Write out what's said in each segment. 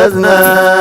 እዝነከ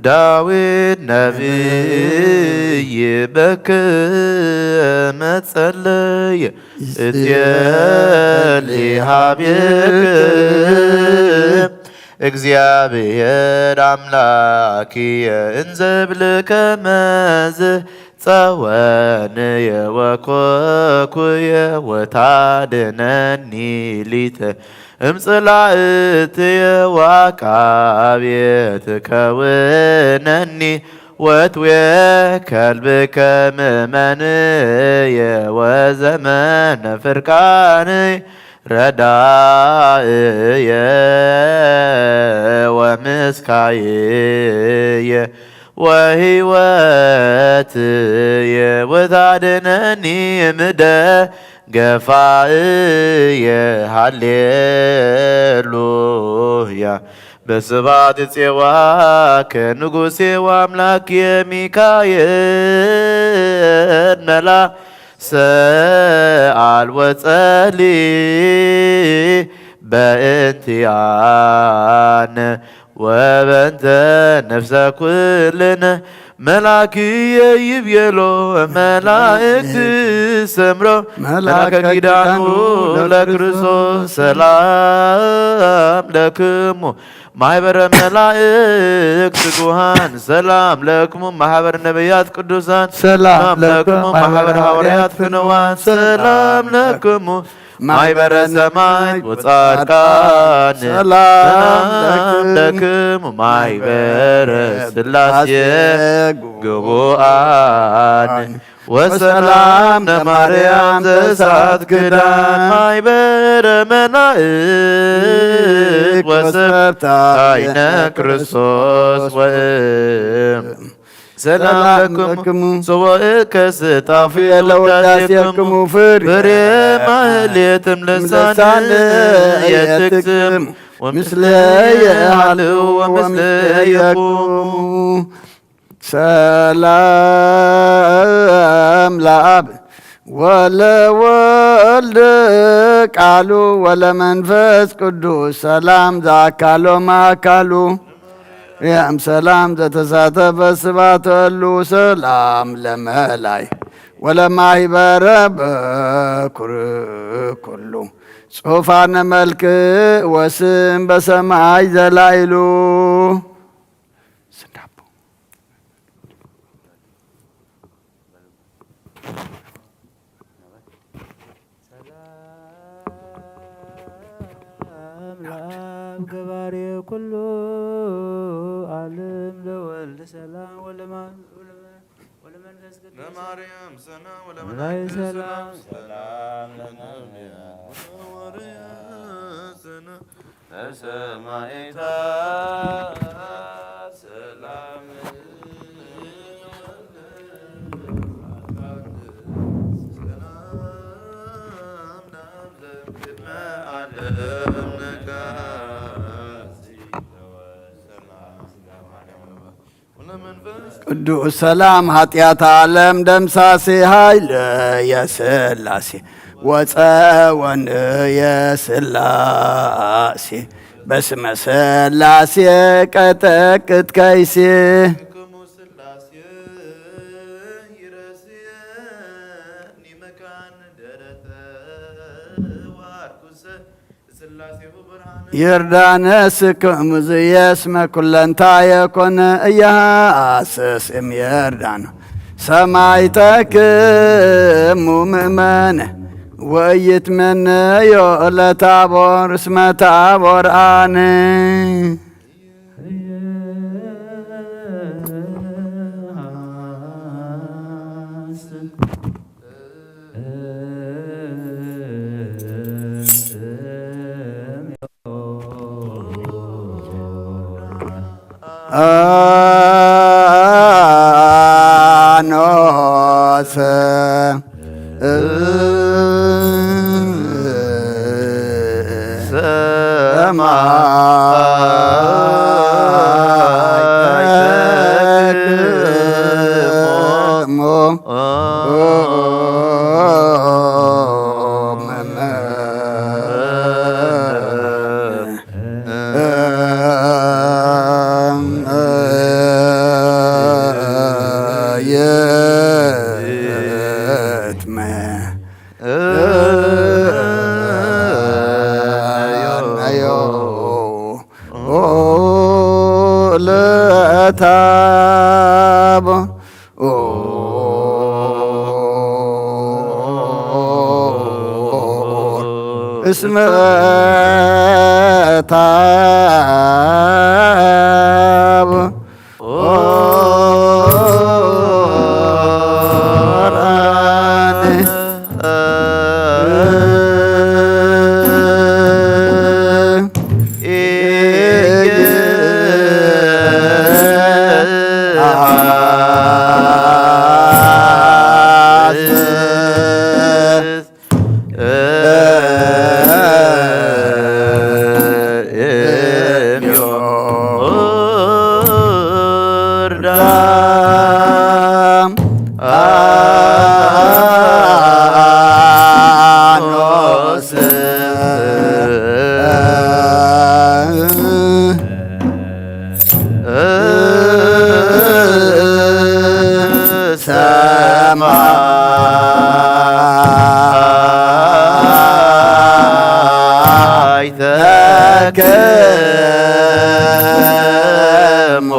ዳዊት ነቢይ በክመ ጸለየ እጼሊ ሀቤከ እግዚኣብሔር ኣምላክየ እንዘ እብል ከመዝ ጸወንየ ወኮኩየ ወታድነኒ ሊተ እምጽላእትየ ወአቃብየ ትከውነኒ ወትዌ ከልብከ ምእመንየ ወዘመነ ፍርቃንየ ረዳእየ ወምስካይየ ወህይወትየ ወታድነኒ ምደ ገፋእየ ሃሌሉያ በስባት ጼዋከ ንጉሴ ወአምላክየ ሚካኤል መላ ሰአል ወጸሊ በእንቲአነ ወበእንተ ነፍሰ ኩልነ መላክየ ይቤሎ መላእክት ሰምሮ መላከ ኪዳኑ ለክርስቶስ ሰላም ለክሙ ማህበረ መላእክት ትጉሃን ሰላም ለክሙ ማህበረ ነቢያት ቅዱሳን ሰላም ለክሙ ማህበረ ሐዋርያት ፍንዋን ሰላም ለክሙ ማይበረ ሰማዕት ወጻድቃን ሰላም ለክሙ ማይበረ ስላሴ ግቡአን ወሰላም ለማርያም ዘእሳት ክዳን ማይበረ መላእክት ወሰብታይነ ክርስቶስ ወእም ሰላም ለክሙ ጽዋእከ ስጣፊ ለውዳሴክሙ ፍሬ ፍሬ ማህሌትም ልሳን የትክስም ወምስለየ ሃልው ወምስለየኩም ሰላም ለአብ ወለወልድ ቃሉ ወለመንፈስ ቅዱስ ሰላም ዘአካሎም አካሉ ርያም ሰላም ዘተሳተፈ ስባተሉ ሰላም ለመላይ ወለማሂበረ በኩር ኩሉ ጽሑፋነ መልክ ወስም በሰማይ ዘላይሉ ስንዳቦ ሰላም ለአብ ገባሬ ኩሉ ዓለም ለወልድ ሰላም ወለማ- ወለመ- ወለመንፈስ ቅዱስ ለማርያም ሰና ላይ ወለመላእክት ሰላም ሰላም ሰላም ለነቢያት ወሐዋርያት ሰና ለሰማዕታት ሰላም ቅዱስ ሰላም ኃጢአት ዓለም ደምሳሴ ኃይለ የስላሴ ወፀወን የስላሴ በስመ ስላሴ ቀጠቅጥ ከይሴ ይርዳነ ስክሙ ዝየስመ ኩለንታ የኮነ እያሃስስ እም ይርዳነ ሰማይተክሙ ምእመነ ወይትመነዮ ለታቦር እስመ ታቦር አነ አኖስ ሰማይ ተክሞ ለታቦ እስመ ታቦ ሰማይ ተክሞ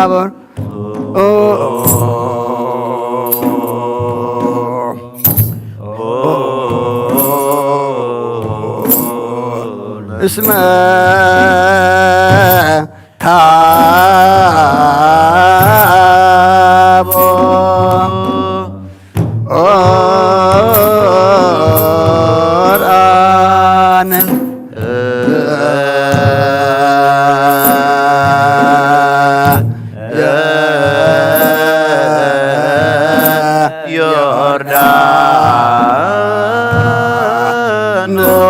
ለታቦር እስመ ታቦር አነ ዮርዳኖስ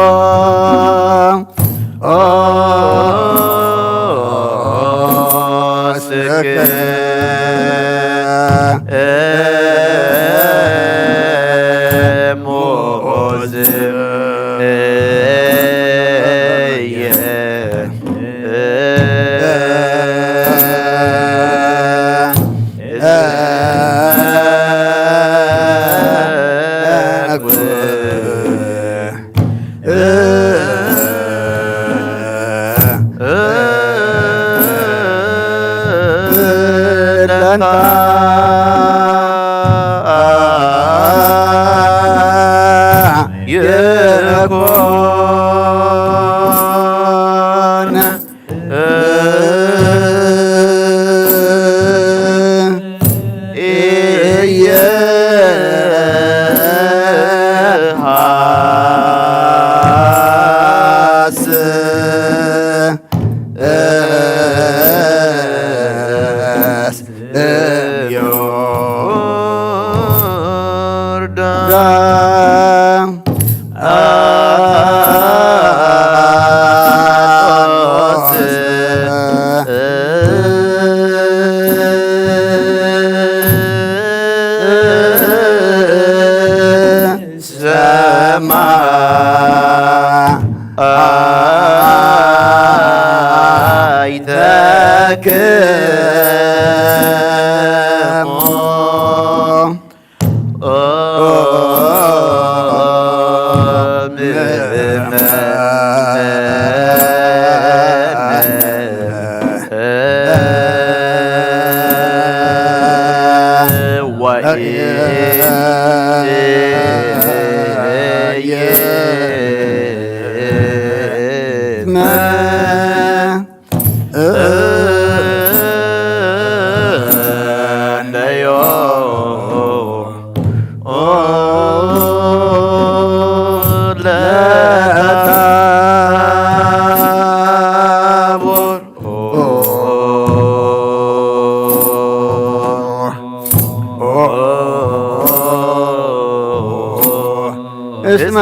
እስመ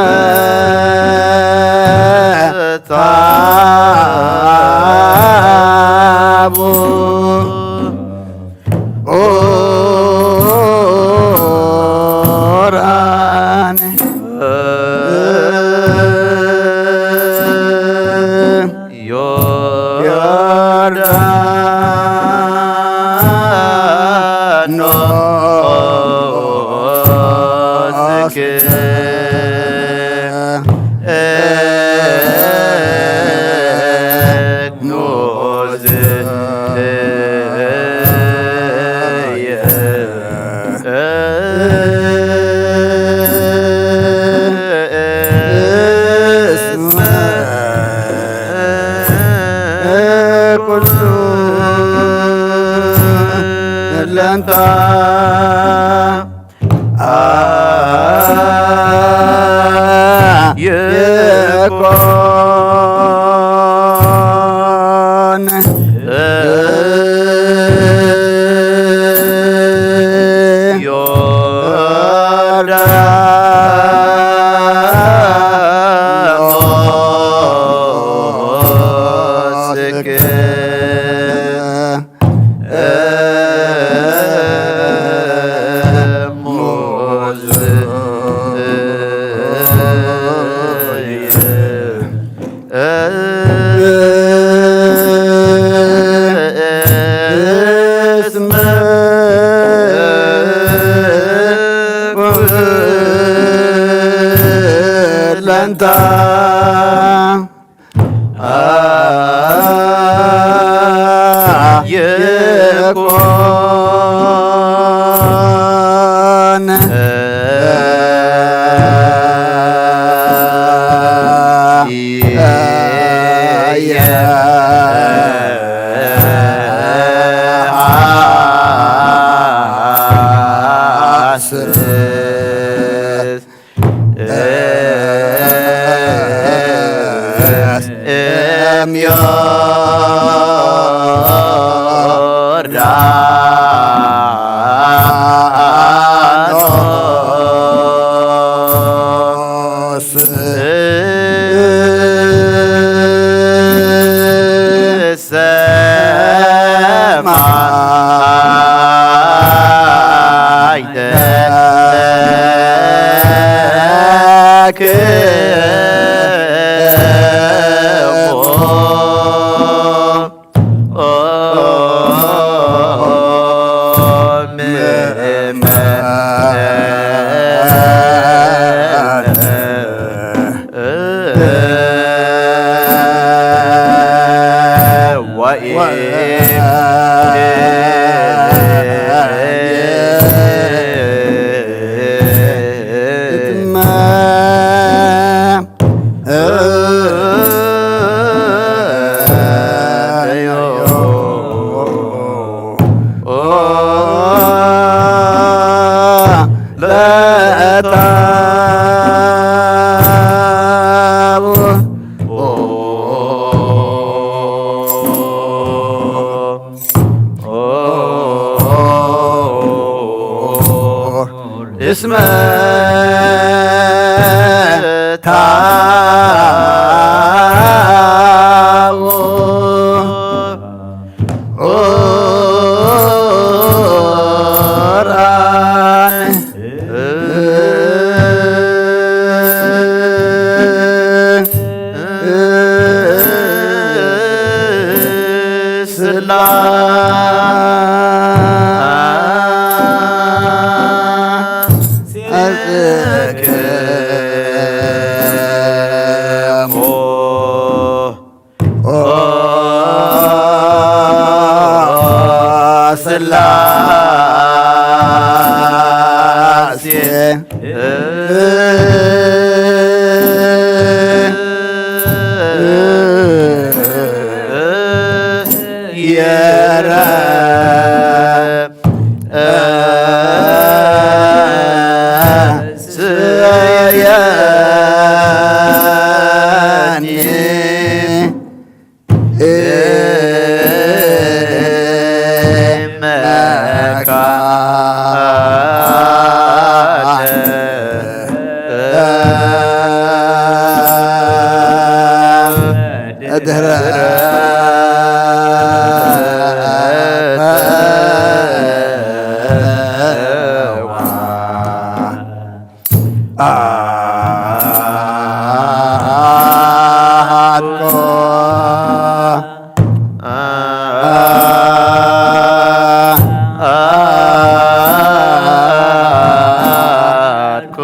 ታቦር እሙዝ እስመ ኩለንታ ይኩን እም ዮርዳኖስ ሰማይ ተክቦ እስመ ታቦ ኦራን ስላሴክሙ ኦ ስላሴ የረ ስየኒ ድህረ አሃኮ አሃኮ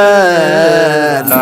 ዘስላ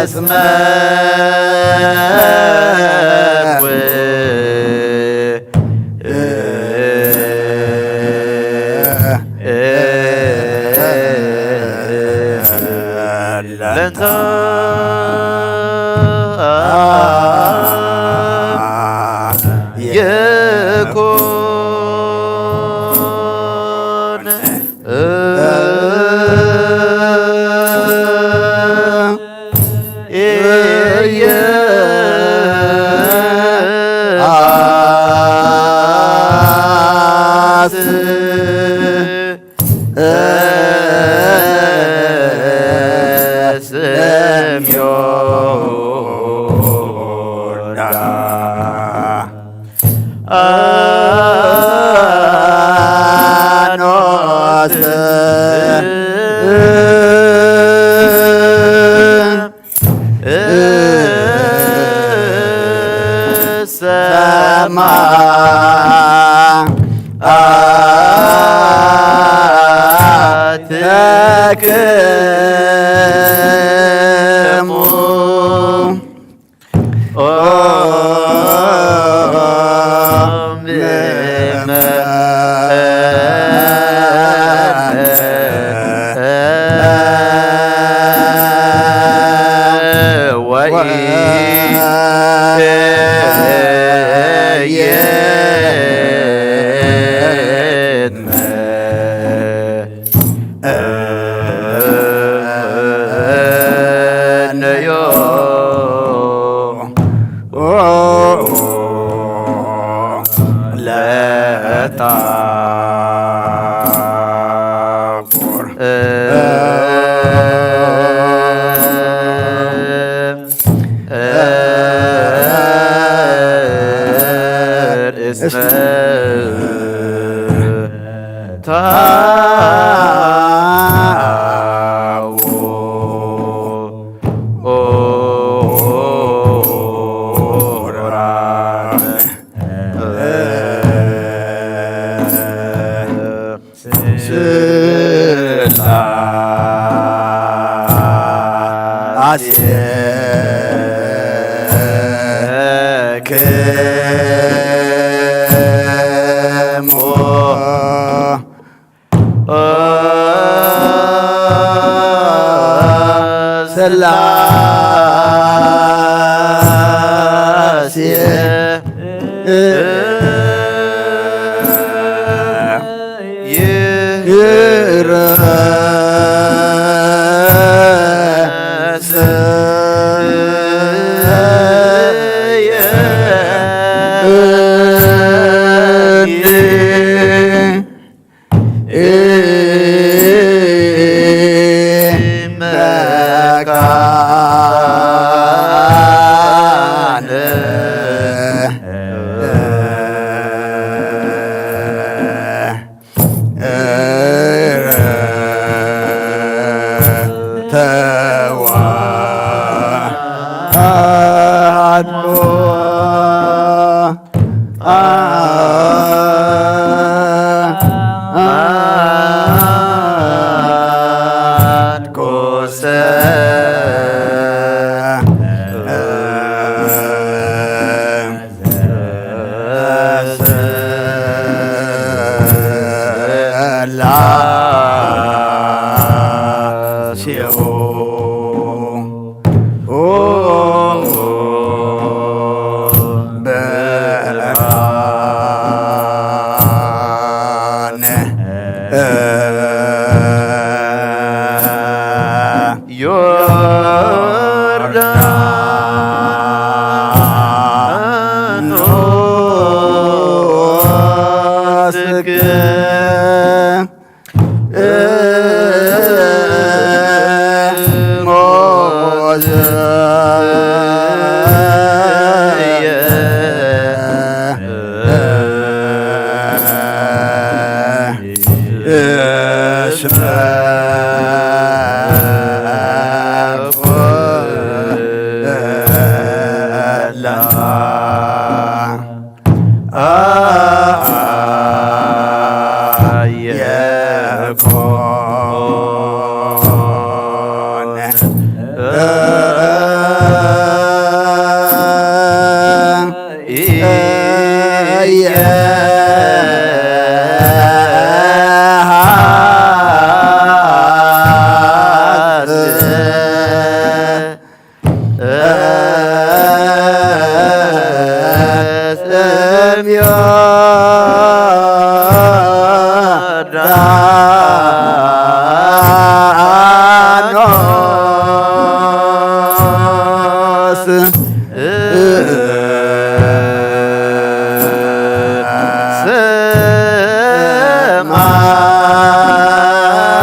እስመ ለንታ የኮነ ስም ዮርዳኖስ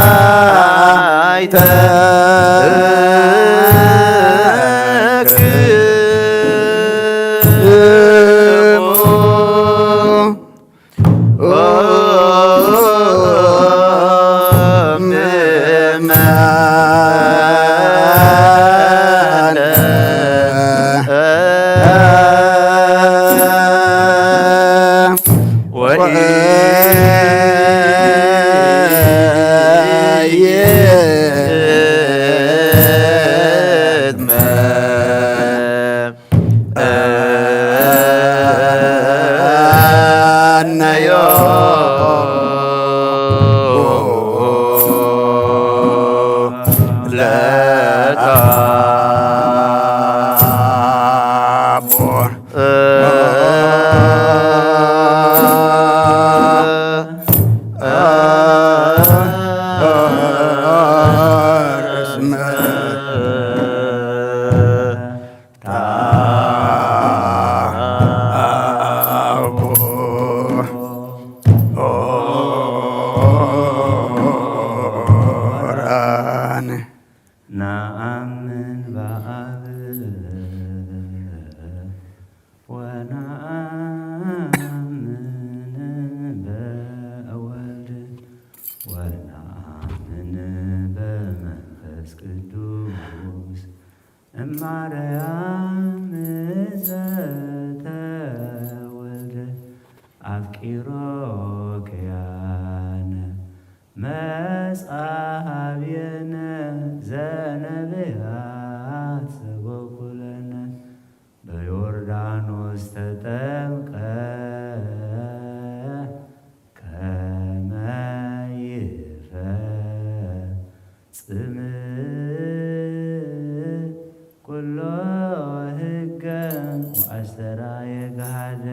ሰማይ ተክሙ። ነአምን በአብ ወነአምን በወልድ ወነአምን በመንፈስ ቅዱስ እማርያም ዘተወልደ አፍቂሮ ከያነ መጽሐብየነ ዘነብያት ሰበኩለነ በዮርዳኖስ ተጠምቀ ከመ ይፈጽም ኩሎ ህገ ወአስተራየ ገሃደ።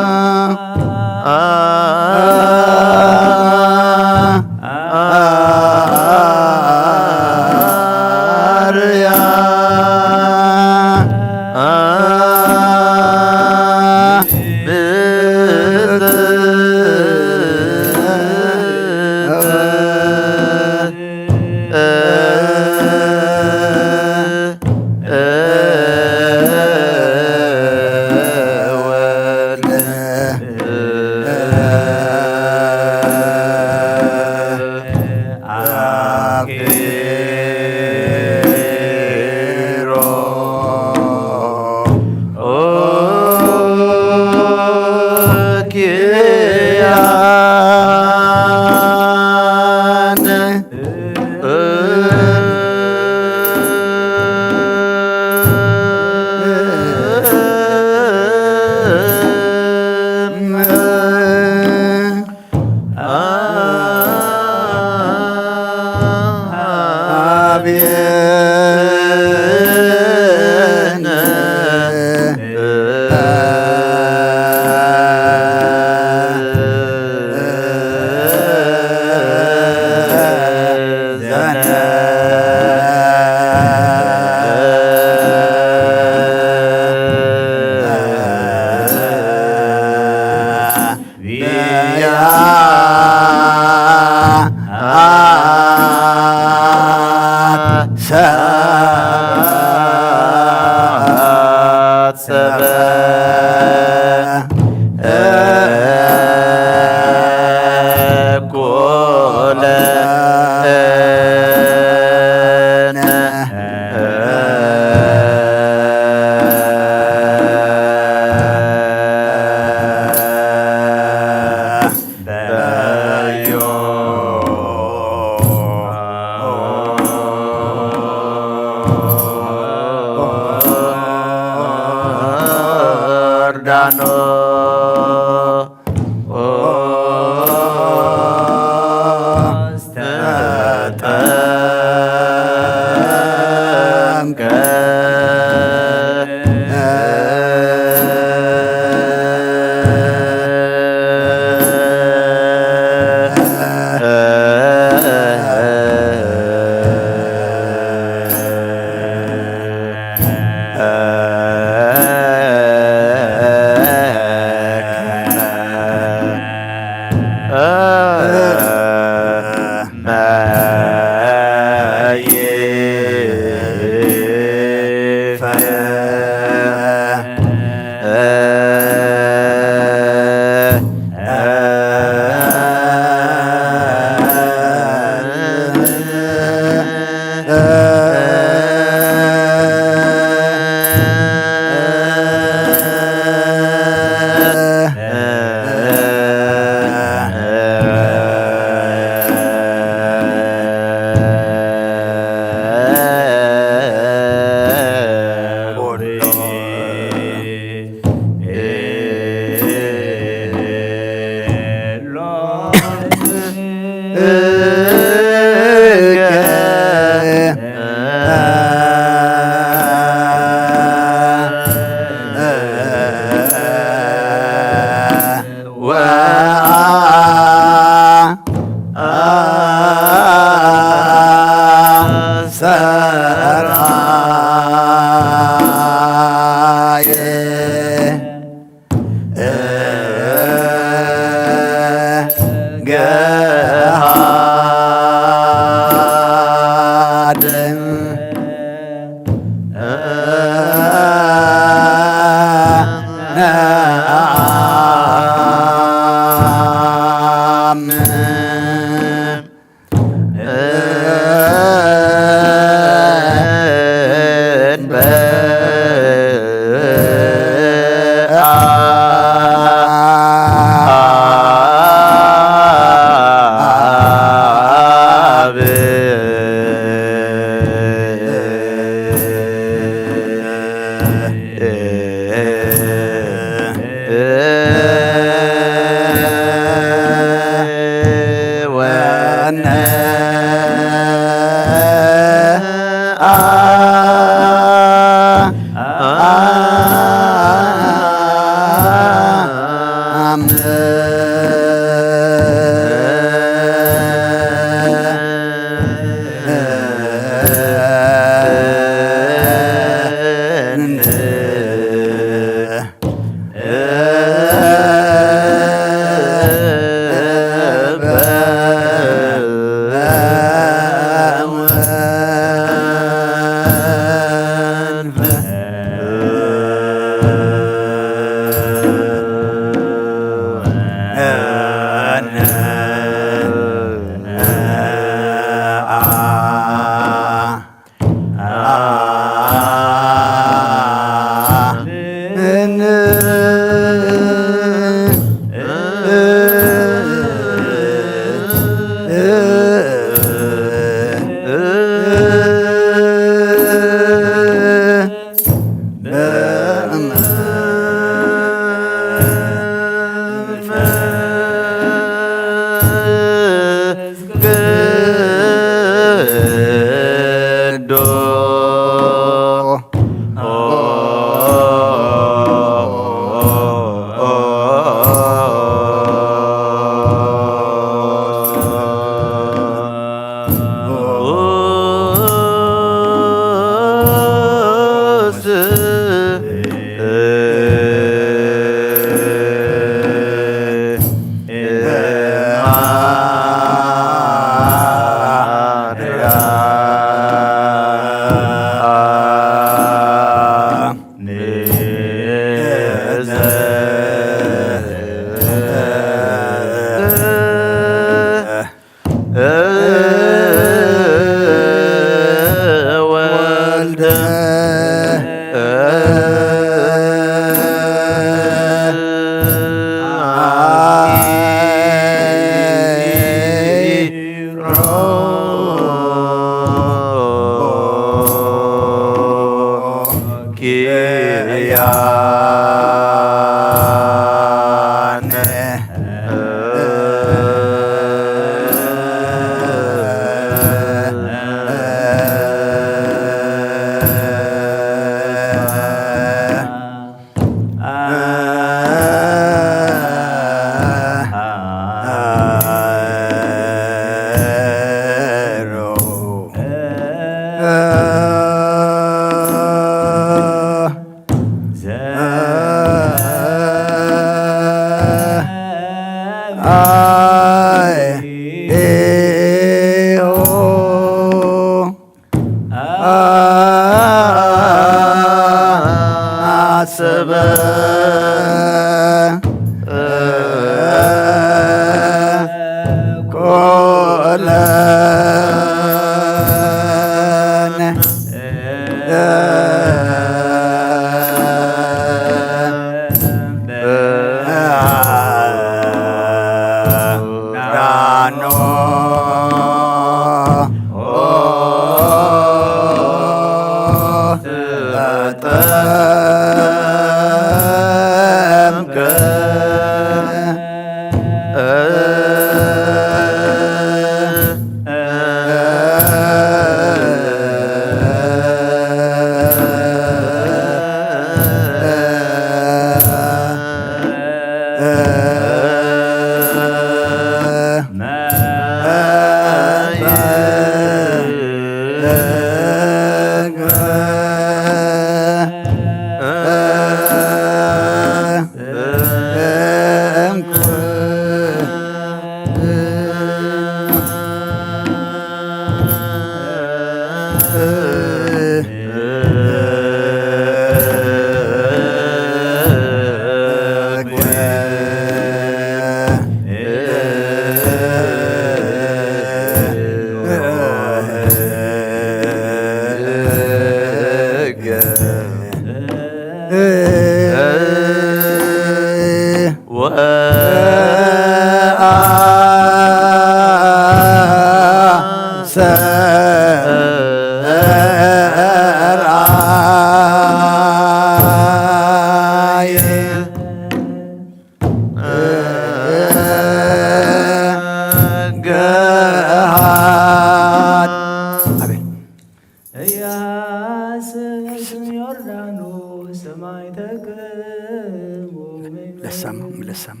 ለሳማ ለሳማ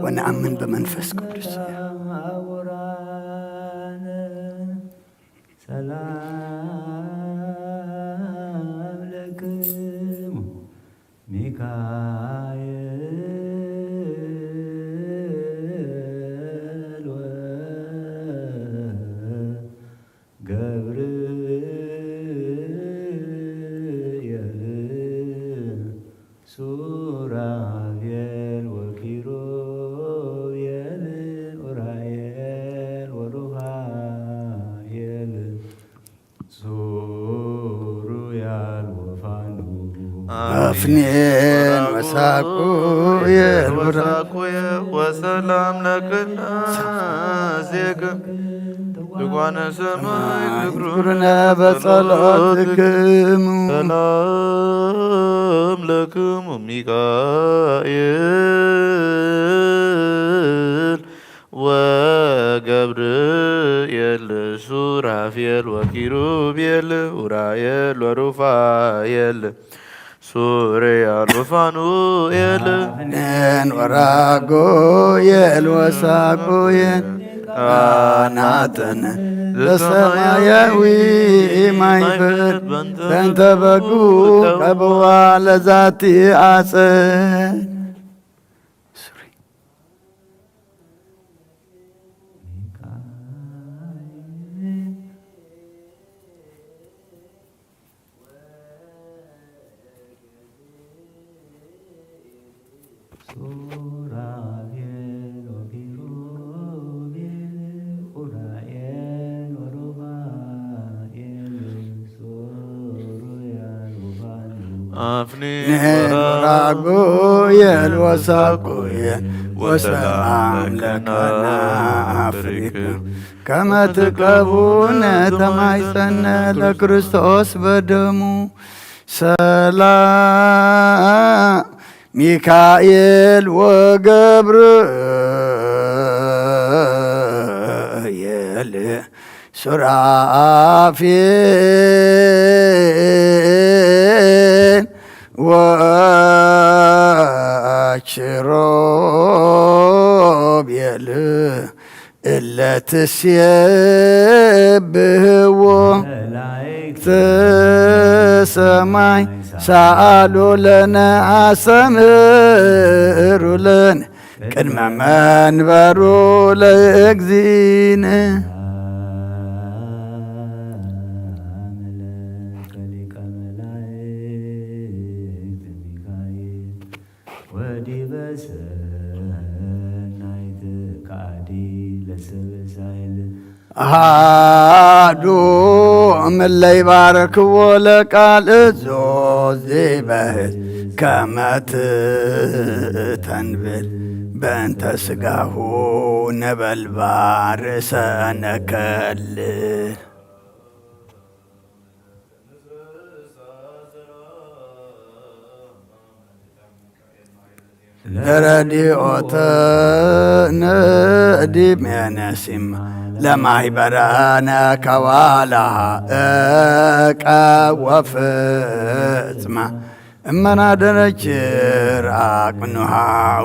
ወነአምን በመንፈስ ቅዱስ። ሰላም ለክሙ ሚካኤል ወገብርኤል ሱራፌል ወኪሩቤል ኡራኤል ወሩፋኤል ሱሩያል ወፋኑ አፍኒን ወሳቁ የልቡራ ወሳቁ ወሰላም ለክነ ዜክም ትጓነ ሰማይ ትግሩነ በጸሎትክሙ ሰላም ለክሙ ሚካኤል ወገብርኤል ሱራፌል ወኪሩቤል ኡራኤል ወሩፋኤል ሱርያል ወፋኑኤል ኔን ወራጎየል ወሳጎየል አናጥን ዘሰማያዊ ማይፈድ በንተ በጉ ቀብዋ ለዛቲ አጸን። አፍኒን ወራጉየል ወሳቁየል ወሰላም ለከና አፍሪክ ከመ ትቀቡነ ተማይጸነ ለክርስቶስ በደሙ ሰላም ሚካኤል ወገብርኤል ሱራፌል ወኪሩቤል እለ ትሴብሕዎ መላእክተ ሰማይ ሰአሉ ለነ አስተምህሩ ለነ ቅድመ መንበሩ ለእግዚእነ። ወዲበ ሰናይት ከአዲ ለሰበሳይል አሃዱ እምለ ይባርክዎ ለቃል እዞ ዚበህል ከመ ትተንብል በእንተ ስጋሁ ነበልባል ርእሰነ ከልል። ለረዲኦተ ንእዲ መነሲም ለማሂበረነ ከዋላ እቀ ወፍጽማ እመናደነችር አቅኑሃ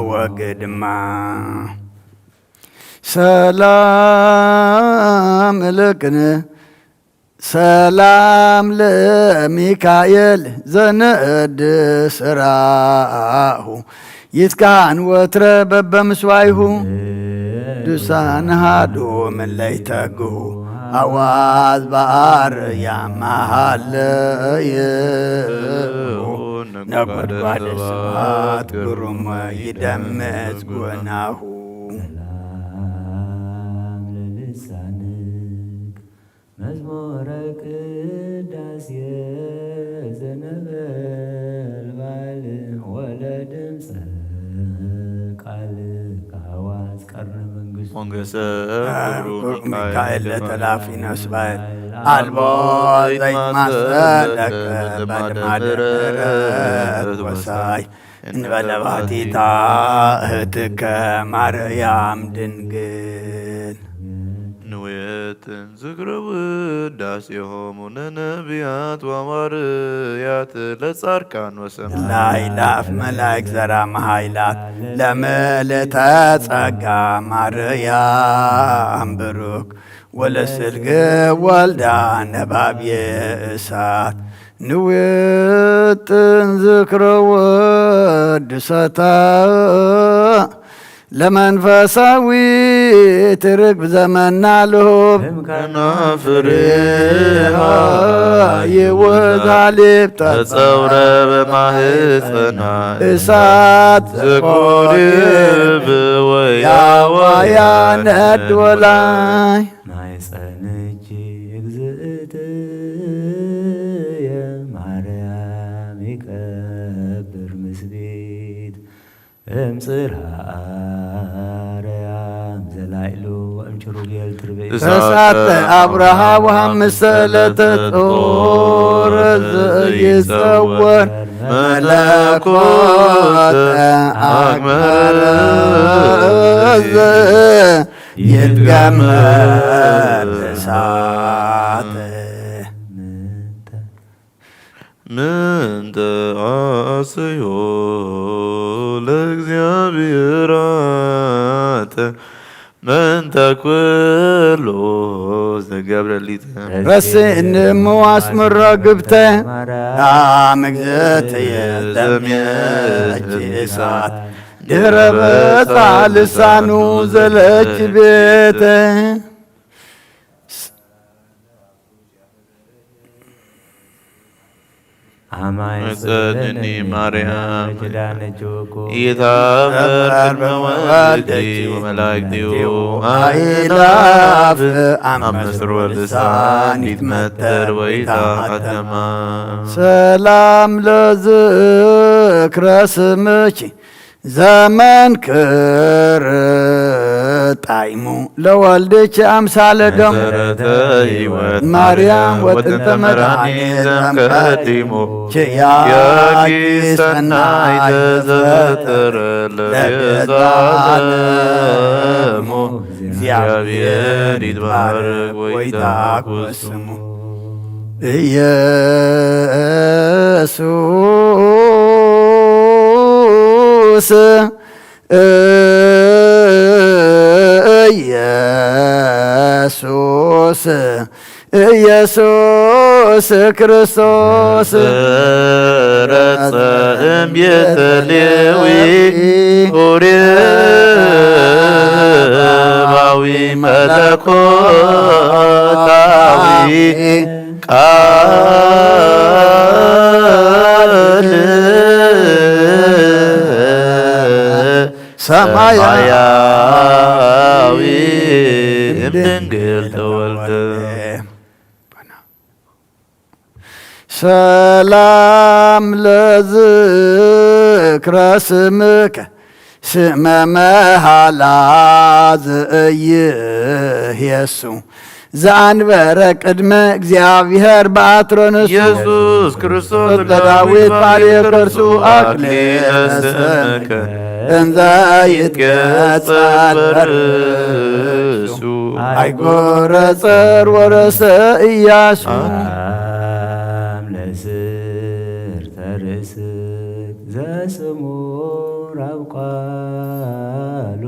ወግድማ ሰላም እልክን ሰላም ለሚካኤል ዘንእድ ስራሁ ይትካን ወትረ በበምስዋይሁ ድሳን ሃዱ ምለይተግሁ አዋዝ በአር ያማሃለየ ነጎድጓድ ስብሐት ግሩም ይደምጽ ጎናሁ። ሰላም ለልሳንክ መዝሙረ ቅዳሴ ዘነበልባል ወለድምፀ ቃል ከሐዋዝ ቀርነ መንግስቱ ሞገሰ ክብሩ ክብሩ ሚካኤል ሚካኤል ለተላፊ ነስባኤል አልቦ ዘይትማሰለከ በልማደ ምሕረት ወሳይ እንበለ ባሕቲታ እህትከ ማርያም ድንግል። ንውየትን ዝክረ ውዳሴሆሙ ነነቢያት ወሐዋርያት ለጻድቃን ወሰማዕት። ላይላፍ መላእክ ዘራ መሃይላት ለምልእተ ጸጋ ማርያም ብሩክ ወለስልግ ወልዳ ነባብየ እሳት ንውጥን ዝክረ ወድሰታ ለመንፈሳዊት ርግብ ዘመና ልሁብ ከናፍርሃ ይወዝ ሃሊብ ተጸውረ በማህፀና እሳት ዘኮሪብ ወያዋያ ነድ ወላይ ማይፀንኪ እግዝእትየ ማርያም ይቀብር ምስቤት እምፅርሃ አርያም ዘላይሉ ወእምጭሩ ጌል ትርቤት እሳተ አብርሃ ወሐምሰ ለተጦር ዘይጸወር መለኮት አግመረ ይትገመር እሳት ምንተ አስዮ ለእግዚአብሔር አተ ምንተ ኩሉ ዘገብረ ሊተ ረስእኒ እምዋስ ምረግብተ አም እግዝእትየ ዘምየኪ እሳት ድህረ በጻ ልሳኑ ዘለኪ ቤተ አማይ መጸንኒ ማርያም ኪዳነ ጆጎ ኢታፈር ቅድመ ወልድኪ ወመላእክቲሁ አእላፍ አመስር ወልሳን ይትመተር ወይታ አተማ ሰላም ለዝክረ ስምኪ ዘመንክር ጣይሙ ለወልድኪ አምሳለ ደሙ መሰረተ ሕይወት ማርያም ወጥንተ መድኃኒት ዘምቀዲሙ ኪያኪ ሰናይ ተዘተረ ለቤዛ ዓለሙ እግዚአብሔር ይትባረክ ወይታኮስ ስሙ። ኢየሱስ ኢየሱስ ኢየሱስ ክርስቶስ ረጸ እምቤተ ሌዊ ኦሪባዊ መለኮታዊ ቃል ሰማያዊ እምድንግል ተወልደ። ሰላም ለዝክረ ስምከ ስመ መሃላ ዘእይሄሱ ዘኣንበረ ቅድመ እግዚኣብሔር ብኣትሮንሱ የሱስ ክርስቶስ ተክለ ዳዊት ባርየ ከርሱ ኣክሊለ ስምከ እንዘ ይትገጸል በርእሱ ኣይጎረጸር ወረሰ ኢያሱ። ኣም ለስር ተርእስክ ዘስሙር ኣብ ቃሉ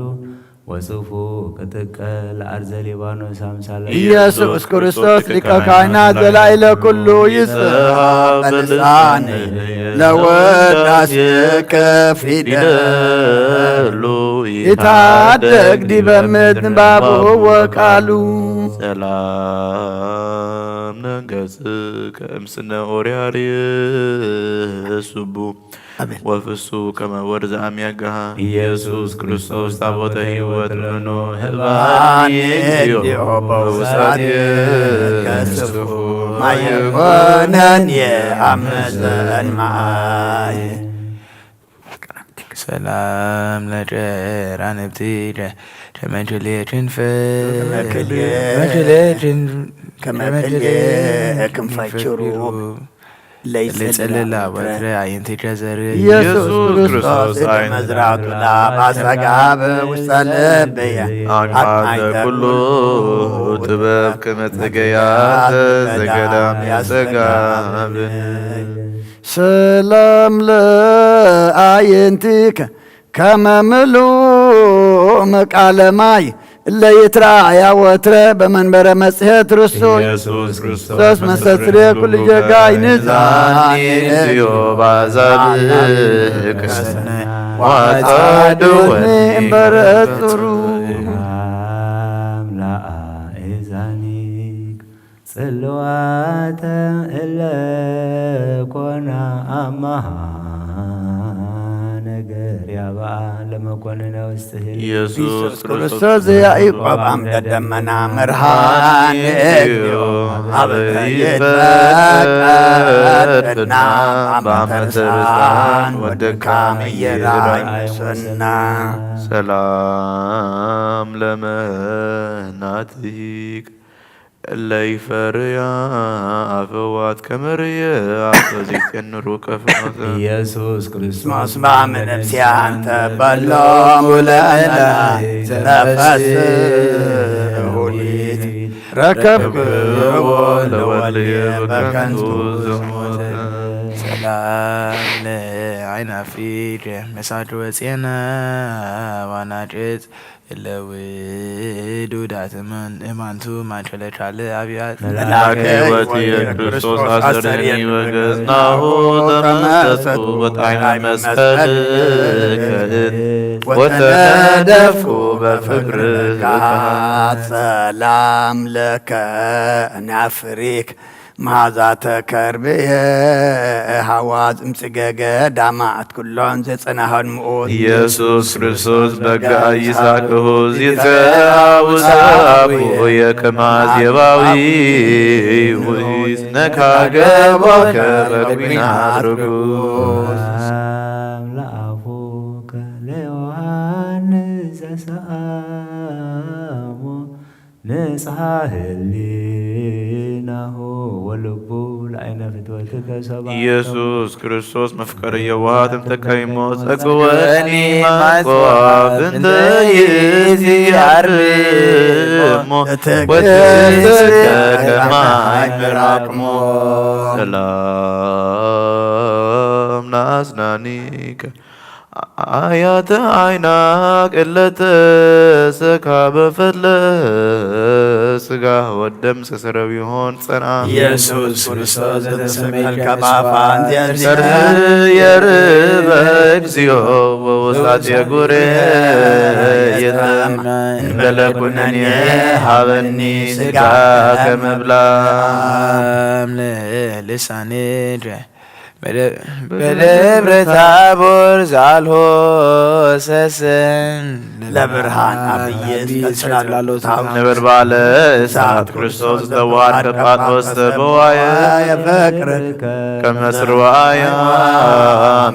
ወጽፉ ክትቀል ዓርዘ ሊባኖስ ኣምሳለ ኢየሱስ ክርስቶስ ሊቀ ካህናት ዘላዕለ ኩሉ ይጽሐፍ በልሳን ለወዳሴከ ፊደሉ ይታደግ ዲበ ምድንባቡ ወቃሉ። ሰላም ነንገጽ ከእምስነ ኦርያር ስቡ አሜን። ወፍሱ ከመ ወርዝ አሚያጋሃ ኢየሱስ ክርስቶስ ታቦተ ሕይወት ለኖ ህባኒ ህባኒ እግዚኦ በውሳት ከስፉ ማየኮነን የአመዘን ማይ። ሰላም ለጨራንብቲ ደ-፣ ደመንችሌችን ፍ-፣ ደመንችሌ-፣ ደመንችሌችን ከመክልኤ ደመንችሌችን ክንፈችሩ ክንፈችሩ ለይጸልላ ለይጸልላ ወትረ ወትረ አዕይንቲከ ዘርግ። ኢየሱስ ኢየሱስ ክርስቶስ ክርስቶስ እተ አይን መዝራቱ ላብ አሰጋብ ውስተ ልብየ አግማተ አግማይተ ኩሉ ኩሉ ጥበብ ከመ ጸገያተ ዘገዳም ያጸጋብን። ሰላም ለአዕይንቲከ ከመ ምሉእ መቃለ ማይ ለይትረአያ ወትረ በመንበረ መጽሔት ርሱይ ኢየሱስ ክርስቶስ ክርስቶስ መሰስሬ ኩሉ ጀጋይ ንዛኒ ንዛኒ ንዝዮ ባዛብ ከሰነ ዋጻዱ ወኒ እምበረ ጽሩ። አምላአ ኤዛኒክ ጽልዋተ እለ ኮና አማሃ ነገር ያብአ ለመኮንነ ውስጥ ህል ኢየሱስ ኢየሱስ ክርስቶስ ክርስቶስ ዘያዕቆብ አምደ ደመና መርሃን እግዚኦ አበ ይትፈቀደና ይትፈቀደና በአመተ ርዛን ወድካም እየራይ ሙስና። ሰላም ለመህናትክ እለ ይፈርያ አፈዋት ከመርየ አፈዚት የንሩ ከፍኖተ ኢየሱስ ክርስቶስ ማስማ መነፍሲያን ተበሎም ለመላእክት ተፈስህ ሁሊት ረከብክዎ ለወልድ በከንቱ ዘሞተ። ሰላም ለዓይናፊት መሳድ ወፅየነ ዋናጭት እለ ውዱዳት እማን-፣ እማንቱ ማንቸለቻለ አብያት መልአከ ሕይወት የክርስቶስ አሰርኒ ወገጽ ናሁ ተመሰጥኩ ወጣይና መስቀል ከእት ወተነደፍኩ በፍቅርካ። ሰላም ለከ ናፍሪክ መዓዛተ ከርቤ ሃዋ ዝምጽገ ገዳማት ኩሎን ዘጸናሆን ምኡት ኢየሱስ ክርስቶስ በጋ ይሳቅሁ ዚተአውሳቡ የከማዝ የባዊ ውሒዝ ነካገቦ ከበግቢና ርጉዝ። ለአፉከ ለዮሐንስ ዘሰአሞ ንጽሐ ህሊናሁ ወልቡ ለአይነ ፍትወትከ ሰብአ። ኢየሱስ ክርስቶስ መፍቀሪ የዋሃት እንተ ከይሞ ጸግወኒ ማይጽዋ እንተ ይእቲ አርሞ ትትግስከ ወትስከ ከማይ ምራቅሞ። ሰላም ናስናኒከ አያተ አይናቅ እለተ ሰካበ ፈለ ስጋ ወደም ሰሰረዊሆን ጸና ኢየሱስ ክርስቶስ ዘተሰመይከ በአፋ እንተ የርበ እግዚኦ ወውሳት የጉሬ የጠም እንበለ ኩነኔ ሃበኒ ስጋ ከመብላ። ልሳኔ በደብረ ታቦር ዛልሆ ሰሰን ለብርሃን አብይት ቀጽላሎት ነበልባለ እሳት ክርስቶስ ዘዋር ከጳጦስ ዘበዋየ ፍቅር ከመስርዋያ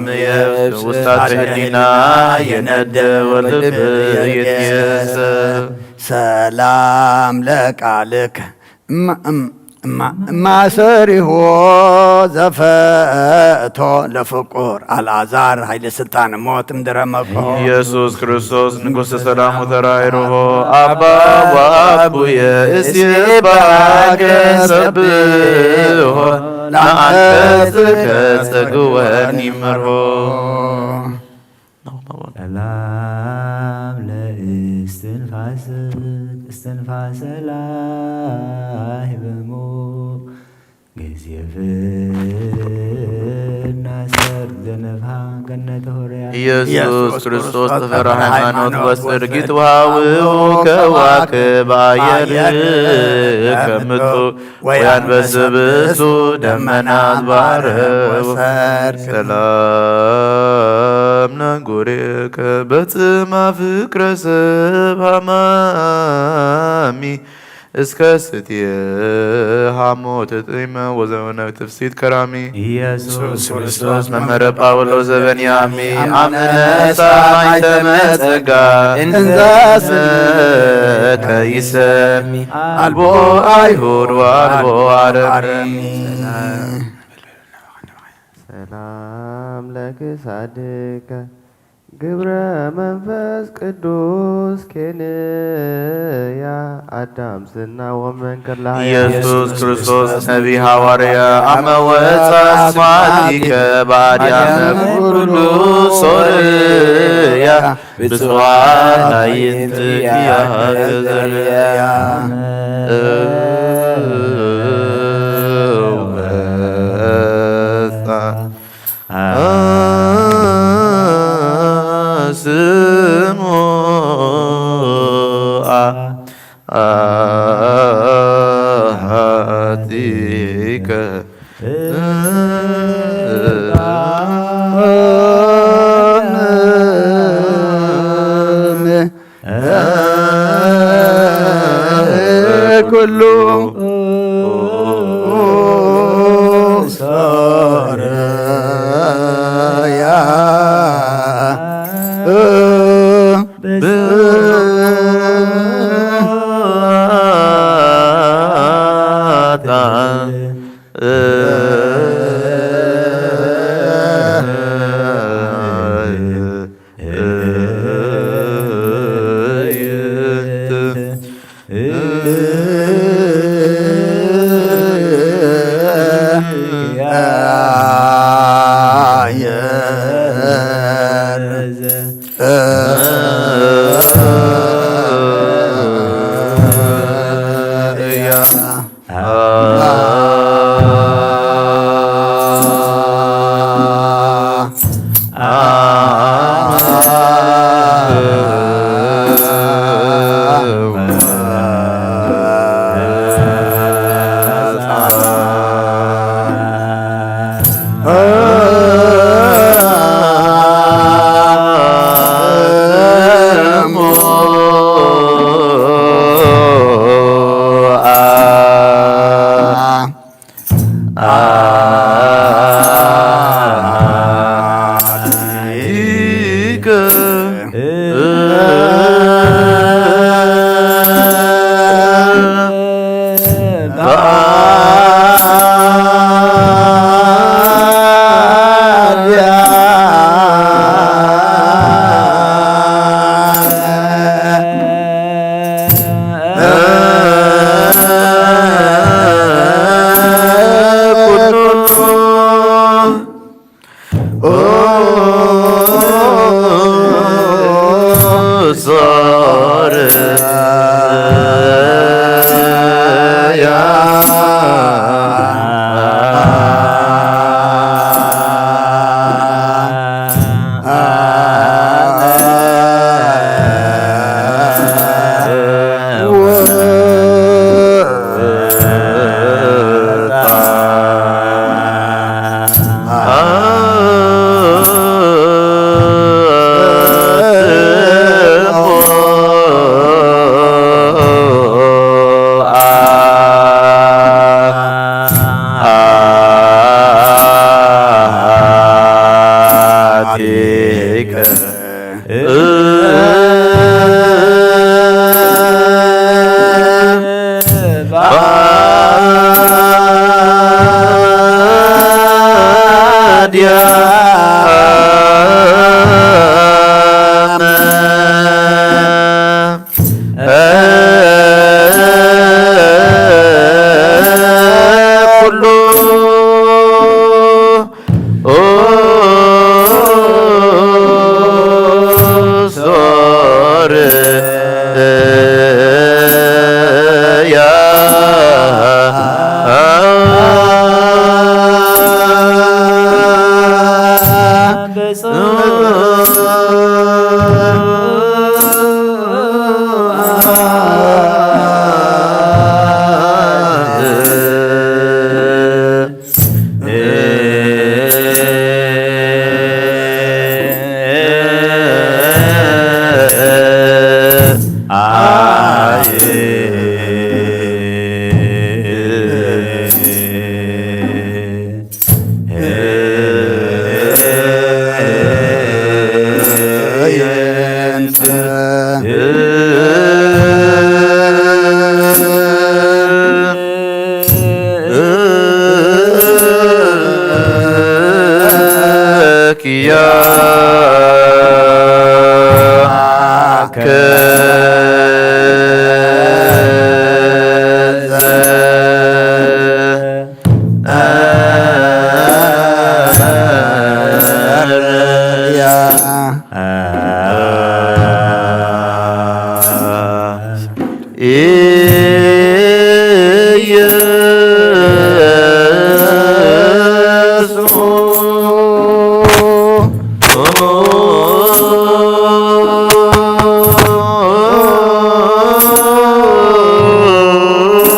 ምየፍ ውስጣት ህሊና የነደ ወልብ የትየሰ ሰላም ለቃልክ እማ- እም- እማ- ማሰሪሆ ዘፈቶ ለፍቁር ኣልዓዛር ኃይለ ስልጣን ሞት እምድረ መኮ ኢየሱስ ክርስቶስ ንጉሥ ሰላም ወተራይርሆ። አባ ወአቡየ እስየባከ ሰብሖ ለአንተ ከጸግወኒ መርሆ። ሰላም ለእስትንፋስክ እስትንፋሰ ላህበሞ ጊዜ ፍና ሰርግ ዘነፍሃ ገነተ ሆርያ ኢየሱስ ክርስቶስ ጥፍር ሃይማኖት ወጽርጊት ወሃውኡ ከዋክብ አየር ከምቱ ወያንበስብሱ ደመናት ባርህ ወሰርክ ሰላም ነንጎሬከ በጽማ ፍቅረ ሰብ ሃማሚ እስከ ስቴ ሃሞ ተጠይመ ወዘውነ ትፍሲት ከራሚ ኢየሱስ ክርስቶስ መምህረ ጳውሎስ ዘበንያሚ አምነ ሰማይ ተመጸጋ እንዘ ስምከ ይሰሚ አልቦ አይሁድ ወአልቦ አረሚ። ሰላም ለክሳድከ ግብረ መንፈስ ቅዱስ ኬንያ አዳም ስና ወመንክር ለሃያ ኢየሱስ ክርስቶስ ነቢ ሃዋርያ አመ ወፃ አስማቲከ ባድያነ ኩሉ ሶርያ ብፅዋት አይንት ያዘርያ ስሙአ አሃቲከ ኩሉ ሶርያ ብጣ ማርያም ኩሉ ሶርያ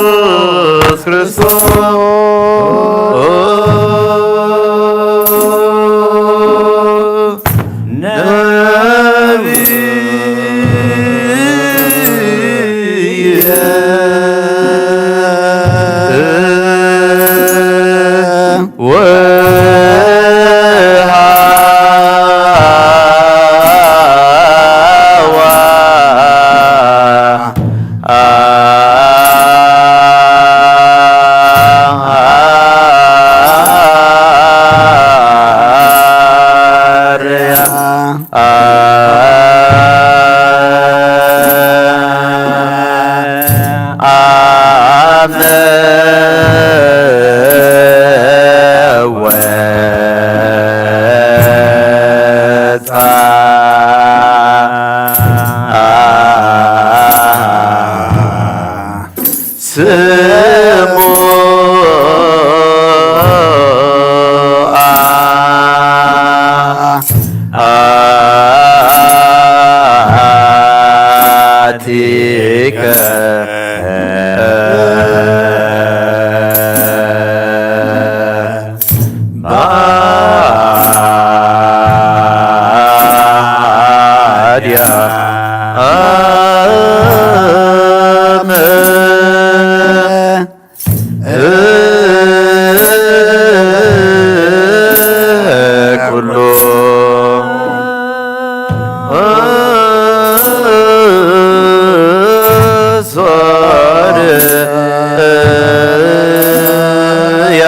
ኢየሱስ ክርስቶስ ነቢይ ወሐዋ አርያ አመ ወፃ ስሙ አቲከ ባድያ አመ ኩሉ ሶርያ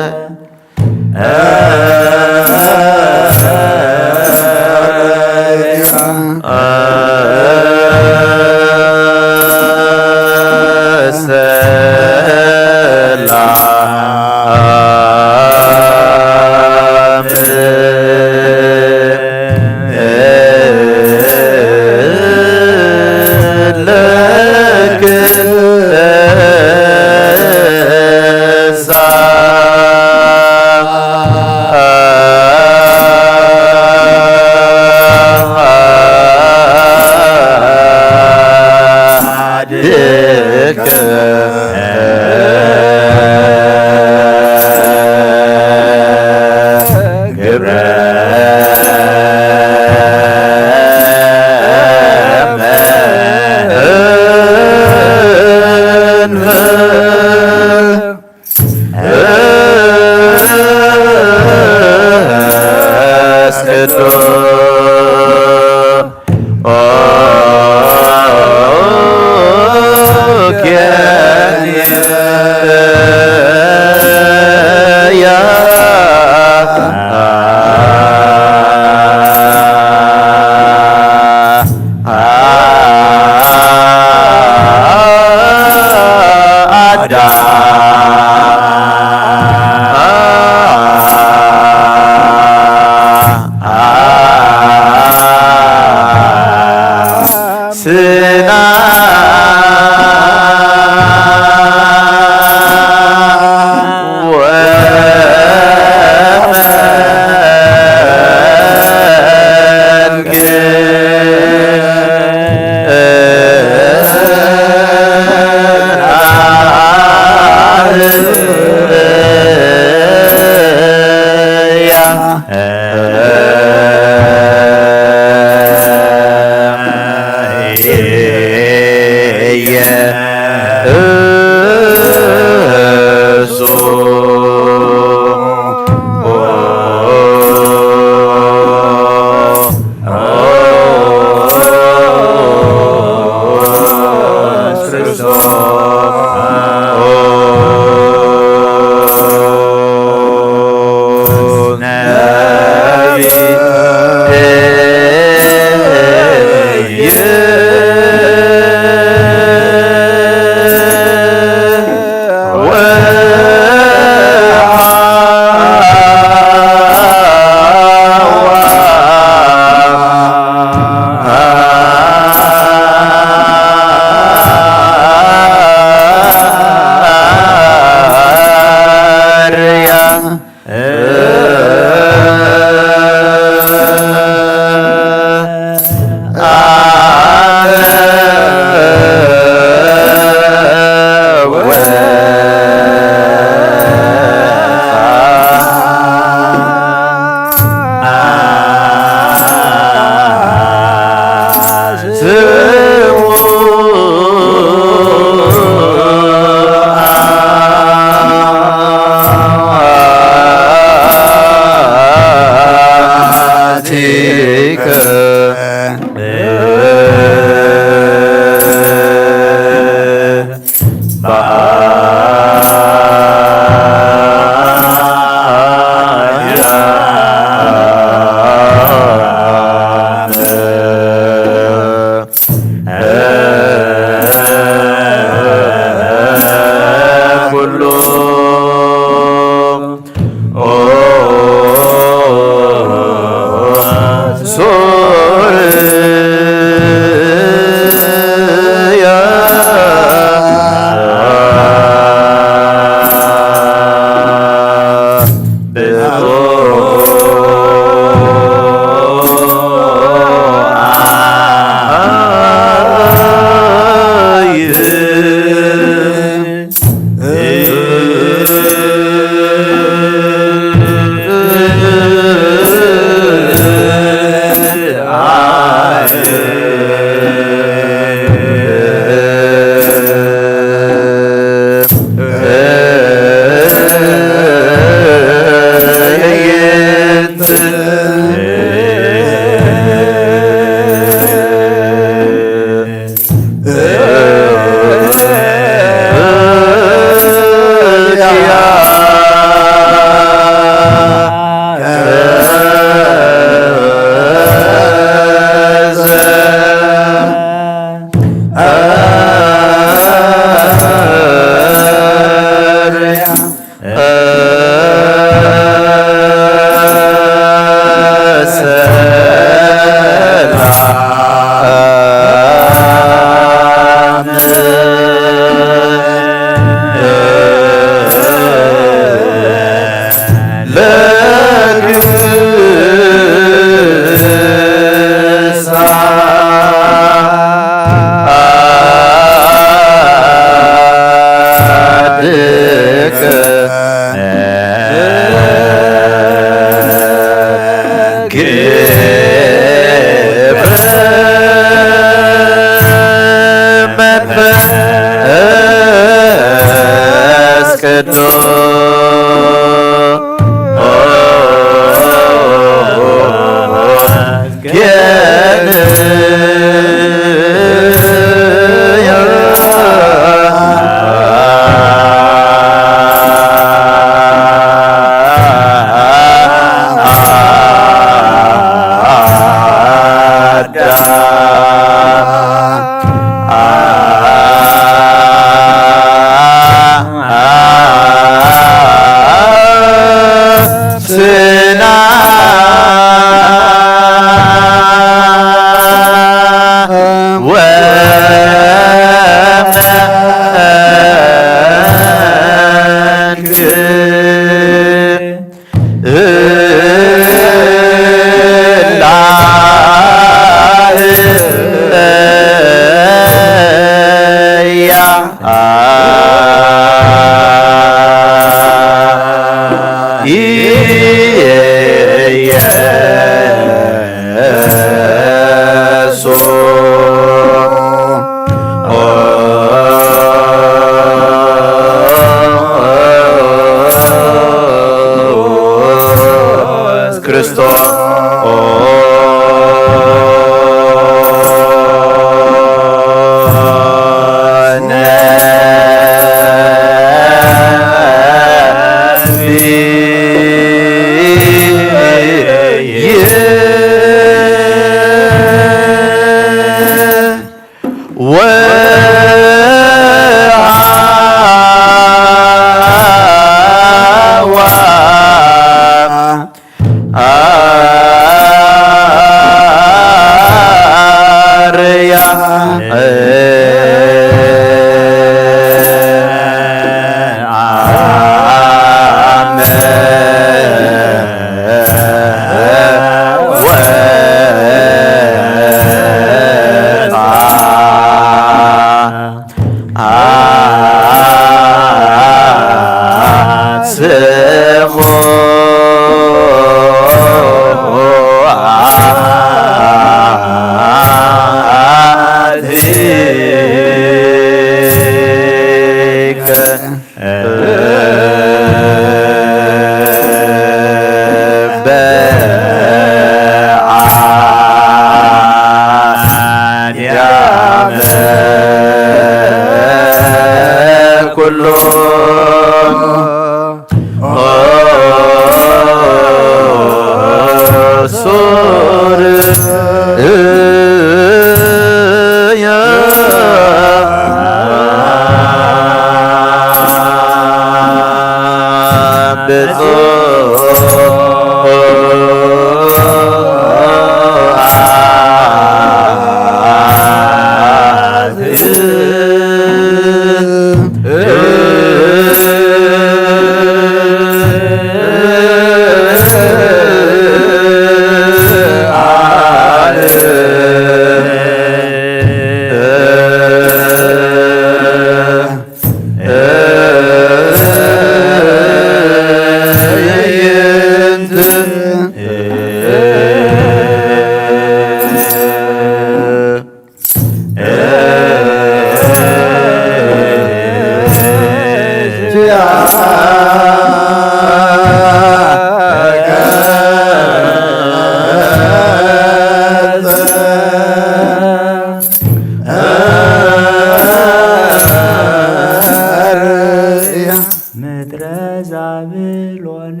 ምድረ ዛብሎን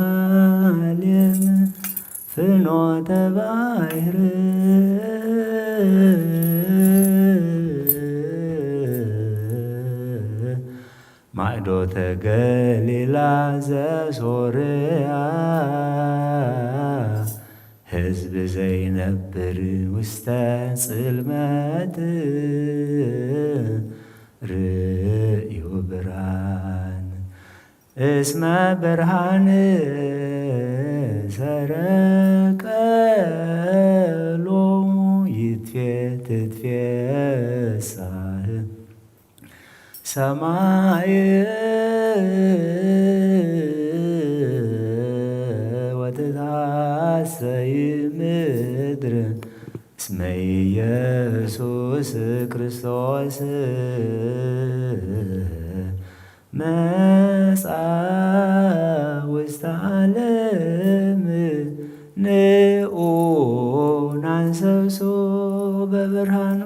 ወንፍታሌም ፍኖተ ባሕር ማዕዶተ ገሊላ ዘሶርያ ህዝብ ዘይነብር ውስተ ጽልመት ርእዩ ብርሃን እስመ ብርሃን ሰረቀ ሎሙ ይትፌ ትትፌሳህ ሰማይ ወትትሐሰይ ምድር እስመ ኢየሱስ ክርስቶስ መጻ ውስተ ዓለም ንዑ ናንሰብሶ በብርሃኑ።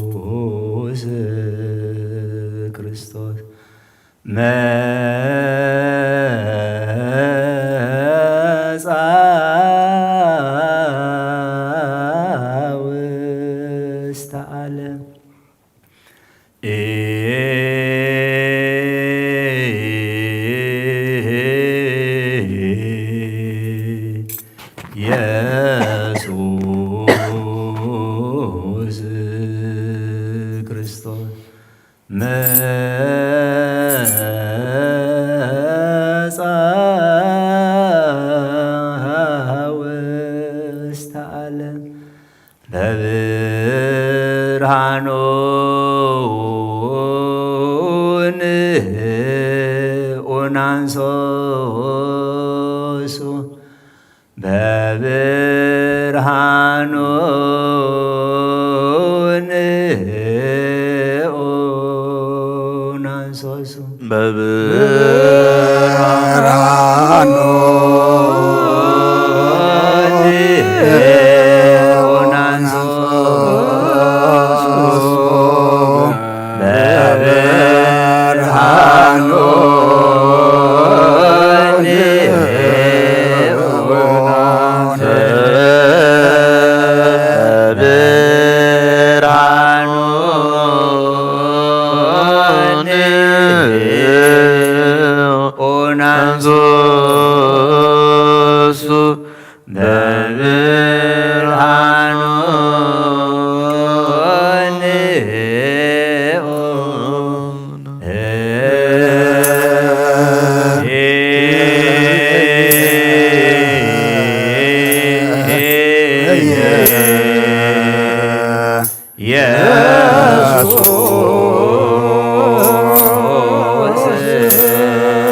ኢየሱስ ክርስቶስ መጻ ውስተ ዓለም። ኢየሱስ ክርስቶስ መጻ ውስተ ዓለም። በብርሃኑ ንዑ ናንሶሱ፣ በብርሃኑ ንዑ ናንሶሱ። በብርሃኑ በብርሃኑ ንዑ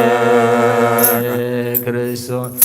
ኢየሱስ ክርስቶስ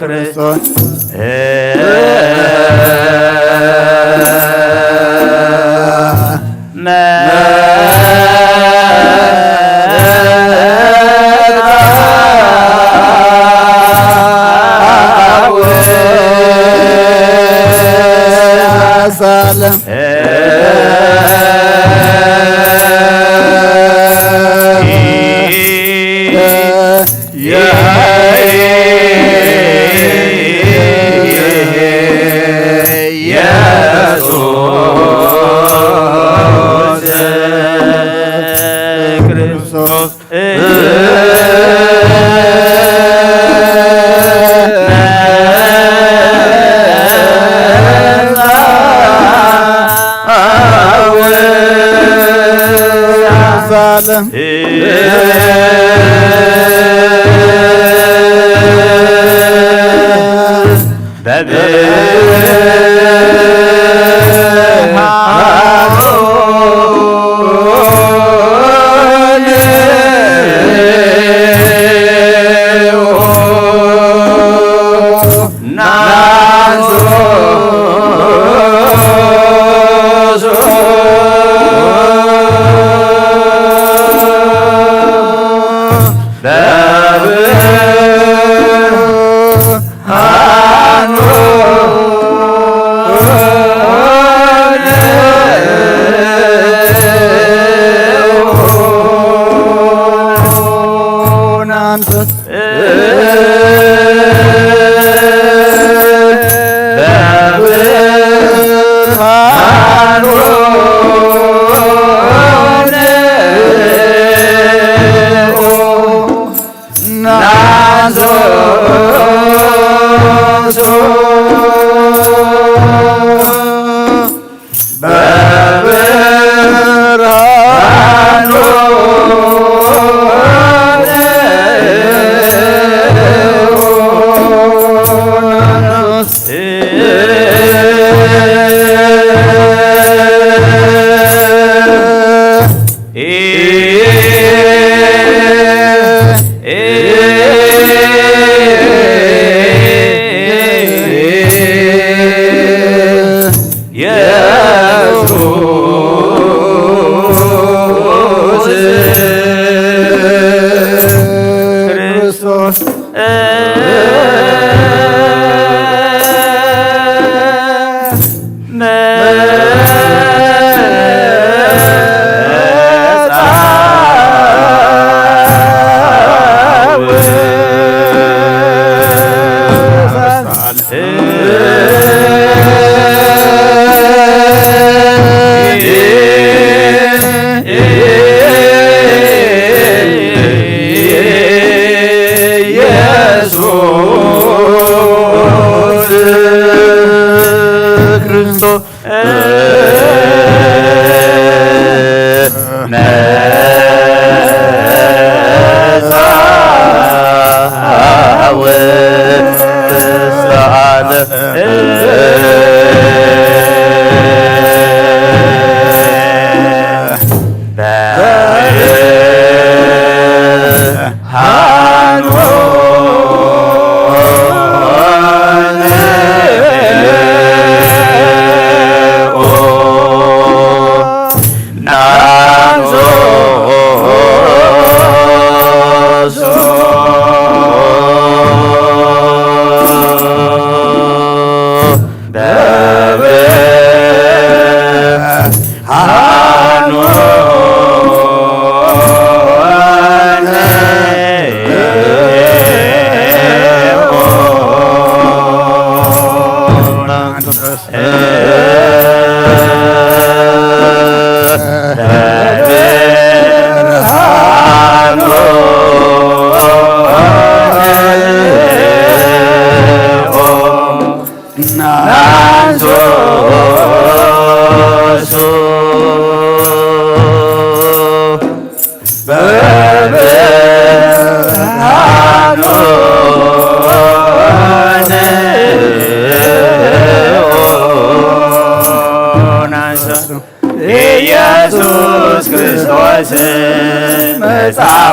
ክርስቶስ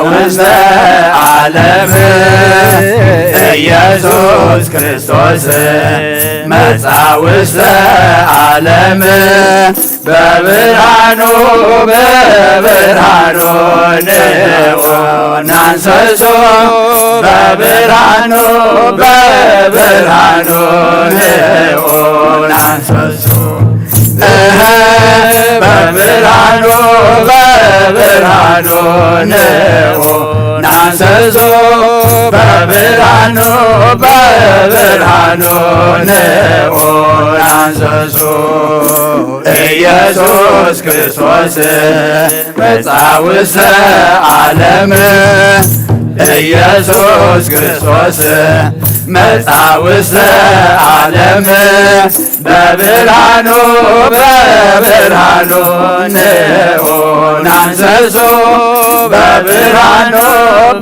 ውስተ ዓለም ኢየሱስ ክርስቶስ መጻ ውስተ ዓለም በብርሃኑ በብርሃኑ ንዑ ናንሰሶ በብርሃኑ በብርሃኑ ንዑ ናንሰሶ እህ በብርሃኑ በብርሃኑ ንዑ ናንሰሶ በብርሃኑ በብርሃኑ ንዑ ናንሰሶ ኢየሱስ ክርስቶስ መጻ ውስተ ዓለም ኢየሱስ ክርስቶስ መጻ ውስተ ዓለም በብርሃኑ በብርሃኑ ንዑ ናንሰሶ በብርሃኑ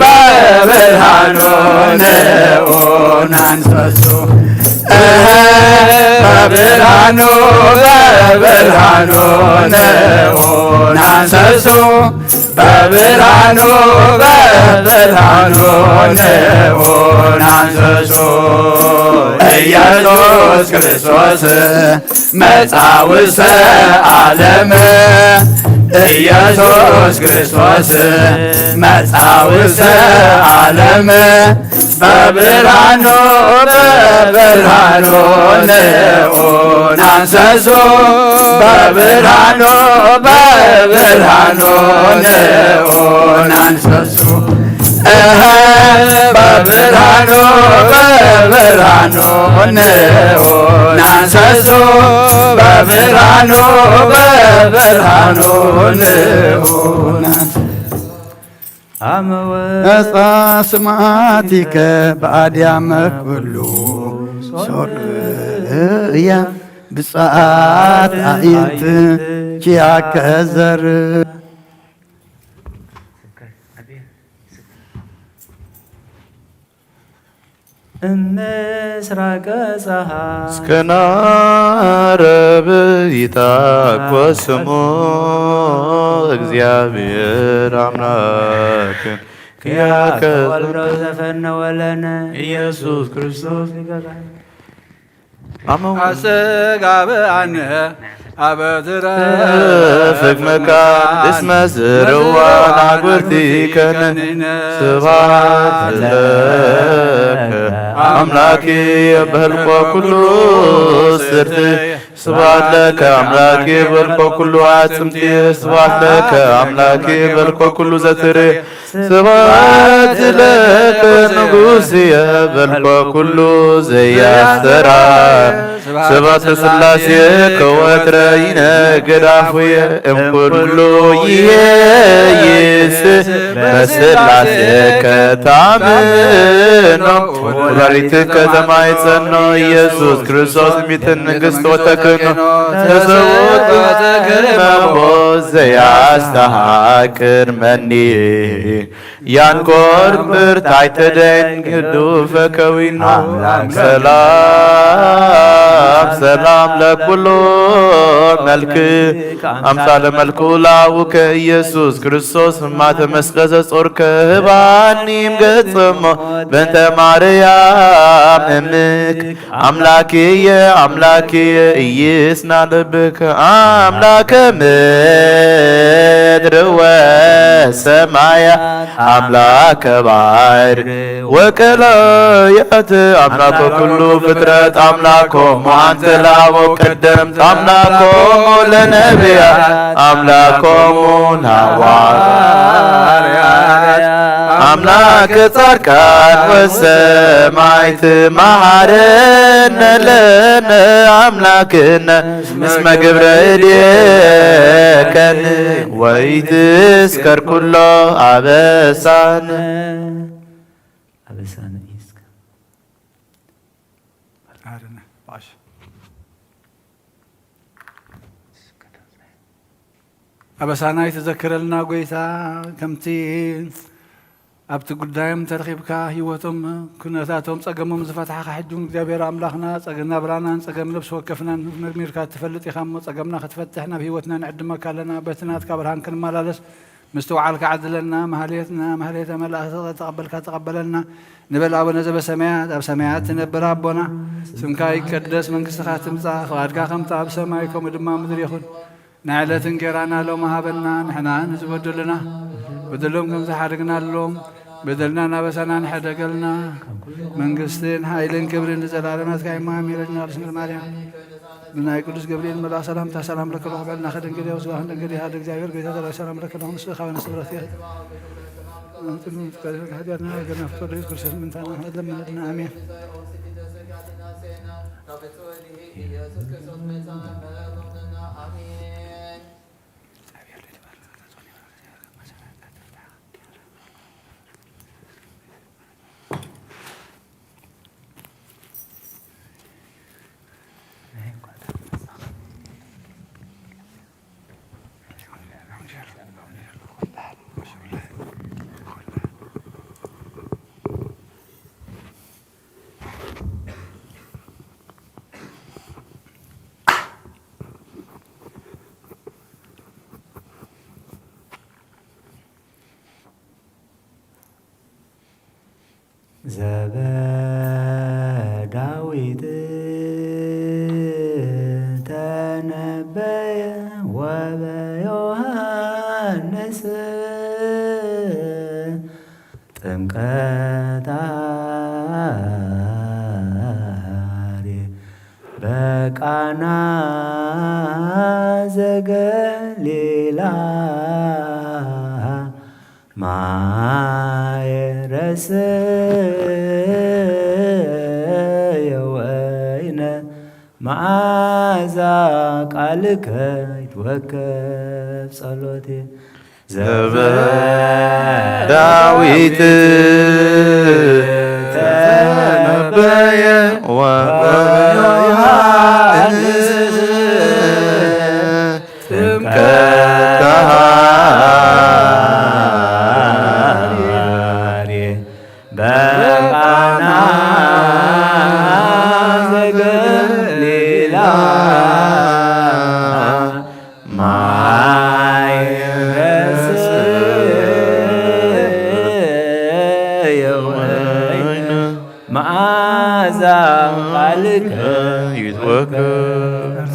በብርሃኑ ንዑ ናንሰሶ እህ በብርሃኑ በብርሃኑ ንዑ ናንሰሶ በብርሃኑ በብርሃኑ ንዑ ናንሰሶ ኢየሱስ ክርስቶስ መጻ ውስተ ዓለም ኢየሱስ ክርስቶስ መጻ ውስተ ዓለም በብርሃኑ በብርሃኑ ንዑ ናንሰሶ በብርሃኑ በብርሃኑ ንዑ ናንሰሶ እህ በብርሃኑ በብርሃኑ ንዑ ናንሰሶ በብርሃኑ በብርሃኑ ንዑ ናንሰሶ መጻ ስምዓቲከ ብኣድያመ ኩሉ ሶርያ ብጽኣት ኣዒንቲ ኪያከ ዘር እምስራቀ ጸሓይ እስከ ናረብ ይታኮ ስሙ እግዚኣብሔር ኣምላክ ክያከ ተወልዶ ዘፈነወ ለነ ኢየሱስ ክርስቶስ ሊቀ ካህን ኣመን። ኣስተጋብኣነ ኣብ ትረፍቅ መካን እስመ ዝርዋ ናጉርቲ ከንን ስብሐት ለከ ኣምላኪ በልኮ ኩሉ ስርቲ ስብሐት ለከ ኣምላኪ በልኮ ኩሉ ኣጽምቲ ስብሐት ለከ ኣምላኪ በልኮ ኩሉ ዘትሪ ስብሐት ለከ ንጉስየ በልኮ ኩሉ ዘያስተራ ስብሐት ለስላሴ ከወትረ ይነግድ ኣፉየ እምኩሉ ይሄይስ በስላሴ ከታምኖ ወበሪት ከተማ ይጸኖ ኢየሱስ ክርስቶስ ሚትን ንግሥት ወተክኖ ተሰውት መቦ ዘያስተሃቅር መኒ ያንቆር ብርታይተ ደን ግዱፈ ከዊኑ ሰላም ሰላም ለኩሉ መልክ ኣምሳለ መልኩ ላውከ ኢየሱስ ክርስቶስ ማተ መስቀል ዘጾርከ ህባኒም ገጽሞ በንተ ማርያም እምክ ኣምላክየ ኣምላክየ ኢይስና ልብከ ኣምላከ ምድር ወሰማያት ኣምላከ ባሕር ወቀላያት ኣምላከ ኩሉ ፍጥረት ኣምላኮሙ ኣንተ ለአበው ቀደምት ኣምላኮሙ ለነቢያት ኣምላኮሙ ለሐዋርያት ኣምላከ ጻድቃን ወሰማዕት መሐረነ ለነ አምላክነ እስመ ግብረ እዴከን ወኢትስከር ኩሎ አበሳነ። አበሳነ ኢስከ ኣበሳና ይትዘክረልና ጎይታ፣ ከምቲ ኣብቲ ጉዳዮም ተረኺብካ ህይወቶም፣ ኩነታቶም፣ ጸገሞም ዝፈታሕኻ፣ ሕጂ እውን እግዚኣብሔር ኣምላኽና፣ ጸገ-፣ ናብራናን ጸገም ነብሲ ወከፍናን መርሚርካ ትፈልጥ ኢኻ እሞ፣ ጸገምና ክትፈትሕ ናብ ህይወትና ንዕድመካ ኣለና። በቲ ናትካ ብርሃን ክንመላለስ፣ ምስትውዓልካ ዓድለና። ማህሌትና ማህሌተ መላእክት ተቐበልካ ተቐበለልና። ንበል ኣቡነ ዘበሰማያት፣ ኣብ ሰማያት ትነብር ኣቦና፣ ስምካ ይቀደስ፣ መንግስትኻ ትምጻእ፣ ፍቓድካ ከምቲ ኣብ ሰማይ ከምኡ ድማ ምድሪ ይኹን። ናይ ዕለት እንጌራና ሎሚ ሃበና፣ ንሕና ንዝበደሉና በደሎም ከም ዝሓደግናሎም፣ በደልና ናበሳና ንሕደገልና። መንግስትን ሓይልን ክብርን ንዘላለማት ካይማ ኣሜን። ድንግል ማርያም ብናይ ቅዱስ ገብርኤል መልኣክ ሰላምታ ሰላም ለኪ፣ ርሑቕ በልና ከደንግል ያው ስጋህን ደንግል ያህል እግዚአብሔር ቤተ ተላይ ሰላም ለኪ፣ ለሆን ስለ ካበነ ስብረት ያህል። አንትኑ ትቀደም ከሃዲያትና ወገና ፍቶ ደስ ክርስቶስ ምንታና ለምንድና። አሜን። ዘበዳዊት ተነበየ ወበ ዮሃንስ ጥምቀት አርየ በቃና ዘገሊላ ማየ ረስየ ወይነ መዓዛ ቃልከ ይትወከፍ ጸሎቴ። ዘበዳዊት ተነበየ ወዮሐንስ ጥምቀት አርየ በቃና ዘገሊላ ማየ ረስየ ወይነ መዓዛ ቃልከ ይትወከፍ።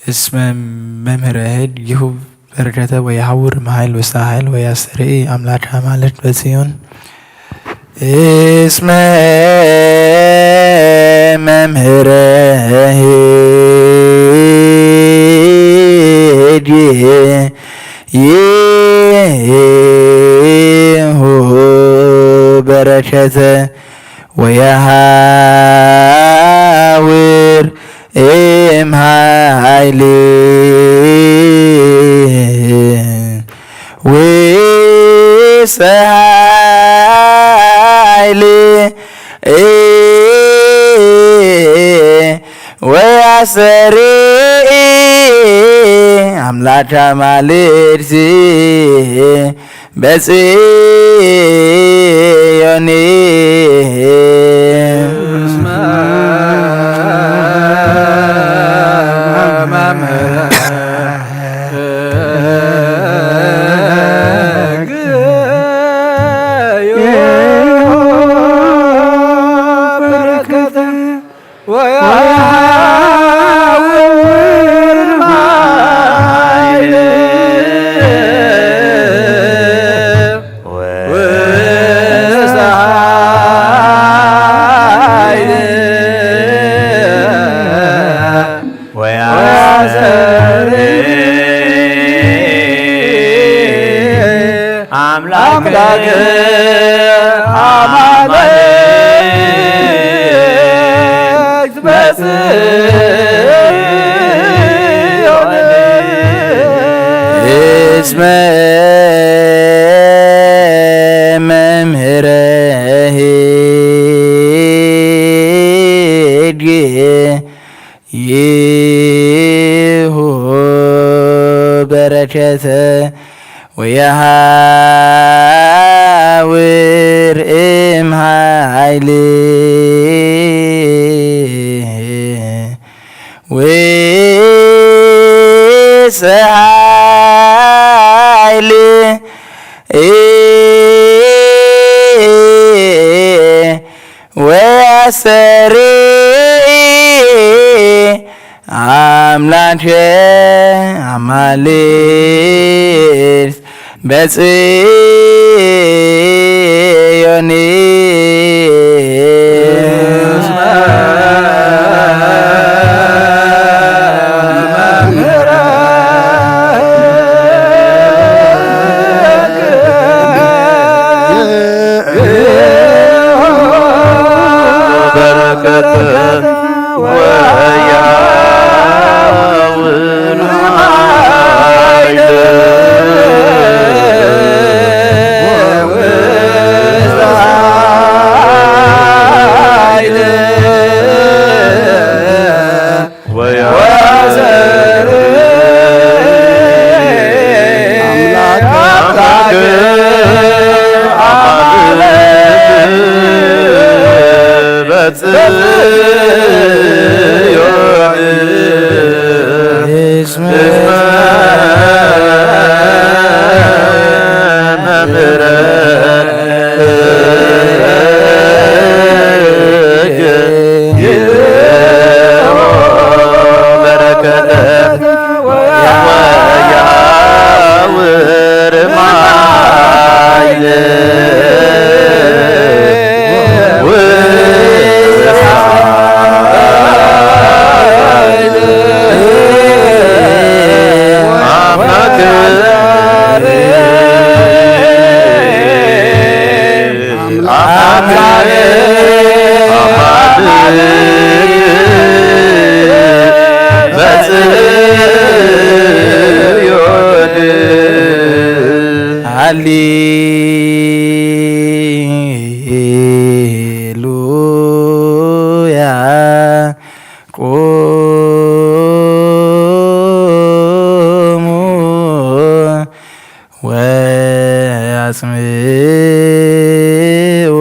እስመ መምህረ ኄድ ይሁብ በረከተ ወየሐውር እምኃይል ውስተ ኃይል ወያስተርኢ አምላከ ማለት በጽዮን። እስመ መምህረ ኄድ ይሁብ በረከተ ወየሐውር እምኃይል ውስተ ኃይል ወያስተርኢ አምላከ አማልክት በጽዮን። እስመ መምህረ በረከተ ወያውር ማይለ ውስተ ኃይል ወያሰሪ አምላክ አማልክት በጽዮን እስመ መምህረ ኄድ ይሁብ በረከተ ወየሐውር እምኃይል ውስተ ኃይል ወያስተርኢ አምላከ አማልክት በጽዮን። በረከተ ወያውር ኃይለ ወያዘር አምላክ አምላክ በጽዮን እስመ መምህረ በረከተ ወያውር ማይለ አምላክ በጽዮን ሃሌሉያ። ቁሙ ወአጽምዑ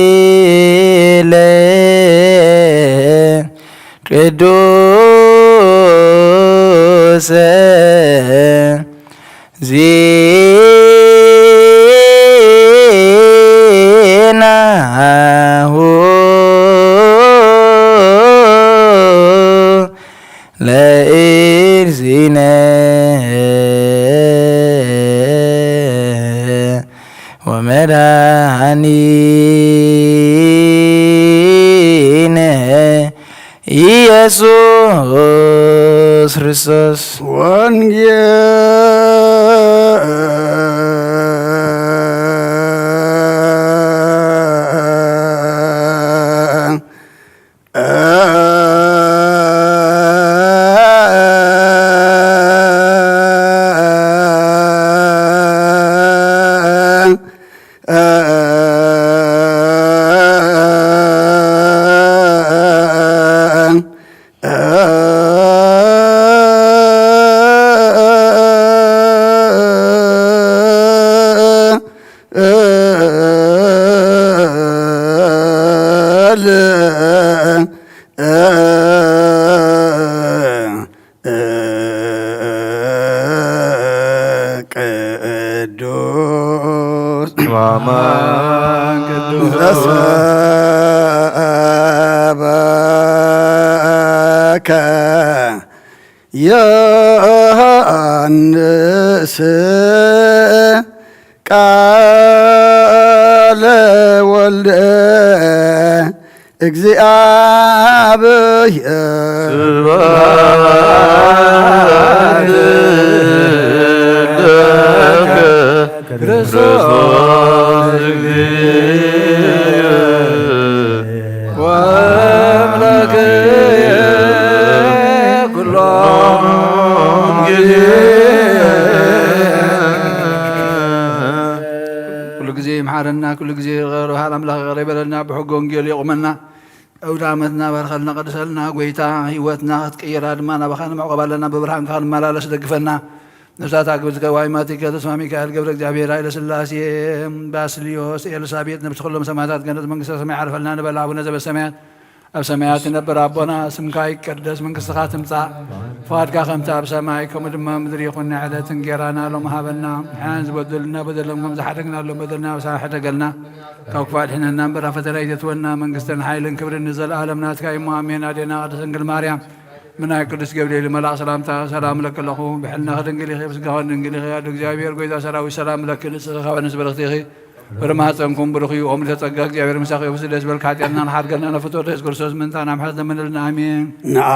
ወንጌለ ቅዱስ ዜ ለእግዚእነ ወመድኃኒነ ኢየሱስ ክርስቶስ። ወንጌል ቅዱስ አማን ቅዱስ ዘሰበከ ዮሐንስ ቃለ ወልደ እግዚአብሔር። ስብሐት ለከ ክርስቶስ እግዚእ ወአምላክየ ኩሎም ጊዜ። ኩሉ ግዜ ይምሓረና፣ ኩሉ ግዜ ይቕረ በሃል ኣምላኽ ይቕረ ይበለልና፣ ብሕጊ ወንጌል የቑመና፣ ኣውደ ዓመትና ባርኸልና፣ ቀድሰልና። ጎይታ ህይወትና ክትቅይራ ድማ ናባኻ ንምዕቆብ ኣለና፣ ብብርሃንካ ክንመላለስ ደግፈና። ነፍሳት ኣግብትከ ዋይማቲከ ተስፋ ሚካኤል ገብረ እግዚኣብሔር ኃይለ ሥላሴ ባስልዮስ ኤልሳቤጥ ነብሲ ኩሎም ሰማዕታት ገነት መንግስተ ሰማይ ዓርፈልና ንበል። ኣቡነ ዘበሰማያት ኣብ ሰማያት ትነብር ኣቦና፣ ስምካ ይቀደስ፣ መንግስትኻ ትምጻእ፣ ፍቓድካ ከምቲ ኣብ ሰማይ ከምኡ ድማ ኣብ ምድሪ ይኹን። ንዕለት እንጌራና ሎም ሃበና፣ ንሕናን ዝበደሉና በደሎም ከም ዝሓደግናሎም በደልና ኣበሳና ሕደገልና፣ ካብ ክፉእ ኣድሕነና እምበር፣ ኣብ ፈተና ኣይተትወና፣ መንግስትን ሓይልን ክብርን ንዘለኣለም ናትካ እሞ፣ ኣሜን። ኣዴና ቅድስት ድንግል ማርያም፣ ምናይ ቅዱስ ገብርኤል መልኣኽ ሰላምታ ሰላም እለኪ ኣለኹ። ብሕልናኺ ድንግል ኢኺ፣ ብስጋኺ ድንግል ኢኺ። ኣደ እግዚኣብሔር ጎይታ ሰራዊት ሰላም እለኪ፣ ንጽኺ ካብ ኣንስቲ ብርኽቲ ኢኺ። ፍረ ማህፀንኩም ብሩኽ እዩ። ኦም ልተጸጋ እግዚኣብሔር ምሳኺ እዩ። ደስ በልካ ሓጢኣትና ንሓርገልና ነፍቶ ወደ የሱስ ክርስቶስ ምንታና ምሕረት ለምንልና። ኣሜን። ንዓ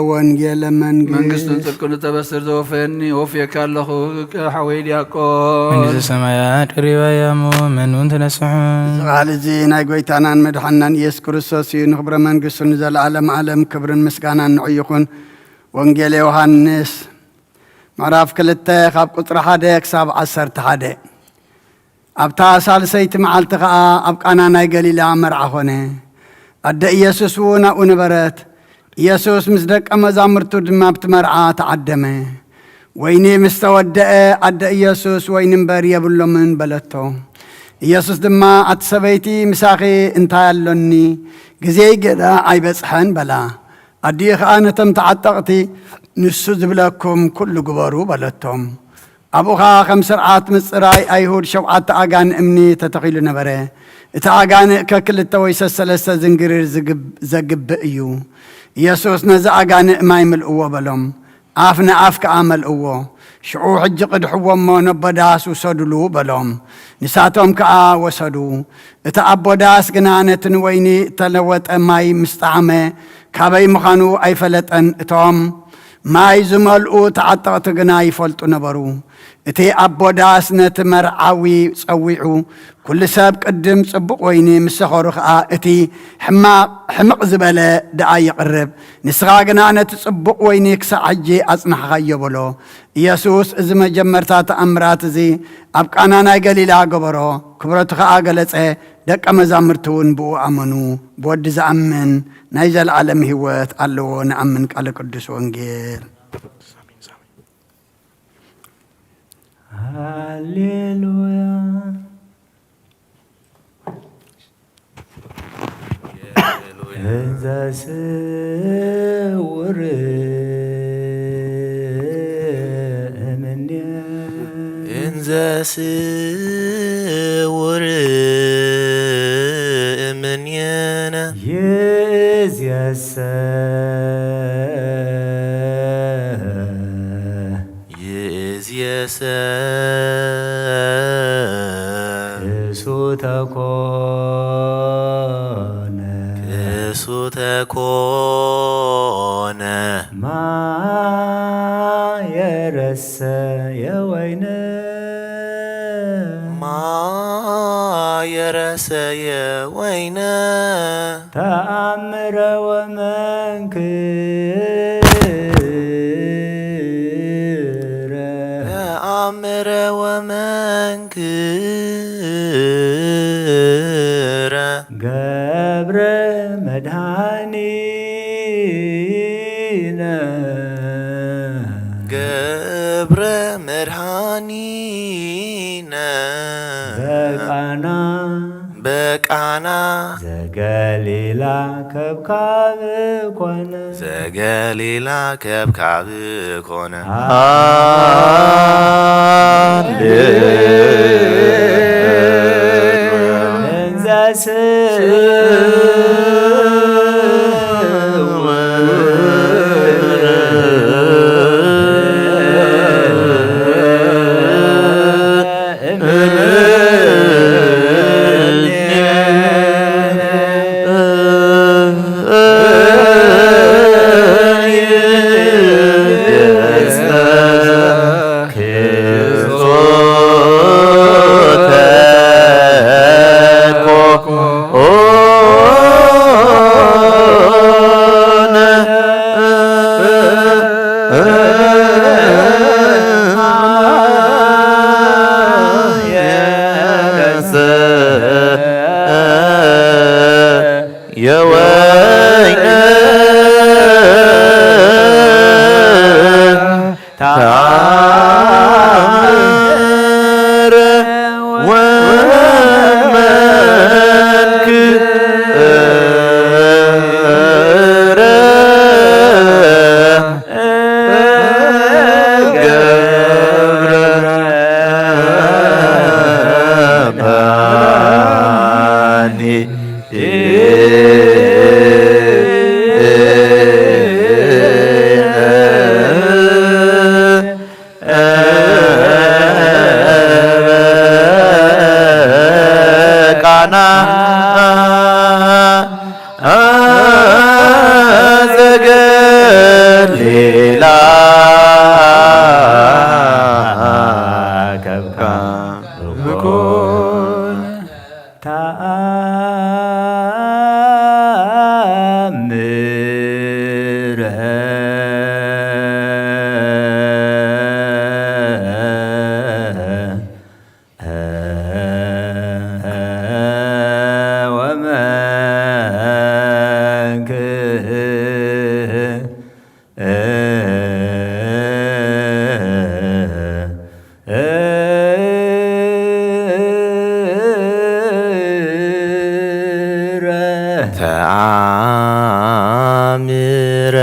ወንጌለ መንግስት መንግስትን ጽድቅን እተበስር ዘወፈየኒ ወፍየካ ኣለኹ። ሓወይ ዲያቆን መንግስተ ሰማያት ቅሪባ እያ እሞ መኑን ተነስሑ። እዚ ቃል እዚ ናይ ጎይታናን መድሓናን ኢየሱስ ክርስቶስ እዩ። ንኽብረ መንግስቱ ንዘለዓለም ዓለም ክብርን ምስጋናን ንዑ ይኹን። ወንጌል ዮሃንስ ምዕራፍ ክልተ ካብ ቁጽሪ ሓደ ክሳብ ዓሰርተ ሓደ። ኣብታ ሳልሰይቲ መዓልቲ ኸኣ ኣብ ቃና ናይ ገሊላ መርዓ ኾነ። ኣደ ኢየሱስ እውን ኣብኡ ነበረት። ኢየሱስ ምስ ደቀ መዛሙርቱ ድማ ኣብቲ መርዓ ተዓደመ። ወይኒ ምስ ተወደአ፣ ኣደ ኢየሱስ፣ "ወይኒ እምበር የብሎምን" በለቶ። ኢየሱስ ድማ፣ "ኣቲ ሰበይቲ፣ ምሳኺ እንታይ ኣሎኒ? ግዜይ ገና ኣይበጽሐን" በላ። ኣዲኡ ኸኣ ነቶም ተዓጠቕቲ፣ "ንሱ ዝብለኩም ኩሉ ግበሩ" በለቶም። ኣብኡ ኸኣ ከም ስርዓት ምጽራይ ኣይሁድ ሸውዓተ ኣጋንእ እምኒ ተተኺሉ ነበረ። እቲ ኣጋንእ ከክልተ ወይ ሰሰለስተ ዝንግሪር ዝግብ-፣ ዘግብእ እዩ። ኢየሱስ ነዚ ኣጋንእ ማይ ምልእዎ በሎም። ኣፍ ንኣፍ ከኣ መልእዎ። ሽዑ ሕጂ ቅድሕዎ እሞ ነቦ ዳስ ውሰዱሉ በሎም። ንሳቶም ከኣ ወሰዱ። እቲ ኣቦ ዳስ ግና ነቲ ንወይኒ እተለወጠ ማይ ምስ ጠዓመ፣ ካበይ ምዃኑ ኣይፈለጠን። እቶም ማይ ዝመልኡ ተዓጠቕቲ ግና ይፈልጡ ነበሩ። እቲ ኣቦ ዳስ ነቲ መርዓዊ ጸዊዑ፣ "ኩሉ ሰብ ቅድም ጽቡቕ ወይኒ፣ ምስ ሰኸሩ ኸኣ እቲ ሕማቕ፣ ሕምቕ ዝበለ ደኣ ይቕርብ። ንስኻ ግና ነቲ ጽቡቕ ወይኒ ክሳዕ ሕጂ ኣጽናሕኻዮ" በሎ። ኢየሱስ እዚ መጀመርታ ተኣምራት እዚ ኣብ ቃና ናይ ገሊላ ገበሮ፣ ክብረቱ ኸኣ ገለጸ። ደቀ መዛሙርቲ እውን ብኡ ኣመኑ። ብወዲ ዝኣምን ናይ ዘለኣለም ህይወት ኣለዎ። ንኣምን። ቃለ ቅዱስ ወንጌል። ሃሌሉያ። እንዘ ስውር እምኔ እንዘ ስውር እምኔነ ይእዜሰ ይእዜሰ ክሱተ ኮነ ክሱተ ኮነ ማየ ረሰየ ወይነ ማየ ረሰየ ወይነ ተአምረ ወመንክረ ተአምረ ወመንክረ ገብረ መድኃኒነ ገብረ መድኃኒነ በቃና በቃና ዘገሊላ ከብካብ ኮነ ዘገሊላ ከብካብ ኮነ። ሃሌሉያ። እንዘ ስውር የወይን ተአምር ወመንክር ገብረ ባኒ ቃና ዘገሊላ ከብካ ብኮነ ተአምረ ወመንክር ተአምረ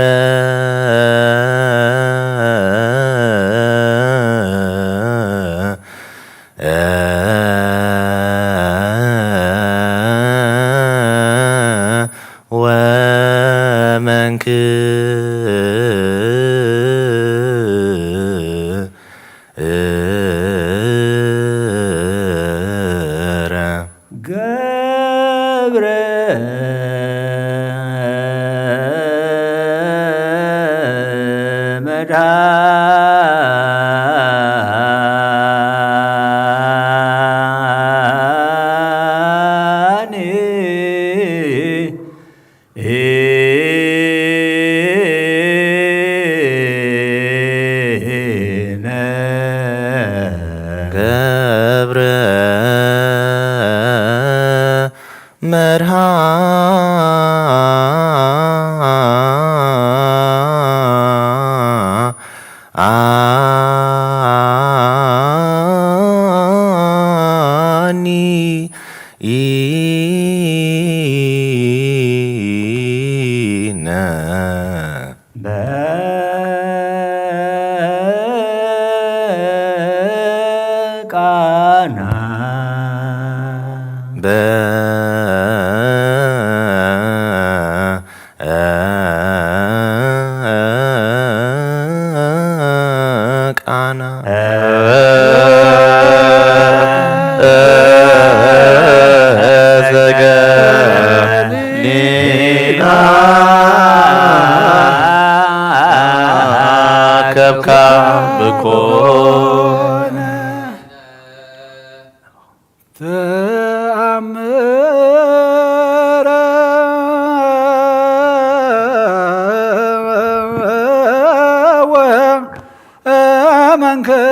ወመንክር ገብረ መድኃኒነ ገብረ መድኃኒነ በቃና በ ከብካ ብኮነ ተኣምረ ወመንክረ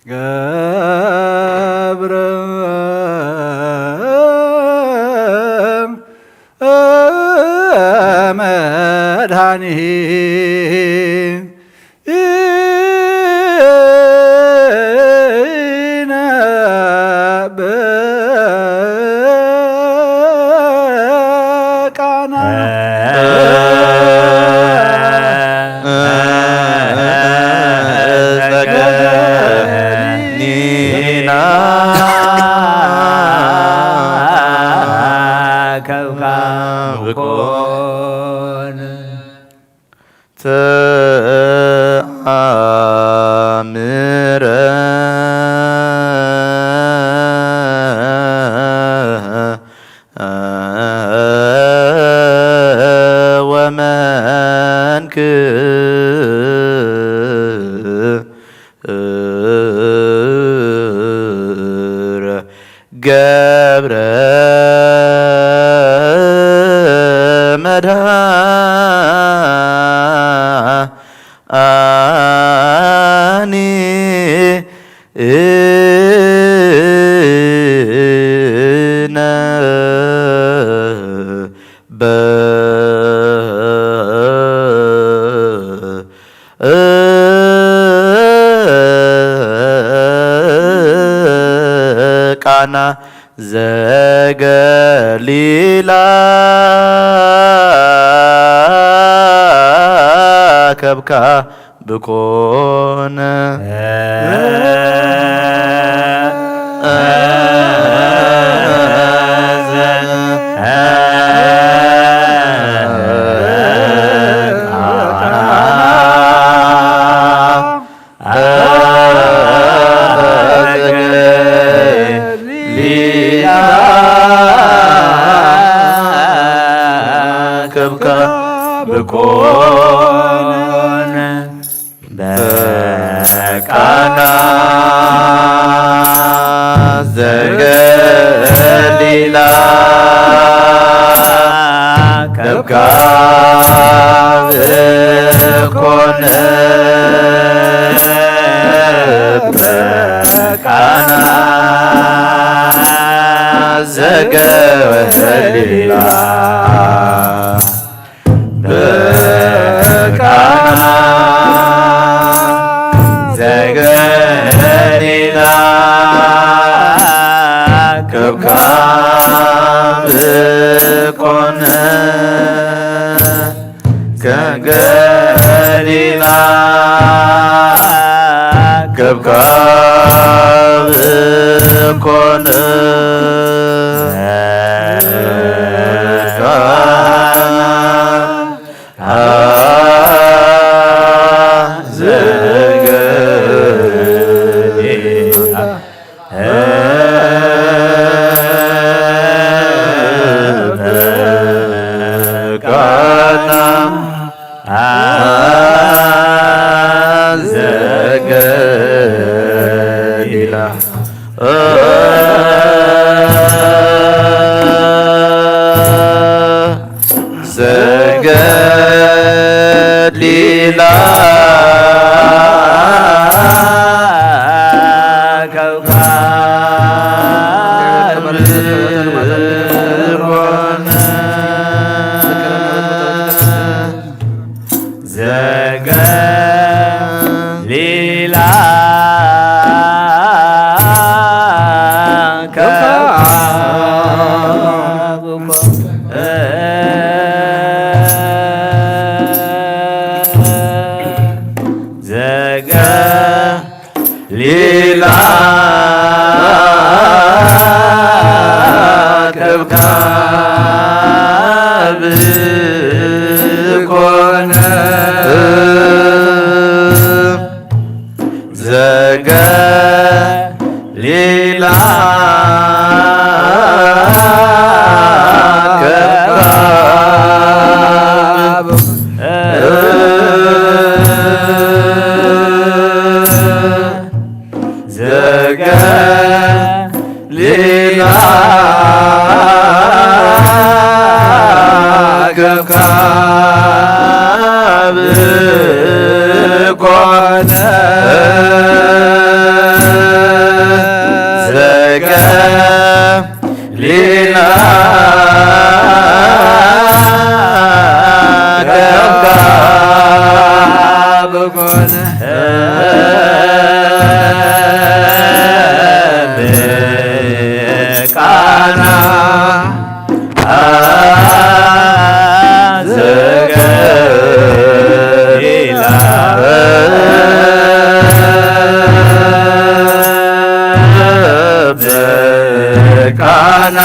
ገብረ መድኃኒነ በቃና ዘገኒና ከብካ ብኮነ ተኣምረ ወመንክ ገብረ መድኃኒነ በቃና ዘገሊላ ከብካ ብኮነ ከብካ ብኮነ በቃና ዘገሊላ ከብካ ብኮነ በቃና ዘገሊላ በቃና ዘገሊላ ከብካ ብኮነ ከገሊላ ከብካ ብኮነ ዘገሊላ ከብካ ብኮነ ዘገሊላ ከብካ ዘገሊላ ከብካ ብኮነ ዘገ ዘገሊላ ከብካብ ዘገ ሊላ ከብካብ ኮነ ዘገ ሊላ ከብካብ ኮነ ቃና ዘገሊላ በቃና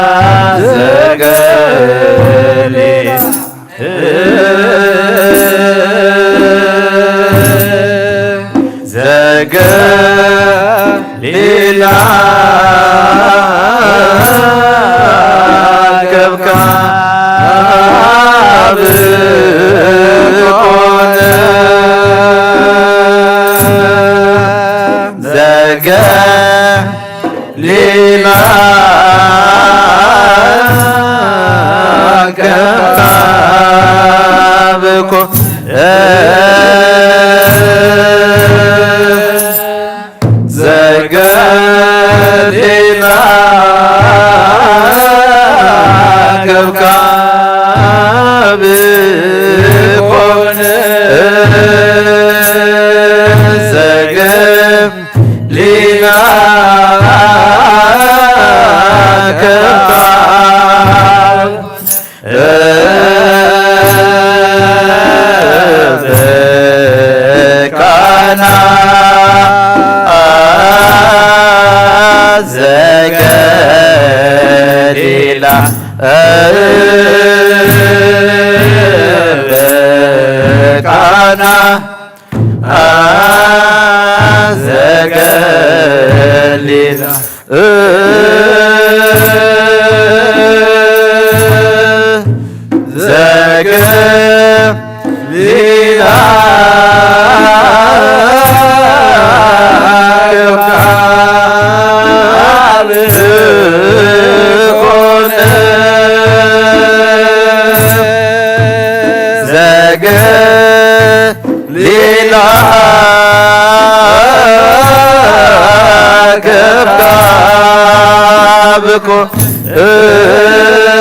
ዘገሊላ ዘገሊላ ከብካብ ኮነ ዘገ ሊላ ከብካብ ኮነ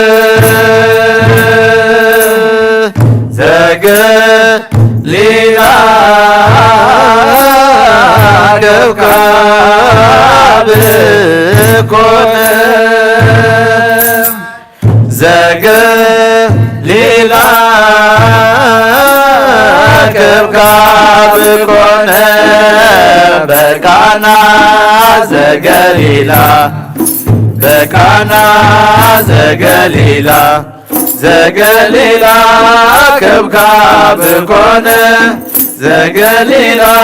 ዘገሊላ ከብካብ ኮነ ዘገ ሊላ ከብካብ በቃና ዘገሊላ በቃና ዘገሊላ ዘገሊላ ከብካብ ኮነ ዘገ ሊላ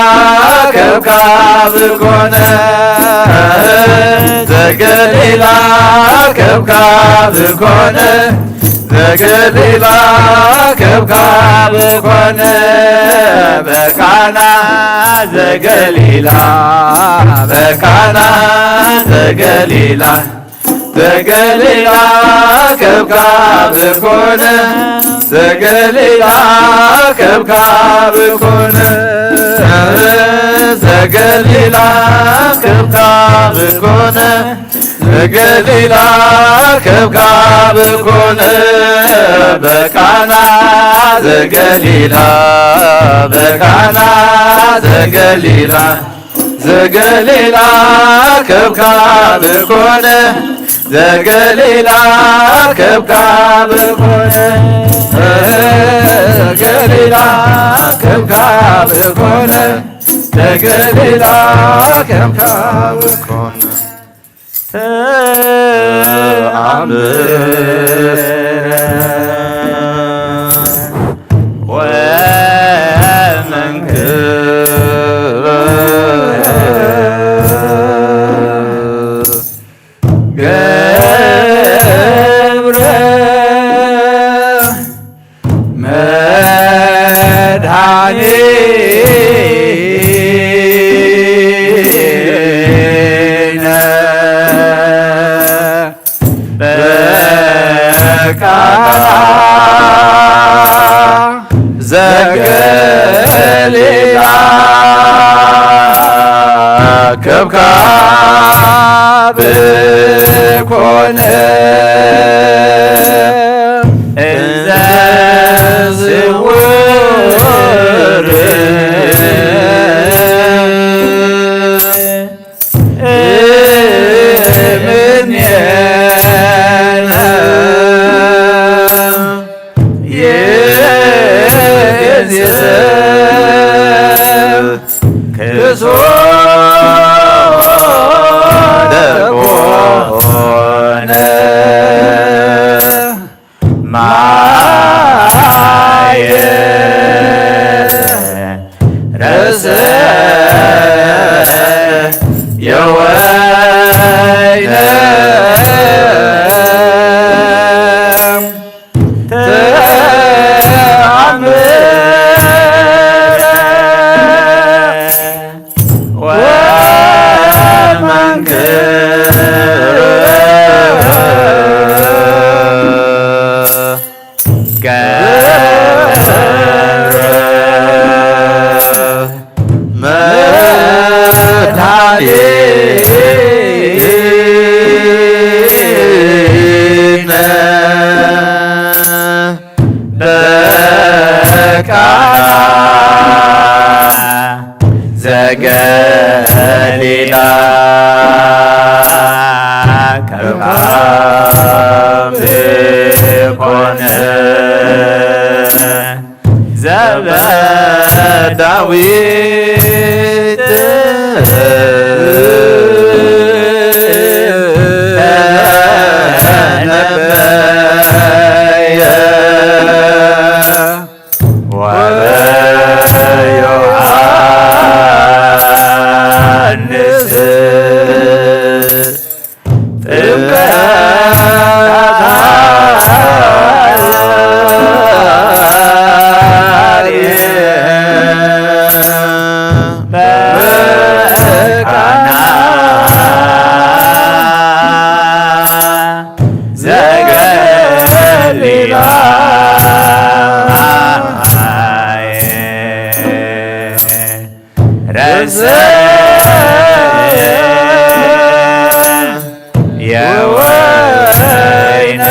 ከብካብ ኮነ ዘገሊላ ከብካብ ኮነ ዘገሊላ ከብካብ ኮነ በቃና ዘገሊላ በቃና ዘገሊላ ዘገሊላ ከብካብ ኮነ ዘገሊላ ከብካብ ኮነ ዘገሊላ ከብካብ ኮነ ዘገሊላ ከብካብ ኮነ በቃና ዘገሊላ በቃና ዘገሊላ ዘገሊላ ከብካብ ኮነ ዘገሊላ ከብካብ ኮነ ዘገሊላ ከብካብ ኮነ ዘገሊላ ከብካብ ኮነ በቃና ዘገሊላ በቃና ዘገሊላ ዘገሊላ ከብካብ ኮነ ዘገሊላ ከብካብ ኮነ ዘገሊላ ከብካብ ኮነ ዘገሊላ ከብካብ ኮነ ተአምር ወመንክር ከብካብ ኮነ እንዘ ስውር እምኔነ ይትየሰብ ክሱተ ኮነ ማየ ረሰ የወይነ ተአምረ ወመንክር ገብረ መድኃኒነ በቃና ዘገሊላ ከብካብ ኮነ ዘበዳዊት ተነበየ ወበዮሐንስ ጥምቀት አርየ በቃና ዘገሊላ ረሰ የወይነ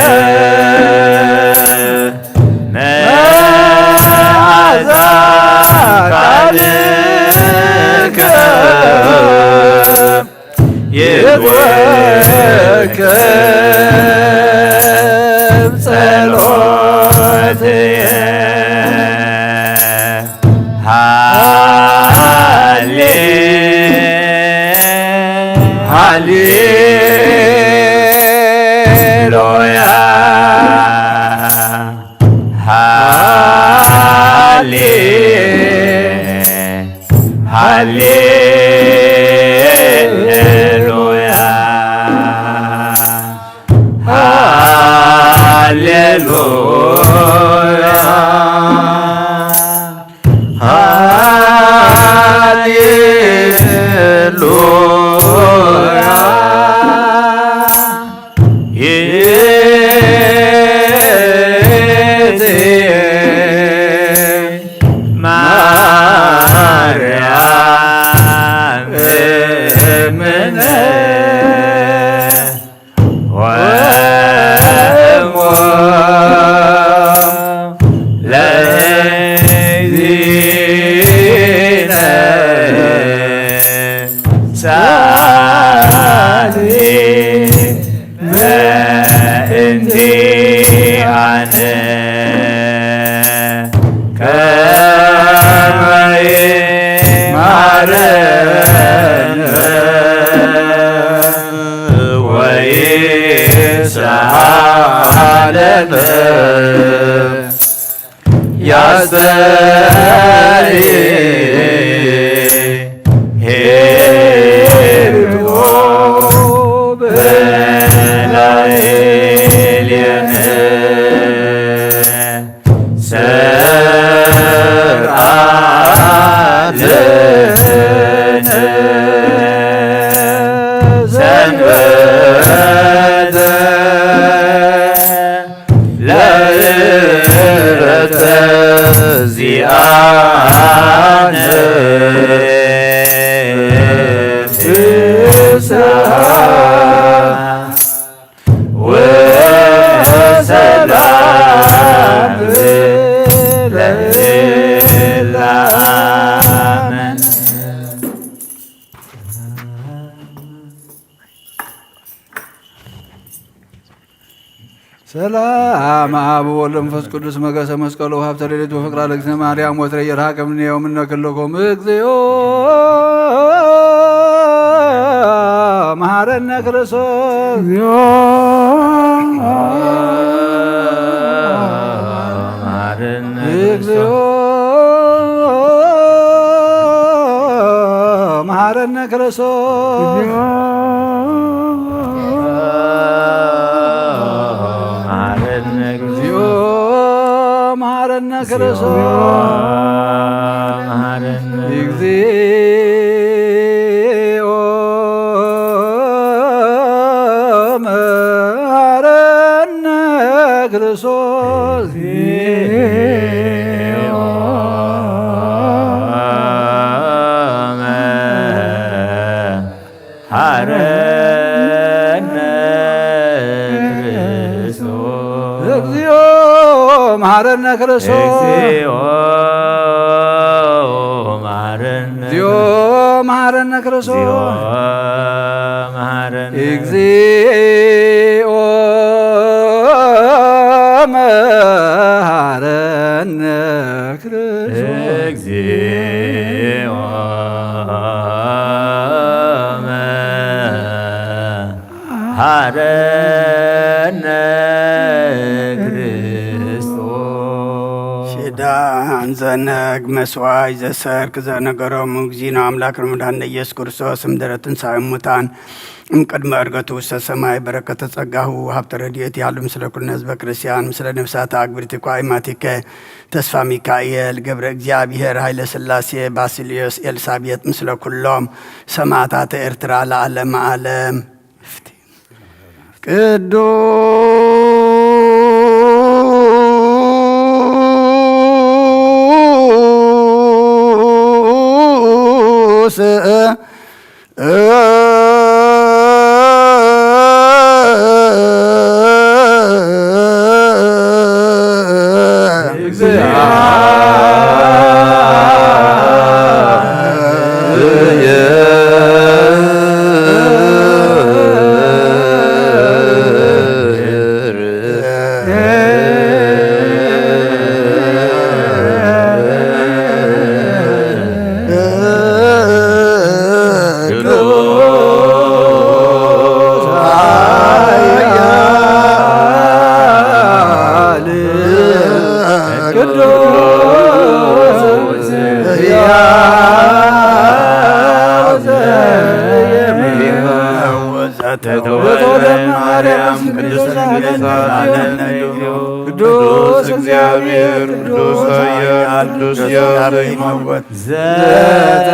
መዓዛ ቃልከ ይትወከብ ጸሎትየ። ሃሌ ሃሌሉያ ሃሌ ሃሌሉያ ሃሌሉያ ሃሌሉያ። ይእቲ ማርያም እምነ ወእሞ ለእግዚእነ ሳሊ በእንቲአነ ከመ ይማረነ ወይስሃለነ። ያስተይ ሄርዮ በላዕሌነ ሰርዓለነ ሰንበተ ለእረተ ዚአነ ፍስሐ ወሰላም ለእላመን። ሰላም አብ ወወልድ ወመንፈስ ቅዱስ መገሰ መስቀሉ ሀብተ ሌሊት ወፍቅራ ለእግዝእትነ ማርያም ወትረ ይርሃቅ እምኔው ምነ ክልኩም እግዚኦ መሐረነ ክርስቶስ። መሐረነ እግዚኦ መሐረነ ክርስቶስ። መሐረነ እግዚኦ መሐረነ ክርስቶስ። መሐረነ እግዚኦ መሐረነ ክርስቶስ። መሐረነ ክርስቶስ። እግዚኦ መሐረነ ክርስቶስ። እግዚኦ መሐረነ እግዚኦ መሐረነ ክርስቶስ። እግዚኦ መሐረነ እግዚኦ መሐረነ ክርስቶስ። እግዚኦ መሐረነ ክርስቶስ። ሽዳን ዘነግ መስዋይ ዘሰርክ ዘነገሮም እግዚእነ አምላክ ረመዳን ኢየሱስ ክርስቶስ እምድረ ትንሳኤ ሙታን እምቅድመ ዕርገቱ ውስተ ሰማይ በረከተ ጸጋሁ ሀብተ ረድኤት ያሉ ምስለ ኩልነ ህዝበ ክርስቲያን ምስለ ነፍሳተ አግብርቲኳ ኢማቲከ ተስፋ ሚካኤል ገብረ እግዚኣብሔር ኃይለ ሥላሴ ባሲልዮስ ኤልሳቤጥ ምስለ ኩሎም ሰማዕታተ ኤርትራ ለዓለመ ዓለም። ቅዱስ ቅዱስ ሕያው ዘየመውት ዘተወልደ ማርያም ቅድስት ድንግል ቅዱስ እግዚአብሔር ቅዱስ ኃያል ቅዱስ ሕያው ዘይመውት ዘተጠምቀ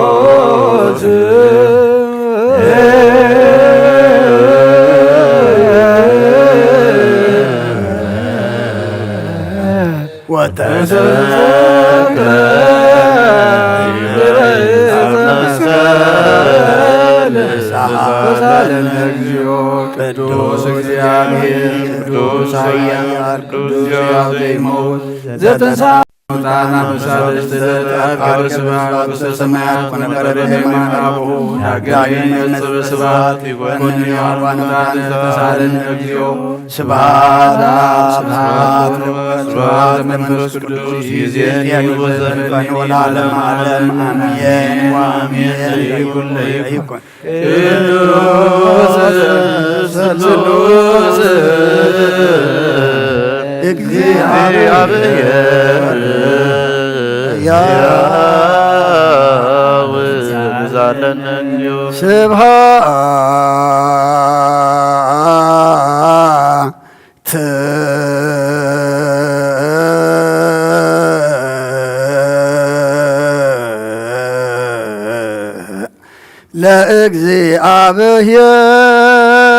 በዮርዳኖስ ወተሰቅለ ቅዱስ እግዚአብሔር ቅዱስ ኃያል ቅዱስ ሕያው ዘይመውት ዘተንሥአ እሙታን በሳልስት ዕለት አርገ በስብሐት ውስተ ሰማያት ወነበረ በየማነ አቡሁ። ዳግም ይመጽእ በስብሐት ሊኮንን ሕያዋን ሙታን። ተሳለን እግዚኦ። ስብሐት ለአብ ስብሐት ለወልድ ስብሐት ለመንፈስ ቅዱስ ይእዜኒ ወዘልፈኒ ወለዓለመ ዓለም አሜን ወአሜን። ለይኩን ለይኩን ቅዱስ ስሉስ እግዚአብሔር ያው ብዛለን ስብሐት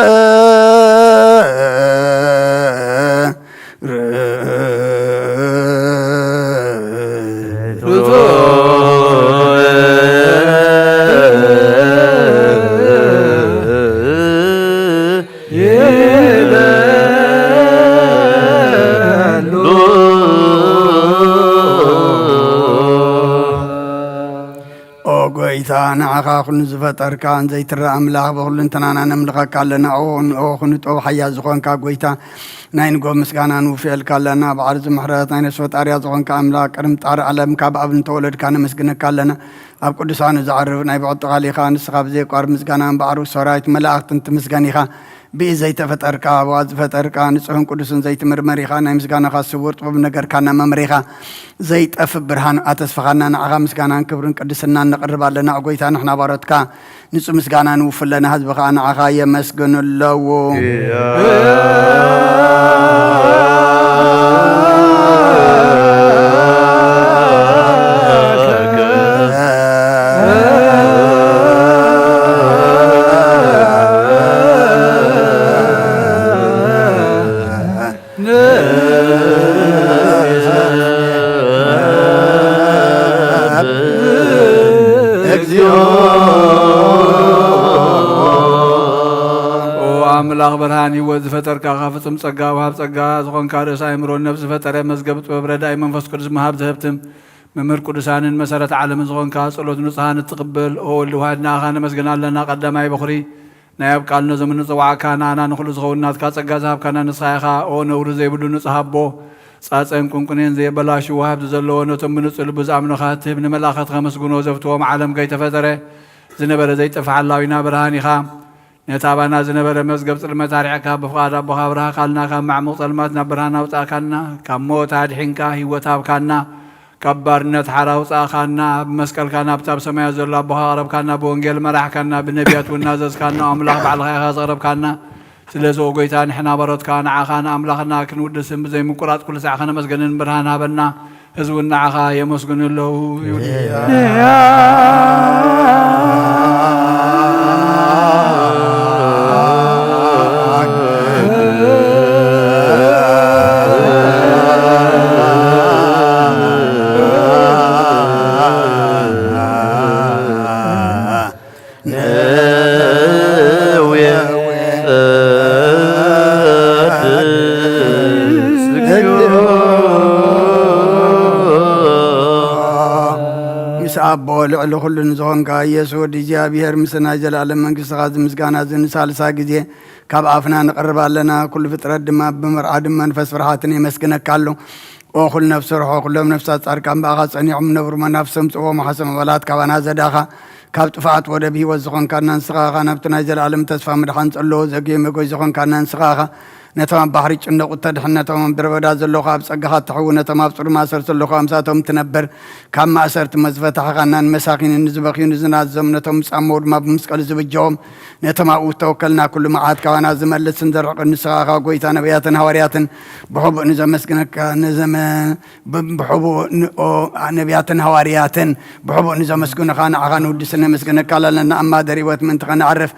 ለእግዚአብሔር ንዓኻ ኩሉ ዝፈጠርካ ዘይትረኣ ኣምላኽ ብኹልንተናና ነምልኸካ ኣለና። ኦ ንኦ ክንጦብ ሓያል ዝኾንካ ጎይታ ናይ ንጎ ምስጋና ንውፍየልካ ኣለና። ባዕሪ ዝምሕረት ናይ ነፍሲ ፈጣርያ ዝኾንካ ኣምላኽ ቅድሚ ጣሪ ዓለም ካብ ኣብ እንተወለድካ ነመስግነካ ኣለና። ኣብ ቅዱሳኑ ዝዓርፍ ናይ ብዕጥቓሊኻ ንስኻ ብዘየቋርብ ምስጋና እምበኣር ሰራዊት መላእኽትን ትምስገን ኢኻ። ብኢ ዘይተፈጠርካ፣ ብዋ ዝፈጠርካ፣ ንጹሕን ቅዱስን ዘይትምርመር ኢኻ። ናይ ምስጋናኻ ስውር ጥበብ ነገርካና መምሬኻ። ዘይጠፍእ ብርሃን ኣተስፋኻና ንዓኻ ምስጋናን ክብርን ቅድስናን ነቕርብ ኣለና። ኦ ጎይታ ንሕና ባሮትካ ንጹህ ምስጋና ንውፍለና፣ ህዝቢ ኸኣ ንዓኻ የመስግኑ ኣለዉ። እግዚኦ። ኦ ኣምላኽ ብርሃን ህይወት ዝፈጠርካ፣ ካብ ፍጹም ጸጋ ወሃብ ጸጋ ዝኾንካ፣ ርእሲ ኣእምሮን ነፍሲ ዝፈጠረ፣ መዝገብ ጥበብ ረዳኢ፣ መንፈስ ቅዱስ መሃብ ዝህብትም፣ መምህር ቅዱሳንን መሰረት ዓለምን ዝኾንካ፣ ጸሎት ንጹሃን እትቕበል፣ ኦ ወልድ ዋሕድ ንኣኻ ነመስግን ኣለና። ቀዳማይ በኹሪ ናይ ኣብ ቃል ነዞም እንጽዋዕካ ንኣና ንኹሉ ዝኸውን ናትካ ጸጋ ዝሃብካና ንስኻ ኢኻ። ኦ ነውሪ ዘይብሉ ንጹህ ኣቦ፣ ጻጸን ቁንቁኔን ዘየበላሹ፣ ወሃብቲ ዘለዎ፣ ነቶም ብንጹህ ልቢ ዝኣምኑኻ እትህብ፣ ንመላእኽቲ ከመስግኖ ዘፍትዎም ዓለም ከይተፈጠረ ዝነበረ ዘይጠፍእ ሓላዊና ብርሃን ኢኻ። ነቲ ኣባና ዝነበረ መዝገብ ጽልመት ኣርሒቕካ፣ ብፍቓድ ኣቦኻ ኣብርሃካልና፣ ካብ ማዕሙቕ ጸልማት ናብ ብርሃን ኣውጻእካና፣ ካብ ሞት ኣድሒንካ ህይወት ሃብካና። ካብ ባርነት ሓራ ኣውጻእካና፣ ብመስቀልካ ናብቲ ኣብ ሰማያት ዘሎ ኣቦኻ ኣቕረብካና፣ ብወንጌል መራሕካና፣ ብነቢያት እውን ናዘዝካና፣ ኣምላኽ ባዕልኻ ኢኻ ዘቕረብካና። ስለዚ ኦ ጎይታ፣ ንሕና ባሮትካ ንዓኻ ንኣምላኽና ክንውድስን ብዘይ ምቁራጽ ኩሉ ሳዕ ከነመስገንን ብርሃን ሃበና። ህዝቢ እውን ንዓኻ የመስግኑ ኣለዉ። ይውድያ። ምስ ኣቦ ልዕሊ ኩሉ ንዝኾንካ ኢየሱስ ወዲ እግዚኣብሔር፣ ምስ ናይ ዘለኣለም መንግስትኻ ዝምስጋና እዚ ንሳልሳ ግዜ ካብ ኣፍና ንቕርብ ኣለና። ኩሉ ፍጥረት ድማ ብመርዓድን መንፈስ ፍርሃትን የመስግነካ ኣሎ። ኦ ኩሉ ነፍሲ ርሖ፣ ኩሎም ነፍሳት ጻድቃን ብኣኻ ጸኒዖም ነብሩ፣ መናፍሶም ጽዎ መሓሶም ኣባላት ካባና ዘዳኻ፣ ካብ ጥፍኣት ወደብ ህይወት ዝኾንካና ንስኻ ኢኻ። ናብቲ ናይ ዘለኣለም ተስፋ ምድሓን ጸሎ ዘግየ መጎይ ዝኾንካና ንስኻ ኢኻ። ነቶም ኣብ ባሕሪ ጭነቑ እተድሕን፣ ነቶም ኣብ ምድረ በዳ ዘለኹ ኣብ ጸጋኻ እትሕዊ፣ ነቶም ኣብ ጽሉም ማእሰርቲ ዘለኹ ኣምሳቶም ትነብር፣ ካብ ማእሰርቲ መዝፈታሕኻና፣ ንመሳኺንን ንዝበኽዩ ንዝናዘዙ፣ ነቶም ዝጻመዉ ድማ ብመስቀሉ ዝብጀዎም፣ ነቶም ኣብኡ ዝተወከልና ኩሉ መዓት ካባና ዝመልስን ዘርሕቕን ንስኻ ኢኻ። ጎይታ ነቢያትን ሃዋርያትን ብሕቡእ ንዘመስግነካ፣ ንዘመ-፣ ብ-፣ ብሕቡእ ንኦ-፣ ነቢያትን ሃዋርያትን ብሕቡእ ንዘመስግኑኻ ንዓኻ ንውድስን ነመስግነካ ኣለና። ኣማደር ህይወት ምእንቲ ኸነዕርፍ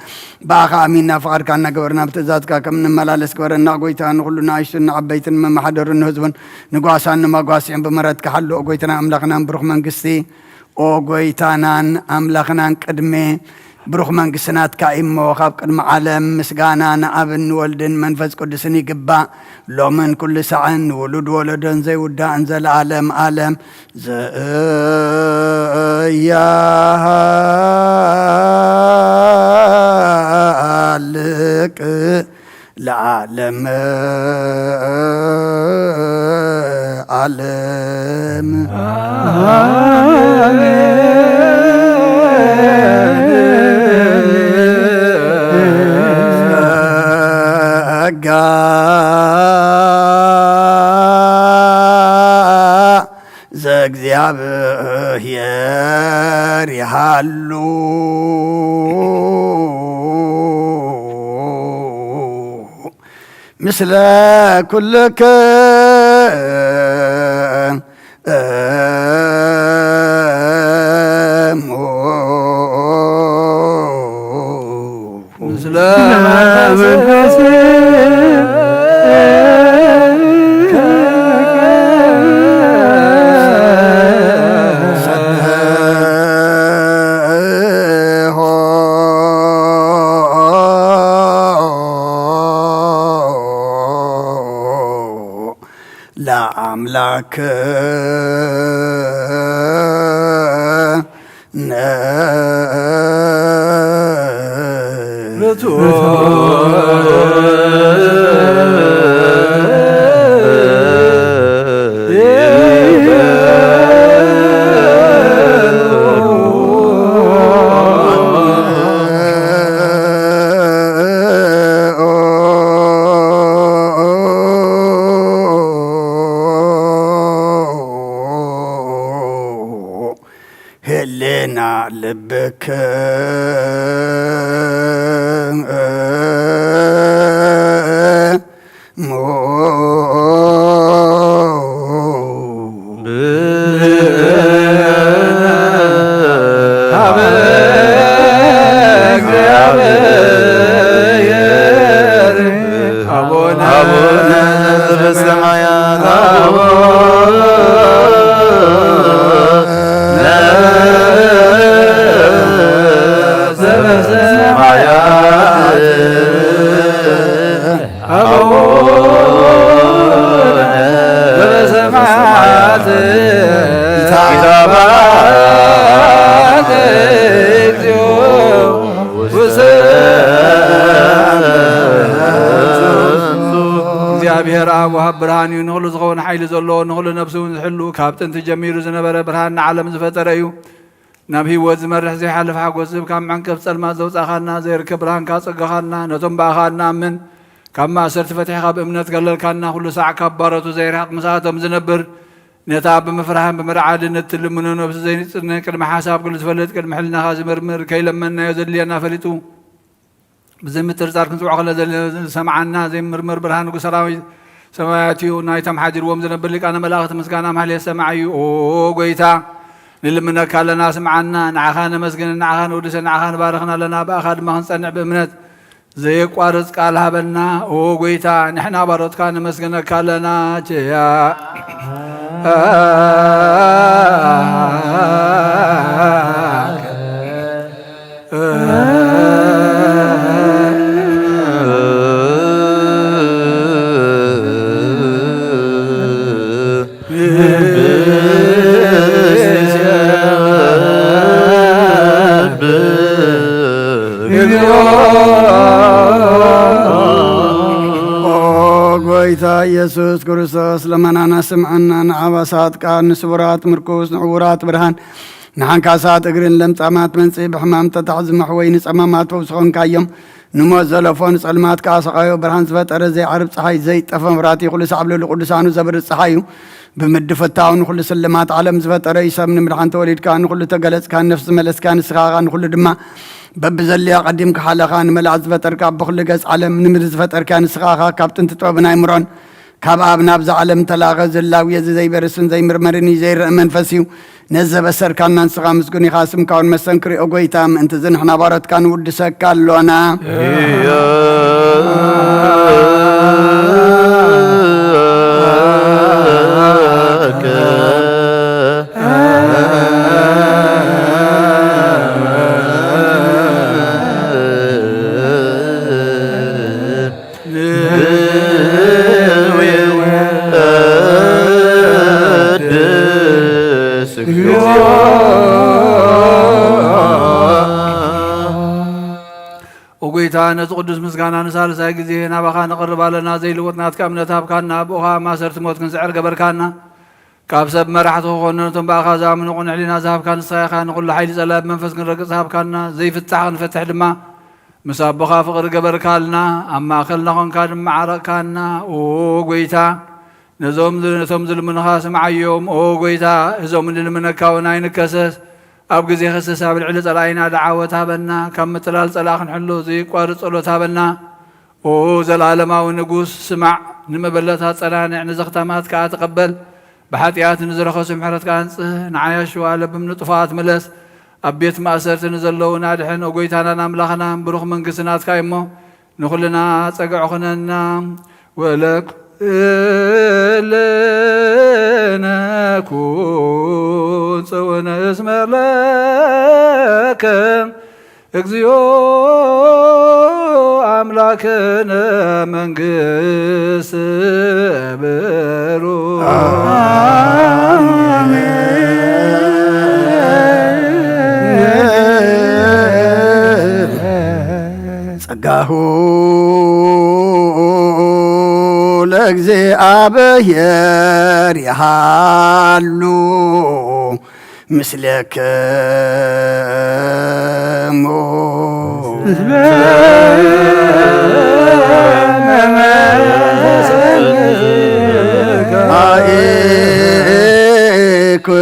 ብኣኻ ኣሚንና ፍቓድካ እናገበርና ብትእዛዝካ ከም እንመላለስ ግበረና። ጎይታ ንኹሉ ንኣሽቱን ንዓበይትን መመሓደሩን ንህዝቡን ንጓሳን ንመጓስዕን ብምሕረትካ ሓሉ። ኦ ጎይታና ኣምላኽናን ብሩኽ መንግስቲ፣ ኦ ጎይታናን ኣምላኽናን ቅድሚ ብሩኽ መንግስቲ ናትካ እዩ እሞ፣ ካብ ቅድሚ ዓለም ምስጋና ንኣብን ንወልድን መንፈስ ቅዱስን ይግባእ፣ ሎምን ኩሉ ሳዕን ንውሉድ ወለዶን ዘይውዳእን ዘለዓለም ዓለም። ዘያሃልቅ ለዓለም ዓለም። ጸጋ ዘእግዚኣብሔር ይሃሉ ምስለ ኩልክሙ። ምስለ መንፈስ ለአምላክ ርቱዕ ህሌና ልብክ እግዚኣብሔር ኣብ ወሃብ ብርሃን እዩ። ንኹሉ ዝኸውን ሓይሊ ዘለዎ፣ ንኹሉ ነፍሲ እውን ዝሕሉ፣ ካብ ጥንቲ ጀሚሩ ዝነበረ፣ ብርሃን ንዓለም ዝፈጠረ እዩ። ናብ ህይወት ዝመርሕ ዘይሓልፍ ሓጎስ ዝህብ፣ ካብ መዕንቀፍ ጸልማት ዘውጻእኻና፣ ዘይርከብ ብርሃን ካጸገኻና፣ ነቶም ብኣኻ እንኣምን ካብ ማእሰርቲ ፈቲሕኻ ብእምነት ከለልካና፣ ኩሉ ሳዕ ካብ ባሮቱ ዘይርሕቕ ምሳቶም ዝነብር፣ ነታ ብምፍራህን ብምርዓድን እትልምኖ ነብሲ ዘይንጽነ፣ ቅድሚ ሓሳብ ኩሉ ዝፈልጥ፣ ቅድሚ ሕልናኻ ዝምርምር፣ ከይለመንናዮ ዘድልየና ፈሊጡ፣ ብዘይምጥርጻር ክንጽውዖ ከለና ዝሰምዓና ዘይምርምር ብርሃን ንጉስ ሰራዊት ሰማያት እዩ። ናይቶም ሓዲርዎም ዝነብር ሊቃነ መላእኽቲ ምስጋና ማህሌት ሰማዕ እዩ። ኦ ጎይታ፣ ንልምነካ ኣለና፣ ስምዓና። ንዓኻ ነመስግን፣ ንዓኻ ንውድሰ፣ ንዓኻ ንባርኽን ኣለና። ብኣኻ ድማ ክንጸንዕ ብእምነት ዘየቋርጽ ቃል ሃበና። ኦ ጎይታ፣ ንሕና ባሮትካ ነመስግነካ ኣለና። ቸያ ኦ ጎይታ ኢየሱስ ክርስቶስ፣ ለመናና ስምዐና። ንዓባሳት ቃል፣ ንስቡራት ምርኩስ፣ ንዕውራት ብርሃን፣ ንሓንካሳት እግርን ለምጻማት መንጽኢ፣ ብሕማም ተታሕዚ መሕወይ፣ ንጸማማት ፈውሲ ኾንካዮም። ንሞት ዘለፎ፣ ንጸልማት ከኣ ሰቓዮ፣ ብርሃን ዝፈጠረ፣ ዘይዓርብ ጸሓይ፣ ዘይጠፈ መብራህቲ፣ ኩሉ ሳዕ ኣብ ልዕሊ ቅዱሳኑ ዘብርህ ጸሓይ እዩ። ብምድፍታው ንኹሉ ስልማት ዓለም ዝፈጠረ እዩ። ሰብ ንምድሓን ተወሊድካ፣ ንኹሉ ተገለጽካ፣ ንነፍሲ ዝመለስካ ንስኻ ኢኻ፣ ንኹሉ ድማ በብዘድልዮ ኣቐዲምካ ሓለኻ። ንመላእኽቲ ዝፈጠርካ፣ ብኹሉ ገጽ ዓለም ንምድሪ ዝፈጠርካ ንስኻ ኢኻ። ካብ ጥንቲ ጥበብን ኣይምሮን ካብ ኣብ ናብዛ ዓለም ተላኸ። ዝላዊ እዚ ዘይበርስን ዘይምርመርን እዩ፣ ዘይረአ መንፈስ እዩ። ነዚ ዘበሰርካና ንስኻ ምስጉን ኢኻ። ስምካ እውን መስተንክር እዩ፣ ኦ ጎይታ። ምእንቲ እዚ ንሕና ባሮትካ ንውድሰካ ኣሎና። ኦ ጎይታ፣ ነዚ ቅዱስ ምስጋና ንሳልሳይ ግዜ ናባኻ ነቕርብ ኣለና። ዘይልወጥ ናትካ እምነት ሃብካና፣ ብኡኻ ማሰርት ሞት ክንስዕር ገበርካና። ካብ ሰብ መራሕቲ ክኾኑ ነቶም ብኣኻ ዝኣምኑ ቅኑዕ ሕሊና ዝሃብካ ንስኻ ኢኻ። ንኹሉ ሓይሊ ጸላኢ ብመንፈስ ክንረግጽ ዝሃብካና፣ ዘይፍታሕ ክንፈትሕ ድማ ምስ ኣቦኻ ፍቕሪ ገበርካልና። ኣብ ማእከልና ኾንካ ድማ ዓረቕካና። ኦ ጎይታ፣ ነዞም ነቶም ዝልምኑኻ ስምዓዮም። ኦ ጎይታ፣ እዞም እንልምነካ እውን ኣይንከሰስ። ኣብ ግዜ ክስስ ኣብ ልዕሊ ጸላኢና ደዓወት ሃበና። ካብ ምጥላል ጸላኢ ክንሕሎ ዘይቋርጽ ጸሎት ሃበና። ኦ ዘለዓለማዊ ንጉስ፣ ስማዕ፣ ንመበለታት ጸናንዕ፣ ንዘኽታማት ከኣ ተቐበል። ብሓጢኣት ንዝረኸሱ ምሕረትካ ኣንጽህ፣ ንዓያሹ ኣለብም ንጥፉኣት ምለስ። ኣብ ቤት ማእሰርቲ ንዘለዉ ናድሕን፣ ኦ ጎይታናን ኣምላኽናን፣ ብሩኽ መንግስቲ ናትካ እዩሞ፣ ንኹልና ጸግዒ ኩነና። ወለኩ እልነ ኩን ጽውነ እስመ ለከ እግዚኦ አምላክነ መንግስት ብሩ። አሜን። አሁ ለእግዚአብሔር ይሃሉ ምስሌክሙ።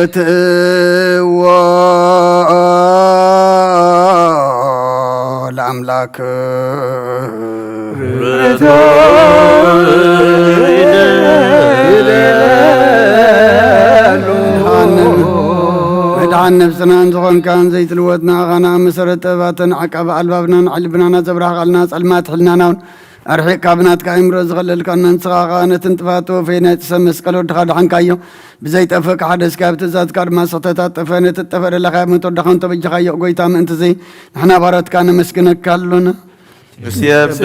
አኢኩትዎ ለአምላክ። መድሓን ነብስናን ዝኾንካን ዘይትልወጥና ኣኻና መሰረት ጥበባትን ዓቃቢ ኣልባብናን ዓሊ ልብናና ዘብራህቓልና ጸልማት ሕልናናውን ኣርሒቕካ ብናትካ ኣእምሮ ዝኸለልካና ንስኻ ኸኣ ነቲ ንጥፋት ተወፈይ ናይ ጥሰ መስቀል ወድኻ ድሓንካዮ ብዘይጠፍእ ክሓደስካ ብትእዛዝካ ድማ ስሕተት ኣጠፈ ነቲ ጠፈ ደለኻዮ ሞት ወድኻ እንተበጃኻዮ ጎይታ ምእንትዚ ንሕና ባሮትካ ነመስግነካ ኣሎና። ንሴብሕክ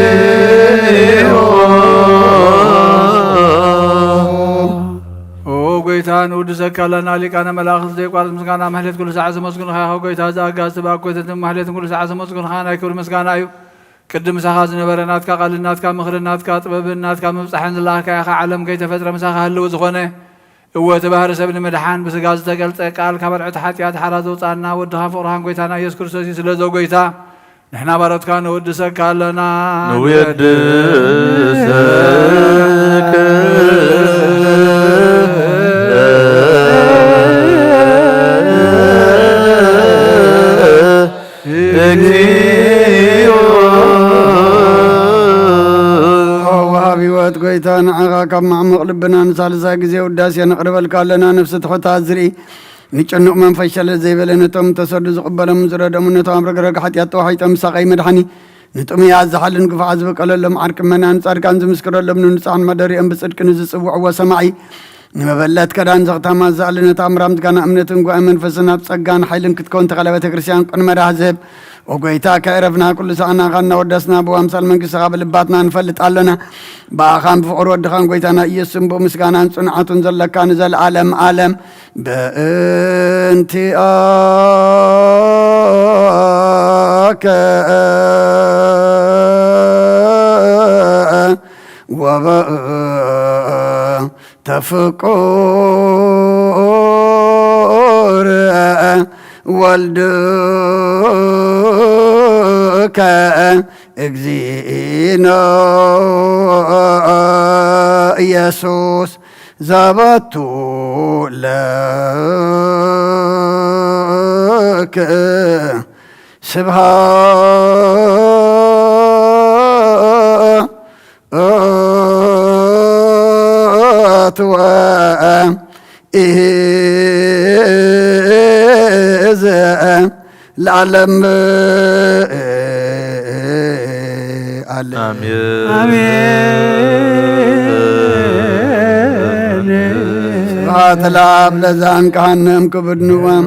እግዚኦ። ኦ ጎይታ፣ ንውድሰካ ኣለና፣ ሊቃነ መላእኽት፣ ዘይቋርጽ ምስጋና ማህሌት ኩሉ ሰዓት ዘመስግኑኻ ኢኻ። ጎይታ፣ እዚ ኣጋዚ ባኮተትን ማህሌትን ኩሉ ሰዓት ዘመስግኑኻ ናይ ክብሪ ምስጋና እዩ። ቅድም ምሳኻ ዝነበረ ናትካ ቃልን ናትካ ምኽርን ናትካ ጥበብን ናትካ ምብጻሕን ዝለኣኽካዮ ኸኣ ዓለም ከይተፈጥረ ምሳኻ ህልው ዝኾነ፣ እወ፣ እቲ ባህሪ ሰብ ንምድሓን ብስጋ ዝተገልጸ ቃል ካብ ኣልዑት ሓጢኣት ሓራ ዘውጽኣና ወድኻን ፍቕርኻን ጎይታና ኢየሱስ ክርስቶስ እዩ። ስለዚ፣ ኦ ጎይታ፣ ንሕና ባሮትካ ነወድሰካ ኣለና። ንወድሰክ እግዚኦ። ወሃቢ ህይወት ጎይታ፣ ንዓኻ ካብ ማዕሙቕ ልብና ንሳልሳይ ግዜ ውዳሴ ነቕርበልካ ኣለና። ነፍሲ ትሑታት ዝርኢ፣ ንጭኑቕ መንፈስ ሸለል ዘይበለ፣ ነቶም ተሰዱ ዝቕበሎም ዝረደሙ፣ ነቶም ኣብ ረግረግ ሓጢኣት ተዋሒጦም ምሳቐይ መድሓኒ፣ ንጥሙያት ዝሓልን ግፉዓት ዝበቀለሎም ዓርቂ መናን ጻድቃን ዝምስክረሎም ንንጹሓን መደሪኦም ብጽድቂ ንዝጽውዕዎ ሰማዒ፣ ንመበለት ከዳን ዘኽታማ ዝኣሊ ነታ ኣምራም ዝጋና እምነትን ጓኢ መንፈስን ኣብ ጸጋን ሓይልን ክትከውን ተኸለ ቤተ ክርስቲያን ቅን መዳህ ዝህብ፣ ኦ ጎይታ፣ ከዕረፍና ኩሉ ሰዓና ኻና ወደስና ብዋምሳል መንግስትኻ ብልባትና ንፈልጥ ኣለና። ብኣኻን ብፍቕሪ ወድኻን ጎይታና ኢየሱስን ብኡ ምስጋናን ጽንዓቱን ዘለካ ንዘለዓለም ዓለም በእንቲኣከ ወበእንተ ፍቁር ወልድከ እግዚእነ ኢየሱስ ዘበቱ ለክ ስብሐት ወኢሕዘ ለዓለም ዓለም። አሜን። ስብሐት ለአብ ለዘአንቅሐነ እምክቡድ ንዋም።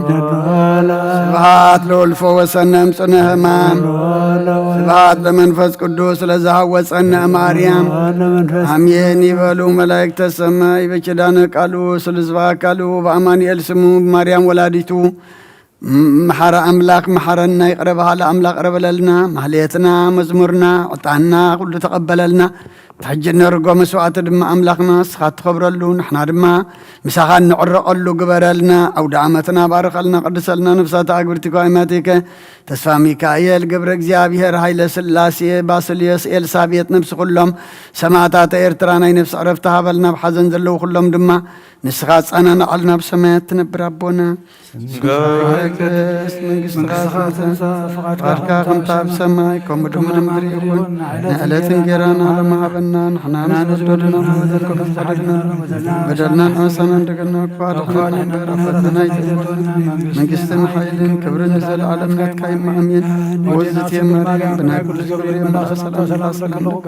ስብሐት ለወልድ ፈወሰነ እምጽኑዕ ሕማም። ስብሐት ለመንፈስ ቅዱስ ለዘሐወጸነ እምአርያም። አሜን ይበሉ መላእክተ ሰማይ በኪዳነ ቃሉ ስሉስ በአካሉ በአማኑኤል ስሙ ማርያም ወላዲቱ። መሓረ ኣምላኽ መሓረና፣ ይቕረ በሃሊ ኣምላኽ ቅረ በለልና። ማህሌትና፣ መዝሙርና፣ ዕጣንና ኩሉ ተቐበለልና። እቲ ሕጂ እነርጎ መስዋዕቲ ድማ ኣምላኽና ንስኻ ትኸብረሉ፣ ንሕና ድማ ምሳኻ እንዕረቐሉ ግበረልና። ኣውደ ዓመትና ባርኸልና፣ ቅድሰልና። ነፍሳት ኣግብርቲ ኳይማቲከ ተስፋ ሚካኤል ገብረ እግዚኣብሔር፣ ሃይለ ስላሴ፣ ባስልዮስ፣ ኤልሳቤጥ፣ ነፍሲ ኩሎም ሰማዕታት ኤርትራ ናይ ነፍሲ ዕረፍቲ ሃበልና። ኣብ ሓዘን ዘለዉ ኩሎም ድማ ንስኻ ኣጸናንዓልና። ኣብ ሰማያት ትነብር ኣቦና፣ ስምካ ይትቀደስ፣ መንግስትኻ ትምጻእ፣ ፍቓድካ ከምታ ኣብ ሰማይ ከምኡ ድማ ኣብ ምድሪ ይኹን። ንዕለት እንጌራና ሎሚ ሃበና፣ ንሕና ንዝበደሉና ንበደልና፣ በደልና ንኣበሳና እንደገና እኳ ኣድሕነና እምበር፣ ኣብ ፈተና ኣይተእትወና። መንግስትን ሓይልን ክብርን ንዘለዓለም ናትካ እዩ። ኣሜን። ወዝት ማርያም ብናይ ቅዱስ ገብርኤል መልኣኽ ሰላምታ ሰላም ለኪ፣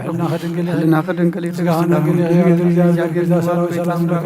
ሕልናኺ ድንግል እዩ፣ ስጋኺ ድንግል እዩ፣ እግዚኣብሔር ሰላም ለኪ።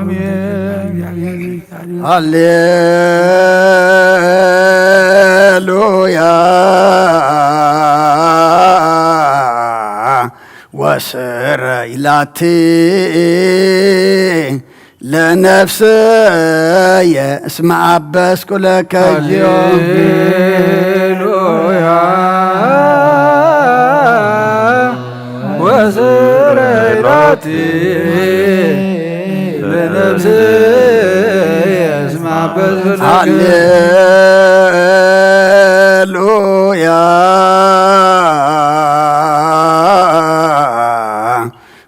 አሜን። ሃሌሉያ ወስረ ኢላቲ ለነፍስየ እስመ አበስኩ ለከ እግዚኦ። ሃሌሉያ ወስረ ኢላቲ ለነፍስየ እስመ አበስኩ ለከ ሃሌሉያ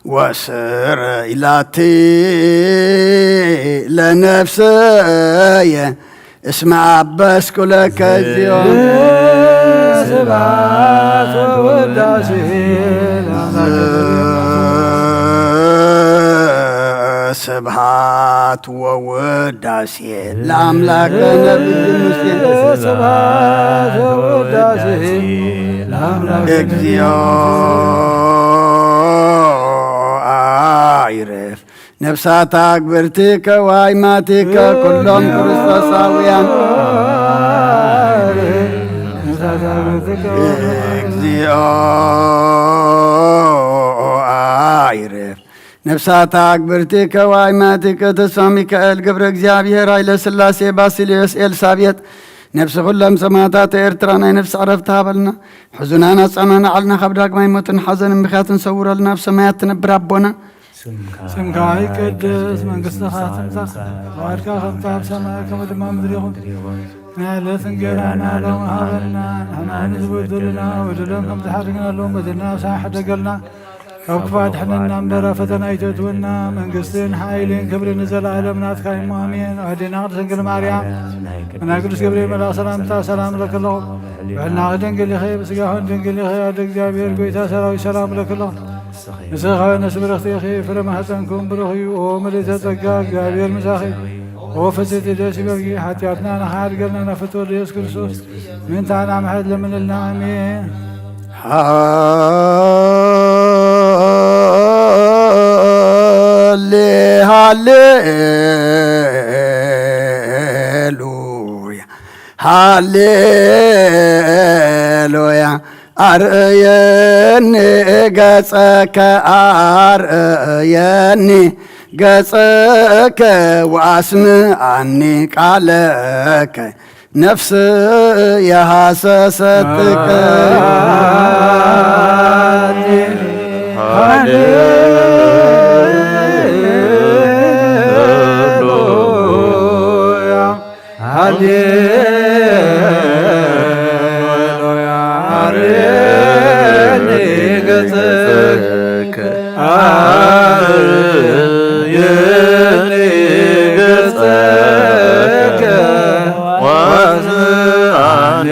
ወስረ ኢላቲ ለነፍስየ እስመ አበስኩ ለከ እግዚኦ። ስብሐት ወውዳሴ ለአምላክ። ስብሐት ወውዳሴ ለአምላክ ነቢይ ሙሴ። ስብሐት ወውዳሴ ለአምላክ። እግዚኦ አይርፍ ነፍሳት አግብርቲከ ወአይማቲከ ኩሎም ክርስቶሳውያን። እግዚኦ አይርፍ ነፍሳታ አግብርቲ ከዋይማቲከ ተስፋ ሚካኤል ገብረ እግዚኣብሔር ኃይለ ሥላሴ ባሲልዮስ ኤልሳቤጥ ነፍሲ ኩሎም ሰማዕታት ኤርትራ ናይ ነፍሲ ዕረፍቲ ሃበልና። ሕዙናን ኣጻናናዓልና ካብ ዳግማይ ሞትን ሓዘንን ምኽያትን ሰውረልና። ኣብ ሰማያት ትነብር ኣቦና ስምካ ይቀደስ፣ መንግስትኻ ትምጻእ፣ ፍቓድካ ከምታ ኣብ ሰማይ ከምኡ ድማ ምድሪ ይኹን። ናይ ዕለት እንጌራና ሎሚ ሃበና፣ ንሕና ንዝበደሉና በደሎም ከም ዝሓደግናሎም በደልና ንስኻ ሕደገልና። ካብ ክፉእ ኣድሕነና እምበር ኣብ ፈተና ኣይተእትወና፣ መንግስትን ሓይልን ክብርን ንዘለኣለም ናትካ እሞ ኣሜን። ኣዴና ቅድስት ድንግል ማርያም፣ ናይ ቅዱስ ገብርኤል መልኣኽ ሰላምታ ሰላም እለኪ ኣለኹ። ብዕልናኺ ድንግል ኢኺ፣ ብስጋኺ ድንግል ኢኺ። ኣደ እግዚኣብሔር ጎይታ ሰራዊት ሰላም እለኪ ኣለኹ። ንስኺ ከበነስ ብርኽቲ ኢኺ፣ ፍረ ማህፀንኩም ብሩኽ እዩ። ኦ ምልእተ ጸጋ፣ እግዚኣብሔር ምሳኺ፣ ኦ ፍጽቲ ደስ ይበልኪ። ሓጢኣትና ንኻሓድገልና ናብ ፍትወ ኢየሱስ ክርስቶስ ምንታና ምሕረት ለምንልና። ኣሜን። ሃሌ ሃሌሉያ፣ ሃሌሉያ። ኣርእየኒ ገጸከ፣ ኣርእየኒ ገጸከ፣ ወኣስምዓኒ ቃለከ፣ ነፍስየ ሃሰሰትከ። ሃሌሉያ፣ ሃሌሉያ። ኣርየኒ ገጸከ፣ ኣርየኒ ገጸከ፣ ወስምዓኒ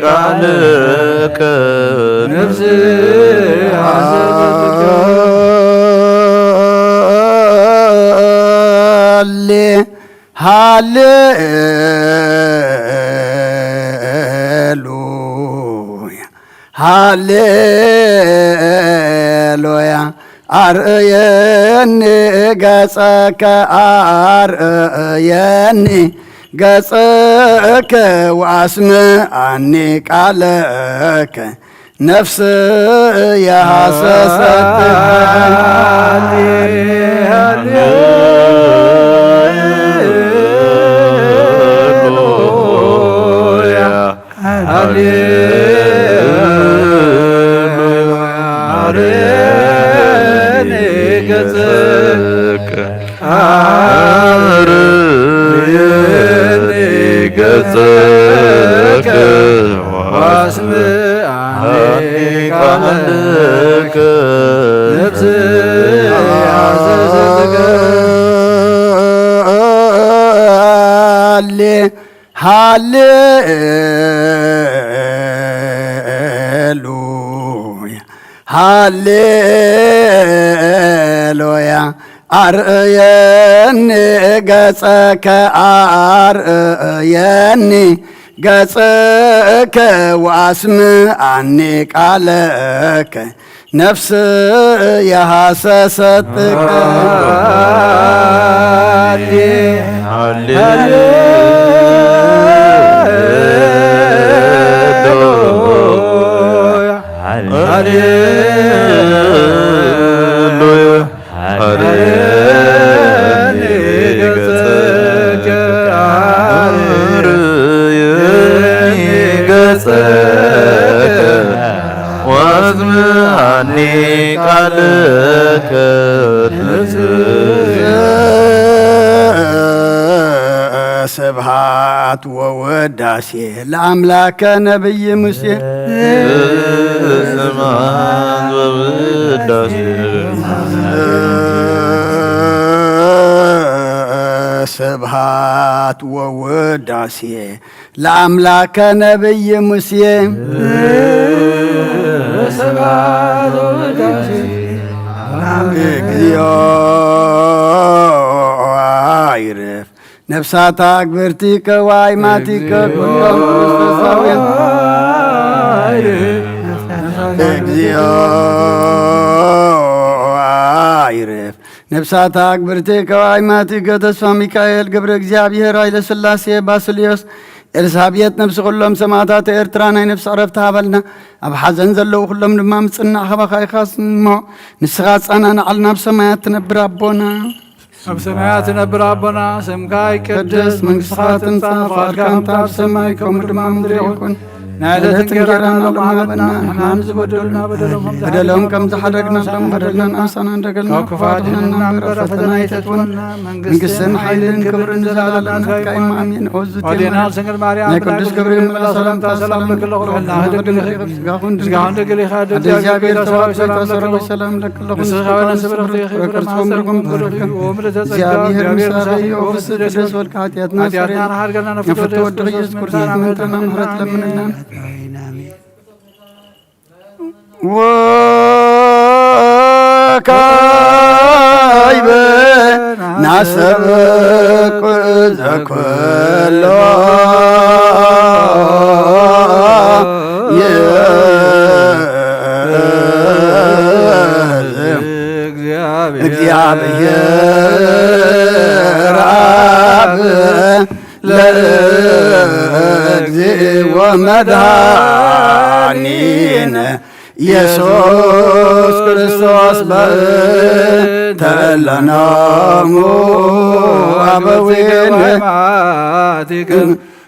ቃልከ። ነፍስየ ሃሌ ሃሌሉያ፣ ሃሌሉያ። ኣርእየኒ ገጸከ፣ ኣርእየኒ ገጸከ፣ ወኣስምዓኒ ቃለከ። ነፍስየ ሃሰሰት። ሃሌሉያ፣ ሃሌሉያ። አርየኒ ገጸከ፣ አርየኒ ገጸከ፣ ወአስምዓኒ ቃለከ። ነፍስየ ሃሰሰትከ። ሃሌ፣ ሃሌሉያ፣ ሃሌሉያ። ኣርእየኒ ገጸከ፣ ኣርእየኒ ገጸከ፣ ወኣስምዓኒ ቃለከ። ነፍስየ ሃሰሰትከ። ሃሌሉያ፣ ሃሌሉያ። አርየኒ ገጸከ፣ አርየኒ ገጸከ፣ ወአስምዓኒ ቃለከ። ስብሐት ወውዳሴ ለአምላከ ነቢይ ሙሴ። ስብሐት ወውዳሴ። ስብሐት ወውዳሴ ለአምላከ ነቢይ ሙሴ። ስብሐት ወውዳሴ እግዚኦ አይርፍ ነፍሳታ አግብርቲከ ወአይማቲከ ኩሎም ክርስቶሳውያን። እግዚኦ አይርፍ ነፍሳታ አግብርቲከ ወአይማቲከ ተስፋ ሚካኤል ገብረ እግዚኣብሔር ኃይለ ሥላሴ ባስልዮስ ኤልሳቤጥ ነብሲ ኩሎም ሰማእታት ኤርትራ ናይ ነብሲ ዕረፍቲ ሃበልና። ኣብ ሓዘን ዘለዉ ኩሎም ድማ ምጽናዕ ካባኻ ይኻስ እሞ ንስኻ ጻና ንዓል ናብ ሰማያት ትነብር ኣቦና። ኣብ ሰማያት ትነብር ኣቦና፣ ስምካ ይቀደስ፣ መንግስትኻ ትምጻእ፣ ፍቓድካ ከምታ ኣብ ሰማይ ከምኡ ድማ ኣብ ምድሪ ይኹን። ናይ ዕለት እንጌራና ሎሚ ሃበና፣ ንሕና ንዝበደሉና በደሎም ከም በደሎም ከም ዝሓደግናሎም በደልና ንኣሳና እንደገልና ካብ ክፉኣት ኣድሕነና እምበር ኣብ ፈተና ኣይተእትወና። መንግስትን ሓይልን ክብርን ንዘለኣለም ናትካ እዩ። ኣሜን። ኦዝቲ ማርያም ናይ ቅዱስ ገብርኤል መልኣክ ሰላምታ ሰላም ለኪ ኣለኹ፣ ርሑና ህድግ ለኪ፣ ስጋኹን ድንግል፣ ስጋኹን ድንግል፣ ኣደ እግዚኣብሔር ተዋሕዶ ሰላም ለኪ ኣለኹ። ሰላም ለኪ ኣለኹ። ንስኺ ካብ ኣንስቲ ብርኽቲ ኢኺ፣ ፍረ ከርሥኺ ብሩኽ እዩ። ብሩክ እዩ። ኦ ምልዕተ ጸጋ፣ እግዚኣብሔር ምሳኺ እዩ። ኦ ፍስሕቲ ደስ ወልኪ፣ ኃጢአትና ኃጢአትና ሰርየልና። ንሓድገና፣ ንፍቶ ወድኺ ኢየሱስ ክርስቶስ ምሕረትና ምሕረት ለምንልና። ወካይበ ናሰበቁ ዘኩሎ እግዚአብሔር አብ ለእግዚእ ወመድኃኒነ ኢየሱስ ክርስቶስ በእንተ ለነሙ አበዊነ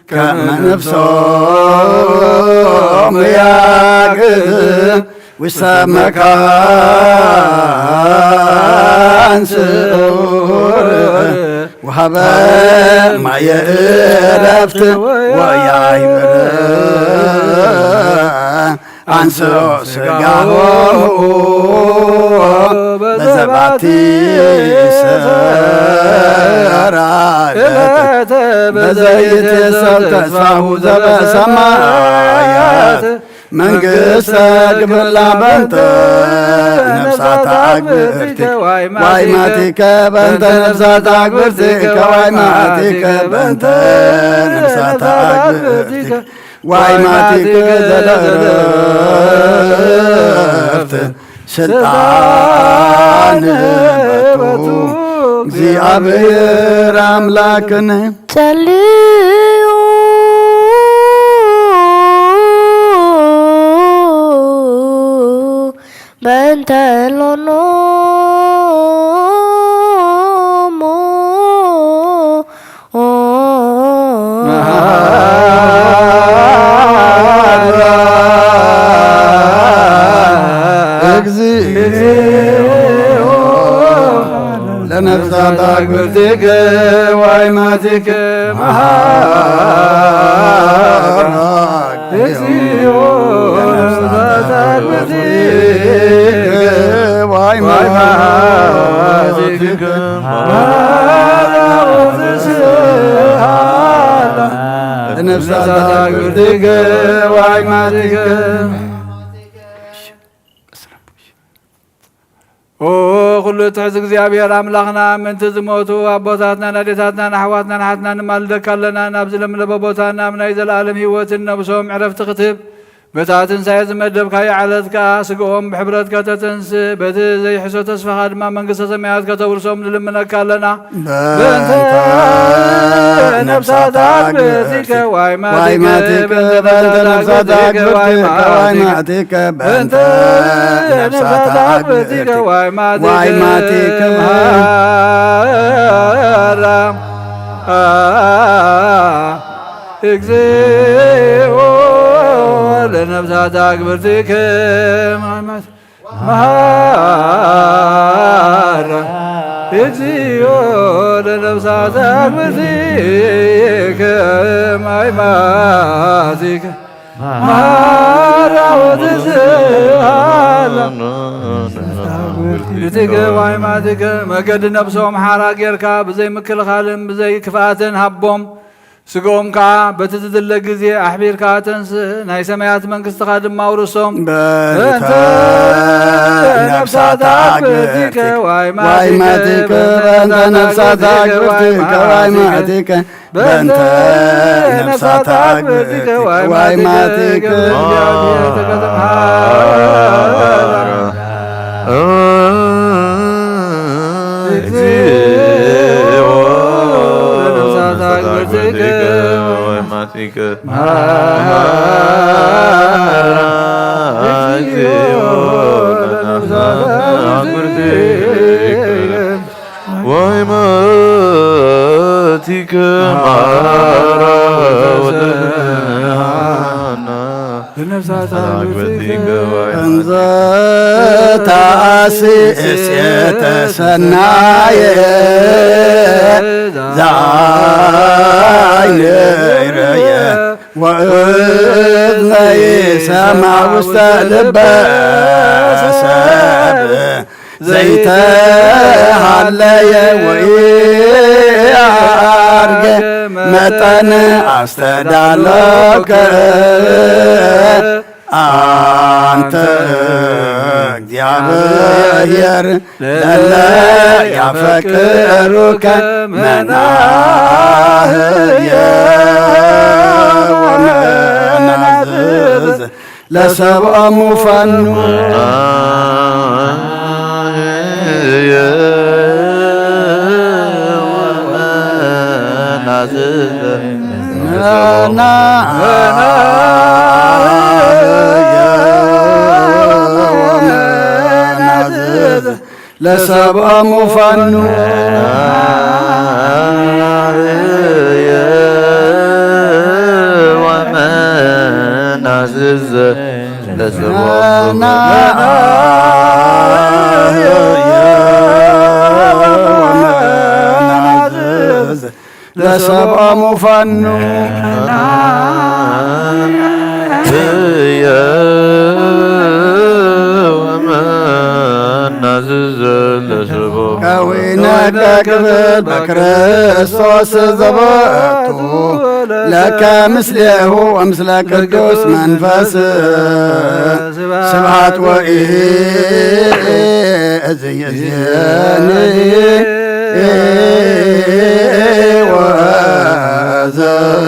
ከመ ነፍሶሙ ያግእ ውስተ መካን ስዑር ወሀበ ማየ ዕረፍት ወያይብር አንስኦ ስጋሆሙ በዘባቲ ሰራየት በዘይትሰብ ተስፋሁ ዘበሰማያት መንግስተ ግብርላ በንተ ነፍሳት አግብርቲከ ዋይማቲከ በንተ ነፍሳት አግብርቲከ ዋይማቲከ በንተ ነፍሳት አግብርቲከ ዋይማቲከ ዘለእረፍት ስልጣን በቱ እግዚአብሔር አምላክነ። ጸልዩ በእንተ ሎኖሙ እግዚኦ ለነፍሳት አግብርቲከ ዋይማቲከ መሐረነ እግዚኦ ለነፍሳት አግብርቲከ ዋይማቲከ ለነፍሳት አግብርቲከ ዋይማቲከ። ኦ ኩሉ ትሕዝ እግዚኣብሔር ኣምላኽና፣ ምእንቲ ዝሞቱ ኣቦታትናን ኣዴታትናን ኣሕዋትናን ኣሓትናን ንማልደካ ኣለና። ናብዚ ለምለበ ቦታ ናብ ናይ ዘለኣለም ህይወትን ነብሶም ዕረፍቲ ክትህብ፣ በታ ትንሳኤ ዝመደብካዮ ዕለት ከኣ ስግኦም ብሕብረት ከተተንስእ፣ በቲ ዘይሕሶ ተስፋኻ ድማ መንግስተ ሰማያት ከተውርሶም ንልምነካ ኣለና። በእንተ ነፍሳት አግብርቲከ ዋይማቲከ፣ በእንተ ነፍሳት አግብርቲከ ዋይማቲከ፣ በእንተ ነፍሳት አግብርቲከ ዋይማቲከ፣ መሐራ እግዚኦ ለነፍሳት አግብርቲከ መሐራ እግዚኦ ለነፍሳት አግብርቲከ ማይማቲከ መሐራ ወትስሃላ። እቲ ገባይ ማቲከ መገዲ ነብሶም ሓራ ጌርካ ብዘይ ምክልኻልን ብዘይ ክፍኣትን ሃቦም። ስግኦም ከኣ በቲ ዝድለ ግዜ ኣሕቢርካ ተንስእ፣ ናይ ሰማያት መንግስትኻ ድማ ኣውርሶም። በእንተ ነፍሳት አግብርቲከ ዋይማቲከ፣ በእንተ ነፍሳት አግብርቲከ ዋይማቲከ፣ በእንተ ነፍሳት አግብርቲከ ዋይማቲከ። እግዚኦ ለነፍሳት አግብርቲከ ጸሎትከ መሐረነ እግዚኦ ለነፍሳተ ርትዕከ ወይመቲከ መሐራ ወተድህና ለነፍሳተ ርትዕከ እንዘ ተአሲ እሴተ ሰናየ ዛይነይረየ ወእዝነ ይሰማ ውስተ ልበ ሰብ ዘይተሃለየ ወኢአርገ መጠን አስተዳለከ አንተ እግዚአብሔር ለለ ያፈቅሩከ መናህየ ወመናዝዝ ለሰብአ ሙፋኑ ለሰብአ ሙፋኑ ወመናዝዝ ለሰብአ ለሰብአ ሙፋኑ ከዊነ ከክብል በክርስቶስ ዘበቱ ለከ ምስሌሁ ወምስለ ቅዱስ መንፈስ ስብሐት ወኢዝየኒ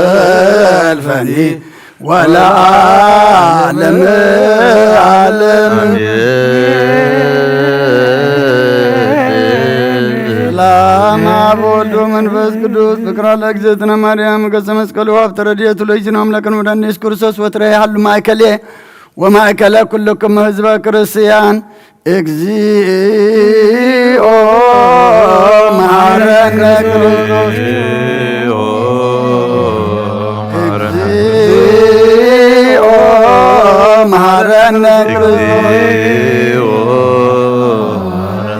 ወዘልፈኒ ወለዓለመ ዓለም። ሰላም አብ ወወልድ ወመንፈስ ቅዱስ። ፍቅራ ለእግዝእትነ ማርያም ገጸ መስቀሉ ሀብተ ረድኤቱ ለይዝነ አምላክን ወዳን ኢየሱስ ክርስቶስ ወትረ ይሃሉ ማእከሌ ወማእከለ ኩልክም ህዝበ ክርስቲያን። እግዚኦ መሐረነ ክርስቶስ። እግዚኦ መሐረነ ክርስቶስ።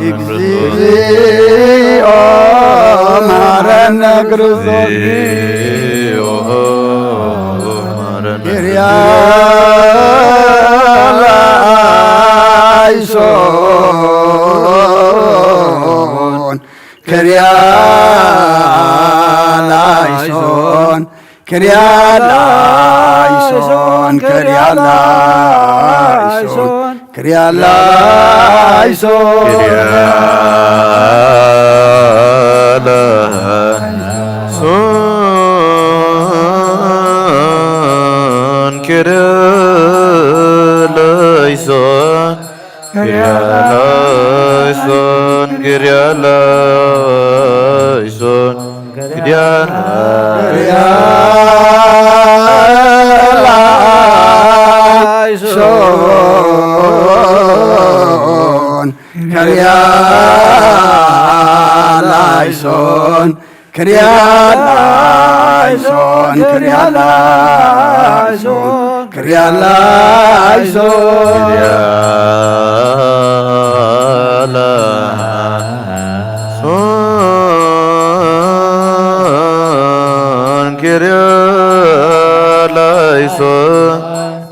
እግዚኦ መሐረነ ክርስቶስ። ኪርያ ላይሶን፣ ኪርያ ላይሶን፣ ኪርያ ላይሶን፣ ኪርያ ላይሶን፣ ኪርያ ላይሶን። ኪርያ ላይሶን፣ ኪርያ ላይሶን፣ ኪርያ ላይሶን፣ ኪርያ ላይሶን፣ ኪርያ ኪርያ ላይሶን፣ ኪርያ ላይሶን፣ ኪርያ ላይሶን፣ ኪርያ ላይሶን፣ ኪርያ ላይሶን። ኪርያ ላይሶን፣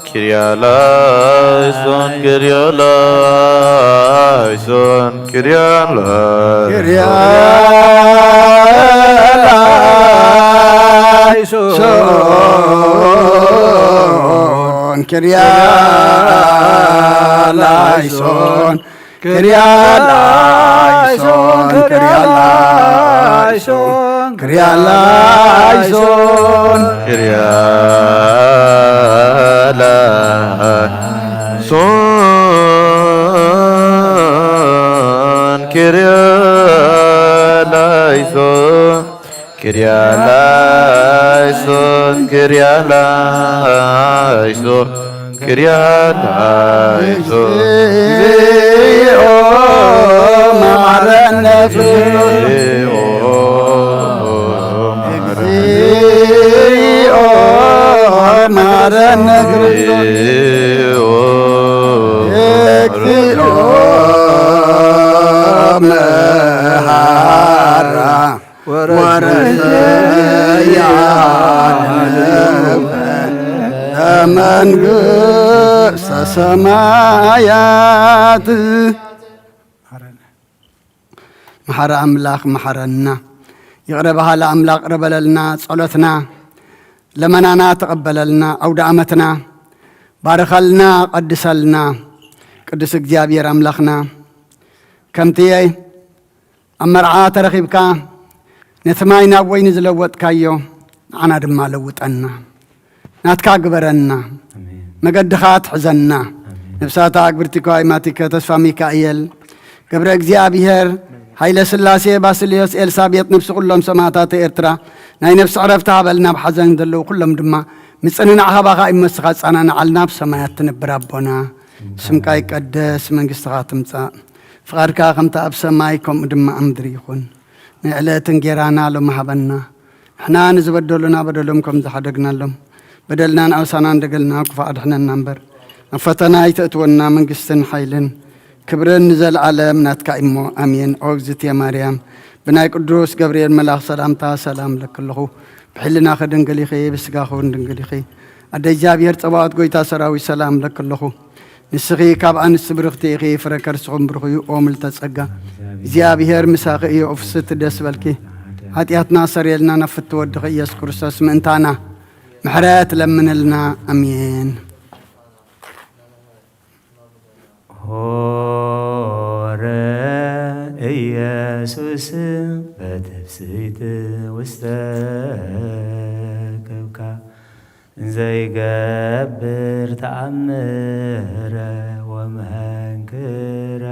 ኪርያ ላይሶን፣ ኪርያ ላይሶን፣ ኪርያ ላይሶን፣ ኪርያ ላይሶን። ኪርያ ላይሶን፣ ኪርያ ላይሶን፣ ኪርያ ላይሶን፣ ኪርያ ላይሶን፣ ኪርያ ላይሶን። ኪርያ ላይሶን፣ ኪርያ ላይሶን፣ ኪርያ ላይሶን፣ ክርያላይሶ ክርያላይሶ እግዚኦ መሐረነ እግዚኦ መሐረነ እግዚኦ መሐራ ወረሰያ ለመንግስተ ሰማያት። መሓሪ ኣምላኽ መሓረና። ይቕረ በሃሊ ኣምላኽ ቅረ በለልና፣ ጸሎትና ለመናና ተቐበለልና፣ ኣውደ ኣመትና ባርኸልና፣ ቀድሰልና። ቅዱስ እግዚኣብሔር ኣምላኽና፣ ከምቲ ኣብ መርዓ ተረኺብካ ነቲ ማይ ናብ ወይኒ ዝለወጥካዮ ንዓና ድማ ለውጠና፣ ናትካ ግበረና፣ ኣሜን። መገድኻ ትሕዘና። ኣሜን። ነብሳታ ኣግብርቲ ከዋይ ማቲከ ተስፋ ሚካኤል ገብረ እግዚኣብሔር፣ ሃይለ ስላሴ፣ ባስልዮስ፣ ኤልሳቤጥ፣ ነብሲ ኩሎም ሰማዕታት ኤርትራ ናይ ነብሲ ዕረፍቲ ሃበልና፣ ኣብ ሓዘን ዘለዉ ኩሎም ድማ ምጽንናዕ ሃባኻ ይመስኻ፣ ጻናናዓልና፣ ኣብ ሰማያት ትነብር ኣቦና፣ ስምካ ይቀደስ፣ መንግስትኻ ትምጻእ፣ ፍቓድካ ከምቲ ኣብ ሰማይ ከምኡ ድማ ኣብ ምድሪ ይኹን። ናይ ዕለት እንጌራና ሎሚ ሃበና፣ ንሕና ንዝበደሉና በደሎም ከም ዝሓደግናሎም፣ በደልናን ኣበሳናን ደገልና ክፉእ ኣድሕነና እምበር፣ ናብ ፈተና ኣይተእትወና፣ መንግስትን ሓይልን ክብርን ንዘለኣለም ናትካ እሞ፣ ኣሜን። ኦ እግዝእትየ ማርያም፣ ብናይ ቅዱስ ገብርኤል መልኣኽ ሰላምታ ሰላም እለኪ ኣለኹ። ብሕልናኺ ድንግል ኢኺ፣ ብስጋኺ እውን ድንግል ኢኺ። ኣደ እግዚኣብሔር ጸባኦት፣ ጎይታ ሰራዊት፣ ሰላም እለኪ ኣለኹ። ንስኺ ካብ ኣንስቲ ብርኽቲ ኢኺ፣ ፍረ ከርስኹም ብሩኽ እዩ። ኦ ምልተ ጸጋ፣ እግዚኣብሔር ምሳኺ እዩ። ኦ ፍስሕቲ ደስ በልኪ፣ ሓጢኣትና ሰረየልና፣ ናብ ፍትወ ወድኺ ኢየሱስ ክርስቶስ ምእንታና ምሕረት ለምንልና። ኣሜን። ሆረ ኢየሱስ በትፍስሕቲ ውስተ ከብካ ዘይገብር ተኣምረ ወመንክረ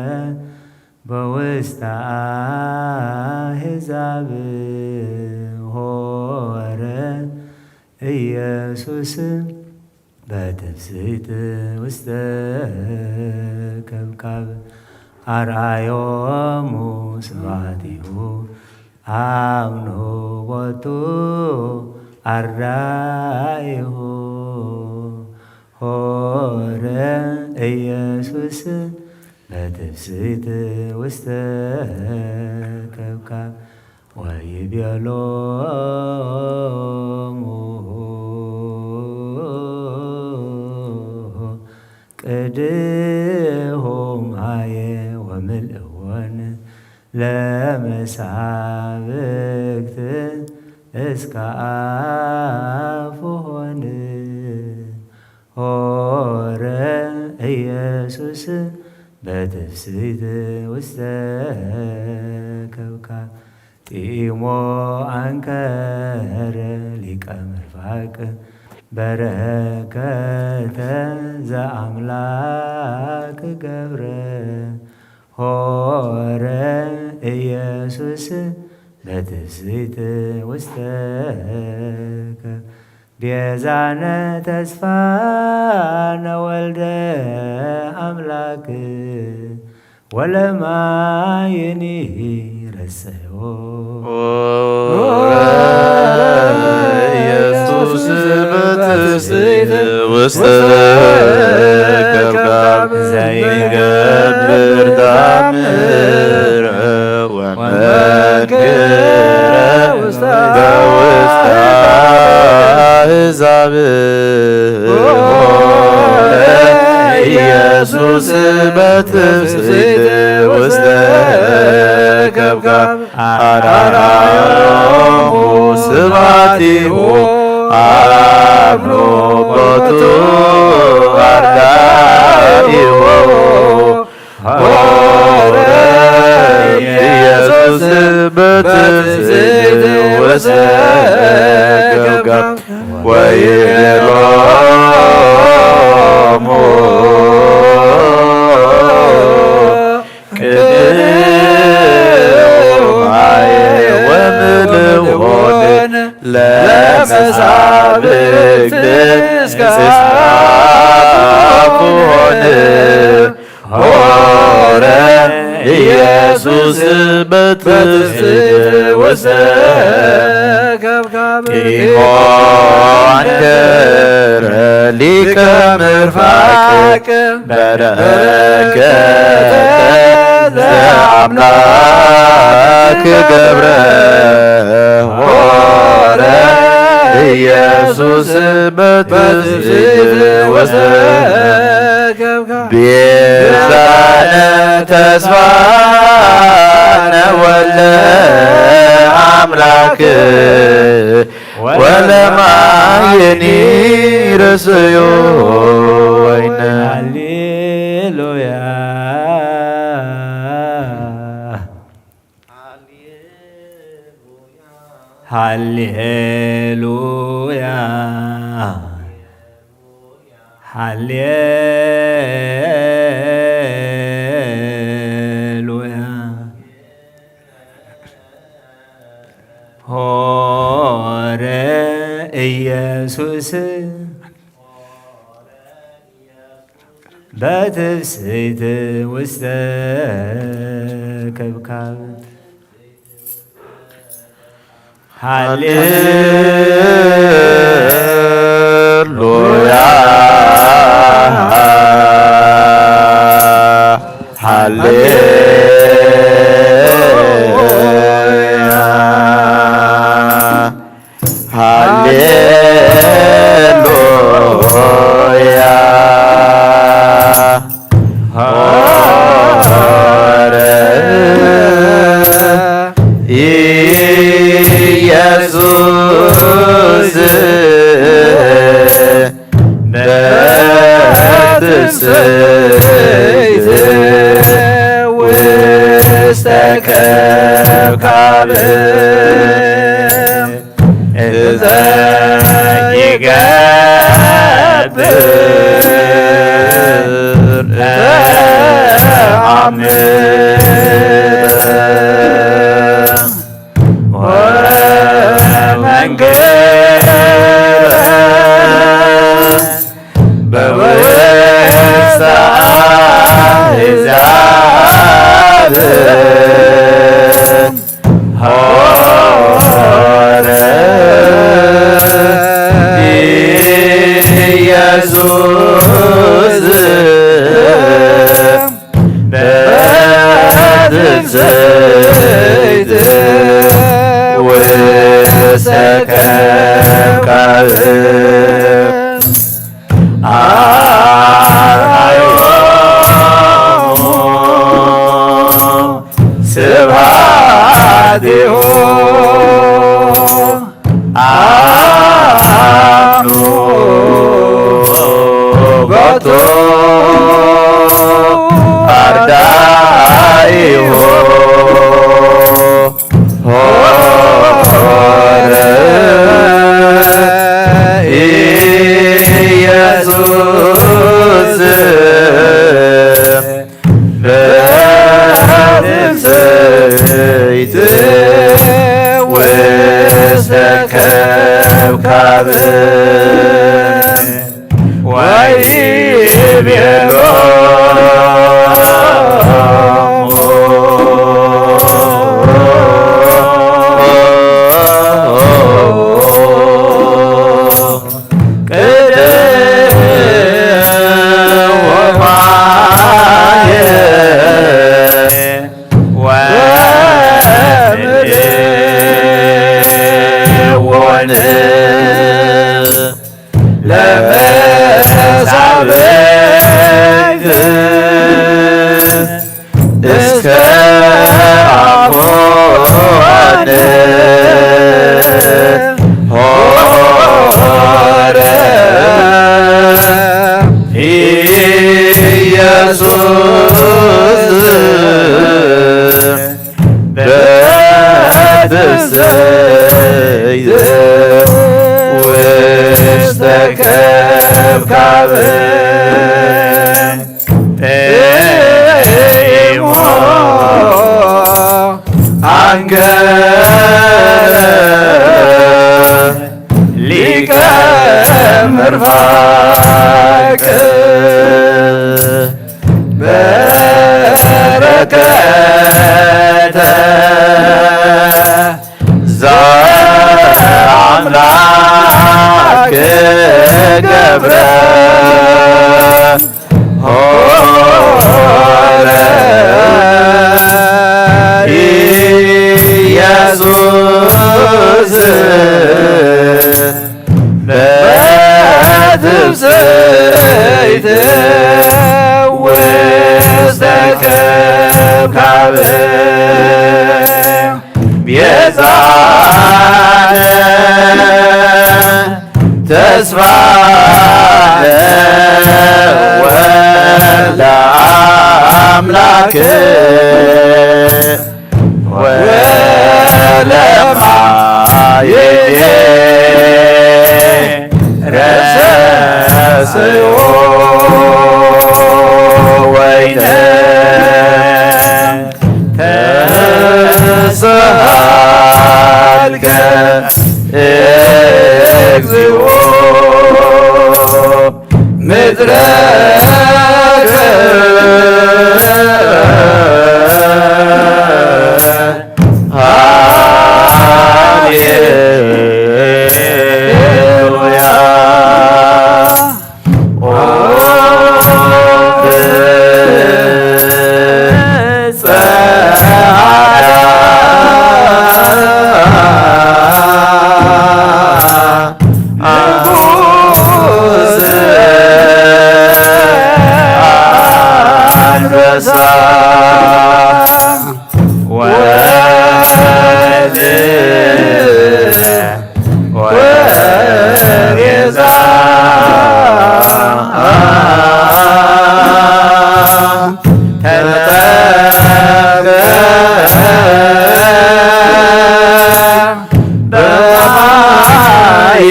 በውስተ ኣሕዛብ ሆረ ኢየሱስ በትፍስሕቲ ውስተ ከብካብ ኣርኣዮሙ ስብሐቲሁ ኣምኑ ቦቱ ኣራኢሁ ሆረ ኢየሱስ በትፍስሕቲ ውስተ ከብካብ ወይቤሎሙ ቅድሁ ማየ ወምልእወን ለመሳብክት እስከ ኣፍሆን ሆረ ኢየሱስ በትፍስሕት ውስተ ከብካብ ጢሞ ኣንከረ ሊቀ ምርፋቅ በረከተ ዘኣምላክ ገብረ ሆረ ኢየሱስ በትፍስሕት ውስተ ከ ቤዛነ ተስፋነ ወልደ ኣምላክ ወለማይኒ ረሰዮ ኢየሱስ በትስብእት ውስተ ከብካብ ዘይገብር ታምር ወመንክረ በውስተ ኣሕዛብ ሆረ ኢየሱስ በትስብእት ውስተ ከብካብ ኣርአዮሙ ስብሐቲሁ አብሎ ቦቱ አርዳኢሁ ሆረ ኢየሱስ በትስብእት ውስተ ከብካብ ወይቤሎሙ ቅድሁ ማየ ወምልእወን ለመሳብክት ኢየሱስ በትስብእት ውስተ ከብካብ ቂሞ አንከረ ሊቀ ምርፋቅ በረከተ ዘአምላክ ገብረ ሆረ ኢየሱስ በትስብእት ውስተ ቤዛነ ተስፋነ ወለ አምላክ ወለማየኒ ርእስዮ ወይነ። ሃሌሉያ። ሃሌሉያ። ሃሌሉያ። ሆረ ኢየሱስ በትፍስሕት ውስተ ከብካብ። ሃሌሉያ። ሃሌሉያ። ሃሌሉያ። ሆረ ኢየሱስ በትስብእት ውስተ ከብካብ እንተ ይገብር ተአምር ወመንክር በውስተ አሕዛብ ሆረ ኢየሱስ በትስብእት ውስተ ከብካብ አርአዮሙ ስብሐቲሁ አምኑ ቦቱ አርዳኢሁ ሆረ ኢየሱስ በትስብእት ውስተ ከብካብ ወይቤሎሙ ቅድም ወማየ ወምድር ወንዝ ለመሳብእት እስከ አኮነ ሆረ ኢየሱስ በትስብእት ውስተ ከብካብ ጢሞ አንገረ ሊቀ ምርፋቅ በረከተ ቤዛነ ተስፋነ ወልደ አምላክ ወለማይሌ ረሰስዮ ወይነ ተሰሃልከ እግዚኦ ምድረከ ሃሌሉያ። ወቤዛ ተጠምቀ በማይ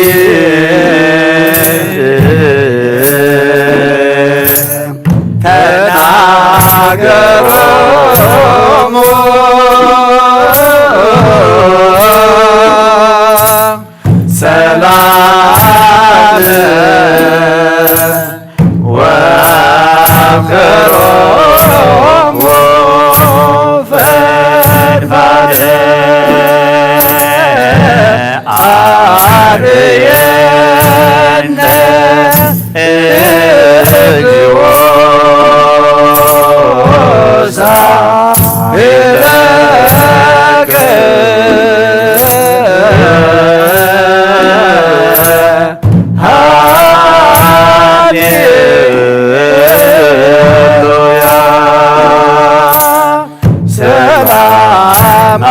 ተናገሮሙ ሰላም ወአፍቅሮሙ ፈድፋደ አርየነ እግዚኦ ሳህለከ ሃሌሉያ። ሰላም አብ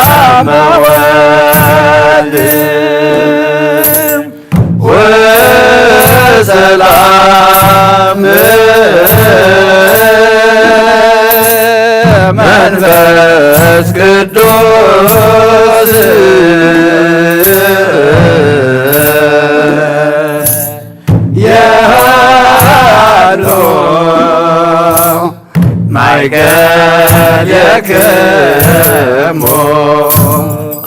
ሰላም ወልድ ወሰላም መንፈስ ቅዱስ የሃሎ ማይከልየክሙ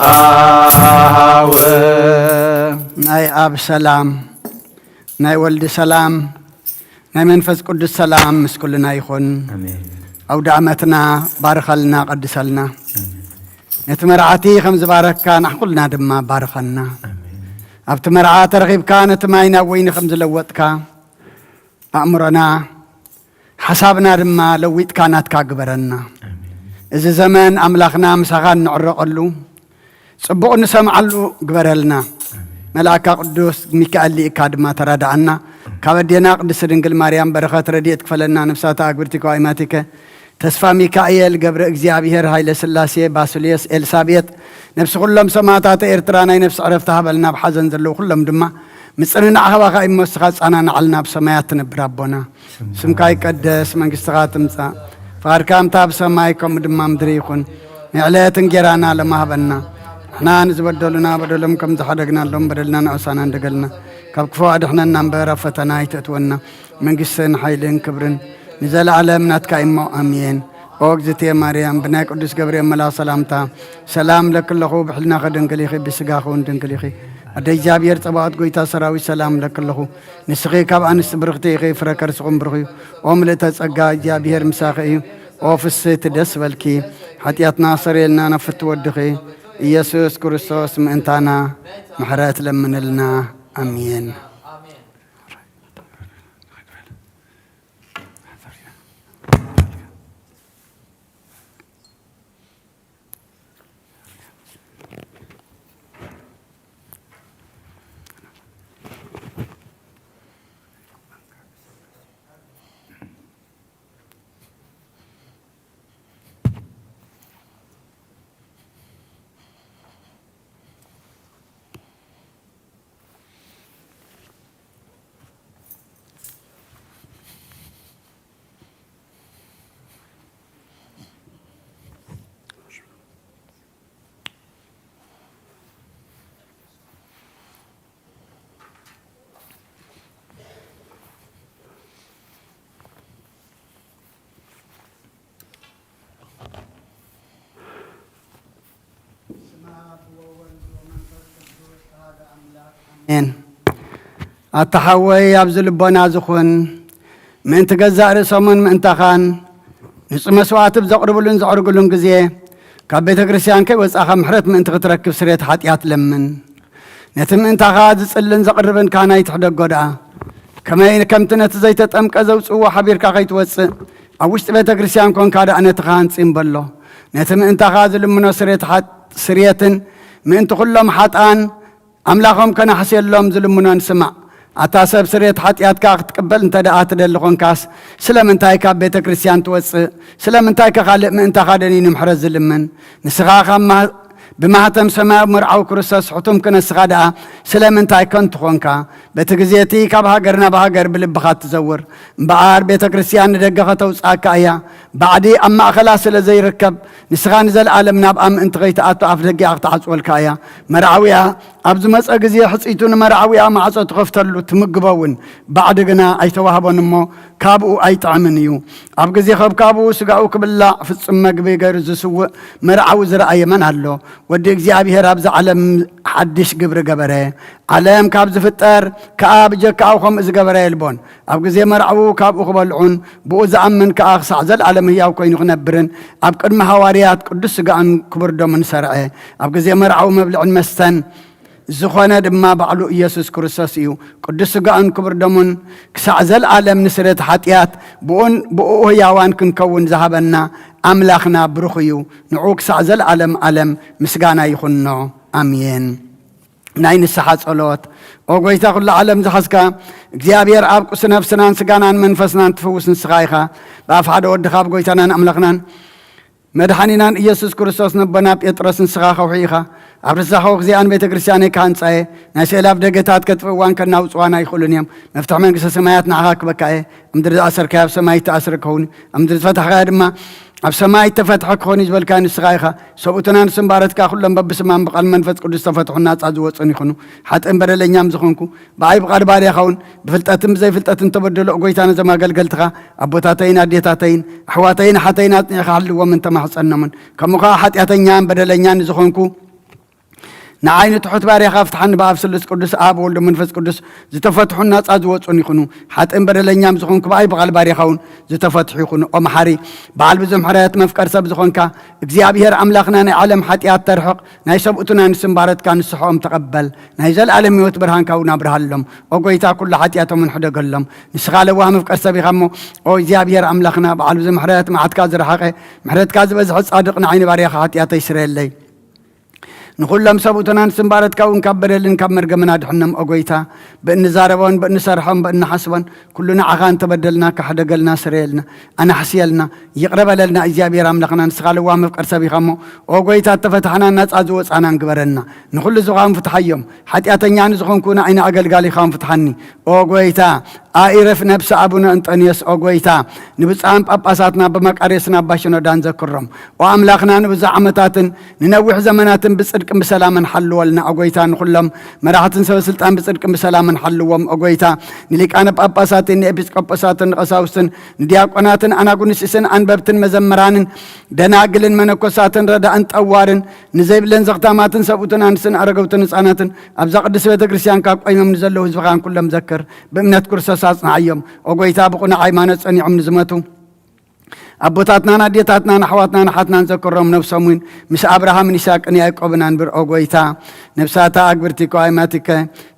አሃው። ናይ ኣብ ሰላም፣ ናይ ወልድ ሰላም፣ ናይ መንፈስ ቅዱስ ሰላም ምስ ኩልና ይኹን። ኣሜን። ኣውደ ዓመትና ባርኸልና፣ ቀድሰልና። ኣሜን። ነቲ መርዓቲ ከም ዝባረካ ንሕኩልና ድማ ባርኸና። ኣሜን። ኣብቲ መርዓ ተረኺብካ ነቲ ማይ ናብ ወይኒ ከም ዝለወጥካ ኣእምሮና ሓሳብና ድማ ለዊጥካ ናትካ ግበረና። ኣሜን። እዚ ዘመን ኣምላኽና ምሳኻ እንዕረቐሉ፣ ጽቡቕ ንሰምዓሉ ግበረልና። ኣሜን። መልኣካ ቅዱስ ሚካኤል ልኢካ ድማ ተራድኣና። ካብ ኣዴና ቅድስቲ ድንግል ማርያም በረኸት ረድኤት ክፈለና፣ ነፍሳተ ኣግብርቲከ ወኣይማቲከ ተስፋ ሚካኤል፣ ገብረ እግዚኣብሔር፣ ሃይለ ስላሴ፣ ባስልዮስ፣ ኤልሳቤጥ፣ ነፍሲ ኩሎም ሰማዕታተ ኤርትራ ናይ ነፍሲ ዕረፍቲ ሃበልና፣ ኣብ ሓዘን ዘለዉ ኩሎም ድማ ምጽንናዕ ካባኻ እዩ እሞ፣ ንስኻ ጻናናዓልና፣ ኣብ ሰማያት ትነብር ኣቦና። ስምካ ይቀደስ፣ መንግስትኻ ትምጻእ፣ ፍቓድካ ከምታ ኣብ ሰማይ ከምኡ ድማ ምድሪ ይኹን። ንዕለት እንጌራና ሎሚ ሃበና። ንሕና ንዝበደሉና በደሎም ከም ዝሓደግናሎም በደልና ንዑሳና እንደገልና፣ ካብ ክፉ ኣድሕነና እምበር ኣብ ፈተና ኣይተእትወና። መንግስትን ሓይልን ክብርን ንዘለኣለም ናትካ እሞ፣ ኣሜን። ኦ እግዝእትየ ማርያም፣ ብናይ ቅዱስ ገብርኤል መልኣኽ ሰላምታ ሰላም እብለኪ ኣለኹ፣ ብሕልናኺ ድንግል ኢኺ፣ ብስጋኺ እውን ድንግል ኢኺ። ኣደ እግዚኣብሔር ጸባኦት፣ ጎይታ ሰራዊት፣ ሰላም እብለኪ ኣለኹ። ንስኺ ካብ ኣንስቲ ብርኽቲ ኢኺ፣ ፍረ ከርስኹም ብሩኽ እዩ። ኦ ምልእተ ጸጋ፣ እግዚኣብሔር ምሳኺ እዩ። ኦ ፍስህቲ፣ ደስ በልኪ፣ ሓጢኣትና ኣሰረየልና፣ ናብ ፍትው ወድኺ ኢየሱስ ክርስቶስ ምእንታና ምሕረት ለምንልና። ኣሜን። ኣሜን። ኣታ ሓወይ፣ ኣብዚ ልቦና ዝኹን ምእንቲ ገዛእ ርእሶምን ምእንታኻን ንጹህ መስዋዕቲ ብዘቕርብሉን ዘዕርግሉን ግዜ፣ ካብ ቤተ ክርስቲያን ከይወጻኻ ምሕረት ምእንቲ ክትረክብ ስርየት ሓጢኣት ለምን። ነቲ ምእንታኻ ዝጽልን ዘቕርብን ካህን ኣይትሕደጎ ደኣ። ከመይ ከምቲ ነቲ ዘይተጠምቀ ዘውጽእዎ ሓቢርካ ከይትወጽእ፣ ኣብ ውሽጢ ቤተ ክርስቲያን ኮንካ ደኣ ነቲ ካህን ጽም በሎ። ነቲ ምእንታኻ ዝልምኖ ስርየት ሓጥ-፣ ስርየትን ምእንቲ ኩሎም ሓጥኣን ኣምላኾም ከናሕስየሎም ዝልምኖን ስማዕ። ኣታ ሰብ፣ ስርየት ሓጢኣትካ ክትቅበል እንተ ደኣ ትደሊ ኾንካስ፣ ስለምንታይ ካብ ቤተ ክርስቲያን ትወጽእ? ስለምንታይ ከ ካልእ ምእንታኻ ደኒኑ ምሕረት ዝልምን? ንስኻ ካብ ማ-፣ ብማህተም ሰማያዊ መርዓዊ ክርስቶስ ሕቱም ክነስኻ ደኣ፣ ስለምንታይ ከንቱ ኾንካ? በቲ ግዜ እቲ ካብ ሃገር ናብ ሃገር ብልብኻ ትዘውር። እምበኣር ቤተ ክርስቲያን ንደገ ከተውጽኣካ እያ። ባዕዲ ኣብ ማእከላ ስለ ዘይርከብ፣ ንስኻ ንዘለኣለም ናብኣ ምእንቲ ከይትኣቱ ኣፍ ደጊኣ ክትዓጽወልካ እያ። መርዓዊኣ ኣብ ዝመጸ ግዜ፣ ሕጽይቱ ንመርዓዊኣ ማዕጾ ትኸፍተሉ፣ ትምግቦ እውን። ባዕዲ ግና ኣይተዋህቦን እሞ፣ ካብኡ ኣይጥዕምን እዩ። ኣብ ግዜ ከብካብኡ ስጋኡ ክብላዕ ፍጹም መግቢ ገይሩ ዝስውእ መርዓዊ ዝረኣየ መን ኣሎ? ወዲ እግዚኣብሔር ኣብዚ ዓለም ሓድሽ ግብሪ ገበረ። ዓለም ካብ ዝፍጠር ከኣ ብጀካኡ ከምኡ ዝገበረ የልቦን። ኣብ ግዜ መርዓዊ ካብኡ ክበልዑን ብኡ ዝኣምን ከኣ ክሳዕ ዘለኣለም ህያው ኮይኑ ክነብርን ኣብ ቅድሚ ሃዋርያት ቅዱስ ስጋኡን ክቡር ደሙን ሰርዐ። ኣብ ግዜ መርዓዊ መብልዕን መስተን ዝኾነ ድማ ባዕሉ ኢየሱስ ክርስቶስ እዩ። ቅዱስ ስጋኡን ክቡር ደሙን ክሳዕ ዘለኣለም ንስርየት ሓጢኣት ብኡን ብኡ ህያዋን ክንከውን ዝሃበና ኣምላኽና ብሩኽ እዩ። ንዑ ክሳዕ ዘለኣለም ኣለም ምስጋና ይኹኖ። ኣሜን። ናይ ንስሓ ጸሎት። ኦ ጐይታ፣ ኩሉ ዓለም ዝሓዝካ እግዚኣብሔር ኣብ ቁሲ ነፍስናን ስጋናን መንፈስናን ትፍውስ ንስኻ ኢኻ። ብኣፍ ሓደ ወድኻ፣ ኣብ ጐይታናን ኣምላኽናን መድሓኒናን ኢየሱስ ክርስቶስ፣ ነቦና ጴጥሮስ ንስኻ ከውሒ ኢኻ። ኣብ ርእስኻ ከውሒ እዚኣን ቤተ ክርስቲያነይ ክሃንጻ እየ። ናይ ስእሊ ኣፍ ደገታት ከጥፍእዋን ከናውጽዋን ኣይኽእሉን እዮም። መፍትሒ መንግስተ ሰማያት ንዓኻ ክበካ እየ። ኣብ ምድሪ ዝኣሰርካዮ ኣብ ሰማይ ይተኣስረ ክኸውን እዩ። ኣብ ምድሪ ዝፈታሕካዮ ድማ ኣብ ሰማይ እተፈትሐ ክኾን እዩ ዝበልካዮ ንስኻ ኢኻ። ሰብኡትና ንስም ባረትካ፣ ኩሎም በብስማም ብቓል መንፈስ ቅዱስ ዝተፈትሑን ናጻ ዝወጹን ይኹኑ። ሓጥእን በደለኛም ዝኾንኩ፣ ብኣይ ብቓል ባርያኻ እውን ብፍልጠትን ብዘይፍልጠትን ተበደሉ። ኦ ጐይታ፣ ነዞም ኣገልገልትኻ ኣቦታተይን ኣዴታተይን ኣሕዋተይን ኣሓተይን ኣጽኒዕኻ ሓልዎም እንተማሕጸኖምን፣ ከምኡ ኸኣ ሓጢኣተኛን በደለኛን ዝኾንኩ ንዓይ ንትሑት ባርያኻ ፍትሓኒ። ብኣብ ስሉስ ቅዱስ፣ ኣብ ወልድ መንፈስ ቅዱስ ዝተፈትሑን ናጻ ዝወጹን ይኹኑ። ሓጥእን በደለኛም ዝኾንኩ ብኣይ ብቓል ባርያኻ እውን ዝተፈትሑ ይኹኑ። ኦ መሓሪ፣ በዓል ብዙሕ ምሕረት፣ መፍቀር ሰብ ዝኾንካ እግዚኣብሔር ኣምላኽና፣ ናይ ዓለም ሓጢኣት ተርሕቕ፣ ናይ ሰብኡትና ንስም ባረትካ ንስሕኦም ተቐበል። ናይ ዘለኣለም ህይወት ብርሃንካ እውን ኣብርሃሎም። ኦ ጐይታ፣ ኩሉ ሓጢኣቶምን ሕደገሎም። ንስኻ ለዋህ መፍቀር ሰብ ኢኻ እሞ፣ ኦ እግዚኣብሔር ኣምላኽና፣ በዓል ብዙሕ ምሕረት፣ መዓትካ ዝረሓቐ፣ ምሕረትካ ዝበዝሐ ጻድቕ፣ ንዓይ ንባርያኻ ሓጢኣተይ ስረየለይ። ንኹሎም ሰብኡትናን ስምባረትካ እውን ካብ በደልን ካብ መርገምን ኣድሕኖም። ኦ ጐይታ፣ ብእንዛረቦን ብእንሰርሖን ብእንሓስቦን ኩሉ ንዓኻ እንተበደልና፣ ካሕደገልና፣ ስረየልና፣ ኣናሕስየልና፣ ይቕረ በለልና። እግዚኣብሔር ኣምላኽና፣ ንስኻ ለዋህ መፍቀር ሰብ ኢኻ እሞ፣ ኦ ጐይታ፣ እተፈታሕናን ናጻ ዝወጻናን ግበረና። ንኹሉ ዝኻውን ፍትሓዮም። ሓጢኣተኛ ንዝኾንኩ ንዓይ ንኣገልጋሊኻውን ፍትሓኒ። ኦ ጐይታ፣ ኣኢረፍ ነብሲ ኣቡነ እንጠንዮስ። ኦ ጐይታ፣ ንብፁዓን ጳጳሳትና ብመቃርዮስን ኣባ ሽኖዳን ዘክሮም። ኦ ኣምላኽና፣ ንብዙሕ ዓመታትን ንነዊሕ ዘመናትን ብጽድቅን ብሰላምን ሓልወልና። ኦ ጐይታ፣ ንኹሎም መራሕትን ሰበ ስልጣን ብጽድቅን ብሰላምን ሓልዎም። ኦ ጐይታ፣ ንሊቃነ ጳጳሳትን ንኤጲስቆጶሳትን ንቐሳውስትን ንዲያቆናትን ኣናጉንስስን ኣንበብትን መዘምራንን ደናግልን መነኮሳትን ረዳእን ጠዋርን ንዘይብለን ዘኽታማትን ሰብኡትን ኣንስትን ኣረገውትን ህጻናትን ኣብዛ ቅድስት ቤተ ክርስቲያንካ ቆይሞም ንዘለዉ ህዝብኻን ኩሎም ዘክር። ብእምነት ክርስቶስ ኣጽንዓዮም። ኦ ጐይታ፣ ብቕኑዕ ሃይማኖት ጸኒዖም ንዝመቱ ኣቦታትናን ኣዴታትናን ኣሕዋትናን ኣሓትናን ዘክሮም። ነብሶም እውን ምስ ኣብርሃምን ይስሐቅን ያዕቆብን ኣንብር። ኦ ጐይታ፣ ነብሳታ ኣግብርቲኮ ኣይማቲከ፣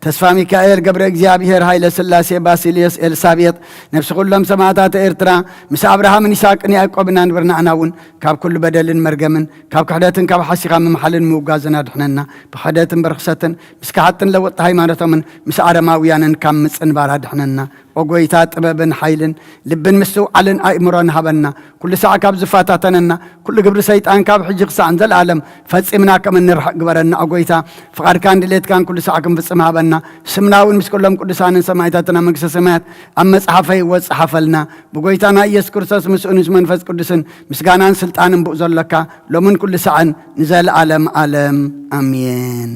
ተስፋ ሚካኤል፣ ገብረ እግዚኣብሔር፣ ሃይለ ስላሴ፣ ባሲልዮስ፣ ኤልሳቤጥ፣ ነብሲ ኩሎም ሰማእታት ኤርትራ ምስ ኣብርሃምን ይስሐቅን ያዕቆብን ኣንብር። ንዓና እውን ካብ ኩሉ በደልን መርገምን ካብ ክሕደትን ካብ ሓሲኻ ምምሓልን ምውጋዝን ኣድሕነና። ብክሕደትን ብርኽሰትን ምስ ከሓጥን ለወጥቲ ሃይማኖቶምን ምስ ኣረማውያንን ካብ ምጽንባር ኣድሕነና። ኦ ጐይታ፣ ጥበብን ሓይልን ልብን ምስትውዓልን ኣእምሮን ሃበና። ኩሉ ሳዕ ካብ ዝፈታተነና ኩሉ ግብሪ ሰይጣን ካብ ሕጂ ክሳዕ ንዘለኣለም ፈጺምና ከም እንርሕቕ ግበረና። ኦ ጐይታ፣ ፍቓድካን ድሌትካን ኩሉ ሳዕ ክንፍጽም ሃበና። ስምና እውን ምስ ኩሎም ቅዱሳንን ሰማዕታትን ኣብ መንግስተ ሰማያት ኣብ መጽሓፈ ህይወት ጸሓፈልና። ብጐይታና ኢየሱስ ክርስቶስ ምስኡን ምስ መንፈስ ቅዱስን ምስጋናን ስልጣንን ብኡ ዘሎካ ሎምን ኩሉ ሳዕን ንዘለኣለም ኣለም ኣሜን።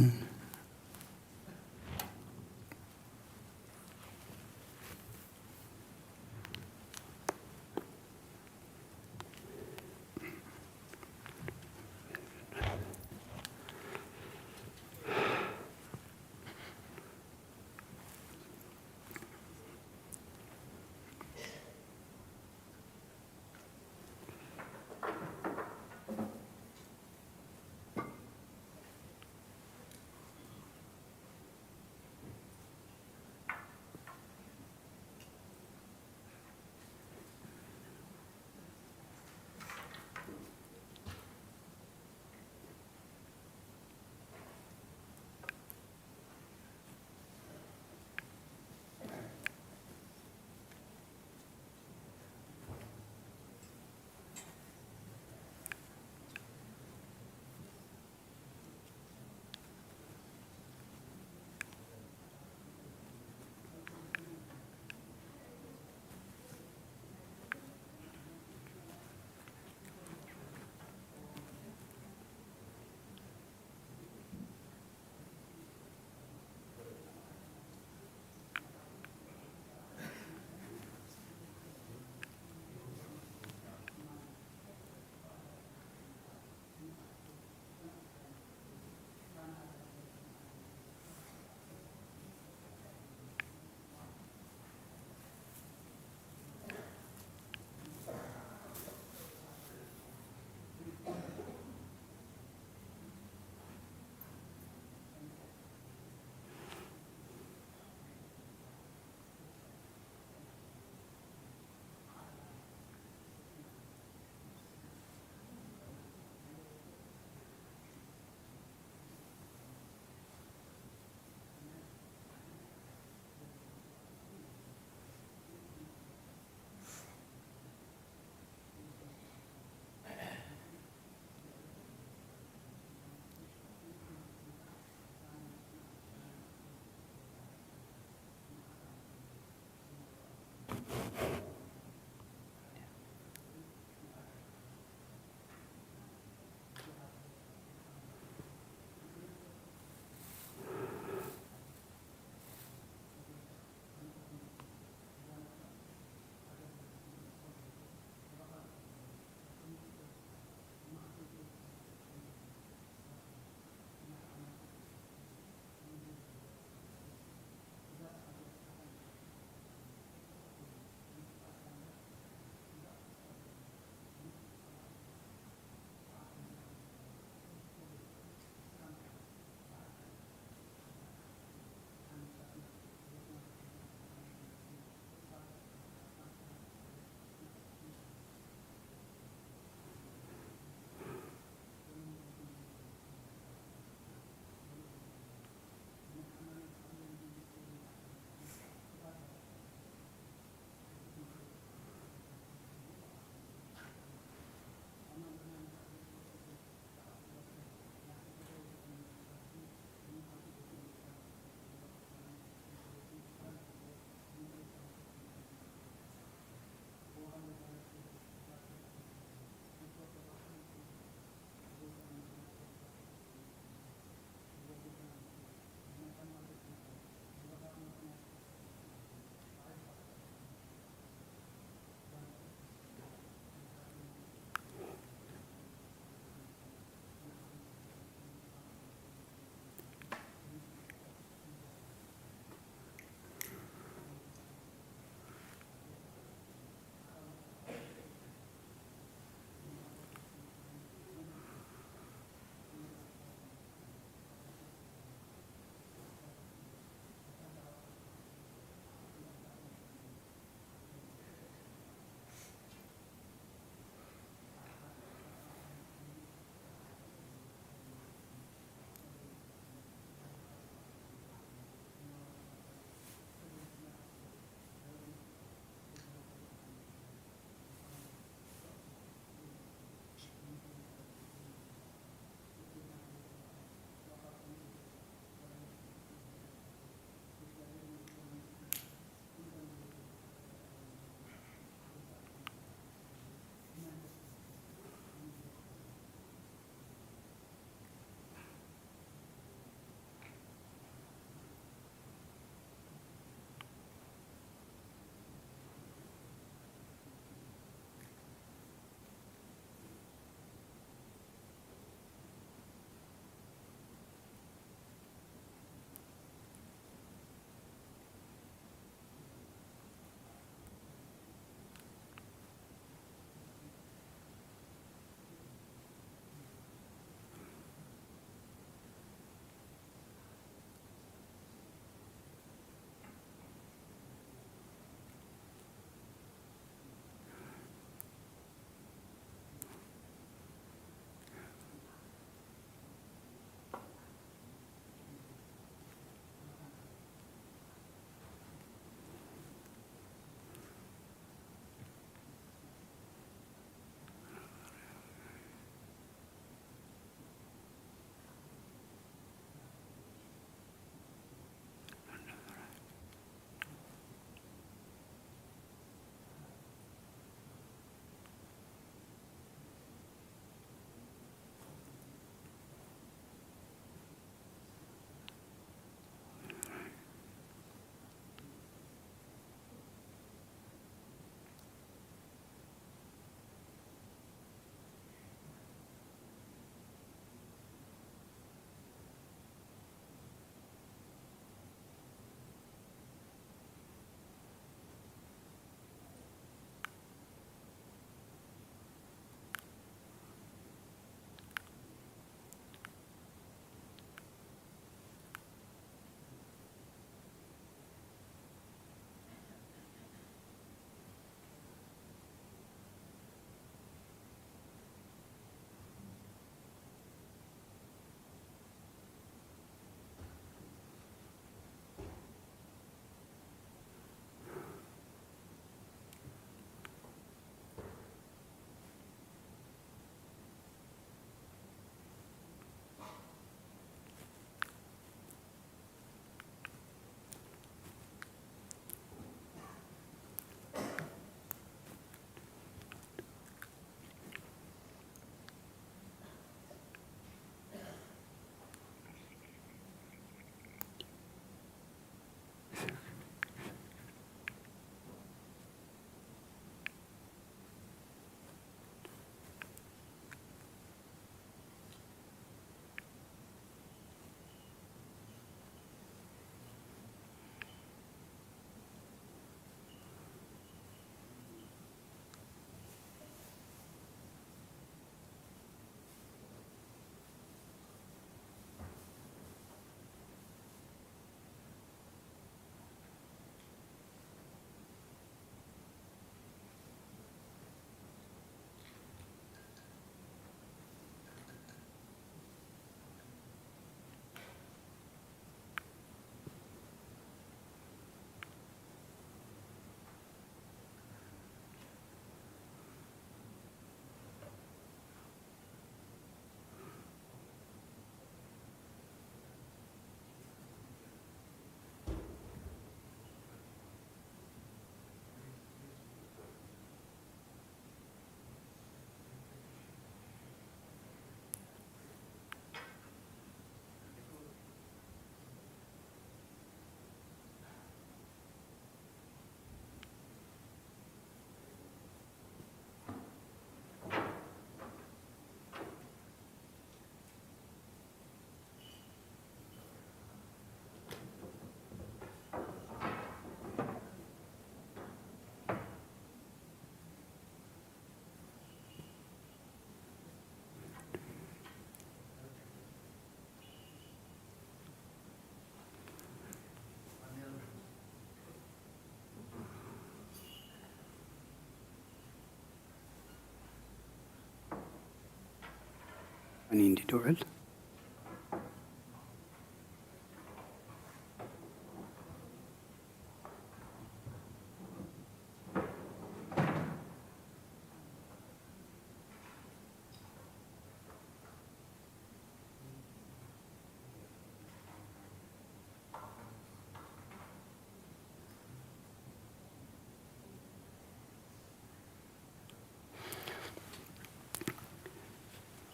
እንዲ ድውዕል።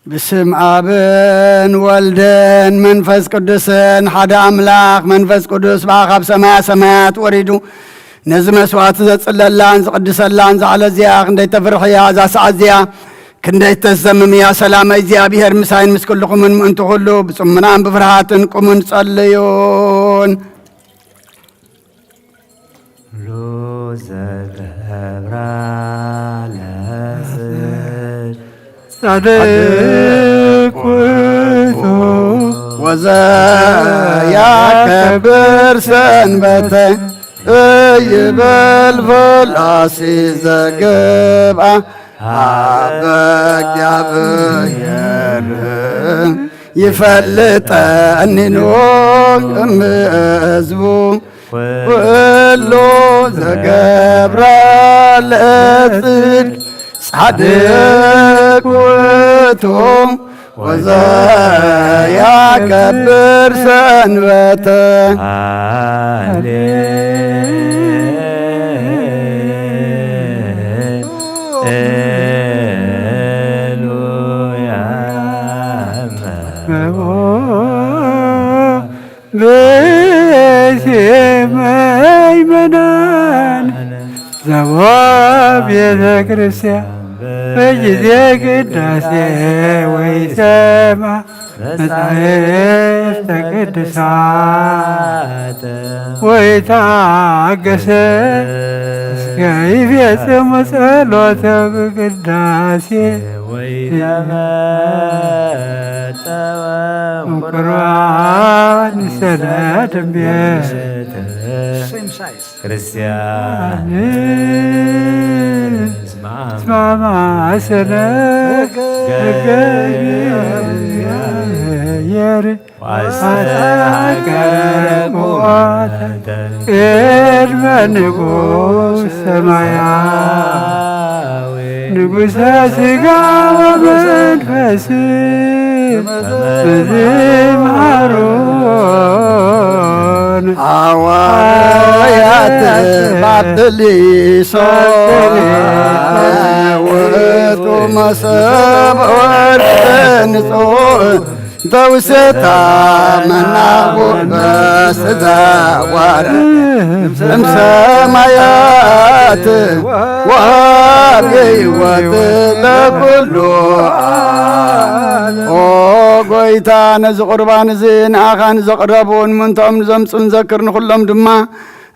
ብስም ኣብን ወልድን መንፈስ ቅዱስን ሓደ ኣምላኽ። መንፈስ ቅዱስ ብኣ ካብ ሰማያ ሰማያት ወሪዱ ነዚ መስዋዕቲ ዘጽለላን ዝቕድሰላን ዛዕለ እዚኣ ክንደይ ተፍርሕያ እዛ ሰዓት እዚኣ ክንደይ ተዘምምያ። ሰላም እግዚኣብሔር ምሳይን ምስ ኩልኹምን ምእንቲ ኩሉ ብጽሙናን ብፍርሃትን ቁሙን ጸልዩን። ሉ ዘገብራ ለጽድቅ ጻድቅ ውእቱ ወዘያከብር ሰንበተ እይበል ፈላሲ ዘገብአ ሀበ እግዚኣብሔር ይፈልጠኒ ኖህ እምሕዝቡ ኩሉ ዘገብራ ለጽድቅ ጻድቅ ውእቱ ወዘያከብር ሰንበተ። ሃሌሉያ። ብእሴ መይመናን ዘቦ ቤተ ክርስቲያን በጊዜ ቅዳሴ ወይ ሰማ መጻሕፍተ ቅዱሳት ወይ ታገሰ እስከ ይፌጽሙ ጸሎተ ብቅዳሴ ወይ ተመጠወ ቁርባን ሰለድም ቤት ክርስቲያን ስማማ ስለ ገየር ዋስተቀረቁ ቅድመ ንጉሥ ሰማያዊ ንጉሠ ሥጋ ወመንፈስ መዝምሃሩን ሐዋርያት ባብሊሶ ውእቱ መሰብ ወርቅ ንጹሕ ተውሰታ መናቡ በስተዛዋር እምሰማያት ወሃብ ሕይወት ለኩሉ ዓለም። ኦ ጎይታ፣ ነዚ ቁርባን እዚ ንኣኻ ንዘቕረቡን ምንትኦም ንዘምጹን ዘክር፣ ንኹሎም ድማ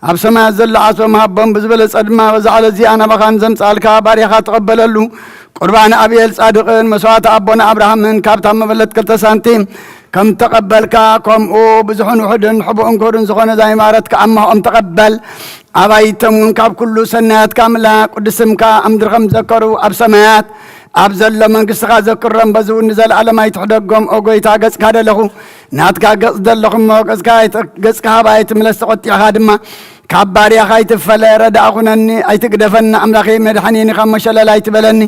ኣብ ሰማያት ዘሎ ዓስቦም ሃቦም። ብዝበለጸ ድማ በዛ ዕለት እዚኣ ናባኻ ንዘምጻልካ ባርያኻ ተቐበለሉ። ቁርባን ኣቤል ጻድቕን መስዋዕቲ ኣቦና ኣብርሃምን ካብታ መበለት ክልተ ሳንቲም ከም ተቐበልካ፣ ከምኡ ብዙሕን ውሑድን ሕቡእን ክቡርን ዝኾነ ዛይ ማረት ከኣማኦም ተቐበል። ኣባይቶም እውን ካብ ኩሉ ሰናያት ካምላ ቅዱስ ስምካ ኣብ ምድሪ ከም ዘከሩ ኣብ ሰማያት ኣብ ዘሎ መንግስትኻ ዘክሮም። በዚ እውን ንዘለኣለም ኣይትሕደጎም። ኦ ጎይታ፣ ገጽካ ደለኹ ናትካ ገጽ ደለኹ እሞ፣ ገጽካ ኣይት-፣ ገጽካ ሃባ ኣይትምለስ፣ ተቖጢዕኻ ድማ ካብ ባርያኻ ኣይትፈለ። ረዳእ ኩነኒ፣ ኣይትግደፈኒ። ኣምላኸይ መድሓኒኒ፣ ካብ መሸለል ኣይትበለኒ።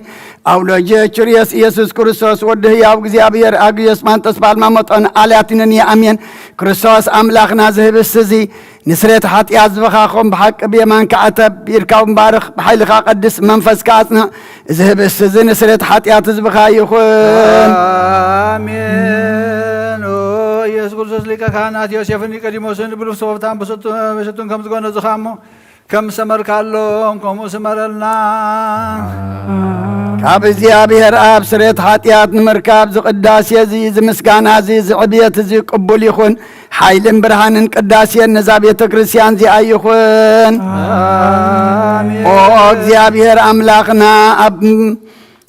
ኣውሎጀ ቹርዮስ ኢየሱስ ክርስቶስ ወዲ ህያው እግዚኣብሔር ኣግዮስ ማንጠስ ባልማ መጦን ኣልያቲንን የኣምየን። ክርስቶስ ኣምላኽና ዝህብስ እዚ ንስሬት ሓጢኣት ዝበኻኾም ብሓቂ ብየማንካ ዕተብ፣ ብኢድካ እውን ባርኽ፣ ብሓይልኻ ቀድስ፣ መንፈስካ ኣጽንዕ። እዚ ህብስቲ እዚ ንስሬት ሓጢኣት ህዝብኻ ይኹን። ኣሜን። ኦ ኢየሱስ ክርስቶስ ሊቀ ካህናት ዮሴፍን ኒቆዲሞስን ብሉፍ ሶፍታን ብሰቱ-፣ ብሰቱን ከም ዝጎነዙኻ እሞ ከም ሰመርካሎም ከምኡ ስመረልና። ካብ እግዚኣብሔር ኣብ ስሬት ሓጢኣት ንምርካብ ዝቅዳሴ እዚ፣ ዝምስጋና እዚ፣ ዝዕብየት እዚ ቅቡል ይኹን። ሓይልን ብርሃንን ቅዳሴን ነዛ ቤተ ክርስቲያን እዚኣ ይኹን። ኣሜን። ኦ እግዚኣብሔር ኣምላኽና፣ ኣብ፣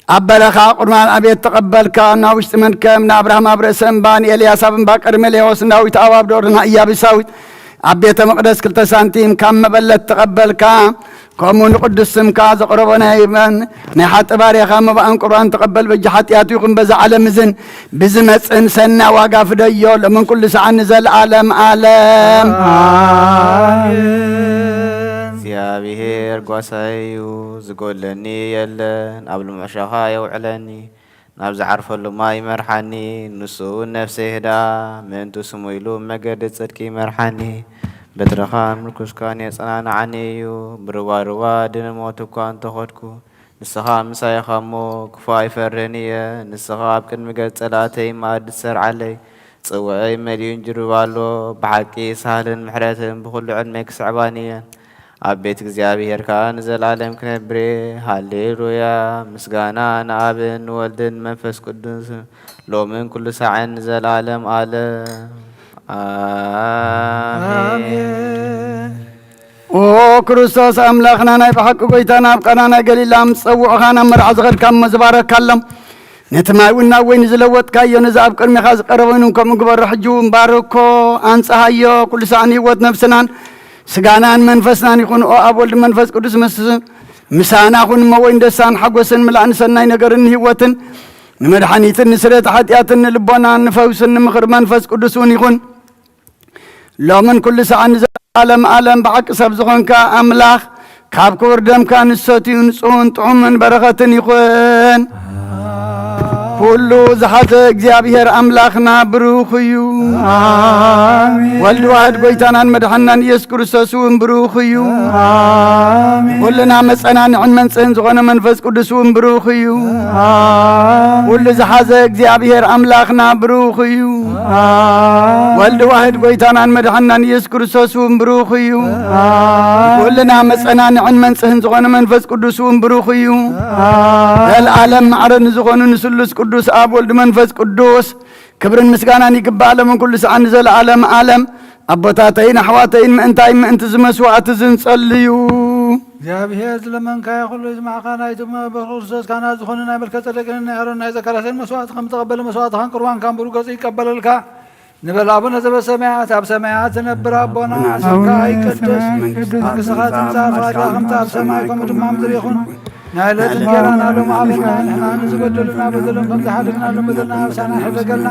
ኣብ በረኻ ቁርባን ኣቤት ተቐበልካ፣ እና ውሽጢ መንከም ንኣብርሃም ኣብ ርእሲ እምባ፣ ንኤልያስ ኣብ እምባ ቀርሜሌዎስ፣ ንዳዊት ኣብ፣ ኣብ ዶርና ኢያቢሳዊት ኣብ ቤተ መቕደስ ክልተ ሳንቲም ካብ መበለት ተቐበልካ። ከምኡ ንቅዱስ ስምካ ዘቕረቦ ናይ መን ናይ ሓጢ ባርያኻ መባእን ቁርባን ተቐበል፣ በጃ ሓጢኣቱ ይኹን በዛ ዓለም እዝን ብዝመጽእን ሰና ዋጋ ፍደዮ፣ ሎምን ኩሉ ሰዓን ንዘለዓለም ዓለም። ኣሜን። እግዚኣብሔር ጓሳይ እዩ፣ ዝጎለኒ የለን፣ ኣብ ልምዕሻኻ የውዕለኒ። ናብ ዝዓርፈሉ ማይ ይመርሓኒ። ንሱ እውን ነፍሰይ ህዳ፣ ምእንቲ ስሙ ኢሉ መገዲ ጽድቂ ይመርሓኒ። በትርኻን ምርኩስካን የጸናንዓኒ እዩ። ብሩባ ሩባ ድነ ሞት እኳ እንተኸድኩ፣ ንስኻ ምሳይ ኢኻ እሞ ክፉእ ኣይፈርህን እየ። ንስኻ ኣብ ቅድሚ ገጽ ጸላእተይ መኣዲ ትሰርዓለይ። ጽዋኣይ መሊኡ እንጅርባ ኣሎ። ብሓቂ ሳህልን ምሕረትን ብኹሉ ዕድመይ ክስዕባኒ እየን። ኣብ ቤት እግዚኣብሔር ከኣ ንዘለዓለም ክነብር እየ። ሃሌሉያ! ምስጋና ንኣብን ንወልድን መንፈስ ቅዱስን ሎምን ኩሉ ሳዕን ንዘለዓለም ዓለም። ኣሜን። ኣሜን። ኦ ክርስቶስ ኣምላኽና፣ ናይ ብሓቂ ጎይታና፣ ኣብ ቃና ናይ ገሊላ ምስ ጸውዑኻ ናብ መርዓ ዝኸድካ እሞ ዝባረካሎም። ነቲ ማይ እውን ናብ ወይኒ ዝለወጥካዮ፣ ነዚ ኣብ ቅድሚኻ ዝቐረበ እውን ከምኡ ግበሮ። ሕጂ እውን ባርኮ፣ ኣንጽሃዮ፣ ኩሉ ሳዕ ንህይወት ነፍስናን ስጋናን መንፈስናን ይኹን። ኦ ኣብ ወልድ መንፈስ ቅዱስ ምስ-፣ ምሳና ኩን እሞ ወይን ደስታን ሓጎስን ምላእን ሰናይ ነገርን ህይወትን ንመድሓኒትን ንስርየት ሓጢኣትን ንልቦናን ንፈውስን ንምኽሪ መንፈስ ቅዱስ እውን ይኹን። ሎምን ኩሉ ሰዓት ንዘለዓለም ዓለም ብሓቂ ሰብ ዝኾንካ ኣምላኽ፣ ካብ ክቡር ደምካ ንሰትዩ ንጹህን ጥዑምን በረኸትን ይኹን። ኩሉ ዝሓዘ እግዚኣብሔር ኣምላኽና ብሩኽ እዩ። ኣሜን። ወልድ ዋህድ ጎይታናን መድሓናን ኢየሱስ ክርስቶስ እውን ብሩኽ እዩ። ኣሜን። ኩልና መጸናንዕን መንጽህን ዝኾነ መንፈስ ቅዱስ እውን ብሩኽ እዩ። ኣሜን። ኩሉ ዝሓዘ እግዚኣብሔር ኣምላኽና ብሩኽ እዩ። ኣሜን። ወልድ ዋህድ ጎይታናን መድሓናን ኢየሱስ ክርስቶስ እውን ብሩኽ እዩ። ኣሜን። ኩልና መጸናንዕን መንጽህን ዝኾነ መንፈስ ቅዱስ እውን ብሩኽ እዩ። ኣሜን። ዘልኣለም ማዕረ ንዝኾኑ ንስሉስ ቅዱስ ኣብ ወልድ መንፈስ ቅዱስ ክብርን ምስጋናን ይግባእ፣ ሎምን ኩሉ ሰዓት ንዘለዓለም ዓለም። ኣቦታተይን ኣሕዋተይን፣ ምእንታይ ምእንቲ እዚ መስዋዕቲ እዚ ንጸልዩ። እግዚኣብሔር ዝለመንካዮ ኩሉ ይስማዕካ። ናይቲ እሞ ብክርስቶስ ካህናት ዝኾኑ ናይ መልከ ጸደቅን ናይ ኣሮን ናይ ዘካርያስን መስዋዕቲ ከም ዝተቐበለ፣ መስዋዕትኻን ቁርባንካን ብሩህ ገጹ ይቀበለልካ። ንበል። ኣቡነ ዘበሰማያት፣ ኣብ ሰማያት ትነብር ኣቦና፣ ኣቡና ስምካ ዘበሰማያት፣ ይቀደስ፣ መንግስትኻ መንግስትኻ ትምጻእ፣ ትምጻእ፣ ፈቃድካ ከም ኣብ ሰማይ ከምኡ ድማ ኣብ ምድሪ ይኹን። ናይ ዕለት እንጀራና ሎሚ ሃበና፣ ንሕና ንዝበደሉና በደሎም ከም ዝሓለፍና ንበደልና፣ ኣሳና ኣይትሕደገልና፣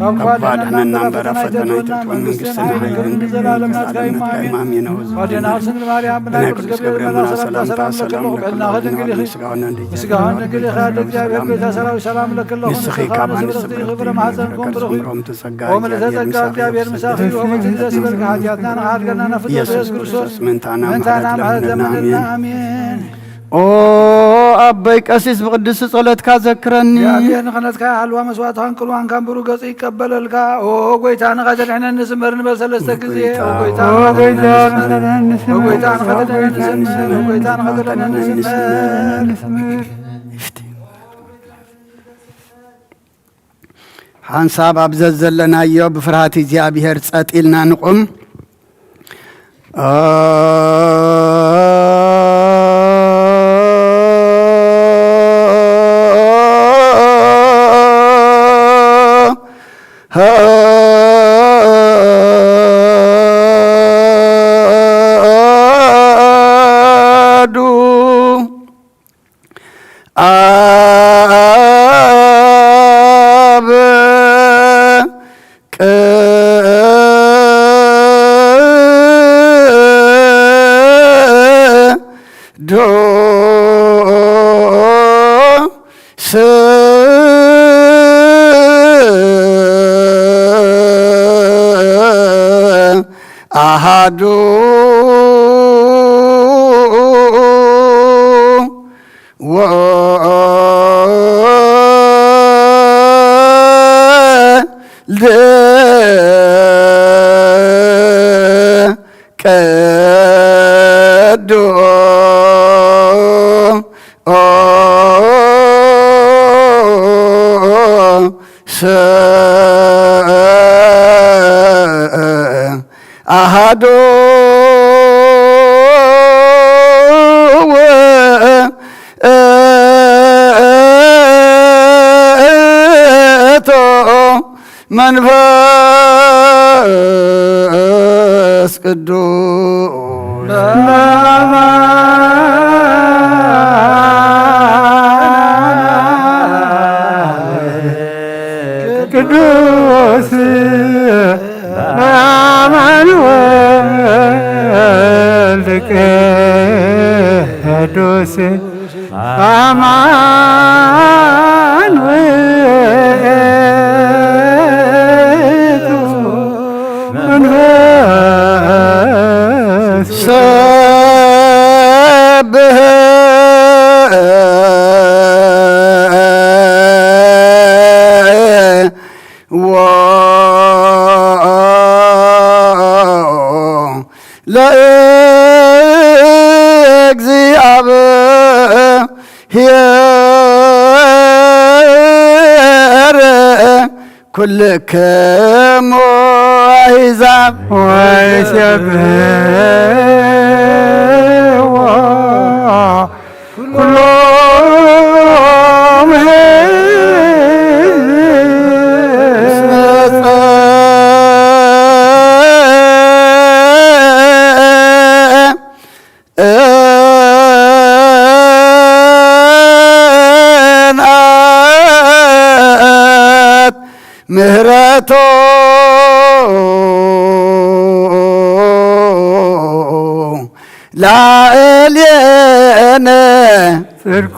ካብ ክፉእ ኣድሕነና እምበር፣ ኣብ ፈተና ኣይተእትወና፣ መንግስትን ሓይልን ክብርን ንዘለኣለም ናትካ እዩ። ኣሜን። ኣሜን። ኣወ ኣዴና ቅድስት ድንግል ማርያም፣ ብናይ ቅዱስ ገብርኤል መልኣክ ሰላምታ ሰላም ለኪ፣ ቅድና ድንግል ኢኺ፣ ስጋውን ድንግል ኢኺ፣ ኣደ እግዚኣብሔር ጎይታ ሰራዊት ሰላም ለኪ ኣለኹ። ንስኺ ካብ ኣንስቲ ብርኽቲ ኢኺ፣ ፍረ ማህፀንኩም ብሩኽ እዩ። ጸጋ ኦ ምልዕተ ጸጋ፣ እግዚኣብሔር ምሳኺ እዩ። ኦ በቲ ደስ ይበልኪ፣ ሓጢኣትና ንኽሓድገና ናብ ፍጥረት ኢየሱስ ክርስቶስ ምእንታና ምሕረት ለምነና። ኣሜን። ኦ ኣቦይ ቀሲስ፣ ብቅድስቲ ጸሎትካ ዘክረኒ። እግዚኣብሔር ንኽነትካ ይሓልዋ፣ መስዋዕትኻን ቅርባንካን ብሩህ ገጹ ይቀበለልካ። ኦ ጎይታ፣ ንኻ ተድሕነኒ ስመር ንበል ሰለስተ ግዜ። ኦ ጎይታ፣ ኦ ጎይታ፣ ንኻ ተድሕነኒ ስመር። ኦ ጎይታ፣ ንኻ ተድሕነኒ ስመር። ኦ ጎይታ፣ ንኻ ተድሕነኒ ስመር። ሓንሳብ ኣብ ዘዘለናዮ ብፍርሃት እግዚኣብሔር ጸጥ ኢልና ንቑም። ኣብ ቅዱስ ኣሃዱ ወወልድ ቅዱስ ኣሃዱ ውእቱ መንፈስ ቅዱስ። ኣማን ውእቱ መንፈስ ሰብህ ለእግዚኣብሔር ኩልክሙ ኣሕዛብ ወይሴብሕዎ ኩሎም ህዝብ ጽንዓት ምህረቱ ላዕሌነ ጽድቆ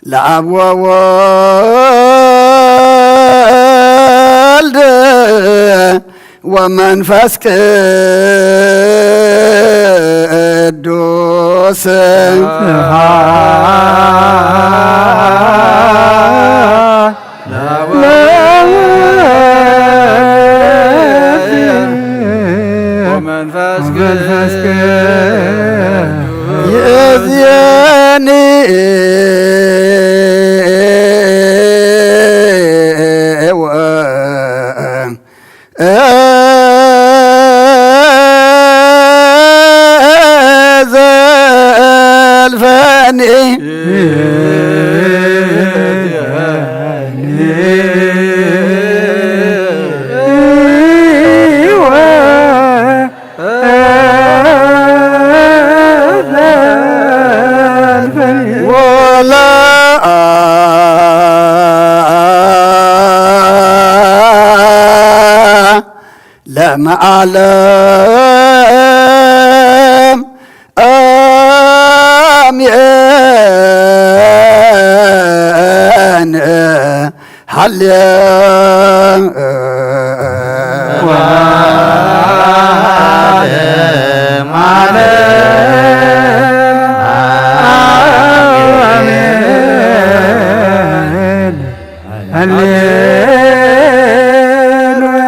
ለአብ ወወልድ ወመንፈስ ቅዱስ ወመንፈስ ቅዱስ ይእዝየኒ ዘልፈኒ ወላ ለመዓለም ኣሜን። ሃሌ ሃሌሉያ።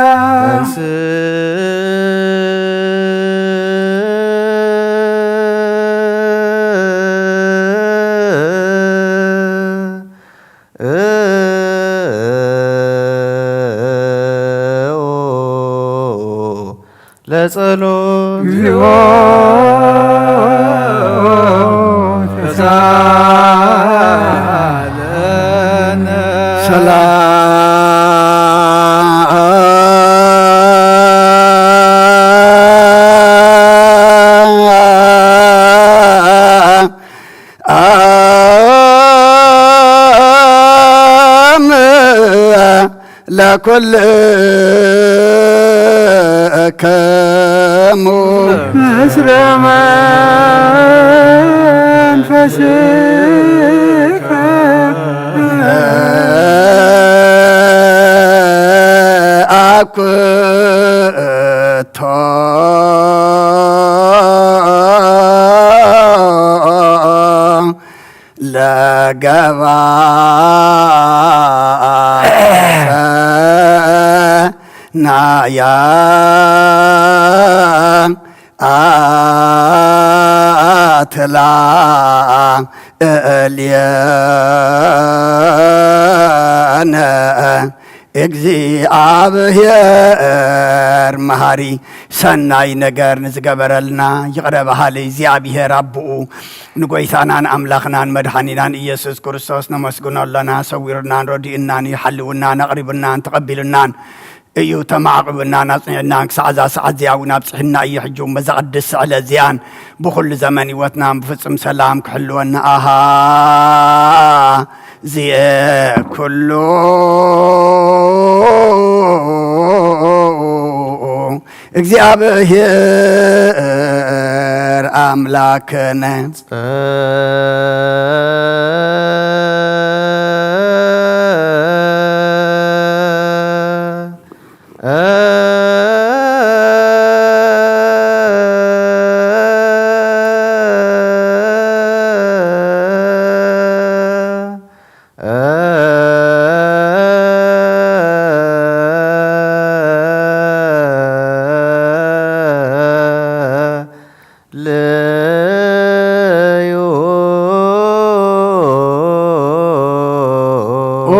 ለጸሎት እግዚኦ ተሳለነ። ሰላም ለኩልክሙ ምስለ መንፈስከ አኩቶ ለገባ ናያ አትላ እልየነ እግዚኣብሔር መሃሪ፣ ሰናይ ነገር ንዝገበረልና ይቕረ በሃሊ እግዚኣብሔር ኣቦኡ፣ ንጎይታናን ኣምላኽናን መድሓኒናን ኢየሱስ ክርስቶስ ነመስግኖ ኣለና። ሰዊሩናን ረዲኡናን እዩ፣ ሓልውናን ኣቕሪቡናን ተቐቢሉናን እዩ፣ ተማዕቂቡናን ኣጽኒዕናን ክሳዕ እዛ ሰዓት እዚኣ እውን ኣብጽሕና እዩ። ሕጂ እውን በዛ ቅድስቲ ዕለት እዚኣን ብኹሉ ዘመን ህይወትናን ብፍጹም ሰላም ክሕልወና ኣሃ ዚኤ ኩሉ እግዚኣብሔር ኣምላክነ። ልዩ ኦ፣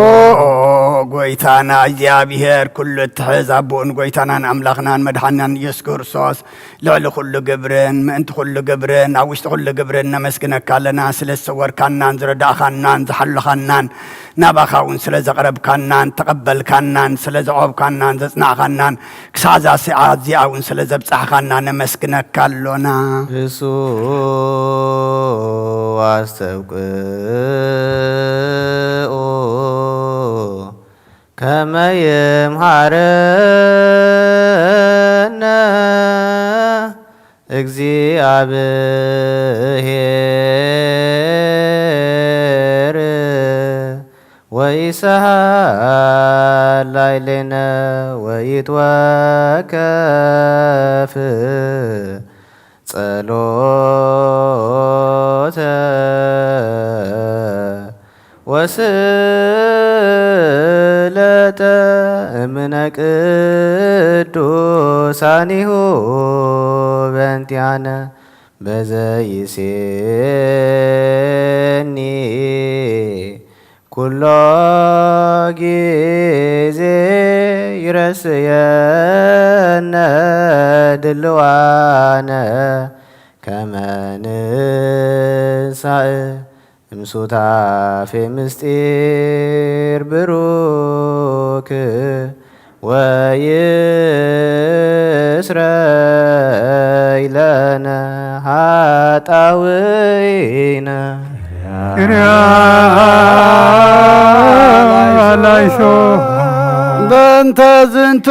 ጎይታና እግዚኣብሔር ኩሉ እትሕዝ ኣቦኡን ጎይታናን ኣምላኽናን መድሓናን ኢየሱስ ክርስቶስ፣ ልዕሊ ኩሉ ግብርን ምእንቲ ኩሉ ግብርን ኣብ ውሽጢ ኩሉ ግብርን ነመስግነካ ኣለና። ስለ ዝሰወርካናን ዝረዳእኻናን ዝሓለኻናን፣ ናባኻ እውን ስለ ዘቕረብካናን ተቐበልካናን ስለ ዘዕቆብካናን ዘጽናዕኻናን ክሳዕ እዛ ሰዓት እዚኣ እውን ስለ ዘብጻሕኻና ነመስግነካ ኣሎና። እሱ ኣስተብቅዑ ከመ ይምሃረነ እግዚኣብሔር ላዕሌነ ወይትወከፍ ጸሎተ ወስእለተ እምነ ቅዱሳኒሁ በእንቲአነ በዘይሴኒ ኩሎ ጊዜ ይረስየነ ድልዋነ ከመ ንሳእ እምሱታፌ ምስጢር ብሩክ ወይስረይ ለነ ኃጣውኢነ። ላይሶ በእንተ ዝንቱ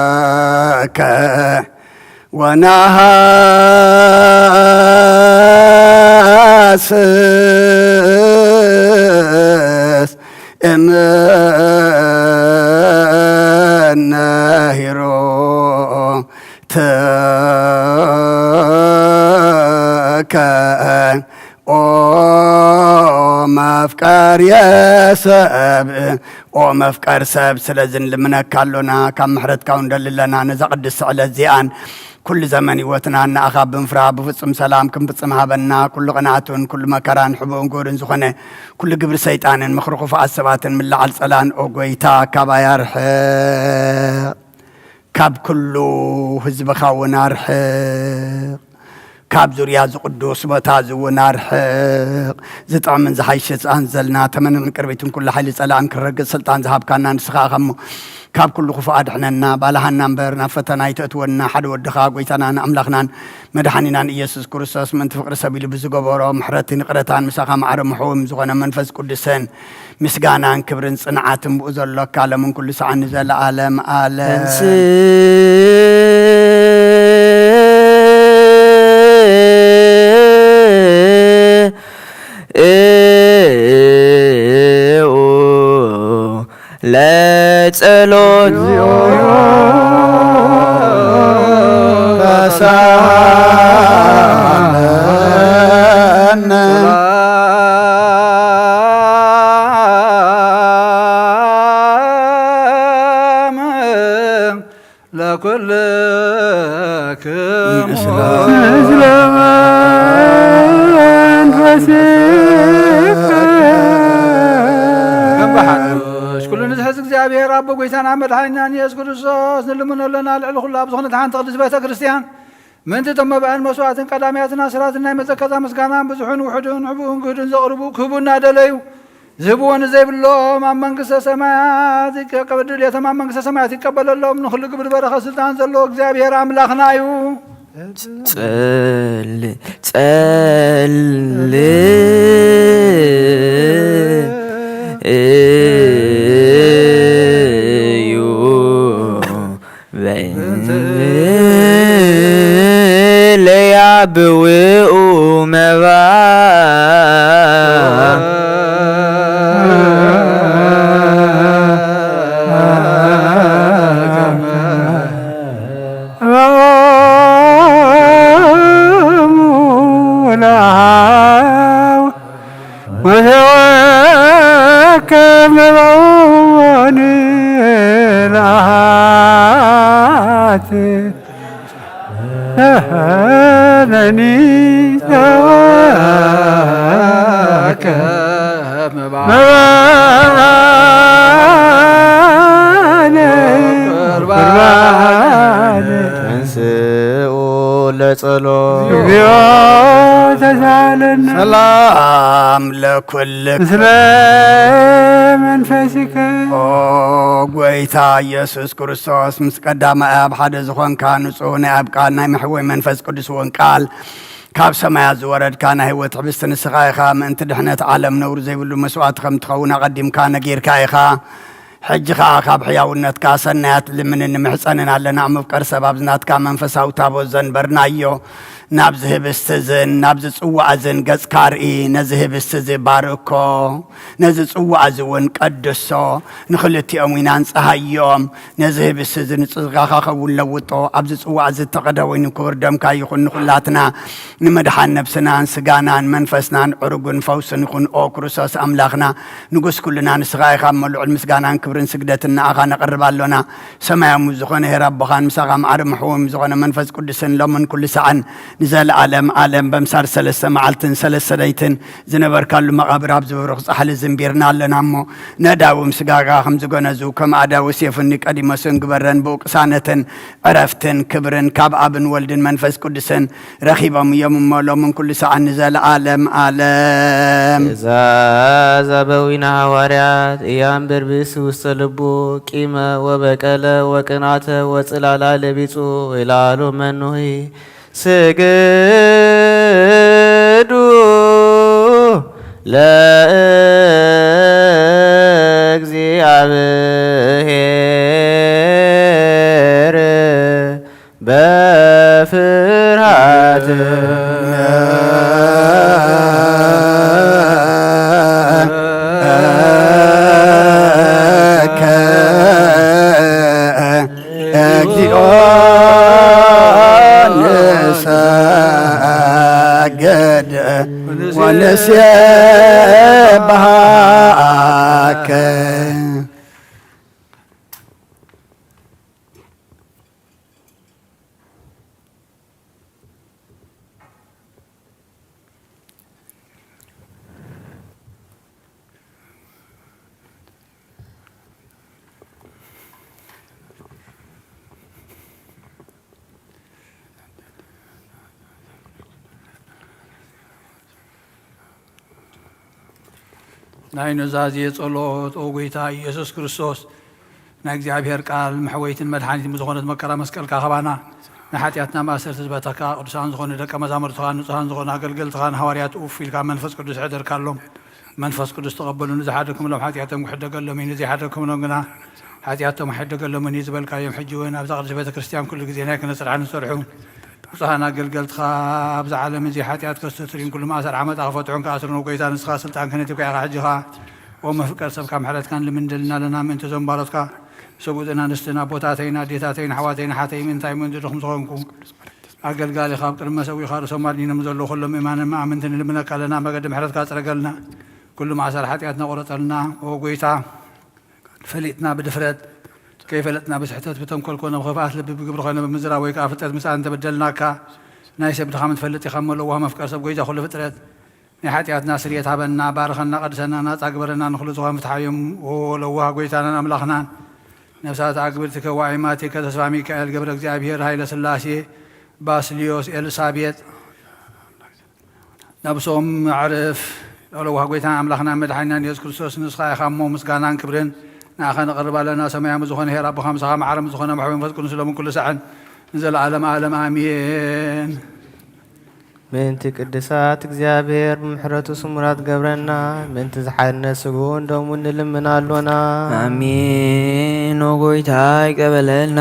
ንስእለከ ወነሃስስ እምነ ሂሩትከ ኦ መፍቀር የሰብ ኦ መፍቀር ሰብ፣ ስለዚ ንልምነካ ኣሎና፣ ካብ ምሕረትካ እውን ንደሊ ኣለና። ነዛ ቅድስቲ ዕለት እዚኣን ኩሉ ዘመን ህይወትና ንኣኻ ብምፍራ ብፍጹም ሰላም ክንፍጽም ሃበና። ኩሉ ቅንኣትን ኩሉ መከራን ሕቡእን ግብርን ዝኾነ ኩሉ ግብሪ ሰይጣንን ምኽሪ ክፉኣት ሰባትን ምልዓል ጸላን ኦ ጎይታ ካባይ ኣርሕቕ። ካብ ኩሉ ህዝብኻ እውን ኣርሕቕ። ካብ ዙርያ እዚ ቅዱስ ቦታ እዚ እውን ኣርሕቕ። ዝጥዕምን ዝሓይሽ ስልጣን ዘልና ተመንን ቅርቢትን ኩሉ ሓይሊ ጸላእን ክረግጽ ስልጣን ዝሃብካና ንስኻ ኢኻ እሞ፣ ካብ ኩሉ ክፉእ ኣድሕነና። ባልሃና እምበር ናብ ፈተና ኣይተእትወና። ሓደ ወድኻ ጎይታናን ኣምላኽናን መድሓኒናን ኢየሱስ ክርስቶስ ምእንቲ ፍቕሪ ሰብ ኢሉ ብዝገበሮ ምሕረትን ይቕረታን ምሳኻ ማዕረ ምሕው ምስ ዝኾነ መንፈስ ቅዱስን ምስጋናን ክብርን ጽንዓትን ብኡ ዘሎካ ሎምን ኩሉ ሰዓት ንዘለዓለም ዓለም። ተንሥኡ ለጸሎት። ለኩልክሙ ምስለ መንፈስከ ሓድሽ ኩሉ ንዝሕዝ እግዚኣብሔር ኣቦ ጎይታና መድሓኒናን ኢየሱስ ክርስቶስ ንልምኖ ኣለና። ልዕሊ ኩሉ ኣብ ዝኾነት ሓንቲ ቅድስት ቤተ ክርስቲያን ምእንቲ እቶም መባእን መስዋዕትን ቀዳማያትን ኣስራትን ናይ መዘከርታ ምስጋናን ብዙሑን ውሑድን ሕቡእን ግህዱን ዘቕርቡ ክህቡ እናደለዩ ዝህብዎ ንዘይብሎም ኣብ መንግስተ ሰማያት ይቀ-፣ ድልየቶም ኣብ መንግስተ ሰማያት ይቀበለሎም። ንኹሉ ግብሪ በረኸት ስልጣን ዘለዎ እግዚኣብሔር ኣምላኽና እዩ። ጸል-፣ ጸል-፣ እዩ። በእንትለያ ብውኡ መባ ወተወከብ መባውን ለሃት ተሃነኒ ተወከብ መባነ ቁርባነ ተንስኡ ለጸሎ እግዚኦ ተሳለነ ሰላም ለኩልክ ምስለ መንፈስከ። ኦ ጎይታ ኢየሱስ ክርስቶስ፣ ምስ ቀዳማይ ኣብ ሓደ ዝኾንካ ንጹህ ናይ ኣብ ቃል ናይ መሕወይ መንፈስ ቅዱስ እውን ቃል ካብ ሰማያት ዝወረድካ ናይ ህይወት ሕብስቲ ንስኻ ኢኻ። ምእንቲ ድሕነት ዓለም ነውሪ ዘይብሉ መስዋእቲ ከም ትኸውን ኣቐዲምካ ነጊርካ ኢኻ። ሕጂ ኸኣ ካብ ሕያውነትካ ሰናያት ልምንን ንምሕጸንን ኣለና። ኣብ መፍቀር ሰብ ኣብዚ ናትካ መንፈሳዊ ታቦት ዘንበርናዮ ናብዚ ህብስቲ እዝን ናብዚ ጽዋእ እዝን ገጽካ ርኢ። ነዚ ህብስቲ እዚ ባርኮ፣ ነዚ ጽዋእ እዚ እውን ቀድሶ፣ ንኽልቲኦም ኢና ንጽሃዮም። ነዚ ህብስቲ እዚ ንጽጋኻ ኸውን ለውጦ። ኣብዚ ጽዋእ እዚ እተቐደ ወይኒ ክቡር ደምካ ይኹን። ንኹላትና ንምድሓን ነብስናን ስጋናን መንፈስናን ዕሩግን ፈውስን ይኹን። ኦ ክርስቶስ ኣምላኽና ንጉስ ኩልና ንስኻ ኢኻ። እሞ ልዑል ምስጋናን ክብርን ስግደትን ንኣኻ ነቕርብ ኣሎና። ሰማያዊ ዝኾነ ሄር ኣቦኻን ምሳኻ ማዕረ ምሕዎም ዝኾነ መንፈስ ቅዱስን ሎምን ኩሉ ሰዓን ንዘለኣለም ኣለም በምሳር ሰለስተ መዓልትን ሰለስተ ለይትን ዝነበርካሉ መቓብር ኣብዚ ብሩኽ ጻሕሊ ዝንቢርና ኣለና እሞ፣ ነዳውም ስጋጋ ከም ዝገነዙ፣ ከም ኣዳዊ ሴፍኒ ቀዲመ ስን ግበረን። ብኡ ቅሳነትን ዕረፍትን ክብርን ካብ ኣብን ወልድን መንፈስ ቅዱስን ረኺቦም እዮም እሞ፣ ሎምን ኩሉ ሰዓን ንዘለኣለም ኣለም። ትእዛዝ ኣበዊና ሃዋርያት እያም ብርብስ ውስተ ልቡ ቂመ ወበቀለ ወቅናተ ወጽላላ ለቢጹ ይላሉ መኑሂ ስግዱ ለእግዚኣብሔር በፍርሃት እግዚኦ ንሰግድ ወንሴብሐከ። ናይ ኑዛዜ ጸሎት። ኦ ጎይታ ኢየሱስ ክርስቶስ፣ ናይ እግዚኣብሔር ቃል መሕወይትን መድሓኒትን ብዝኾነት መከራ መስቀልካ ካባና ንሓጢኣትና ማእሰርቲ ዝበተካ፣ ቅዱሳን ዝኾኑ ደቀ መዛሙርትኻን ንጹሃን ዝኾኑ ኣገልገልትኻን ሃዋርያት ኡፍ ኢልካ መንፈስ ቅዱስ ሕደርካሎም። መንፈስ ቅዱስ ተቐበሉ። ንዝሓደግኩምሎም ሓጢኣቶም ክሕደገሎም እዩ፣ ንዘይሓደግኩምሎም ግና ሓጢኣቶም ኣይሕደገሎምን እዩ ዝበልካዮም፣ ሕጂ እውን ኣብዛ ቅድስት ቤተ ክርስቲያን ኩሉ ግዜ ናይ ክህነት ስራሕ ንሰርሑ ንጹሃን ኣገልገልትኻ ኣብዚ ዓለም እዚ ሓጢኣት ከስተስርዩን ኩሉ ማእሰር ዓመጻ ክፈትሑን ክኣስሩን፣ ኦ ጎይታ፣ ንስኻ ስልጣን ክህነት እኳ ኢኻ። ሕጂ ኸኣ ኦ መፍቀር ሰብ ካብ ምሕረትካ ንልምን ደልና ኣለና። ምእንቲ እዞም ባሮትካ ሰብኡትን ኣንስትን ኣቦታተይን ኣዴታተይን ኣሕዋተይን ኣሓተይ ምእንታይ ምእንቲ ድኹም ዝኾንኩ ኣገልጋሊኻ ኣብ ቅድሚ መሰዊኻ ርእሶም ኣድኒኖም ዘለዉ ኩሎም ምእማንን መኣምንትን ንልምነካ ኣለና። መገዲ ምሕረትካ ጽረገልና። ኩሉ ማእሰር ሓጢኣትና ቁረጸልና። ኦ ጎይታ፣ ፈሊጥና ብድፍረት፣ ከይፈለጥና ብስሕተት፣ ብተንኮል ኮነ ብኽፍኣት ልቢ፣ ብግብሪ ኮነ ብምዝራብ ወይ ከኣ ፍልጠት ምጻእ እንተበደልናካ፣ ናይ ሰብ ድኻም ትፈልጥ ኢኻ እሞ፣ ለዋህ መፍቀር ሰብ፣ ጎይታ ኩሉ ፍጥረት፣ ናይ ሓጢኣትና ስርየት ሃበና፣ ባርኸና፣ ቀድሰና፣ ናጻ ግበረና፣ ንኹሉ ዝኾነ ፍትሓዮም። ኦ ለዋህ ጎይታናን ኣምላኽናን፣ ነፍሳት ኣግብርቲከ ወኣይማቲከ ተስፋ ሚካኤል ገብረ እግዚኣብሔር ሃይለ ስላሴ ባስልዮስ ኤልሳቤጥ ነብሶም ኣዕርፍ። ኦ ለዋህ ጎይታና ኣምላኽና መድሓኒናን የሱስ ክርስቶስ፣ ንስኻ ኢኻ እሞ ምስጋናን ክብርን ንኣኻ ነቕርብ ኣለና። ሰማያዊ ዝኾነ ኄር ኣቦኻ ምሳኻ፣ መዓረ ዝኾነ መሕወ መንፈስ ቅዱስ ሎምን ኩሉ ሳዕን ንዘለዓለም ዓለም ኣሜን። ምእንቲ ቅዱሳት እግዚኣብሔር ብምሕረቱ ስሙራት ገብረና፣ ምእንቲ ዝሓድነት ስግኡን ደሙን ንልምን ኣሎና። ኣሜን። ኦ ጎይታ ይቀበለልና።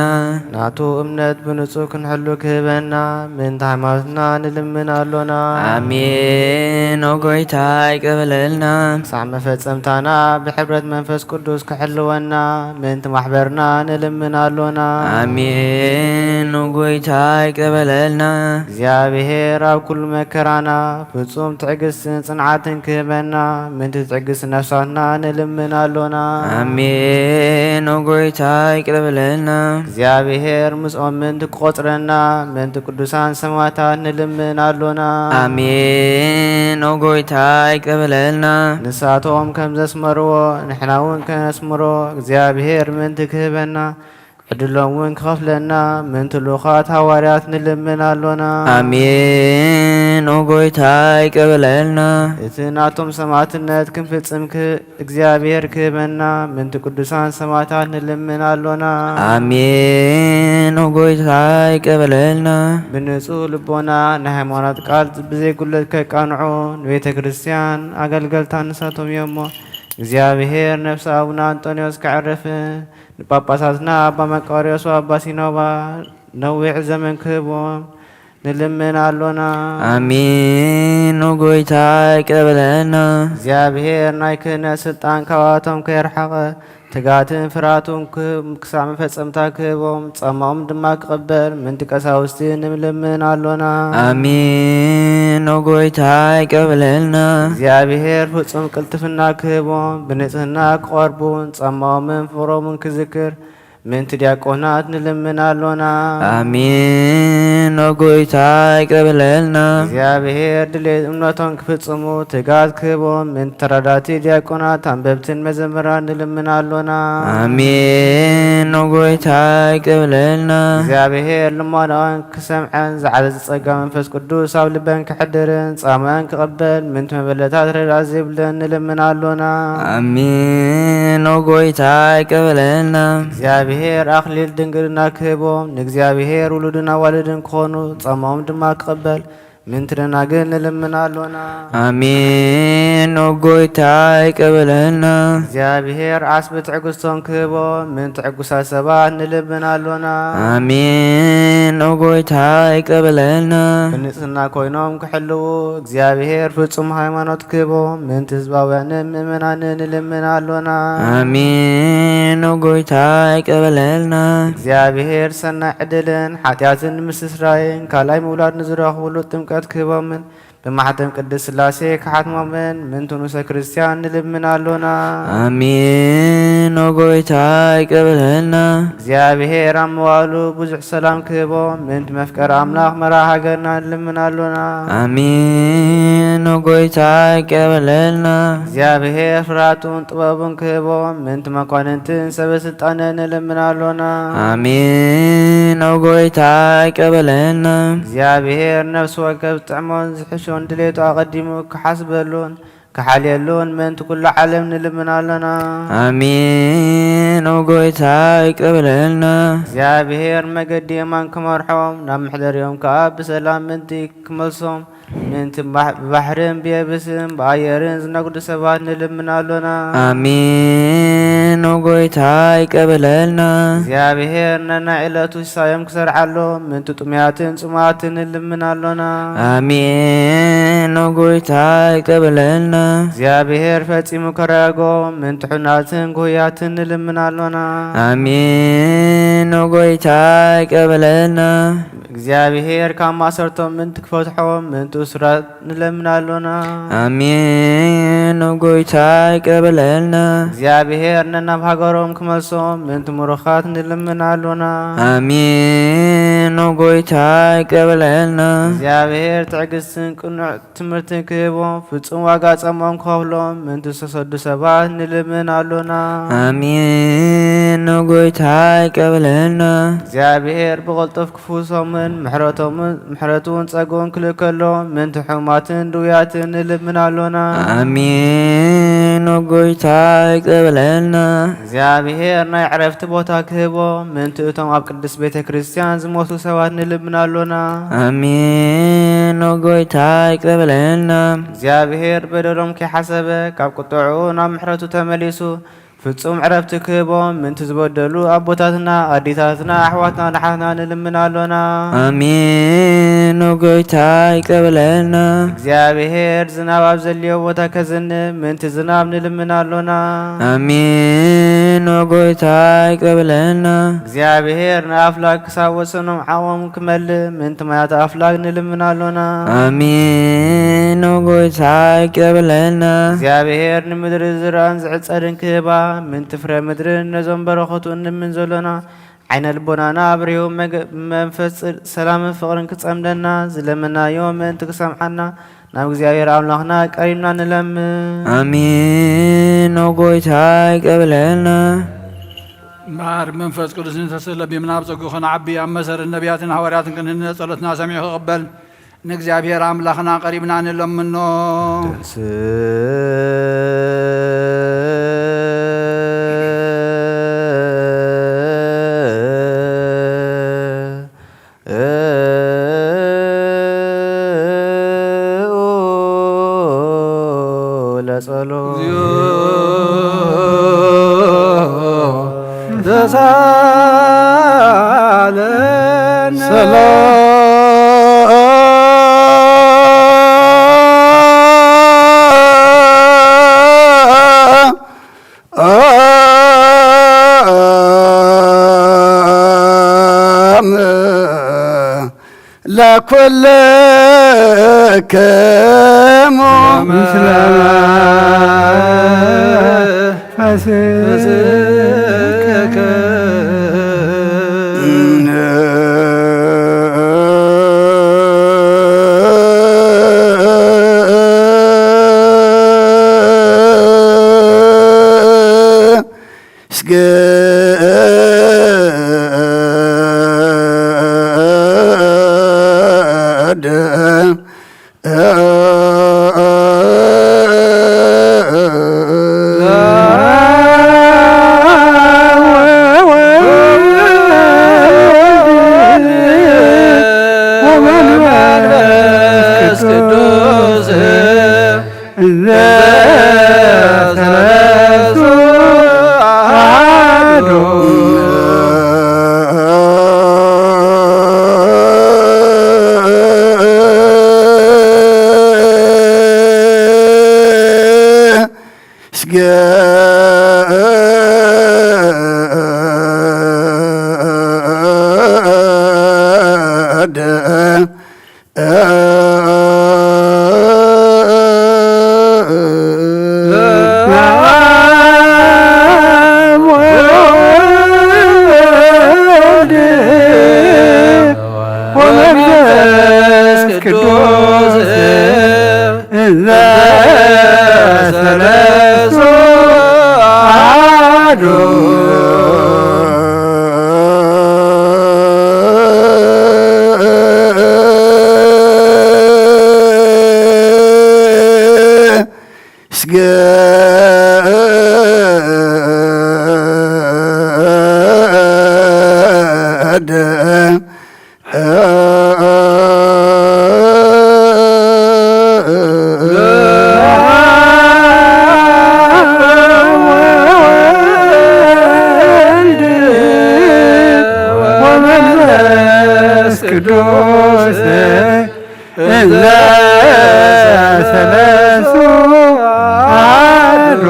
ናቱ እምነት ብንጹህ ክንሕሉ ክህበና፣ ምእንቲ ሃይማኖትና ንልምን ኣሎና። ኣሜን። ኦ ጎይታ ይቀበለልና። ክሳዕ መፈጸምታና ብሕብረት መንፈስ ቅዱስ ክሕልወና፣ ምእንቲ ማሕበርና ንልምን ኣሎና። ኣሜን። ኦ ጎይታ ይቀበለልና። እግዚኣብሔር ኣብ ኩሉ መከራና ፍጹም ትዕግስትን ጽንዓትን ክህበና፣ ምእንቲ ትዕግስቲ ነፍሳትና ንልምን ኣሎና። ኣሜን። ኦ ጎይታ ይቅረ በለልና። እግዚኣብሔር ምስኦም ምእንቲ ክቆጽረና፣ ምእንቲ ቅዱሳን ሰማዕታት ንልምን ኣሎና። ኣሜን። ኦ ጎይታ ይቅረ በለልና። ንሳቶም ከም ዘስመርዎ ንሕና እውን ከነስምሮ እግዚኣብሔር ምእንቲ ክህበና፣ ዕድሎም እውን ክኸፍለና ምእንቲ ልኡኻት ሃዋርያት ንልምን ኣሎና። ኣሜን። ኦ ጎይታ ይቅረ በለልና። እቲ ናቶም ሰማዕትነት ክንፍጽም ክ-፣ እግዚኣብሔር ክህበና ምእንቲ ቅዱሳን ሰማዕታት ንልምን ኣሎና። ኣሜን። ኦ ጎይታ ይቅረ በለልና። ብንጹህ ልቦና ናይ ሃይማኖት ቃል ብዘይጉለት ከቃንዑ ንቤተ ክርስቲያን ኣገልገልታ ንሳቶም እዮም እሞ፣ እግዚኣብሔር ነፍሲ ኣቡነ ኣንጦንዮስ ከዕርፍን ንጳጳሳትና ኣባ መቃርዮስ ወኣባ ሲኖባ ነዊሕ ዘመን ክህቦም ንልምን ኣሎና። ኣሜን። ኦ ጎይታ ይቅረ በለልና። እግዚኣብሔር ናይ ክህነት ስልጣን ካብኣቶም ከየርሓቐ ትጋትን ፍርሃትን ክሳዕ መፈጸምታ ክህቦም፣ ጻማኦም ድማ ክቕበል ምእንቲ ቀሳውስቲ ንልምን ኣሎና። ኣሜን። ኦ ጎይታ ይቅረ በለልና። እግዚኣብሔር ፍጹም ቅልጥፍና ክህቦም፣ ብንጽህና ክቐርቡን ጻማኦምን ፍቕሮምን ክዝክር ምእንቲ ዲያቆናት ንልምን ኣሎና። ኣሜን። ኦ ጎይታ ይቅረ በለልና። እግዚኣብሔር ድሌት እምነቶም ክፍጽሙ ትጋት ክህቦም ምእንቲ ተራዳእቲ ዲያቆናት ኣንበብትን መዘምራን ንልምን ኣሎና። ኣሜን። ኦ ጎይታ ይቅረ በለልና። እግዚኣብሔር ልመናኦን ክሰምዐን ዝዓዘዘ ጸጋ መንፈስ ቅዱስ ኣብ ልበን ክሕድርን ጻማኦን ክቕበል ምእንቲ መበለታት ረድኣት ዘይብለን ንልምን ኣሎና። ኣሜን። ኦ ጎይታ ይቅረ በለልና። እግዚኣብሔር ኣኽሊል ድንግልና ክህቦም ንእግዚኣብሔር ውሉድን ኣዋልድን ክኾኑ ጻማኦም ድማ ክቕበል ምእንቲ ደናግል ንልምን ኣሎና። ኣሜን። ኦ ጎይታ ይቅረ በለልና። እግዚኣብሔር ዓስቢ ትዕግስቶም ክህቦም ምእንቲ ዕጉሳት ሰባት ንልምን ኣሎና። ኣሜን። ኦ ጎይታ ይቅረ በለልና። ብንጽህና ኮይኖም ክሕልዉ እግዚኣብሔር ፍጹም ሃይማኖት ክህቦም ምእንቲ ህዝባውያንን ምእመናንን ንልምን ኣሎና። ኣሜን። ኦ ጎይታ ይቅረ በለልና። እግዚኣብሔር ሰናይ ዕድልን ሓጢኣትን ንምስስራይን ካልኣይ ምውላድ ንዝረኽብሉ ጥምቀት ክህቦምን ብማሕተም ቅድስት ሥላሴ ክሓትሞምን ምእንቲ ንኡሰ ክርስቲያን ንልምን ኣሎና። ኣሜን። ኦ ጎይታ ይቅረ በለልና። እግዚኣብሔር ኣብ መዋእሉ ብዙሕ ሰላም ክህቦም ምእንቲ መፍቀሪ ኣምላኽ መርሃ ሃገርና ንልምን ኣሎና። ኣሜን። ኦ ጎይታ ይቅረ በለልና። እግዚኣብሔር ፍርሃቱን ጥበቡን ክህቦም ምእንቲ መኳንንትን ሰበ ስልጣንን ንልምን ኣሎና። ኣሜን። ኦ ጎይታ ይቅረ በለልና። እግዚኣብሔር ነፍሲ ወከፍ ዝጥዕሞን ዝሕሾን ድሌቱ ኣቐዲሙ ክሓስበሉን ክሓልየሉን ምእንቲ ኩሉ ዓለም ንልምን ኣሎና። ኣሜን። ኦ ጎይታ ይቅረ በለልና። እግዚኣብሔር መገዲ የማን ክመርሖም ናብ መሕደሪኦም ከኣ ብሰላም ምእንቲ ክመልሶም ምእንቲ ባሕ-፣ ብባሕርን ብየብስን ብኣየርን ዝነግዱ ሰባት ንልምን ኣሎና። ኣሜን። ኦ ጎይታ ይቅረ በለልና። እግዚኣብሔር ነናይ ዕለቱ ሲሳዮም ክሰርዓሎም ምእንቲ ጥሙያትን ጽሙኣትን ንልምን ኣሎና። ኣሜን። ኦ ጎይታ ይቅረ በለልና። እግዚኣብሔር ፈጺሙ ከረጋግኦም ምእንቲ ሕኑናትን ጉህያትን ንልምን ኣሎና። ኣሜን። ኦ ጎይታ ይቅረ በለልና። እግዚኣብሔር ካብ ማእሰርቶም ምእንቲ ክፈትሖም ምእንቲ እሱራት ንለምን ኣሎና። ኣሜን። ኦ ጎይታ ይቅረ በለልና። እግዚኣብሔር ናብ ሃገሮም ክመልሶም ምእንቲ ምሩኻት ንልምን ኣሎና። ኣሜን። ኦ ጎይታይ፣ ይቅረ በለልና። እግዚኣብሔር ትዕግስትን ቅኑዕ ትምህርትን ክህቦም፣ ፍጹም ዋጋ ጸምኦም ክኸፍሎም ምእንቲ ዝተሰዱ ሰባት ንልምን ኣሎና። ኣሜን። ኦ ጎይታይ፣ ይቅረ በለልና። እግዚኣብሔር ብቕልጡፍ ክፍውሶምን ምሕረቶምን፣ ምሕረቱን ጸግኡን ክልእከሎም ምእንቲ ሕሙማትን ድውያትን ንልምን ኣሎና። ኣሜን። ኦ ጎይታይ፣ ይቅረ በለልና። እግዚኣብሔር ናይ ዕረፍቲ ቦታ ክህቦም ምእንቲ እቶም ኣብ ቅድስት ቤተ ክርስቲያን ዝሞቱ ሰባት ንልምን ኣሎና። ኣሜን። ኦ ጎይታይ፣ ይቅረ በለልና። እግዚኣብሔር በደሎም ከይሓሰበ ካብ ቁጥዕኡ ናብ ምሕረቱ ተመሊሱ ፍጹም ዕረፍቲ ክህቦም ምእንቲ ዝበደሉ ኣቦታትና፣ ኣዴታትና፣ ኣሕዋትና፣ ኣሓትና ንልምን ኣሎና። ኣሜን። ኦ ጎይታይ፣ ይቅረ በለልና። እግዚኣብሔር ዝናብ ኣብ ዘድልዮ ቦታ ከዝንብ ምእንቲ ዝናብ ንልምን ኣሎና። ኣሜን። ኦ ጎይታይ፣ ይቅረ በለልና። እግዚኣብሔር ንኣፍላግ ክሳብ ወሰኖም ዓቕሞም ክመልእ ምእንቲ ማያት ኣፍላግ ንልምን ኣሎና። ኣሜን። ኦ ጎይታይ፣ ይቅረ በለልና። እግዚኣብሔር ንምድሪ ዝራእን ዝዕጸድን ክህባ ምእንቲ ፍረ ምድርን ነዞም በረኸቱ እንልምን ዘሎና ዓይነ ልቦናና ኣብሪሁ መገ-፣ መንፈስ ጽ-፣ ሰላምን ፍቕርን ክጸምደና ዝለመናዮ ምእንቲ ክሰምዓና ናብ እግዚኣብሔር ኣምላኽና ቀሪብና ንለምን። ኣሜን። ኦ ጎይታይ፣ ይቅረ በለልና። እምበኣር መንፈስ ቅዱስ ንተሰለቢምና ኣብ ጸጉ ኸነዓቢ ኣብ መሰረት ነቢያትን ሃዋርያትን ክንህነጽ ጸሎትና ሰሚዑ ክቕበል ንእግዚኣብሔር ኣምላኽና ቀሪብና ንለምኖ። ለጸሎት። ተሳለን። ሰላም። ለኩልክሙ ምስለ ፈስሕከ። ወመንፈስ ቅዱስ እንዘ ሰለስቱ አሐዱ። እስገደ ወወልድ ወመንፈስ ቅዱስ እንዘ ሰለስቱ አሐዱ።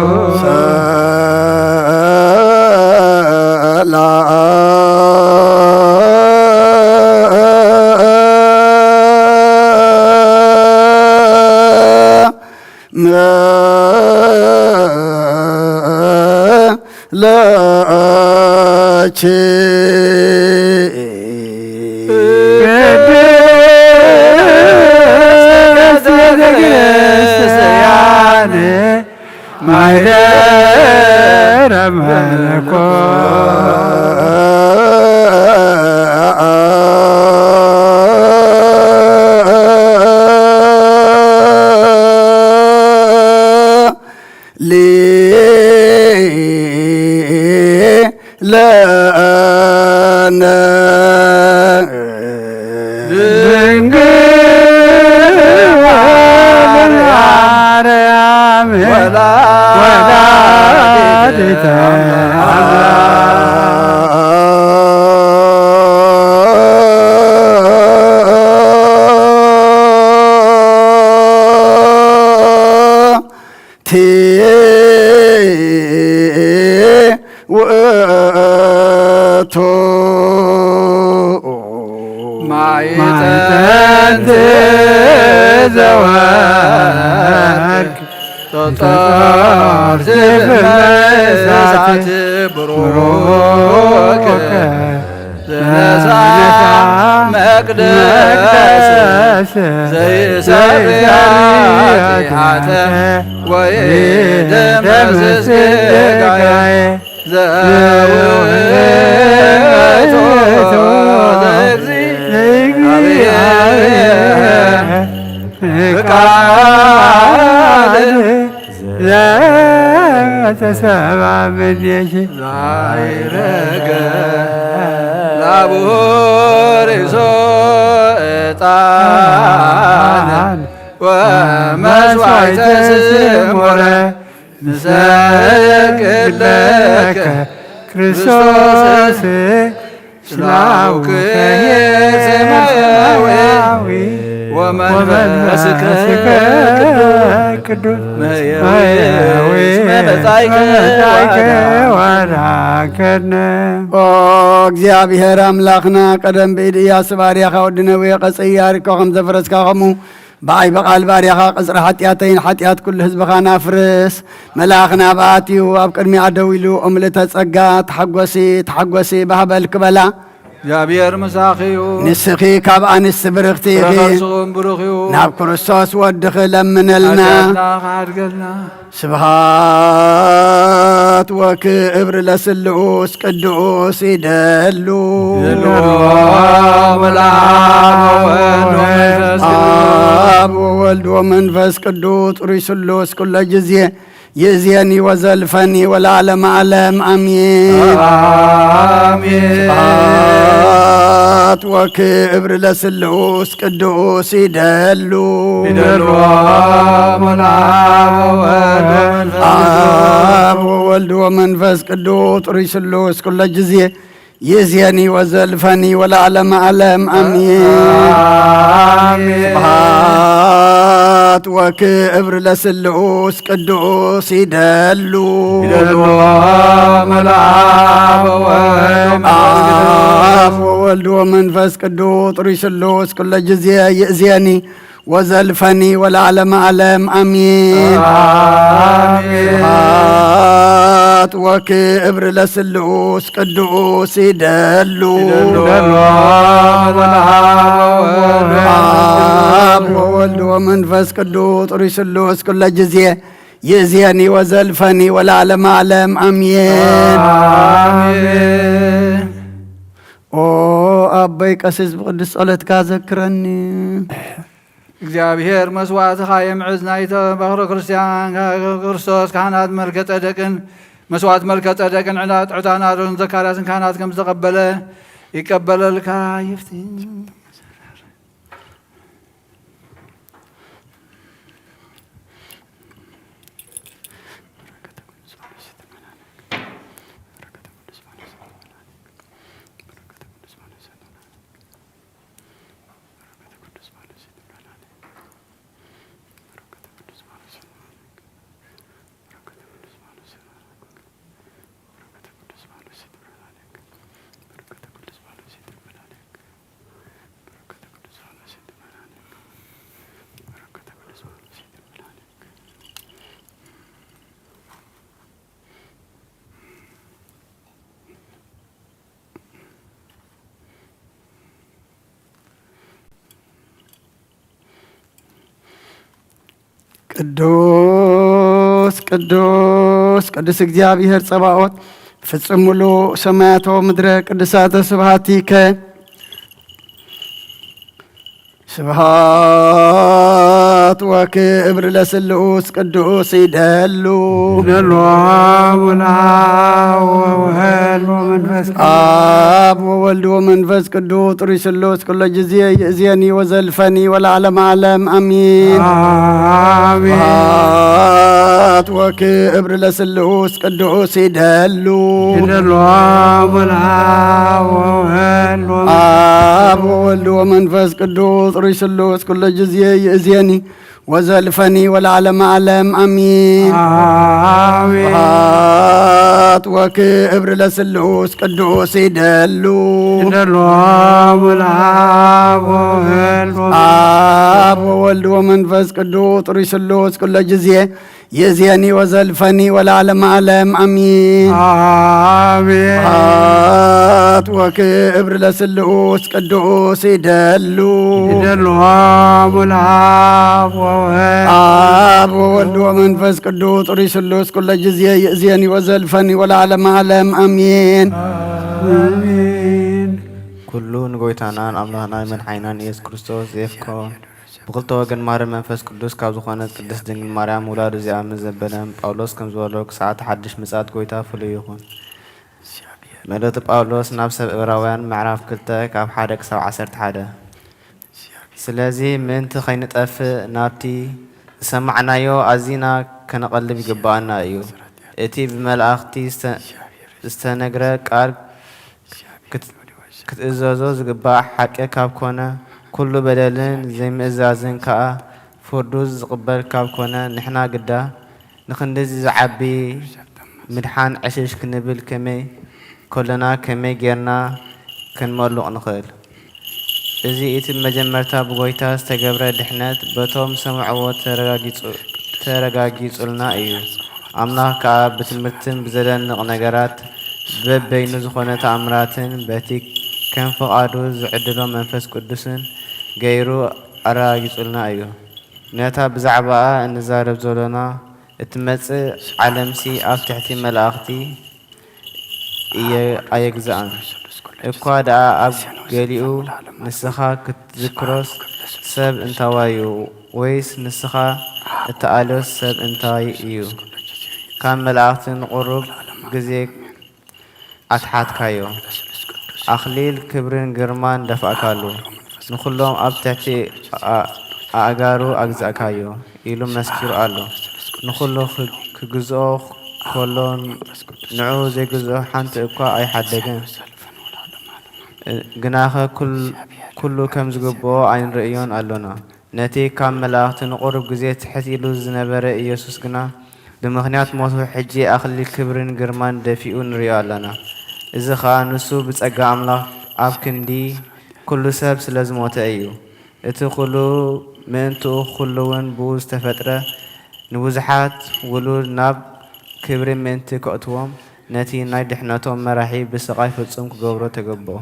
ሰላም ለኪ ቅድስት ቤተክርስቲያን ማይደረ መለኮት ለነ ድንግል ማርያም ወላዲተ አምላክ ቲ ውእቱ ማዕጠንት ዘወርቅ ተጠርዝ ብመሳት ብሩክ ዘነሳ መቅደስ ዘይሰሪ ኃጢአተ ወይደመስስ ጌጋየ ዘውእቱ ለእግዚአብሔር ቃል ዘተሰብአ እምኔኪ ዛይረገ ላቡሪሶ ዕጣን ወመስዋዕተ ስሙረ ንሰግድ ለከ ክርስቶስ ስላውከ ሰማያዊ ወመንፈስከ ቅዱስ መሕያዊ እስመ መጻእከ ወዳከነ። ኦ እግዚኣብሔር ኣምላኽና፣ ቀደም ብኢድ ኢያሱ ባርያኻ ወዲ ነዌ ቀጽያ ሪኮ ከም ዘፍረስካ፣ ከምኡ ብዓይቢ ቃል ባርያኻ ቅጽሪ ሓጢኣተይን ሓጢኣት ኩሉ ህዝብኻን ኣፍርስ። መልኣኽ ናብኣ ኣትዩ ኣብ ቅድሚኣ ደው ኢሉ፣ "ኦ ምልእተ ጸጋ፣ ተሓጎሲ፣ ተሓጎሲ፣ ባህበል" ክበላ። እግዚኣብሔር ምሳኺ እዩ። ንስኺ ካብ ኣንስቲ ብርኽቲ ኢኺ። ፍረ ከርስኹም ብሩኽ እዩ። ናብ ክርስቶስ ወድኺ ለምነልና። ሓጢኣትና ክሓድገልና። ስብሃት ወክብር ለስሉስ ቅዱስ ይደሉ። ይደሉ። ወለአብ ወወልድ ወመንፈስ ቅዱስ። አብ ወወልድ ወመንፈስ ቅዱስ ጥሩይ ስሉስ ኩለ ጊዜ ይእዜኒ ወዘልፈኒ ወለዓለመ ዓለም አሜን። አሜን። ስብሐት ወክብር ለስሉስ ቅዱስ ይደሉ። ይደሉ። አብ ወወልድ ወመንፈስ ቅዱስ። አብ ወወልድ ወመንፈስ ቅዱስ ጥሩይ ስሉስ ኩለ ጊዜ ይእዜኒ ወዘልፈኒ ወለዓለመ ዓለም አሜን። አሜን። ስብሐት ወክብር ለስሉስ ቅዱስ ይደሉ። ይደሉ። አብ ወወልድ ወመንፈስ ቅዱስ ጥሩይ ስሉስ ኩለ ጊዜ ይእዜኒ ወዘልፈኒ ወለዓለመ ዓለም አሜን። አሜን። ስብሐት ወክብር ለስሉስ ቅዱስ ይደሉ። ይደሉ። አብ ወወልድ ወመንፈስ ቅዱስ ጥሩይ ስሉስ ኩለ ጊዜ ይእዜኒ ወዘልፈኒ ወለዓለመ ዓለም አሜን። አሜን። ኦ ኣቦይ ቀሲስ ብቅዱስ ጸሎትካ ዘክረኒ። እግዚኣብሔር መስዋእትኻ የምዕዝ። ናይ ተመክሮ ክርስቲያን ክርስቶስ ካህናት መልከ ጸደቅን መስዋእት መልከ ጸደቅን ዕዳ ጥዑታን ኣሮን ዘካርያስን ካህናት ከም ዝተቐበለ ይቀበለልካ ይፍትን። ቅዱስ ቅዱስ ቅዱስ እግዚኣብሔር ጸባኦት፣ ፍጹም ሙሉእ ሰማያቶ ምድረ ቅዱሳተ ስብሐቲከ። ስብሐት ወክብር ለስሉስ ቅዱስ ይደሉ። ይደሉ። አብ ወወልድ ወመንፈስ ቅዱስ። አብ ወወልድ ወመንፈስ ቅዱስ ጥሩይ ስሉስ ኩሎ ጊዜ ይእዜኒ ወዘልፈኒ ወለዓለመ ዓለም አሚን። አሜን። ስብሐት ወክብር ለስሉስ ቅዱስ ይደሉ። ይደሉ። አብ ወወልድ ወመንፈስ አብ ወወልድ ወመንፈስ ቅዱስ ጥሩይ ስሉስ ኩሎ ጊዜ ይእዜኒ ወዘልፈኒ ወለዓለመ ዓለም አሚን። አሜን። ስብሐት ወክብር ለስሉስ ቅዱስ ይደሉ። ይደሉ። አብ ወወልድ ወመንፈስ አብ ወወልድ ወመንፈስ ቅዱስ ጥሩይ ስሉስ ኩሎ ጊዜ ይእዜኒ ወዘልፈኒ ወለዓለመ ዓለም አሚን። አሜን። ስብሐት ወክብር ለስሉስ ቅዱስ ይደሉ። ይደሉ። አብ ወወልድ አብ ወወልድ ወመንፈስ ቅዱስ ጥሩይ ስሉስ ኩሎ ጊዜ ይእዜኒ ወዘልፈኒ ወለዓለመ ዓለም አሚን። አሜን። ኩሉ ንጎይታናን ኣምላኽናን መድሓኒናን ኢየሱስ ክርስቶስ ዘየፍቅሮ፣ ብኽልተ ወገን ማርያም መንፈስ ቅዱስ ካብ ዝኾነት ቅድስት ድንግል ማርያም ውላዱ ዚኣምን ዘበለን ጳውሎስ ከም ዝበሎ፣ ክሳዕ እቲ ሓድሽ ምጽኣት ጎይታ ፍሉይ ይኹን። መልእኽቲ ጳውሎስ ናብ ሰብ ዕብራውያን ምዕራፍ ክልተ ካብ ሓደ ክሳብ ዓሰርተ ሓደ። ስለዚ ምእንቲ ኸይንጠፍእ ናብቲ ዝሰማዕናዮ ኣዚና ከነቐልብ ይግብኣና እዩ። እቲ ብመላእኽቲ ዝተ-፣ ዝተነግረ ቃል ክት-፣ ክትእዘዞ ዝግባእ ሓቂ ካብ ኮነ፣ ኩሉ በደልን ዘይምእዛዝን ከኣ ፍርዱ ዝቕበል ካብ ኮነ፣ ንሕና ግዳ ንኽንድዚ ዝዓቢ ምድሓን ዕሽሽ ክንብል ከመይ ከሎና ከመይ ጌርና ክንመሉቕ ንኽእል? እዚ እቲ መጀመርታ ብጎይታ ዝተገብረ ድሕነት በቶም ዝሰምዕዎ ተረጋጊጹ-፣ ተረጋጊጹልና እዩ። ኣምላኽ ከኣ ብትምህርትን ብዘደንቕ ነገራት በበይኑ ዝኾነ ተኣምራትን በቲ ከም ፍቓዱ ዝዕድሎ መንፈስ ቅዱስን ገይሩ ኣረጋጊጹልና እዩ። ነታ ብዛዕባኣ እንዛረብ ዘሎና እትመጽእ ዓለምሲ ኣብ ትሕቲ መላእኽቲ እየ-፣ ኣየግዝኣን። እኳ ደኣ ኣብ ገሊኡ ንስኻ ክትዝክሮስ ሰብ እንታዋይ እዩ? ወይስ ንስኻ እትኣልዮስ ሰብ እንታይ እዩ? ካብ መላእኽቲ ንቑሩብ ግዜ ኣትሓትካዮ። ኣኽሊል ክብርን ግርማን ደፋእካሉ። ንኹሎም ኣብ ትሕቲ ኣ-፣ ኣእጋሩ ኣግዛእካዮ ኢሉ መስኪሩ ኣሎ። ንኹሉ ክ-፣ ክግዝኦ ከሎ ንዕኡ ዘይግዝኦ ሓንቲ እኳ ኣይሓደገን። ግናኸ ኩል-፣ ኩሉ ከም ዝግብኦ ኣይንርእዮን ኣሎና። ነቲ ካብ መላእኽቲ ንቑሩብ ግዜ ትሕት ኢሉ ዝነበረ ኢየሱስ ግና፣ ብምኽንያት ሞቱ ሕጂ ኣኽሊል ክብርን ግርማን ደፊኡ ንርእዮ ኣለና። እዚ ኸኣ ንሱ ብጸጋ ኣምላኽ ኣብ ክንዲ ኩሉ ሰብ ስለ ዝሞተ እዩ። እቲ ኩሉ ምእንትኡ፣ ኩሉውን ብኡ ዝተፈጥረ፣ ንብዙሓት ውሉድ ናብ ክብሪ ምእንቲ ከእትዎም፣ ነቲ ናይ ድሕነቶም መራሒ ብስቓይ ፍጹም ክገብሮ ተገብኦ።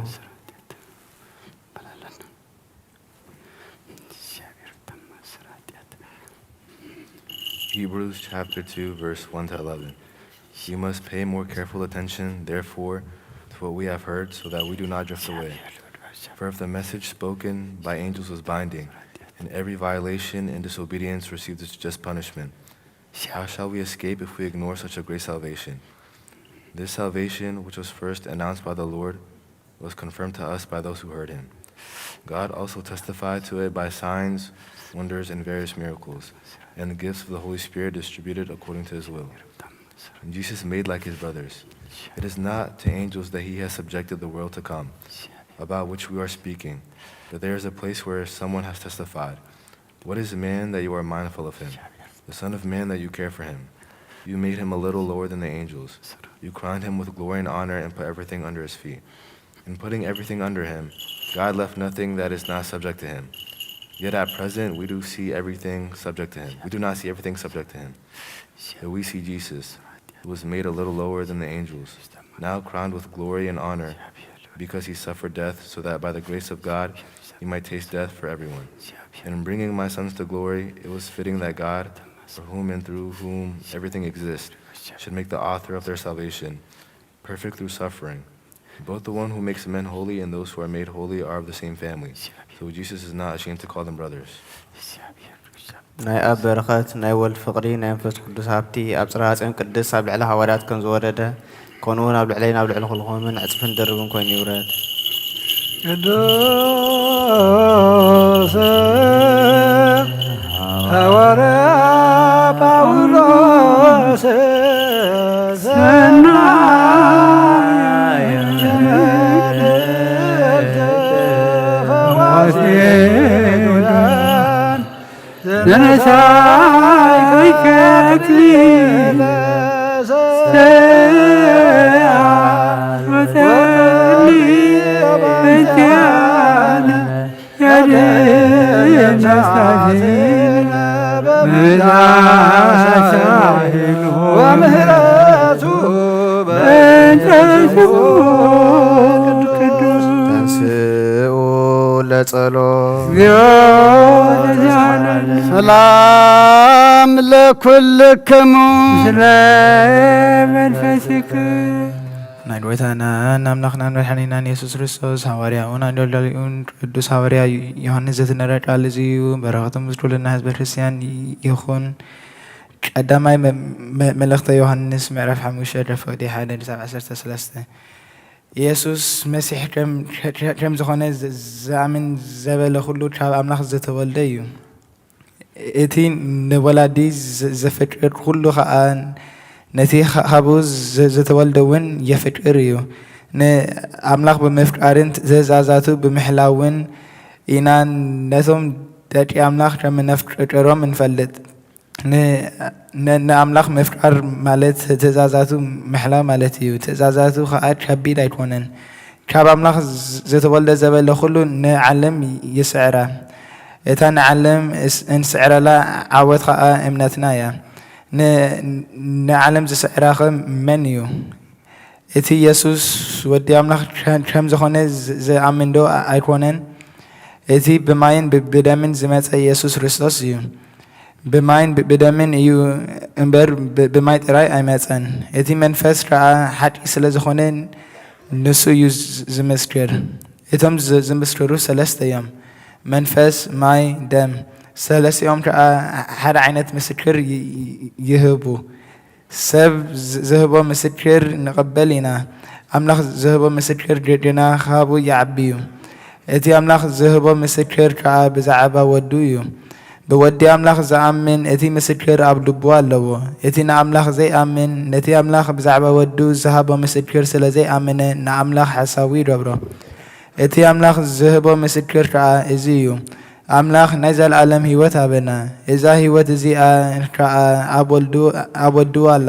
Hebrews chapter two, verse one to eleven. We must pay more careful attention, therefore, to what we have heard, so that we do not drift away. For if the message spoken by angels was binding, and every violation and disobedience received its just punishment, how shall we escape if we ignore such a great salvation? This salvation, which was first announced by the Lord, was confirmed to us by those who heard him. God also testified to it by signs, wonders, and various miracles, and the gifts of the Holy Spirit distributed according to his will. And Jesus made like his brothers. It is not to angels that he has subjected the world to come, about which we are speaking, but there is a place where someone has testified. What is man that you are mindful of him? The Son of Man that you care for him? You made him a little lower than the angels. You crowned him with glory and honor and put everything under his feet. In putting everything under him, God left nothing that is not subject to him. Yet at present, we do see everything subject to him. We do not see everything subject to him. But we see Jesus, who was made a little lower than the angels, now crowned with glory and honor, because he suffered death so that by the grace of God he might taste death for everyone. And in bringing my sons to glory, it was fitting that God, for whom and through whom everything exists, should make the author of their salvation perfect through suffering. Both the one who makes men holy and those who are made holy are of the same family. So Jesus is not ashamed to call them brothers. ናይ ኣብ በረኸት ናይ ወልድ ፍቕሪ ናይ መንፈስ ቅዱስ ሃብቲ ኣብ ጽርሐ ጽዮን ቅድስት ኣብ ልዕሊ ሃዋርያት ከም ዝወረደ ከምኡ እውን ኣብ ልዕለይን ኣብ ልዕሊ ኩልኹምን ዕጽፍን ድርብን ኮይኑ ይውረድ። ቅዱስ ሃዋርያ ጳውሎስ ሰናይ ፈዋሴ ዱዳን ዘነሳይ ከይከትሊ ሰዓር ወተሊ በጃነ ሰላም ለኩልክሙ። ናይ ጎይታናን ኣምላኽናን መድሓኒናን የሱስ ክርስቶስ ሃዋርያኡን ኣገልጋሊኡን ቅዱስ ሃዋርያ ዮሃንስ ዘትነረ ቃል እዚ እዩ። በረኸቱ ምስ ኩልና ህዝበ ክርስትያን ይኹን። ቀዳማይ መልእኽተ ዮሃንስ ምዕራፍ ሓሙሽተ ደፈዲ ሓደ ክሳብ ዓሰርተ ሰለስተ። የሱስ መሲሕ ከም ዝኾነ ዝኣምን ዘበለ ኩሉ ካብ ኣምላኽ ዝተወልደ እዩ። እቲ ንወላዲ ዘፍቅር ኩሉ ኸኣ ነቲ ኻብኡ ዝተወልደ እውን የፍቅር እዩ። ንኣምላኽ ብምፍቃርን ትእዛዛቱ ብምሕላውን ኢና ነቶም ደቂ ኣምላኽ ከም ነፍቅሮም እንፈልጥ። ንኣምላኽ ምፍቃር ማለት ትእዛዛቱ ምሕላው ማለት እዩ። ትእዛዛቱ ኸኣ ከቢድ ኣይኮነን። ካብ ኣምላኽ ዝተወልደ ዘበለ ኩሉ ንዓለም ይስዕራ። እታ ንዓለም እንስዕረላ ዓወት ኸኣ እምነትና እያ። ንዓለም ዝስዕራኸ መን እዩ? እቲ የሱስ ወዲ ኣምላኽ ከም ዝኾነ ዝኣምን ዶ ኣይኮነን? እቲ ብማይን ብደምን ዝመጸ የሱስ ክርስቶስ እዩ። ብማይን ብደምን እዩ እምበር ብማይ ጥራይ ኣይመጸን። እቲ መንፈስ ከኣ ሓቂ ስለ ዝኾነ ንሱ እዩ ዝምስክር። እቶም ዝምስክሩ ሰለስተ እዮም፣ መንፈስ፣ ማይ፣ ደም። ሰለስቲኦም ከኣ ሓደ ዓይነት ምስክር ይህቡ። ሰብ ዝህቦ ምስክር ንቐበል ኢና፣ ኣምላኽ ዝህቦ ምስክር ግና ካብኡ ይዓቢ እዩ። እቲ ኣምላኽ ዝህቦ ምስክር ከኣ ብዛዕባ ወዱ እዩ። ብወዲ ኣምላኽ ዝኣምን እቲ ምስክር ኣብ ልቡ ኣለዎ። እቲ ንኣምላኽ ዘይኣምን ነቲ ኣምላኽ ብዛዕባ ወዱ ዝሃቦ ምስክር ስለ ዘይኣመነ ንኣምላኽ ሓሳዊ ይገብሮ። እቲ ኣምላኽ ዝህቦ ምስክር ከኣ እዚ እዩ፣ ኣምላኽ ናይ ዘለኣለም ህይወት ሃበና፣ እዛ ህይወት እዚኣ ከኣ ኣብ ወዱ ኣላ።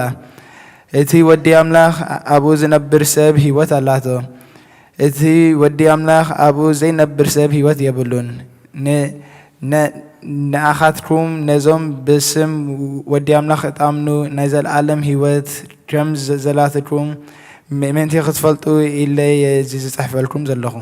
እቲ ወዲ ኣምላኽ ኣብኡ ዝነብር ሰብ ህይወት ኣላቶ። እቲ ወዲ ኣምላኽ ኣብኡ ዘይነብር ሰብ ህይወት የብሉን። ንኣኻትኩም ነዞም ብስም ወዲ ኣምላኽ እትኣምኑ ናይ ዘለኣለም ህይወት ከም ዘላትኩም ምእንቲ ክትፈልጡ ኢለ እየ እዚ ዝጽሕፈልኩም ዘለኹ።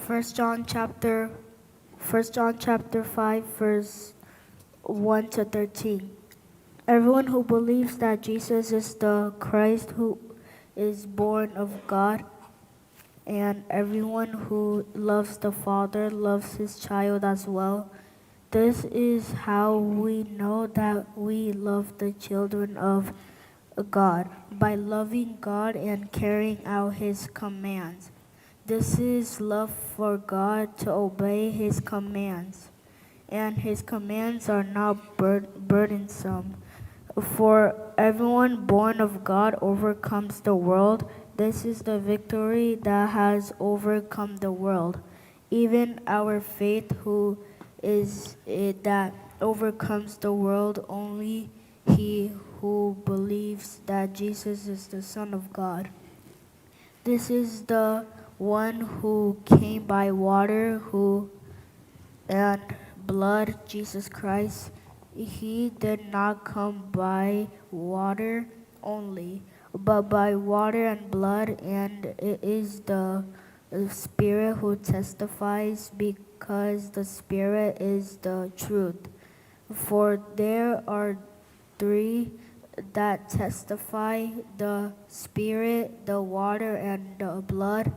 First John chapter First John chapter five verse one to thirteen. Everyone who believes that Jesus is the Christ who is born of God, and everyone who loves the Father loves his child as well. This is how we know that we love the children of God, by loving God and carrying out his commands. This is love for God, to obey his commands, and his commands are not bur- burdensome. For everyone born of God overcomes the world. This is the victory that has overcome the world, even our faith, who is it that overcomes the world? Only he who believes that Jesus is the Son of God. This is the one who came by water, who and blood, Jesus Christ. He did not come by water only, but by water and blood, and it is the Spirit who testifies, because the Spirit is the truth. For there are three that testify: the Spirit, the water, and the blood,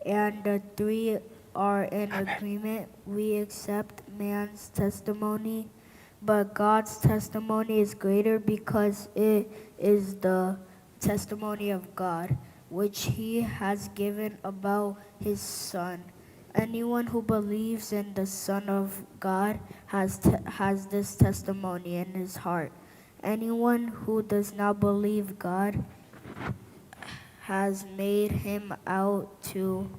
and the three are in agreement. We accept man's testimony, but God's testimony is greater, because it is the testimony of God, which he has given about his Son. Anyone who believes in the Son of God has, te- has this testimony in his heart. Anyone who does not believe God has made him out to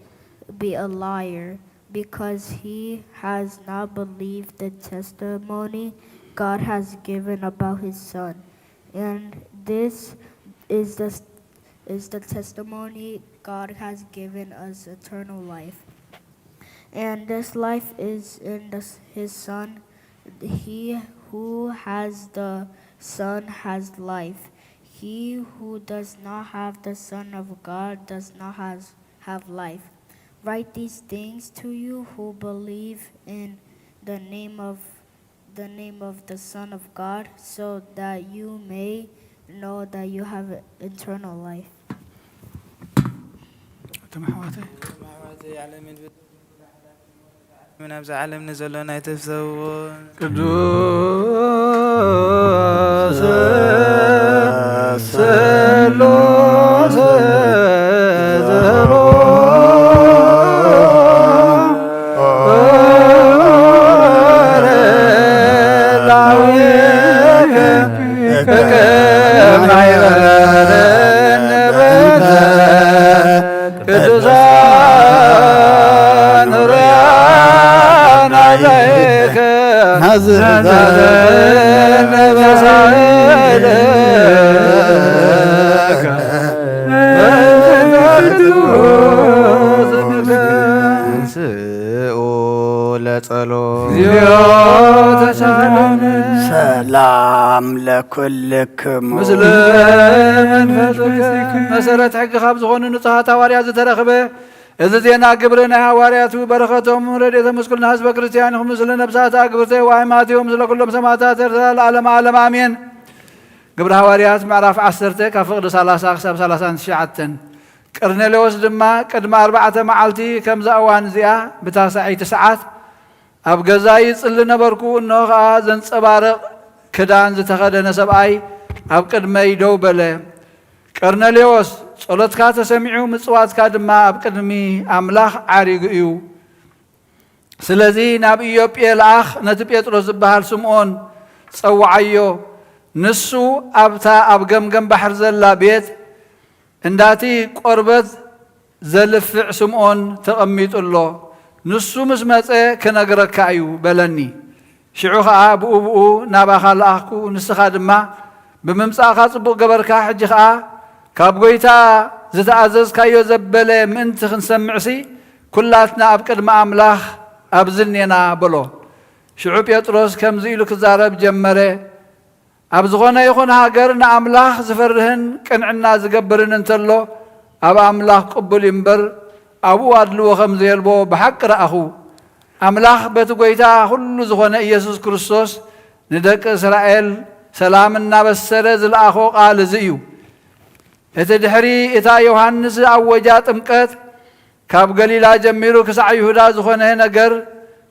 be a liar, because he has not believed the testimony God has given about his Son. And this is the, is the testimony God has given us: eternal life. And this life is in the, his Son. He who has the Son has life. He who does not have the Son of God does not has, have life. Write these things to you who believe in the name of the name of the Son of God, so that you may know that you have eternal life. እቶም ኣሕዋተይ ኣብዚ ዓለም ንዘሎ ናይ ተፍሰዎ ቅዱስ ስሉስ ዘሮ ቅዱሳን ርያን ኣለይከ ናዝዘን በሳይልከ ስኡ ለጸሎ ሰላም ለኩልክሙ ምስለ መንፈስከ። መሰረት ሕጊ ካብ ዝኾኑ ንጹሃት ሃዋርያት ዝተረኽበ እዚ ዜና ግብሪ ናይ ሃዋርያቱ በረኸቶም ረድኤቶም ምስኩልና ህዝበ ክርስቲያን ይኹን። ምስለ ነብሳት ኣግብርተ ዋይ ማቴዎ ምስለ ኩሎም ሰማዕታት ኤርትራ ለዓለመ ዓለም ኣሜን። ግብሪ ሃዋርያት ምዕራፍ ዓሰርተ ካብ ፍቕዲ ሰላሳ ክሳብ ሰላሳን ትሽዓተን። ቀርኔሌዎስ ድማ ቅድሚ ኣርባዕተ መዓልቲ ከምዛ እዋን እዚኣ ብታሳዒቲ ሰዓት ኣብ ገዛ ይጽሊ ነበርኩ። እንሆ ኸኣ ዘንጸባርቕ ክዳን ዝተኸደነ ሰብኣይ ኣብ ቅድመይ ደው በለ። ቀርኔሌዎስ፣ ጸሎትካ ተሰሚዑ፣ ምጽዋትካ ድማ ኣብ ቅድሚ ኣምላኽ ዓሪጉ እዩ። ስለዚ ናብ ኢዮጴ ለኣኽ፣ ነቲ ጴጥሮስ ዝበሃል ስምዖን ጸውዓዮ። ንሱ ኣብታ ኣብ ገምገም ባሕሪ ዘላ ቤት እንዳቲ ቆርበት ዘልፍዕ ስምዖን ተቐሚጡ ኣሎ። ንሱ ምስ መጸ ክነግረካ እዩ በለኒ። ሽዑ ኸኣ ብኡ ብኡ ናባኻ ለኣኽኩ። ንስኻ ድማ ብምምጻእካ ጽቡቕ ገበርካ። ሕጂ ኸኣ ካብ ጐይታ ዝተኣዘዝካዮ ዘበለ ምእንቲ ክንሰምዕሲ ኵላትና ኣብ ቅድሚ ኣምላኽ ኣብዚ እኔና በሎ። ሽዑ ጴጥሮስ ከምዚ ኢሉ ክዛረብ ጀመረ። ኣብ ዝኾነ ይኹን ሃገር ንኣምላኽ ዝፈርህን ቅንዕና ዝገብርን እንተሎ ኣብ ኣምላኽ ቅቡል እዩ እምበር ኣብኡ ኣድልዎ ከም ዘየልቦ ብሓቂ ረኣኹ። ኣምላኽ በቲ ጐይታ ኹሉ ዝኾነ ኢየሱስ ክርስቶስ ንደቂ እስራኤል ሰላም እናበሰረ ዝለኣኾ ቃል እዚ እዩ። እቲ ድሕሪ እታ ዮሃንስ ኣወጃ ጥምቀት ካብ ገሊላ ጀሚሩ ክሳዕ ይሁዳ ዝኾነ ነገር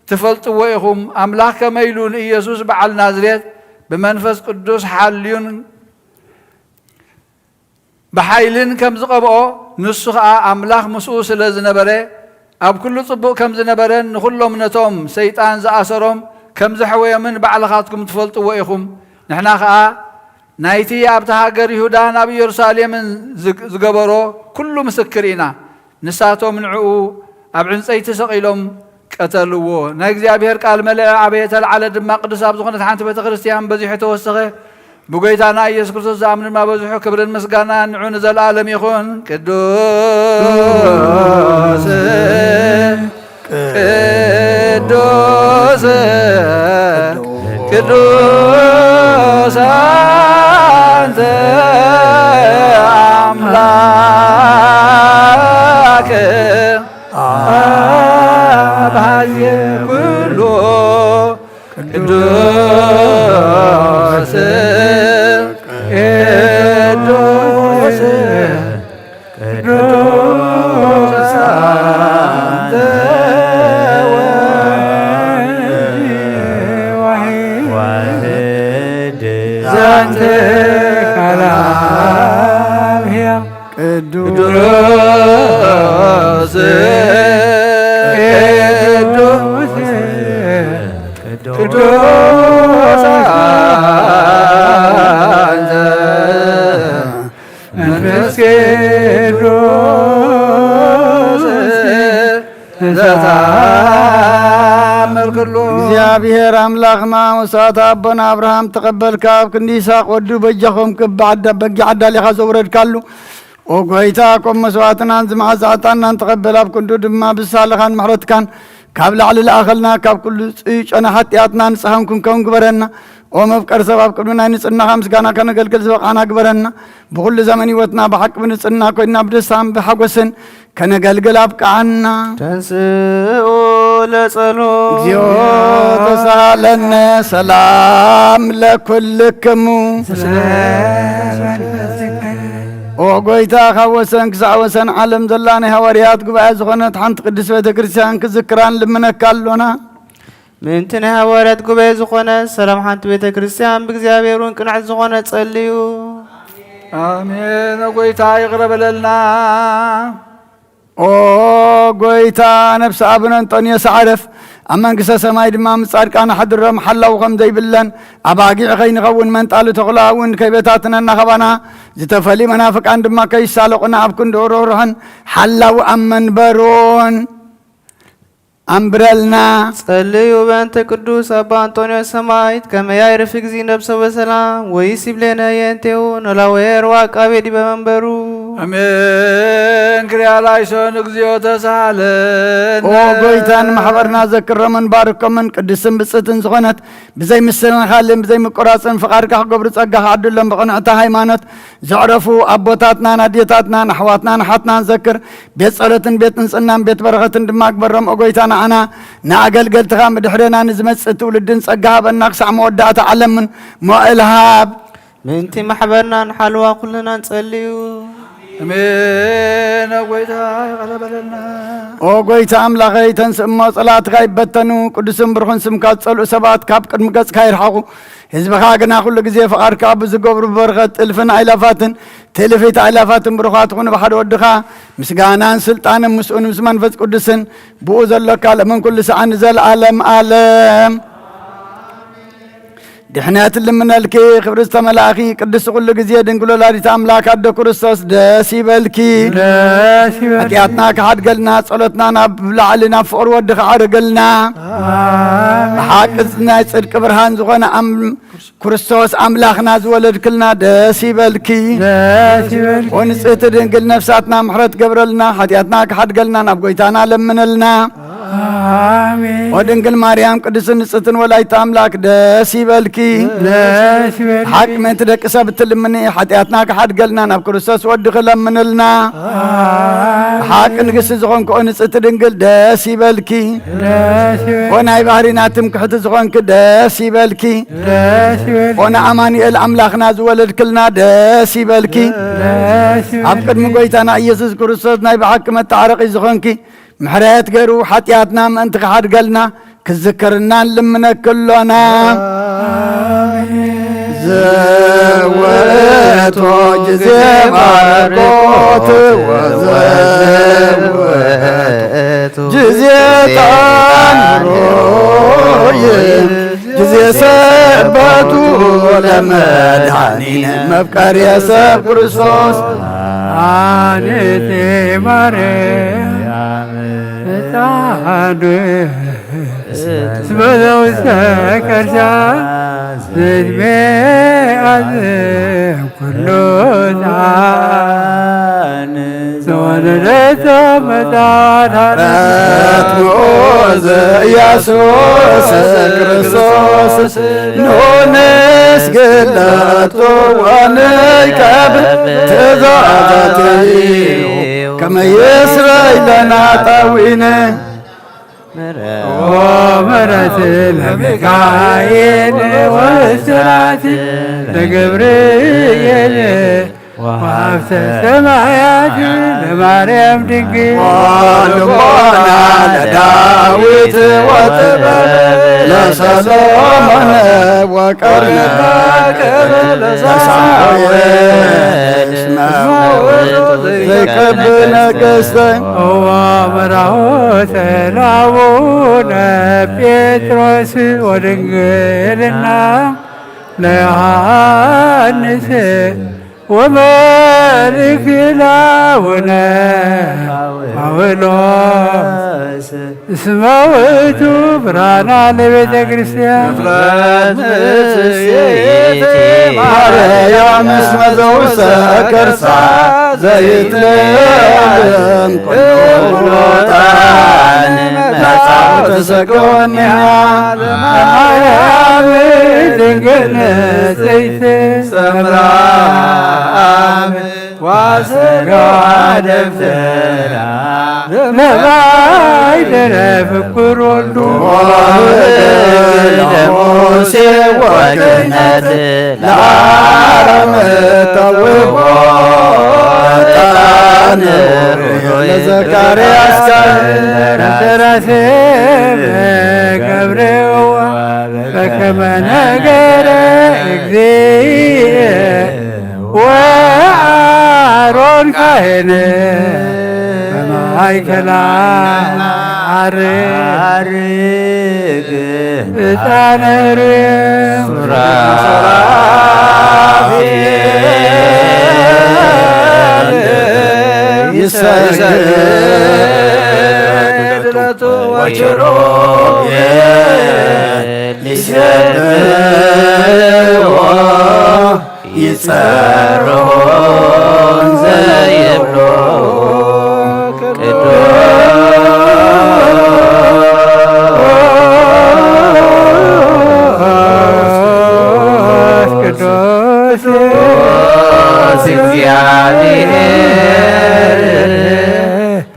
ትፈልጥዎ ኢኹም። ኣምላኽ ከመይ ኢሉ ንኢየሱስ በዓል ናዝሬት ብመንፈስ ቅዱስ ሓልዩን ብሓይልን ከም ዝቐብኦ፣ ንሱ ኸኣ ኣምላኽ ምስኡ ስለ ዝነበረ፣ ኣብ ኩሉ ጽቡቕ ከም ዝነበረን ንኹሎም ነቶም ሰይጣን ዝኣሰሮም ከም ዘሕወዮምን ባዕልኻትኩም ትፈልጥዎ ኢኹም። ንሕና ኸኣ ናይቲ ኣብታ ሃገር ይሁዳን ኣብ ኢየሩሳሌምን ዝግ-፣ ዝገበሮ ኩሉ ምስክር ኢና። ንሳቶም ንዕኡ ኣብ ዕንጸይቲ ሰቒሎም ቀተልዎ። ናይ እግዚኣብሔር ቃል መለአ፣ ዓበየ፣ ተለዓለ ድማ፣ ቅዱስ ኣብ ዝኾነት ሓንቲ ቤተ ክርስቲያን በዚሑ ተወሰኸ። ብጎይታና ኢየሱስ ክርስቶስ ዝኣምኑ ድማ በዝሑ። ክብርን ምስጋናን ንዑ ንዘለኣለም ይኹን። ቅዱስ፣ ቅዱስ፣ ቅዱስ አንተ አምላክ አብ ሀየ ኩሉ ቅዱስ፣ ቅዱስ፣ ቅዱስ አንተ ወወልድ ዋህድ ዘንተ ቃል አብ ሕያው ቅዱስ፣ ቅዱስ፣ ቅዱስ አንተ መንፈስ ቅዱስ ዘተአምር ኩሉ። እግዚኣብሔር ኣምላኽና መስዋዕቲ ኣቦና ኣብርሃም ተቐበልካ፣ ኣብ ክንዲ ይስሐቅ ወዱ በጃኹም ክብ ዓዳ-፣ በጊዕ ኣዳሊኻ ዘውረድካሉ፣ ኦ ጐይታ፣ ከም መስዋዕትናን ዝመዓዛ ዕጣንናን ተቐበል፣ ኣብ ክንዱ ድማ ብሳልኻን ምሕረትካን ካብ ላዕሊ ለኣኸልና፣ ካብ ኩሉ ጽዩይ ጨና ሓጢኣትና ንጽሃን ክንከውን ግበረና። ኦ መፍቀር ሰብ፣ ኣብ ቅድሚ ናይ ንጽህናኻ ምስጋና ከነገልግል ዝበቓዕና ግበረና። ብኹሉ ዘመን ህይወትና ብሓቂ ብንጽህና ኮይና ብደስታን ብሓጎስን ከነገልግል ኣብቅዓና። ተንስኡ ለጸሎት። እግዚኦ ተሳለነ ሰላም ለኩልክሙ። ኦ ጐይታ፣ ካብ ወሰን ክሳዕ ወሰን ዓለም ዘላ ናይ ሃዋርያት ጉባኤ ዝኾነት ሓንቲ ቅድስት ቤተ ክርስቲያን ክዝክራን ልምነካ ኣሎና። ምእንቲ ናይ ሃዋርያት ጉባኤ ዝኾነ ሰላም ሓንቲ ቤተ ክርስቲያን ብእግዚኣብሔር እውን ቅንዕቲ ዝኾነ ጸልዩ። ኣሜን። ኦ ጐይታ ይቕረ በለልና። ኦ ጐይታ፣ ነፍሲ ኣቡነ እንጦንዮስ ዓረፍ፣ ኣብ መንግስተ ሰማይ ድማ ምስ ጻድቃን ኣሕድሮም ሓላው ከም ዘይብለን፣ ኣባጊዕ ከይንኸውን መንጣሊ ተኹላ እውን ከይበታትነና፣ ካባና ዝተፈልዩ መናፍቃን ድማ ከይሳለቑና ኣብ ክንድኡ ርህሩሕን ሓላው ኣብ መንበሩን ኣንብረልና። ጸልዩ በእንተ ቅዱስ ኣባ እንጦንዮስ ሰማዕት፣ ከመ ያዕርፍ እግዚእ ነፍሰ በሰላም፣ ወይስ ይብሌነ የእንቴሁ ኖላዌ ርዋ ቃቤ ዲበ መንበሩ። ኣሜን። ክርያ ላይሶን እግዚኦ ተሳሃለነ። ኦ ጐይታ፣ ንማሕበርና ዘክሮምን ባርኮምን ቅድስትን ብጽእትን ዝኾነት ብዘይ ምስትንኻልን ብዘይ ምቁራጽን ፍቓድካ ክገብሩ ጸጋ ክዓድሎም ብቕንዕቲ ሃይማኖት ዘዕረፉ ኣቦታትናን ኣዴታትናን ኣሕዋትናን ኣሓትናን ዘክር። ቤት ጸሎትን ቤት ንጽህናን ቤት በረኸትን ድማ ግበሮም። ኦ ጐይታ፣ ንዓና ንኣገልገልትኻ ብድሕሬና ንዝመጽእ ትውልድን ጸጋ ሃበና። ክሳዕ መወዳእታ ዓለምን መዋእል ሃብ። ምእንቲ ማሕበርና ንሓልዋ ኩልና ንጸልዩ። ኣሜን። ኦ ጐይታ፣ ይቕረ በለልና። ኦ ጐይታ ኣምላኸይ፣ ተንስእ እሞ ጸላእትኻ ይበተኑ፣ ቅዱስን ብሩኽን ስምካ ዝጸልኡ ሰባት ካብ ቅድሚ ገጽካ ይርሓቑ። ህዝብኻ ግና ኩሉ ግዜ ፍቓድካ ብዝገብሩ በረኸት እልፍን ኣእላፋትን ትእልፊት ኣእላፋትን ብሩኻት ኹኑ ብሓደ ወድኻ ምስጋናን ስልጣንን ምስኡን ምስ መንፈስ ቅዱስን ብኡ ዘሎካ ለምን ኩሉ ሰዓት ንዘለኣለም ኣለም። ድሕነት ልምነልኪ ክብሪ ዝተመላእኺ ቅድስቲ ኩሉ ግዜ ድንግል ወላዲት ኣምላክ ኣዶ ክርስቶስ ደስ ይበልኪ። ደስ ይበልኪ። ሓጢኣትና ክሓድገልና ጸሎትና ናብ ላዕሊ ናብ ፍቕሪ ወድኻ ዓርገልና። ኣሜን። ብሓቂ ናይ ጽድቂ ብርሃን ዝኾነ ኣም-፣ ክርስቶስ ኣምላኽና ዝወለድክልና ደስ ይበልኪ። ደስ ይበልኪ። ኦ ንጽህቲ ድንግል ነፍሳትና ምሕረት ገብረልና፣ ሓጢኣትና ክሓድገልና ናብ ጐይታና ለምነልና። ኣሜን። ወድንግል ማርያም ቅድስት ንጽሕትን ወላዲተ ኣምላክ ደስ ይበልኪ። ደስ ይበልኪ። ሓቂ ምእንቲ ደቂ ሰብ እትልምኒ ሓጢኣትና ክሓድገልና ናብ ክርስቶስ ወዲ ክለምንልና። ኣሜን። ሓቂ ንግስቲ ዝኾንክኦ ንጽሕቲ ድንግል ደስ ይበልኪ። ደስ ይበልኪ። ወናይ ባህሪና ትምክሕቲ ዝኾንኪ ደስ ይበልኪ። ደስ ይበልኪ። ወና ኣማኑኤል ኣምላኽና ዝወለድክልና ደስ ይበልኪ። ደስ ይበልኪ። ኣብ ቅድሚ ጎይታና ኢየሱስ ክርስቶስ ናይ ብሓቂ መታረቂ ዝኾንኪ ምሕረት ገይሩ ሓጢኣትና ምእንቲ ክሓድገልና ክዝክርና ንልምነኪ ኣሎና። ዘወእቶ ጊዜ ባርኮት ወዘወእቶ ጊዜ ጣንሮይ ጊዜ ሰበቱ ለመድኃኒነ መፍቀርየ ሰብ ክርስቶስ። ኣንቲ ማርያም ሕፃን እስመ ዘውስተ ከርሳ ዘይትቤ ኣዝም ኩሉ ጣን ዘወለደቶ መጣን ሃረትሞ ዘኢየሱስ ክርስቶስ ንነስግደቱ ወንቀብ ትእዛዛትዩ ከመ ይስረይ ለነ ጣዊነ። ኦ ምሕረት ለሚካኤል ወስራት ለገብርኤል ወሀብተ ሰማያት ለማርያም ድንግል። ወልቦና ለዳዊት ወጥበብ ለሰሎሞን ወቀርነ ለሳሙኤል እስመ ውእቱ ዘይከብ ነገሥተ። እወ መራሆተ ለአቡነ ጴጥሮስ ወድንግልና ለዮሐንስ ወመልእክ ለአቡነ ጳውሎስ እስመ ውእቱ ብርሃና ለቤተ ክርስቲያን። ማርያም እስመ ዘውስተ ከርሳ ዘይትለም ኩሉ ጣን መጻው ተሰጎንያ ማርያም ድንግል ንጽሕት ሰምራ ዋሰጋ ደብተራ ለባይ ደረፍ ኩር ወልዱ ለሙሴ ወክህነት ለአሮን ተውቦ ዕጣን ለዘካርያስ ካህን ደራሲ ገብርዋ በከመ ነገረ እግዚእ ወአሮን ካህን በማእከላ ዓርግ ዕጣነ ሩየ ሱራፌል ይሰግድ ለቱ ወኪሩቤል ይሴብሕዎ ይጸርሆን ዘይብሎ ቅዱስ ቅዱስ እግዚአብሔር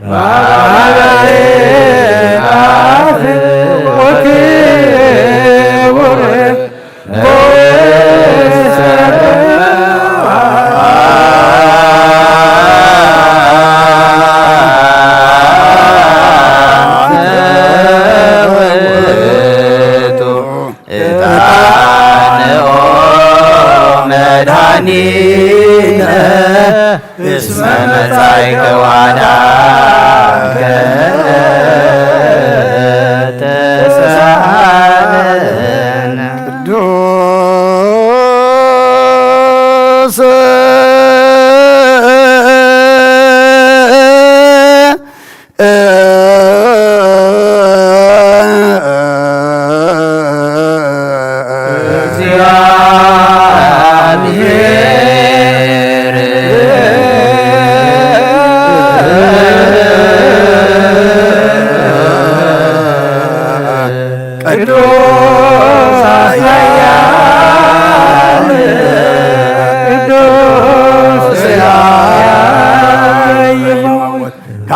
ባሕሪ አፍ ወክቡር ዕጣንኦ መድኃኒነ እስመ መጻእከ ወአዳንከነ ተሳሃለነ። ቅዱስ እግዚአብሔር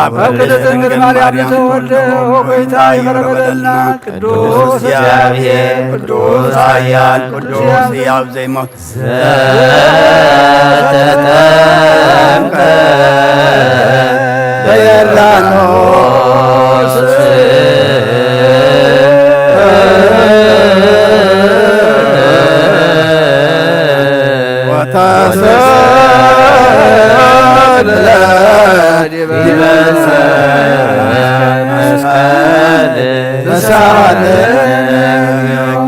ኣብ ቅድስት ድንግል ማርያም ዝተወልደ፣ ኦ ጐይታ፣ ይቕረ በለልና። ቅዱስ እግዚአብሔር፣ ቅዱስ ኃያል፣ ቅዱስ ሕያው ዘይሞት ዘተጠምቀ በዮርዳኖስ ወተሰቅለ ዲበ መስቀል ተሳለ።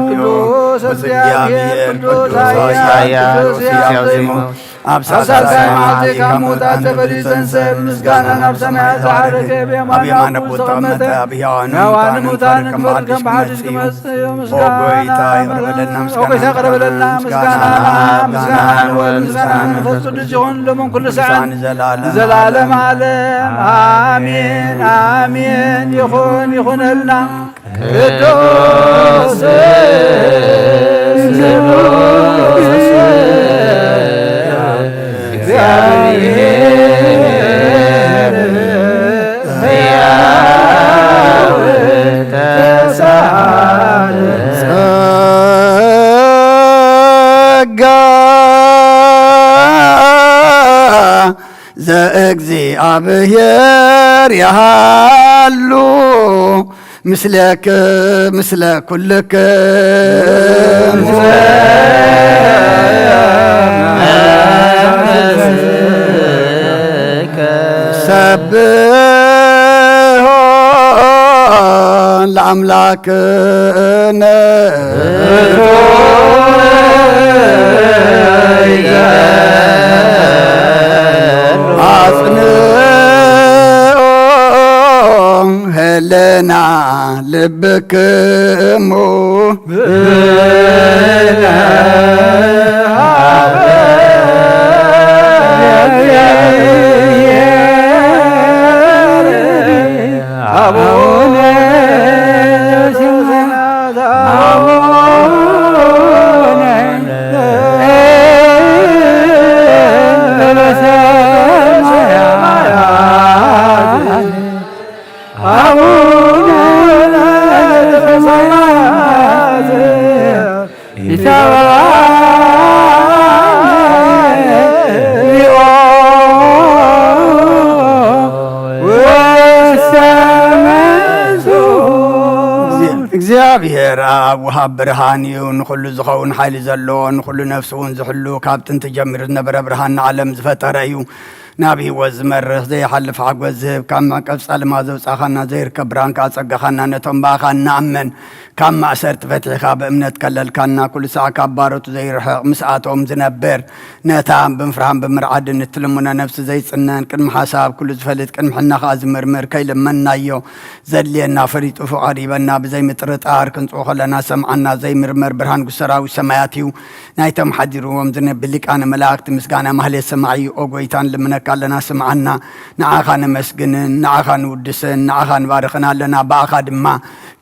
ቅዱስ እግዚአብሔር፣ ቅዱስ ኃያል፣ ቅዱስ ሕያው ዘይሞት፣ ኣብ ሳልሳይ መዓልቲ ካብ ሙታን ተፈልዩ ዝተንስአ፣ ምስጋና ናብ ሰማያት ዝዓረገ፣ ኣብ የማነ ቦታኡ ተቐመጠ፣ ኣብ ሕያዋንን ሙታንን ፈርድ ከም ብሓድሽ ክመጽእ እዩ። ኦ ምስጋና ጐይታ፣ ይቕረ በለልና፣ ኦ ጐይታ፣ ይቕረ በለልና፣ ምስጋና፣ ምስጋና፣ ምስጋና ንወልድ፣ ምስጋና ንመንፈስ ቅዱስ ይኹን፣ ሎምን ኩሉ ሰዓት ንዘላለም፣ ንዘላለም ዓለም። ኣሜን፣ ኣሜን። ይኹን፣ ይኹነልና። ቅዱስ፣ ቅዱስ እግዚአብሔር ሕያው ተሳለ። ጸጋ ዘእግዚኣብሔር ያሃሉ ምስሌክ ምስለ ኩልክ ሰብሖ ለአምላክነ። አጽንኦ ህልና ልብክሙ። አቡነ ዘበሰማያት አቡነ ዘበሰማያት ይትባረክ ስምከ። እግዚኣብሔር ኣብ ወሃብ ብርሃን እዩ። ንኹሉ ዝኸውን ሓይሊ ዘለዎ፣ ንኹሉ ነፍሲ እውን ዝሕሉ፣ ካብ ጥንቲ ጀሚሩ ዝነበረ ብርሃን ንዓለም ዝፈጠረ እዩ። ናብ ህይወት ዝመርሕ ዘይሓልፍ ሓጎስ ዝህብ፣ ካብ መዕቀብ ጸልማ ዘውጻኻና፣ ዘይርከብ ብርሃን ከኣ ጸጋኻና፣ ነቶም ብኣኻ እንኣምን ካብ ማእሰርቲ ፈቲሕካ ብእምነት ከለልካና፣ ኩሉ ሳዕ ካብ ባሮቱ ዘይርሕቕ ምስኣቶም ዝነብር፣ ነታ ብምፍርሃን ብምርዓድን እትልምኖ ነፍሲ ዘይጽነን፣ ቅድሚ ሓሳብ ኩሉ ዝፈልጥ፣ ቅድሚ ሕና ከኣ ዝምርምር፣ ከይለመንናዮ ዘድልየና ፈሊጡ ፍቓዱ ሂበና፣ ብዘይ ምጥርጣር ክንጽኦ ከለና ሰምዓና፣ ዘይምርመር ብርሃን ንጉስ ሰራዊት ሰማያት እዩ። ናይቶም ሓዲርዎም ዝነብር ሊቃነ መላእክት ምስጋና ማህሌት ሰማዒ እዩ። ኦ ጐይታ፣ ንልምነካ ኣለና፣ ስምዓና። ንዓኻ ነመስግንን፣ ንዓኻ ንውድስን፣ ንዓኻ ንባርኽን ኣለና። ብኣኻ ድማ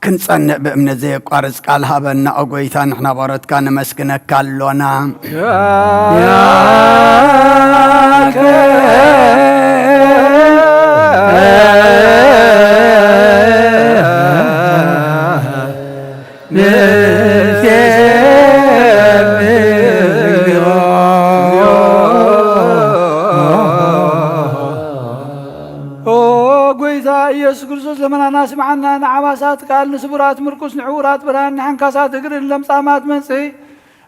ክንጸንዕ ብእምነት ዘየቋርጽ ቃል ሃበና። ኦ ጐይታ፣ ንሕና ባሮትካ ነመስግነካ ኣሎና። ያከ ንሴብሖ። ኦ ጐይታ ኢየሱስ ክርስቶስ፣ ልመናና ስምዓና። ንዓባሳት ቃል፣ ንስቡራት ምርኩስ፣ ንዕዉራት ብርሃን፣ ንሓንካሳት እግሪ፣ ንለምጻማት መንጽሂ፣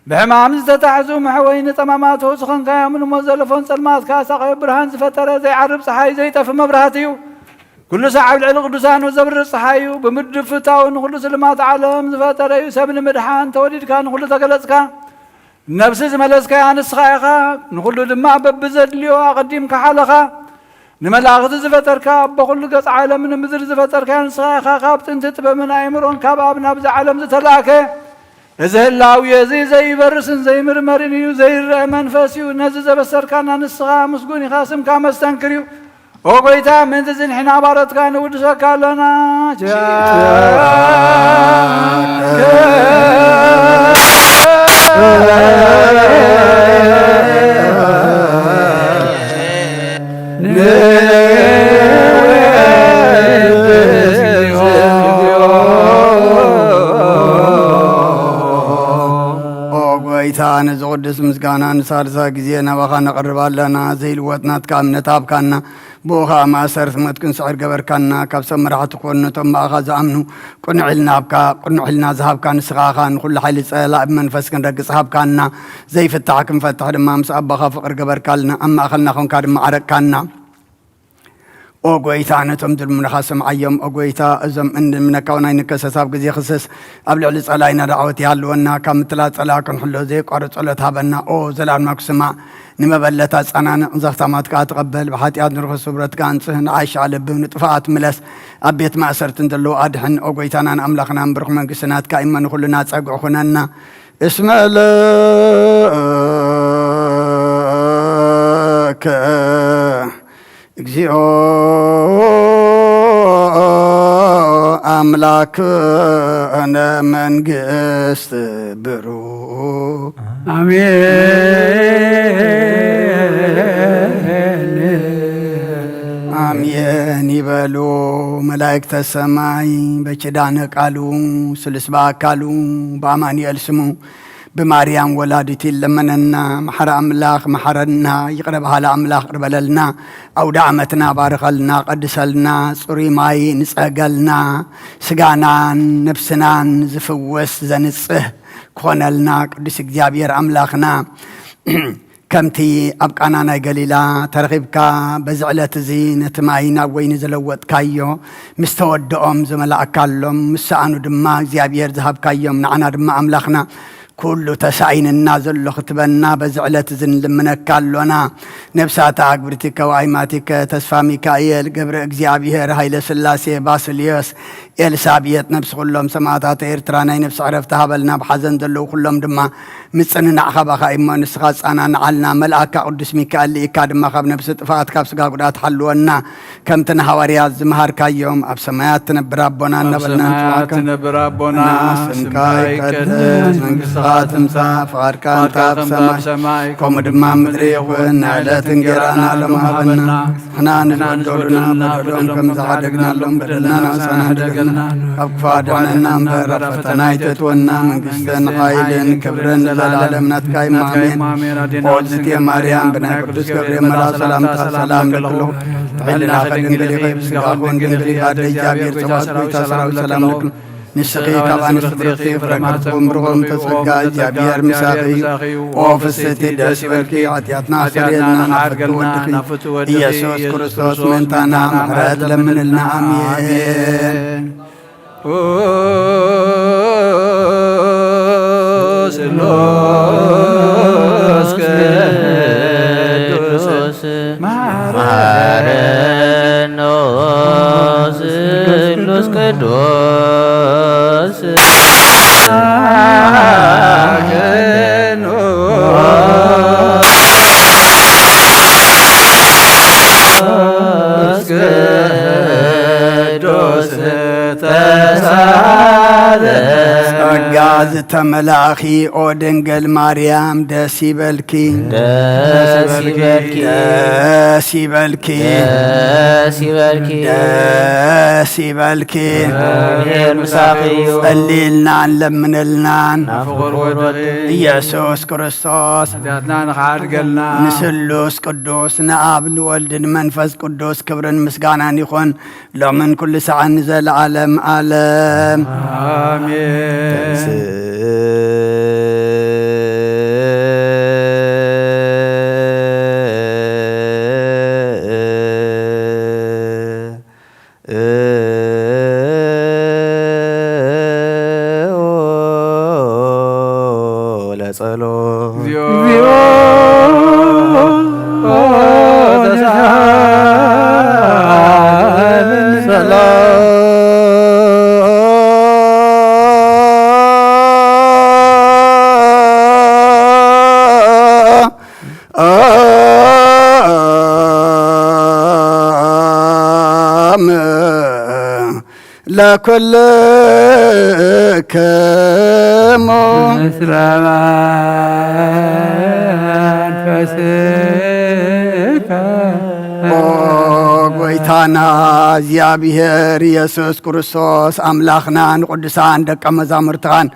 ብሕማም ዝተታሕዙ መሕወዪ፣ ንጸማማት ፈውሲ ኾንካዮም፣ ንሞት ዘለፎን ጸልማት ከኣ ሳቐዮ። ብርሃን ዝፈጠረ ዘይዓርብ ጸሓይ፣ ዘይጠፊ መብራህቲ እዩ። ኩሉ ሳዕ ኣብ ልዕሊ ቅዱሳኑ ዘብርህ ጸሓይ እዩ። ብምድፍታው ንኹሉ ስልማት ዓለም ዝፈጠረ እዩ። ሰብ ንምድሓን ተወሊድካ ንኹሉ ተገለጽካ። ነፍሲ ዝመለስካያ ንስኻ ኢኻ። ንኹሉ ድማ በብዘድልዮ ኣቐዲምካ ሓለኻ። ንመላእኽቲ ዝፈጠርካ፣ ኣቦ ኩሉ ገጽ ዓለም ንምድሪ ዝፈጠርካያ ንስኻ ኢኻ። ካብ ጥንቲ ጥበብን ኣእምሮን ካብ ኣብ ናብዚ ዓለም ዝተላእከ እዚ ህላዌ እዚ ዘይበርስን ዘይምርመርን እዩ፣ ዘይረአ መንፈስ እዩ። ነዚ ዘበሰርካና ንስኻ ምስጉን ኢኻ፣ ስምካ መስተንክር እዩ። ኦ ጐይታ፣ ምእንቲ እዚ ንሕና ባሮትካ ንውድሰካ ኣሎና። ጌታ፣ ነዚ ቅዱስ ምስጋና ንሳልሳይ ግዜ ናባኻ ነቕርብ ኣለና። ዘይልወጥ ናትካ እምነት ሃብካና፣ ብኡ ኸኣ ማእሰርቲ ሞት ክንስዕር ገበርካና። ካብ ሰብ መራሕቲ ክኾኑ ነቶም ብኣኻ ዝኣምኑ ቅኑዕ ኢልና ሃብካ፣ ቅኑዕ ኢልና ዝሃብካ ንስኻ ኢኻ። ንኹሉ ሓይሊ ጸላኢ ብመንፈስ ክንረግጽ ሃብካና። ዘይፍታሕ ክንፈትሕ ድማ ምስ ኣቦኻ ፍቕሪ ገበርካልና። ኣብ ማእከልና ኾንካ ድማ ዓረቅካና። ኦ ጎይታ፣ ነቶም ዝልምኑኻ ስምዓዮም። ኦ ጎይታ፣ እዞም እንልምነካ እውን ኣይንከሰስ። ኣብ ግዜ ክሰስ ኣብ ልዕሊ ጸላኢና ዳዕወት ይሃልወና። ካብ ምትላል ጸላኢ ክንሕሎ ዘየቋርጽ ጸሎት ሃበና። ኦ ዘላለማዊ ስማዕ፣ ንመበለት ኣጸናንዕ፣ ዘኽታማት ከኣ ተቐበል። ብሓጢኣት ንርኹስ ስብረትካ ኣንጽህ፣ ንዓሻ ልቢ ንጥፍኣት ምለስ። ኣብ ቤት ማእሰርቲ ዘለዉ ኣድሕን። ኦ ጎይታናን ኣምላኽናን፣ ብሩኽ መንግስቲ ናትካ እሞ ንኹልና ጸግዒ ኩነና። እስመ ለከ እግዚኦ ኣምላክነ መንግስት ብሩክ። ኣሜን። ኣሜን ይበሉ መላእክተ ሰማይ። በኪዳነ ቃሉ ስሉስ በአካሉ በአማኑኤል ስሙ ብማርያም ወላዲት ይለመነና። መሓሪ ኣምላኽ መሓረና፣ ይቕረ በሃሊ ኣምላኽ ይቕረ በለልና። ኣውደ ዓመትና ባርኸልና፣ ቀድሰልና፣ ጽሩይ ማይ ንጸገልና፣ ስጋናን ነብስናን ዝፍውስ ዘንጽህ ክኾነልና ቅዱስ እግዚኣብሔር ኣምላኽና። ከምቲ ኣብ ቃና ናይ ገሊላ ተረኺብካ በዚ ዕለት እዚ ነቲ ማይ ናብ ወይኒ ዝለወጥካዮ፣ ምስ ተወድኦም ዝመላእካሎም፣ ምስ ሰኣኑ ድማ እግዚኣብሔር ዝሃብካዮም፣ ንዓና ድማ ኣምላኽና ኩሉ ተሳኢንና ዘሎ ክትበና በዚ ዕለት እዚ ንልምነካ ኣሎና። ነብሳት ኣግብርቲ ከዋይማቲከ ተስፋ ሚካኤል፣ ገብረ እግዚኣብሔር፣ ሃይለ ስላሴ፣ ባስልዮስ፣ ኤልሳቤጥ፣ ነብሲ ኩሎም ሰማእታት ኤርትራ ናይ ነብሲ ዕረፍቲ ሃበልና። ኣብ ሓዘን ዘለዉ ኩሎም ድማ ምጽንናዕ ካባኻ እሞ ንስኻ ጻናንዓልና። መልኣካ ቅዱስ ሚካኤል ልኢካ ድማ ካብ ነብሲ ጥፍኣት ካብ ስጋ ጉድኣት ሓልወና። ከምቲ ንሃዋርያት ዝመሃርካዮም ኣብ ሰማያት ትነብር ኣቦና ኣብ እናበልና ሰማያት ንጽዋዕካ። ትነብር ኣቦና፣ እና ስምካ ስምካ ይቀደስ፣ ይቀደስ፣ መንግስትኻ ትምጻእ፣ ፍቓድካ ፍቓድካ እንታ ኣብ ከምታ ሰማይ፣ ኣብ ሰማይ፣ ከምኡ ከምኡ ድማ ኣብ ምድሪ ምድሪ ይኹን። ይኹን። ናይ ዕለት እንጌራና ሎም ሃበና። ንሕና ንዝበደሉና በደሎም ከም ዝሓደግናሎም በደልና ንኣሳና ሕደገልና። ካብ ክፉእ ኣድሕነና እምበር ኣብ ፈተና ኣይተእትወና። መንግስትን ሓይልን ክብርን ንዘለዓለም ናትካ እዩ። ኣሜን። ኦ እግዝእትየ ማርያም፣ ብናይ ቅዱስ ገብርኤል መልኣክ ሰላምታ ሰላም እብለኪ ኣለኹ። ብሕልናኺ ድንግል ኢኺ፣ ብስጋኺ እውን ድንግል ኢኺ። ኣደ እግዚኣብሔር፣ ጸባኦት፣ ጎይታ ሰራዊት፣ ሰላም ለኪ። ንስኺ ካብ ኣንስቲ ብርኽቲ፣ ፍረ ከርሥኺ ብሩኽ እዩ። ጸጋ እግዚኣብሔር ምሳኺ እዩ። ኦ ፍስሕቲ ደስ ይበልኪ፣ ኃጢአትና ኣስተሰርየልና፣ ናብ ፍትወ ወድኺ ኢየሱስ ክርስቶስ ምእንታና ምሕረት ለምንልና። ኣሜን። ስሉስ ቅዱስ መሐረነ ስሉስ ቅዱስ ቅዱስ ተሳለ። ጸጋ ዝተመላእኺ ኦ ድንግል ማርያም ደስ ይበልኪ። ደስ ይበልኪ። ደስ ይበልኪ። ደስ ይበልኪ። ደስ ይበልኪ። እግዚኣብሔር ምሳኺ እዩ። ጸልይልናን ለምንልናን። ናብ ፍቑር ወድኺ ኢየሱስ ክርስቶስ ኃጢኣትና ንኽሓድገልና። ንስሉስ ቅዱስ ንኣብ ንወልድ ንመንፈስ ቅዱስ ክብርን ምስጋናን ይኹን። ሎምን ኩሉ ሰዓት ንዘለዓለም ዓለም። ኣሜን። ለጸሎት። እግዚኦ ሰላም ለኩልክሙ። ምስለ መንፈስከ። ኦ ጎይታና እግዚኣብሔር ኢየሱስ ክርስቶስ ኣምላኽና ንቅዱሳን ደቀ መዛሙርትኻን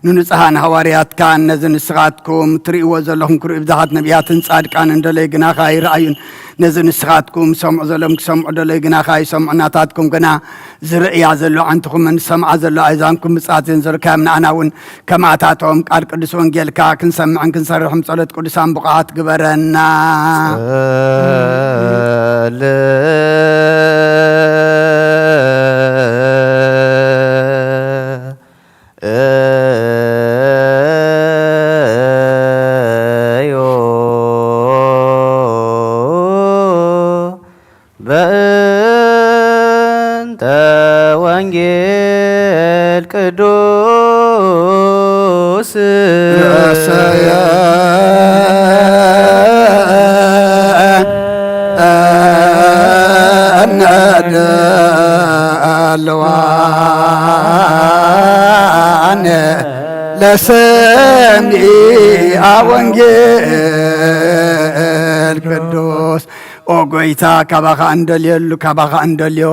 ንንጹሃን ሃዋርያትካን ነዚ ንስኻትኩም ትርእይዎ ዘለኹም ክርእዩ ብዙሓት ነቢያትን ጻድቃንን ደለዩ ግናኻ ኣይረኣዩን። ነዚ ንስኻትኩም ሰምዑ ዘለኹም ክሰምዑ ደለዩ ግናኻ ኣይሰምዑ። ናታትኩም ግና ዝርእያ ዘሎ ኣዕንትኹምን ዝሰምዓ ዘሎ ኣእዛንኩም ብጻት ዘንዘርካዮም ንኣና እውን ከማታቶም ቃል ቅዱስ ወንጌልካ ክንሰምዕን ክንሰርሕም ጸሎት ቅዱሳን ብቑዓት ግበረና። በእንተ ወንጌል ቅዱስ ለሰሚአ ወንጌል ቅዱስ። ኦ ጎይታ፣ ካባኻ እንደልየሉ፣ ካባኻ እንደልዮ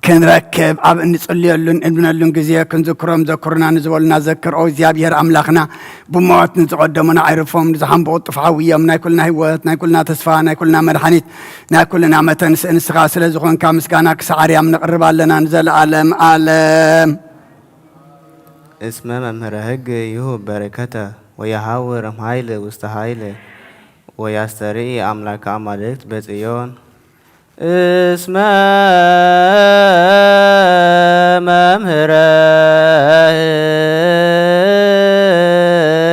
ክንረክብ ኣብ እንጽልየሉን እንብነሉን ግዜ ክንዝክሮም ዘክሩና ንዝበሉና ዘክር። ኦ እግዚኣብሔር ኣምላኽና፣ ብሞት ንዝቐደሙና ኣይርፎም፣ ንዝሓምቡ ቅልጡፍ ሓውዮም። ናይ ኩልና ህይወት፣ ናይ ኩልና ተስፋ፣ ናይ ኩልና መድሓኒት፣ ናይ ኩልና መተንስእ ንስኻ ስለ ዝኾንካ ምስጋና ክሳዕ ኣርያም ነቕርብ ኣለና ንዘለኣለም ኣለም። እስመ መምህረ ሕግ ይሁብ በረከተ ወየሐውር እምኃይል ውስተ ኃይል ወያስተርኢ አምላከ አማልክት በጽዮን። እስመ መምህረ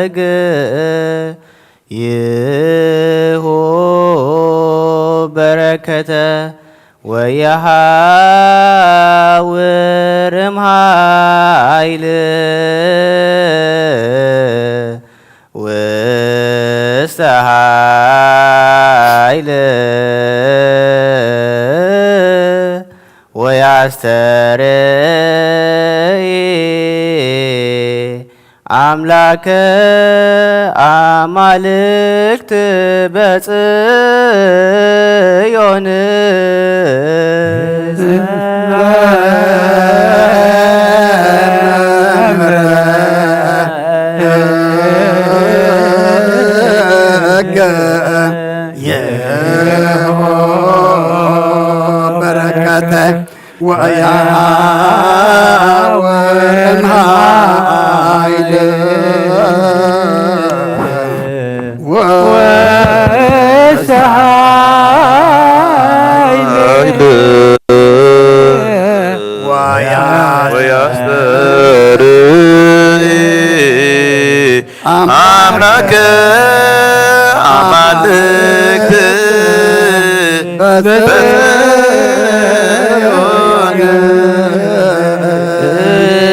ሕግ ይሁብ በረከተ ወየሐውር እምኃይል ውስተ ኃይል ወያስተርኢ አምላከ አማልክት በጽዮን። በረከተ ወያወርም ኃይል ወሰ ኃይል ወያስተርኢ አምላከ አማልክት በጽዮን።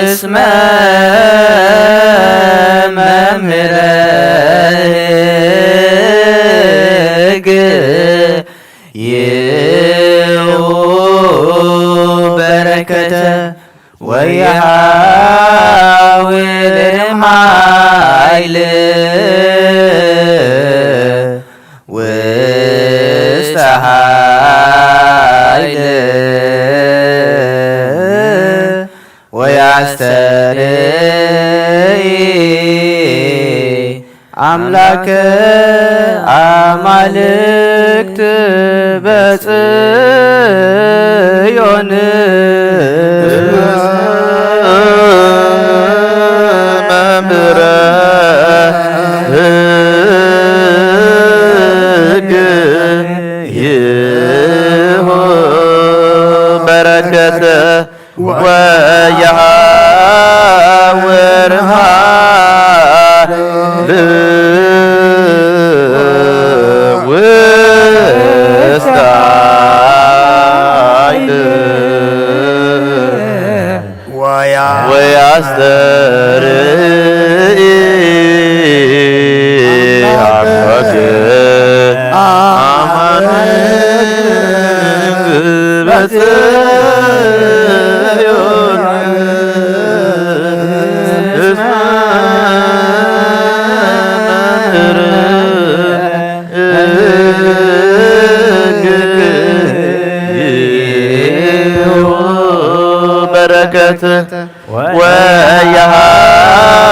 እስመ መምህረ ሕግ ይሁብ በረከተ ወየሐውር እምኃይል ውስተ ኃይል ወያስተርኢ አምላከ አማልክት በጽዮን። መምህረ ሕግ ይሁብ በረከተ ወየሐውር ኃይል ውስተ ኃይል ወያ ወያስተርኢ አምላክ አማልክት በጽዮን። እስመ መምህር ሕግ ይሁብ በረከት ወየሐውር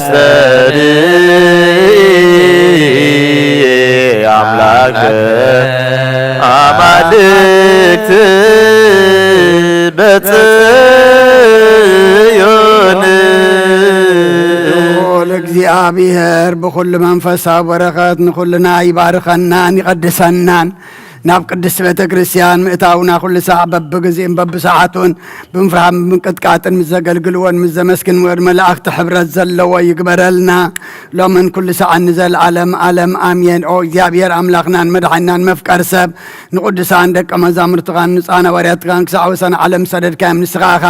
ዘርኢ ኣምላክ ኣማልክት በጽዮን። ልዑል እግዚኣብሔር ብኹሉ መንፈሳዊ በረኸት ንኹልና ይባርኸናን ይቐድሰናን። ናብ ቅድስቲ ቤተ ክርስቲያን ምእታውና ኩሉ ሳዕ በብግዜን በብሰዓቱን ብምፍርሃን ብምንቅጥቃጥን ምስ ዘገልግልዎን ምስ ዘመስግንዎን መላእኽቲ ሕብረት ዘለዎ ይግበረልና። ሎምን ኩሉ ሰዓን ንዘለዓለም ዓለም ኣሜን። ኦ እግዚኣብሔር ኣምላኽናን መድሓኒናን መፍቀር ሰብ፣ ንቅዱሳን ደቀ መዛሙርትኻን ንጹሃን ሃዋርያትካን ክሳዕ ወሰን ዓለም ዝሰደድካዮም፣ ንስኻ ኢኻ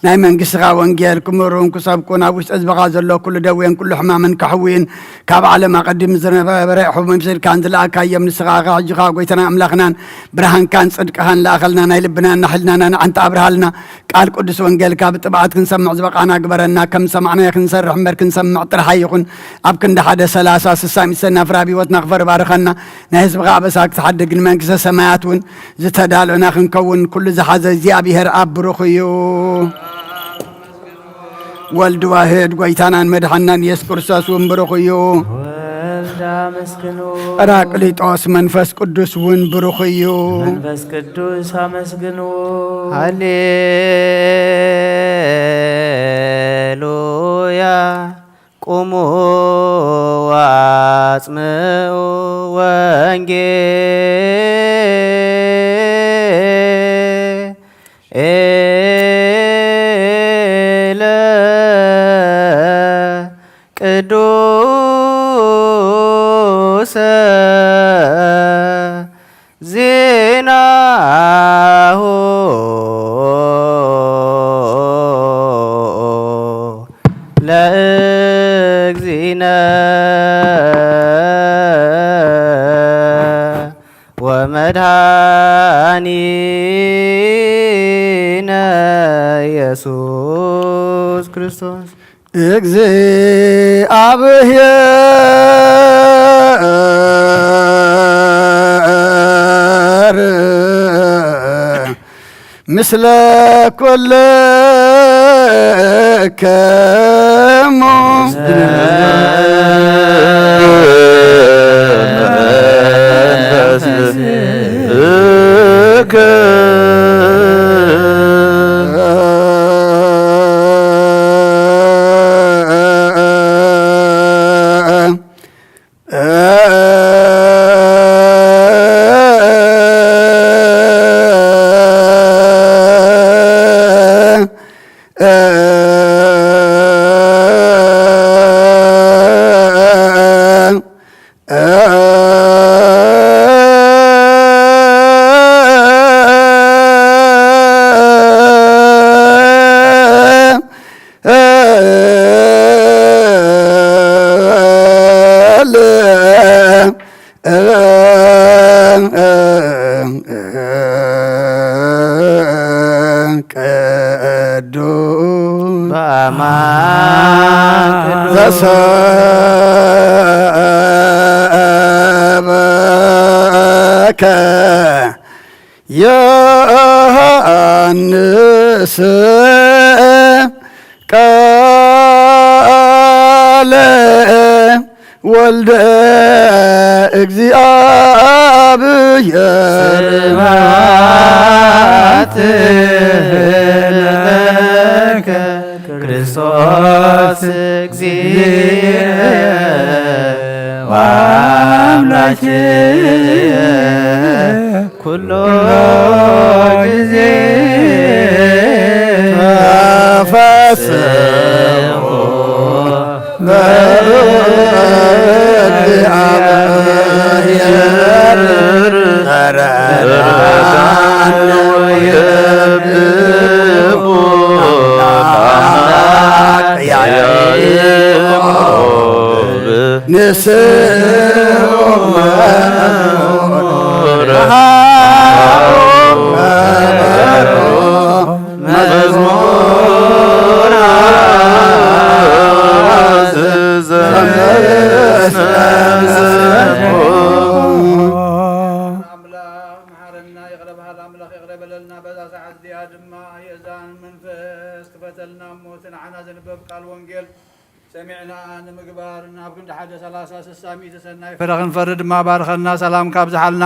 ናይ መንግስትኻ ወንጌል ክምህሩን ክሰብኩን ኣብ ውሽጢ ህዝብኻ ዘሎ ኩሉ ደዌን ኩሉ ሕማምን ከሕውይን፣ ካብ ዓለም ኣቐዲሙ ዝነበረ ሕቡን ምስልካን ዝለኣካዮም ንስኻ ኢኻ። ሕጂ ኸኣ ጎይታና ኣምላኽናን ብርሃንካን ጽድቅኻን ለኣኸልና፣ ናይ ልብናን ናይ ሕልናናን ኣዕንቲ ኣብርሃልና። ቃል ቅዱስ ወንጌልካ ብጥብዓት ክንሰምዕ ዝበቓና ግበረና። ከም ዝሰማዕናዮ ክንሰርሕ እምበር ክንሰምዕ ጥራሕ ኣይኹን። ኣብ ክንዲ ሓደ ሰላሳ ስሳ ሚእቲ ሰናፍር ኣብ ህይወትና ክፈሪ ባርኸና። ናይ ህዝብኻ ኣበሳ ክትሓድግ ንመንግስተ ሰማያት እውን ዝተዳለና ክንከውን ኩሉ ዝሓዘ እግዚኣብሔር ኣብ ብሩኽ እዩ። ወልድ ዋህድ ጎይታናን መድሓናን ኢየሱስ ክርስቶስ እውን ብሩኽ እዩ። ወልድ ኣመስግኑ። ጳራቅሊጦስ መንፈስ ቅዱስ እውን ብሩኽ እዩ። መንፈስ ቅዱስ ኣመስግኑ። ሃሌሉያ። ቁሙ ወአጽምዑ ወንጌል ኤለ ቅዱሰ ዜናሁ ለእግዚእነ ወመድኃኒነ ኢየሱስ ክርስቶስ። እግዚአብሔር ምስለ ኩልክሙ። ቅዱስ በአማን ቅዱስ ዘሰበከ ዮሐንስ ቃለ ወልደ እግዚአብሔር። ስብሐት ለከ ክርስቶስ እግዚእ ወአምላክ ኩሎ ጊዜ ተፈስሑ በእግዚአብሔር ተረዳን ወየብቁ አምላክ ያዕቆብ ንስኡ መዝሙር ኣምላኽ መሓረና፣ ይቕረ በሃል ኣምላኽ ይቕረ በለልና። በዛ ሰዓት እዚኣ ድማ የእዛን መንፈስ ክፈተልና እሞ እቲ ንዓና ዘንበብ ቃል ወንጌል ሰሚዕና ንምግባር ናብ ክንዲ ሓደ ሰላሳ ስሳ ሚእቲ ሰናይ ፍረ ክንፈሪ ድማ ባርኸና፣ ሰላምካ ኣብዝሓልና።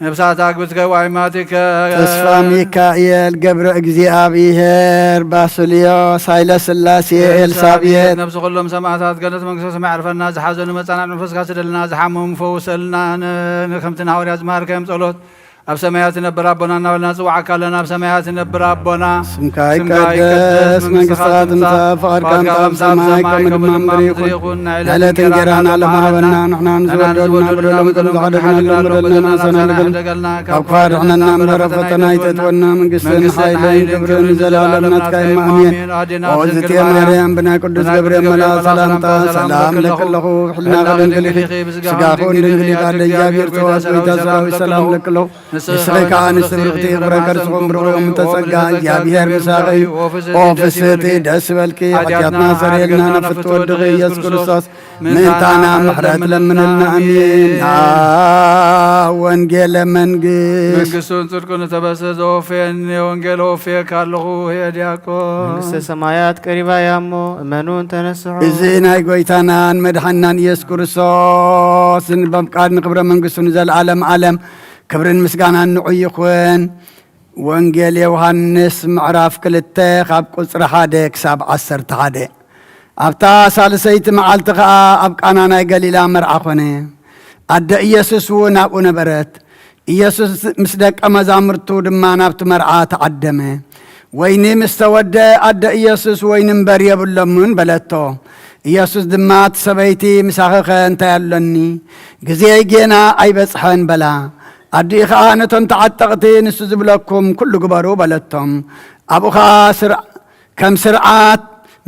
ነፍሳት ኣግብትከ ዋይማቲከ ተስፋ ሚካኤል ገብረ እግዚኣብሔር ባስልዮስ ኃይለ ሥላሴ ኤልሳቤጥ ነብሲ ኩሎም ሰማዕታት ገነት መንግስተ ሰማይ ዕርፈና፣ ዝሓዘኑ መጻናዕ መንፈስካ ስደልና፣ ዝሓመሙ ፈውሰልና። ን- ንከምቲ ንሃዋርያ ዝመሃርከዮም ጸሎት ኣብ ሰማያት ትነብር ኣቦና እናበልና ንጽውዓካ ኣለና። ኣብ ሰማያት ትነብር ኣቦና ስምካ ይቀደስ መንግስትኻ ትምጻእ ፍቓድካ ከም ሰማይ ከምኡ ድማ ምድሪ ይኹን። ዕለት እንጀራና ለማሃበና ንሕና ንዝወደልና በደሎም ከም ዝሓደግና በደልና ንሰናልገል ካብ ክፋ ድሕነና እምበር ፈተና ይተትወና መንግስትን ሓይልን ክብርን ንዘለኣለም ናትካ እማ ኣሜን። ኦ እግዝእትየ ማርያም ብናይ ቅዱስ ገብርኤል መልኣክ ሰላምታ ሰላም ለኪ ኣለኹ ብሕልና ከደንግልኺ ስጋኹ ድንግል ይባደ እግዚኣብሔር ተዋሕዶ ሰራዊት ሰላም ለኪ ኣለኹ። ንስኺ ከኣ ኣንስቲ ብርኽቲ ፍረ ከርስኹም ብሩኽ እዮም እተጸጋ እግዚኣብሔር ምሳኺ እዩ። ኦ ፍስሕቲ ደስ ይበልኪ ሓጢኣትና ሰሪልና ነፍቲ ወድኺ ኢየሱስ ክርስቶስ ምእንታና ምሕረት ለምንልና ኣሜን። ወንጌለ መንግስት መንግስቱን ጽድቁን እተበስር ዘወፍየኒ ወንጌል ወፍየካ ኣለኹ። ሄ ዲያቆን መንግስተ ሰማያት ቀሪባ እያ እሞ እመኑን ተነስሑ። እዚ ናይ ጎይታናን መድሓናን ኢየሱስ ክርስቶስ ንበምቃድ ንክብረ መንግስቱ ንዘለዓለም ዓለም ክብርን ምስጋናን ንዑ ይኹን። ወንጌል ዮሃንስ ምዕራፍ ክልተ ካብ ቁጽሪ ሓደ ክሳብ ዓሰርተ ሓደ። ኣብታ ሳልሰይቲ መዓልቲ ኸኣ ኣብ ቃና ናይ ገሊላ መርዓ ኾነ። ኣደ ኢየሱስ እውን ኣብኡ ነበረት። ኢየሱስ ምስ ደቀ መዛሙርቱ ድማ ናብቲ መርዓ ተዓደመ። ወይኒ ምስ ተወድአ ኣደ ኢየሱስ ወይኒ እምበር የብሎምን በለቶ። ኢየሱስ ድማ እቲ ሰበይቲ ምሳኺኸ እንታይ ኣሎኒ? ግዜይ ጌና ኣይበጽሐን በላ። ኣዲኡ ኸኣ ነቶም ተዓጠቕቲ ንሱ ዝብለኩም ኩሉ ግበሩ በለቶም። ኣብኡ ኸኣ ስር ከም ስርዓት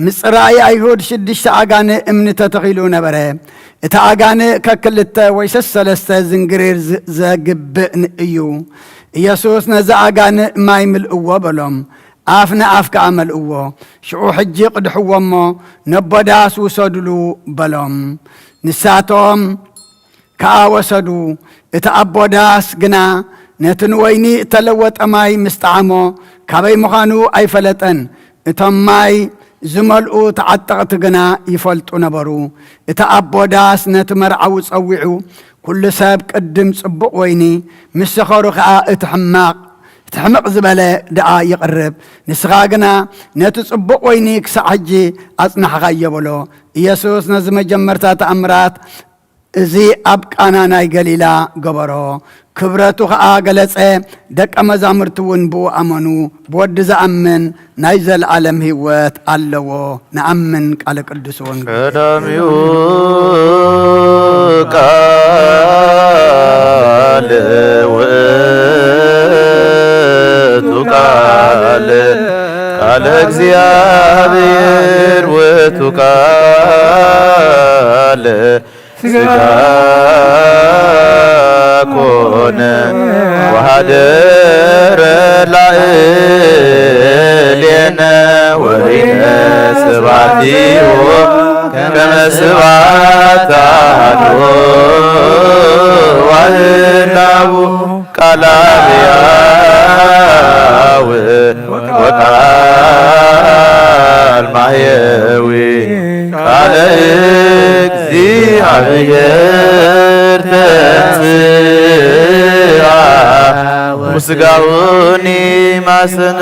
ምጽራይ ኣይሁድ ሽዱሽተ ኣጋንእ እምኒ ተተኺሉ ነበረ። እቲ ኣጋንእ ከክልተ ወይ ሰሰለስተ ዝንግሪር ዘግብእ እዩ። ኢየሱስ ነዚ ኣጋንእ ማይ ምልእዎ በሎም። ኣፍ ንኣፍ ከኣ መልእዎ። ሽዑ ሕጂ ቅድሕዎ እሞ ነቦ ዳስ ውሰዱሉ በሎም። ንሳቶም ከኣ ወሰዱ። እቲ ኣቦ ዳስ ግና ነቲ ንወይኒ እተለወጠ ማይ ምስ ጠዓሞ ካበይ ምዃኑ ኣይፈለጠን። እቶም ማይ ዝመልኡ ተዓጠቕቲ ግና ይፈልጡ ነበሩ። እቲ ኣቦ ዳስ ነቲ መርዓዊ ጸዊዑ፣ ኩሉ ሰብ ቅድም ጽቡቕ ወይኒ፣ ምስ ሰኸሩ ኸኣ እቲ ሕማቕ እቲ ሕምቕ ዝበለ ደኣ ይቕርብ። ንስኻ ግና ነቲ ጽቡቕ ወይኒ ክሳዕ ሕጂ ኣጽናሕኻዮ በሎ። ኢየሱስ ነዚ መጀመርታ ተኣምራት እዚ ኣብ ቃና ናይ ገሊላ ገበሮ። ክብረቱ ኸኣ ገለጸ። ደቀ መዛሙርቲ እውን ብኡ ኣመኑ። ብወዲ ዝኣምን ናይ ዘለኣለም ህይወት ኣለዎ። ንኣምን ቃለ ቅዱስ ወንጌል። ቀዳሚው ቃል ውእቱ ቃል ቃለ እግዚኣብሔር ውእቱ ቃል ስጋ ኮነ ወሃደረ ላዕሌነ ወሪነ ስብሐቲሁ ከመ ስብሐት አሐዱ ወህላው ቃል ሕያው ወቃል ማሕየዊ ቃለ እግዚኣብሔር ተንሥአ ወስጋሁኒ ማሰነ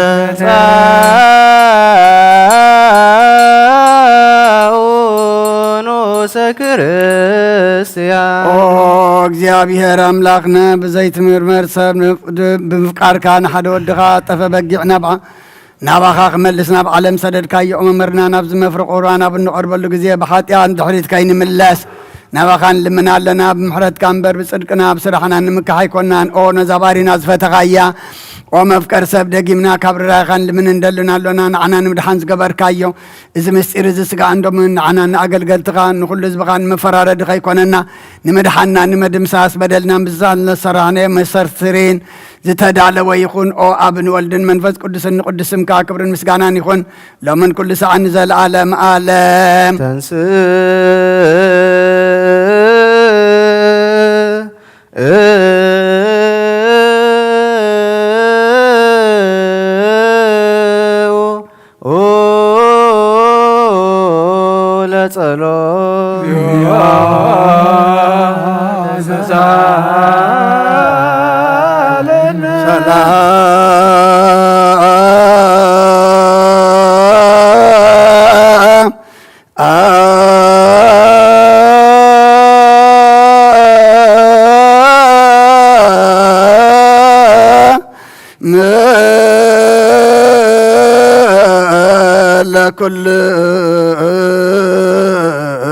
ንኡሰ ክርስቲያን ኦ እግዚኣብሔር ኣምላኽነ ብዘይትምርመር ሰብ ብምፍቃርካ ንሓደ ወድኻ ጠፈ በጊዕ ናብዓ ናባኻ ክመልስ ናብ ዓለም ሰደድካዮ መምህርና ናብዚ መፍረ ቁርባን ኣብ እንቐርበሉ ግዜ ብሓጢኣት ድሕሪት ከይንምለስ ናባኻ ንልምን ኣለና። ብምሕረትካ እምበር ብጽድቅና ብስራሕና ንምካሕ ኣይኮናን። ኦ ነዛ ባሪና ዝፈተኻያ ኦ መፍቀር ሰብ ደጊምና ካብ ርራይኻ ንልምን እንደልን ኣሎና። ንዓና ንምድሓን ዝገበርካዮ እዚ ምስጢር እዚ ስጋእን ደሙን ንዓና ንኣገልገልትኻ ንኹሉ ህዝብኻ ንመፈራረዲ ከይኮነና ንምድሓንና ንምድምሳስ በደልና ምዛን ነሰራሕናዮ መሰርትሪን ዝተዳለወ ይኹን። ኦ ኣብን ወልድን መንፈስ ቅዱስን ንቅዱስ ስምካ ክብርን ምስጋናን ይኹን ሎምን ኩሉ ሰዓት ንዘለኣለም ኣለም። ተንስ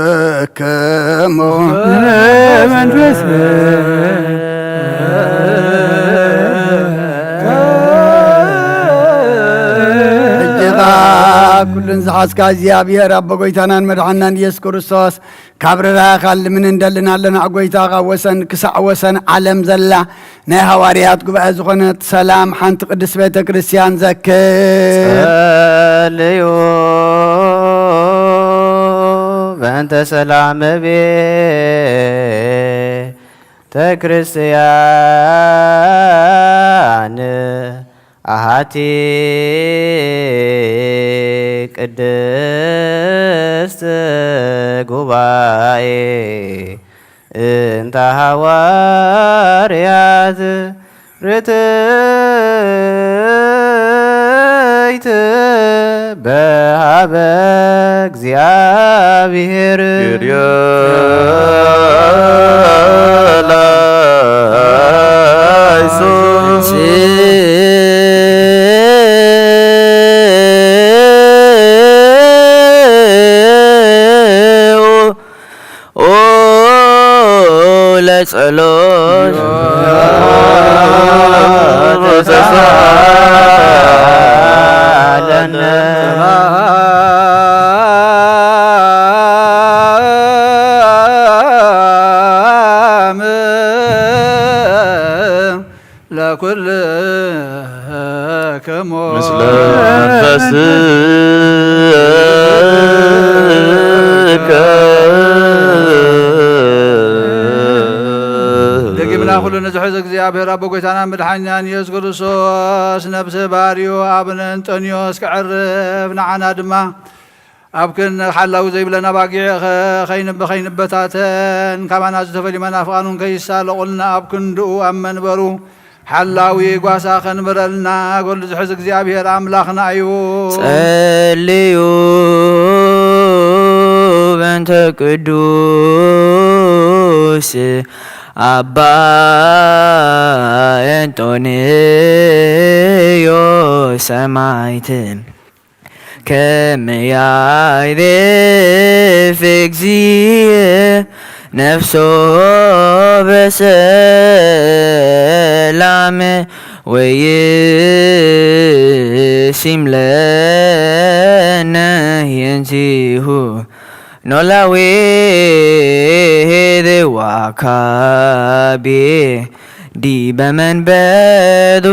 ለኩልክሙ መንፈስ እጅኻ ኩሉን ዝሓዝካ እግዚኣብሔር ኣቦ ጎይታናን መድሓናን ኢየሱስ ክርስቶስ ካብ ርራኻ ልምን እንደልን ኣለና። ጎይታ ካብ ወሰን ክሳዕ ወሰን ዓለም ዘላ ናይ ሃዋርያት ጉባኤ ዝኾነት ሰላም ሓንቲ ቅድስት ቤተ ክርስቲያን ዘክር። ጸልዩ በእንተ ሰላም ቤተ ክርስቲያን ኣሃቲ ቅድስት ጉባኤ እንተ ሃዋርያት ርትይት በሃበ እግዚኣብሔር። ለጸሎት ተሳለነ። ለኩልክሙ ምስለ መንፈስከ። ደጊምና ኩሉ ንዝሕዝ እግዚኣብሔር ኣቦ ጎይታና መድሓኒናን ኢየሱስ ክርስቶስ ነብሲ ባርዩ ኣብ እንጦንዮስ ክዕርፍ ንዓና ድማ ኣብ ክን ሓላዊ ዘይብለን ኣባጊዕ ከይንበታተን ካባና ዝተፈልዩ መናፍቓኑን ከይሳለቑልና ኣብ ክንድኡ ኣብ መንበሩ ሓላዊ ጓሳ ከንብረልና ጎል ዝሕዝ እግዚኣብሔር ኣምላኽና እዩ። ጸልዩ በእንተ ቅዱስ ኣባ እንጦንዮስ ሰማዕት። ከመ ያዕርፍ እግዚእ ነፍሶ በሰላም ወይሲም ለነ የንቲሁ ኖላዊ ሄደ ዋካቤ ዲበ መንበሩ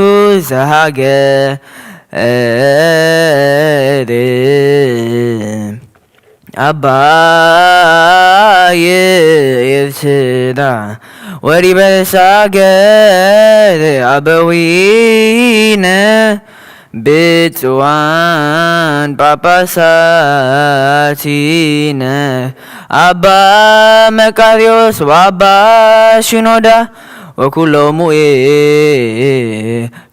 ዘሃገር አባይ ኤርትራ ወዲበ ሳገር አበዊነ ብፁዓን ጳጳሳቲነ አባ መቃርዮስ ወአባ ሽኖዳ ወኩሎሙ ኤ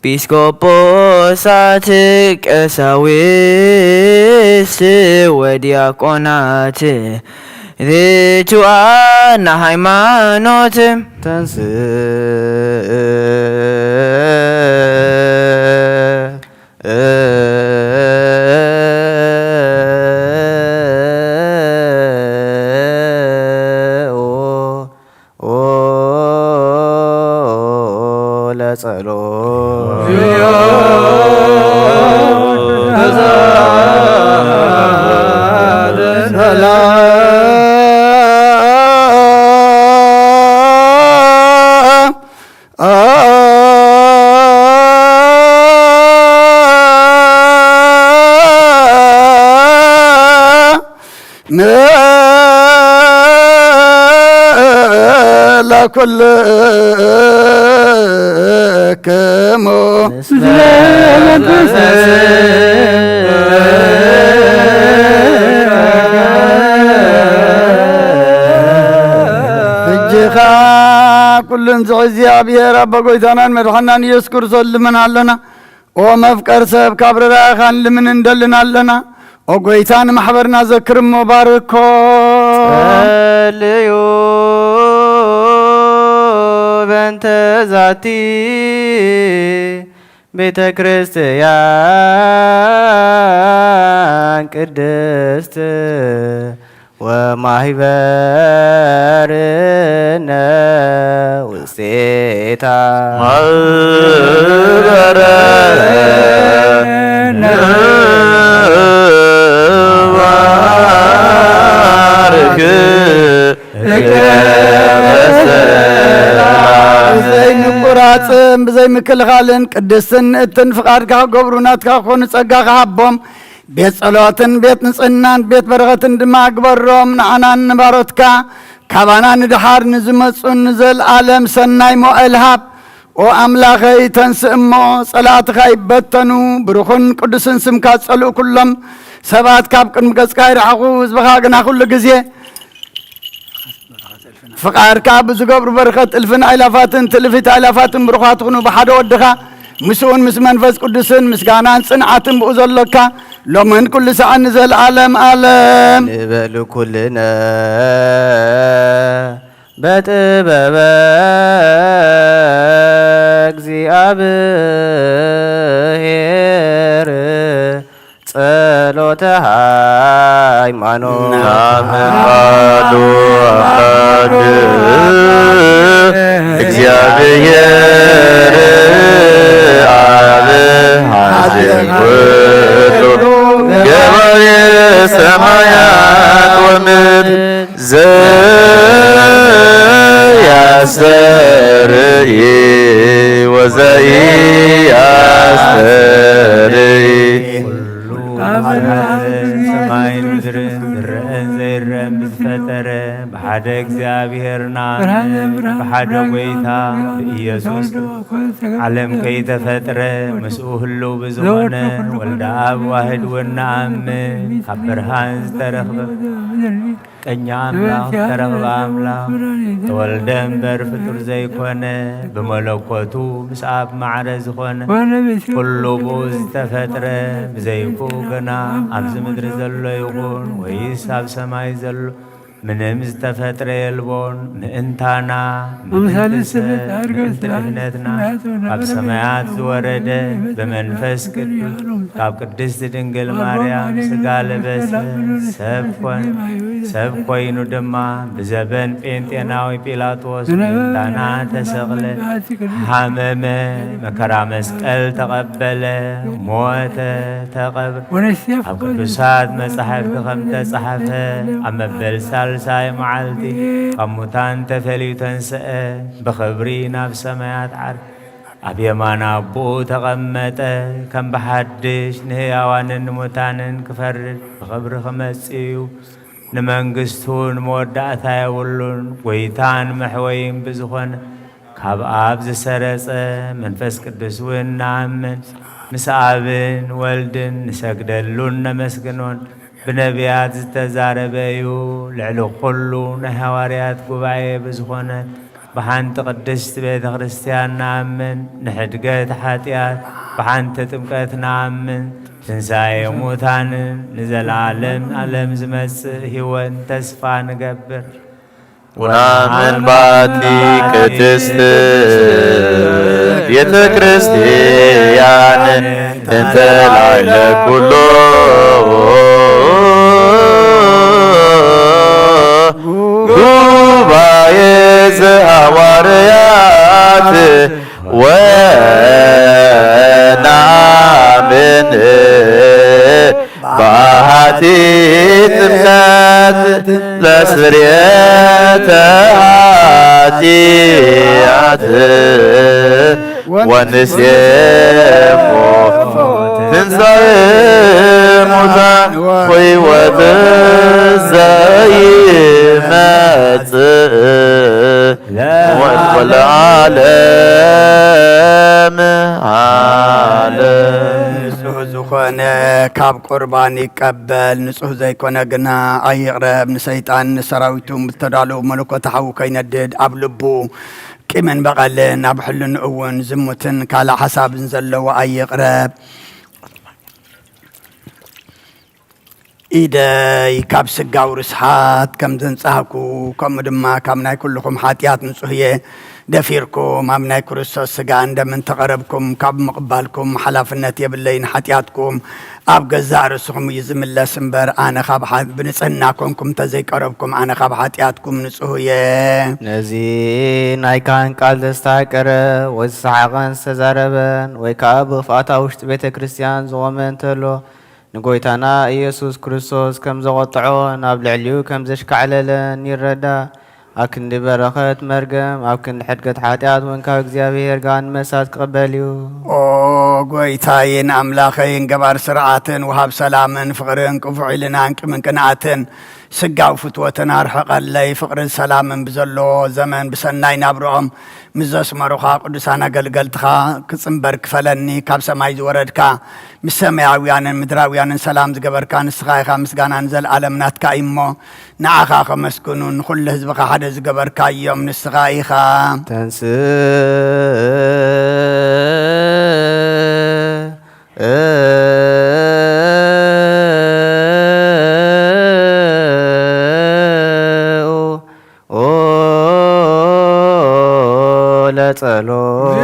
ጲስቆጶሳት ቀሳውስት ወዲያቆናት ርቱዓን ሃይማኖት ተንስእ ለጸሎት ለኩልክሙ እጅኻ ኣብ ኩሉ እንዝሒ እግዚኣብሔር ኣቦ ጎይታናን መድሓናን ኢየሱስ ክርስቶስ ልምን ኣለና። ኦ መፍቀር ሰብ ካብ ርራኻን ልምን እንደልን ኣለና። ኦ ጎይታ ንማሕበርና ዘክር እሞ ባርኮ። ጸልዩ በእንተ ዛቲ ቤተ ክርስቲያን ቅድስት ወማህበርነ ውስቴታ። ማህበረ ባርክ ብዘይ ምቁራጽን ብዘይ ምክልኻልን ቅድስትን ንእትን ፍቓድካ ክገብሩ ናትካ ክኾኑ ጸጋ ክሃቦም። ቤት ጸሎትን ቤት ንጽህናን ቤት በረኸትን ድማ ግበሮም። ንዓናን ንባሮትካ ካባና ንድሓር ንዝመጹን ንዘልኣለም ሰናይ መዋእል ሃብ። ኦ ኣምላኸይ፣ ተንስእ እሞ ጸላእትኻ ይበተኑ። ብሩኽን ቅዱስን ስምካ ጸልኡ ኩሎም ሰባት ካብ ቅድሚ ገጽካ ይርሓቑ። ህዝብኻ ግና ኩሉ ግዜ ፍቓድካ ብዝገብሩ በረኸት እልፍን ኣእላፋትን ትእልፊት ኣእላፋትን ብሩኻት ትኹኑ። ብሓደ ወድኻ ምስኡን ምስ መንፈስ ቅዱስን ምስጋናን ጽንዓትን ብኡ ዘሎካ ሎምን ኩሉ ሰዓን ንዘለዓለም ኣለም። ንበል ኩልነ በጥበበ እግዚኣብሔር ጸሎተ ሃይማኖት። ናምን ባዶ ኣሐድ እግዚኣብሔር ኣብ ሐዘን ኩሉ ገባሬ ሰማያት ወምድር ዘያስተርኢ ወዘያስተርኢ። ኩሉ ሰማይን ምድርን ዝረአን ዘይረአን ብዝፈጠረ ብሓደ እግዚኣብሔር ንኣምን፣ ብሓደ ጎይታ ብኢየሱስ ዓለም ከይተፈጥረ ምስኡ ህልው ብዝኾነ ወልደ ኣብ ዋህድ እውን ንኣምን፣ ካብ ብርሃን ዝተረኽበ ቀኛ ኣምላኽ ዝተረኽበ ኣምላኽ ተወልደ እምበር ፍጡር ዘይኮነ፣ ብመለኮቱ ምስ ኣብ ማዕረ ዝኾነ፣ ኩሉ ብኡ ዝተፈጥረ፣ ብዘይ ብኡ ግና ኣብዚ ምድሪ ዘሎ ይኹን ወይስ ኣብ ሰማይ ዘሎ ምንም ዝተፈጥረ የልቦን። ምእንታና፣ ምእንቲ ሰብ፣ ምእንቲ ድሕነትና ካብ ሰማያት ዝወረደ ብመንፈስ ቅዱስ ካብ ቅድስት ድንግል ማርያም ስጋ ለበሰ፣ ሰብ ኮነ። ሰብ ኮይኑ ድማ ብዘበን ጴንጤናዊ ጲላጦስ ምእንታና ተሰቕለ፣ ሃመመ፣ መከራ መስቀል ተቐበለ፣ ሞተ፣ ተቐብረ። ኣብ ቅዱሳት መጻሕፍቲ ከም ተጻሕፈ፣ ኣብ መበል ሳልሳይ መዓልቲ ካብ ሙታን ተፈልዩ ተንስአ፣ ብኽብሪ ናብ ሰማያት ዓርገ። ኣብ የማን ኣቦኡ ተቐመጠ፣ ከም ብሓድሽ ንህያዋንን ንሙታንን ክፈርድ ብኽብሪ ክመጽእ እዩ። ንመንግስቱ ንመወዳእታ የብሉን። ጎይታን መሕወይን ብዝኾነ ካብ ኣብ ዝሰረጸ መንፈስ ቅዱስ እውን ንኣምን። ምስ ኣብን ወልድን ንሰግደሉን ነመስግኖን። ብነቢያት ዝተዛረበ እዩ። ልዕሊ ኩሉ ናይ ሃዋርያት ጉባኤ ብዝኾነት ብሓንቲ ቅድስት ቤተ ክርስቲያን ንኣምን፣ ንሕድገት ሓጢኣት ብሓንቲ ጥምቀት ንኣምን፣ ትንሳኤ ሙታንን ንዘለዓለም ዓለም ዝመጽእ ህይወት ተስፋ ንገብር። ونؤمن باتي ቅድስት ቤተ ክርስቲያን እንተ ላዕለ ኩሉ ጉባኤ ዘሃዋርያት ወናምን በአሐቲ ጥምቀት ለስርየተ ኃጢአት ወንሴፎ ትንሣኤ ሙታን ወሕይወት ዘይመጽእ ወለዓለም ዓለም። ንጹህ ዝኾነ ካብ ቁርባን ይቀበል፣ ንጹህ ዘይኮነ ግና ኣይቕረብ። ንሰይጣን ንሰራዊቱ ብዝተዳለዉ መለኮት ሓዊ ከይነድድ ኣብ ልቡ ቂምን በቐልን ኣብ ሕልንኡ እውን ዝሙትን ካልእ ሓሳብን ዘለዎ ኣይቕረብ። ኢደይ ካብ ስጋዊ ርስሓት ከም ዘንጻህኩ፣ ከምኡ ድማ ካብ ናይ ኩልኹም ሓጢኣት ንጹህ እየ። ደፊርኩም ኣብ ናይ ክርስቶስ ስጋን ደምን ተቐረብኩም፣ ካብ ምቕባልኩም ሓላፍነት የብለይን። ሓጢኣትኩም ኣብ ገዛእ ርእስኹም እዩ ዝምለስ እምበር፣ ኣነ ካብ ሓ-፣ ብንጽህና ኮንኩም እንተዘይቀረብኩም፣ ኣነ ካብ ሓጢኣትኩም ንጹህ እየ። ነዚ ናይ ካህን ቃል ዘስተሃቀረ ወይ ዝሰሓቐን ዝተዛረበን ወይ ከኣ ብኽፍኣት ኣብ ውሽጢ ቤተ ክርስቲያን ዝቖመ እንተሎ፣ ንጎይታና ኢየሱስ ክርስቶስ ከም ዘቖጥዖ ናብ ልዕሊኡ ከም ዘሽካዕለለን ይረዳእ። ኣብ ክንዲ በረኸት መርገም፣ ኣብ ክንዲ ሕድገት ሓጢኣት እውን ካብ እግዚኣብሔር ጋን መሳት ክቕበል እዩ። ኦ ጎይታዬን ኣምላኸይን፣ ገባር ስርዓትን ወሃብ ሰላምን ፍቕርን፣ ክፉእ ኢልናን ቂምን ቅንኣትን ስጋዊ ፍትወትን ኣርሕቐለይ። ፍቕርን ሰላምን ብዘሎ ዘመን ብሰናይ ናብርኦም ምስ ዘስመሩኻ ቅዱሳን ኣገልገልትኻ ክጽንበር ክፈለኒ። ካብ ሰማይ ዝወረድካ፣ ምስ ሰማያውያንን ምድራውያንን ሰላም ዝገበርካ ንስኻ ኢኻ። ምስጋናን ዘልኣለም ናትካ እዩ እሞ፣ ንዓኻ ከመስግኑ፣ ንኹሉ ህዝብኻ ሓደ ዝገበርካ እዮም፣ ንስኻ ኢኻ። ተንስእ ለጸሎት።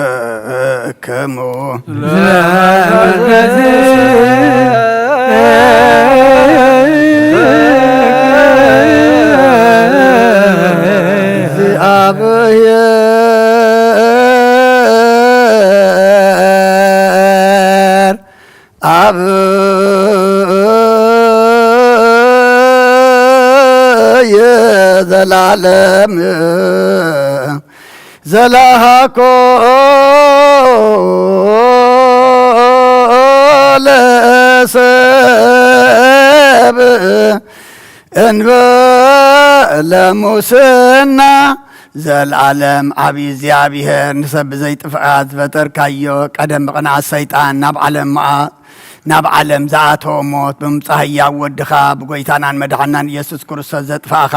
ለኩልክሙ። ኣብ የዘላለም ዘለሃኮ ለሰብ እንበለ ሙስና። ዘልኣለም ዓብዪ እግዚኣብሔር፣ ንሰብ ብዘይጥፍኣት ዝፈጠርካዮ፣ ቀደም ብቕንዓት ሰይጣን ናብ ዓለም መኣ-፣ ናብ ዓለም ዝኣተወ ሞት ብምምጻእ ህያው ወድኻ ብጎይታናን መድሓናን ኢየሱስ ክርስቶስ ዘጥፋእኻ፣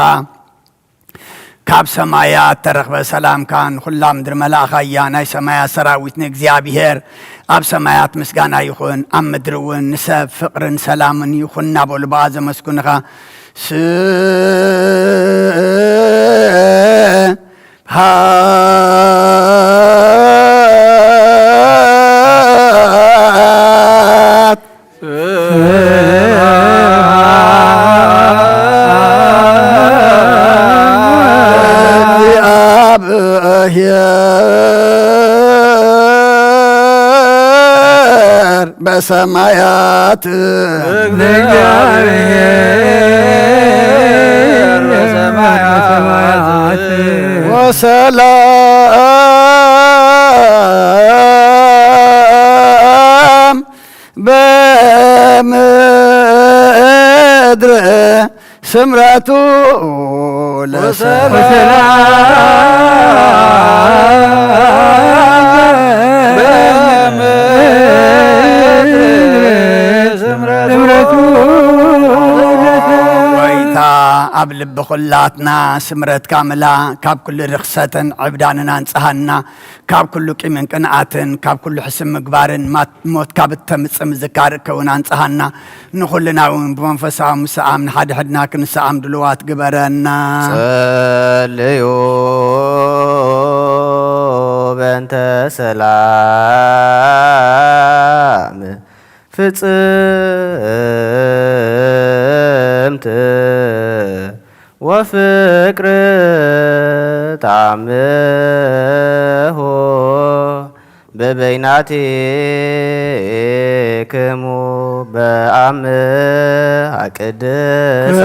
ካብ ሰማያት ተረኽበ ሰላምካ ንኹላ ምድሪ መላእኻያ። ናይ ሰማያት ሰራዊት ንእግዚኣብሔር ኣብ ሰማያት ምስጋና ይኹን፣ ኣብ ምድሪ እውን ንሰብ ፍቕርን ሰላምን ይኹን እናበሉ ብኣ ዘመስግኑኻ። ስብሐት ለእግዚኣብሔር በሰማያት። ለእግዚኣብሔር በሰማያት። ወሰላም በምድር ስምረቱ ለሰላም። ጎይታ ኣብ ልቢ ኩላትና ስምረትካ ምላ፣ ካብ ኩሉ ርኽሰትን ዕብዳንን ኣንጽሃና፣ ካብ ኩሉ ቂምን ቅንኣትን፣ ካብ ኩሉ ሕስም ምግባርን፣ ማት-፣ ሞት ካብ እተምጽእ ምዝካር ከውን ኣንጽሃና። ንኹልና እውን ብመንፈሳዊ ምስኣም ንሓድሕድና ክንስኣም ድልዋት ግበረና። ጸልዩ በእንተ ሰላም ፍጽምት ወፍቅር ተዓምሁ በይናቲክሙ በአምሃ ቅድስት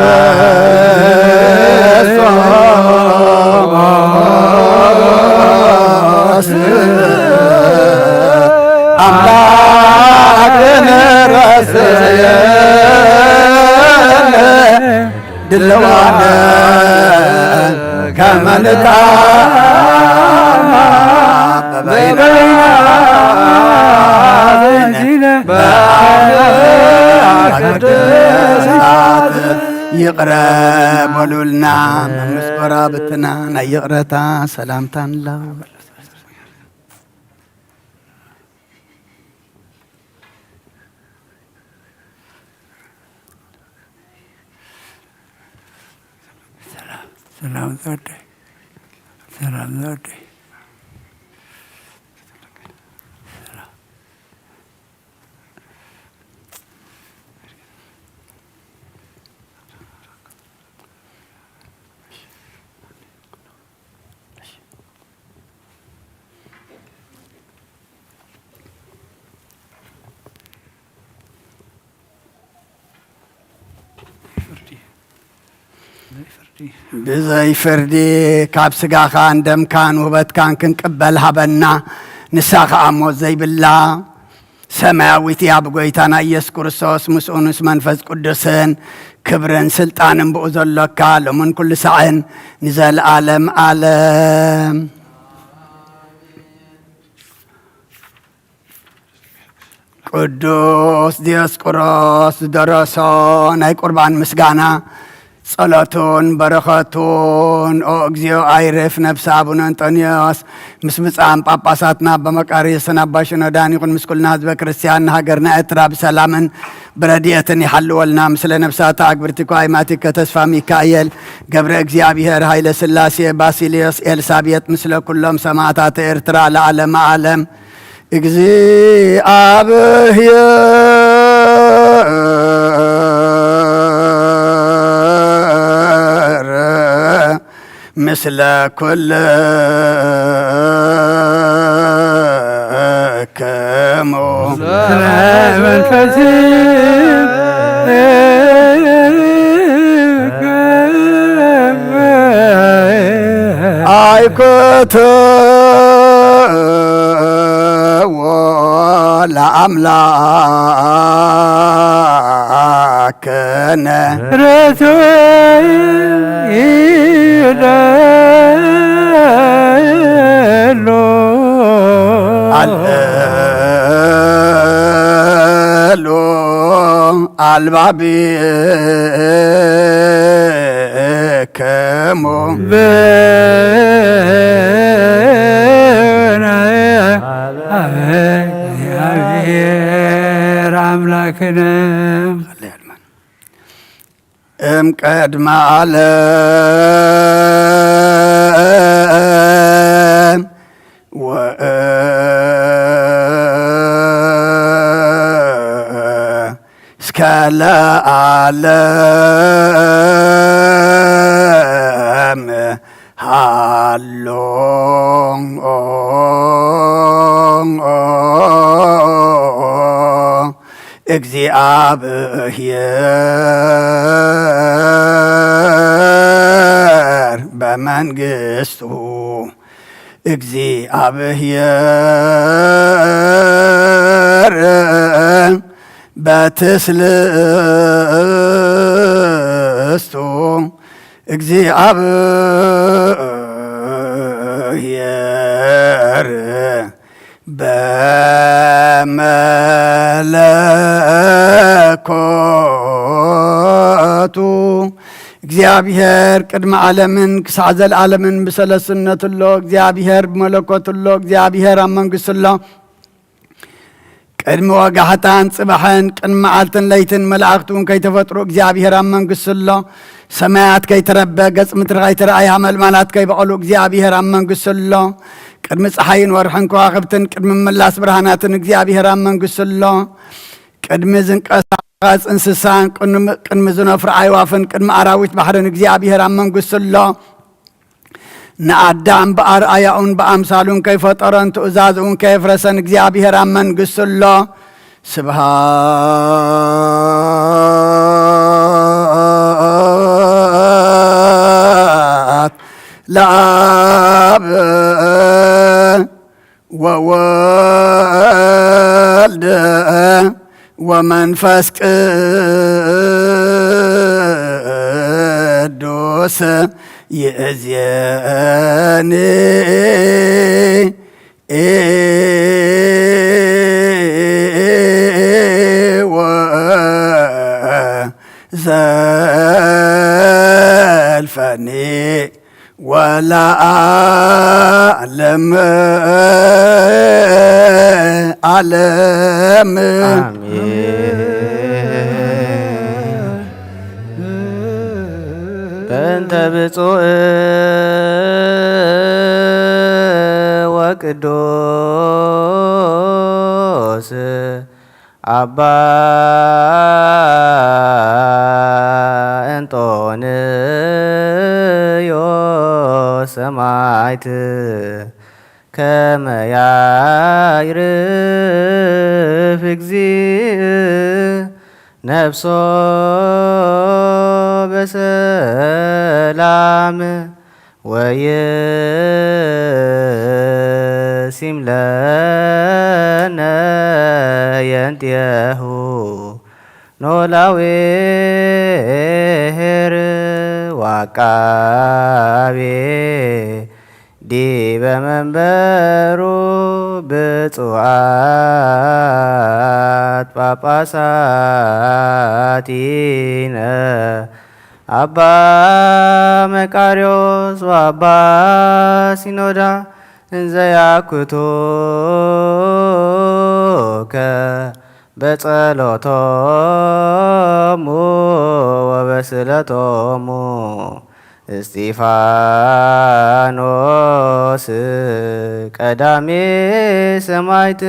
ክርስቶስ አምላክነ ረስየነ ድልዋነ ከመ ንትአመን በበይናቲነ በአምሃ ቅድስት። ይቕረ በሉልና። መምህር ጎራብትና ናይ ይቕረታ ሰላምታ ንለዋወጥ። ሰላም፣ ሰላም ዘወደይ። ሰላም ዘወደይ። ሰላም። ብዘይ ፍርዲ ካብ ስጋኻን ደምካን ውህበትካን ክንቅበል ሃበና። ንሳ ኸኣ ሞት ዘይብላ ሰማያዊት እያ። ብጎይታና ኢየሱስ ክርስቶስ ምስኡ ምስ መንፈስ ቅዱስን ክብርን ስልጣንን ብኡ ዘሎካ ሎምን ኩሉ ሳዕን ንዘለዓለም ዓለም። ቅዱስ ዲዮስቆሮስ ዝደረሶ ናይ ቁርባን ምስጋና፣ ጸሎቱን በረኸቱን፣ ኦ እግዚኦ፣ ኣይርፍ ነፍሲ ኣቡነ እንጦንዮስ ምስ ብፁዓን ጳጳሳትና ኣባ መቃርዮስን ኣባ ሽኖዳን ይኹን፣ ምስ ኩልና ህዝበ ክርስቲያን፣ ንሃገርና ኤርትራ ብሰላምን ብረድኤትን ይሓልወልና። ምስለ ነፍሳተ ኣግብርቲኮ ኣይማቲከ ተስፋ ሚካኤል፣ ገብረ እግዚኣብሔር፣ ሃይለ ስላሴ፣ ባሲልዮስ፣ ኤልሳቤጥ፣ ምስለ ኩሎም ሰማዕታተ ኤርትራ ለዓለመ ዓለም። እግዚኣብሔር ምስለ ኩልክሙ። ስለ መንፈስከ ለአምላክነ ርቱዕ ይደሉ። አልዕሉ አልባቢክሙ። ብነ አበ እግዚአብሔር አምላክነ። እምቀድመ ዓለም ወእስከ ለዓለም ሃሎ። እግዚኣብሔር በመንግስቱ፣ እግዚኣብሔር በትስልስቱ፣ እግዚኣብሔር በመለኮቱ። እግዚኣብሔር ቅድሚ ዓለምን ክሳዕ ዘለዓለምን ብሰለስነቱ ኣሎ። እግዚኣብሔር ብመለኮቱ ኣሎ። እግዚኣብሔር ኣብ መንግስቱ ኣሎ። ቅድሚ ወጋሕታን ጽባሕን፣ ቅድሚ መዓልትን ለይትን፣ መላእኽቲ እውን ከይተፈጥሩ እግዚኣብሔር ኣብ መንግስቱ ኣሎ። ሰማያት ከይተረበ፣ ገጽ ምድሪ ከይተረኣየ፣ ሓመልማላት ከይበቐሉ እግዚኣብሔር ኣብ መንግስቱ ኣሎ። ቅድሚ ጸሓይን ወርሕን ከዋኽብትን፣ ቅድሚ ምላስ ብርሃናትን እግዚኣብሔር ኣብ መንግስቱ ኣሎ። ቅድሚ ዝንቀሳቐስ እንስሳን፣ ቅድሚ፣ ቅድሚ ዝነፍሩ ኣዕዋፍን፣ ቅድሚ ኣራዊት ባሕርን እግዚኣብሔር ኣብ መንግስቱ ኣሎ። ንኣዳም ብኣርኣያኡን ብኣምሳሉን ከይፈጠሮን ትእዛዝ እውን ከየፍረሰን እግዚኣብሔር ኣብ መንግስቱ ኣሎ። ስብሃት ለኣብ ወወልድ ወመንፈስ ቅዱስ ይእዜኒ ወዘልፈኒ ወለዓለም ዓለም። አሜን። በእንተ ብፁዕ ወቅዱስ አባ እንጦንዮስ ሰማዕት ከመ ያዕርፍ እግዚእ ነፍሶ በሰላም ወይሲም ለነ የንጤሁ ኖላዌ ኄር ወዐቃቤ ዲበ መንበሩ ብፁዓት ጳጳሳቲነ አባ መቃርዮስ ወአባ ሲኖዳ እንዘ ያኩቱከ በጸሎቶሙ ወበስእለቶሙ እስጢፋኖስ ቀዳሜ ሰማዕት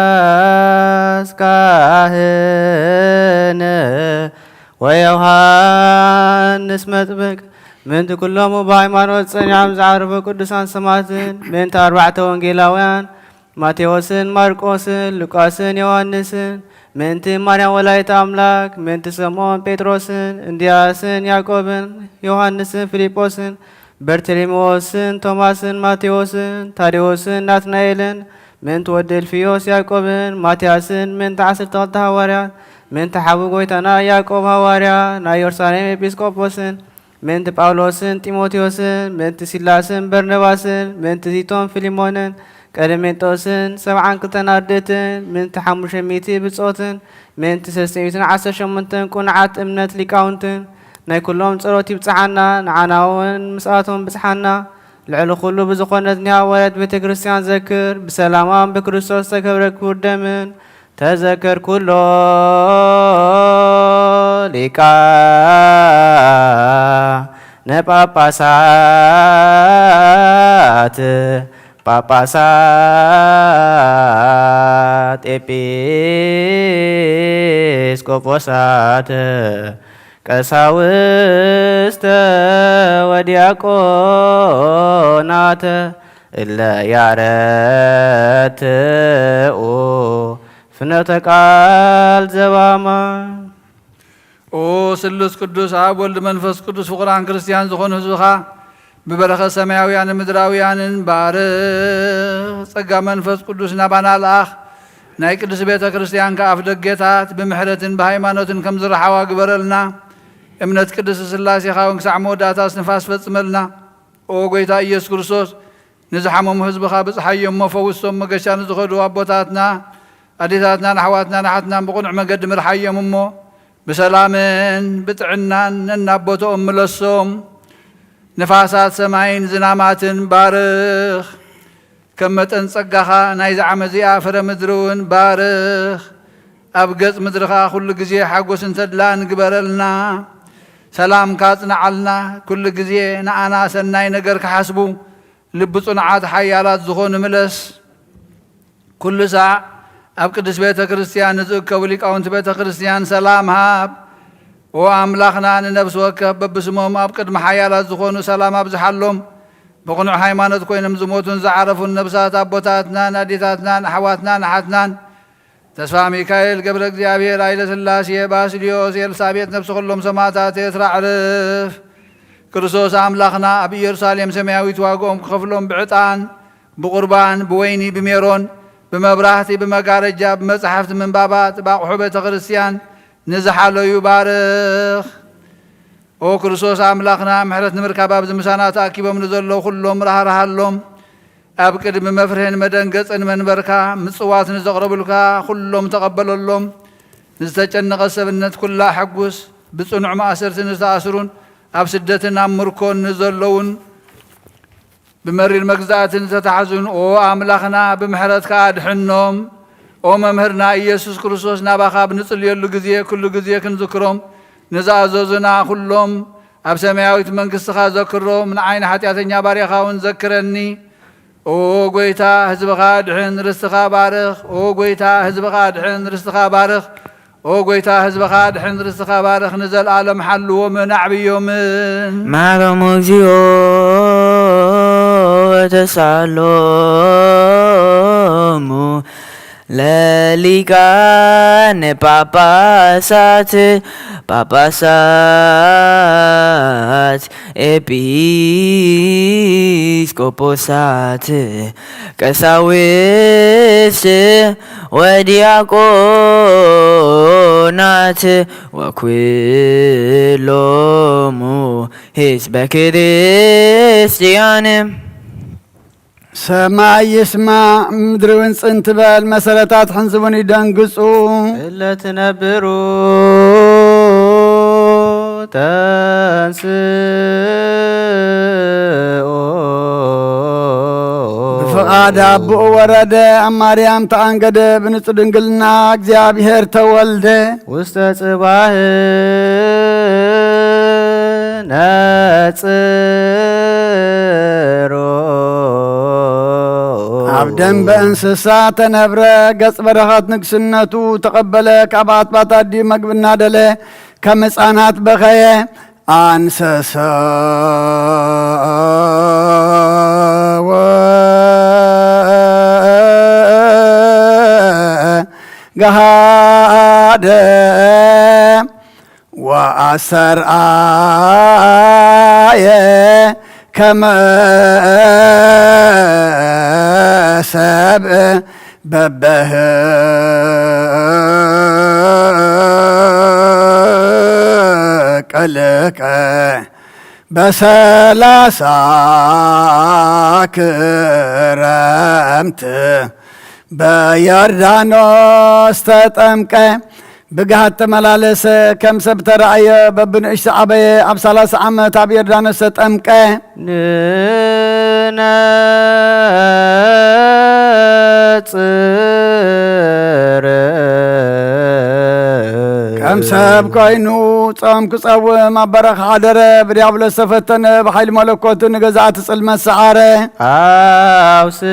ዘካርያስ ካህን ወዮሃንስ መጥምቅ ምእንቲ ኩሎሙ ብሃይማኖት ጸኒዖም ዝዓረፉ ቅዱሳን ሰማዕትን ምእንቲ ኣርባዕተ ወንጌላውያን ማቴዎስን ማርቆስን ሉቃስን ዮሃንስን ምእንቲ ማርያም ወላዲተ ኣምላክ ምእንቲ ስምዖን ጴጥሮስን እንድርያስን ያዕቆብን ዮሃንስን ፊልጶስን በርተሎሜዎስን ቶማስን ማቴዎስን ታዴዎስን ናትናኤልን ምእንቲ ወዲ እልፍዮስ ያዕቆብን ማትያስን ምእንቲ ዓሰርተ ክልተ ሃዋርያት ምእንቲ ሓው ጐይታና ያዕቆብ ሃዋርያ ናይ ኢየሩሳሌም ኤጲስቆጶስን ምእንቲ ጳውሎስን ጢሞቴዎስን ምእንቲ ሲላስን በርነባስን ምእንቲ ቲቶን ፊልሞንን ቀለሜንጦስን ሰብዓን ክልተን ኣርድእትን ምእንቲ ሓሙሽተ ሚእቲ ብጾትን ምእንቲ ሰለስተ ሚእትን ዓሰርተ ሸሞንተን ቅኑዓት እምነት ሊቃውንትን ናይ ኩሎም ጸሎት ይብጽሓና፣ ንዓና እውን ምስኣቶም ብጽሓና። ልዕሊ ኩሉ ብዝኾነት ናይ ሃዋርያት ቤተ ክርስቲያን ዘክር፣ ብሰላማም ብክርስቶስ ዝተገብረ ክቡር ደምን ተዘከር ኩሎ ሊቃነ ጳጳሳት ጳጳሳት ኤጲስቆጶሳት ቀሳውስተ ወዲያቆናተ እለ ያረትኡ ፍኖተ ቃል ዘባማ። ኦ ስሉስ ቅዱስ ኣብ ወልድ መንፈስ ቅዱስ ፍቑራን ክርስቲያን ዝኾኑ ህዝብኻ ብበረኸት ሰማያውያንን ምድራውያንን ባርኽ። ጸጋ መንፈስ ቅዱስ ናባና ልኣኽ። ናይ ቅድስት ቤተ ክርስቲያን ከኣፍ ደጌታት ብምሕረትን ብሃይማኖትን ከም ዝረሓዋ ግበረልና። እምነት ቅድስት ስላሴኻ እውን ክሳዕ መወዳእታ እስትንፋስ ፈጽመልና። ኦ ጐይታ ኢየሱስ ክርስቶስ ንዝሓመሙ ህዝብኻ ብጽሓዮም እሞ ፈውሶም። መገሻ ንዝኸዱ ኣቦታትና ኣዴታትናን ኣሕዋትናን ኣሓትናን ብቕኑዕ መገዲ ምርሓዮም እሞ ብሰላምን ብጥዕናን ነናብ ቦታኦም ምለሶም። ንፋሳት ሰማይን ዝናማትን ባርኽ። ከም መጠን ጸጋኻ ናይዚ ዓመት እዚኣ ፍረ ምድሪ እውን ባርኽ። ኣብ ገጽ ምድሪ ኸኣ ኩሉ ግዜ ሓጎስን ተድላን ግበረልና። ሰላምካ ኣጽንዓልና። ኩሉ ግዜ ንኣና ሰናይ ነገር ክሓስቡ ልቢ ጽኑዓት ሓያላት ዝኾኑ ምለስ። ኩሉ ሳዕ ኣብ ቅድስት ቤተ ክርስቲያን ንዝእከቡ ሊቃውንቲ ቤተ ክርስቲያን ሰላም ሃብ። ኦ ኣምላኽና፣ ንነፍሲ ወከፍ በብስሞም ኣብ ቅድሚ ሓያላት ዝኾኑ ሰላም ኣብዝሓሎም። ብቕኑዕ ሃይማኖት ኮይኖም ዝሞቱን ዝዓረፉን ነብሳት ኣቦታትናን ኣዴታትናን ኣሕዋትናን ኣሓትናን፣ ተስፋ ሚካኤል፣ ገብረ እግዚኣብሔር፣ ኃይለ ሥላሴ፣ ባስልዮስ፣ ኤልሳቤጥ፣ ነፍሲ ኩሎም ሰማዕታት ኤርትራ ዕርፍ። ክርስቶስ ኣምላኽና ኣብ ኢየሩሳሌም ሰማያዊት ዋግኦም ክኸፍሎም ብዕጣን፣ ብቑርባን፣ ብወይኒ፣ ብሜሮን፣ ብመብራህቲ፣ ብመጋረጃ፣ ብመጻሕፍቲ ምንባባት፣ ብኣቑሑ ቤተ ክርስቲያን ንዝሓለዩ ባርኽ። ኦ ክርስቶስ ኣምላኽና፣ ምሕረት ንምርካብ ኣብዚ ምሳና ተኣኪቦም ንዘለዉ ኩሎም ራህርሃሎም። ኣብ ቅድሚ መፍርህን መደንገጽን መንበርካ ምጽዋት ንዘቕረቡልካ ኩሎም ተቐበለሎም። ንዝተጨነቐ ሰብነት ኩላ ኣሐጉስ። ብጽኑዕ ማእሰርቲ ንዝተኣስሩን ኣብ ስደትን ኣብ ምርኮን ንዘለዉን ብመሪር መግዛእትን ዝተታሕዙን፣ ኦ ኣምላኽና፣ ብምሕረትካ ኣድሕኖም። ኦ መምህርና ኢየሱስ ክርስቶስ፣ ናባኻ ኣብ ንጽልየሉ ግዜ፣ ኩሉ ግዜ ክንዝክሮም ንዝኣዘዙና ኩሎም ኣብ ሰማያዊት መንግስትኻ ዘክሮም፣ ንዓይ ንሓጢኣተኛ ባርያኻ እውን ዘክረኒ። ኦ ጎይታ፣ ህዝብኻ ኣድሕን፣ ርስትኻ ባርኽ። ኦ ጎይታ፣ ህዝብኻ ኣድሕን፣ ርስትኻ ባርኽ። ኦ ጎይታ፣ ህዝብኻ ኣድሕን፣ ርስትኻ ባርኽ፣ ንዘለኣለም ሓልዎምን ኣዕብዮምን። ማሮሙ እግዚኦ ወተስኣሎሙ ለሊቃነ ጳጳሳት፣ ጳጳሳት፣ ኤጲስቆጶሳት፣ ቀሳውስት ወዲያቆናት ወኩሎሙ ህዝበ ክርስቲያን። ሰማይ ይስማዕ፣ ምድሪ እውን ጽን ትበል፣ መሰረታት ሕንዝቡን ይደንግጹ። እለ ትነብሩ ተንስኡ። ብፍቓድ ኣቦኡ ወረደ፣ ኣብ ማርያም ተኣንገደ፣ ብንጹህ ድንግልና እግዚኣብሔር ተወልደ። ውስተ ጽባህ ነጽሮ። ኣብ ደንበ እንስሳ ተነብረ፣ ገጽ በረኸት ንግስነቱ ተቐበለ፣ ካብ ኣትባት ኣድዩ መግቢ እናደለ፣ ከም ህፃናት በኸየ። ኣንሰሰ ወገሃደ ወኣሰርኣየ ከመ ሰብእ በበህቅልከ በሰላሳ ክረምት በዮርዳኖስ ተጠምቀ። ብግሃድ ተመላለሰ፣ ከም ሰብ ተራእየ፣ በብንእሽቱ ዓበየ፣ ኣብ ሰላሳ ዓመት ኣብ ዮርዳኖስ ተጠምቀ። ንነጽር ከም ሰብ ኮይኑ ጾም ክጸውም ኣብ በረኻ ሓደረ፣ ብዲያብሎስ ተፈተነ፣ ብሓይሊ መለኮቱ ንገዛእቲ ጽልመት ሰዓረ። ኣውስኦ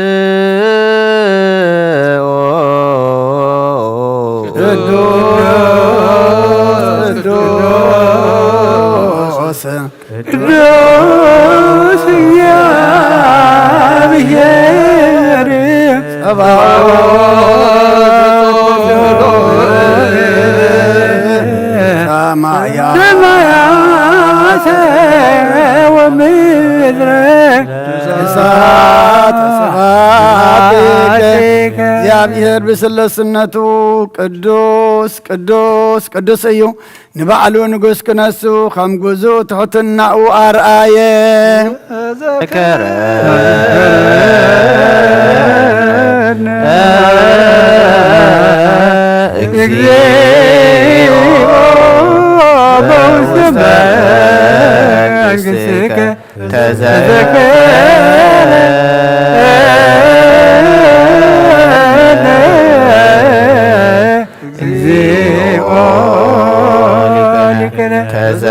ቅዱስ ቅዱስ ቅዱስ እግዚአብሔር ጸባኦት ሰማያ ሰማያተ ወምድረ እሳት ስብሐት ላዕሌከ። እግዚኣብሔር ብስለስነቱ ቅዱስ ቅዱስ ቅዱስ እዩ። ንባዕሉ ንጉስ ክነሱ ከም ግዙእ ትሕትናኡ ኣርኣየ። ተዘከረነ እግዚኦ በውስተ መንግሥትከ። ተዘከረነ እግዚኦ ሊቀነ። ተዘከረነ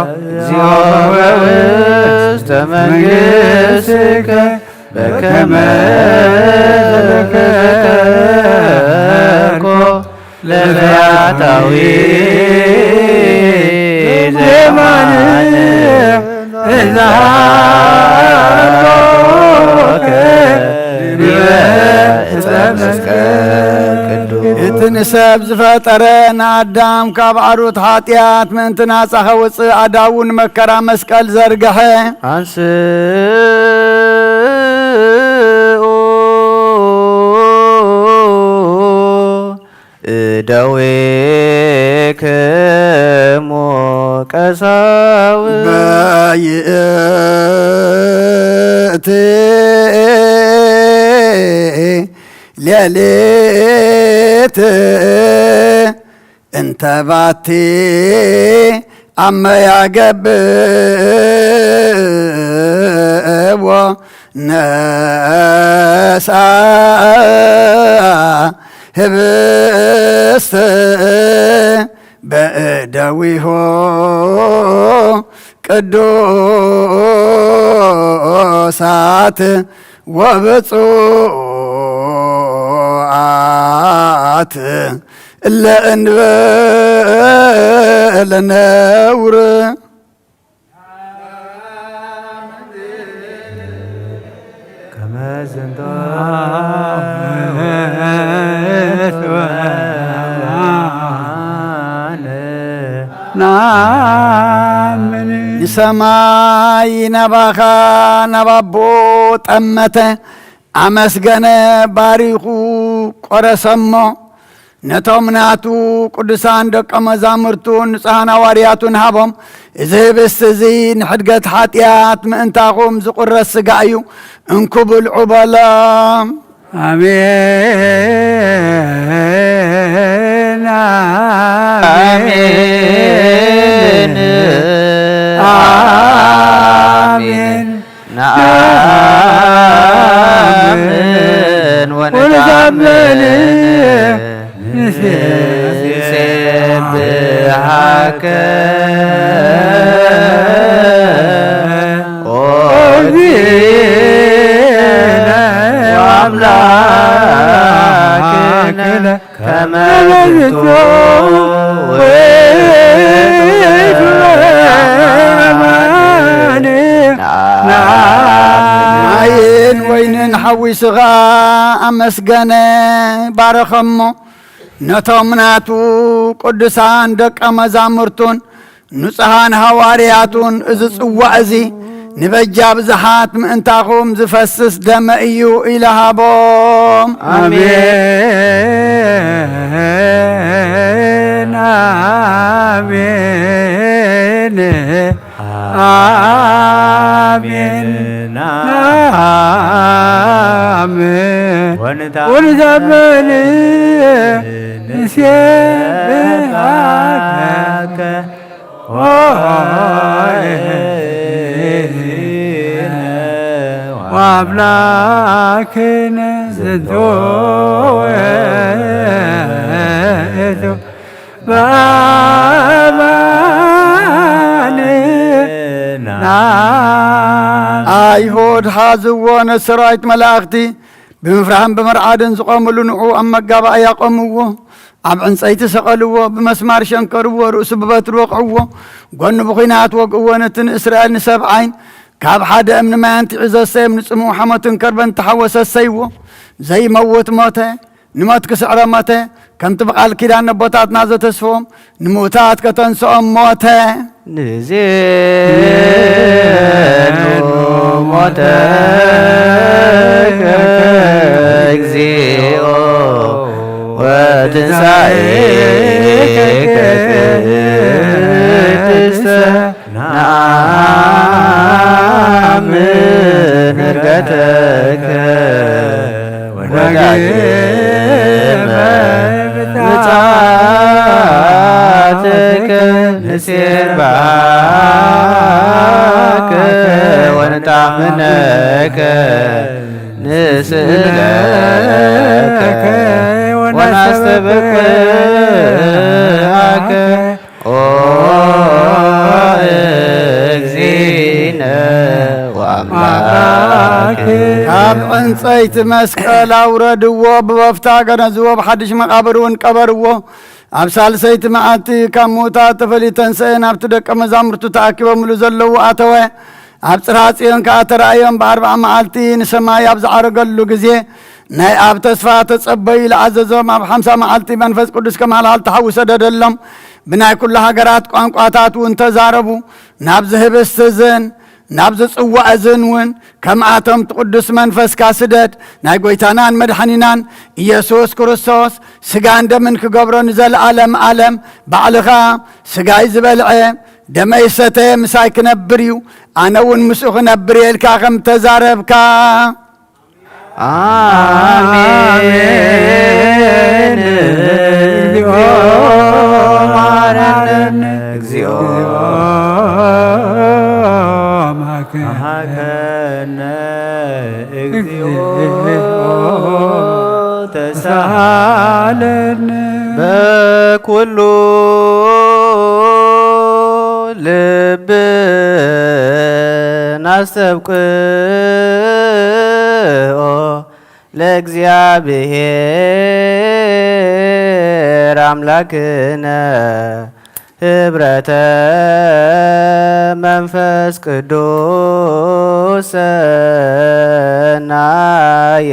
እግዚኦ በውስተ መንግሥትከ በከመ ዘከረነ ለፈያታዊ ዜማን እዛሎከ ዲበ ዕፀ መስቀል ቅዱስ። እቲ ንሰብ ዝፈጠረ ንኣዳም ካብ ዓሩት ሓጢኣት ምእንቲ ናጻ ከውፅእ ኣዳዉ ንመከራ መስቀል ዘርግሐ። ኣንስኡ እደዊክሙ ቀሳውስት። በይእቲ ሌሊት እንተ ባቲ ኣብ መያገብእዎ ነሳ ህብስት በእደዊሆ ቅዱሳት ወብፁዓት እለ እንበለ ነውር። ከመ ዝንቶ ንሰማይ ናባኻ ናብ ኣቦ ጠመተ፣ ኣመስገነ፣ ባሪኹ ቆረሰሞ። ነቶም ናቱ ቅዱሳን ደቀ መዛሙርቱን ንጹሓን ሃዋርያቱን ሃቦም። እዚ ህብስቲ እዚ ንሕድገት ሓጢኣት ምእንታኹም ዝቑረስ ስጋ እዩ፣ እንኩ ብልዑ በሎም። ኣሜን፣ ኣሜን፣ ኣሜን። ኣሜን። ንኣምን ወንታምን ንሴብሐከ ኦ እግዚእነ ወአምላክነ። ከመ ዝንቱ ውእቱ። ማይን ወይንን ሓዊስኻ ኣመስገነ፣ ባረኸሞ። ነቶም ናቱ ቅዱሳን ደቀ መዛሙርቱን ንጹሓን ሃዋርያቱን፣ እዚ ጽዋእ እዚ ንበጃ ብዙሓት ምእንታኹም ዝፈስስ ደመ እዩ ኢለ ሃቦም። ኣሜን፣ ኣሜን፣ ኣሜን። ወንታምን ንሴብሐከ ወአምላክነ ዝንቱ ውእቱ በአማንና። ኣይሁድ ሓዝዎ፣ ነሰራዊት መላእኽቲ ብምፍራህን ብምርዓድን ዝቖምሉ ንዑ ኣብ መጋባእያ ቆምዎ። ኣብ ዕንጸይቲ ሰቐልዎ፣ ብመስማር ሸንከርዎ፣ ርእሱ ብበትሪ ወቕዕዎ፣ ጎኑ ብኲናት ወግእዎ። ነቲ ንእስራኤል ንሰብዓይን ካብ ሓደ እምኒ ማይ ኣንቲዑ ዘሰዮም፣ ንጽምኡ ሓሞትን ከርበን ተሓወሰ ሰይዎ። ዘይመውት ሞተ፣ ንሞት ክስዕሮ ሞተ። ከምቲ ብቓል ኪዳን ነቦታትና ዘተስፍዎም፣ ንምውታት ከተንስኦም ሞተ። ንዜኑ ሞተከ እግዚኦ ወትንሳኤከ ቅድስተ ነአምን ዕርገተከ ወዳግመ ምጽኣትከ ንሴባከ ወንጣምነከ ንስእለከ ወናስተብቅዓከ ኦ እግዚእነ ኣምላክ ካብ ዕንፀይቲ መስቀል ኣውረድዎ፣ ብበፍታ ገነዝዎ፣ ብሓድሽ መቓብር እውን ቀበርዎ። ኣብ ሳልሰይቲ መዓልቲ ካብ ምዉታት ተፈልዩ ተንስአ፣ ናብቲ ደቀ መዛሙርቱ ተኣኪቦምሉ ዘለዉ ኣተወ። ኣብ ጽርሐ ጽዮን ከኣ ተራእዮም። ብኣርብዓ መዓልቲ ንሰማይ ኣብ ዝዓረገሉ ግዜ፣ ናይ ኣብ ተስፋ ተጸበዩ ኢሉ ኣዘዞም። ኣብ ሓምሳ መዓልቲ መንፈስ ቅዱስ ከም ሃልሃል ተሓዊ ሰደደሎም። ብናይ ኩሉ ሃገራት ቋንቋታት እውን ተዛረቡ። ናብዚ ህብስቲ እዝን ናብዚ ጽዋእ እዝን እውን ከምኣቶም እቲ ቅዱስ መንፈስካ ስደድ። ናይ ጐይታናን መድሓኒናን ኢየሱስ ክርስቶስ ስጋን ደምን ክገብሮ ንዘለኣለም ኣለም ባዕልኻ ስጋይ ዝበልዐ ደመይ ዝሰተየ ምሳይ ክነብር እዩ፣ ኣነ እውን ምስኡ ክነብር እየ ኢልካ ከም ተዛረብካ። ኣሜን። እግዚኦ መሐረነ። እግዚኦ መሐረነ። እግዚኦ ተሳሃለነ። በኩሉ ልብን ኣስተብቅኦ ለእግዚኣብሔር ኣምላክነ ህብረተ መንፈስ ቅዱስ ሰናየ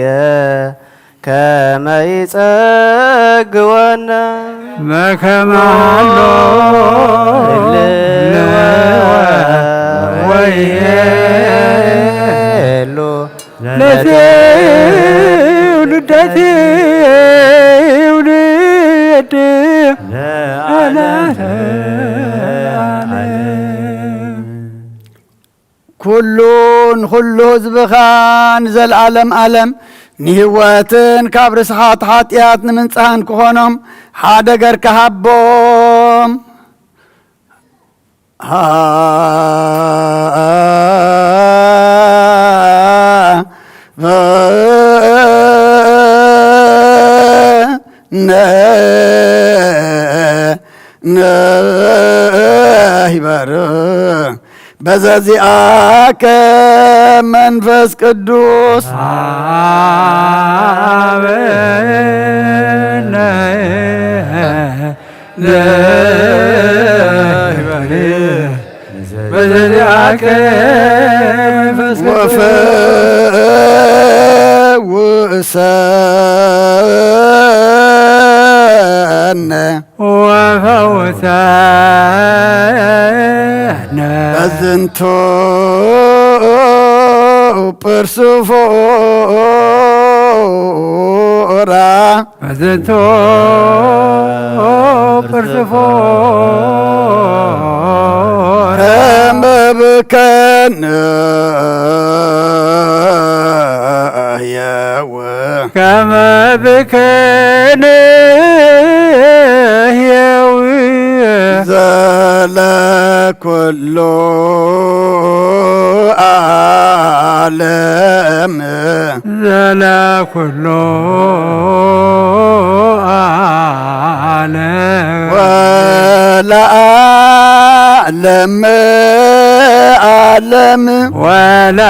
ከመ ይጸግወነ በከመ ኣሎ ወይሄሉ ለትውልደ ትውልድ ለዓለመ ዓለም። ኩሉ ንኹሉ ህዝብኻ ንዘለኣለም ኣለም ንህይወትን ካብ ርስሓት ሓጢኣት ንምንጽሃን ክኾኖም ሓደ ገርካ ሃቦም። ሃበነ ነይበር በዘዚኣከ መንፈስ ቅዱስ ሃበነ ነይበር በዘዚኣከ መንፈስ ቅዱስ ወፈውሰነ ወፈውሰነ በዝንቱ ጵርሱፎራ በዝንቱ ጵርሱፎራ ከመ ብከነ ህየው ከመ ብከነ ህየው ዘለ ኩሉ ዓለም ዘለ ኩሉ ዓለም ወለዓለም ዓለም ወለዓለም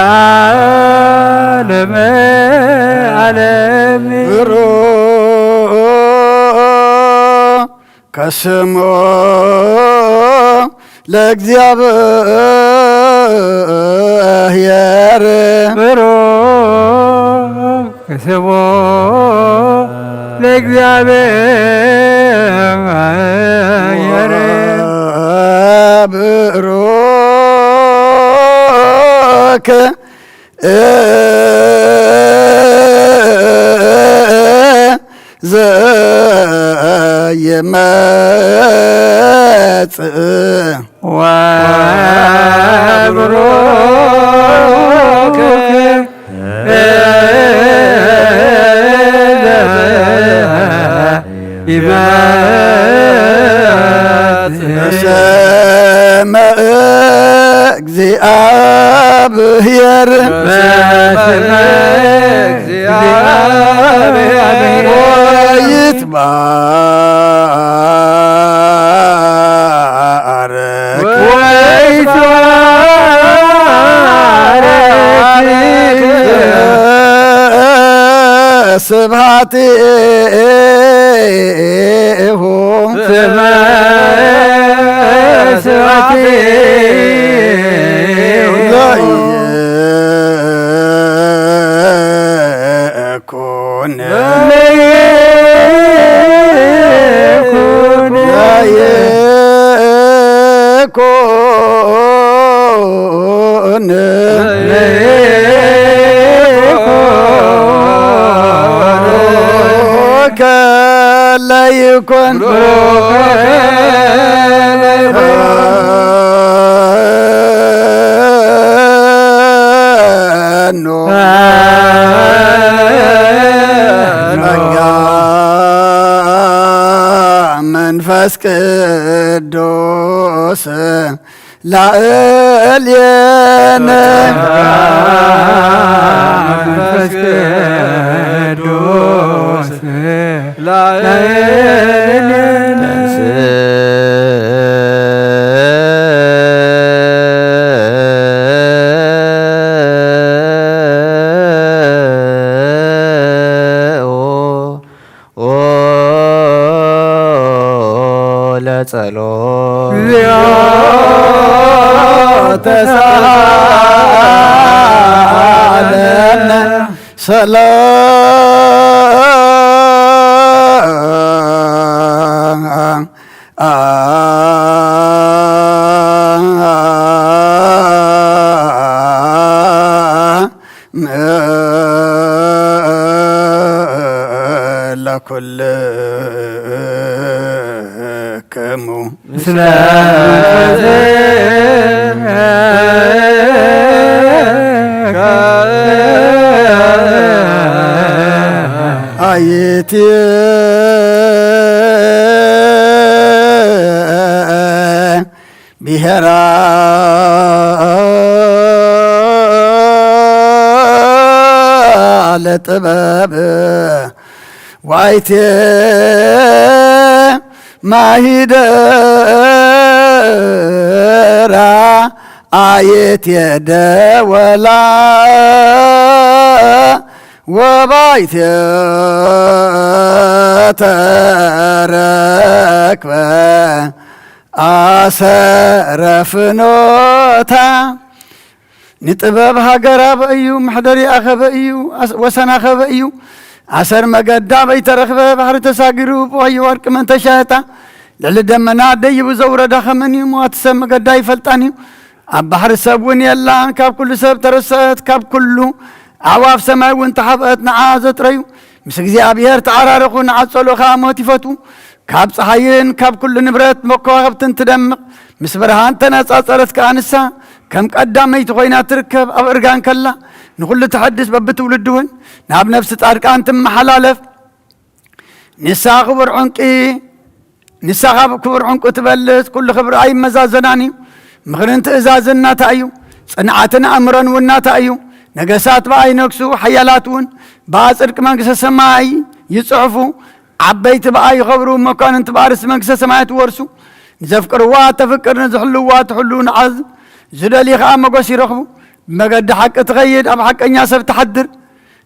ዓለም ብሩክ ከስሞ ለእግዚኣብሔር ብሩክ ስሙ ለእግዚኣብሔር ብሩክ ዘይመጽእ ወብሩክ ይመጽእ በስመ እግዚአብሔር በስመ እግዚአብሔር ወይትባረክ ወይትባረክ ስብሐቲሁ ስብሐቲሁ ለይኩን ለይኩን ለይኩን ለይኩን መንፈስ ቅዱስ ላዕሌነ መንፈስ ቅዱስ ላዕሌነ ለጸሎት ተሳለነ ሰላም ለኩልክሙ ምስለ አይቲ ብሔራ ለጥበብ ዋይቴ ማሂደራ አየት የደወላ ወባይቴ ተረክበ አሰረ ፍኖታ ንጥበብ ሃገር ኣበ እዩ፣ መሕደሪ ኣኸበ እዩ፣ ኣስ-፣ ወሰን ኣኸበ እዩ። ኣሰር መገዳ በይተረኽበ፣ ባሕሪ ተሳጊሩ፣ ብወህዩ ወርቂ መን ተሻየጣ። ልዕሊ ደመና ደይቡ ዘውረዳ ኸመን እዩ፣ ምዋቲ ሰብ መገዳ ይፈልጣን እዩ። ኣብ ባሕሪ ሰብ እውን የላን፣ ካብ ኩሉ ሰብ ተረሰት፣ ካብ ኩሉ ኣዕዋፍ ሰማይ እውን ተሓብአት፣ ንዓ ዘጥረዩ። ምስ እግዚኣብሔር ተዓራረኹ፣ ንዓ ጸልኡ ኸኣ ሞት ይፈትዉ። ካብ ጸሓይን ካብ ኩሉ ንብረት መከዋኽብትን ትደምቕ፣ ምስ ብርሃን ተነጻጸረት ከኣ ንሳ ከም ቀዳመይቲ ኮይና ትርከብ። ኣብ እርጋን ከላ ንኹሉ ተሐድስ፣ በብትውልዲ እውን ናብ ነፍሲ ጻድቃን ትመሓላለፍ። ንሳ ክቡር ዕንቂ፣ ንሳ ካብ ክቡር ዕንቁ ትበልጽ፣ ኩሉ ክብሪ ኣይመዛዘናን እዩ። ምኽርን ትእዛዝን ናታ እዩ፣ ጽንዓትን ኣእምሮን እውን ናታ እዩ። ነገሳት ብኣ ይነግሱ፣ ሓያላት እውን ብኣ ጽድቂ መንግስተ ሰማይ ይጽሕፉ። ዓበይቲ ብኣ ይኸብሩ፣ መኳንንቲ ብኣ ርስቲ መንግስተ ሰማያት ይወርሱ። ንዘፍቅርዋ ተፍቅር፣ ንዝሕልዋ ትሕሉ፣ ንዓ ዝደልዩ ኸኣ መጎስ ይረኽቡ። ብመገዲ ሓቂ ትኸይድ፣ ኣብ ሓቀኛ ሰብ ትሓድር።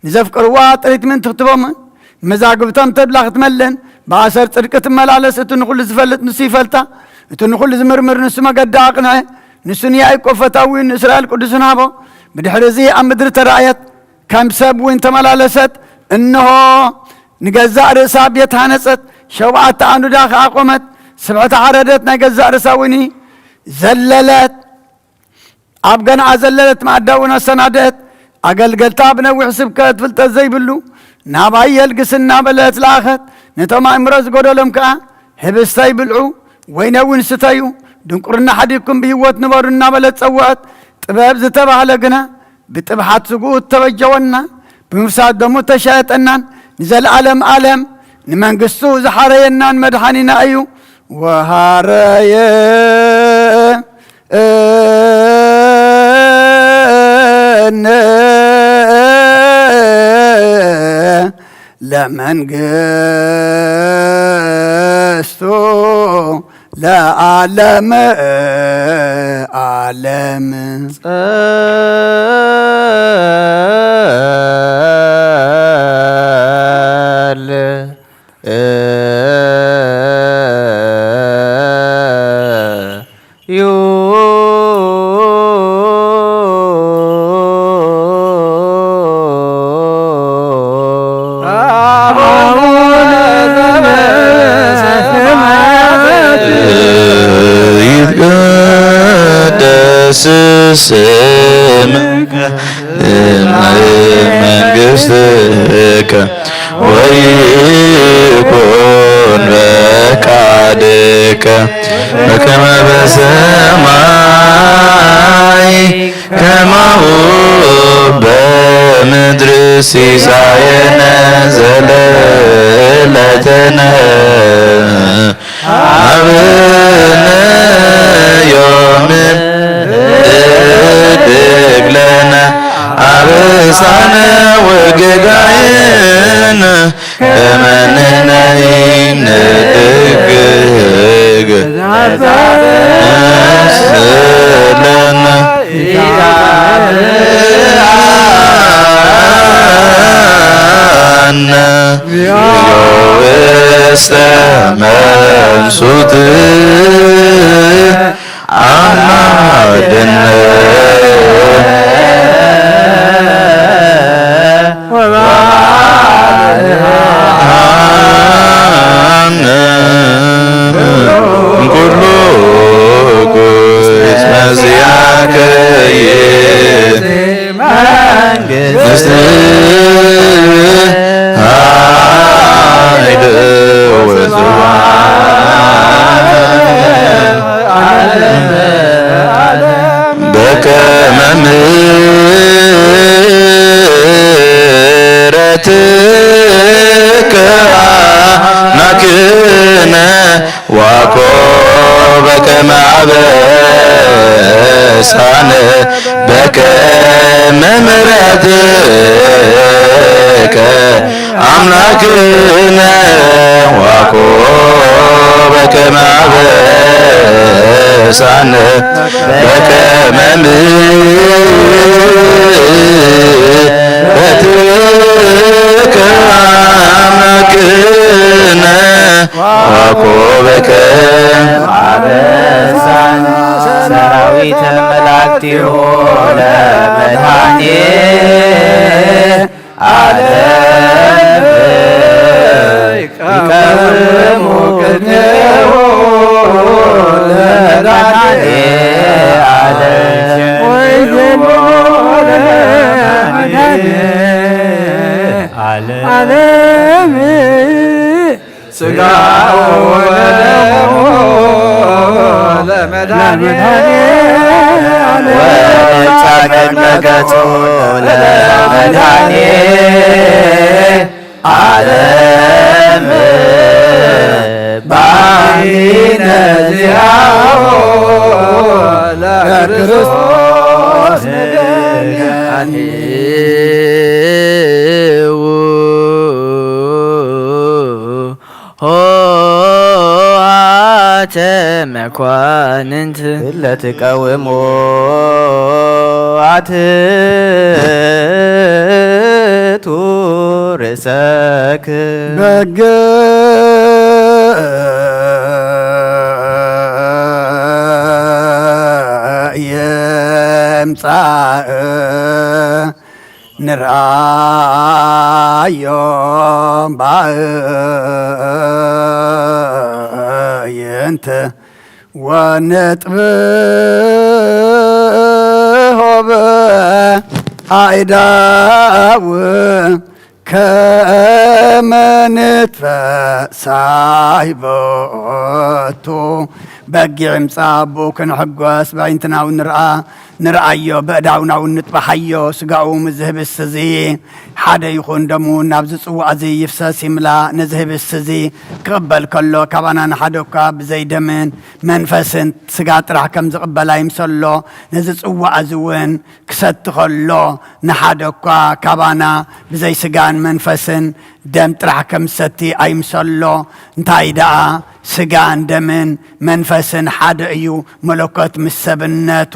ንዘፍቅርዋ ጥሪት ምእንቲ ክትቦምን ንመዛግብቶም ተድላ ክትመልን፣ ብኣሰር ጽድቂ ትመላለስ። እቲ ንኹሉ ዝፈልጥ ንሱ ይፈልጣ፣ እቲ ንኹሉ ዝምርምር ንሱ መገዲ ኣቕንዐ። ንሱ ንያዕቆብ ፈታዊ፣ ንእስራኤል ቅዱስን ሃቦ። ብድሕሪ እዚ ኣብ ምድሪ ተራእየት፣ ከም ሰብ እውን ተመላለሰት። እንሆ፣ ንገዛእ ርእሳ ቤት ሃነጸት፣ ሸውዓተ ኣኑዳ ኸኣ ቖመት። ስብሕቲ ሓረደት፣ ናይ ገዛእ ርእሳ እውን ዘለለት። ኣብ ገንዓ ዘለለት መኣዳ እውን ኣሰናደት። ኣገልገልታ ብነዊሕ ስብከት ፍልጠት ዘይብሉ ናባይ የልግስ እናበለት ለኣኸት። ነቶም ኣእምሮ ዝጎደሎም ከኣ ህብስተ ይብልዑ፣ ወይነ እውን ስተዩ፣ ድንቁርና ሓዲግኩም ብህይወት ንበሩ እናበለት ጸውዐት። ጥበብ ዝተባህለ ግና ብጥብሓት ስግኡ እተበጀወና፣ ብምፍሳስ ደሙ እተሻየጠናን፣ ንዘለኣለም ኣለም ንመንግስቱ ዝሓረየናን መድሓኒና እዩ። ወሃረየ እነ ለመንግስቱ ለዓለም ዓለም። ጸ- ስምከ መንግስትከ ወይኩን ፈቃድከ በከመ በሰማይ ከማሁ በምድር ሲሳየነ ዘለለዕለትነ ሀበነ ዮም ህድግ ለነ አበሳነ ወጌጋየነ ከመ ንሕነኒ ንህድግ ለነ ኢታብአነ ውስተ መንሱት አማልደነ ወባልሐነ እምኩሉ ኩይስ መዚአከ ይእቲ መንግስት ኃይል ወስብሐት በከመ ምሕረትከ አምላክነ ዋኮ በከመ አበሳነ በከመ ምሕረትከ አምላክነ ዋኮ በከመ አበሳነ በከመ ምሕረትከ አምላክነ ዋኮ በከመ አበሳነ ሰራዊተ መላእክቲሁ ለመድኃኔ ዓለም ይቀውሙ ቅድሜሁ ለመድኃኔ ዓለም ወይዜሙ ለመድኃኔ ዓለም ሥጋሁ ወደሙ ለመድኃኔ ወጻግድ መገጹ ለመድኃኔ ዓለም በአሚነ ዚአሁ ለክርስቶስ መድኃኒሁ። ሆሃተ መኳንንት እለ ትቀውሙ አትቱ ርእሰክ በግ የምጻእ ንርኣዮም ባእይንት ወነጥብሖ በአእዳው ከመ ንትፈሳህ ቦቱ በጊዕ ምጻ ኣቦ ክንሕጎስ ብኣይንትናው ንርኣ ንርኣዮ ብእዳውናውን ንጥባሓዮ። ስጋኡ ምስ ዝህብስ እዚ ሓደ ይኹን ደሙ ናብዚ ጽዋእ እዚ ይፍሰስ ይምላእ። ነዚ ህብስ እዚ ክቕበል ከሎ ካባና ንሓደ እኳ ብዘይ ደምን መንፈስን ስጋ ጥራሕ ከም ዝቕበል ኣይምሰሎ። ነዚ ጽዋእ እዚ እውን ክሰቲ ከሎ ንሓደ እኳ ካባና ብዘይ ስጋን መንፈስን ደም ጥራሕ ከም ዝሰቲ ኣይምሰሎ። እንታይ ደኣ ስጋን ደምን መንፈስን ሓደ እዩ። መለኮት ምስ ሰብነቱ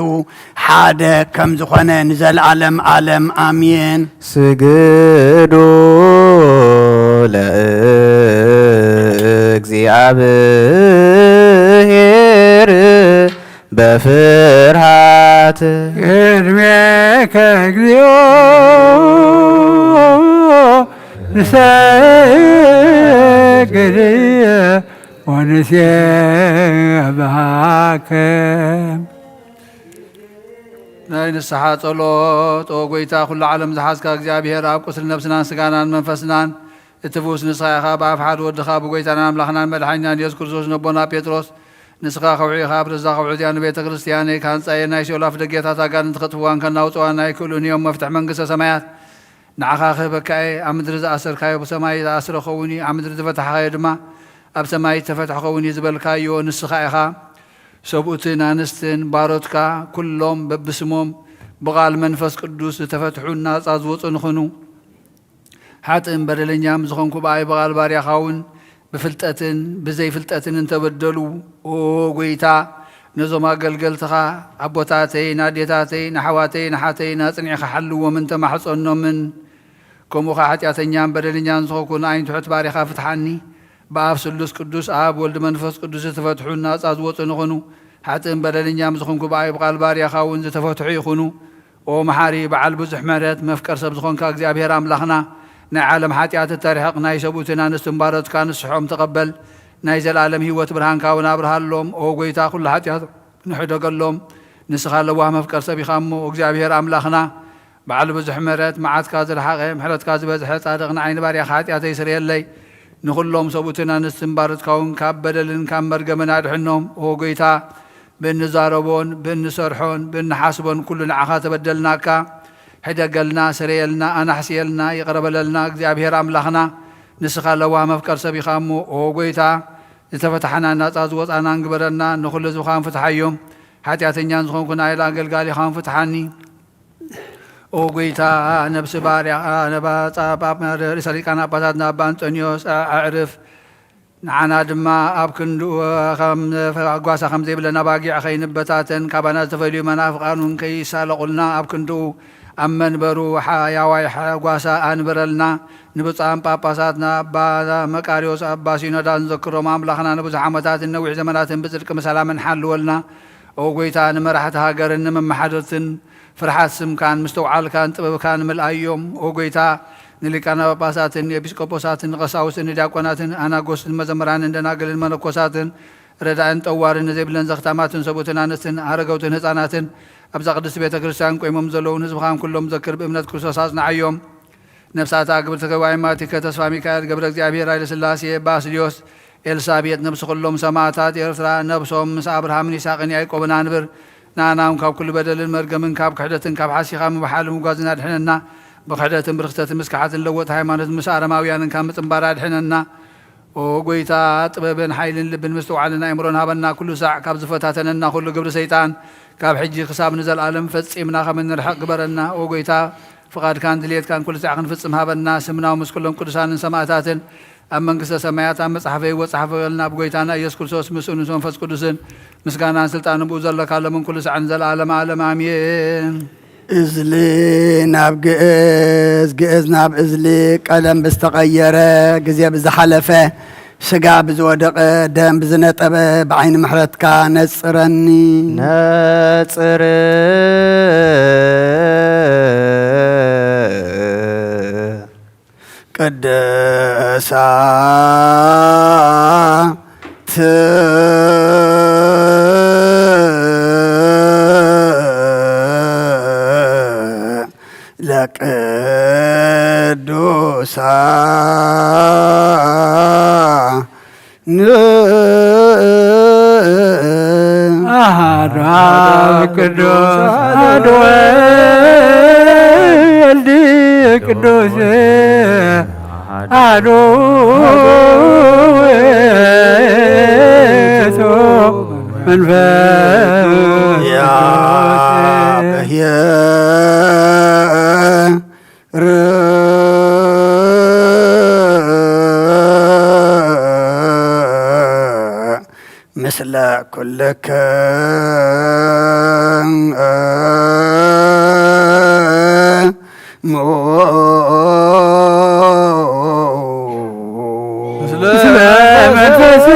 ሓደ ከም ዝኾነ ንዘለዓለም ዓለም ኣሜን። ስግዱ ለእግዚኣብሔር በፍርሃት ቅድሜከ እግዚኦ ንሰግድ ወንሴብሐከ። ናይ ንስሓ ጸሎት። ኦ ጎይታ፣ ኩሉ ዓለም ዝሓዝካ እግዚኣብሔር፣ ኣብ ቁስሊ ነብስናን ስጋናን መንፈስናን እትፍውስ ንስኻ ኢኻ። ብኣፍ ሓደ ወድኻ፣ ብጎይታናን ኣምላኽናን መድሓኒናን የሱስ ክርስቶስ ነቦና ጴጥሮስ፣ ንስኻ ከውሒ ኢኻ፣ ኣብ ርእስኻ ከውሒ እዚኣ ንቤተ ክርስቲያነይ፣ ካህንጻየ፣ ናይ ሲኦል ኣፍ ደጌታት ኣጋንንቲ ከጥፍዋን ከናውጽዋን ኣይክእሉን እዮም። መፍትሕ መንግስተ ሰማያት ንዓኻ ክህበካ እየ። ኣብ ምድሪ ዝኣሰርካዮ ብሰማይ ዝኣስረ ክኸውን እዩ፣ ኣብ ምድሪ ዝፈታሕካዮ ድማ ኣብ ሰማይ ዝተፈትሐ ክኸውን እዩ ዝበልካዮ ንስኻ ኢኻ። ሰብኡትን ኣንስትን ባሮትካ ኩሎም በብስሞም ብቓል መንፈስ ቅዱስ ዝተፈትሑን ናጻ ዝወጹ ንኹኑ። ሓጥእን በደለኛም ዝኾንኩ ብኣይ ብቓል ባርያኻ እውን ብፍልጠትን ብዘይፍልጠትን እንተበደሉ፣ ኦ ጎይታ፣ ነዞም ኣገልገልትኻ ኣቦታተይን ኣዴታተይን ኣሕዋተይን ኣሓተይን ኣጽኒዕኻ ሓልዎምን ተማሕጸኖምን። ከምኡ ኸኣ ሓጢኣተኛን በደለኛን ዝኾንኩ ንኣይ ንትሑት ባርያኻ ፍትሓኒ። ብኣብ ስሉስ ቅዱስ ኣብ ወልድ መንፈስ ቅዱስ ዝተፈትሑን ናጻ ዝወጹ ንኹኑ። ሓጥእን በደለኛም ዝኾንኩ ብኣይ ብቓል ባርያኻ እውን ዝተፈትሑ ይኹኑ። ኦ መሓሪ፣ በዓል ብዙሕ ምሕረት፣ መፍቀር ሰብ ዝኾንካ እግዚኣብሔር ኣምላኽና፣ ናይ ዓለም ሓጢኣት እተርሕቕ፣ ናይ ሰብኡትን ኣንስትን ባሮትካ ንስሖም ተቐበል። ናይ ዘለኣለም ህይወት ብርሃንካ እውን ኣብርሃሎም። ኦ ጎይታ፣ ኩሉ ሓጢኣት ንሕደገሎም። ንስኻ ለዋህ መፍቀር ሰብ ኢኻ እሞ፣ እግዚኣብሔር ኣምላኽና፣ በዓል ብዙሕ ምሕረት፣ መዓትካ ዝረሓቐ፣ ምሕረትካ ዝበዝሐ፣ ጻድቕ ንዓይ ንባርያኻ ሓጢኣተይ ስረየለይ። ንኹሎም ሰብኡትን ኣንስትን ባሮትካ እውን ካብ በደልን ካብ መርገምን ኣድሕኖም። ኦ ጎይታ፣ ብእንዛረቦን ብእንሰርሖን ብእንሓስቦን ኩሉ ንዓኻ ተበደልናካ። ሕደገልና፣ ስረየልና፣ ኣናሕስየልና፣ ይቕረ በለልና። እግዚኣብሔር ኣምላኽና፣ ንስኻ ለዋህ መፍቀር ሰብ ኢኻ እሞ፣ ኦ ጎይታ፣ ዝተፈታሕና ናጻ ዝወጻናን ግበረና። ንኹሉ ህዝብኻን ፍትሓዮም። ሓጢኣተኛን ዝኾንኩ ንኣይ ኣገልጋሊኻን ፍትሓኒ። ኦ ጎይታ፣ ነብሲ ባርያ፣ ነባ ጻ-፣ ጳ-፣ ርእሰ ሊቃነ ጳጳሳትና ኣባ ኣንጦንዮስ ኣ-፣ ኣዕርፍ። ንዓና ድማ ኣብ ክንድኡ ከም ጓሳ ከም ዘይብለና ባጊዕ ከይንበታተን፣ ካባና ዝተፈልዩ መናፍቃን እውን ከይሳለቑልና፣ ኣብ ክንድኡ ኣብ መንበሩ ሓያዋይ ሓ-፣ ጓሳ ኣንብረልና። ንብፁዓን ጳጳሳትና ኣባ መቃርዮስ ኣባ ሲኖዳ ንዘክሮም፣ ኣምላኽና ንብዙሕ ዓመታትን ነዊሕ ዘመናትን ብጽድቂ ብሰላምን ሓልወልና። ኦ ጎይታ፣ ንመራሕቲ ሃገርን ንመመሓደርትን ፍርሓት ስምካን ምስትውዓልካን ጥበብካን ምልኣዮም። ኦ ጎይታ፣ ንሊቃነ ጳጳሳትን ንኤጲስቆጶሳትን ንቐሳውስትን ንዲያቆናትን ኣናጎስትን መዘምራንን ደናግልን መነኮሳትን ረዳእን ጠዋርን ንዘይብለን ዘኽታማትን ሰብኡትን ኣንስትን ኣረገውትን ህፃናትን ኣብዛ ቅድስቲ ቤተ ክርስቲያን ቆይሞም ዘለውን ህዝብኻን ኩሎም ዘክር ብእምነት ክርስቶስ ኣጽንዓዮም። ነፍሳት ኣክብርቲ ገባይ ማቲከ፣ ተስፋ ሚካኤል፣ ገብረ እግዚኣብሔር፣ ኃይለ ሥላሴ፣ ባስልዮስ፣ ኤልሳቤጥ፣ ነፍሲ ኩሎም ሰማዕታት ኤርትራ፣ ነፍሶም ምስ ኣብርሃምን ይስሐቅን ያዕቆብን ኣንብር። ንኣና እውን ካብ ኩሉ በደልን መርገምን ካብ ክሕደትን ካብ ሓሲኻ ምብሓል ምጓዝን ኣድሕነና። ብክሕደትን ብርክሰትን ምስክሓትን ለወጥ ሃይማኖት ምስ ኣረማውያንን ካብ ምጽንባር ኣድሕነና። ኦ ጎይታ፣ ጥበብን ሓይልን ልብን ምስትውዓልን ኣእምሮን ሃበና። ኩሉ ሳዕ ካብ ዝፈታተነና ኩሉ ግብሪ ሰይጣን ካብ ሕጂ ክሳብ ንዘለኣለም ፈጺምና ከም እንርሕቕ ግበረና። ኦ ጎይታ፣ ፍቓድካን ድልየትካን ኩሉ ሳዕ ክንፍጽም ሃበና። ስምና ምስ ኩሎም ቅዱሳንን ሰማእታትን ኣብ መንግስተ ሰማያት ኣብ መጽሓፈ ህይወት ጸሓፈልና። ብጎይታና ኢየሱስ ክርስቶስ ምስኡ ምስ መንፈስ ቅዱስን ምስጋናን ስልጣንን ብኡ ዘለካ ሎምን ኩሉ ሳዕን ዘለኣለም ኣለም ኣሜን። እዝሊ ናብ ግእዝ፣ ግእዝ ናብ እዝሊ ቀለም ብዝተቐየረ፣ ግዜ ብዝሓለፈ፣ ስጋ ብዝወደቐ፣ ደም ብዝነጠበ፣ ብዓይኒ ምሕረትካ ነጽረኒ። ነጽር ቅድሳት ለቅዱሳን አሐዱ አብ ቅዱስ አሐዱ ወልድ ቅዱስ አሐዱ ውእቱ መንፈስ ቅዱስ። ምስለ ኩልክሙ ምስለ መንፈስ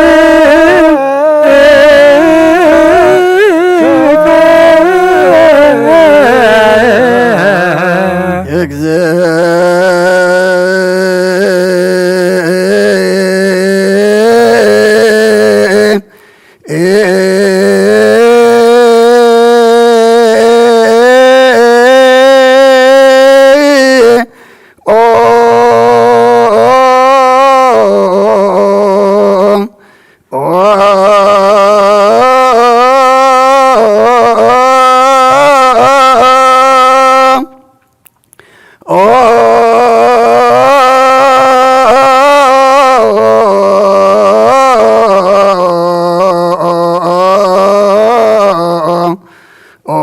ኦ ኦ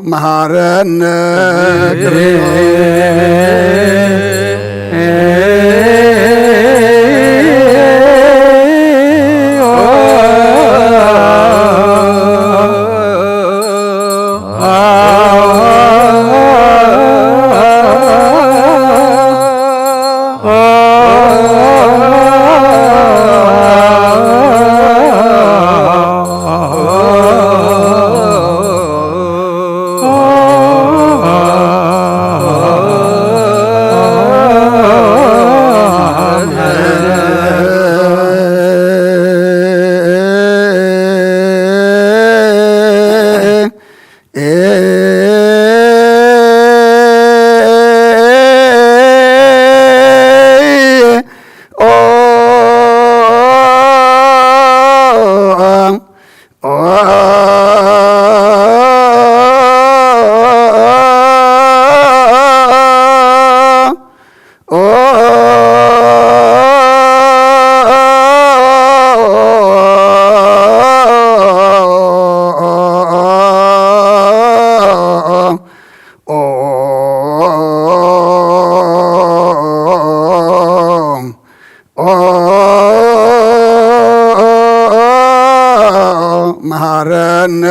መሃረነ መሃረነ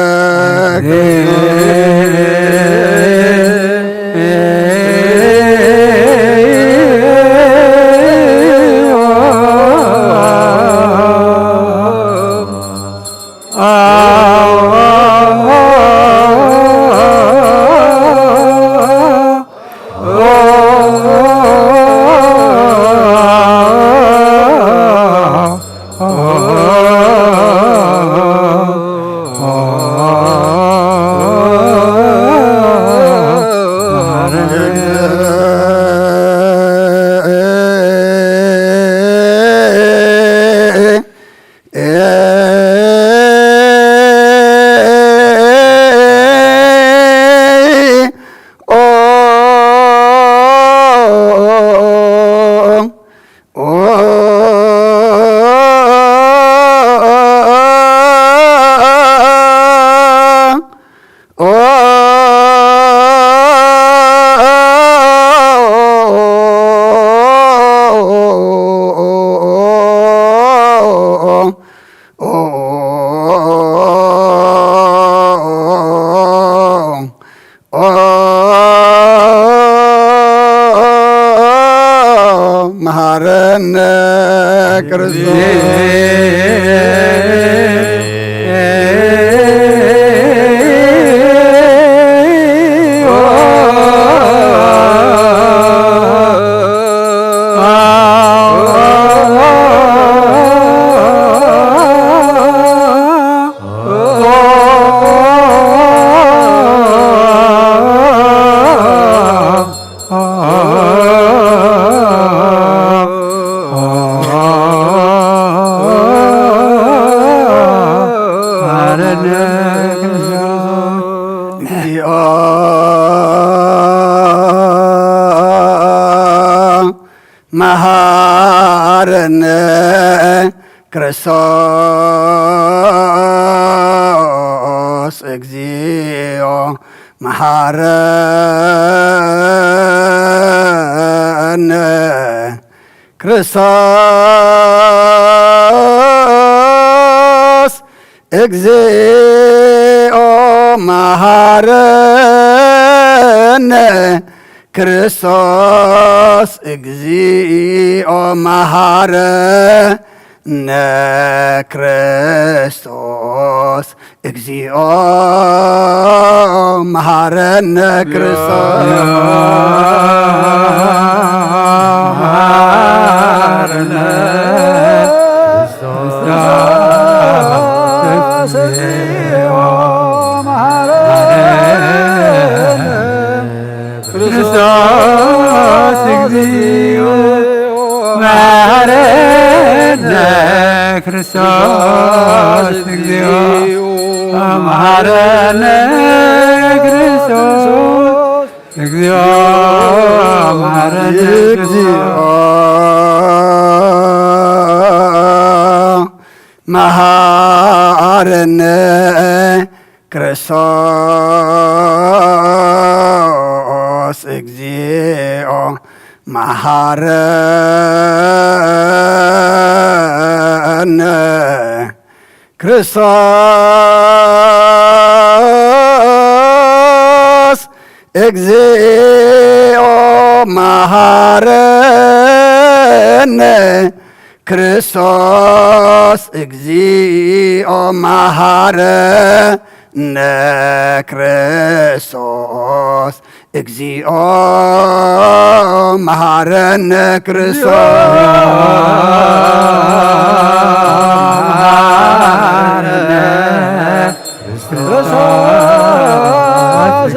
መሃረነ ክርስቶስ። መሃረነ ክርስቶስ እግዚኦ መሃረነ ክርስቶስ እግዚኦ መሃረነ ክርስቶስ እግዚኦ መሃረነ ክርስቶስ እግዚኦ መሃረነ ክርስቶስ መሃረነ ክርስቶስ እግዚኦ መሃረነ ክርስቶስ እግዚኦ መሐረነ። ክርስቶስ እግዚኦ መሐረነ። እግዚኦ መሐረነ። ክርስቶስ እግዚኦ መሐረነ። ክርስቶስ እግዚኦ መሐረነ። ክርስቶስ እግዚኦ መሐረነ። ክርስቶስ እግዚኦ መሐረነ። ክርስቶስ መሐረነ። ክርስቶስ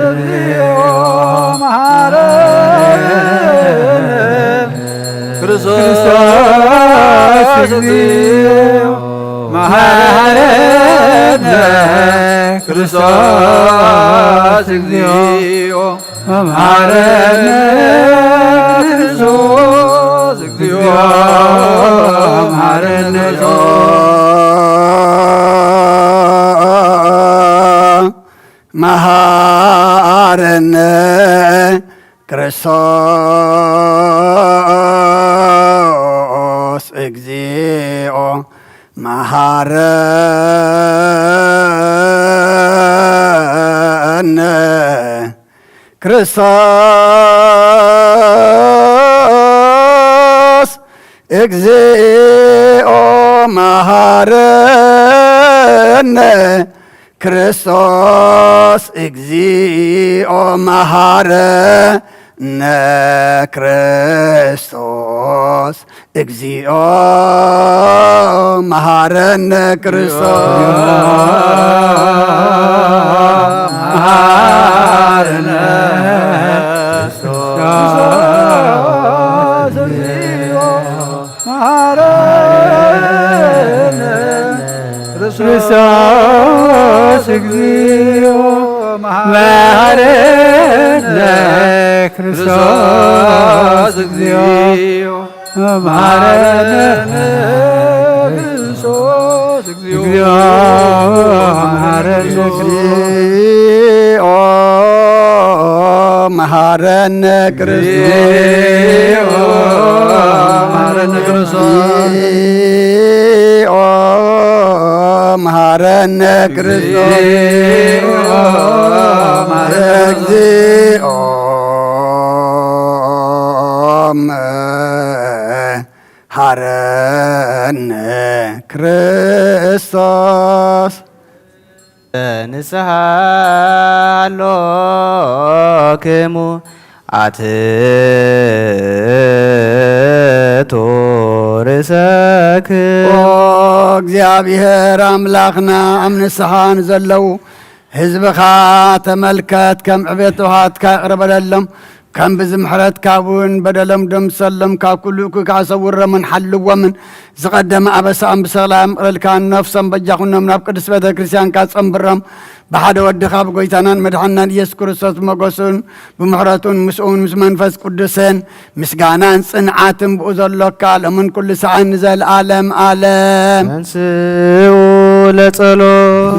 እግዚኦ መሐረነ። ክርስቶስ እግዚኦ መሐረነ። ክርስቶስ እግዚኦ መሐረነ። ክርስቶስ እግዚኦ መሐረነ። መሐረነ። ክርስቶስ እግዚኦ መሐረነ። ክርስቶስ እግዚኦ መሐረነ። ክርስቶስ እግዚኦ መሐረነ። ክርስቶስ እግዚኦ መሐረነ። ክርስቶስ መሐረነ። ክርስቶስ እግዚኦ መሐረነ። ክርስቶስ እግዚኦ መሐረነ። ክርስቶስ እግዚኦ መሐረነ። ክርስቶስ እግዚኦ መሐረነ። እግዚኦ መሐረነ። ክርስቶስ መሐረነ። ክርስቶስ እግዚኦ መሐረነ። ክርስቶስ እግዚኦ መሐረነ። ክርስቶስ ንስሓ ኣሎክሙ ኣትሕቱ ርእሰክሙ። ኦ እግዚኣብሔር ኣምላኽና፣ ኣብ ንስሓ ንዘለዉ ህዝብኻ ተመልከት፣ ከም ዕቤት ውሃትካ ይቕረ በለሎም። ከም ብዝምሕረትካ እውን በደሎም ደምሰሎም፣ ካብ ኩሉ እኩይ ከዓ ሰውሮምን ሓልዎምን። ዝቐደመ ኣበሳኦም ብሰላም ይቕረልካ፣ ነፍሶም በጃ ኩኖም፣ ናብ ቅድስት ቤተ ክርስቲያንካ ጸንብሮም። ብሓደ ወድኻ ብጎይታናን መድሓንናን ኢየሱስ ክርስቶስ ብሞገሱን ብምሕረቱን ምስኡን ምስ መንፈስ ቅዱስን ምስጋናን ጽንዓትን ብኡ ዘሎካ ሎምን ኩሉ ሰዓን ንዘለዓለም ዓለም። ተንስኡ ለጸሎት።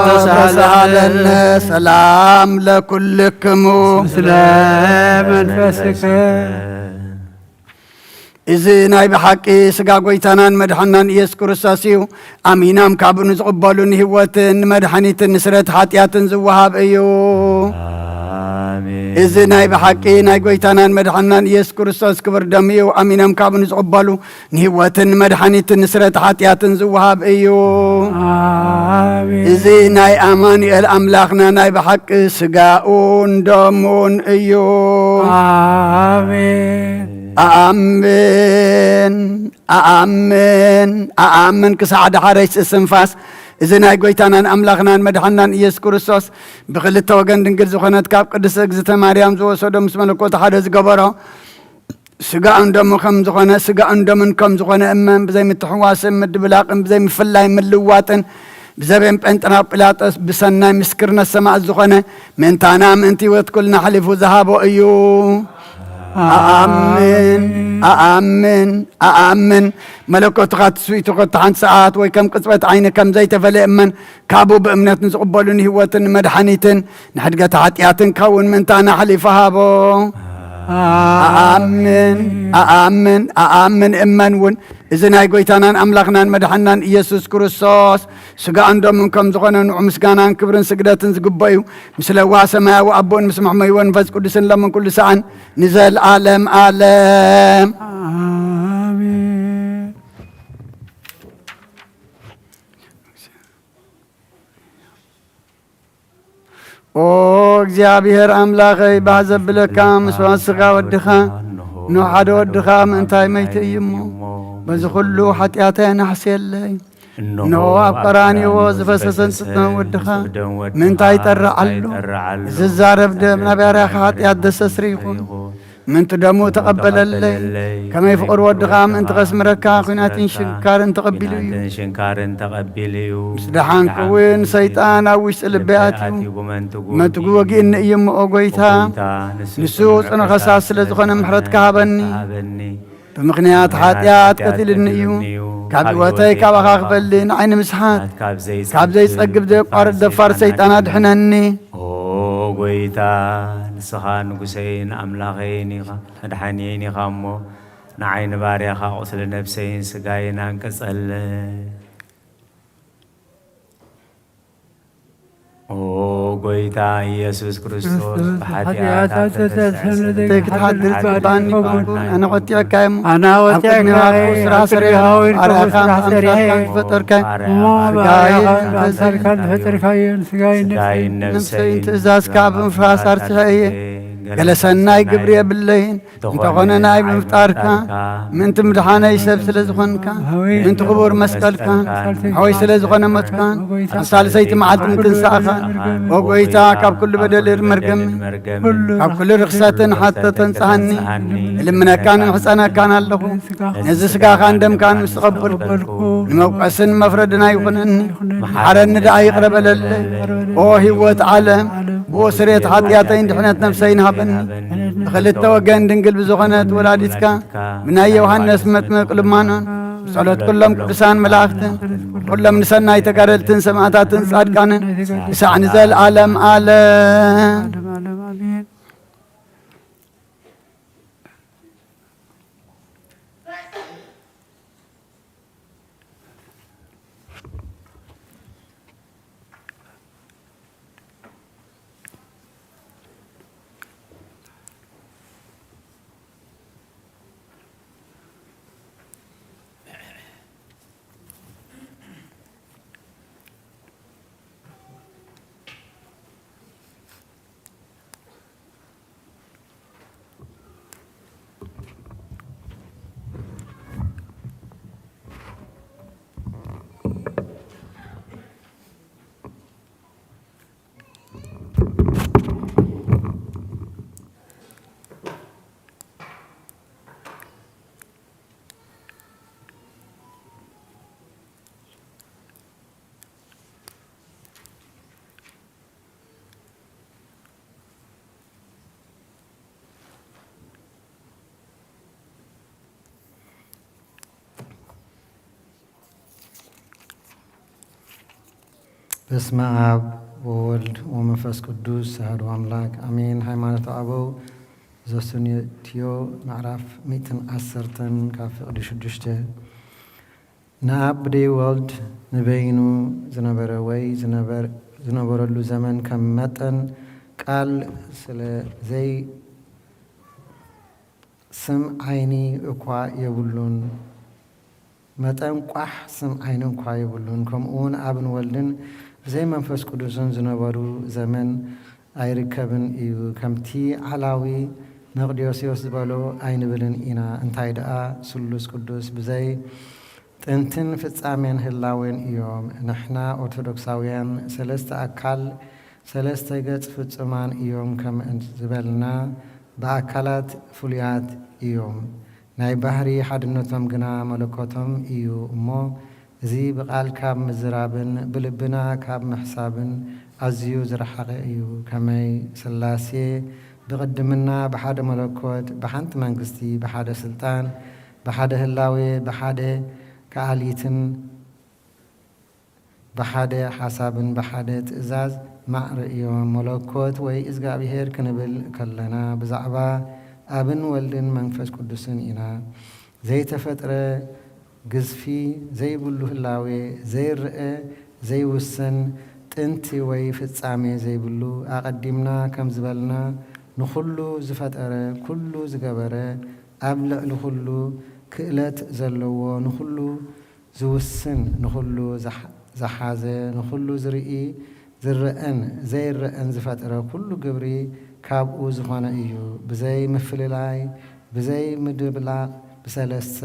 ተሳሃለነ። ሰላም ለኩልክሙ። ምስለ መንፈስከ። እዚ ናይ ብሓቂ ስጋ ጎይታናን መድሓናን ኢየሱስ ክርስቶስ እዩ። ኣሚናም ካብኡ ንዝቕበሉ ንህይወትን ንመድሓኒትን ንስረት ሓጢኣትን ዝወሃብ እዩ። ኣሜን። እዚ ናይ ብሓቂ ናይ ጎይታናን መድሓናን ኢየሱስ ክርስቶስ ክብር ደም እዩ። ኣሚኖም ካብኡ ንዝቕበሉ ንህይወትን ንመድሓኒትን ንስረት ሓጢኣትን ዝወሃብ እዩ። ኣሜን። እዚ ናይ ኣማኑኤል ኣምላኽና ናይ ብሓቂ ስጋኡን ደሙን እዩ። ኣሜን። ኣኣምን፣ ኣኣምን፣ ኣኣምን ክሳዕ ዳሕረይ እስትንፋስ እዚ ናይ ጎይታናን ኣምላኽናን መድሓናን ኢየሱስ ክርስቶስ ብክልተ ወገን ድንግል ዝኾነት ካብ ቅድስት እግዝእተ ማርያም ዝወሰዶ ምስ መለኮቱ ሓደ ዝገበሮ ስጋኡን ደሙ ከም ዝኾነ፣ ስጋኡን ደሙን ከም ዝኾነ እመን። ብዘይ ምትሕዋስን ምድብላቕን፣ ብዘይ ምፍላይ ምልዋጥን፣ ብዘቤን ጴንጥና ጲላጦስ ብሰናይ ምስክርነት ሰማዕት ዝኾነ፣ ምእንታና ምእንቲ ህይወት ኩልና ኣሕሊፉ ዝሃቦ እዩ። ኣኣምን፣ ኣኣምን፣ ኣኣምን። መለኮቱ ካብ ትስብእቱ ከቶ ሓንቲ ሰዓት ወይ ከም ቅጽበት ዓይኒ ከም ዘይተፈልየ እመን። ካብኡ ብእምነት ንዝቕበሉ ንህይወትን ንመድሓኒትን ንሕድገት ሓጢኣትን ክኸውን ምእንታና ኣሕሊፉ ሃቦ። ኣኣምን፣ ኣኣምን፣ ኣኣምን እመን እውን። እዚ ናይ ጐይታናን ኣምላኽናን መድሓንናን ኢየሱስ ክርስቶስ ስጋኡን ደሙን ከም ዝኾነ ንዑ ምስጋናን ክብርን ስግደትን ዝግብኦ እዩ። ምስ ለዋህ ሰማያዊ ኣቦን ምስ መሕመይዎ መንፈስ ቅዱስን ለምን ኩሉ ሰዓን ንዘልኣለም ኣለም። ኣሜን። ኦ እግዚኣብሔር ኣምላኸይ፣ ባህ ዘብለካ መስዋዕት ስጋ ወድኻ፣ ንሓደ ወድኻ ምእንታይ መይተ እዩ እሞ፣ በዚ ኩሉ ሓጢኣተይ ኣናሕስየለይ። እንሆ ኣብ ቀራንዮ ዝፈሰሰን ዝደም ወድኻ ምእንታይ ይጠርዕ ኣሎ? ዝዛረብ ደም ናይ ባርያኻ ሓጢኣት ዘስተስሪ ይኹን። ምእንቲ ደሙ ተቐበለለይ። ከመይ ፍቕሪ ወድኻ ምእንቲ ከስምረካ ኲናትን ሽንካርን ተቐቢሉ እዩ። ኲናትን ሽንካርን ተቐቢሉ እዩ። ምስ ደሓንኩ እውን ሰይጣን ኣብ ውሽጢ ልበይ ኣትዩ። ኣትዩ ብመንትጉ መንትጉ ወጊእኒ እዩ እሞ፣ ኦ ጐይታ፣ ንሱ ጽኑዕ ከሳስ ስለ ዝኾነ ምሕረትካ ሃበኒ። ሃበኒ። ብምኽንያት ሓጢኣት ቀቲልኒ እዩ። ካብ ህይወተይ ካባኻ ክፈሊ ንዓይ ንምስሓት ካብ ዘይጸግብ ዘየቋርጥ ደፋር ሰይጣን ኣድሕነኒ። ኦ ጐይታ፣ ንስኻ ንጉሰይን ኣምላኸይን ኢኻ፣ መድሓኒየይን ኢኻ እሞ፣ ንዓይ ንባርያኻ ቁስሊ ነፍሰይን ስጋይን ኣንቅጸለይ። ኦ ጐይታ ኢየሱስ ክርስቶስ፣ ብሓጢኣት ብሓጢኣት ኣተተስሕን ኣተተስሕን ዘይክትሓድር ዘይክትሓድር ዝግባኣኒ ኣይኮንኩን። ኣይኮንኩን። ኣነ ቖጢዐካ እየ እሞ፣ ኣነ ኣብ ቅድሚ ቖጢዐካ እየ፣ ሃዋርያኻ ኣብ ቅድሚ ሃዋርያኻ ኣርኣያኻ ኣምሳልካ ኣምሳልካ ዝፈጠርካ እሞ፣ ኣርኣያኻ ባርያኻ ኣምሳልካ ዝፈጠርካዮ ንስጋይን ስጋይን ነፍሰይን ነፍሰይን ትእዛዝካ ብምፍራስ ኣርቲዐ እየ። ገለ ሰናይ ግብሪ የብለይን። እንተኾነ ናይ ምፍጣርካ ምእንቲ ምድሓነይ ሰብ ስለ ዝኾንካ፣ ምእንቲ ክቡር መስቀልካ፣ ሓወይ ስለ ዝኾነ ሞትካ፣ ኣብ ሳልሰይቲ መዓልቲ ምትንሳእኻ፣ ኦ ጐይታ፣ ካብ ኩሉ በደልን መርገምን፣ ካብ ኩሉ ርኽሰትን ሓጥያትን ኣንጽሃኒ። እልምነካን እምሕጸነካን ኣለኹ። ነዚ ስጋኻን ደምካን ምስ ተቐበልኩ፣ ንመውቀስን መፍረድን ኣይኹነኒ። መሓረኒ ደኣ ይቕረ በለለይ። ኦ ህይወት ዓለም፣ ብኡ ስርየት ሓጢኣተይን ድሕነት ነፍሰይን ሃበኒ። ብኽልተ ወገን ድንግል ብዝኾነት ወላዲትካ፣ ብናይ ዮሃንስ መጥምቕ ልማኖን፣ ብጸሎት ኩሎም ቅዱሳን መላእኽትን፣ ኩሎም ንሰናይ ተጋደልትን ሰማዕታትን ጻድቃንን፣ ክሳዕ ንዘለዓለም ዓለም። በስመ አብ ወወልድ ወመንፈስ ቅዱስ አሐዱ አምላክ አሜን። ሃይማኖተ አበው ዘሱንዮትዮ ምዕራፍ ሚእትን ዓሰርተን ካብ ፍቕዲ ሽዱሽተ። ንኣብ ብደይ ወልድ ንበይኑ ዝነበረ ወይ ዝነበር-፣ ዝነበረሉ ዘመን ከም መጠን ቃል ስለ ዘይ ስም ዓይኒ እኳ የብሉን፣ መጠን ቋሕ ስም ዓይኒ እኳ የብሉን። ከምኡውን ኣብን ወልድን ብዘይ መንፈስ ቅዱስን ዝነበሩ ዘመን ኣይርከብን እዩ። ከምቲ ዓላዊ መቅዶስዮስ ዝበሎ ኣይንብልን ኢና። እንታይ ደኣ ስሉስ ቅዱስ ብዘይ ጥንትን ፍጻሜን ህላዌን እዮም። ንሕና ኦርቶዶክሳውያን ሰለስተ ኣካል ሰለስተ ገጽ ፍጹማን እዮም ከም ዝበልና ብኣካላት ፍሉያት እዮም። ናይ ባህሪ ሓድነቶም ግና መለኮቶም እዩ እሞ፣ እዚ ብቓል ካብ ምዝራብን ብልብና ካብ ምሕሳብን ኣዝዩ ዝረሓቐ እዩ። ከመይ ሥላሴ ብቕድምና ብሓደ መለኮት፣ ብሓንቲ መንግስቲ፣ ብሓደ ስልጣን፣ ብሓደ ህላዌ፣ ብሓደ ከኣሊትን ብሓደ ሓሳብን ብሓደ ትእዛዝ ማዕረ እዮም። መለኮት ወይ እግዚኣብሔር ክንብል ከለና፣ ብዛዕባ ኣብን ወልድን መንፈስ ቅዱስን ኢና። ዘይተፈጥረ፣ ግዝፊ ዘይብሉ ህላዌ፣ ዘይረኣ፣ ዘይውሰን፣ ጥንቲ ወይ ፍጻሜ ዘይብሉ፣ ኣቐዲምና ከም ዝበልና፣ ንኹሉ ዝፈጠረ፣ ኩሉ ዝገበረ፣ ኣብ ልዕሊ ኩሉ ክእለት ዘለዎ፣ ንኹሉ ዝውስን፣ ንኹሉ ዝሓ-፣ ዝሓዘ፣ ንኹሉ ዝርኢ፣ ዝረአን ዘይረአን ዝፈጠረ፣ ኩሉ ግብሪ ካብኡ ዝኾነ እዩ። ብዘይ ምፍልላይ፣ ብዘይ ምድብላቕ፣ ብሰለስተ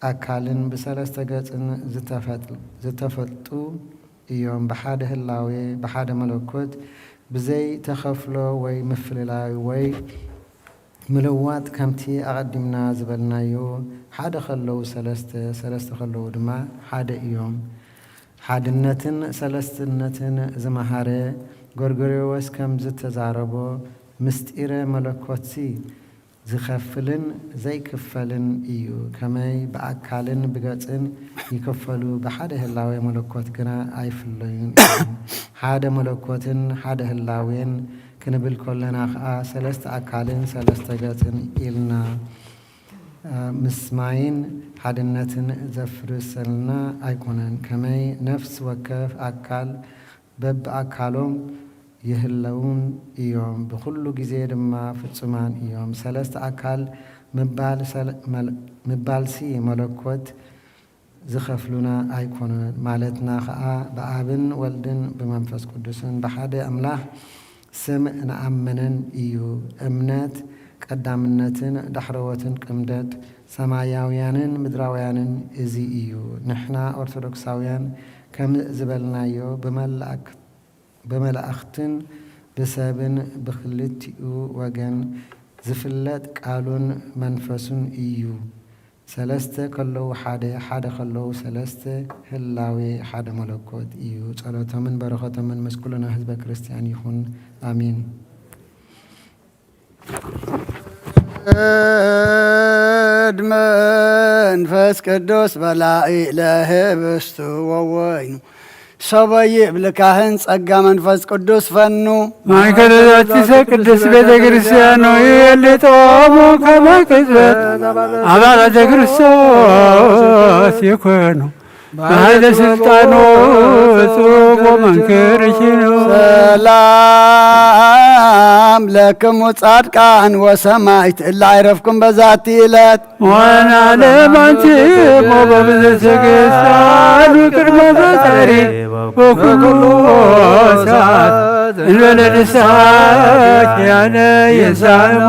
ኣካልን ብሰለስተ ገጽን ዝተፈጥ-፣ ዝተፈልጡ እዮም። ብሓደ ህላዌ፣ ብሓደ መለኮት፣ ብዘይ ተኸፍሎ ወይ ምፍልላይ ወይ ምልዋጥ፣ ከምቲ ኣቐዲምና ዝበልናዮ፣ ሓደ ከለዉ ሰለስተ፣ ሰለስተ ከለዉ ድማ ሓደ እዮም። ሓድነትን ሰለስትነትን ዝመሃረ ጎርጎርዮስ ከም ዝተዛረቦ፣ ምስጢረ መለኮትሲ ዝኸፍልን ዘይክፈልን እዩ። ከመይ ብኣካልን ብገጽን ይክፈሉ፣ ብሓደ ህላዌ መለኮት ግና ኣይፍለዩን እዮም። ሓደ መለኮትን ሓደ ህላዌን ክንብል ከለና ከኣ፣ ሰለስተ ኣካልን ሰለስተ ገጽን ኢልና ምስማይን ሓድነትን ዘፍርስልና ኣይኮነን። ከመይ ነፍስ ወከፍ ኣካል በብኣካሎም ይህለዉን እዮም፣ ብኹሉ ግዜ ድማ ፍጹማን እዮም። ሰለስተ ኣካል ምባል ሰለ-፣ መል-፣ ምባልሲ መለኮት ዝኸፍሉና ኣይኮኑን ማለትና ኸኣ፣ ብኣብን ወልድን ብመንፈስ ቅዱስን ብሓደ ኣምላኽ ስም ንኣምንን እዩ። እምነት ቀዳምነትን ዳሕረዎትን ቅምደት ሰማያውያንን ምድራውያንን እዚ እዩ። ንሕና ኦርቶዶክሳውያን ከም ዝበልናዮ፣ ብመላእክ-፣ ብመላእኽትን ብሰብን ብኽልቲኡ ወገን ዝፍለጥ ቃሉን መንፈሱን እዩ። ሰለስተ ከለዉ ሓደ፣ ሓደ ከለዉ ሰለስተ፣ ህላዌ ሓደ መለኮት እዩ። ጸሎቶምን በረኸቶምን ምስ ኩልና ህዝበ ክርስቲያን ይኹን። ኣሜን። ወልድ መንፈስ ቅዱስ በላዒ ለህብስቱ ወወይኑ፣ ሰበ ይብል ካህን ጸጋ መንፈስ ቅዱስ ፈኑ። ማእከለ ዛቲ ቅድስት ቤተ ክርስቲያን ነው ይልጦሙ ከመ ቅጽበት አባላተ ክርስቶስ ይኮኑ። በኃይለ ሥልጣኑ ጽውቦ መንክር ይችሉ። ሰላም ለክሙ ጻድቃን ወሰማዕት እለ አይረፍኩም በዛቲ ዕለት። ወለዓለመ አንትሙ በብዙ ትዕግስት አሉ ቅድመ ፈጣሪ በኩሉ ሰዓት እንበለ ንስሐ ኪያነ ይንሳእሞ።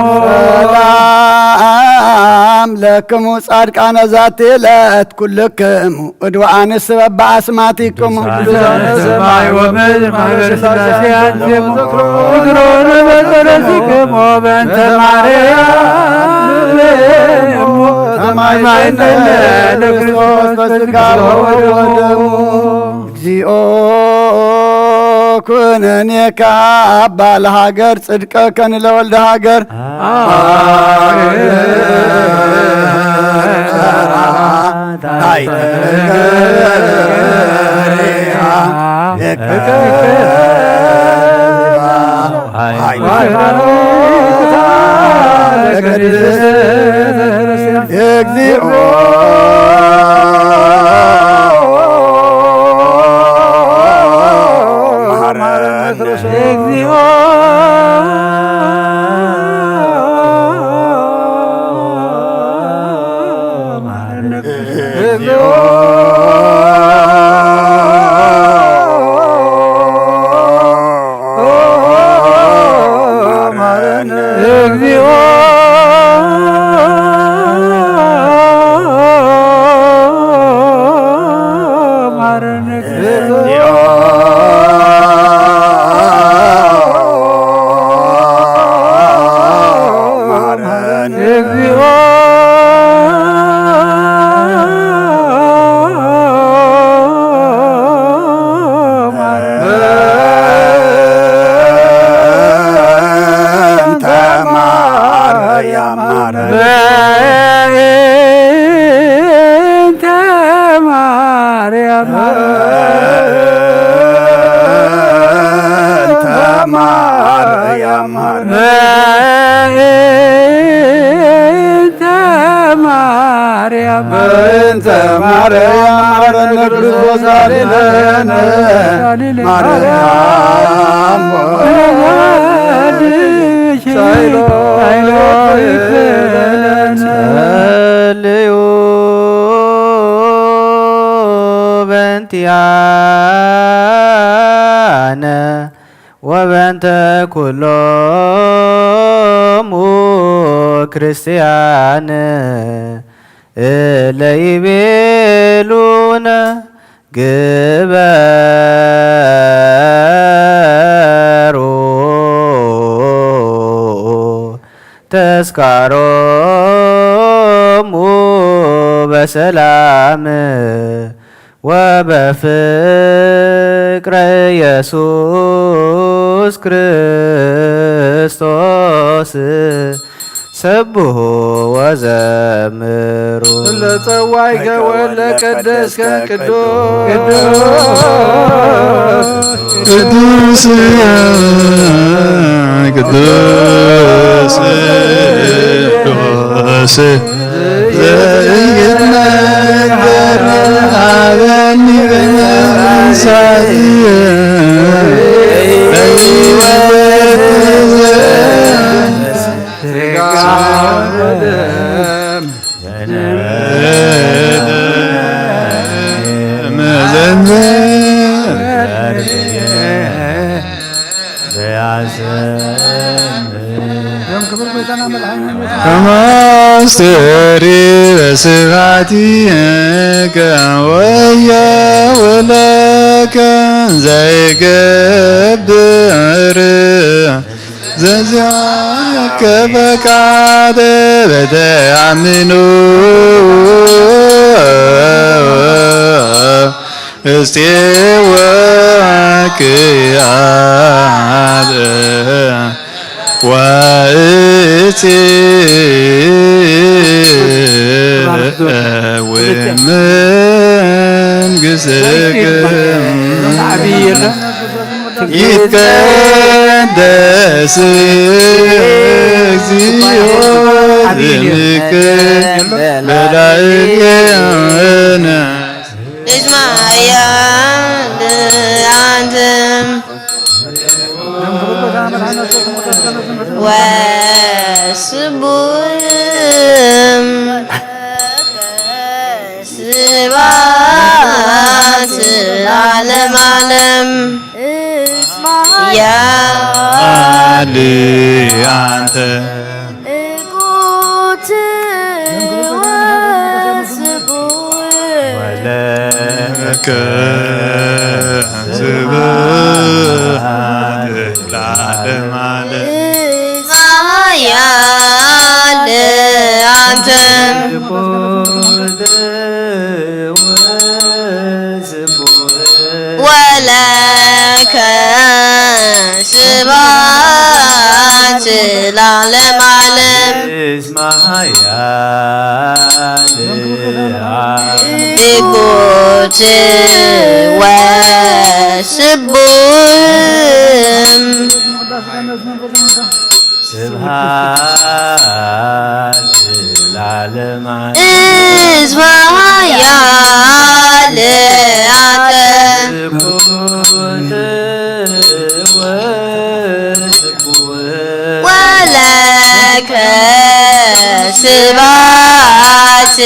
ሰላም ለክሙ ጻድቃነ ዛቲ ዕለት ኩልክሙ እድወ አንስ በበአስማቲክሙ። ቅዱሳነ ሰማይ ወምድር ማህበረ ሥላሴ አንትሙ። ዝክሮነ በጸሎትክሙ በእንተ ማርያም እሙ። ሰማይ ሰማይ ለክርስቶስ በስጋ ወወደሙ። እግዚኦ ኩነኔ ከአባ ለሃገር ጽድቀከ ንለወልደ ሃገር። እግዚኦ መሐረነ። እግዚኦ መሐረነ። እግዚኦ መሐረነ። እግዚኦ ማርያም፣ እንተ ማርያም፣ እንተ ማርያም፣ እንተ ማርያም፣ ማረነ ክርስቶስ፣ አድነነ ማርያም፣ ሳይሎ ሳይሎ ይክፈለነ። ጸልዩ በእንቲአነ ወበእንተ ኩሎሙ ክርስቲያን እለ ይቤሉነ ግበሩ ተስካሮሙ በሰላም ወበፍቅረ ኢየሱስ ክርስቶስ ሰብሑ ወዘምሩ። ለጸዋይከ ወለ ቀደስከ ቅዱስ ቅዱስ ቅዱስ ቅዱስ ዘይትነገር አበኒ በመንሳት ተማስተሪ በስብሐቲከ ወየውለከ ዘይገብር ዘዚአከ ፈቃደ በተአምኑ እስቴወ ክያበ ወእቲ ወመንግሥትከ ይትቀደስ እግዚኦ ስምከ በላዕሌነ። እስማያ ለአንተ ወስቡም ስባት ለዓለም ዓለም። እስማያ ለአንተ እቁት ወስቡሕ ወለከ ስብሐት ለዓለመ ዓለም። እስማያ ለአንተ ወለከ ስብሐት ለዓለመ ዓለም። እስማያ ለአንተ እቁት ወስቡሕ ስብሐት ለዓለመ ዓለም። እስማያ ለአንተ እቁት ወስቡሕ ወለከ ስብሐት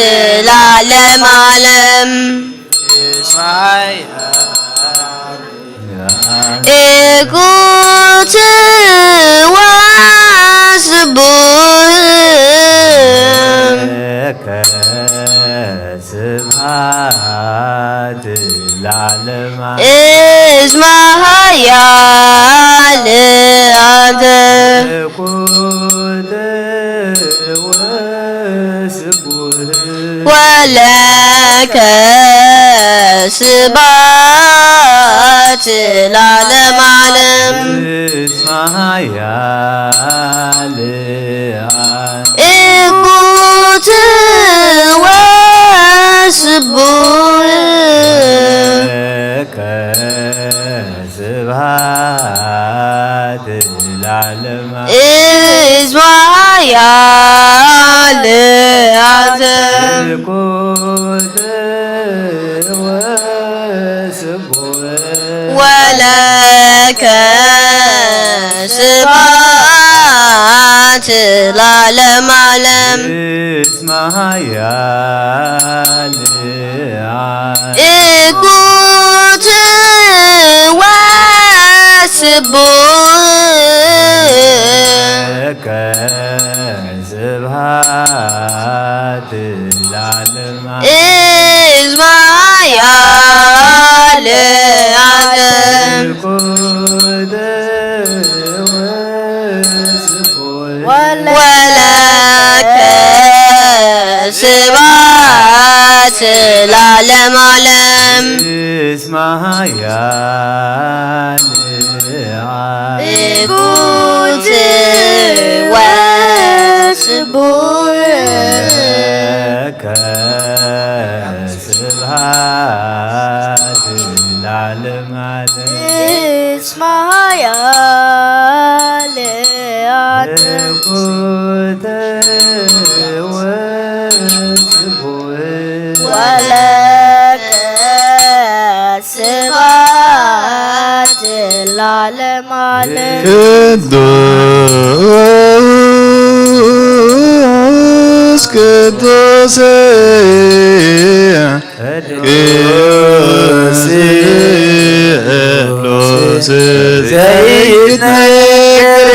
ለዓለመ ዓለም። እስማያ እቁት ወስቡሕ ለከ ስብሐት ለዓለመ ዓለም። እስማያ ለአንተ እቁት ወስቡሕ ወለከ ስብሐት ለዓለመ ዓለም። እስማያ ለአንተ እቁት ወስቡሕ ወለከ ስብሐት ለዓለመ ዓለም። እስመ ኃያል እኩት ወስቡሕ ለከ ስብሐት ለዓለመ ዓለም። እስመ ኃያል እኩት ወስቡሕ ወለከ ስብሐት ለዓለመ ዓለም። እስመ ኃያል እኩት ወስቡሕ ለከ ስብሐት ለዓለመ ዓለም። እስመ ኃያል እኩት ወስቡሕ ወለከ ስብሐት ለዓለመ ዓለም። ቅዱስ ቅዱስ ቅዱስ ቅዱስ ዘይትነግር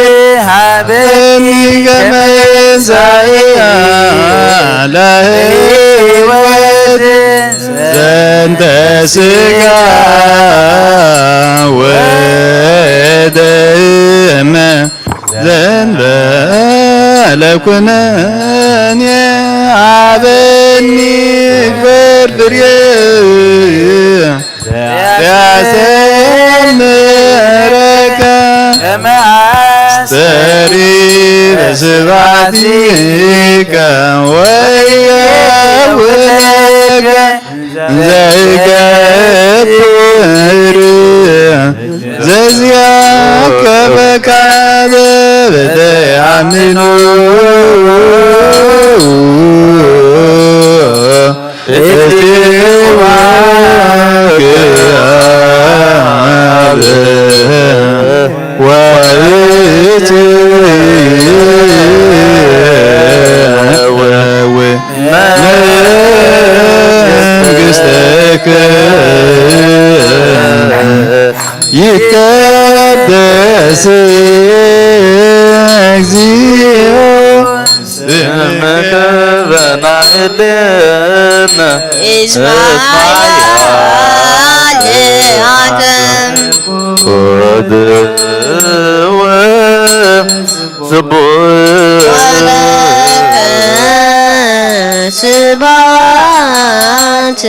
ሀበኒ ከመ ትንሣኤ ለሕይወት ዘንተ ሥጋ ወደመ ዘንበለ ኩነኔ ሀበኒ ግበር ፍሬ ዘያሰምረከ ከመ አስተሪ በስብሐቲከ ወየውለከ ዘይገብር ዘዚአከ በካለ በተአምኖ እትዋ ግአብ ወይት ወወ መንግሥትከ ይትቀደስ እግዚኦ ስምከ በማህሌነ እስመ ኃያል አንተ። ወስቡሕ ወለከ ስብሐት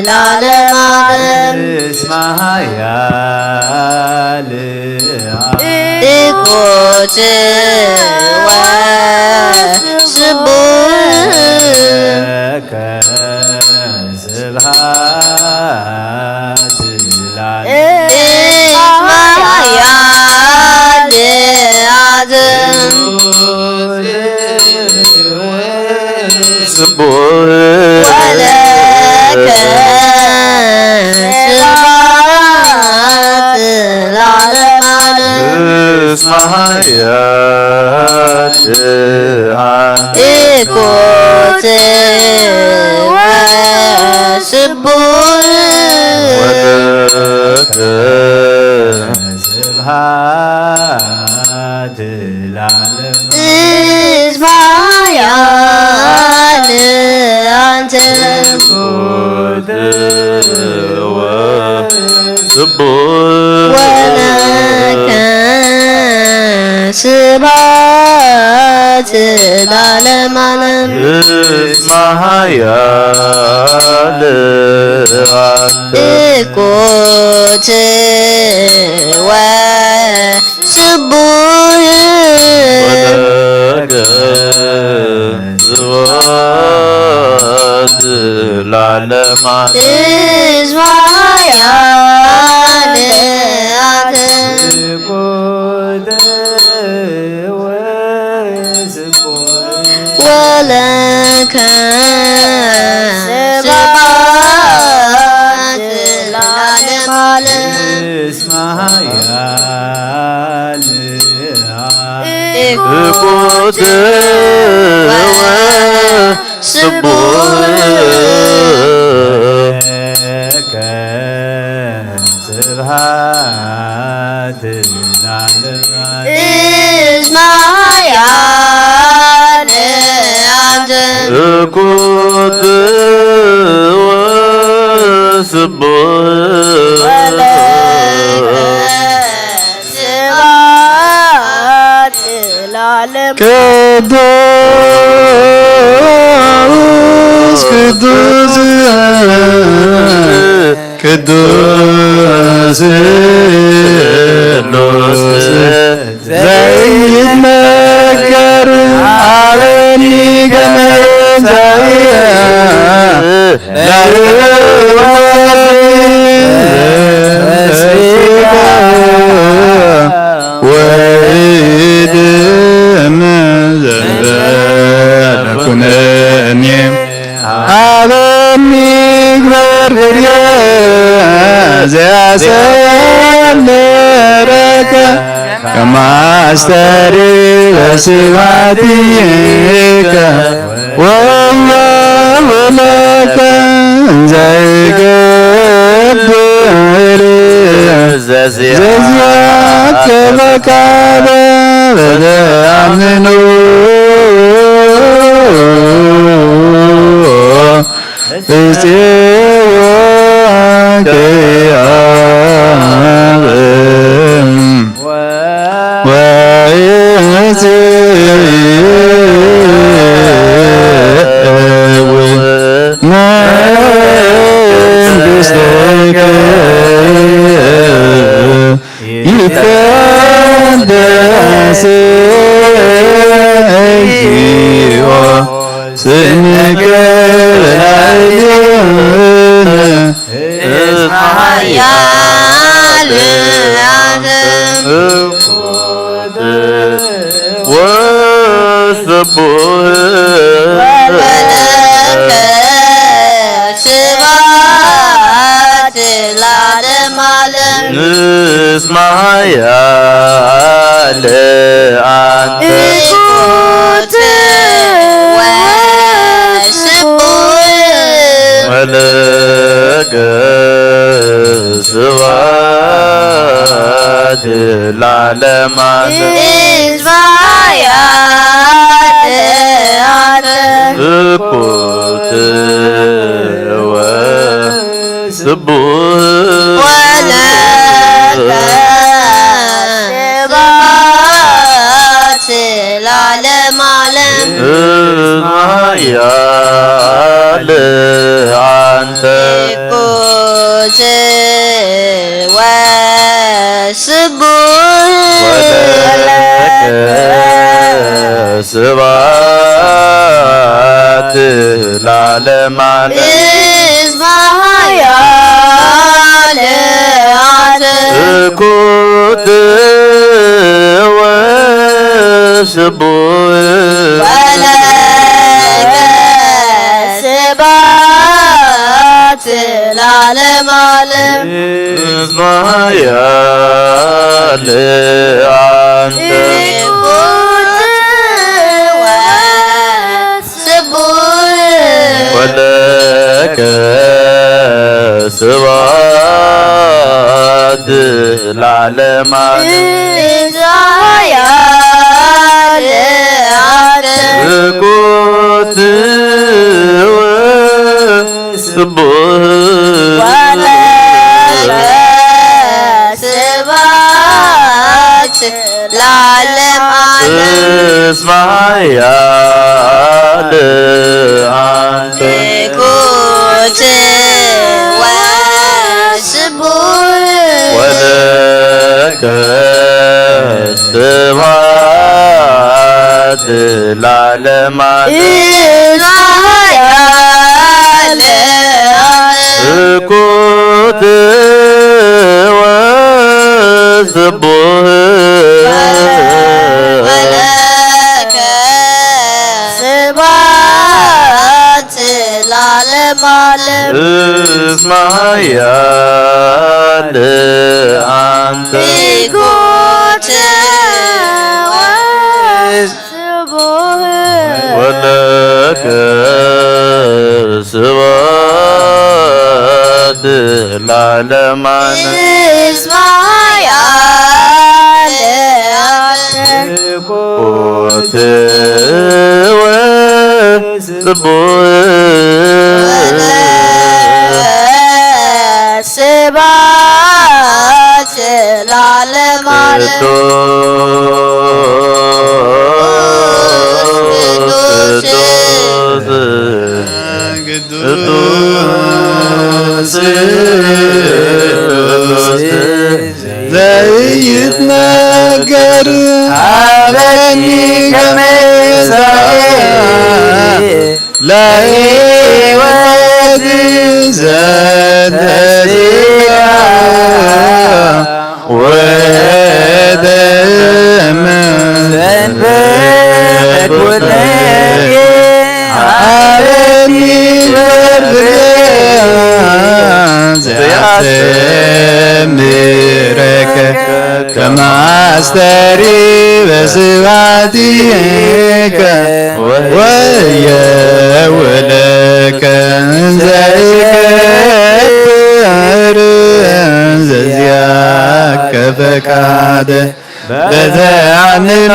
ለዓለመ ዓለም። እስመ ኃያል እኩት ወስቡሕ ለከ ስብሐት ለዓለም። እስመ ኃያል አንተ። ስቡሕ ወለከ ስብሐት ለዓለመ ዓለም። እስመ ኃያል እኩት ወስቡሕ ወለከ ስብሐት ለዓለም። እስመ ኃያል አንተ። እኩት ወስቡሕ ወለከ ስብሐት ለዓለመ ዓለም። እስመ ኃያል አንተ። እኩት ወስቡሕ ወለከ ስብሐት ለዓለመ ዓለም። እስመ ኃያል አንተ። ወለከ ስብሐት ስኩት ወስቡህ ስብሐት ለዓለመ ዓለም። እስመ ኃያል አንተ። ስኩት ወስቡህ ወለከ ስብሐት ለዓለም። ቅዱስ ቅዱስ ቅዱስ ቅዱስ ዘይትነገር አበኒ ገመዛየ ወይድም ዘበኩነኒ ሃበኒ ግበር ፍርየ ዘያሰምረከ ከማስተሪ በስባትከ ወወ ወለከ ዘይገብር ዘዚአከ በቃለ በተአምኖ እጽዎ ከያብም ወይጽእው መንግሥትከ ይትቀደስ እግዚኦ ስምከ በላዕሌነ እስመ ኃያል አንተ። ስኩት ወስቡህ ወለከ ስብሐት ለዓለመ ዓለም። እስመ ኃያል አንተ። ስኩት ወስቡህ ወለከ ስብሐት ለዓለመ ዓለም። እስመ ኃያል አንተ። ስኩት ወስቡህ ወለከ ስብሐት ለዓለመ ዓለም። እስመ ኃያል አንተ። ስኩት ወስቡህ ወለከ ስብሐት ለዓለመ ዓለም። እስመ ኃያል አንተ። ስኩት ወስቡህ ወለከ ስብሐት ለዓለመ ዓለም። እስመ ኃያል አንተ። ስኩት ወስቡህ ወለከ ስብሐት ለዓለመ ዓለም። እስመ ኃያል አንተ። ስኩት ወስቡህ ወለከ ስብሐት ለዓለመ ዓለም። እስመ ኃያል አንተ። ስኩት ወስቡህ ወለከ ስብሐት ለዓለመ ዓለም። እስመ ኃያል አንተ። ስኩት ወስቡህ ወለከ ስብሐት ለዓለመ ዓለም። እስመ ኃያል አንተ። ስኩት ወ- ለከ ስብሐት ለዓለመ ዓለም። እስመ ኃያል አንተ። ኮትወ ጽቡቅ ስብሐት ለዓለመ ዓለም። ቅዱስ፣ ቅዱስ፣ ቅዱስ፣ ቅዱስ፣ ዘይትነገር ሀበኒ ከመ ይሳኤ ለሕይወት ዘተስፋ ወደም ሰንበት ውለድ ሀበኒ በርብር ዘያስተምረከ ከማስተሪ በስብሐቲከ ወየውለከ እንዘ ይከብር ዘዚአከ ፈቃደ በተአምኖ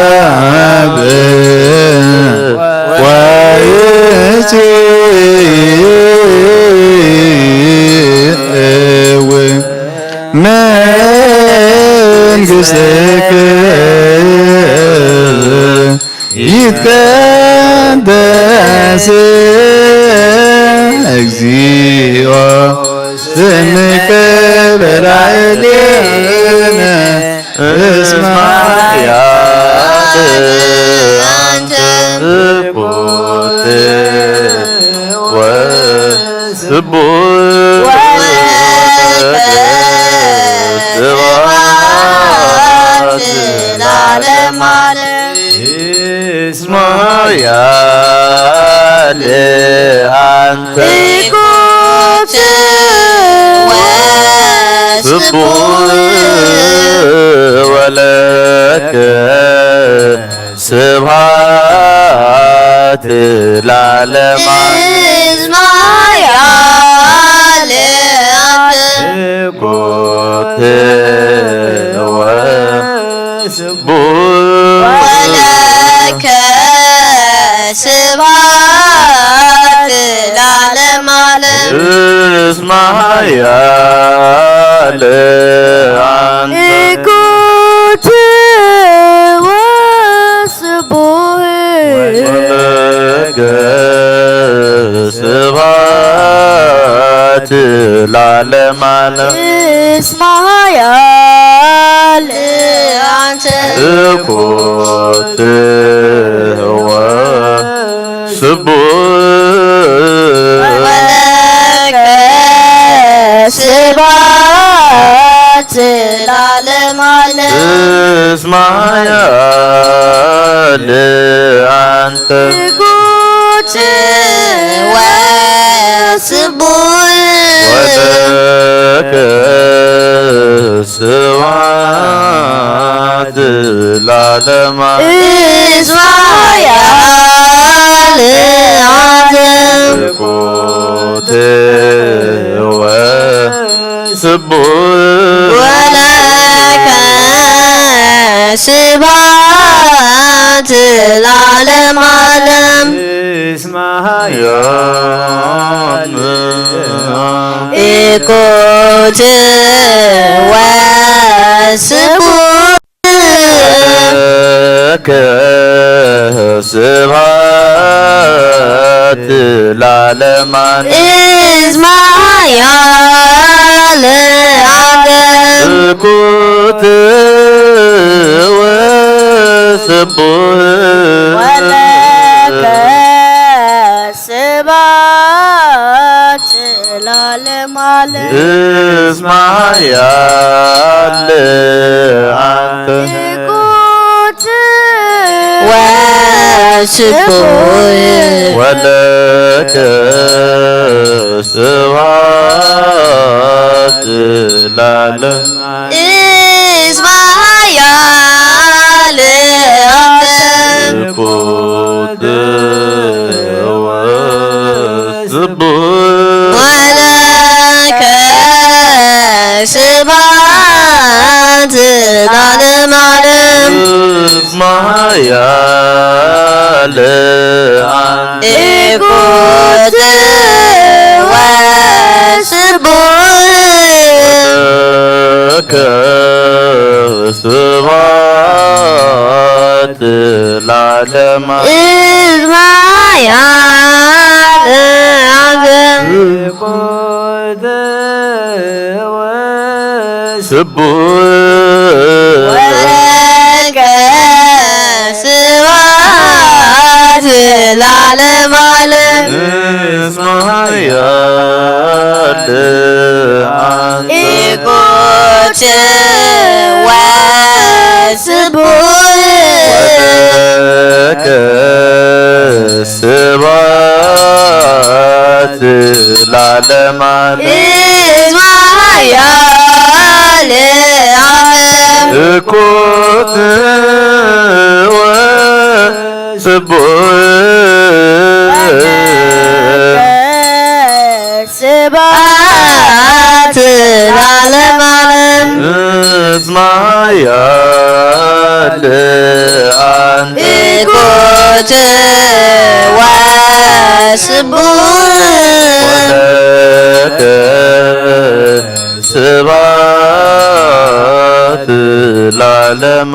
እስዋክያብ ወይትው መንግሥትከ ይትቀደስ እግዚኦ ስምከ በላዕሌነ እስመ ኃያል አንተ። ስብሐት ወ ስቡሕ ወለከ ስብሐት ለዓለመ ዓለም። እስመ ኃያል አንተ። ትኩት ወስቡሕ ወለከ ስብሐት ለዓለመ ዓለም። እስመ ኃያል አንተ። ትኩት ወስቡሕ ወለከ ስብሐት ለዓለመ ዓለም። እስመ ኃያል አንተ። ትኩት ወስቡሕ ወለከ ስብሐት ለዓለመ ዓለም። እስመ ኃያል አንተ። ትኩት ወስቡሕ ወለከ ስብሐት ለዓለመ ዓለም። እስመ ኃያል አንተ። ትኩት ወስቡሕ ወለከ ስብሐት ለዓለመ ዓለም። እስመ ኃያል አንተ። ትኩት ወስቡሕ ወለከ ስብሐት ለዓለመ ዓለም። እስመ ኃያል ትኩት ወስቡሕ ለከ ስብሐት ለዓለመ ዓለም። እስመ ኃያል አንተ። ትኩት ወስቡሕ ወለከ ስብሐት ለዓለመ ዓለም። እስመ ኃያል አንተ። ትኩት ወስቡሕ ወለከ ስብሐት ለዓለም እስመ ኃያል አንተ። ወስቡሕ ወለከ ስብሐት ለዓለመ ዓለም። እስመ ኃያል አንተ። እኩት ወስቡሕ ወለከ ስብሐት ለዓለመ። እስመ ኃያል አንተ። ስቡሕ ወለከ ስብሐት ለዓለመ ዓለም። እስመ ኃያል አንተ። እኩት ወስቡሕ ወለከ ስብሐት ለዓለመ ዓለም። እስመ ኃያል አንተ። እኩት ወስቡሕ ስብሐት ለዓለመ ዓለም። እስመ ኃያል አንተ። እኩት ወስቡሕ ወለከ ስብሐት ለዓለመ።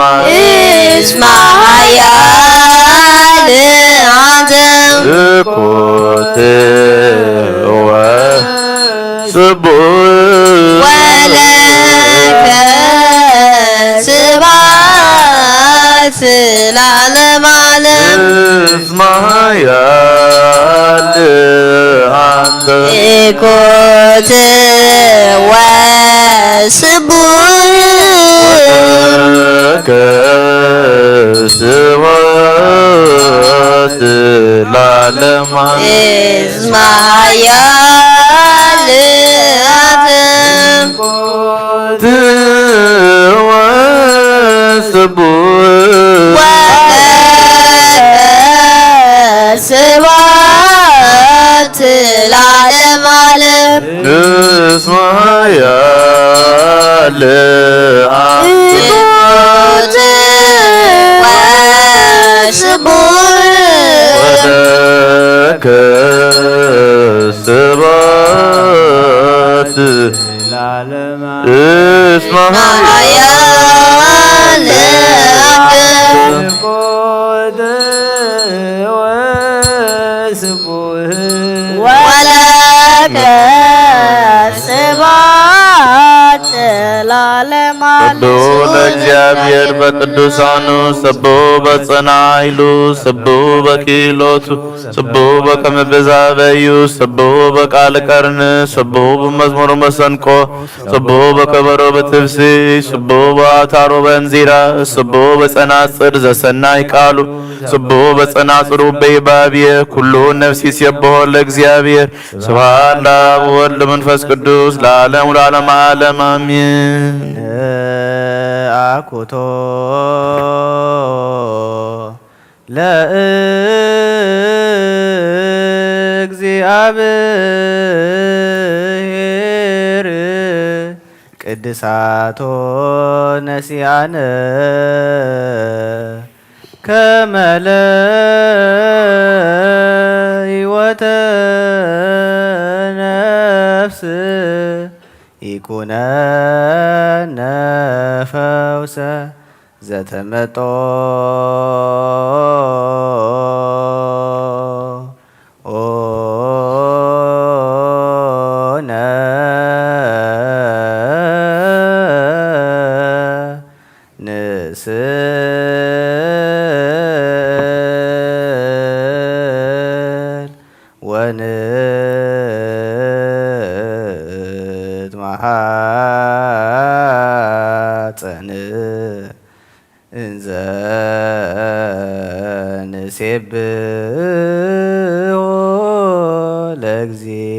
እስመ ኃያል አንተ። እኩት ወስቡሕ ወለከ ስብሐት ለዓለመ ዓለም። እስመ ኃያል አንተ። እኩት ወስቡሕ ወለከ ስብሐት ለዓለመ። እስመ ኃያል አንተ። እኩት ወስቡሕ ወለከ ስብሐት ለዓለመ ዓለም። እስመ ኃያል አንተ። እኩት ወስቡሕ ወለከ ስብሐት ለዓለመ። እስመ ኃያል አንተ። እኩት ወስቡሕ ወለከ ስብሐት ለዓለመ ዓለም። ስብሐት ለእግዚአብሔር በቅዱሳኑ፣ ስብሐት በጽንዓ ኃይሉ፣ ስብሐት በክህሎቱ፣ ስብሐት በከመ ብዝሃ በዩ፣ ስብሐት በቃል ቀርን፣ ስብሐት በመዝሙር መሰንቆ፣ ስብሖ በከበሮ በትፍስሒ፣ ስብሖ በአውታሮ በእንዚራ፣ ስብሖ በጸናጽል ዘሰናይ ቃሉ፣ ስብሖ በጸናጽሉ በይባብየ፣ ኩሉ ነፍስ ይሴብሖ ለእግዚአብሔር። ስብሐት ለአብ ወወልድ መንፈስ ቅዱስ ለዓለም ለዓለም ዓለም አሜን። አኩቶ ለእግዚአብሔር ቅድሳቶ ነሲአነ ከመ ለሕይወተ ነፍስ ይኩነነ ፈውሰ ዘተመጦ ኦነ ንስእል ወንትመሃፀን እንዘ ንሴብሖ ለእግዚእ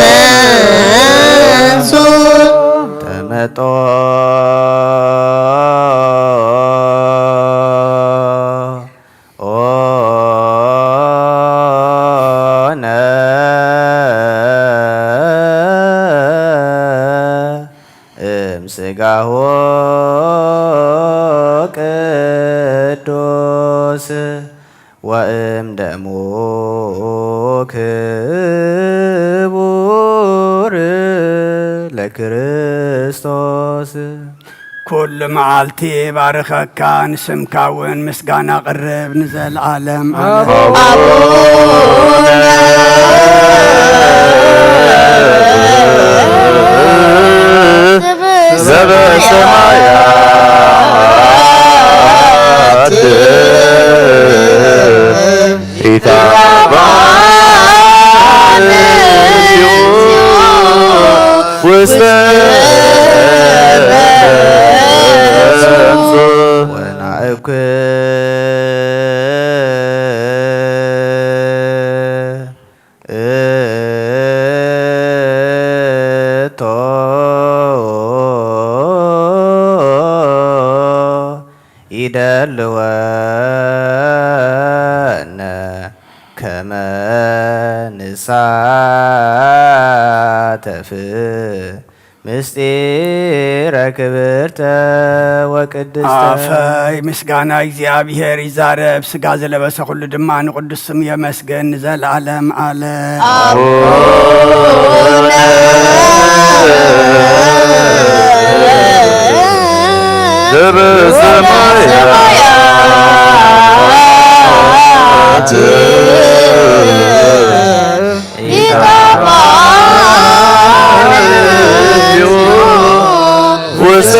መንሱ ተመጦ ኦነ እም ስጋሁ ቅዱስ ወእም ደሙ ክቡር ለክርስቶስ። ኩሉ መዓልቲ ባርኸካ፣ ንስምካ እውን ምስጋና ቅርብ ንዘለዓለም። ኣቡነ ዘበሰማያት ኢታባነ ውስተ ወናእኩ እቶ ይደልወነ ከመ ንሳተፍ ምስጢረ ክብርተ ወቅድስተ። ኣፈይ ምስጋና እግዚኣብሔር ይዛረብ፣ ስጋ ዘለበሰ ኩሉ ድማ ንቅዱስ ስም የመስግን ንዘለዓለም ዓለም። ኣቡነ ዘበሰማያት ኢታባዩ ውሰ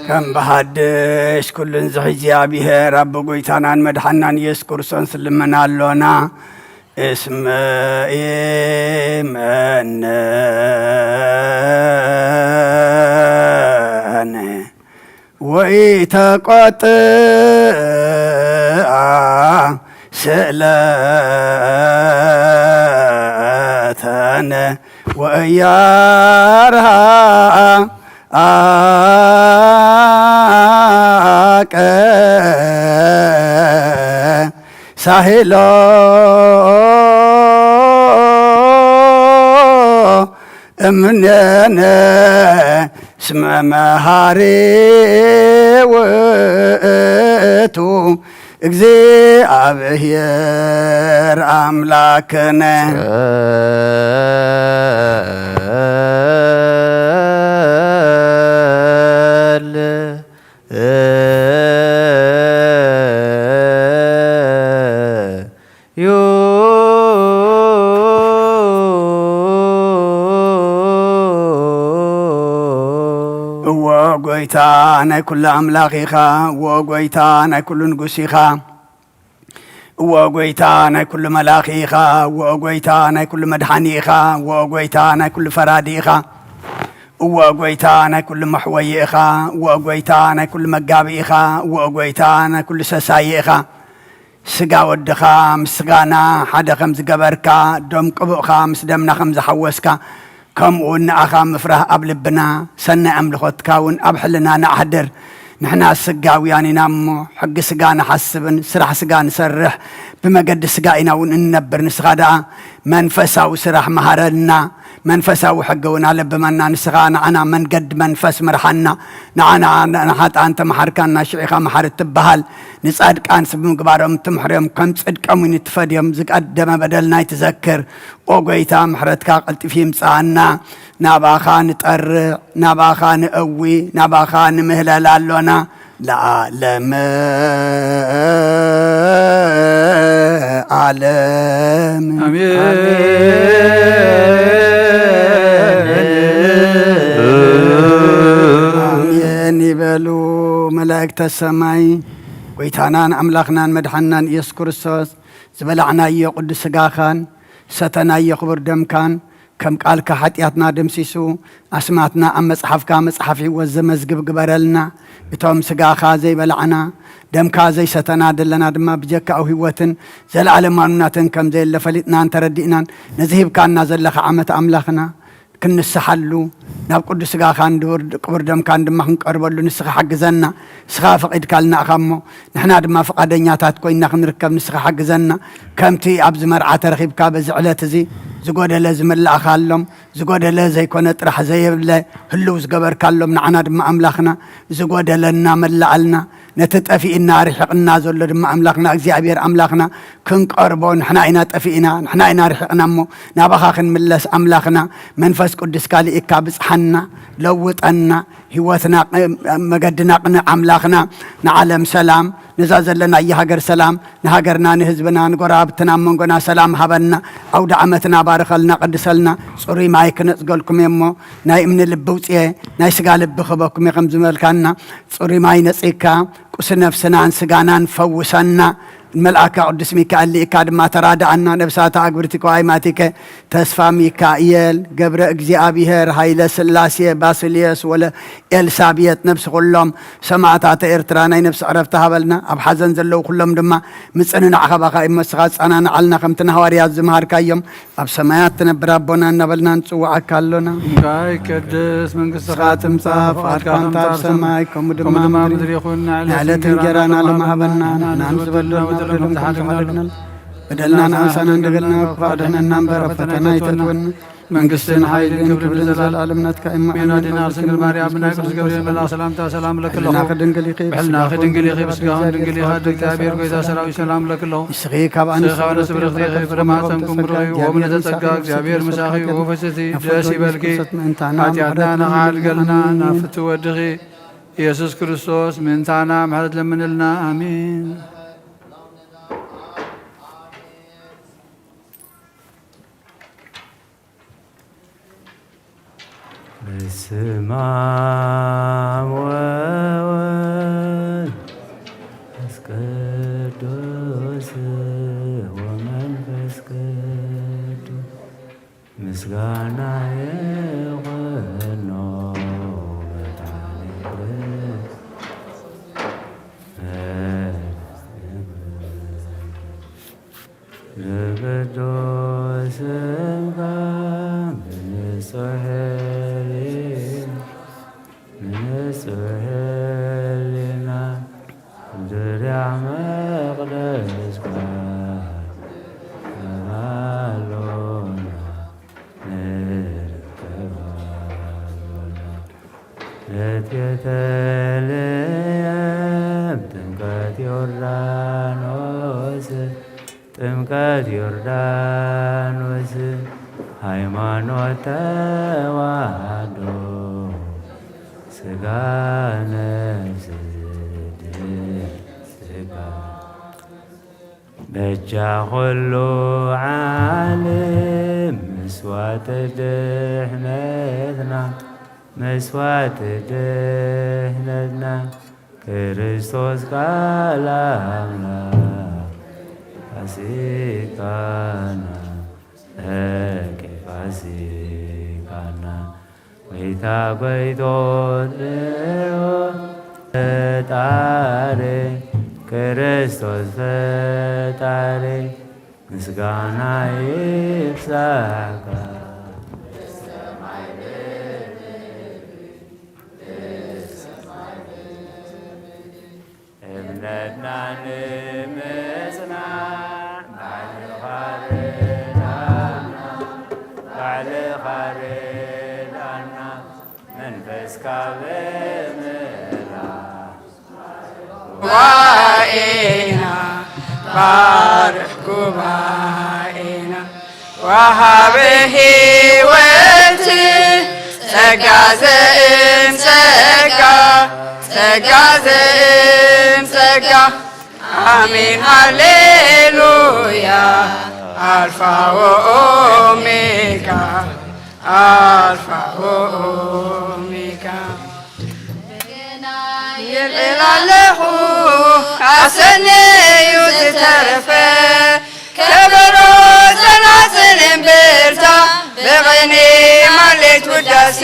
ከም ብሓድሽ ኩሉን ዝሕ እግዚኣብሔር ኣብ ጎይታናን መድሓናን ኢየሱስ ክርስቶስ ልመና ኣሎና። እስመ ኢመነነ ወኢተቆጥአ ስእለተነ ወእያርሃ አቀ ሳሄሎ እምኔነ እስመ መሃሪ ውእቱ እግዚኣብሔር ኣምላክነ። ጸል ዩ። እወ ጎይታ ናይ ኩሉ ኣምላኽ ኢኻ። እወ ጎይታ ናይ ኩሉ ንጉስ ኢኻ። እወ ጎይታ ናይ ኩሉ መላኺ ኢኻ። እወ ጎይታ ናይ ኩሉ መድሓኒ ኢኻ። እወ ጎይታ ናይ ኩሉ ፈራዲ ኢኻ። እወ ጎይታ ናይ ኩሉ መሕወዪ ኢኻ። እወ ጎይታ ናይ ኩሉ መጋቢ ኢኻ። እወ ጎይታ ናይ ኩሉ ሰሳዪ ኢኻ። ስጋ ወድኻ ምስ ስጋና ሓደ ከም ዝገበርካ፣ ደም ቅቡእኻ ምስ ደምና ከም ዝሓወስካ፣ ከምኡ እውን ንኣኻ ምፍራህ ኣብ ልብና፣ ሰናይ ኣምልኾትካ እውን ኣብ ሕልናና ኣሕድር። ንሕና ስጋውያን ኢና እሞ፣ ሕጊ ስጋ ንሓስብን ስራሕ ስጋ ንሰርሕ፣ ብመገዲ ስጋ ኢና እውን እንነብር። ንስኻ ደኣ መንፈሳዊ ስራሕ መሃረልና፣ መንፈሳዊ ሕጊ እውን ኣለብመና። ንስኻ ንዓና መንገዲ መንፈስ ምርሓና፣ ንዓና ንሓጥኣን ተመሓርካና፣ ሽዒኻ መሓሪ ትበሃል። ንጻድቃንስ ብምግባሮም ትምሕርዮም፣ ከም ጽድቆም እውን ትፈድዮም፣ ዝቀደመ በደልና ይትዘክር። ኦ ጎይታ፣ ምሕረትካ ቀልጢፉ ይምጽኣና። ናባኻ ንጠርዕ፣ ናባኻ ንእዊ፣ ናባኻ ንምህለል ኣሎና። ለዓለም ዓለም። ኣሜን። ኣሜን ይበሉ። መላእክተ ሰማይ፣ ጎይታናን ኣምላኽናን መድሓንናን ኢየሱስ ክርስቶስ፣ ዝበላዕናዮ ቅዱስ ስጋኻን ሰተናዮ ክቡር ደምካን ከም ቃልካ ሓጢኣትና ደምሲሱ ኣስማትና ኣብ መጽሓፍካ መጽሓፍ ህይወት ዘመዝግብ ግበረልና። እቶም ስጋኻ ዘይበላዕና ደምካ ዘይሰተና ደለና ድማ ብጀካኡ ህይወትን ዘለኣለም ማንነትን ከም ዘየለ ፈሊጥናን ተረዲእናን ነዚ ሂብካና ዘለኻ ዓመት ኣምላኽና ክንስሓሉ ናብ ቅዱስ ስጋኻን ድቡር ቅቡር ደምካን ድማ ክንቀርበሉ ንስኻ ሓግዘና። ንስኻ ፈቒድካልና ኢኻ እሞ ንሕና ድማ ፍቓደኛታት ኮይንና ክንርከብ ንስኻ ሓግዘና። ከምቲ ኣብዚ መርዓ ተረኺብካ በዚ ዕለት እዚ ዝጎደለ ዝመላእኻሎም፣ ዝጎደለ ዘይኮነ ጥራሕ ዘየብለ ህልው ዝገበርካሎም ንዓና ድማ ኣምላኽና ዝጎደለና መላኣልና። ነቲ ጠፊእና ርሒቕና ዘሎ ድማ ኣምላኽና እግዚኣብሔር ኣምላኽና ክንቀርቦ ንሕና ኢና ጠፊእና፣ ንሕና ኢና ርሒቕና እሞ ናባኻ ክንምለስ ኣምላኽና መንፈስ ቅዱስካ ልኢካ ብጽሓና፣ ለውጠና፣ ህይወትና፣ መገድና ቅንዕ ኣምላኽና። ንዓለም ሰላም፣ ነዛ ዘለናያ ሃገር ሰላም፣ ንሃገርና፣ ንህዝብና፣ ንጎረባብትና፣ ኣብ መንጎና ሰላም ሃበና። ኣውደ ዓመትና ባርኸልና፣ ቀድሰልና። ጽሩይ ማይ ክነጽገልኩም እየ እሞ ናይ እምኒ ልቢ ውጽኤ ናይ ስጋ ልቢ ክህበኩም እየ ከም ዝበልካና ጽሩይ ማይ ነጺግካ ቁሲ ነፍስናን ስጋናን ፈውሰና። መልኣካ ቅዱስ ሚካኤል ልኢካ ድማ ተራድኣና። ነብሳታ ኣግብርቲ ከዋይ ማቲከ ተስፋ ሚካኤል፣ ገብረ እግዚኣብሔር፣ ሃይለ ስላሴ፣ ባስልዮስ፣ ወለ ኤልሳቤጥ፣ ነብሲ ኩሎም ሰማዕታተ ኤርትራ ናይ ነብሲ ዕረፍቲ ሃበልና። ኣብ ሓዘን ዘለዉ ኩሎም ድማ ምጽንናዕ ካባኻ እዩ እሞ ንስኻ ኣጸናንዓልና፣ ከምቲ ንሃዋርያት ዝመሃርካዮም ኣብ ሰማያት ትነብር ኣቦና እናበልና ንጽውዓካ ኣሎና። እንካ ይቀደስ መንግስትኻ ትምጻእ፣ ፍቓድካ ከምቲ ኣብ ሰማይ ከምኡ ድማ ኣብ ምድሪ ይኹን። ንዕለት እንጀራና ሎም ሃበና፣ ንሕና ንዝበደልና በደልና ከም ዝሓለፍና በደልና ንኣንሳና እንደገልና ክፋ ድሕነና እምበር ኣብ ፈተና ኣይተእትወና። መንግስትን ሓይልን ክብርን ንዘለኣለም ናትካ እሞ ኣሜን። ኣዴና ስንግል ማርያም ብናይ ቅዱስ ገብርኤል መልኣኽ ሰላምታ ሰላም ለክለኹ። ብሕልናኺ ድንግል ኢኺ፣ ብስጋኺ ድንግል ኢኻ፣ እግዚኣብሔር ጎይታ ሰራዊት ሰላም ለክለኹ። ንስኺ ካብ ኣንስቲ ብርኽቲ ኢኺ፣ ፍረ ማህፀንኩም ብሩኽ እዩ። ወብነ ዘጸጋ እግዚኣብሔር ምሳኺ እዩ። ወፈስቲ ደስ ይበልኪ። ሓጢኣትና ንኽሓድገልና ናብ ፍትው ወድኺ ኢየሱስ ክርስቶስ ምእንታና ምሕረት ለምንልና። ኣሜን። በስመ አብ ወወልድ ወመንፈስ ቅዱስ ወመንፈስ ቅዱስ ምስጋና ይኹኖ መድኃኔ ክርስቶስ። ንቅዱስ ስምካ ብንጹሕ ሕሊና፣ ብንጹሕ ሕሊና ዙርያ መቕደስካ ኣሎና፣ ንርከብ ኣሎና። ቤተልሔም ጥምቀት ዮርዳኖስ፣ ጥምቀት ዮርዳኖስ፣ ሃይማኖት ተዋህዶ፣ ስጋ ነፍስ ድል ስጋ። በጃ ኩሉ ዓለም መስዋዕቲ ድሕነትና፣ መስዋዕቲ ድሕነትና፣ ክርስቶስ ቃል ኣምላኽ ፋሲካና፣ በቂ ፋሲካና፣ ጎይታ ጎይቶት ፈጣሪ፣ ክርስቶስ ፈጣሪ፣ ምስጋና ይብዛሕካ። እምነትና ንምጽናዕ ባዕልኻ ርዳና፣ ባዕልኻ ርዳና፣ መንፈስካ ብምላእ ጉባኤና፣ ባርኽ ጉባኤና፣ ወሃበ ሕይወት ጸጋ ዘእም ጸጋ፣ ጸጋ ዘእም ጸጋ። ኣሜን ሃሌሉያ። ኣልፋ ወኦሜጋ፣ ኣልፋ ወኦሜጋ። በገና የልዕል ኣለኹ፣ ኣሰነዩ ዝተረፈ፣ ከበሮ፣ ጸናጽል፣ እምብልታ፣ ብቕኔ፣ ማሌት፣ ውዳሴ፣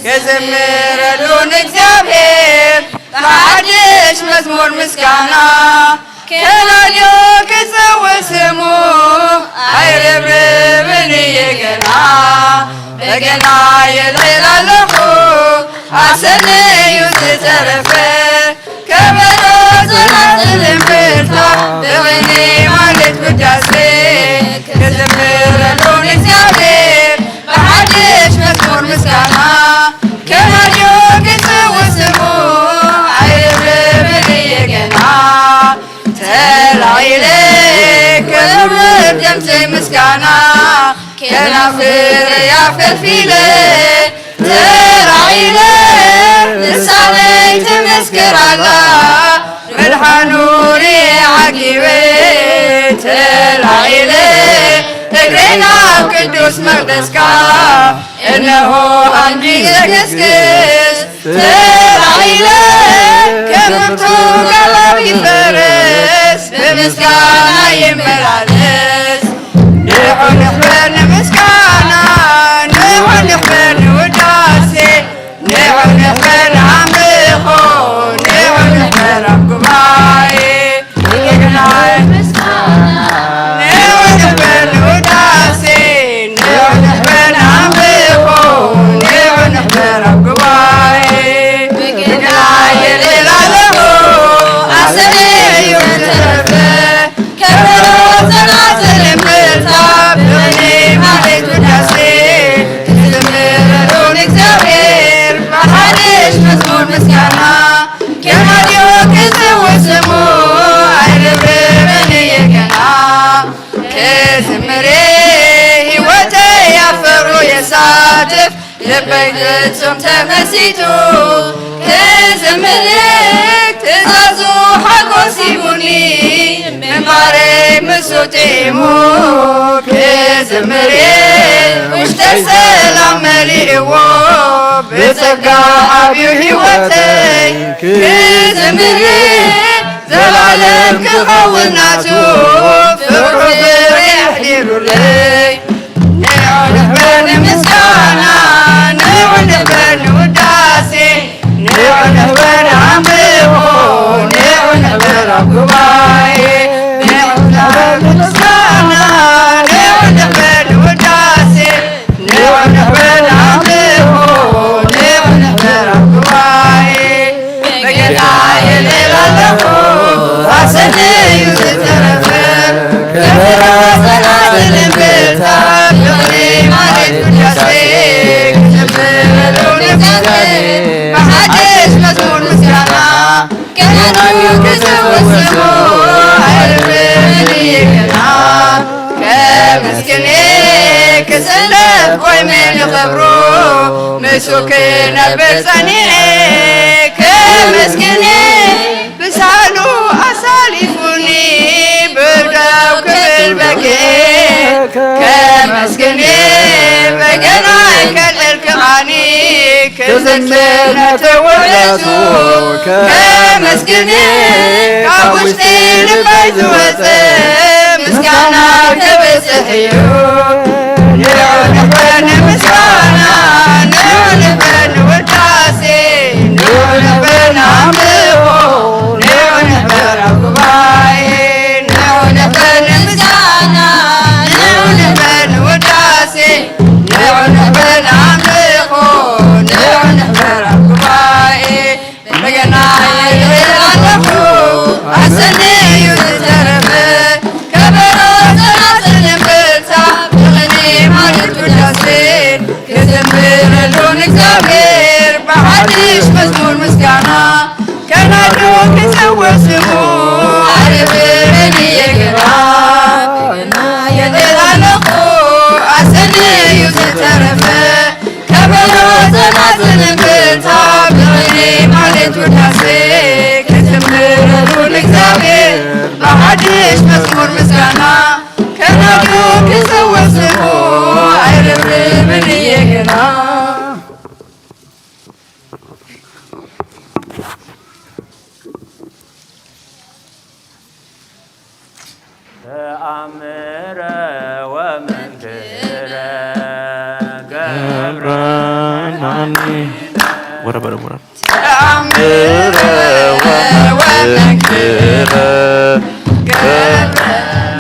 ክዝምረሉ ንእግዚኣብሔር፣ ብሓድሽ መዝሙር ምስጋና፣ ከናድዮ ክጽውዕ ስሙ፣ ኣይርብርብን እየ ገና፣ በገና የልዕል ኣለኹ፣ ኣሰነዩ ዝተረፈ፣ ከበሮ፣ ጸናጽል፣ እምብልታ፣ ብቕኔ፣ ማሌት፣ ውዳሴ፣ ክዝምረሉ ንእግዚኣብሔር፣ ብሓድሽ መዝሙር ምስጋና፣ ከናድዮ ክጽውዕ ስሙ፣ ኣይርብርብን እየ ገና፣ ተላዒለ ክርብርብ ድምጸይ ምስጋና፣ ከናፍረይ ኣፈልፊለ ተላዒለ ልሳነይ ትምስክር ኣላ፣ ምድሓኑ ርኤ ዓጊበ ተላዒለ እግረይ ናብ ቅዱስ መቕደስካ፣ እነሆ ኣምዲ ዘገስግስ ተላዒለ ከም ብርቱዕ ጋላቢ ፈረስ ብምስጋና ይመላለስ። ንዑ ንኽበር ንምስጋና፣ ንዑ ንኽበር ንውዳሴ፣ ንዑ ንኽበር ንኣምልኾ፣ ንዑ ንኽበር ኣብ ጉባኤ። ንዑ ንኽበር ንውዳሴ፣ ንዑ ንኽበር ንኣምልኾ፣ ንዑ ንኽበር ኣብ ጉባኤ። በገና የልዕል ኣለኹ፣ ኣሰነዩ ዝተረፈ፣ ከበሮ፣ ጸናጽል፣ እምብልታ፣ ብቕኔ፣ ማሌት፣ ውዳሴ፣ ክዝምረሉ ንእግዚኣብሔር፣ ብሓድሽ መዝሙር ምስጋና፣ ከናድዮ ክጽውዕ ስሙ፣ ኣይርብርብን እየ ገና። ክዝምር ህይወተይ ኣብ ፍቕሩ የሳትፍ፣ ልበይ ፍጹም ተመሲጡ ክዝምር ትእዛዙ ሓጎስ ሂቡኒ ምንባረይ ምስኡ ጥዒሙ ክዝምር ውሽጠይ ሰላም መሊእዎ ብጸጋ ዓብዩ ህይወተይ ክዝምር ዘላለም ክኸውን ናቱ ፍቕሩ ብርሕ ይሩለይ ንዑ ንኽበር ንምስጋና ንዑ ንኽበር ንውዳሴ ንዑ ንኽበር ኣምልኾ ንዑ ንኽበር ኣብ ጉባኤ ንዑ ንኽበር ንምስጋና ንዑ ንኽበር ንውዳሴ ንዑ ንኽበር ኣምልኾ ንዑ ንኽበር ኣብ ጉባኤ በገና የልዕል ኣለኹ ኣሰነዩ ዝተረፈ ከበሮ ጸናጽል እምብልታ ፍቕሪ ማሌት ውዳሴ ክዝምረሉ ንእግዚኣብሔር ብሓድሽ መዝሙር ምስጋና ከናድዮ ክጽውዕ ስሙ ኣይርብን እየ ገና ከመስግን ክስለፍ ቆይመ ንኽብሩ ምስኡ ክነብር ጸኒዐ ከመስግን ብሳህሉ ኣሳሊፉኒ ብደው ክብል በኪዐ ከመስግን በገናይ ከልዕል ክቓኒ ክዝክር ነቲ ውዕለቱ ከመስግን ካብ ውሽጢ ልበይ ዝወፀ ምስጋና ክብፅሕ እዩ ንዑ ንኽበር ንምስጋና ንዑ ንኽበር ንውዳሴ ንዑ ንኽበር ንኣምልኾ ንዑ ንኽበር ኣብ ጉባኤ ንዑ ንኽበር ንምስጋና ንዑ ንኽበር ንውዳሴ ንዑ ንኽበር ንኣምልኾ ንዑ ንኽበር ኣብ ጉባኤ በገና ይልዕል ኣለኹ ኣሰንዩ ዝተረፈ ከበሮ ጸናጽል እምብልታ ብቕኔ ማለት ውዳሴ ክዝምረሉ ንእግዚኣብሔር ብሓድሽ መዝሙር ምስጋና ከናድዮ ክጽውዕ ስሙ ኣርብብን እየ ገና በገና ይልዕል ኣለኹ ኣሰንዩ ዝተረፈ ከበሮ ጸናጽል እምብልታ ብቕኔ ማለት ውዳሴ ክዝምረሉ ንእግዚኣብሔር ተኣምረ ወመንክረ ገብረ መድኃኒነ። ወረ በለ፣ ወረ። ተኣምረ ወመንክረ ገብረ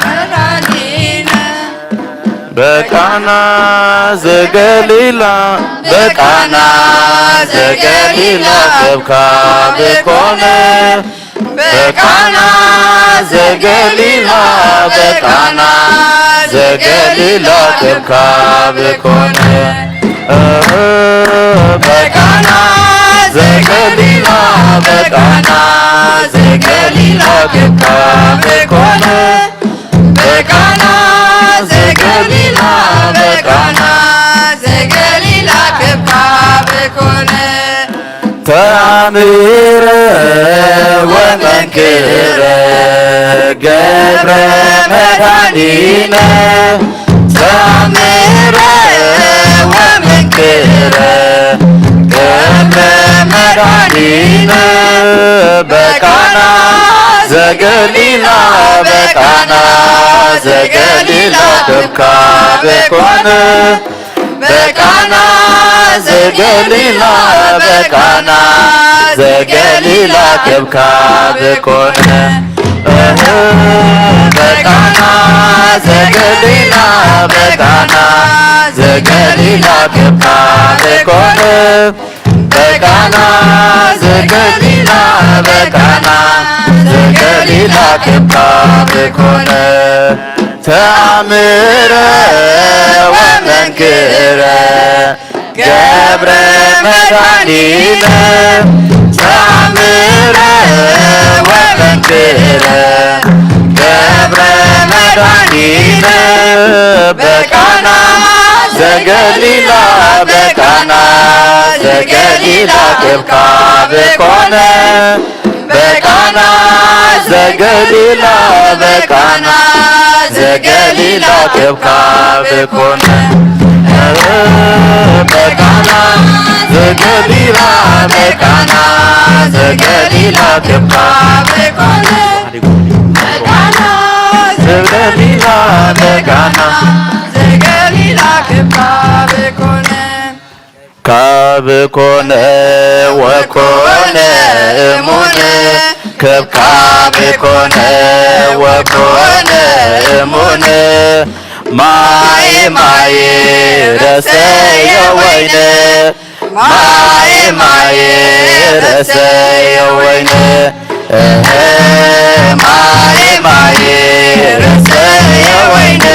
መድኃኒነ። በቃና ዘገሊላ፣ በቃና ዘገሊላ ከብካ ብኮነ። በቃና ዘገሊላ፣ በቃና ዘገሊላ ከብካ ብኮነ። በቃና ዘገሊላ፣ በቃና ዘገሊላ ከብካ ብኮነ። በቃና ዘገሊላ፣ በቃና ዘገሊላ ከብካ ብኮነ። ተአምረ ወመንክረ ገብረ መድኃኒነ። ተአምረ ወመንክረ ገብረ መድኃኒነ። በቃና ዘገሊላ፣ በቃና ዘገሊላ ከብካ ብኮነ። በቃና ዘገሊላ፣ በቃና ዘገሊላ ከብካ ብኮነ። እህ፣ በቃና ዘገሊላ፣ በቃና ዘገሊላ ከብካ ብኮነ። በቃና ዘገሊላ፣ በቃና ዘገሊላ ከብካ ብኮነ። ተአምረ ወመንክረ ገብረ መድኃኒነ። ተአምረ ወመንክረ ገብረ መድኃኒነ። በቃና ዘገሊላ፣ በቃና ዘገሊላ ከብካ ብኮነ። በቃና ዘገሊላ፣ በቃና ዘገሊላ ከብካ ብኮነ። በቃና ዘገሊላ፣ በቃና ዘገሊላ ከብካ ብኮነ። በቃና ዘገሊላ፣ በቃና ዘገሊላ ከብካ ብኮነ። ካብ ኮነ ወኮነ እሙን፣ ከብካብ ኮነ ወኮነ እሙን። ማይ ማይ ረሰየ ወይነ፣ ማይ ማይ ረሰየ ወይነ። እህ፣ ማይ ማይ ረሰየ ወይነ፣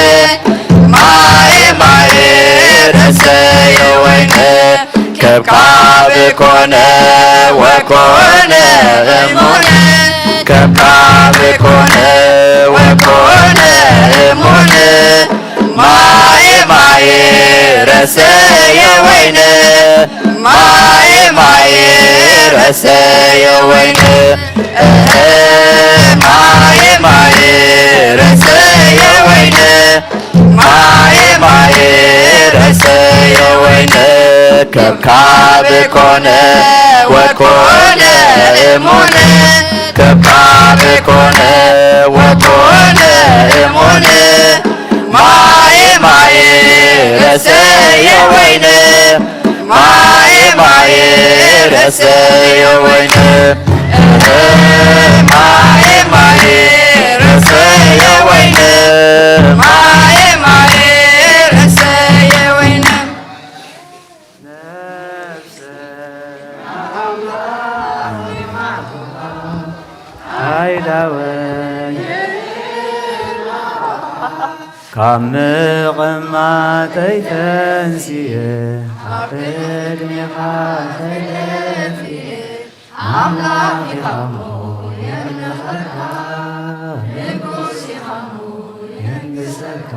ማይ ማይ ረሰየ ወይነ። ከብካብ ኮነ ወኮነ እሙነ፣ ከብካብ ኮነ ወኮነ እሙነ። ማየ ማየ ረሰየ ወይነ፣ ማየ ማየ ረሰየ ወይነ። እህ፣ ማየ ማየ ረሰየ ወይነ፣ ማየ ማየ ረሰየ ወይነ። ከብካብ ኮነ ወኮነ እሙነ፣ ከብካብ ኮነ ወኮነ እሙነ። ማየ ማየ ረሰየ ወይነ፣ ማየ ማየ ረሰየ ወይነ። እህ፣ ማየ ማየ ረሰየ ወይነ፣ ማየ ማየ ረሰየ ወይነ። ነፍሰ ኣይዳወይ ካብ ምቕማጠይ ተንሲኤ፣ ኣብ ቅድሜኻ ተደፊኤ፣ ኣምላኽ ኢኻ እሞ የምልኸካ፣ ንጉስ ኢኻ እሞ የንግሰካ።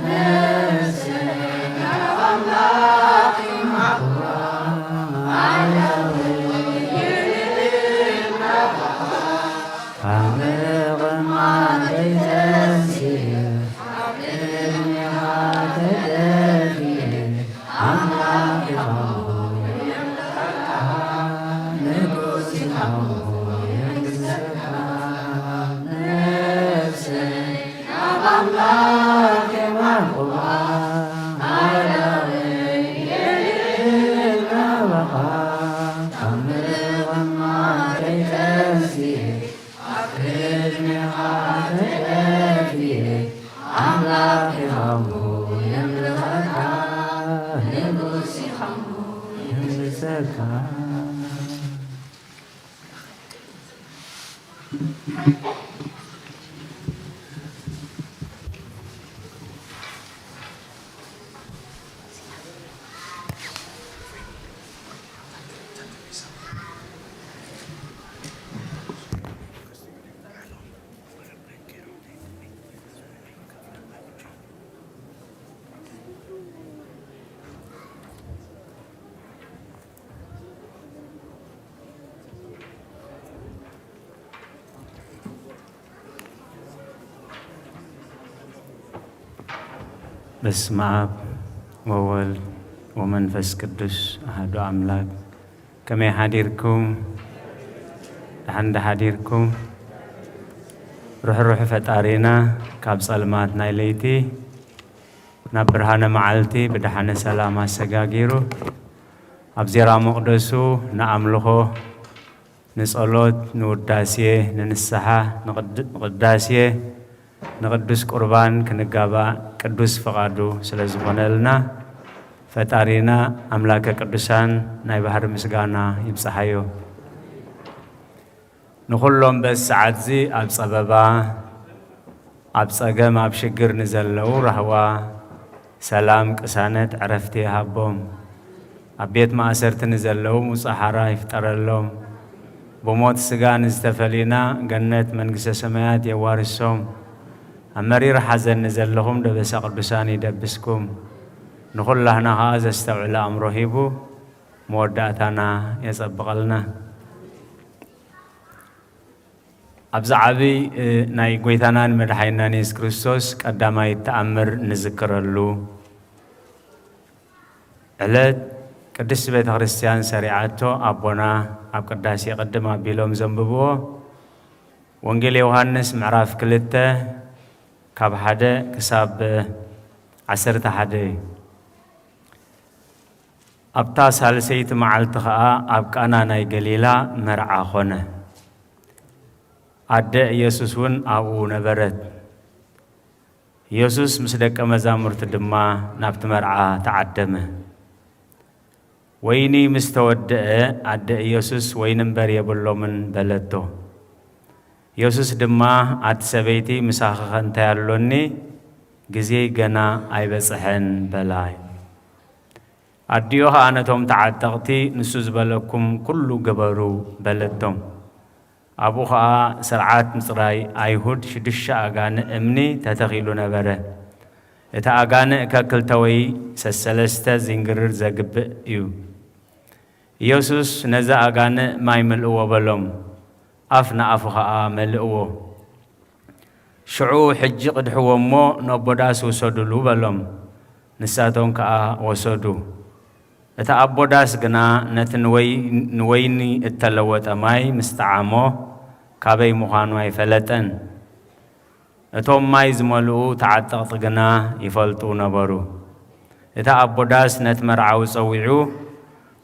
ነፍሰይ ናብ ኣምላኽ ይማዕዋ፣ ኣያወይ ካብ ምቕማጠይ ተንሲኤ፣ ኣብ ቅድሜኻ ተደፊኤ፣ ኣምላኽ ኢኻ እሞ የንግሰካ ነፍሰይ ናብ ኣምላኽ የማርኹዋ፣ ኣእዳወይ የልዕል ናባኻ፣ ካብ ምርቓማ ከይተንስኤ፣ ኣብ ቅድሜኻ ተደፊኤ፣ ኣምላኽ ኢኻ እሞ የምልኸካ፣ ንጉስ ኢኻ እሞ የንግሰካ። በስመ አብ ወወልድ ወመንፈስ ቅዱስ አሐዱ አምላክ። ከመይ ሓዲርኩም? ደሓን ዶ ሓዲርኩም? ርሕሩሕ ፈጣሪና ካብ ጸልማት ናይ ለይቲ ናብ ብርሃነ መዓልቲ ብደሓነ ሰላም ኣሰጋጊሩ ኣብ ዜራ መቕደሱ ንኣምልኾ፣ ንጸሎት፣ ንውዳሴ፣ ንንስሓ፣ ንቕድ-፣ ንቕዳሴ፣ ንቅዱስ ቁርባን ክንጋባእ ቅዱስ ፍቓዱ ስለ ዝኾነልና፣ ፈጣሪና ኣምላከ ቅዱሳን ናይ ባህሪ ምስጋና ይብጽሓዮ። ንኹሎም በዚ ሰዓትዚ ኣብ ጸበባ፣ ኣብ ጸገም፣ ኣብ ሽግር ንዘለዉ ራህዋ፣ ሰላም፣ ቅሳነት፣ ዕረፍቲ ይሃቦም። ኣብ ቤት ማእሰርቲ ንዘለዉ ውጹእ ሓራ ይፍጠረሎም። ብሞት ስጋ ንዝተፈሊና ገነት መንግስተ ሰማያት የዋርሶም። ኣብ መሪር ሓዘን ንዘለኹም ደበሳ ቅዱሳን ይደብስኩም። ንኹላህና ኸኣ ዘስተውዕል ኣእምሮ ሂቡ መወዳእታና የጸብቐልና። ኣብዚ ዓቢ፣ እ፣ ናይ ጎይታናን መድሓኒናን የሱስ ክርስቶስ ቀዳማይ ተኣምር ንዝክረሉ ዕለት ቅድስቲ ቤተ ክርስቲያን ሰሪዓቶ ኣቦና ኣብ ቅዳሴ ቅድም ኣቢሎም ዘንብብዎ ወንጌል ዮሃንስ ምዕራፍ ክልተ ካብ ሓደ ክሳብ ዓሰርተ ሓደ እዩ። ኣብታ ሳልሰይቲ መዓልቲ ኸኣ ኣብ ቃና ናይ ገሊላ መርዓ ኾነ። ኣደ ኢየሱስ እውን ኣብኡ ነበረት። ኢየሱስ ምስ ደቀ መዛሙርቱ ድማ ናብቲ መርዓ ተዓደመ። ወይኒ ምስ ተወደአ፣ ኣደ ኢየሱስ፣ "ወይኒ እምበር የብሎምን" በለቶ። ኢየሱስ ድማ፣ "ኣቲ ሰበይቲ፣ ምሳኺኸ እንታይ ኣሎኒ? ግዜይ ገና ኣይበጽሐን" በላ። ኣዲኡ ኸኣ ነቶም ተዓጠቕቲ፣ "ንሱ ዝበለኩም ኩሉ ግበሩ" በለቶም። ኣብኡ ኸኣ ስርዓት ምጽራይ ኣይሁድ ሽዱሽተ ኣጋንእ እምኒ ተተኺሉ ነበረ። እቲ ኣጋንእ ከክልተ ወይ ሰሰለስተ ዚንግርር ዘግብእ እዩ። ኢየሱስ ነዚ ኣጋንእ ማይ ምልእዎ በሎም፣ ኣፍ ንኣፉ ኸኣ መልእዎ። ሽዑ ሕጂ ቅድሕዎ እሞ ነቦ ዳስ ውሰዱሉ በሎም። ንሳቶም ከኣ ወሰዱ። እቲ ኣቦ ዳስ ግና ነቲ ንወይ-፣ ንወይኒ እተለወጠ ማይ ምስ ጠዓሞ ካበይ ምዃኑ ኣይፈለጠን። እቶም ማይ ዝመልኡ ተዓጠቕቲ ግና ይፈልጡ ነበሩ። እቲ ኣቦ ዳስ ነቲ መርዓዊ ጸዊዑ፣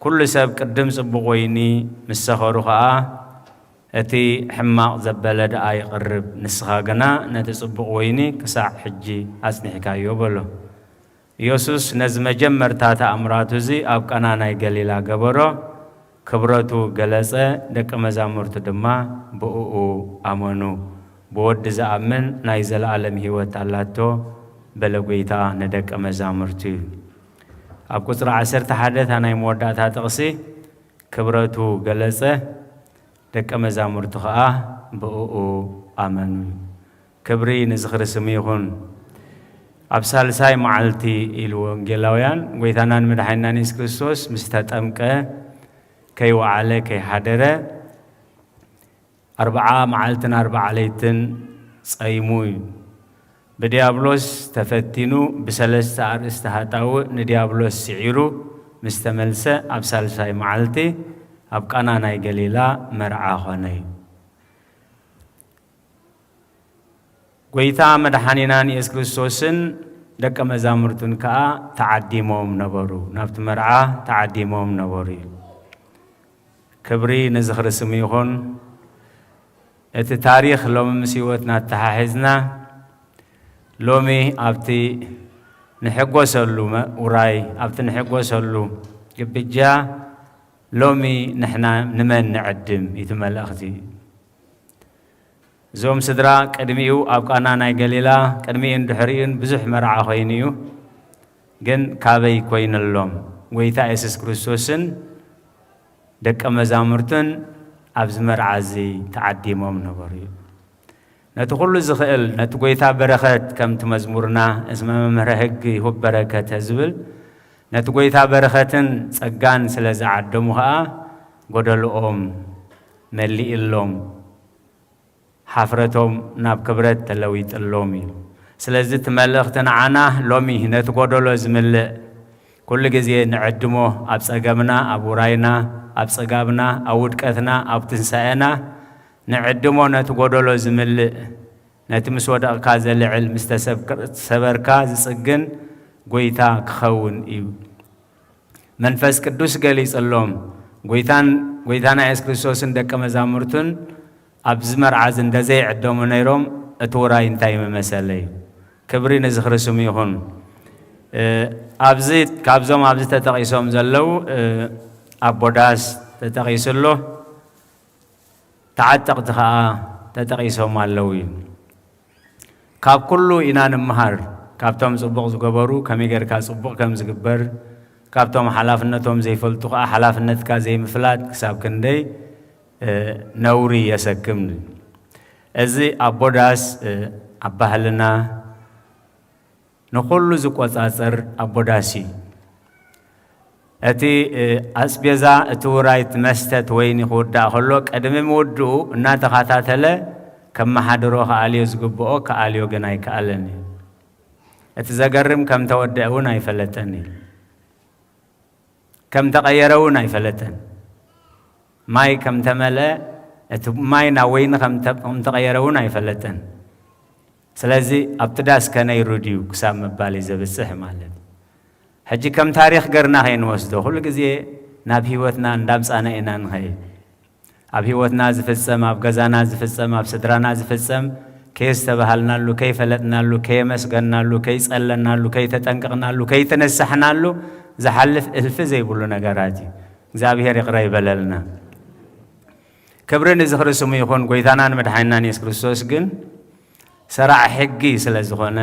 "ኩሉ ሰብ ቅድም ጽቡቕ ወይኒ ምስ ሰኸሩ ኸኣ፣ እቲ ሕማቕ ዘበለ ደኣ ይቕርብ፣ ንስኻ ግና ነቲ ጽቡቕ ወይኒ ክሳዕ ሕጂ ኣጽኒሕካዮ" በሎ። ኢየሱስ ነዚ መጀመርታ ተኣምራቱ እዚ ኣብ ቃና ናይ ገሊላ ገበሮ፣ ክብረቱ ገለጸ፣ ደቀ መዛሙርቱ ድማ ብእኡ ኣመኑ። "ብወዲ ዝኣምን ናይ ዘለኣለም ህይወት ኣላቶ" በለ ጐይታ ንደቀ መዛሙርቱ። ኣብ ቁጽሪ ዓሰርተ ሓደ እታ ናይ መወዳእታ ጥቕሲ፣ ክብረቱ ገለጸ፣ ደቀ መዛሙርቱ ኸኣ ብእኡ ኣመኑ። ክብሪ ንዝኽሪ ስሙ ይኹን። ኣብ ሳልሳይ መዓልቲ ኢሉ ወንጌላውያን፣ ጐይታናን መድሓኒናን የሱስ ክርስቶስ ምስ ተጠምቀ፣ ከይወዓለ ከይሓደረ፣ ኣርብዓ መዓልትን ኣርብዓ ለይትን ጸይሙ እዩ። ብድያብሎስ ተፈቲኑ፣ ብሰለስተ ኣርእስቲ ሃጣውእ ንድያብሎስ ስዒሩ ምስ ተመልሰ፣ ኣብ ሳልሳይ መዓልቲ ኣብ ቃና ናይ ገሊላ መርዓ ኾነ እዩ። ጐይታ መድሓኒናን የሱስ ክርስቶስን ደቀ መዛሙርቱን ከኣ ተዓዲሞም ነበሩ፣ ናብቲ መርዓ ተዓዲሞም ነበሩ እዩ። ክብሪ ንዝኽሪ ስሙ ይኹን። እቲ ታሪኽ ሎሚ ምስ ህይወትና ኣተሓሒዝና፣ ሎሚ ኣብቲ ንሕጎሰሉ መ-፣ ውራይ፣ ኣብቲ ንሕጎሰሉ ግብጃ፣ ሎሚ ንሕና ንመን ንዕድም? እቲ መልእኽቲ። እዞም ስድራ ቅድሚኡ ኣብ ቃና ናይ ገሊላ፣ ቅድሚኡን ድሕሪኡን ብዙሕ መርዓ ኮይኑ እዩ። ግን ካበይ ኮይኑሎም? ጐይታ የሱስ ክርስቶስን ደቀ መዛሙርቱን ኣብዚ መርዓ እዚ ተዓዲሞም ነበሩ እዩ። ነቲ ኩሉ ዝኽእል፣ ነቲ ጐይታ በረኸት፣ ከምቲ መዝሙርና፣ እስመ መምህረ ሕግ ይሁብ በረከተ ዝብል፣ ነቲ ጐይታ በረኸትን ጸጋን ስለ ዝዓደሙ ኸኣ፣ ጐደልኦም መሊእሎም፣ ሓፍረቶም ናብ ክብረት ተለዊጥሎም እዩ። ስለዚ እቲ መልእኽቲ ንዓና ሎሚ ነቲ ጐደሎ ዝምልእ፣ ኩሉ ግዜ ንዕድሞ፣ ኣብ ጸገምና፣ ኣብ ውራይና፣ ኣብ ጽጋብና፣ ኣብ ውድቀትና፣ ኣብ ትንሳኤና፣ ንዕድሞ ነቲ ጐደሎ ዝምልእ፣ ነቲ ምስ ወደቕካ ዘልዕል፣ ምስ ተሰብክ-፣ ሰበርካ ዝጽግን ጐይታ ክኸውን እዩ። መንፈስ ቅዱስ ገሊጽሎም፣ ጐይታን፣ ጐይታና የሱስ ክርስቶስን ደቀ መዛሙርቱን ኣብዚ መርዓ እዚ እንተዘይዕደሙ ነይሮም፣ እቲ ውራይ እንታይ ምመሰለ እዩ? ክብሪ ንዝኽሪ ስሙ ይኹን። እ፣ ኣብዚ፣ ካብዞም ኣብዚ ተጠቒሶም ዘለዉ፣ እ፣ ኣቦ ዳስ ተጠቒሱ ኣሎ። ተዓጠቕቲ ኸኣ ተጠቒሶም ኣለዉ እዩ። ካብ ኩሉ ኢና ንምሃር። ካብቶም ጽቡቕ ዝገበሩ ከመይ ጌርካ ጽቡቕ ከም ዝግበር፣ ካብቶም ሓላፍነቶም ዘይፈልጡ ኸኣ ሓላፍነትካ ዘይምፍላጥ ክሳብ ክንደይ፣ እ፣ ነውሪ የሰክም። እዚ ኣቦ ዳስ፣ እ፣ ኣብ ባህልና ንኹሉ ዝቆጻጸር ኣቦ ዳስ እዩ። እቲ፣ እ፣ ኣስቤዛ፣ እቲ ውራይ፣ እቲ መስተ፣ እቲ ወይኒ ክውዳእ ከሎ፣ ቅድሚ ምውድኡ እናተኸታተለ ከመሓድሮ ክኣልዮ ዝግብኦ ክኣልዮ ግን ኣይከኣለን እዩ። እቲ ዘገርም ከም ተወደአ እውን ኣይፈለጠን እዩ። ከም ተቐየረ እውን ኣይፈለጠን። ማይ ከም ተመልአ፣ እቲ ማይ ናብ ወይኒ ከም ተ-፣ ከም ተቐየረ እውን ኣይፈለጠን። ስለዚ ኣብቲ ዳስ ከነይሩ ድዩ ክሳብ ምባል እዩ ዘብጽሕ ማለት እዩ። ሕጂ ከም ታሪኽ ገርና ከይንወስዶ፣ ኩሉ ግዜ ናብ ህይወትና እንዳምጻና ኢና ንኸይድ። ኣብ ህይወትና ዝፍጸም፣ ኣብ ገዛና ዝፍጸም፣ ኣብ ስድራና ዝፍጸም፣ ከየስተባሃልናሉ፣ ከይፈለጥናሉ፣ ከየመስገናሉ፣ ከይጸለናሉ፣ ከይተጠንቀቕናሉ፣ ከይተነሳሕናሉ ዝሓልፍ እልፊ ዘይብሉ ነገራት እዩ። እግዚኣብሔር ይቕረ ይበለልና። ክብሪ ንዝኽሪ ስሙ ይኹን። ጐይታናን መድሓኒናን የሱስ ክርስቶስ ግን ሰራዕ ሕጊ ስለ ዝኾነ፣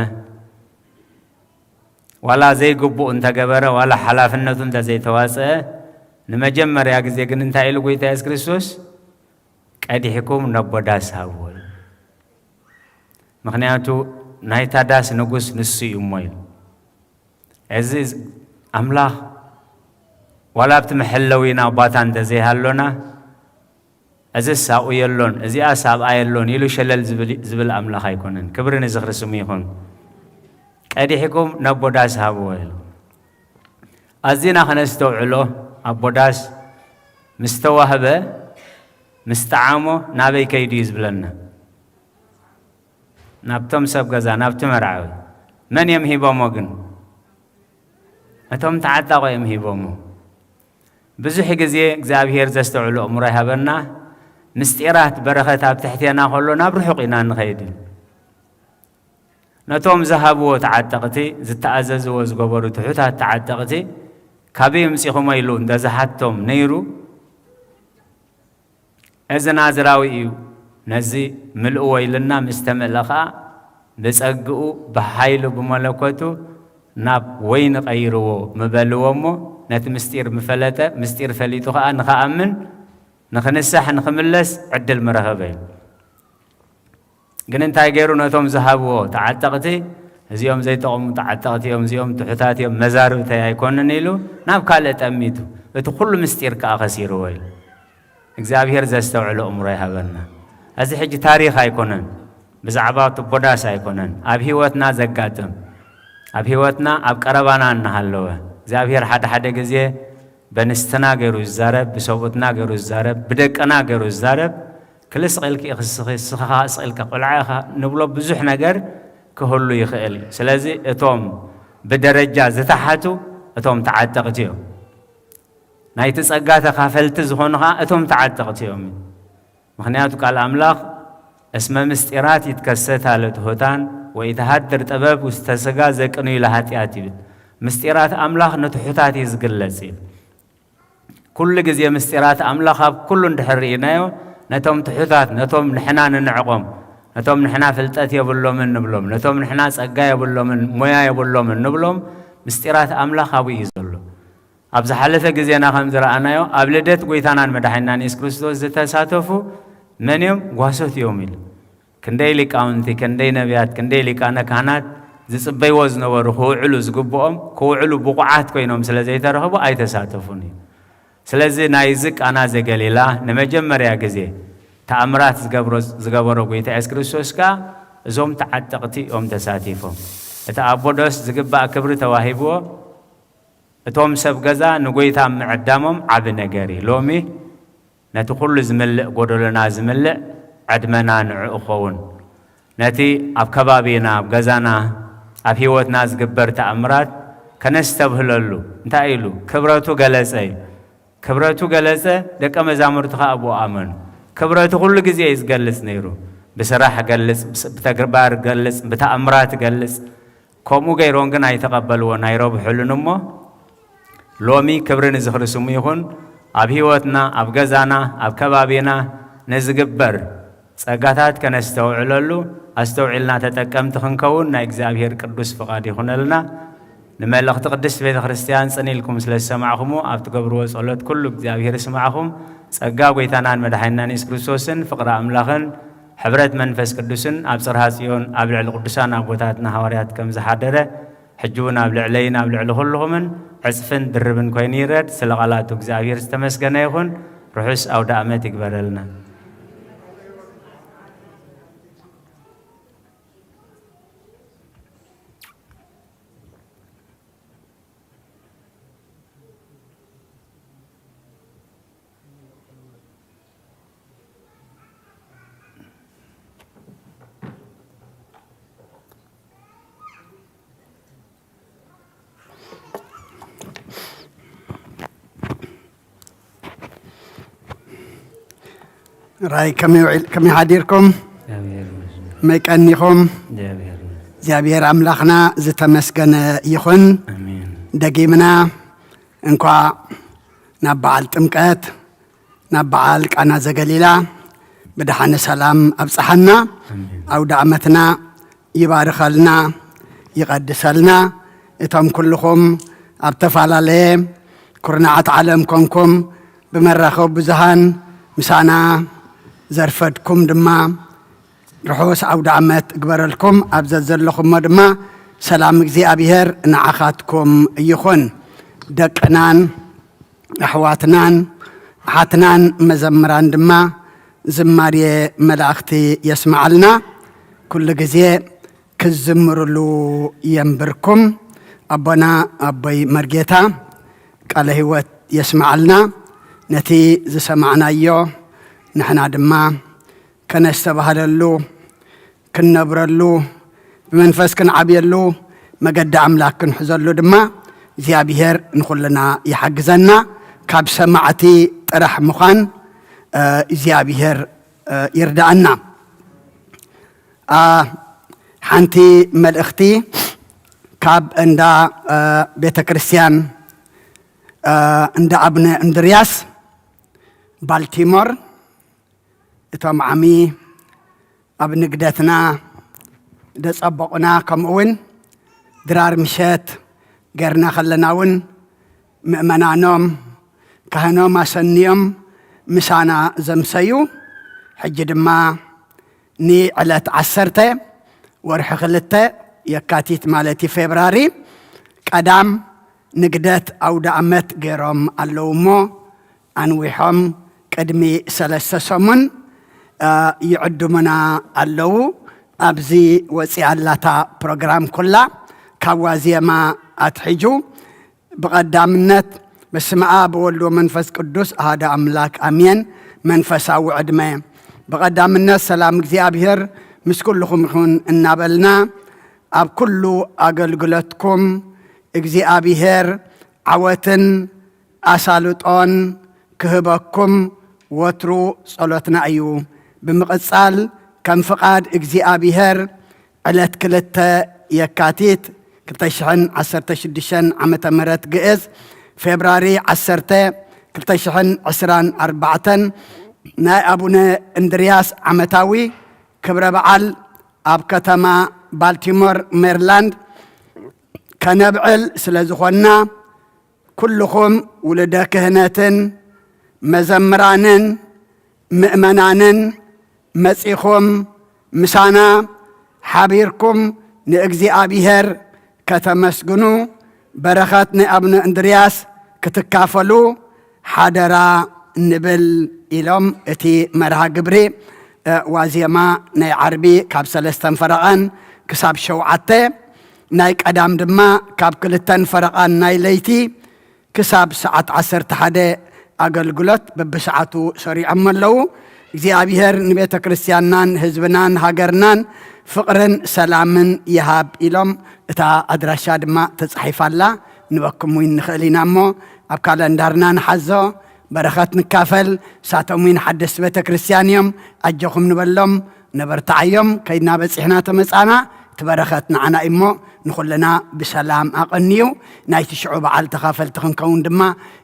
ዋላ ዘይግቡእ እንተገበረ፣ ዋላ ሓላፍነቱ እንተዘይተዋጸአ፣ ንመጀመርያ ግዜ ግን እንታይ ኢሉ ጐይታ የሱስ ክርስቶስ? "ቀዲሕኩም ነቦ ዳስ ሃብዎ" ኢሉ። ምኽንያቱ ናይታ ዳስ ንጉስ ንሱ እዩ እሞ ኢሉ። እዚ ኣምላኽ ዋላ ኣብቲ መሐለዊና ቦታ እንተዘይሃሎና፣ "እዚስ ኣብኡ የሎን፣ እዚኣስ ኣብኣ የሎን" ኢሉ ሸለል ዝብል፣ ዝብል ኣምላኽ ኣይኮነን። ክብሪ ንዝኽሪ ስሙ ይኹን። "ቀዲሕኩም ነቦ ዳስ ሃብዎ" ኢሉ። ኣዚና ከነስተውዕሎ፣ ኣቦ ዳስ ምስ ተዋህበ፣ ምስ ጠዓሞ፣ ናበይ ከይዱ እዩ ዝብለና? ናብቶም ሰብ ገዛ፣ ናብቲ መርዓዊ። መን እዮም ሂቦሞ ግን? እቶም ተዓጣቑ እዮም ሂቦሞ። ብዙሕ ግዜ እግዚኣብሔር ዘስተውዕሎ ኣእምሮ ይሃበና። ምስጢራት በረኸት ኣብ ትሕቴና ከሎ ናብ ርሑቕ ኢና ንኸይድ። ነቶም ዝሃብዎ ተዓጠቕቲ፣ ዝተኣዘዝዎ ዝገበሩ ትሑታት ተዓጠቕቲ፣ "ካበይ ኣምጺኹሞ?" ኢሉ እንተ ዝሓቶም ነይሩ፣ እዚ ናዝራዊ እዩ፣ ነዚ ምልእዎ ኢልና ምስ ተመልአ ኸኣ፣ ብጸግኡ፣ ብሓይሉ፣ ብመለኮቱ ናብ ወይኒ ቀይርዎ ምበልዎ እሞ፣ ነቲ ምስጢር ምፈለጠ፣ ምስጢር ፈሊጡ ኸኣ ንኽኣምን፣ ንኽንሳሕ፣ ንኽምለስ ዕድል ምረኸበ እዩ። ግን እንታይ ገይሩ ነቶም ዝሃብዎ ተዓጠቕቲ፣ "እዚኦም ዘይጠቕሙ ተዓጠቕቲ እዮም፣ እዚኦም ትሑታት እዮም፣ መዛርብተይ ኣይኮኑን" ኢሉ ናብ ካልእ ጠሚቱ፣ እቲ ኩሉ ምስጢር ከኣ ከሲርዎ እዩ። እግዚኣብሔር ዘስተውዕሎ እምሮ ይሃበና። እዚ ሕጂ ታሪኽ ኣይኮነን፣ ብዛዕባ ቱቦ ዳስ ኣይኮነን፣ ኣብ ህይወትና ዘጋጥም፣ ኣብ ህይወትና ኣብ ቀረባና እናሃለወ፣ እግዚኣብሔር ሓደ ሓደ ግዜ በንስትና ገይሩ ዝዛረብ፣ ብሰብኡትና ገይሩ ዝዛረብ፣ ብደቅና ገይሩ ዝዛረብ፣ ክልስቕ ኢልኪ ኢኺ ስኺ፣ ስኻ ስቕ ኢልካ ቆልዓ ኢኻ ንብሎ ብዙሕ ነገር ክህሉ ይኽእል እዩ። ስለዚ እቶም ብደረጃ ዝተሓቱ እቶም ተዓጠቕቲ እዮም። ናይቲ ጸጋ ተኻፈልቲ ዝኾኑ ኸኣ እቶም ተዓጠቕቲ እዮም። ምኽንያቱ ቃል ኣምላኽ እስመ ምስጢራት ይትከሰታ ለትሑታን ወኢትሃድር ጥበብ ውስተ ሥጋ ዘቅንዩ ለኃጢኣት ይብል። ምስጢራት ኣምላኽ ንትሑታት እዩ ዝግለጽ እዩ። ኩሉ ግዜ ምስጢራት ኣምላኽ ኣብ ኩሉ እንድሕር ርኢናዮ፣ ነቶም ትሑታት፣ ነቶም ንሕና ንንዕቆም፣ ነቶም ንሕና ፍልጠት የብሎምን ንብሎም፣ ነቶም ንሕና ጸጋ የብሎምን ሞያ የብሎምን ንብሎም፣ ምስጢራት ኣምላኽ ኣብኡ እዩ ዘሎ። ኣብ ዝሓለፈ ግዜና ከም ዝረኣናዮ፣ ኣብ ልደት ጐይታናን መድሓኒናን የሱስ ክርስቶስ ዝተሳተፉ መን እዮም? ጓሶት እዮም ኢሉ። ክንደይ ሊቃውንቲ፣ ክንደይ ነቢያት፣ ክንደይ ሊቃነ ካህናት ዝጽበይዎ ዝነበሩ ክውዕሉ ዝግብኦም፣ ክውዕሉ ብቑዓት ኮይኖም ስለ ዘይተረኽቡ ኣይተሳተፉን እዩ። ስለዚ ናይዚ ቃና ዘገሊላ ንመጀመርያ ግዜ ተኣምራት ዝገብሮ-፣ ዝገበሮ ጐይታ የሱስ ክርስቶስ ከኣ እዞም ተዓጠቕቲ እዮም ተሳቲፎም። እቲ ኣቦ ዶስ ዝግባእ ክብሪ ተዋሂብዎ፣ እቶም ሰብ ገዛ ንጐይታ ምዕዳሞም ዓቢ ነገር እዩ። ሎሚ ነቲ ኩሉ ዝምልእ ጐደሎና ዝምልእ ዕድመና ንዕኡ ክኸውን። ነቲ ኣብ ከባቢና፣ ኣብ ገዛና፣ ኣብ ህይወትና ዝግበር ተኣምራት ከነስተብህለሉ። እንታይ ኢሉ? ክብረቱ ገለጸ እዩ። ክብረቱ ገለጸ፣ ደቀ መዛሙርቲ ኸኣ ብኡ ኣመኑ። ክብረቱ ኩሉ ግዜ እዩ ዝገልጽ ነይሩ። ብስራሕ ገልጽ፣ ብስ-፣ ብተግባር ገልጽ፣ ብተኣምራት ገልጽ። ከምኡ ገይሮም ግን ኣይተቐበልዎን፣ ኣይረብሑሉን እሞ፣ ሎሚ ክብሪ ንዝኽሪ ስሙ ይኹን። ኣብ ህይወትና፣ ኣብ ገዛና፣ ኣብ ከባቢና ንዝግበር ጸጋታት ከነስተውዕለሉ፣ ኣስተውዒልና ተጠቀምቲ ክንከውን ናይ እግዚኣብሔር ቅዱስ ፍቓድ ይኹነልና። ንመልእኽቲ ቅድስት ቤተ ክርስቲያን ጽን ኢልኩም ስለ ዝሰማዕኹሙ፣ ኣብ ትገብርዎ ጸሎት ኩሉ እግዚኣብሔር ይስማዕኹም። ጸጋ ጐይታናን መድሓኒናን የሱስ ክርስቶስን ፍቕሪ ኣምላኽን ሕብረት መንፈስ ቅዱስን ኣብ ጽርሃ ጽዮን ኣብ ልዕሊ ቅዱሳን ኣቦታትና ሃዋርያት ከም ዝሓደረ፣ ሕጂ እውን ኣብ ልዕለይን ኣብ ልዕሊ ኩልኹምን ዕጽፍን ድርብን ኮይኑ ይረድ። ስለ ቃላቱ እግዚኣብሔር ዝተመስገነ ይኹን። ርሑስ ኣውደ ኣመት ይግበረልና። ራይ፣ ከመይ ውዒል-፣ ከመይ ሓዲርኩም? እግዚኣብሔር ይመስገን። መይ ቀኒኹም? እግዚኣብሔር ይመስገን። እግዚኣብሔር ኣምላኽና ዝተመስገነ ይኹን። ኣሜን። ደጊምና እንኳዕ ናብ በዓል ጥምቀት፣ ናብ በዓል ቃና ዘገሊላ ብደሓነ ሰላም ኣብጽሓና። ኣሜን። ኣውደ ዓመትና ይባርኸልና፣ ይቐድሰልና። እቶም ኩልኹም ኣብ ተፈላለየ ኩርናዓት ዓለም ኮንኩም ብመራኸቢ ብዙሃን ምሳና ዘርፈድኩም ድማ ርሑስ ኣውደ ዓመት እግበረልኩም። ኣብ ዘዘለኹሞ ድማ ሰላም እግዚኣብሔር ንዓኻትኩም ይኹን። ደቅናን ኣሕዋትናን ኣሓትናን መዘምራን ድማ ዝማሬ መላእኽቲ የስምዓልና። ኩሉ ግዜ ክዝምርሉ የንብርኩም። ኣቦና ኣቦይ መርጌታ ቃለ ህይወት የስምዓልና። ነቲ ዝሰማዕናዮ ንሕና ድማ ከነስተባህለሉ፣ ክንነብረሉ፣ ብመንፈስ ክንዓብየሉ፣ መገዲ ኣምላኽ ክንሕዘሉ ድማ እግዚኣብሔር ንኹልና ይሓግዘና። ካብ ሰማዕቲ ጥራሕ ምዃን፣ እ፣ እግዚኣብሔር፣ እ፣ ይርድኣና። አ፣ ሓንቲ መልእኽቲ ካብ እንዳ፣ እ፣ ቤተ ክርስቲያን፣ እ፣ እንዳ ኣብነ እንድርያስ ባልቲሞር፣ እቶም ዓሚ ኣብ ንግደትና ደጸበቑና፣ ከምኡ እውን ድራር ምሸት ጌርና ከለና እውን ምእመናኖም ካህኖም ኣሰንዮም ምሳና ዘምሰዩ። ሕጂ ድማ ንዕለት ዓሰርተ ወርሒ ክልተ የካቲት ማለት እዩ፣ ፌብራሪ ቀዳም ንግደት ኣውደ ኣመት ገይሮም ኣለዉ እሞ፣ ኣንዊሖም ቅድሚ ሰለስተ ሰሙን፣ እ፣ ይዕድሙና ኣለዉ። ኣብዚ ወፂኣ ኣላታ ፕሮግራም ኩላ ካብ ዋዜማ ኣትሒጁ ብቐዳምነት በስመ ኣብ ወወልድ ወመንፈስ ቅዱስ ኣሃደ ኣምላክ ኣሜን። መንፈሳዊ ዕድመ። ብቐዳምነት ሰላም እግዚኣብሔር ምስ ኩልኹም ይኹን እናበልና፣ ኣብ ኩሉ ኣገልግሎትኩም እግዚኣብሔር ዓወትን ኣሳልጦን ክህበኩም ወትሩ ጸሎትና እዩ። ብምቕጻል ከም ፍቓድ እግዚኣብሔር ዕለት ክልተ የካቲት ክልተ ሽሕን ዓሰርተ ሽዱሽተን ዓመተ ምህረት ግእዝ፣ ፌብራሪ ዓሰርተ ክልተ ሽሕን ዕስራን ኣርባዕተን ናይ ኣቡነ እንድርያስ ዓመታዊ ክብረ በዓል ኣብ ከተማ ባልቲሞር ሜሪላንድ ከነብዕል ስለ ዝኾንና፣ ኩልኹም ውሉደ ክህነትን መዘምራንን ምእመናንን መጺኹም ምሳና ሓቢርኩም ንእግዚኣብሔር ከተመስግኑ፣ በረኸት ናይ ኣቡነ እንድርያስ ክትካፈሉ ሓደራ ንብል ኢሎም፣ እቲ መርሃ ግብሪ፣ እ፣ ዋዜማ ናይ ዓርቢ ካብ ሰለስተን ፈረቓን ክሳብ ሸውዓተ፣ ናይ ቀዳም ድማ ካብ ክልተን ፈረቓን ናይ ለይቲ ክሳብ ሰዓት ዓሰርተ ሓደ ኣገልግሎት በብሰዓቱ ሰሪዖም ኣለዉ። እግዚኣብሔር ንቤተ ክርስቲያንናን ህዝብናን ሃገርናን ፍቕርን ሰላምን ይሃብ ኢሎም፣ እታ ኣድራሻ ድማ ተጻሒፋ ኣላ። ንበኩም እውን ንኽእል ኢና እሞ፣ ኣብ ካለንዳርና ንሓዞ፣ በረኸት ንካፈል። እሳቶም እውን ሓደስቲ ቤተ ክርስቲያን እዮም። ኣጆኹም ንበሎም፣ ነበርትዓዮም። ከይድና በጺሕና ተመጻና፣ እቲ በረኸት ንዓና እዩ እሞ፣ ንኹልና ብሰላም ኣቐንዩ። ናይቲ ሽዑ በዓል ተኻፈልቲ ክንከውን ድማ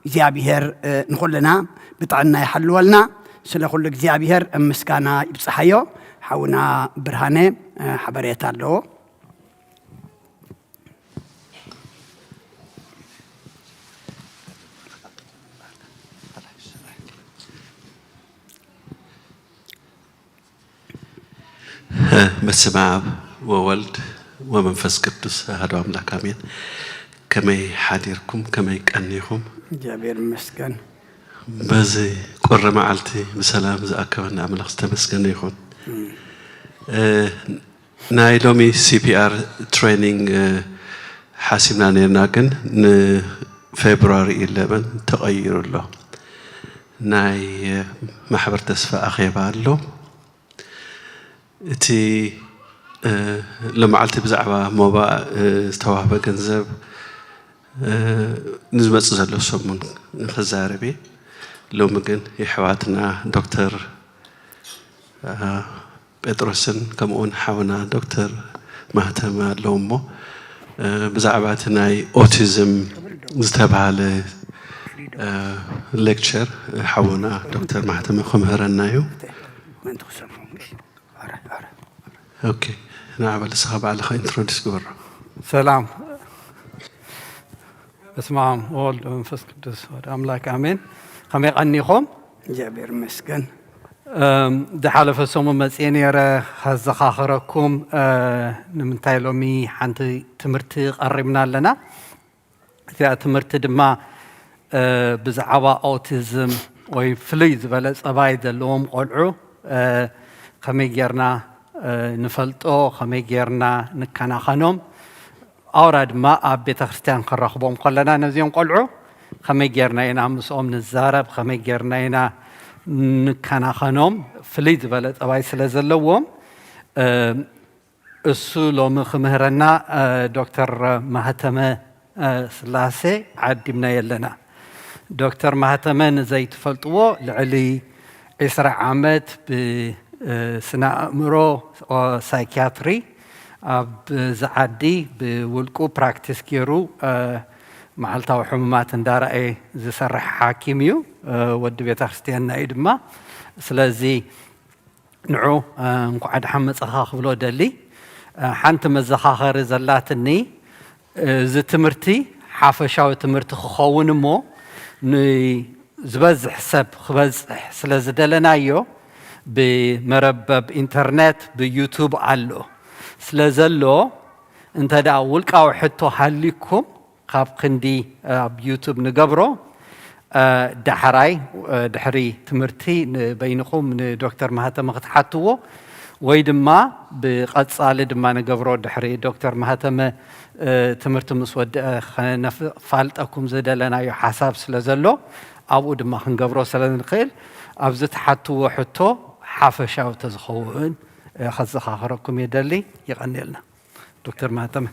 እግዚኣብሔር፣ እ፣ ንኹልና ብጥዕና ይሓልወልና። ስለ ኩሉ እግዚኣብሔር ምስጋና ይብጽሓዮ። ሓውና ብርሃነ፣ እ፣ ሓበሬታ ኣለዎ። በስመ ኣብ ወወልድ ወመንፈስ ቅዱስ ኣሐዱ ኣምላክ ኣሜን። ከመይ ሓዲርኩም? ከመይ ቀኒኹም? እግዚኣብሔር ይመስገን። በዚ ቁሪ መዓልቲ ብሰላም ዝኣከበና ኣምላኽ ዝተመስገነ ይኹን። እ፣ ናይ ሎሚ ሲ ፒ ኣር ትሬኒንግ፣ እ፣ ሓሲብና ነርና፣ ግን ንፌብሩዋሪ ኢለቨን ተቐይሩ ኣሎ። ናይ፣ እ፣ ማሕበር ተስፋ ኣኼባ ኣሎ። እቲ፣ እ፣ ሎመዓልቲ ብዛዕባ ሞባእ፣ እ፣ ዝተዋህበ ገንዘብ፣ እ፣ ንዝመጽእ ዘሎ ሰሙን ክዛረብ እየ። ሎሚ ግን የሕዋትና ዶክተር፣ እ፣ ጴጥሮስን ከምኡውን ሓውና ዶክተር ማህተመ ኣለዉ እሞ፣ እ፣ ብዛዕባ እቲ ናይ ኦቲዝም ዝተባህለ፣ እ፣ ሌክቸር ሓውና ዶክተር ማህተመ ክምህረና እዩ። ኦኬ፣ ንዓ በል ንስኻ ባዕልኻ ኢንትሮዲስ ግበሮ። ሰላም። በስመ ኣብ ወወልድ ወመንፈስ ቅዱስ ወደ ኣምላክ ኣሜን። ከመይ ቀኒኹም? እግዚኣብሔር ይመስገን። እም፣ ዝሓለፈ ሰሙን መፅየ ነይረ ከዘኻኽረኩም፣ እ፣ ንምንታይ ሎሚ ሓንቲ ትምህርቲ ቀሪብና ኣለና። እዚኣ ትምህርቲ ድማ፣ እ፣ ብዛዕባ ኦቲዝም ወይ ፍልይ ዝበለ ፀባይ ዘለዎም ቆልዑ፣ እ፣ ከመይ ጌርና፣ እ፣ ንፈልጦ፣ ከመይ ጌርና ንከናኸኖም፣ ኣውራ ድማ ኣብ ቤተ ክርስቲያን ክንረኽቦም ከለና ነዚኦም ቆልዑ ከመይ ጌርና ኢና ምስኦም ንዛረብ፣ ከመይ ጌርና ኢና ንከናኸኖም፣ ፍልይ ዝበለ ጠባይ ስለ ዘለዎም፣ እ፣ እሱ ሎሚ ክምህረና፣ እ፣ ዶክተር ማህተመ፣ እ፣ ስላሴ ዓዲምናዮ ኣለና። ዶክተር ማህተመ ንዘይትፈልጥዎ ልዕሊ ዒስራ ዓመት ብ፣ እ፣ ስነ ኣእምሮ፣ ኦ፣ ሳይኪያትሪ ኣብዚ ዓዲ ብውልቁ ፕራክቲስ ገይሩ፣ እ፣ መዓልታዊ ሕሙማት እንዳረኣየ ዝሰርሕ ሓኪም እዩ። እ፣ ወዲ ቤተ ክርስቲያንና እዩ ድማ። ስለዚ ንዑ፣ እ፣ እንኳዕ ደሓን መጻኻ ክብሎ ደሊ። እ፣ ሓንቲ መዘኻኸሪ ዘላትኒ፣ እ፣ እዚ ትምህርቲ ሓፈሻዊ ትምህርቲ ክኸውን እሞ ንዝበዝሕ ሰብ ክበጽሕ ስለ ዝደለናዮ ብመረበብ ኢንተርኔት ብዩቱብ ኣሎ ስለ ዘሎ እንተ ደኣ ውልቃዊ ሕቶ ሃሊኩም ካብ ክንዲ ኣብ ዩቱብ ንገብሮ። እ፣ ዳሕራይ፣ እ፣ ድሕሪ ትምህርቲ ንበይንኹም ንዶክተር ማህተመ ክትሓትዎ ወይ ድማ ብቐጻሊ ድማ ንገብሮ ድሕሪ ዶክተር ማህተመ ትምህርቲ ምስ ወድአ ከነፋልጠኩም ዝደለናዮ ሓሳብ ስለ ዘሎ ኣብኡ ድማ ክንገብሮ ስለ ንኽእል ኣብዚ ትሓትዎ ሕቶ ሓፈሻዊ ተዝኸውን ከዘኻኽረኩም የደሊ። ይቐንየልና ዶክተር ማህተመ።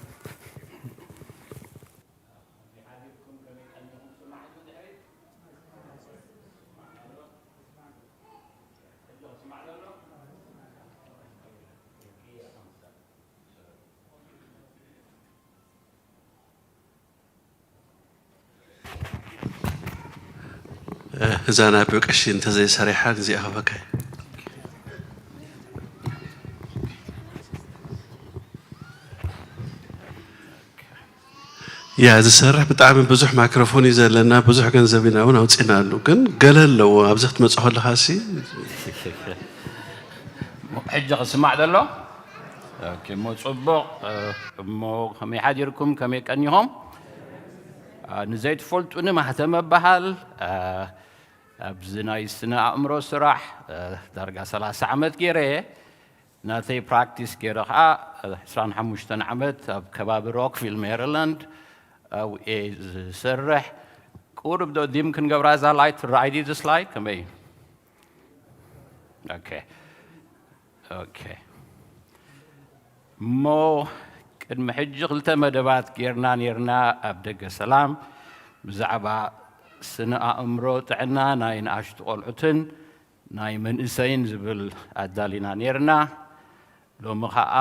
እዛ ናብ ቀሺ እንተዘይሰሪሓ እዚኣ ክበካ። ያ ዝሰርሕ ብጣዕሚ ብዙሕ ማይክሮፎን እዩ ዘለና፣ ብዙሕ ገንዘብ ኢና እውን ኣውፂናሉ፣ ግን ገለ ኣለዎ ኣብዚ ክትመፅእ ከለካ ሲ ሕጂ ክስማዕ ዘሎ እሞ ፅቡቕ። እሞ ከመይ ሓዲርኩም፣ ከመይ ቀኒኹም? ንዘይትፈልጡኒ ማህተመ በሃል። ኣብዚ ናይ ስነ ኣእምሮ ስራሕ ዳርጋ ሰላሳ ዓመት ገይረ እየ። ናተይ ፕራክቲስ ገይረ ከዓ ዕስራን ሓሙሽተን ዓመት ኣብ ከባቢ ሮክቪል ሜሪላንድ ኣብኡ እየ ዝሰርሕ። ቁሩብ ዶ ዲም ክንገብራ እዛ ላይት ትረኣይ ድዩ? ስላይድ ከመይ እዩ? ኦኬ ኦኬ። እሞ ቅድሚ ሕጂ ክልተ መደባት ጌርና ኔርና ኣብ ደገ ሰላም ብዛዕባ ስነ ኣእምሮ ጥዕና ናይ ንኣሽቱ ቆልዑትን ናይ መንእሰይን ዝብል ኣዳሊና ኔርና። ሎሚ ኸኣ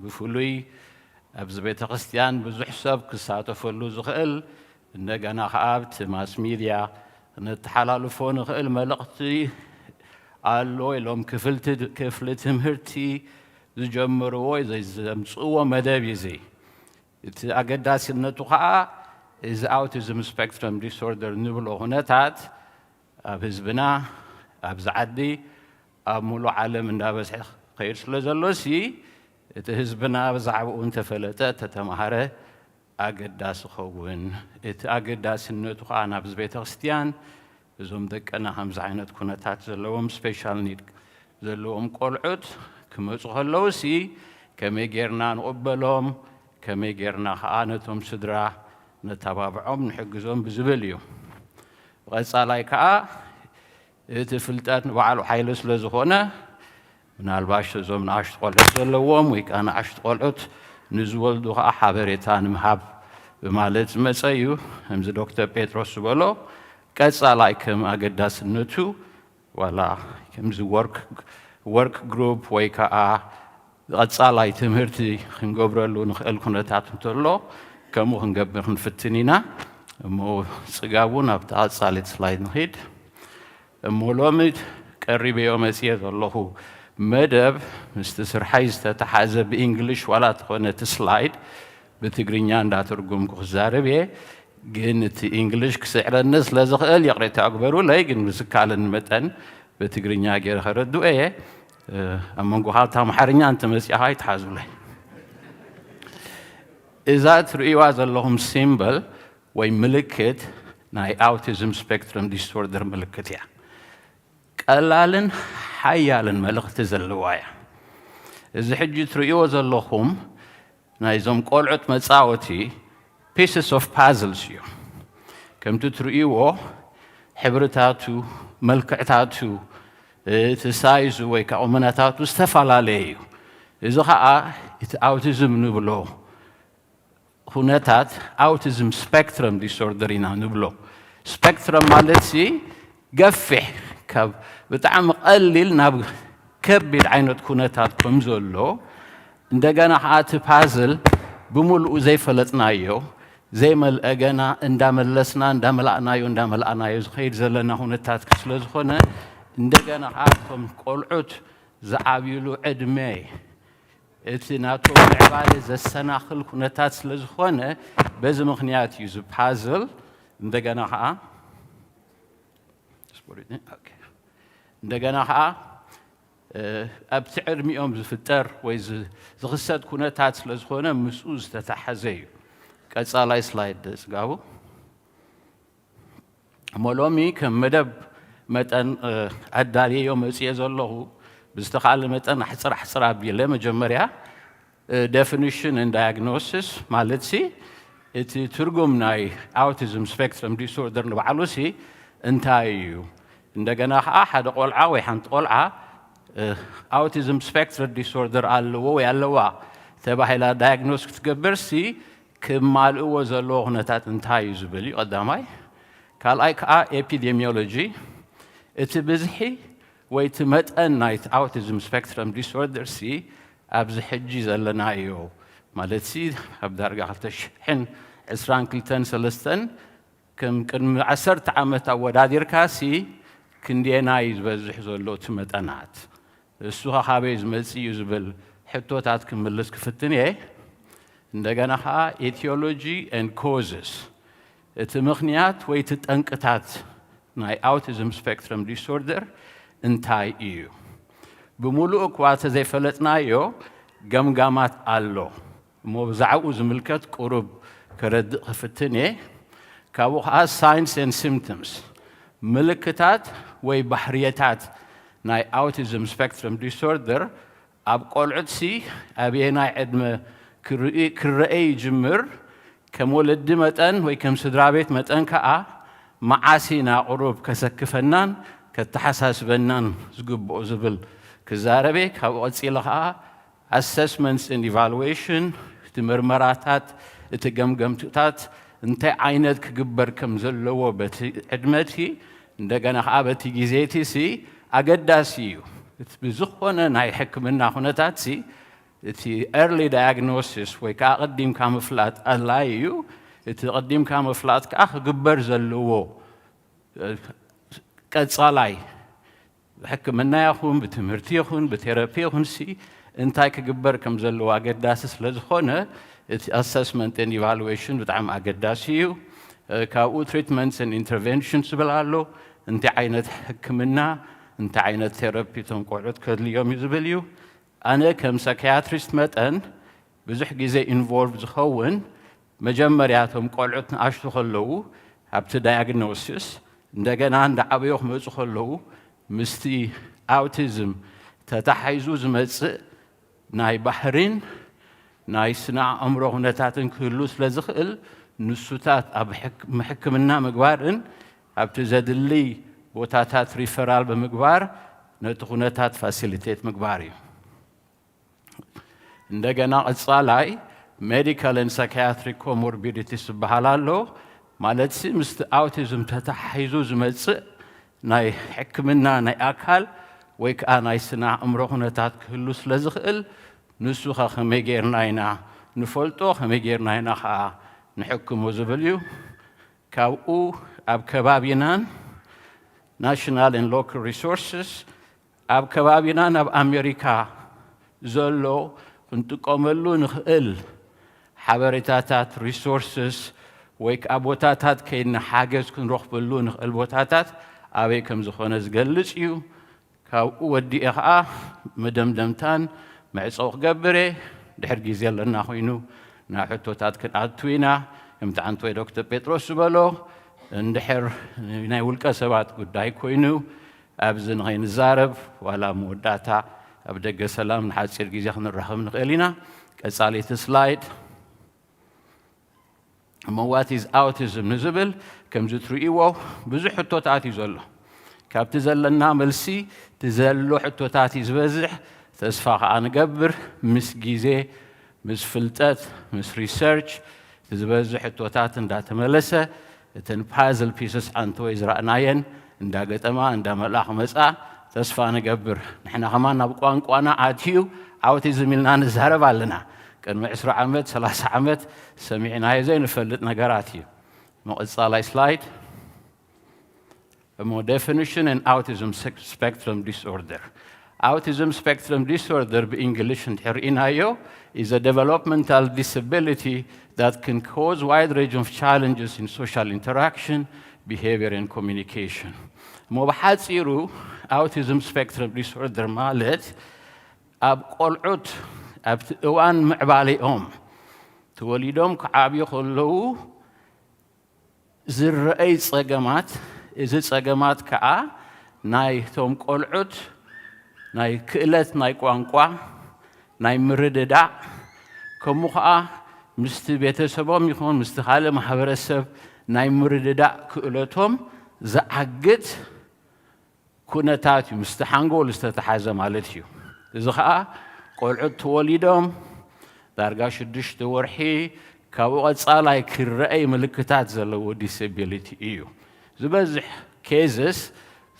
ብፍሉይ ኣብዚ ቤተ ክርስትያን ብዙሕ ሰብ ክሳተፈሉ ዝኽእል እንደገና ኸኣ ኣብቲ ማስ ሚድያ ክነተሓላልፎ ንኽእል መልእኽቲ ኣሎ ኢሎም ክፍልቲ ክፍሊ ትምህርቲ ዝጀምርዎ ወይ ዘምጽእዎ መደብ እዩ እዚ። እቲ ኣገዳሲነቱ ኸኣ እዚ ኣውቲዝም ስፔክትረም ዲስኦርደር ንብሎ ኩነታት ኣብ ህዝብና ኣብዚ ዓዲ ኣብ ሙሉእ ዓለም እንዳበዝሐ ክኸይድ ስለ ዘሎ ሲ እቲ ህዝብና ብዛዕባኡ እንተፈለጠ ተተማሃረ ኣገዳሲ ኸውን። እቲ ኣገዳስነቱ ከዓ ናብዚ ቤተ ክርስትያን እዞም ደቀና ከምዚ ዓይነት ኩነታት ዘለዎም ስፔሻል ኒድ ዘለዎም ቆልዑት ክመፁ ከለዉ ሲ ከመይ ጌርና ንቕበሎም፣ ከመይ ጌርና ከዓ ነቶም ስድራ ነተባብዖም ንሕግዞም ብዝብል እዩ። ብቐፃላይ ከዓ እቲ ፍልጠት ንባዕሉ ሓይሊ ስለ ዝኾነ ምናልባሽ እዞም ንኣሽቱ ቆልዑት ዘለዎም ወይ ከዓ ንኣሽቱ ቆልዑት ንዝወልዱ ከዓ ሓበሬታ ንምሃብ ብማለት ዝመፀ እዩ። ከምዚ ዶክተር ጴጥሮስ ዝበሎ ቀፃላይ ከም ኣገዳስነቱ ዋላ ከምዚ ወርክ ግሩፕ ወይ ከዓ ቀፃላይ ትምህርቲ ክንገብረሉ ንኽእል ኩነታት እንተሎ ከምኡ ክንገብር ክንፍትን ኢና። እሞ ፅጋቡ ናብታ ቀፃሊት ስላይድ ንኺድ። እሞ ሎሚ ቀሪበዮ መፅየ ዘለኹ መደብ ምስቲ ስርሓይ ዝተተሓዘ ብእንግሊሽ ዋላ ተኾነ እቲ ስላይድ ብትግርኛ እንዳተርጉምኩ ክዛረብ እየ። ግን እቲ እንግሊሽ ክስዕረኒ ስለ ዝኽእል ይቕሬታ ግበሩለይ። ግን ብዝካለኒ መጠን ብትግርኛ ገይረ ከረድኦ እየ። ኣብ መንጎ ካብቲ ኣምሓርኛ እንተመፂእኻ ይትሓዙለይ። እዛ ትርእይዋ ዘለኹም ሲምበል ወይ ምልክት ናይ ኣውቲዝም ስፔክትረም ዲስኦርደር ምልክት እያ። ቀላልን ሓያልን መልእኽቲ ዘለዋ እያ። እዚ ሕጂ ትርእይዎ ዘለኹም ናይዞም ቆልዑት መፃወቲ ፒስስ ኦፍ ፓዝልስ እዩ። ከምቲ ትርእይዎ ሕብርታቱ፣ መልክዕታቱ፣ እቲ ሳይዙ ወይ ከዓ ቁመናታቱ ዝተፈላለየ እዩ። እዚ ከዓ እቲ ኣውቲዝም ንብሎ ኩነታት ኣውቲዝም ስፔክትረም ዲስኦርደር ኢና ንብሎ። ስፔክትረም ማለት ሲ ገፊሕ ካብ ብጣዕሚ ቀሊል ናብ ከቢድ ዓይነት ኩነታት ከም ዘሎ እንደገና ከዓ እቲ ፓዝል ብምሉኡ ዘይፈለጥናዮ ዘይመልአ ገና እንዳመለስና እንዳመላእናዮ እንዳመላእናዮ ዝኸይድ ዘለና ኩነታት ስለ ዝኾነ እንደገና ከዓ እቶም ቆልዑት ዝዓብይሉ ዕድመ እቲ ናቶም ምዕባለ ዘሰናኽል ኩነታት ስለ ዝኾነ በዚ ምኽንያት እዩ እዚ ፓዝል እንደገና ከዓ እንደገና ከዓ ኣብቲ ዕድሚኦም ዝፍጠር ወይ ዝኽሰት ኩነታት ስለ ዝኾነ ምስኡ ዝተተሓዘ እዩ። ቀፃላይ ስላይድ ፅጋቡ። እሞ ሎሚ ከም መደብ መጠን ኣዳልየዮ መፅየ ዘለኹ ብዝተኻለ መጠን ኣሕፅር ኣሕፅር ኣቢለ መጀመርያ definition and diagnosis ማለት ሲ እቲ ትርጉም ናይ autism spectrum disorder ንባዕሉ ሲ እንታይ እዩ? እንደገና ከዓ ሓደ ቆልዓ ወይ ሓንቲ ቆልዓ autism spectrum disorder ኣለዎ ወይ ኣለዋ ተባሂላ diagnose ክትገብር ሲ ክማልእዎ ዘለዎ ኩነታት እንታይ እዩ ዝብል እዩ ቀዳማይ። ካልኣይ ከዓ epidemiology እቲ ብዝሒ ወይ እቲ መጠን ናይ autism spectrum disorder ሲ ኣብዚ ሕጂ ዘለናዮ ማለት ሲ ኣብ ዳርጋ ክልተ ሽሕን ዕስራን ክልተን ሰለስተን ከም ቅድሚ ዓሰርተ ዓመት ኣወዳዲርካ ሲ ክንደየናይ ዝበዝሕ ዘሎ እቲ መጠናት እሱ ኸ ካበይ ዝመጽእ እዩ ዝብል ሕቶታት ክምልስ ክፍትን እየ። እንደገና ከዓ etiology and causes እቲ ምኽንያት ወይ እቲ ጠንቅታት ናይ autism spectrum disorder እንታይ እዩ? ብምሉእ እኳ ተዘይፈለጥናዮ ገምጋማት ኣሎ እሞ ብዛዕባኡ ዝምልከት ቁሩብ ከረድእ ክፍትን እየ። ካብኡ ከዓ signs and symptoms ምልክታት ወይ ባህርየታት ናይ autism spectrum disorder ኣብ ቆልዑት ሲ ኣበየናይ ዕድመ ክርእ- ክረአ ይጅምር ከም ወለዲ መጠን ወይ ከም ስድራ ቤት መጠን ከዓ መዓስ ኢና ቁሩብ ከሰክፈናን ከተሓሳስበናን ዝግብኦ ዝብል ክዛረብ እየ። ካብኡ ቀፂለ ከዓ assessments and evaluation እቲ ምርመራታት እቲ ገምገምትታት እንታይ ዓይነት ክግበር ከም ዘለዎ በቲ ዕድመ እቲ እንደገና ከዓ በቲ ግዜ እቲ ሲ ኣገዳሲ እዩ። እቲ ብዝኾነ ናይ ሕክምና ኩነታት ሲ እቲ early diagnosis ወይ ከዓ ቀዲምካ ምፍላጥ ኣድላይ እዩ። እቲ ቀዲምካ ምፍላጥ ከዓ ክግበር ዘለዎ ቀፃላይ ብሕክምና ይኹን ብትምህርቲ ይኹን ብቴራፒ ይኹን ሲ እንታይ ክግበር ከም ዘለዎ ኣገዳሲ ስለ ዝኾነ እቲ assessment and evaluation ብጣዕሚ ኣገዳሲ እዩ። ካብኡ treatments and interventions ዝብል ኣሎ። እንታይ ዓይነት ሕክምና እንታይ ዓይነት ቴራፒ እቶም ቆልዑት ከድልዮም እዩ ዝብል እዩ። ኣነ ከም psychiatrist መጠን ብዙሕ ግዜ involve ዝኸውን መጀመርያ እቶም ቆልዑት ንኣሽቱ ከለዉ ኣብቲ diagnosis እንደገና እንዳዓበዩ ክመፁ ከለዉ ምስቲ autism ተታሒዙ ዝመፅእ ናይ ባህሪን ናይ ስነ ኣእምሮ ኩነታትን ክህሉ ስለ ዝኽእል ንሱታት ኣብ ሕክ- ሕክምና ምግባርን ኣብቲ ዘድሊ ቦታታት referral ብምግባር ነቲ ኩነታት facilitate ምግባር እዩ። እንደገና ቀፃላይ medical and psychiatric comorbidities ዝበሃል ኣሎ። ማለት ሲ ምስቲ autism ተታሒዙ ዝመፅእ ናይ ሕክምና ናይ ኣካል ወይ ከዓ ናይ ስነ ኣእምሮ ኩነታት ክህሉ ስለ ዝኽእል ንሱ ኸ ከመይ ጌርና ኢና ንፈልጦ ከመይ ጌርና ኢና ከዓ ንሕክሞ ዝብል እዩ። ካብኡ ኣብ ከባቢናን national and local resources ኣብ ከባቢናን ኣብ ኣሜሪካ ዘሎ ክንጥቀመሉ ንኽእል ሓበሬታታት resources ወይ ከዓ ቦታታት ከይድና ሓገዝ ክንረኽበሉ ንኽእል ቦታታት ኣበይ ከም ዝኾነ ዝገልፅ እዩ። ካብኡ ወዲኤ ከዓ መደምደምታን መዕፀዊ ክገብር እየ። ድሕር ግዜ ኣለና ኮይኑ ናብ ሕቶታት ክንኣቱ ኢና። ከምቲ ዓንተወይ ዶክተር ጴጥሮስ ዝበሎ እንድሕር ናይ ውልቀ ሰባት ጉዳይ ኮይኑ ኣብዚ ንኸይንዛረብ ዋላ መወዳእታ ኣብ ደገ ሰላም ንሓፂር ግዜ ክንራኸብ ንኽእል ኢና። ቀፃሊቲ slide እሞ what is autism ንዝብል ከምዚ ትርእይዎ ብዙሕ ሕቶታት እዩ ዘሎ። ካብቲ ዘለና መልሲ እቲ ዘሎ ሕቶታት እዩ ዝበዝሕ። ተስፋ ከዓ ንገብር ምስ ግዜ ምስ ፍልጠት ምስ research እቲ ዝበዝሕ ሕቶታት እንዳተመለሰ እተን puzzle pieces ዓንተወይ ዝረኣናየን እንዳገጠማ እንዳመልኣ ክመፃ ተስፋ ንገብር። ንሕና ከማን ናብ ቋንቋና ኣትዩ autism ኢልና ንዛረብ ኣለና። ቅድሚ ዕስራ ዓመት ሰላሳ ዓመት ሰሚዕናዮ ዘይንፈልጥ ነገራት እዩ። መቐፃላይ slide እሞ definition and autism spectrum disorder autism spectrum disorder ብእንግሊሽ እንድሕር ርኢናዮ is a developmental disability that can cause wide range of challenges in social interaction behavior and communication እሞ ብሓፂሩ autism spectrum disorder ማለት ኣብ ቆልዑት ኣብቲ እዋን ምዕባሌኦም ተወሊዶም ክዓብዩ ከለዉ ዝረኣይ ፀገማት እዚ ፀገማት ከዓ ናይቶም ቆልዑት ናይ ክእለት ናይ ቋንቋ፣ ናይ ምርድዳእ፣ ከምኡ ኸዓ ምስቲ ቤተሰቦም ይኹን ምስቲ ካልእ ማሕበረሰብ ናይ ምርድዳእ ክእለቶም ዝዓግት ኩነታት እዩ፣ ምስቲ ሓንጎል ዝተተሓዘ ማለት እዩ። እዚ ኸዓ ቆልዑት ተወሊዶም ዳርጋ ሽዱሽተ ወርሒ ካብኡ ቀጻላይ ክረኣይ ምልክታት ዘለዎ ዲስቢሊቲ እዩ። ዝበዝሕ ኬዝስ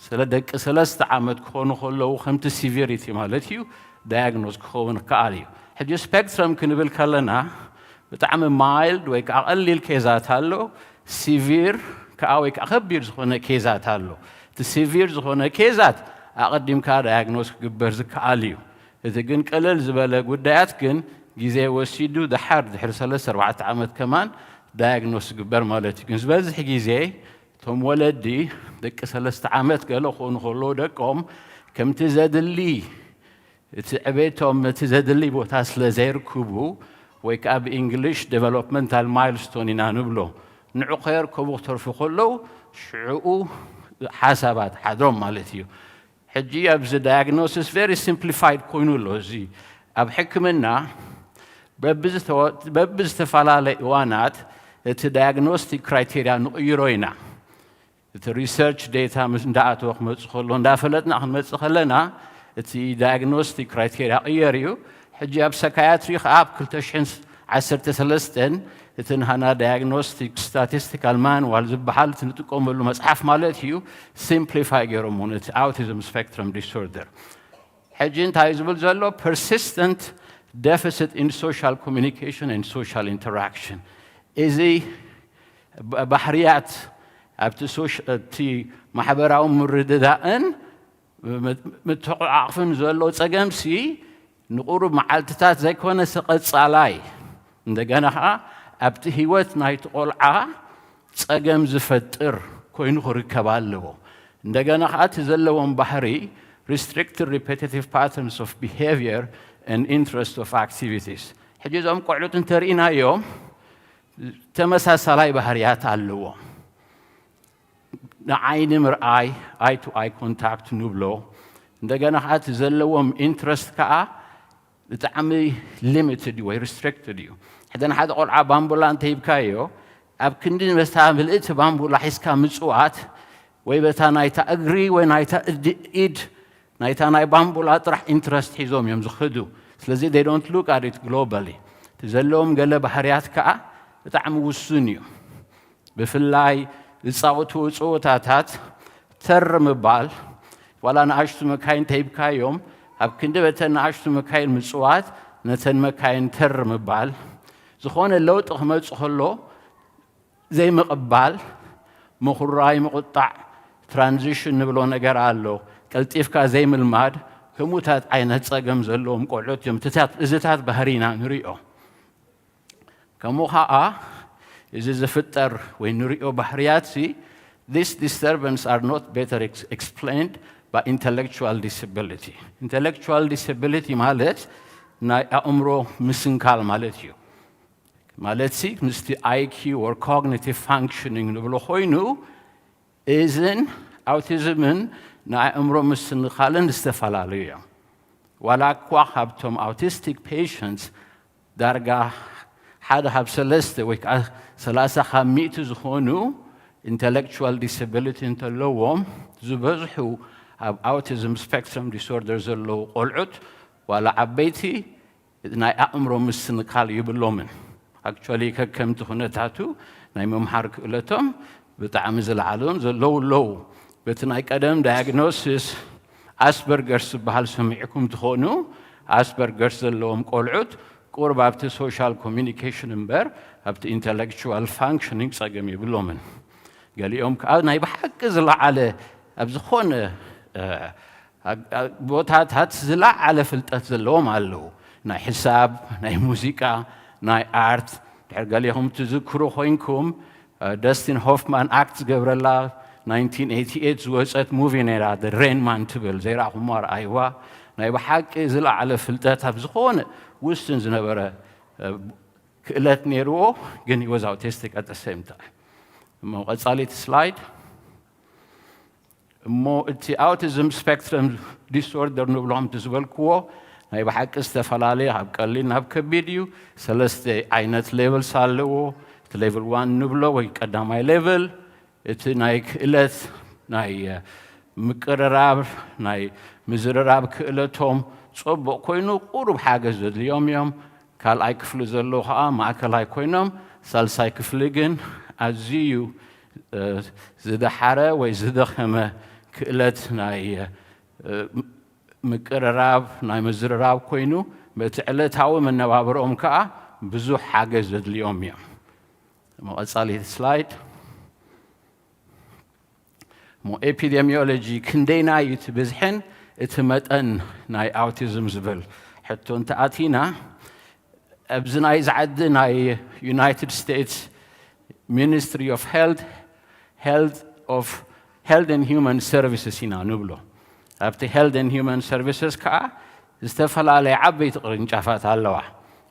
ስለ ደቂ ሰለስተ ዓመት ክኾኑ ከለዉ ከምቲ ሲቪሪቲ ማለት እዩ ዳያግኖዝ ክኸውን ይከኣል እዩ። ሕጂ ስፔክትረም ክንብል ከለና ብጣዕሚ ማይልድ ወይ ከዓ ቀሊል ኬዛት ኣሎ፣ ሲቪር ከዓ ወይ ከዓ ከቢድ ዝኾነ ኬዛት ኣሎ። እቲ ሲቪር ዝኾነ ኬዛት ኣቐዲምካ ዳያግኖዝ ክግበር ዝከኣል እዩ። እቲ ግን ቀለል ዝበለ ጉዳያት ግን ግዜ ወሲዱ ደሓር ድሕሪ ሰለስተ ኣርባዕተ ዓመት ከማን ዳያግኖስ ዝግበር ማለት እዩ። ግን ዝበዝሕ ግዜ እቶም ወለዲ ደቂ ሰለስተ ዓመት ገለ ክኾኑ ከለዉ ደቆም ከምቲ ዘድሊ እቲ ዕቤቶም እቲ ዘድሊ ቦታ ስለ ዘይርክቡ ወይ ከዓ ብእንግሊሽ ዴቨሎፕመንታል ማይልስቶን ኢና ንብሎ ንዑ ከየርከቡ ክተርፉ ከለዉ ሽዕኡ ሓሳባት ሓድሮም ማለት እዩ። ሕጂ ኣብዚ ዳያግኖሲስ ቨሪ ሲምፕሊፋይድ ኮይኑ ኣሎ። እዚ ኣብ ሕክምና በብዝተፈላለየ እዋናት እቲ ዳያግኖስቲክ ክራይቴርያ ንቕይሮ ኢና። እቲ ሪሰርች ዴታ ምስ እንዳኣተወ ክመፅእ ከሎ እንዳፈለጥና ክንመፅእ ከለና እቲ ዳያግኖስቲክ ክራይቴርያ ቅየር እዩ። ሕጂ ኣብ ሰካያትሪ ከዓ ኣብ ክልተ ሽሕን ዓሰርተ ሰለስተን እቲ ንሃና ዳያግኖስቲክ ስታቲስቲካል ማንዋል ዝበሃል እቲ ንጥቀመሉ መፅሓፍ ማለት እዩ ሲምፕሊፋይ ገይሮም ነቲ ኣውቲዝም ስፔክትረም ዲስኦርደር። ሕጂ እንታይ ዝብል ዘሎ persistent deficit in social communication and social interaction፣ እዚ ባህርያት ኣብቲ ማሕበራዊ ምርድዳእን ምትቑዓቕፍን ዘሎ ጸገምሲ ንቑሩብ መዓልትታት ዘይኮነስ ቀጻላይ እንደገና ኸዓ ኣብቲ ህይወት ናይቲ ቆልዓ ጸገም ዝፈጥር ኮይኑ ክርከብ ኣለዎ። እንደገና ኸዓ እቲ ዘለዎም ባህሪ restricted repetitive patterns of behavior and interest of activities። ሕጂ እዞም ቆልዑት እንተርኢናዮም ተመሳሳላይ ባህርያት ኣለዎም። ንዓይኒ ምርኣይ ኣይ ቱ ኣይ ኮንታክት ንብሎ እንደገና ከዓ እቲ ዘለዎም ኢንትረስት ከዓ ብጣዕሚ ሊሚትድ ወይ ሪስትሪክትድ እዩ። ሕደ ንሓደ ቆልዓ ባምቡላ እንተሂብካዮ ኣብ ክንዲ ነታ ምልእቲ ባምቡላ ሒዝካ ምፅዋት ወይ በታ ናይታ እግሪ ወይ ናይታ ኢድ ናይታ ናይ ባምቡላ ጥራሕ ኢንትረስት ሒዞም እዮም ዝኽዱ። ስለዚ they don't look at it globally። እቲ ዘለዎም ገለ ባህርያት ከዓ ብጣዕሚ ውሱን እዩ። ብፍላይ ዝፃወትዎ ፀወታታት ተር ምባል ዋላ ንኣሽቱ መካይን ተሂብካዮም ኣብ ክንዲ በተን ንኣሽቱ መካይን ምፅዋት ነተን መካይን ተር ምባል ዝኾነ ለውጢ ክመፅእ ከሎ ዘይምቕባል ምኹራይ ምቑጣዕ ትራንዚሽን ንብሎ ነገር ኣሎ። ቀልጢፍካ ዘይምልማድ ከምኡታት ዓይነት ፀገም ዘለዎም ቆልዑት እዮም እዚታት ባህሪና ንሪኦ። ከምኡ ኸዓ እዚ ዝፍጠር ወይ ንሪኦ ባህርያት ሲ this disturbance are not better explained by intellectual disability። Intellectual disability ማለት ናይ ኣእምሮ ምስንካል ማለት እዩ። ማለት ሲ ምስቲ I Q or cognitive functioning ንብሎ ኮይኑ እዝን ኣውቲዝምን ናይ ኣእምሮ ምስንካልን ዝተፈላለዩ እዮም። ዋላ እኳ ካብቶም ኣውቲስቲክ ፔሽንትስ ዳርጋ ሓደ ካብ ሰለስተ ወይ ከዓ ሰላሳ ካብ ሚእቲ ዝኾኑ ኢንተሌክቹዋል ዲስብሊቲ እንተለዎም ዝበዝሑ ኣብ ኣውቲዝም ስፔክትረም ዲስኦርደር ዘለዉ ቆልዑት ዋላ ዓበይቲ ናይ ኣእምሮ ምስንካል ይብሎምን። ኣክቹዋሊ ከከምቲ ኩነታቱ ናይ ምምሃር ክእለቶም ብጣዕሚ ዝለዓሉን ዘለዉ ኣለዉ። በቲ ናይ ቀደም ዳያግኖሲስ ኣስበርገርስ ዝበሃል ሰሚዕኩም ትኾኑ። ኣስበርገርስ ዘለዎም ቆልዑት ቁርብ ኣብቲ ሶሻል ኮሚኒኬሽን እምበር ኣብቲ ኢንተሌክቹዋል ፋንክሽኒንግ ጸገም የብሎምን። ገሊኦም ከዓ ናይ ብሓቂ ዝለዓለ ኣብ ዝኾነ ቦታታት ዝለዓለ ፍልጠት ዘለዎም ኣለዉ። ናይ ሕሳብ፣ ናይ ሙዚቃ፣ ናይ ኣርት። ድሕር ገሊኹም ትዝክሩ ኮይንኩም ደስቲን ሆፍማን ኣክት ዝገብረላ ናይንቲን ኤይቲ ኤይት ዝወፀት ሙቪ ነይራ ሬንማን ትብል ዘይረኣኹምዋ ረኣይዋ። ናይ ብሓቂ ዝለዓለ ፍልጠት ኣብ ዝኾነ ውስን ዝነበረ ክእለት ነይርዎ ግን ወዝ ኣውቲስቲክ ኣት ሰም ታይም። እሞ ቀፃሊት ስላይድ። እሞ እቲ ኣውቲዝም ስፔክትረም ዲስኦርደር ንብሎም እቲ ዝበልክዎ ናይ ብሓቂ ዝተፈላለየ ካብ ቀሊል ናብ ከቢድ እዩ። ሰለስተ ዓይነት ሌቨልስ ኣለዎ። እቲ ሌቨል ዋን ንብሎ ወይ ቀዳማይ ሌቨል እቲ ናይ ክእለት ናይ ምቅርራብ ናይ ምዝርራብ ክእለቶም ጽቡቕ ኮይኑ ቁሩብ ሓገዝ ዘድልዮም እዮም። ካልኣይ ክፍሊ ዘለዉ ከዓ ማእከላይ ኮይኖም፣ ሳልሳይ ክፍሊ ግን ኣዝዩ ዝደሓረ ወይ ዝደኸመ ክእለት ናይ ምቅርራብ ናይ ምዝርራብ ኮይኑ በቲ ዕለታዊ መነባብርኦም ከዓ ብዙሕ ሓገዝ ዘድልዮም እዮም። መቐጻሊ ስላይድ። እሞ ኤፒዴሚዮሎጂ ክንደይና እዩ እቲ ብዝሕን እቲ መጠን ናይ ኣውቲዝም ዝብል ሕቶ እንተኣቲና ኣብዚ ናይ ዝዓዲ ናይ ዩናይትድ ስቴትስ ሚኒስትሪ ኦፍ ሄልት ሄልት ኦፍ ሄልት ን ሂውማን ሰርቪስስ ኢና ንብሎ። ኣብቲ ሄልት ን ሂውማን ሰርቪስስ ከዓ ዝተፈላለየ ዓበይቲ ቅርንጫፋት ኣለዋ።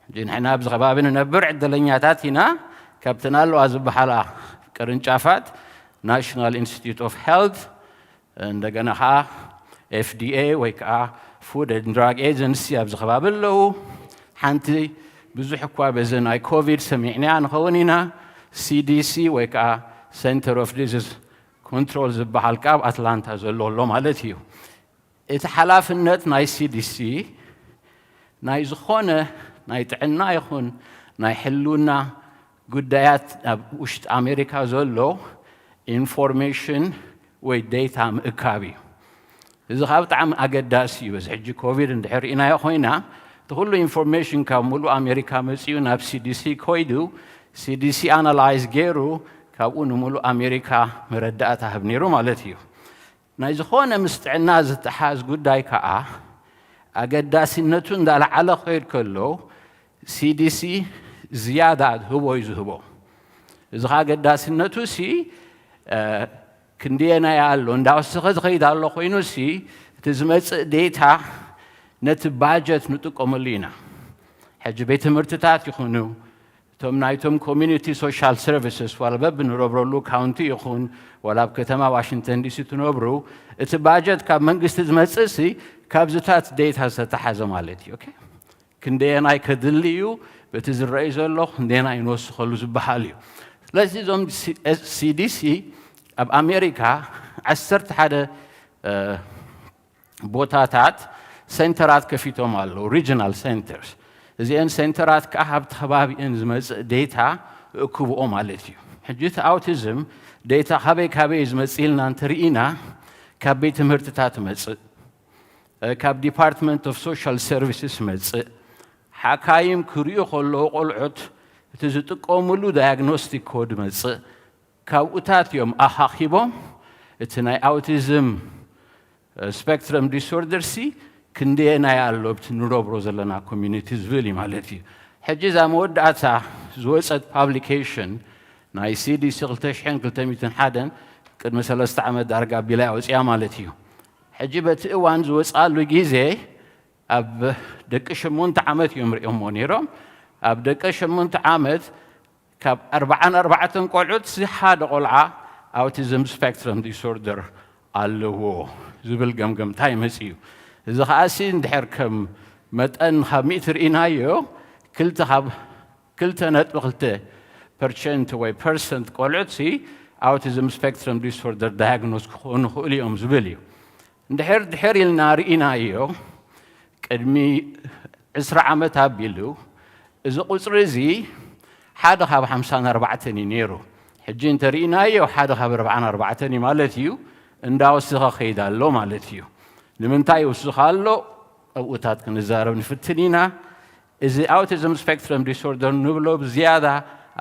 ሕጂ ንሕና ኣብዚ ከባቢ ንነብር ዕድለኛታት ኢና። ካብተን ኣለዋ ዝበሃላ ቅርንጫፋት ናሽናል ኢንስቲትዩት ኦፍ ሄልት እንደገና ከዓ ኤፍዲኤ ወይ ከዓ ፉድ ን ድራግ ኤጀንሲ ኣብዚ ከባቢ ኣለዉ። ሓንቲ ብዙሕ እኳ በዚ ናይ ኮቪድ ሰሚዕናያ ንኸውን ኢና፣ ሲዲሲ ወይ ከዓ ሴንተር ኦፍ ዲዚዝ ኮንትሮል ዝበሃል ከዓ ኣብ ኣትላንታ ዘሎ ኣሎ ማለት እዩ። እቲ ሓላፍነት ናይ ሲዲሲ ናይ ዝኾነ ናይ ጥዕና ይኹን ናይ ሕልውና ጉዳያት ኣብ ውሽጢ ኣሜሪካ ዘሎ ኢንፎርሜሽን ወይ ዴታ ምእካብ እዩ። እዚ ከዓ ብጣዕሚ ኣገዳሲ እዩ። በዚ ሕጂ ኮቪድ እንድሕር ርኢናዮ ኮይና እቲ ኩሉ ኢንፎርሜሽን ካብ ሙሉእ ኣሜሪካ መፂኡ ናብ ሲዲሲ ኮይዱ ሲዲሲ ኣናላይዝ ገይሩ ካብኡ ንሙሉእ ኣሜሪካ መረዳእታ ህብ ነይሩ ማለት እዩ። ናይ ዝኾነ ምስ ጥዕና ዝተሓዝ ጉዳይ ከዓ ኣገዳሲነቱ እንዳለዓለ ክኸይድ ከሎ ሲዲሲ ዝያዳ ህቦ እዩ ዝህቦ። እዚ ከዓ ኣገዳሲነቱ ሲ ክንድየናይ ኣሎ እንዳወሰኸ ዝኸይድ ኣሎ ኮይኑ ሲ እቲ ዝመፅእ ዴታ ነቲ ባጀት ንጥቀመሉ ኢና። ሕጂ ቤት ትምህርትታት ይኹኑ እቶም ናይቶም ኮሚኒቲ ሶሻል ሰርቪስስ ዋላ በብንረብረሉ ካውንቲ ይኹን ዋላ ኣብ ከተማ ዋሽንግተን ዲሲ ትነብሩ እቲ ባጀት ካብ መንግስቲ ዝመፅእ ሲ ካብዚታት ዴታ ዝተተሓዘ ማለት እዩ። ክንደየናይ ከድሊ እዩ በቲ ዝረአዩ ዘሎ ክንደየናይ ንወስኸሉ ዝበሃል እዩ። ስለዚ እዞም ሲዲሲ ኣብ ኣሜሪካ ዓሰርተ ሓደ ቦታታት ሴንተራት ከፊቶም ኣለዉ፣ ሪጅናል ሴንተርስ። እዚአን ሴንተራት ከዓ ካብቲ ከባቢአን ዝመፅእ ዴታ እክብኦ ማለት እዩ። ሕጂ እቲ ኣውቲዝም ዴታ ካበይ ካበይ ዝመፅእ ኢልና እንተርኢና ካብ ቤት ትምህርትታት መፅእ ካብ ዲፓርትመንት ኦፍ ሶሻል ሰርቪስስ መፅእ ሓካይም ክርእዩ ከለዉ ቆልዑት እቲ ዝጥቀምሉ ዳያግኖስቲክ ኮድ መፅእ ካብኡታት እዮም ኣኻኺቦም እቲ ናይ ኣውቲዝም ስፔክትረም ዲስኦርደር ሲ ክንደየናይ ኣሎ ኣብቲ ንረብሮ ዘለና ኮሚኒቲ ዝብል እዩ ማለት እዩ። ሕጂ እዛ መወዳእታ ዝወፀት ፓብሊኬሽን ናይ ሲዲሲ ክልተ ሽሕን ክልተ ሚእትን ሓደን ቅድሚ ሰለስተ ዓመት ዳርጋ ኣቢላ ኣውፅያ ማለት እዩ። ሕጂ በቲ እዋን ዝወፅኣሉ ግዜ ኣብ ደቂ ሸሞንተ ዓመት እዮም ሪኦሞ ነይሮም። ኣብ ደቂ ሸሞንተ ዓመት ካብ ኣርብዓን ኣርባዕተን ቆልዑት ሓደ ቆልዓ ኣውቲዝም ስፔክትረም ዲስኦርደር ኣለዎ ዝብል ገምገምታ ይመፅእ እዩ። እዚ ከዓ ሲ እንድሕር ከም መጠን ካብ ሚእቲ ርኢናዮ ክልተ ካብ ክልተ ነጥቢ ክልተ ፐርሰንት ወይ ፐርሰንት ቆልዑት ሲ ኣውቲዝም ስፔክትረም ዲስኦርደር ዳያግኖስ ክኾኑ ይኽእሉ እዮም ዝብል እዩ። እንድሕር ድሕር ኢልና ርኢናዮ ቅድሚ ዕስራ ዓመት ኣቢሉ እዚ ቁፅሪ እዚ ሓደ ካብ ሓምሳን ኣርባዕተን እዩ ነይሩ። ሕጂ እንተርኢናዮ ሓደ ካብ ኣርባዓን ኣርባዕተን እዩ ማለት እዩ። እንዳወሰኸ ከይድ ኣሎ ማለት እዩ። ንምንታይ ይውስኽ ኣሎ ኣብኡታት ክንዛረብ ንፍትን ኢና። እዚ ኣውቲዝም ስፔክትረም ዲስኦርደር ንብሎ ብዝያዳ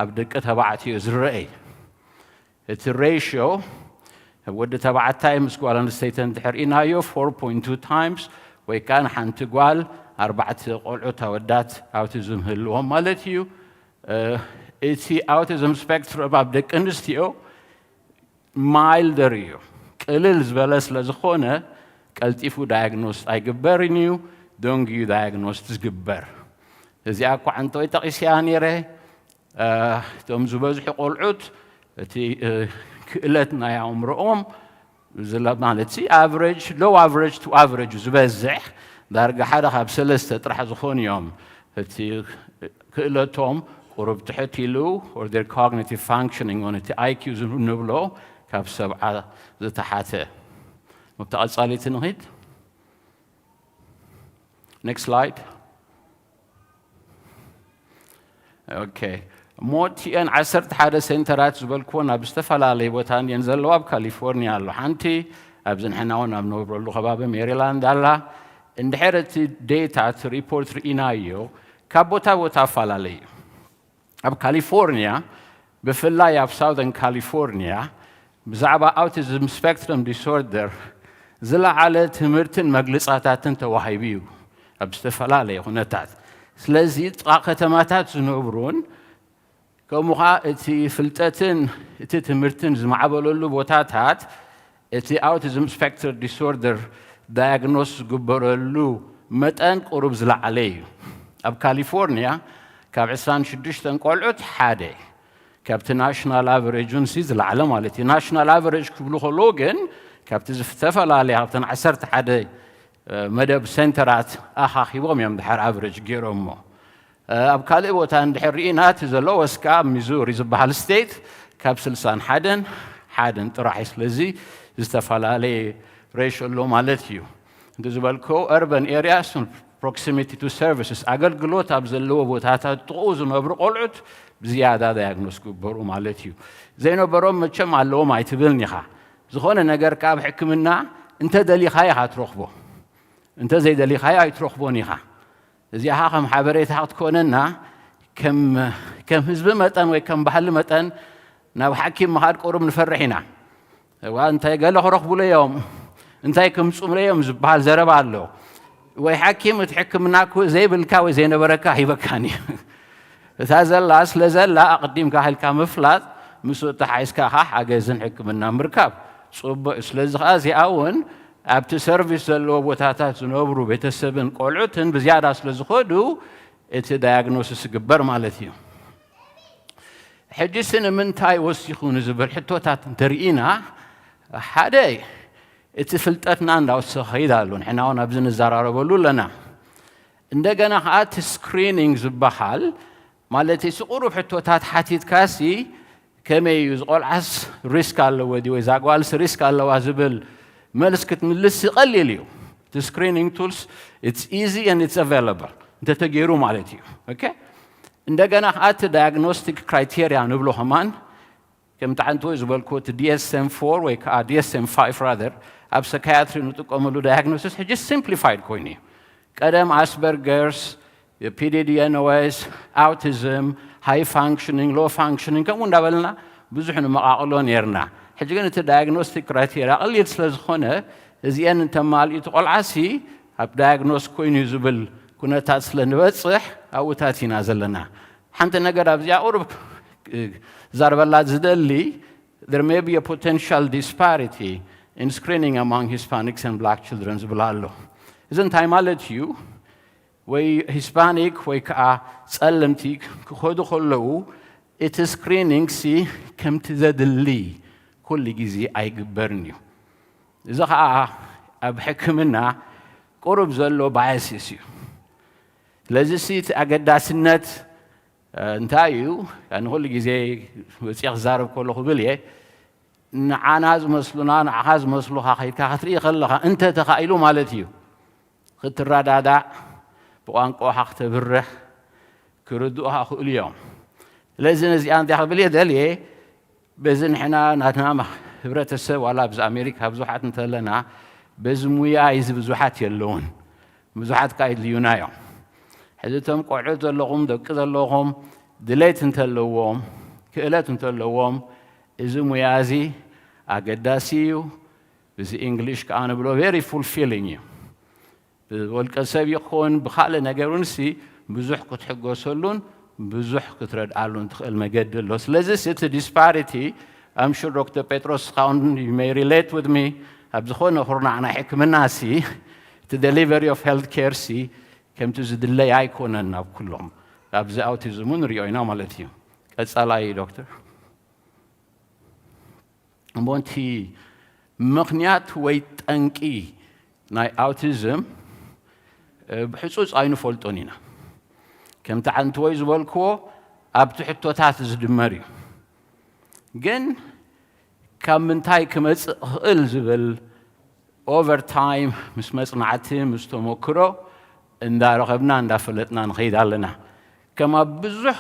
ኣብ ደቂ ተባዕትዮ ዝረአ እዩ። እቲ ሬሽዮ ወዲ ተባዕታይ ምስ ጓል ኣንስተይቲ እንድሕር ኢናዮ ፎር ፖይንት ቱ ታይምስ ወይ ከዓ ንሓንቲ ጓል ኣርባዕተ ቆልዑት ኣወዳት ኣውቲዝም ህልዎም ማለት እዩ። እቲ ኣውቲዝም ስፔክትረም ኣብ ደቂ ኣንስትዮ ማይልደር እዩ። ቅልል ዝበለ ስለ ዝኾነ ቀልጢፉ ዳያግኖስ ኣይግበርን እዩ። ደንጉዩ ዳያግኖስ ዝግበር እዚኣ እኳ ዓንተወይ ጠቒስያ ነይረ። እቶም ዝበዝሑ ቆልዑት እቲ ክእለት ናይ ኣእምሮኦም ዝላ ማለት ሲ ኣቨሬጅ ሎው ኣቨሬጅ ቱ ኣቨሬጅ ዝበዝሕ ዳርጋ ሓደ ካብ ሰለስተ ጥራሕ ዝኾኑ እዮም። እቲ ክእለቶም ቁሩብ ትሕት ኢሉ or their cognitive functioning on እቲ I Q ንብሎ ካብ ሰብዓ ዝተሓተ። ኣብቲ ቀጻሊት ንኺድ። Next slide. Okay. እሞ እቲኤን ዓሰርተ ሓደ ሴንተራት ዝበልክወን ኣብ ዝተፈላለየ ቦታ እየን ዘለዋ። ኣብ ካሊፎርኒያ ኣሎ ሓንቲ፣ ኣብዚ ንሕና እውን ኣብ ነብረሉ ከባቢ ሜሪላንድ ኣላ። እንድሕር እቲ ዴታ እቲ ሪፖርት ርኢናዮ ካብ ቦታ ቦታ ኣፈላለዩ። ኣብ ካሊፎርኒያ ብፍላይ ኣብ ሳውዘርን ካሊፎርኒያ ብዛዕባ ኣውቲዝም ስፔክትረም ዲስኦርደር ዝለዓለ ትምህርትን መግለጻታትን ተዋሂቡ እዩ። ኣብ ዝተፈላለየ ኩነታት ስለዚ ጥቓ ከተማታት ዝነብሩን ከምኡ ኸዓ እቲ ፍልጠትን እቲ ትምህርትን ዝማዕበለሉ ቦታታት እቲ ኣውቲዝም ስፔክትር ዲስኦርደር ዳያግኖስ ዝግበረሉ መጠን ቁሩብ ዝለዓለ እዩ። ኣብ ካሊፎርኒያ ካብ ዕስራን ሽዱሽተን ቆልዑት ሓደ ካብቲ ናሽናል ኣቨሬጅ ሲ ዝለዓለ ማለት እዩ። ናሽናል ኣቨሬጅ ክብሉ ከለዉ ግን ካብቲ ዝተፈላለየ ካብተን ዓሰርተ ሓደ መደብ ሴንተራት ኣኻኺቦም እዮም ድሓር ኣቨሬጅ ገይሮሞ። ኣብ ካልእ ቦታ እንድሕር ርኢና እቲ ዘሎ ወስካ ኣብ ሚዙሪ ዝበሃል ስቴት ካብ ስልሳን ሓደን ሓደን ጥራሕ እዩ። ስለዚ ዝተፈላለየ ሬሾ ኣሎ ማለት እዩ። እንተ ዝበልኮ urban areas proximity to services ኣገልግሎት ኣብ ዘለዎ ቦታታት ጥቕኡ ዝነብሩ ቆልዑት ብዝያዳ ዳያግኖስ ክግበሩ ማለት እዩ። ዘይነበሮም መቸም ኣለዎም ኣይትብልን ኢኻ። ዝኾነ ነገር ካብ ሕክምና እንተ ደሊኻ ኢኻ ትረኽቦ፣ እንተ ዘይደሊኻዮ ኣይትረኽቦን ኢኻ። እዚኣ ከም ሓበሬታ ክትኮነና ከም ከም ህዝቢ መጠን ወይ ከም ባህሊ መጠን ናብ ሓኪም ምኻድ ቁሩብ ንፈርሕ ኢና። እዋ እንታይ ገለ ክረኽቡለ እዮም እንታይ ከምፅምለ እዮም ዝበሃል ዘረባ ኣሎ። ወይ ሓኪም እቲ ሕክምና ዘይብልካ ወይ ዘይነበረካ ሂበካን እዩ። እታ ዘላ ስለ ዘላ ኣቕዲምካ ኢልካ ምፍላጥ ምስ ተሓይዝካ ኻ ሓገዝን ሕክምና ምርካብ ፅቡቅ እዩ። ስለዚ ከዓ እዚኣ እውን ኣብቲ ሰርቪስ ዘለዎ ቦታታት ዝነብሩ ቤተሰብን ቆልዑትን ብዝያዳ ስለ ዝኸዱ እቲ ዳያግኖሲስ ይግበር ማለት እዩ። ሕጂስ ንምንታይ ወሲኹ ንዝብል ሕቶታት እንተርኢና ሓደ እቲ ፍልጠትና እንዳወሰኸ ይዳ ኣሎ። ንሕና እውን ኣብዚ ንዘራረበሉ ኣለና። እንደገና ከዓ እቲ ስክሪኒንግ ዝበሃል ማለት እቲ ቁሩብ ሕቶታት ሓቲትካሲ ከመይ እዩ ዝቆልዓስ ሪስክ ኣለዎ ድዩ ወይ ዛጓልስ ሪስክ ኣለዋ ዝብል መልስ ክትምልስ ቀሊል እዩ። እቲ ስክሪኒንግ ቱልስ it's easy and it's available እንተተገይሩ ማለት እዩ። ኦኬ እንደገና ከዓ እቲ ዳያግኖስቲክ ክራይቴሪያ ንብሎ ከማን ከምቲ ሓንቲ ወይ ዝበልኩ እቲ D S M four ወይ ከዓ D S M five rather ኣብ ሰካያትሪ ንጥቀመሉ ዳያግኖሲስ ሕጂ ሲምፕሊፋይድ ኮይኑ እዩ። ቀደም ኣስበርገርስ፣ P D D N O S፣ ኣውቲዝም፣ ሃይ ፋንክሽኒንግ፣ ሎ ፋንክሽኒንግ ከምኡ እንዳበልና ብዙሕ ንመቓቕሎ ነርና። ሕጂ ግን እቲ ዳያግኖስቲክ ክራይቴሪያ ቀሊል ስለ ዝኾነ እዚአን እንተማልኡ እቲ ቆልዓሲ ኣብ ዳያግኖስ ኮይኑ ዝብል ኩነታት ስለ ንበፅሕ ኣብኡታት ኢና ዘለና። ሓንቲ ነገር ኣብዚኣ ቁሩብ ዛርበላ ዝደሊ there may be a potential disparity in screening among Hispanics and black children ዝብል ኣሎ። እዚ እንታይ ማለት እዩ? ወይ ሂስፓኒክ ወይ ከዓ ፀለምቲ ክኸዱ ከለዉ እቲ ስክሪኒንግ ሲ ከምቲ ዘድሊ ኩሉ ግዜ ኣይግበርን እዩ። እዚ ከዓ ኣብ ሕክምና ቁሩብ ዘሎ ባያሲስ እዩ። ስለዚ ሲ እቲ ኣገዳስነት እንታይ እዩ? ንኩሉ ግዜ ወፂአ ክዛረብ ከሎ ክብል እየ ንዓና ዝመስሉና ንዓኻ ዝመስሉኻ ከይድካ ክትርኢ ከለኻ እንተ ተኻኢሉ ማለት እዩ ክትረዳዳእ ብቋንቋኻ ክተብርህ ክርድኡኻ ክእሉ እዮም። ስለዚ ነዚኣ እንታይ ክብል እየ ደልየ በዚ ንሕና ናትና ህብረተሰብ ዋላ ኣብዚ ኣሜሪካ ብዙሓት እንተለና በዚ ሙያ እዚ ብዙሓት የለውን ብዙሓት ካ ይድልዩና እዮም። ሕዚ እቶም ቆልዑት ዘለኹም ደቂ ዘለኹም ድሌት እንተለዎም ክእለት እንተለዎም እዚ ሙያ እዚ ኣገዳሲ እዩ። እዚ ኢንግሊሽ ከዓ ንብሎ very fulfilling እዩ። ብወልቀ ሰብ ይኹን ብካልእ ነገር እውን ሲ ብዙሕ ክትሕገሰሉን ብዙሕ ክትረድኣሉን ትኽእል መገዲ ኣሎ። ስለዚ እቲ disparity I'm sure Doctor Petros you may relate with me ኣብ ዝኾነ ኩርናዕ ናይ ሕክምና ሲ እቲ delivery of health care ሲ ከምቲ ዝድለይ ኣይኮነን ናብ ኩሎም ኣብዚ ኣውቲዝም ንሪኦ ኢና ማለት እዩ። ቀፃላይ ዶክተር እሞ እቲ ምኽንያት ወይ ጠንቂ ናይ ኣውቲዝም ብሕጹጽ ኣይንፈልጦን ኢና። ከምቲ ዓንተወይ ዝበልክዎ ኣብቲ ሕቶታት ዝድመር እዩ። ግን ካብ ምንታይ ክመጽእ ክእል ዝብል ኦቨር ታይም ምስ መጽናዕቲ ምስ ተመክሮ እንዳረኸብና እንዳፈለጥና ንኸይድ ኣለና። ከም ኣብ ብዙሕ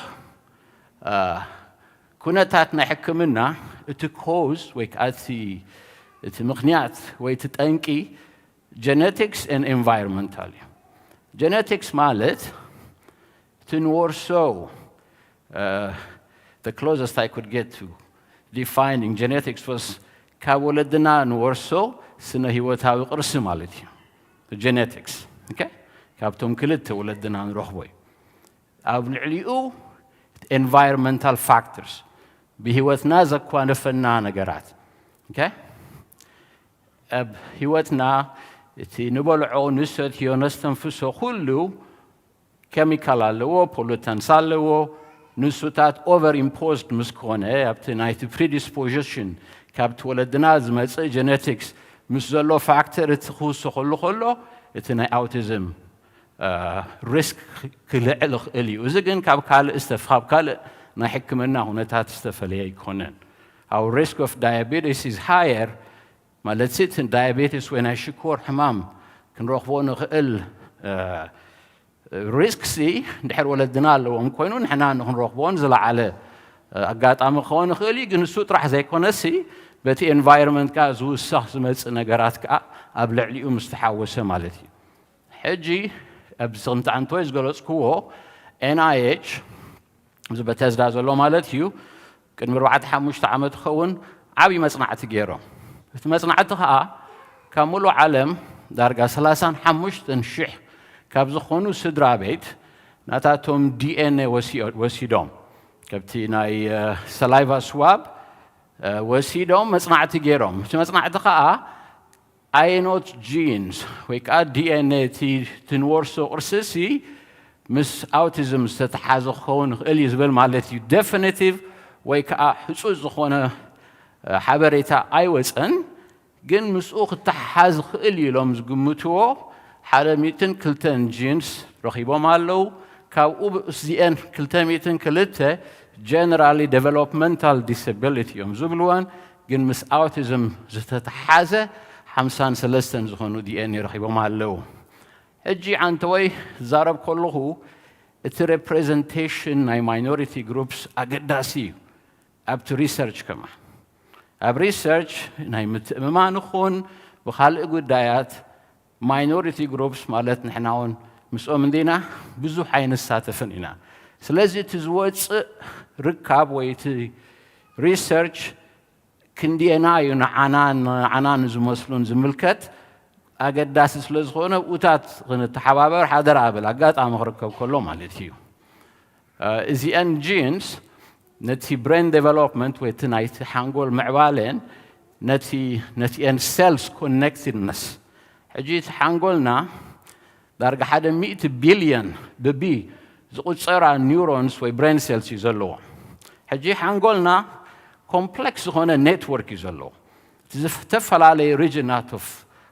ኩነታት ናይ ሕክምና እቲ ኮዝ ወይ ከዓ እቲ ምኽንያት ወይ እቲ ጠንቂ genetics and environmental እዩ። Genetics ማለት እቲ ንወርሶ the closest I could get to defining genetics was ካብ ወለድና ንወርሶ ስነ ህይወታዊ ቅርሲ ማለት እዩ። Genetics ካብቶም ክልተ ወለድና ንረኽቦ እዩ። ኣብ ልዕሊኡ environmental factors ብህይወትና ዘኳነፈና ነገራት ኣብ ህይወትና እቲ ንበልዖ ንሰትዮ ነስተንፍሶ ኩሉ ኬሚካል ኣለዎ፣ ፖሉተንስ ኣለዎ። ንሱታት ኦቨር ኢምፖዝድ ምስ ኮነ ኣብቲ ናይቲ ፕሪዲስፖዚሽን ካብቲ ወለድና ዝመፅእ ጀነቲክስ ምስ ዘሎ ፋክተር እቲ ክውሰኸሉ ከሎ እቲ ናይ ኣውቲዝም ሪስክ ክልዕል ይኽእል እዩ። እዚ ግን ካብ ካልእ ዝተፍ ካብ ካልእ ናይ ሕክምና ኩነታት ዝተፈለየ ኣይኮነን። Our risk of diabetes is higher ማለት እቲ ዳያቤቲስ ወይ ናይ ሽኮር ሕማም ክንረኽቦ ንኽእል ሪስክ ሲ እንድሕር ወለድና ኣለዎም ኮይኑ ንሕና ንክንረኽቦን ዝለዓለ ኣጋጣሚ ክኸውን ይኽእል እዩ። ግን እሱ ጥራሕ ዘይኮነሲ በቲ ኤንቫይሮንመንት ከዓ ዝውሰኽ ዝመፅእ ነገራት ከዓ ኣብ ልዕሊኡ ምስተሓወሰ ማለት እዩ። ሕጂ ኣብዚ ከምቲ ዓንተወይ ዝገለፅክዎ ኤንኣይኤች እዚ በተዝዳ ዘሎ ማለት እዩ ቅድሚ ኣርባዕተ ሓሙሽተ ዓመት ክኸውን ዓብዪ መፅናዕቲ ገይሮም። እቲ መፅናዕቲ ከዓ ካብ ሙሉእ ዓለም ዳርጋ ሰላሳን ሓሙሽተን ሽሕ ካብ ዝኾኑ ስድራ ቤት ናታቶም ዲኤንኤ ወሲዶም ከብቲ ናይ ሰላይቫ ስዋብ ወሲዶም መፅናዕቲ ገይሮም። እቲ መፅናዕቲ ከዓ ኣየኖት ጂንስ ወይ ከዓ ዲኤንኤ እቲ ትንወርሶ ቅርሲ ሲ ምስ ኣውቲዝም ዝተተሓዘ ክኸውን ይኽእል እዩ ዝብል ማለት እዩ። ደፊኒቲቭ ወይ ከዓ ሕፁፅ ዝኾነ ሓበሬታ ኣይወፀን። ግን ምስኡ ክተሓሓዝ ይኽእል እዩ ኢሎም ዝግምትዎ ሓደ ሚእትን ክልተን ጂንስ ረኺቦም ኣለዉ። ካብኡ እዚአን ክልተ ሚእትን ክልተ ጀነራሊ ዴቨሎፕመንታል ዲስቢሊቲ እዮም ዝብልወን፣ ግን ምስ ኣውቲዝም ዝተተሓዘ ሓምሳን ሰለስተን ዝኾኑ ዲኤንኤ ረኺቦም ኣለዉ። ሕጂ ዓንተወይ ዝዛረብ ከለኹ እቲ ሬፕሬዘንቴሽን ናይ ማይኖሪቲ ግሩፕስ ኣገዳሲ እዩ። ኣብቲ ሪሰርች ከማ ኣብ ሪሰርች ናይ ምትእምማን ይኹን ብካልእ ጉዳያት ማይኖሪቲ ግሩፕስ ማለት ንሕና እውን ምስኦም እንዲና ብዙሕ ኣይንሳተፍን ኢና። ስለዚ እቲ ዝወፅእ ርካብ ወይ እቲ ሪሰርች ክንድየና እዩ ንዓናን ንዓና ንዝመስሉን ዝምልከት ኣገዳሲ ስለ ዝኾነ ብኡታት ክንተሓባበር ሓደራ ብል ኣጋጣሚ ክርከብ ከሎ ማለት እዩ። እዚአን ጂንስ ነቲ ብሬን ዴቨሎፕመንት ወይ እቲ ናይቲ ሓንጎል ምዕባለን ነቲ ነቲአን ሴልስ ኮኔክትድነስ ሕጂ እቲ ሓንጎልና ዳርጋ ሓደ ሚእቲ ቢልዮን ብቢ ዝቁፀራ ኒውሮንስ ወይ ብሬን ሴልስ እዩ ዘለዎ። ሕጂ ሓንጎልና ኮምፕሌክስ ዝኾነ ኔትወርክ እዩ ዘለዎ። እቲ ዝተፈላለየ ሪጅናት ኦፍ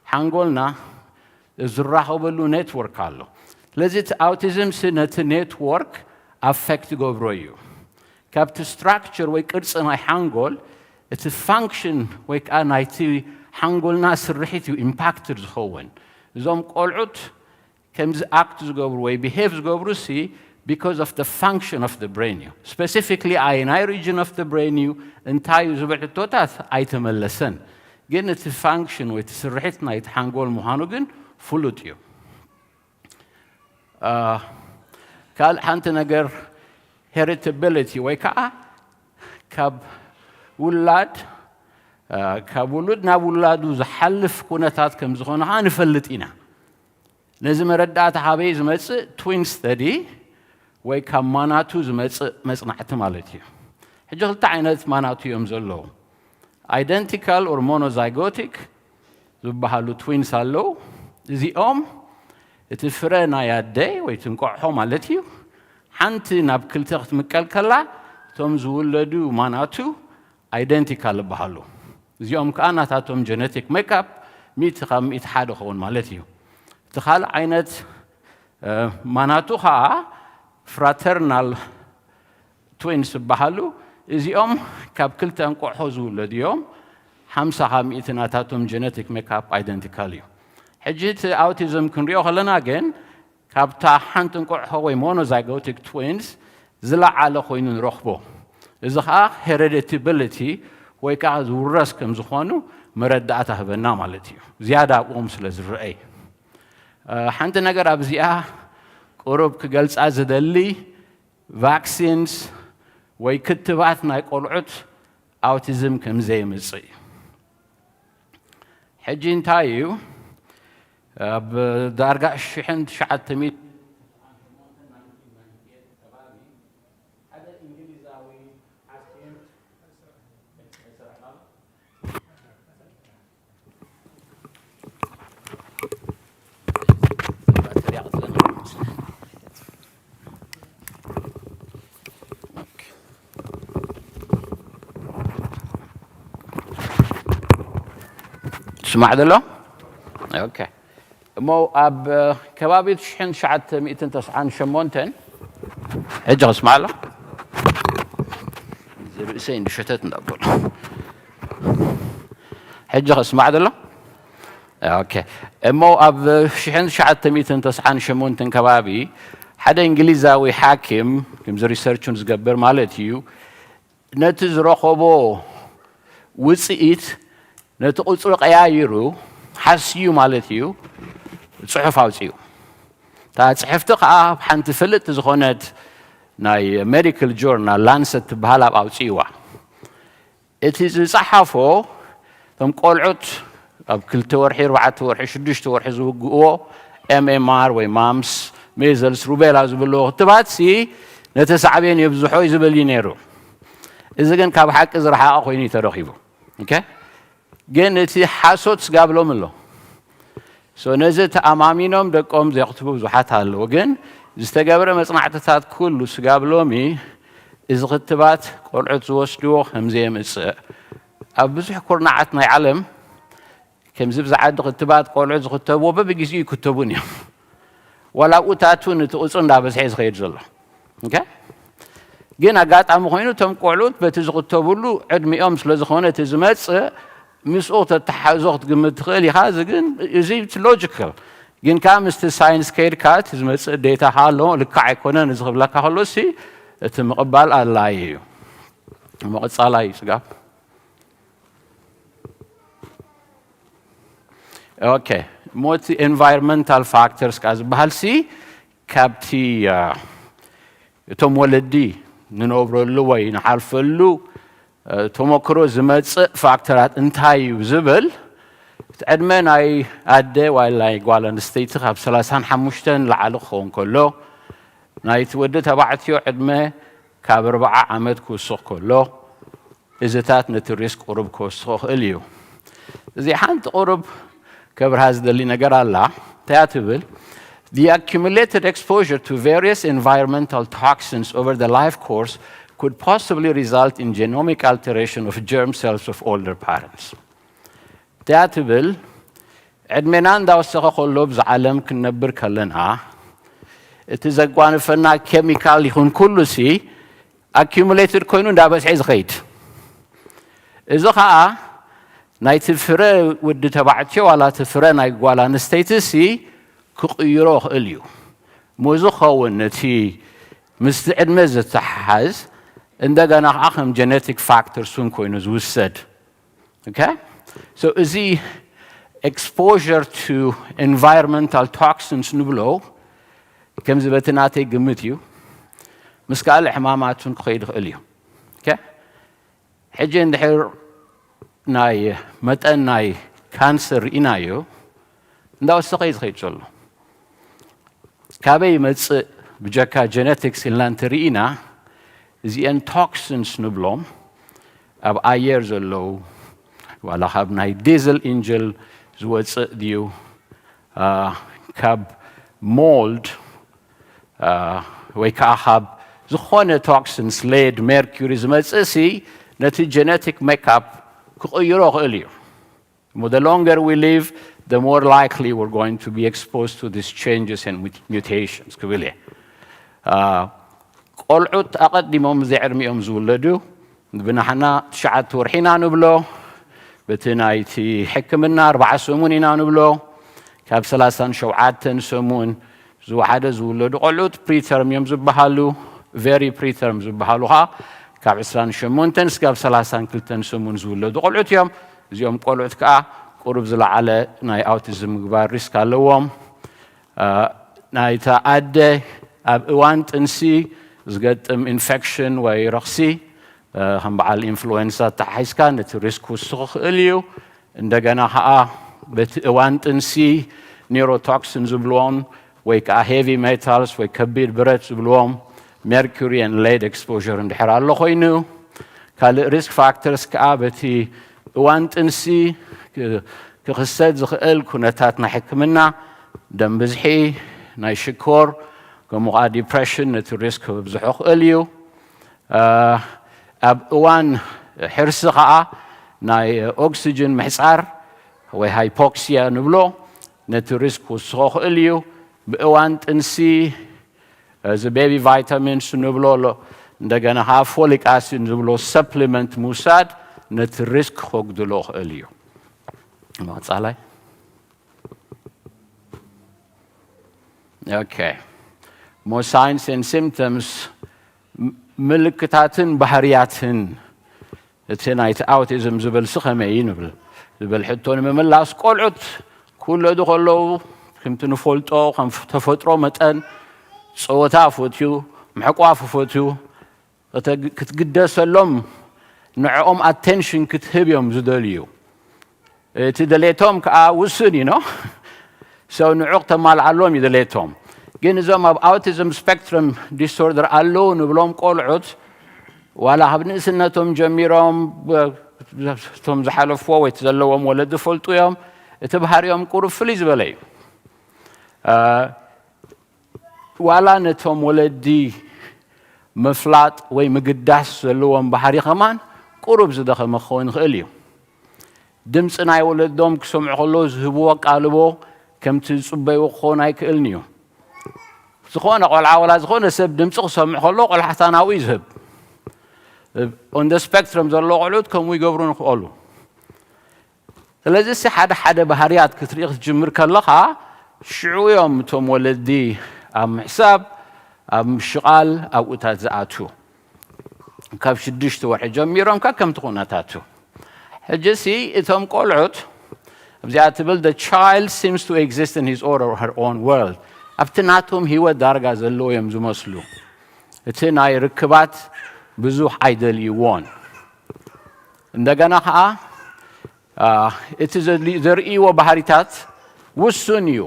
ሓንጎልና ዝራኸበሉ ኔትወርክ ኣሎ። ስለዚ እቲ ኣውቲዝም ሲ ነቲ ኔትወርክ ኣፌክት ገብሮ እዩ። ካብቲ ስትራክቸር ወይ ቅርፂ ናይ ሓንጎል እቲ ፋንክሽን ወይ ከዓ ናይቲ ሓንጎልና ስርሒት እዩ ኢምፓክትድ ዝኸውን። እዞም ቆልዑት ከምዚ ኣክት ዝገብሩ ወይ ቢሄቭ ዝገብሩ ሲ because of the function of the brain እዩ። ስፔሲፊክሊ ኣየናይ ሪጅን ኦፍ the brain እዩ እንታይ እዩ ዝብል ሕቶታት ኣይተመለሰን። ግን እቲ ፋንክሽን ወይ እቲ ስርሒት ናይቲ ሓንጎል ምዃኑ ግን ፍሉጥ እዩ። ካልእ ሓንቲ ነገር ሄሪታቢሊቲ ወይ ከዓ ካብ ውላድ ካብ ውሉድ ናብ ውላዱ ዝሓልፍ ኩነታት ከም ዝኾነ ከዓ ንፈልጥ ኢና። ነዚ መረዳእታ ካበይ ዝመፅእ ትዊን ስተዲ ወይ ካብ ማናቱ ዝመፅእ መፅናዕቲ ማለት እዩ። ሕጂ ክልተ ዓይነት ማናቱ እዮም ዘለዉ። ኣይደንቲካል ኦር ሞኖዛይጎቲክ ዝበሃሉ ትዊንስ ኣለዉ። እዚኦም እቲ ፍረ ናይ ኣደ ወይ ትንቆሖ ማለት እዩ ሓንቲ ናብ ክልተ ክትምቀል ከላ እቶም ዝውለዱ ማናቱ ኣይደንቲካል ይበሃሉ። እዚኦም ከዓ ናታቶም ጀነቲክ ሜክኣፕ ሚእቲ ካብ ሚእቲ ሓደ ኸውን ማለት እዩ። እቲ ካልእ ዓይነት ማናቱ ከዓ ፍራተርናል ትዊንስ ዝበሃሉ፣ እዚኦም ካብ ክልተ እንቆሖ ዝውለዱ እዮም። ሓምሳ ካብ ሚእቲ ናታቶም ጀነቲክ ሜክኣፕ ኣይደንቲካል እዩ። ሕጂ እቲ ኣውቲዝም ክንሪኦ ከለና ግን ካብታ ሓንቲ እንቆሖ ወይ ሞኖዛይጎቲክ ትዊንስ ዝለዓለ ኮይኑ ንረኽቦ። እዚ ከዓ ሄሬዲቲቢሊቲ ወይ ከዓ ዝውረስ ከም ዝኾኑ መረዳእታ ህበና ማለት እዩ፣ ዝያዳ ኣብኦም ስለ ዝረአይ። ሓንቲ ነገር ኣብዚኣ ቁሩብ ክገልፃ ዝደሊ፣ ቫክሲንስ ወይ ክትባት ናይ ቆልዑት ኣውቲዝም ከም ዘየምፅእ እዩ። ሕጂ እንታይ እዩ? ኣብ ዳርጋ ሽሕን ትሽዓተ ሚእቲ ትስማዕ ዘሎ? ኦኬ። እሞ ኣብ ከባቢ ትሽዓተ ሚእትን ተስዓን ሸሞንተን፣ ሕጂ ክስማዕ ኣሎ? ርእሰይ እንድሸተት እንዳበሉ። ሕጂ ክስማዕ ዘሎ? ኦኬ። እሞ ኣብ ሽሕን ትሽዓተ ሚእትን ተስዓን ሸሞንተን ከባቢ ሓደ እንግሊዛዊ ሓኪም፣ ከምዚ ሪሰርቹን ዝገብር ማለት እዩ፣ ነቲ ዝረኸቦ ውፅኢት ነቲ ቁፅሪ ቀያይሩ ሓስዩ ማለት እዩ ፅሑፍ ኣውፅኡ። እታ ፅሕፍቲ ከዓ ኣብ ሓንቲ ፍልጥቲ ዝኾነት ናይ ሜዲካል ጆርናል ላንሰት ትበሃል ኣብ ኣውፅእዋ። እቲ ዝፀሓፎ እቶም ቆልዑት ኣብ ክልተ ወርሒ፣ ኣርባዕተ ወርሒ፣ ሽዱሽተ ወርሒ ዝውግእዎ ኤምኤምኣር ወይ ማምስ፣ ሜዘልስ፣ ሩቤላ ዝብልዎ ክትባት ሲ ነቲ ሳዕቤን የብዝሖ እዩ ዝብል እዩ ነይሩ። እዚ ግን ካብ ሓቂ ዝረሓቐ ኮይኑ እዩ ተረኺቡ። ኦኬ? ግን እቲ ሓሶት ስጋብ ሎሚ ኣሎ። ሶ ነዚ ተኣማሚኖም ደቆም ዘኽትቡ ብዙሓት ኣለዉ። ግን ዝተገብረ መጽናዕትታት ኩሉ ስጋብ ሎሚ እዚ ክትባት ቆልዑት ዝወስድዎ ከም ዘየምጽእ ኣብ ብዙሕ ኩርናዓት ናይ ዓለም ከምዚ ብዝዓዲ ክትባት ቆልዑት ዝኽተብዎ በብግዜኡ ይክተቡን እዮም። ዋላ ኣብኡ ታቱ ነቲ ቁጽሪ እንዳበዝሐ እዩ ዝኸይድ ዘሎ። ኦኬ? ግን ኣጋጣሚ ኮይኑ እቶም ቆልዑት በቲ ዝኽተብሉ ዕድሚኦም ስለ ዝኾነ እቲ ዝመጽእ ምስኡ ተተሓሕዞ ክትግምት ትኽእል ኢኻ። እዚ ግን እዚ ሎጂካል ግን ከዓ ምስቲ ሳይንስ ከይድካ እቲ ዝመጽእ ዴታ ኣሎ ልክዕ ኣይኮነን እዚ ክብለካ ከሎ ሲ እቲ ምቕባል ኣድላዪ እዩ። ምቕጻል እዩ ጽጋብ። ኦኬ፣ እሞ እቲ ኤንቫይሮንመንታል ፋክተርስ ከዓ ዝበሃል ሲ ካብቲ እቶም ወለዲ ንነብረሉ ወይ ንሓልፈሉ ተመክሮ ዝመፅእ ፋክተራት እንታይ እዩ ዝብል እቲ ዕድመ ናይ ኣደ ወይ ናይ ጓል ኣንስተይቲ ካብ ሰላሳን ሓሙሽተን ንላዕሊ ክኸውን ከሎ ናይቲ ወዲ ተባዕትዮ ዕድመ ካብ ኣርባዓ ዓመት ክውስኽ ከሎ እዚታት ነቲ ሪስክ ቁሩብ ክወስኾ ይኽእል እዩ። እዚ ሓንቲ ቁሩብ ከብርሃ ዝደሊ ነገር ኣላ። እንታይ እያ ትብል? The accumulated exposure to various environmental toxins over the life course could possibly result in genomic alteration of germ cells of older parents. እንታይ እያ ትብል? ዕድሜና እንዳወሰኸ ከሎ ብዛ ዓለም ክንነብር ከለና እቲ ዘጓንፈና ኬሚካል ይኹን ኩሉ ሲ ኣኪሙሌትድ ኮይኑ እንዳበዝሐ ዝኸይድ። እዚ ኸዓ ናይቲ ፍረ ወዲ ተባዕትዮ ዋላ እቲ ፍረ ናይ ጓል ኣንስተይቲ ሲ ክቕይሮ ይኽእል እዩ። ሞ ዝኸውን ነቲ ምስቲ ዕድመ ዝተሓሓዝ እንደገና ኸዓ ከም ጀነቲክ ፋክተርስ እውን ኮይኑ ዝውሰድ። Okay? So እዚ exposure to environmental toxins ንብሎ ከምዚ በቲ ናተይ ግምት እዩ ምስ ካልእ ሕማማት እውን ክኸይድ ይኽእል እዩ። Okay? ሕጂ እንድሕር ናይ መጠን ናይ ካንሰር ርኢናዮ እንዳወሰኸ እዩ ዝኸይድ ዘሎ። ካበይ ይመፅእ ብጀካ ጀነቲክስ ኢልና እንተርኢና እዚአን ቶክሲንስ ንብሎም ኣብ ኣየር ዘለዉ ዋላ ካብ ናይ ዲዝል ኢንጅል ዝወፅእ ድዩ ካብ ሞልድ ወይ ከዓ ካብ ዝኾነ ቶክሲንስ ሌድ ሜርኩሪ ዝመፅእ ሲ ነቲ ጀነቲክ ሜክኣፕ ክቕይሮ ይኽእል እዩ። እሞ the longer we live, the more likely we're going to be exposed to these changes and mut- mutations ክብል እየ። ቆልዑት ኣቐዲሞም ዘይዕድሚኦም ዝውለዱ ብናሕና ትሽዓተ ወርሒ ኢና ንብሎ፣ በቲ ናይቲ ሕክምና ኣርባዓ ሰሙን ኢና ንብሎ። ካብ ሰላሳን ሸውዓተን ሰሙን ዝወሓደ ዝውለዱ ቆልዑት preterm እዮም ዝበሃሉ። Very preterm ዝበሃሉ ከዓ ካብ ዕስራን ሸሞንተን እስካብ ሰላሳን ክልተን ሰሙን ዝውለዱ ቆልዑት እዮም። እዚኦም ቆልዑት ከዓ ቁሩብ ዝለዓለ ናይ ኣውቲዝም ምግባር ሪስክ ኣለዎም። ናይታ ኣደ ኣብ እዋን ጥንሲ ዝገጥም ኢንፌክሽን ወይ ረኽሲ ከም በዓል ኢንፍሉዌንሳ ተሓሒዝካ ነቲ ሪስክ ክውስኽ ይኽእል እዩ። እንደገና ከዓ በቲ እዋን ጥንሲ ኒሮቶክሲን ዝብልዎም ወይ ከዓ ሄቪ ሜታልስ ወይ ከቢድ ብረት ዝብልዎም ሜርኩሪ ን ሌድ ኤክስፖር እንድሕር ኣሎ ኮይኑ፣ ካልእ ሪስክ ፋክተርስ ከዓ በቲ እዋን ጥንሲ ክኽሰት ዝኽእል ኩነታት ናይ ሕክምና፣ ደም ብዝሒ፣ ናይ ሽኮር፣ ከምኡ ከዓ ዲፕሬሽን ነቲ ሪስክ ከብዝሖ ይኽእል እዩ። ኣብ እዋን ሕርሲ ከዓ ናይ ኦክሲጅን ምሕፃር ወይ ሃይፖክሲያ ንብሎ ነቲ ሪስክ ክውስኾ ይኽእል እዩ። ብእዋን ጥንሲ እዚ ቤቢ ቫይታሚንስ ንብሎ ኣሎ፣ እንደገና ከዓ ፎሊክ ኣሲድ ንብሎ ሰፕሊመንት ምውሳድ ነቲ ሪስክ ከጉድሎ ይኽእል እዩ። መቐፃላይ ኦኬ። ሞ ሳይንስ ን ሲምፕተምስ፣ ምልክታትን ባህርያትን እቲ ናይቲ ኣውቲዝም ዝብል ሲ ከመይ እዩ ንብል ዝብል ሕቶ ንምምላስ፣ ቆልዑት ክውለዱ ከለዉ ከምቲ ንፈልጦ ከም ተፈጥሮ መጠን ፀወታ ፈትዩ፣ ምሕቋፍ ፈትዩ፣ ክትግደሰሎም ንዕኦም ኣቴንሽን ክትህብ እዮም ዝደልዩ። እቲ ድሌቶም ከዓ ውሱን እዩ። ኖ ሰው ንዑቕ ተማልኣሎም እዩ ድሌቶም። ግን እዞም ኣብ ኣውቲዝም ስፔክትረም ዲስኦርደር ኣለዉ ንብሎም ቆልዑት ዋላ ካብ ንእስነቶም ጀሚሮም እቶም ዝሓለፍዎ ወይ ዘለዎም ወለዲ ፈልጡ እዮም። እቲ ባህሪኦም ቁሩብ ፍልይ ዝበለ እዩ። ዋላ ነቶም ወለዲ ምፍላጥ ወይ ምግዳስ ዘለዎም ባህሪ ከማን ቁሩብ ዝደኸመ ክኸውን ይኽእል እዩ። ድምፂ ናይ ወለዶም ክሰምዑ ከለዉ ዝህብዎ ኣቃልቦ ከምቲ ዝፅበይዎ ክኸውን ኣይክእልን እዩ። ዝኾነ ቆልዓ ዋላ ዝኾነ ሰብ ድምፂ ክሰምዕ ከሎ ቆልሓታ ናብኡ እዩ ዝህብ። ኦን ደ ስፔክትረም ዘለዉ ቆልዑት ከምኡ ይገብሩ ንኽእሉ። ስለዚ ሲ ሓደ ሓደ ባህርያት ክትርኢ ክትጅምር ከለኻ ሽዑ እዮም እቶም ወለዲ ኣብ ምሕሳብ ኣብ ምሽቓል ኣብኡታት ዝኣትዉ። ካብ ሽዱሽተ ወርሒ ጀሚሮም ከከምቲ ኩነታቱ። ሕጂ ሲ እቶም ቆልዑት ኣብዚኣ ትብል the child seems to exist in his or her own world፣ ኣብቲ ናቶም ህይወት ዳርጋ ዘለዉ እዮም ዝመስሉ። እቲ ናይ ርክባት ብዙሕ ኣይደልይዎን። እንደገና ከዓ እቲ ዘርእይዎ ባህሪታት ውሱን እዩ።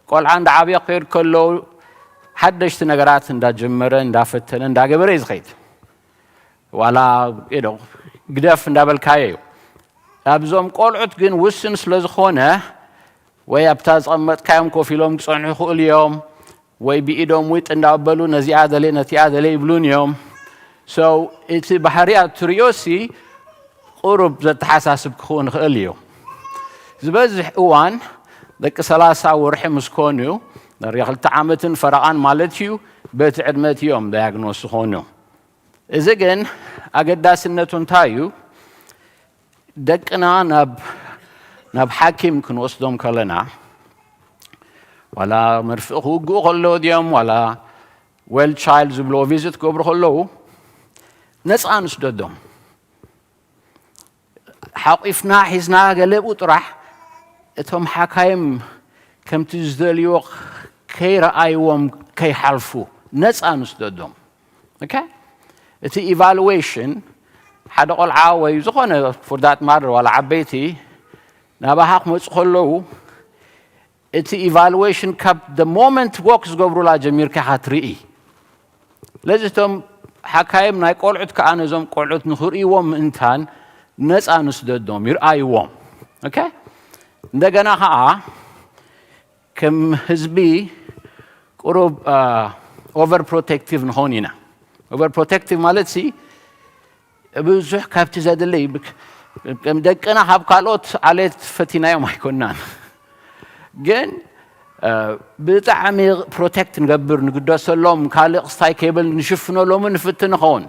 ቆልዓ እንዳዓብየ ክኸይድ ከለዉ ሓደሽቲ ነገራት እንዳጀመረ እንዳፈተነ እንዳገበረ እዩ ዝኸይድ። ዋላ ግደፍ እንዳበልካዮ እዩ። ኣብዞም ቆልዑት ግን ውስን ስለ ዝኾነ ወይ ኣብታ ዝቐመጥካዮም ኮፍ ኢሎም ክፀንሑ ይኽእሉ እዮም ወይ ብኢዶም ዊጥ እንዳበሉ ነዚኣ ደልየ ነቲኣ ደልየ ይብሉን እዮም። ሰው እቲ ባህርያት ትሪኦ ሲ ቁሩብ ዘተሓሳስብ ክኸውን ይኽእል እዩ። ዝበዝሕ እዋን ደቂ ሰላሳ ወርሒ ምስ ኮኑ፣ ንሪኦ ክልተ ዓመትን ፈረቓን ማለት እዩ፣ በቲ ዕድመ እቲ እዮም ዳያግኖስ ዝኾኑ። እዚ ግን ኣገዳስነቱ እንታይ እዩ? ደቅና ናብ ናብ ሓኪም ክንወስዶም ከለና ዋላ መርፍእ ክውግኡ ከለዉ ድዮም ዋላ ዌል ቻይልድ ዝብልዎ ቪዝት ክገብሩ ከለዉ ነፃ ንስደዶም። ሓቂፍና ሒዝና ገለ ብኡ ጥራሕ እቶም ሓካይም ከምቲ ዝደልይዎ ከይረኣይዎም ከይሓልፉ ነፃ ንስደዶም። ኦኬ? እቲ ኢቫሉዌሽን ሓደ ቆልዓ ወይ ዝኾነ for that matter ዋላ ዓበይቲ ናባኻ ክመፁ ከለዉ እቲ ኢቫሉዌሽን ካብ the moment ዎክ ዝገብሩላ ጀሚርካ ኢኻ ትርኢ። ስለዚ እቶም ሓካይም ናይ ቆልዑት ከዓ ነዞም ቆልዑት ንክርእይዎም ምእንታን ነፃ ንስደዶም ይርኣይዎም። ኦኬ? እንደገና ከዓ ከም ህዝቢ ቁሩብ ኦቨር ፕሮቴክቲቭ ንኸውን ኢና። ኦቨር ፕሮቴክቲቭ ማለት ሲ ብዙሕ ካብቲ ዘድሊ ብክ- ደቅና ካብ ካልኦት ዓሌት ፈቲናዮም ኣይኮናን፣ ግን ብጣዕሚ ፕሮቴክት ንገብር፣ ንግደሰሎም፣ ካልእ ክስታይ ከይብል ንሽፍነሎምን ንፍትን ንኸውን።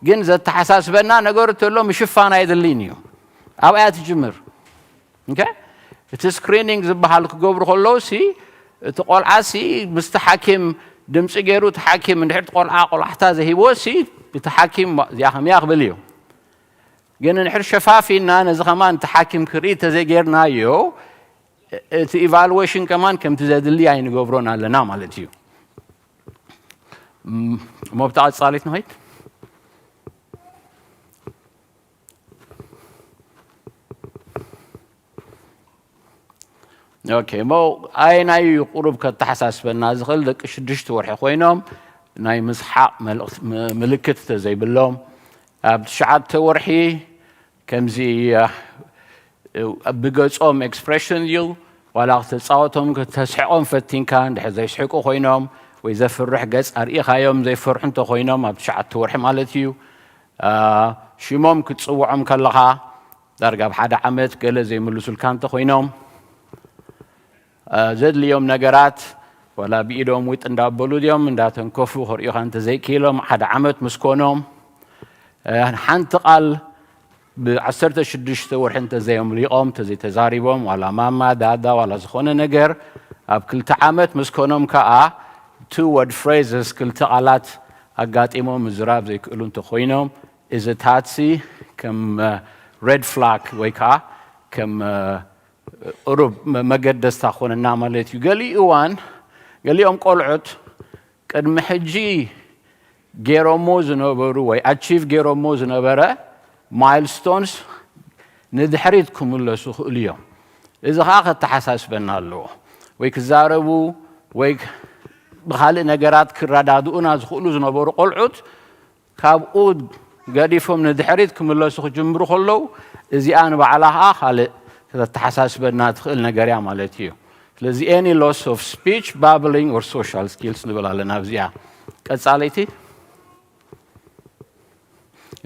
ግን ዘተሓሳስበና ነገር እንተሎ ምሽፋን ኣየድልይን እዩ። ኣብኣ እያ ትጅምር። ኦኬ? እቲ ስክሪኒንግ ዝበሃል ክገብሩ ከለዉ ሲ እቲ ቆልዓ ሲ ምስቲ ሓኪም ድምፂ ገይሩ፣ እቲ ሓኪም እንድሕር እቲ ቆልዓ ቆላሕታ ዘሂብዎ ሲ እቲ ሓኪም እዚኣ ከምያ ክብል እዩ። ግን እንድሕር ሸፋፊና ነዚ ከማን እቲ ሓኪም ክርኢ እንተዘይጌርናዮ፣ እቲ ኢቫሉዌሽን ከማን ከምቲ ዘድሊ ኣይንገብሮን ኣለና ማለት እዩ። እሞ ብታ ቀጻሊት ንኸይድ። ኦኬ፣ እሞ ኣየናይ እዩ ቁሩብ ከተሓሳስበና ዝኽእል? ደቂ ሽዱሽተ ወርሒ ኮይኖም ናይ ምስሓቕ ምልክት እንተዘይብሎም፣ ኣብ ትሽዓተ ወርሒ ከምዚ ብገጾም ኤክስፕሬሽን እዩ፣ ዋላ ክተጻወቶም ከተስሕቖም ፈቲንካ እንድሕር ዘይስሕቁ ኮይኖም ወይ ዘፍርሕ ገጽ ኣርኢኻዮም ዘይፈርሑ እንተኮይኖም፣ ኣብ ትሽዓተ ወርሒ ማለት እዩ። ሽሞም ክትጽውዖም ከለኻ ዳርጋ ኣብ ሓደ ዓመት ገለ ዘይምልሱልካ እንተኮይኖም፣ ዘድልዮም ነገራት ዋላ ብኢዶም ውጥ እንዳበሉ ድዮም እንዳተንከፉ ክርእዩኻ እንተዘይክኢሎም፣ ሓደ ዓመት ምስ ኮኖም፣ ሓንቲ ቃል ብ ዓሰርተ ሽዱሽተ ወርሒ እንተዘየምሊቖም፣ እንተዘይተዛሪቦም፣ ዋላ ማማ ዳዳ ዋላ ዝኾነ ነገር፣ ኣብ ክልተ ዓመት ምስ ኮኖም ከኣ two word phrases፣ ክልተ ቃላት ኣጋጢሞም ምዝራብ ዘይክእሉ እንተኾይኖም፣ እዚ ታትሲ ከም ሬድ ፍላግ ወይ ከዓ ከም ቁሩብ መገደስታ ክኾነና ማለት እዩ። ገሊኡ እዋን ገሊኦም ቆልዑት ቅድሚ ሕጂ ገይሮሞ ዝነበሩ ወይ ኣቺቭ ገይሮሞ ዝነበረ ማይልስቶንስ ንድሕሪት ክምለሱ ይኽእሉ እዮም። እዚ ከዓ ከተሓሳስበና ኣለዎ። ወይ ክዛረቡ ወይ ብኻልእ ነገራት ክረዳድኡና ዝኽእሉ ዝነበሩ ቆልዑት ካብኡ ገዲፎም ንድሕሪት ክምለሱ ክጅምሩ ከለዉ፣ እዚኣ ንባዕላ ከዓ ካልእ ከተተሓሳስበና ትኽእል ነገር እያ ማለት እዩ። ስለዚ any loss of speech, babbling or social skills ንብል ኣለና ኣብዚኣ። ቀጻለይቲ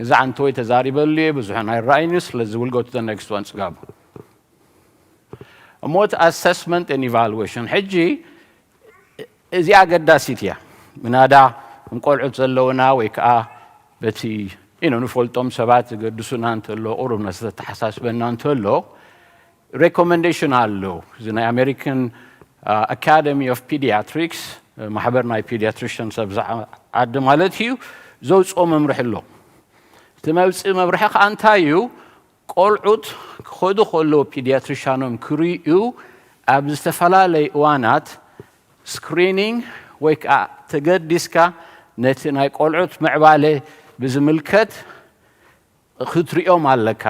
እዛ ዓንተወይ ተዛሪበሉ እየ፣ ብዙሕ ኣይረኣይን እዩ። ስለዚ will go to the next one ጽጋቡ። እሞ እቲ ኣሰስመንት and ኢቫሉዌሽን ሕጂ እዚኣ ኣገዳሲት እያ። ምናዳ እም ቆልዑት ዘለውና ወይ ከዓ በቲ you know ንፈልጦም ሰባት ዘገድሱና እንተሎ፣ ቁሩብ ነተተሓሳስበና እንተሎ፣ ሬኮመንዴሽን ኣሎ። እዚ ናይ ኣሜሪካን ኣካደሚ ኦፍ ፒዲያትሪክስ፣ ማሕበር ናይ ፒዲያትሪሽንስ ኣብዚ ዓዲ ማለት እዩ፣ ዘውፅኦ መምርሒ ኣሎ። እቲ መውፅኢ መምርሒ ከዓ እንታይ እዩ? ቆልዑት ክኸዱ ከለዉ ፒዲያትሪሻኖም ክርእዩ ኣብ ዝተፈላለዩ እዋናት ስክሪኒንግ ወይ ከዓ ተገዲስካ ነቲ ናይ ቆልዑት ምዕባለ ብዝምልከት ክትሪኦም ኣለካ።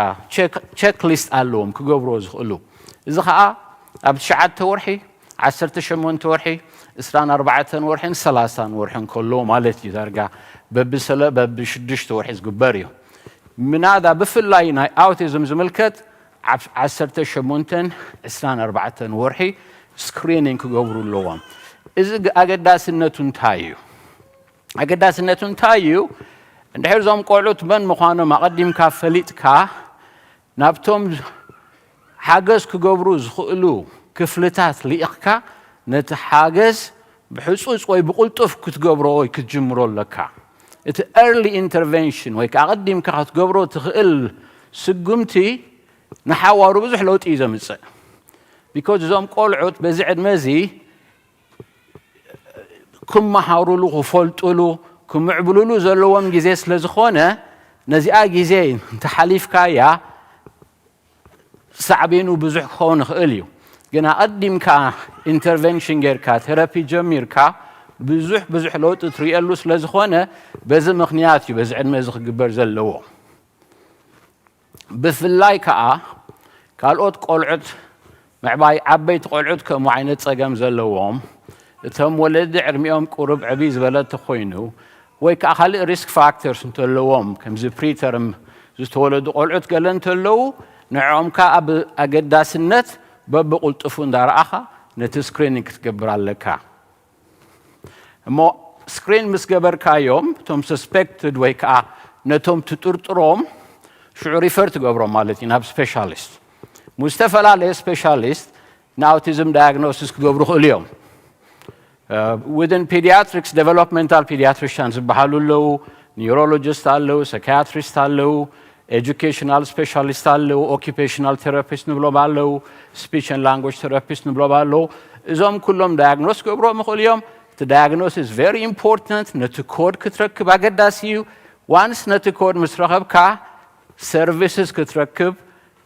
ቸክ ሊስት ኣለዎም ክገብርዎ ዝኽእሉ። እዚ ከዓ ኣብ ትሽዓተ ወርሒ፣ ዓሰርተ ሸሞንተ ወርሒ፣ ዕስራን ኣርባዕተን ወርሕን ሰላሳን ወርሕን ከሎ ማለት እዩ። ዳርጋ በብሰለ በብሽዱሽተ ወርሒ ዝግበር እዩ። ምናዳ ብፍላይ ናይ ኣውቲዝም ዝምልከት ዓሰርተ ሸሞንተን ዕስራን ኣርባዕተን ወርሒ ስክሪኒንግ ክገብሩ ኣለዎም። እዚ ኣገዳስነቱ እንታይ እዩ? ኣገዳስነቱ እንታይ እዩ? እንድሕር እዞም ቆልዑት መን ምዃኖም ኣቐዲምካ ፈሊጥካ ናብቶም ሓገዝ ክገብሩ ዝኽእሉ ክፍልታት ልኢኽካ ነቲ ሓገዝ ብሕጹጽ ወይ ብቕልጡፍ ክትገብሮ ወይ ክትጅምሮ ኣለካ። እቲ ኤርሊ ኢንተርቨንሽን ወይ ከዓ ኣቐዲምካ ክትገብሮ ትኽእል ስጉምቲ ንሓዋሩ ብዙሕ ለውጢ እዩ ዘምጽእ። ቢኮዝ እዞም ቆልዑት በዚ ዕድመ እዚ ክመሃሩሉ፣ ክፈልጡሉ፣ ክምዕብሉሉ ዘለዎም ግዜ ስለ ዝኾነ ነዚኣ ግዜ እንተሓሊፍካያ ሳዕቤኑ ብዙሕ ክኸውን ይኽእል እዩ። ግን ኣቐዲምካ ኢንተርቨንሽን ጌርካ ቴራፒ ጀሚርካ ብዙሕ ብዙሕ ለውጢ ትርእየሉ ስለ ዝኾነ በዚ ምኽንያት እዩ በዚ ዕድመ እዚ ክግበር ዘለዎ። ብፍላይ ከዓ ካልኦት ቆልዑት ምዕባይ ዓበይቲ ቆልዑት ከምኡ ዓይነት ጸገም ዘለዎም እቶም ወለዲ ዕድሚኦም ቁሩብ ዕብይ ዝበለ እንተኾይኑ ወይ ከዓ ካልእ ሪስክ ፋክተርስ እንተለዎም ከምዚ ፕሪተርም ዝተወለዱ ቆልዑት ገለ እንተለዉ ንዕኦም ከዓ ብኣገዳስነት በብቕልጥፉ እንዳረኣኻ ነቲ ስክሪኒንግ ክትገብር ኣለካ። እሞ ስክሪን ምስ ገበርካዮም እቶም ሰስፔክትድ ወይ ከዓ ነቶም ትጥርጥሮም ሽዑ ሪፈር ትገብሮም ማለት እዩ ናብ ስፔሻሊስት። ምስ ዝተፈላለየ ስፔሻሊስት ንኣውቲዝም ዳያግኖሲስ ክገብሩ ይኽእሉ እዮም። Within pediatrics developmental pediatrician ዝበሃሉ ኣለዉ፣ ኒውሮሎጂስት ኣለዉ፣ ሳይካትሪስት ኣለዉ፣ ኤጁኬሽናል ስፔሻሊስት ኣለዉ፣ ኦኪፔሽናል ቴራፒስት ንብሎም ኣለዉ፣ ስፒች ኤንድ ላንጉጅ ቴራፒስት ንብሎም ኣለዉ። እዞም ኩሎም ዳያግኖስ ክገብሮም ይኽእሉ እዮም። እቲ ዳያግኖስ is very important። ነቲ ኮድ ክትረክብ ኣገዳሲ እዩ። ዋንስ ነቲ ኮድ ምስ ረኸብካ ሰርቪስስ ክትረክብ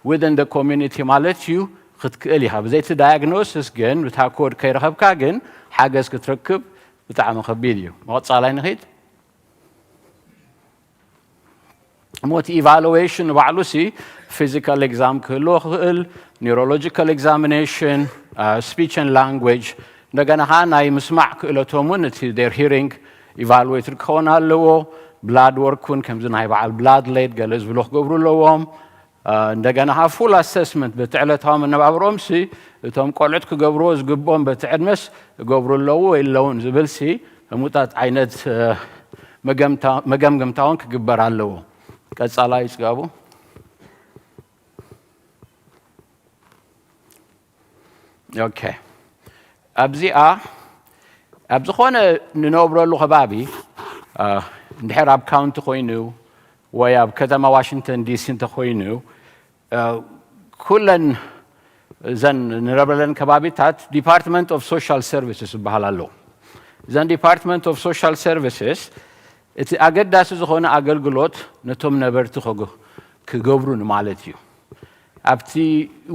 within the community ማለት እዩ ክትክእል ኢኻ። ብዘይቲ ዳያግኖሲስ ግን እታ ኮድ ከይረኸብካ ግን ሓገዝ ክትረክብ ብጣዕሚ ከቢድ እዩ። መቐጻላይ ንኺድ። ሞት ኢቫሉዌሽን ባዕሉ ሲ ፊዚካል ኤግዛም ክህልዎ ክኽእል፣ ኒውሮሎጂካል ኤግዛሚኔሽን፣ ስፒች ኤንድ ላንጉጅ፣ እንደገና ኸዓ ናይ ምስማዕ ክእለቶም እውን እቲ ዴር ሂሪንግ ኢቫሉዌትድ ክኸውን ኣለዎ። ብላድ ወርክ እውን ከምዚ ናይ በዓል ብላድ ሌድ ገለ ዝብሎ ክገብሩ ኣለዎም። እንደገና ፉል ኣሰስመንት በቲ ዕለታዊ መነባብሮም ሲ እቶም ቆልዑት ክገብርዎ ዝግብኦም በቲ ዕድመስ ይገብሩ ኣለዉ ወይ ኣለውን ዝብል ሲ ህሙጣት ዓይነት መገምታውን ክግበር ኣለዎ። ቀጻላይ ጽጋቡ። ኦኬ፣ ኣብዚኣ ኣብ ዝኾነ ንነብረሉ ከባቢ እንድሕር ኣብ ካውንቲ ኮይኑ ወይ ኣብ ከተማ ዋሽንግተን ዲሲ እንተኮይኑ ኩለን እዘን ንረብረለን ከባቢታት ዲፓርትመንት ኦፍ ሶሻል ሰርቪስስ ዝበሃል ኣለዉ። እዘን ዲፓርትመንት ኦፍ ሶሻል ሰርቪስስ እቲ ኣገዳሲ ዝኾነ ኣገልግሎት ነቶም ነበርቲ ክገብሩ ንማለት እዩ። ኣብቲ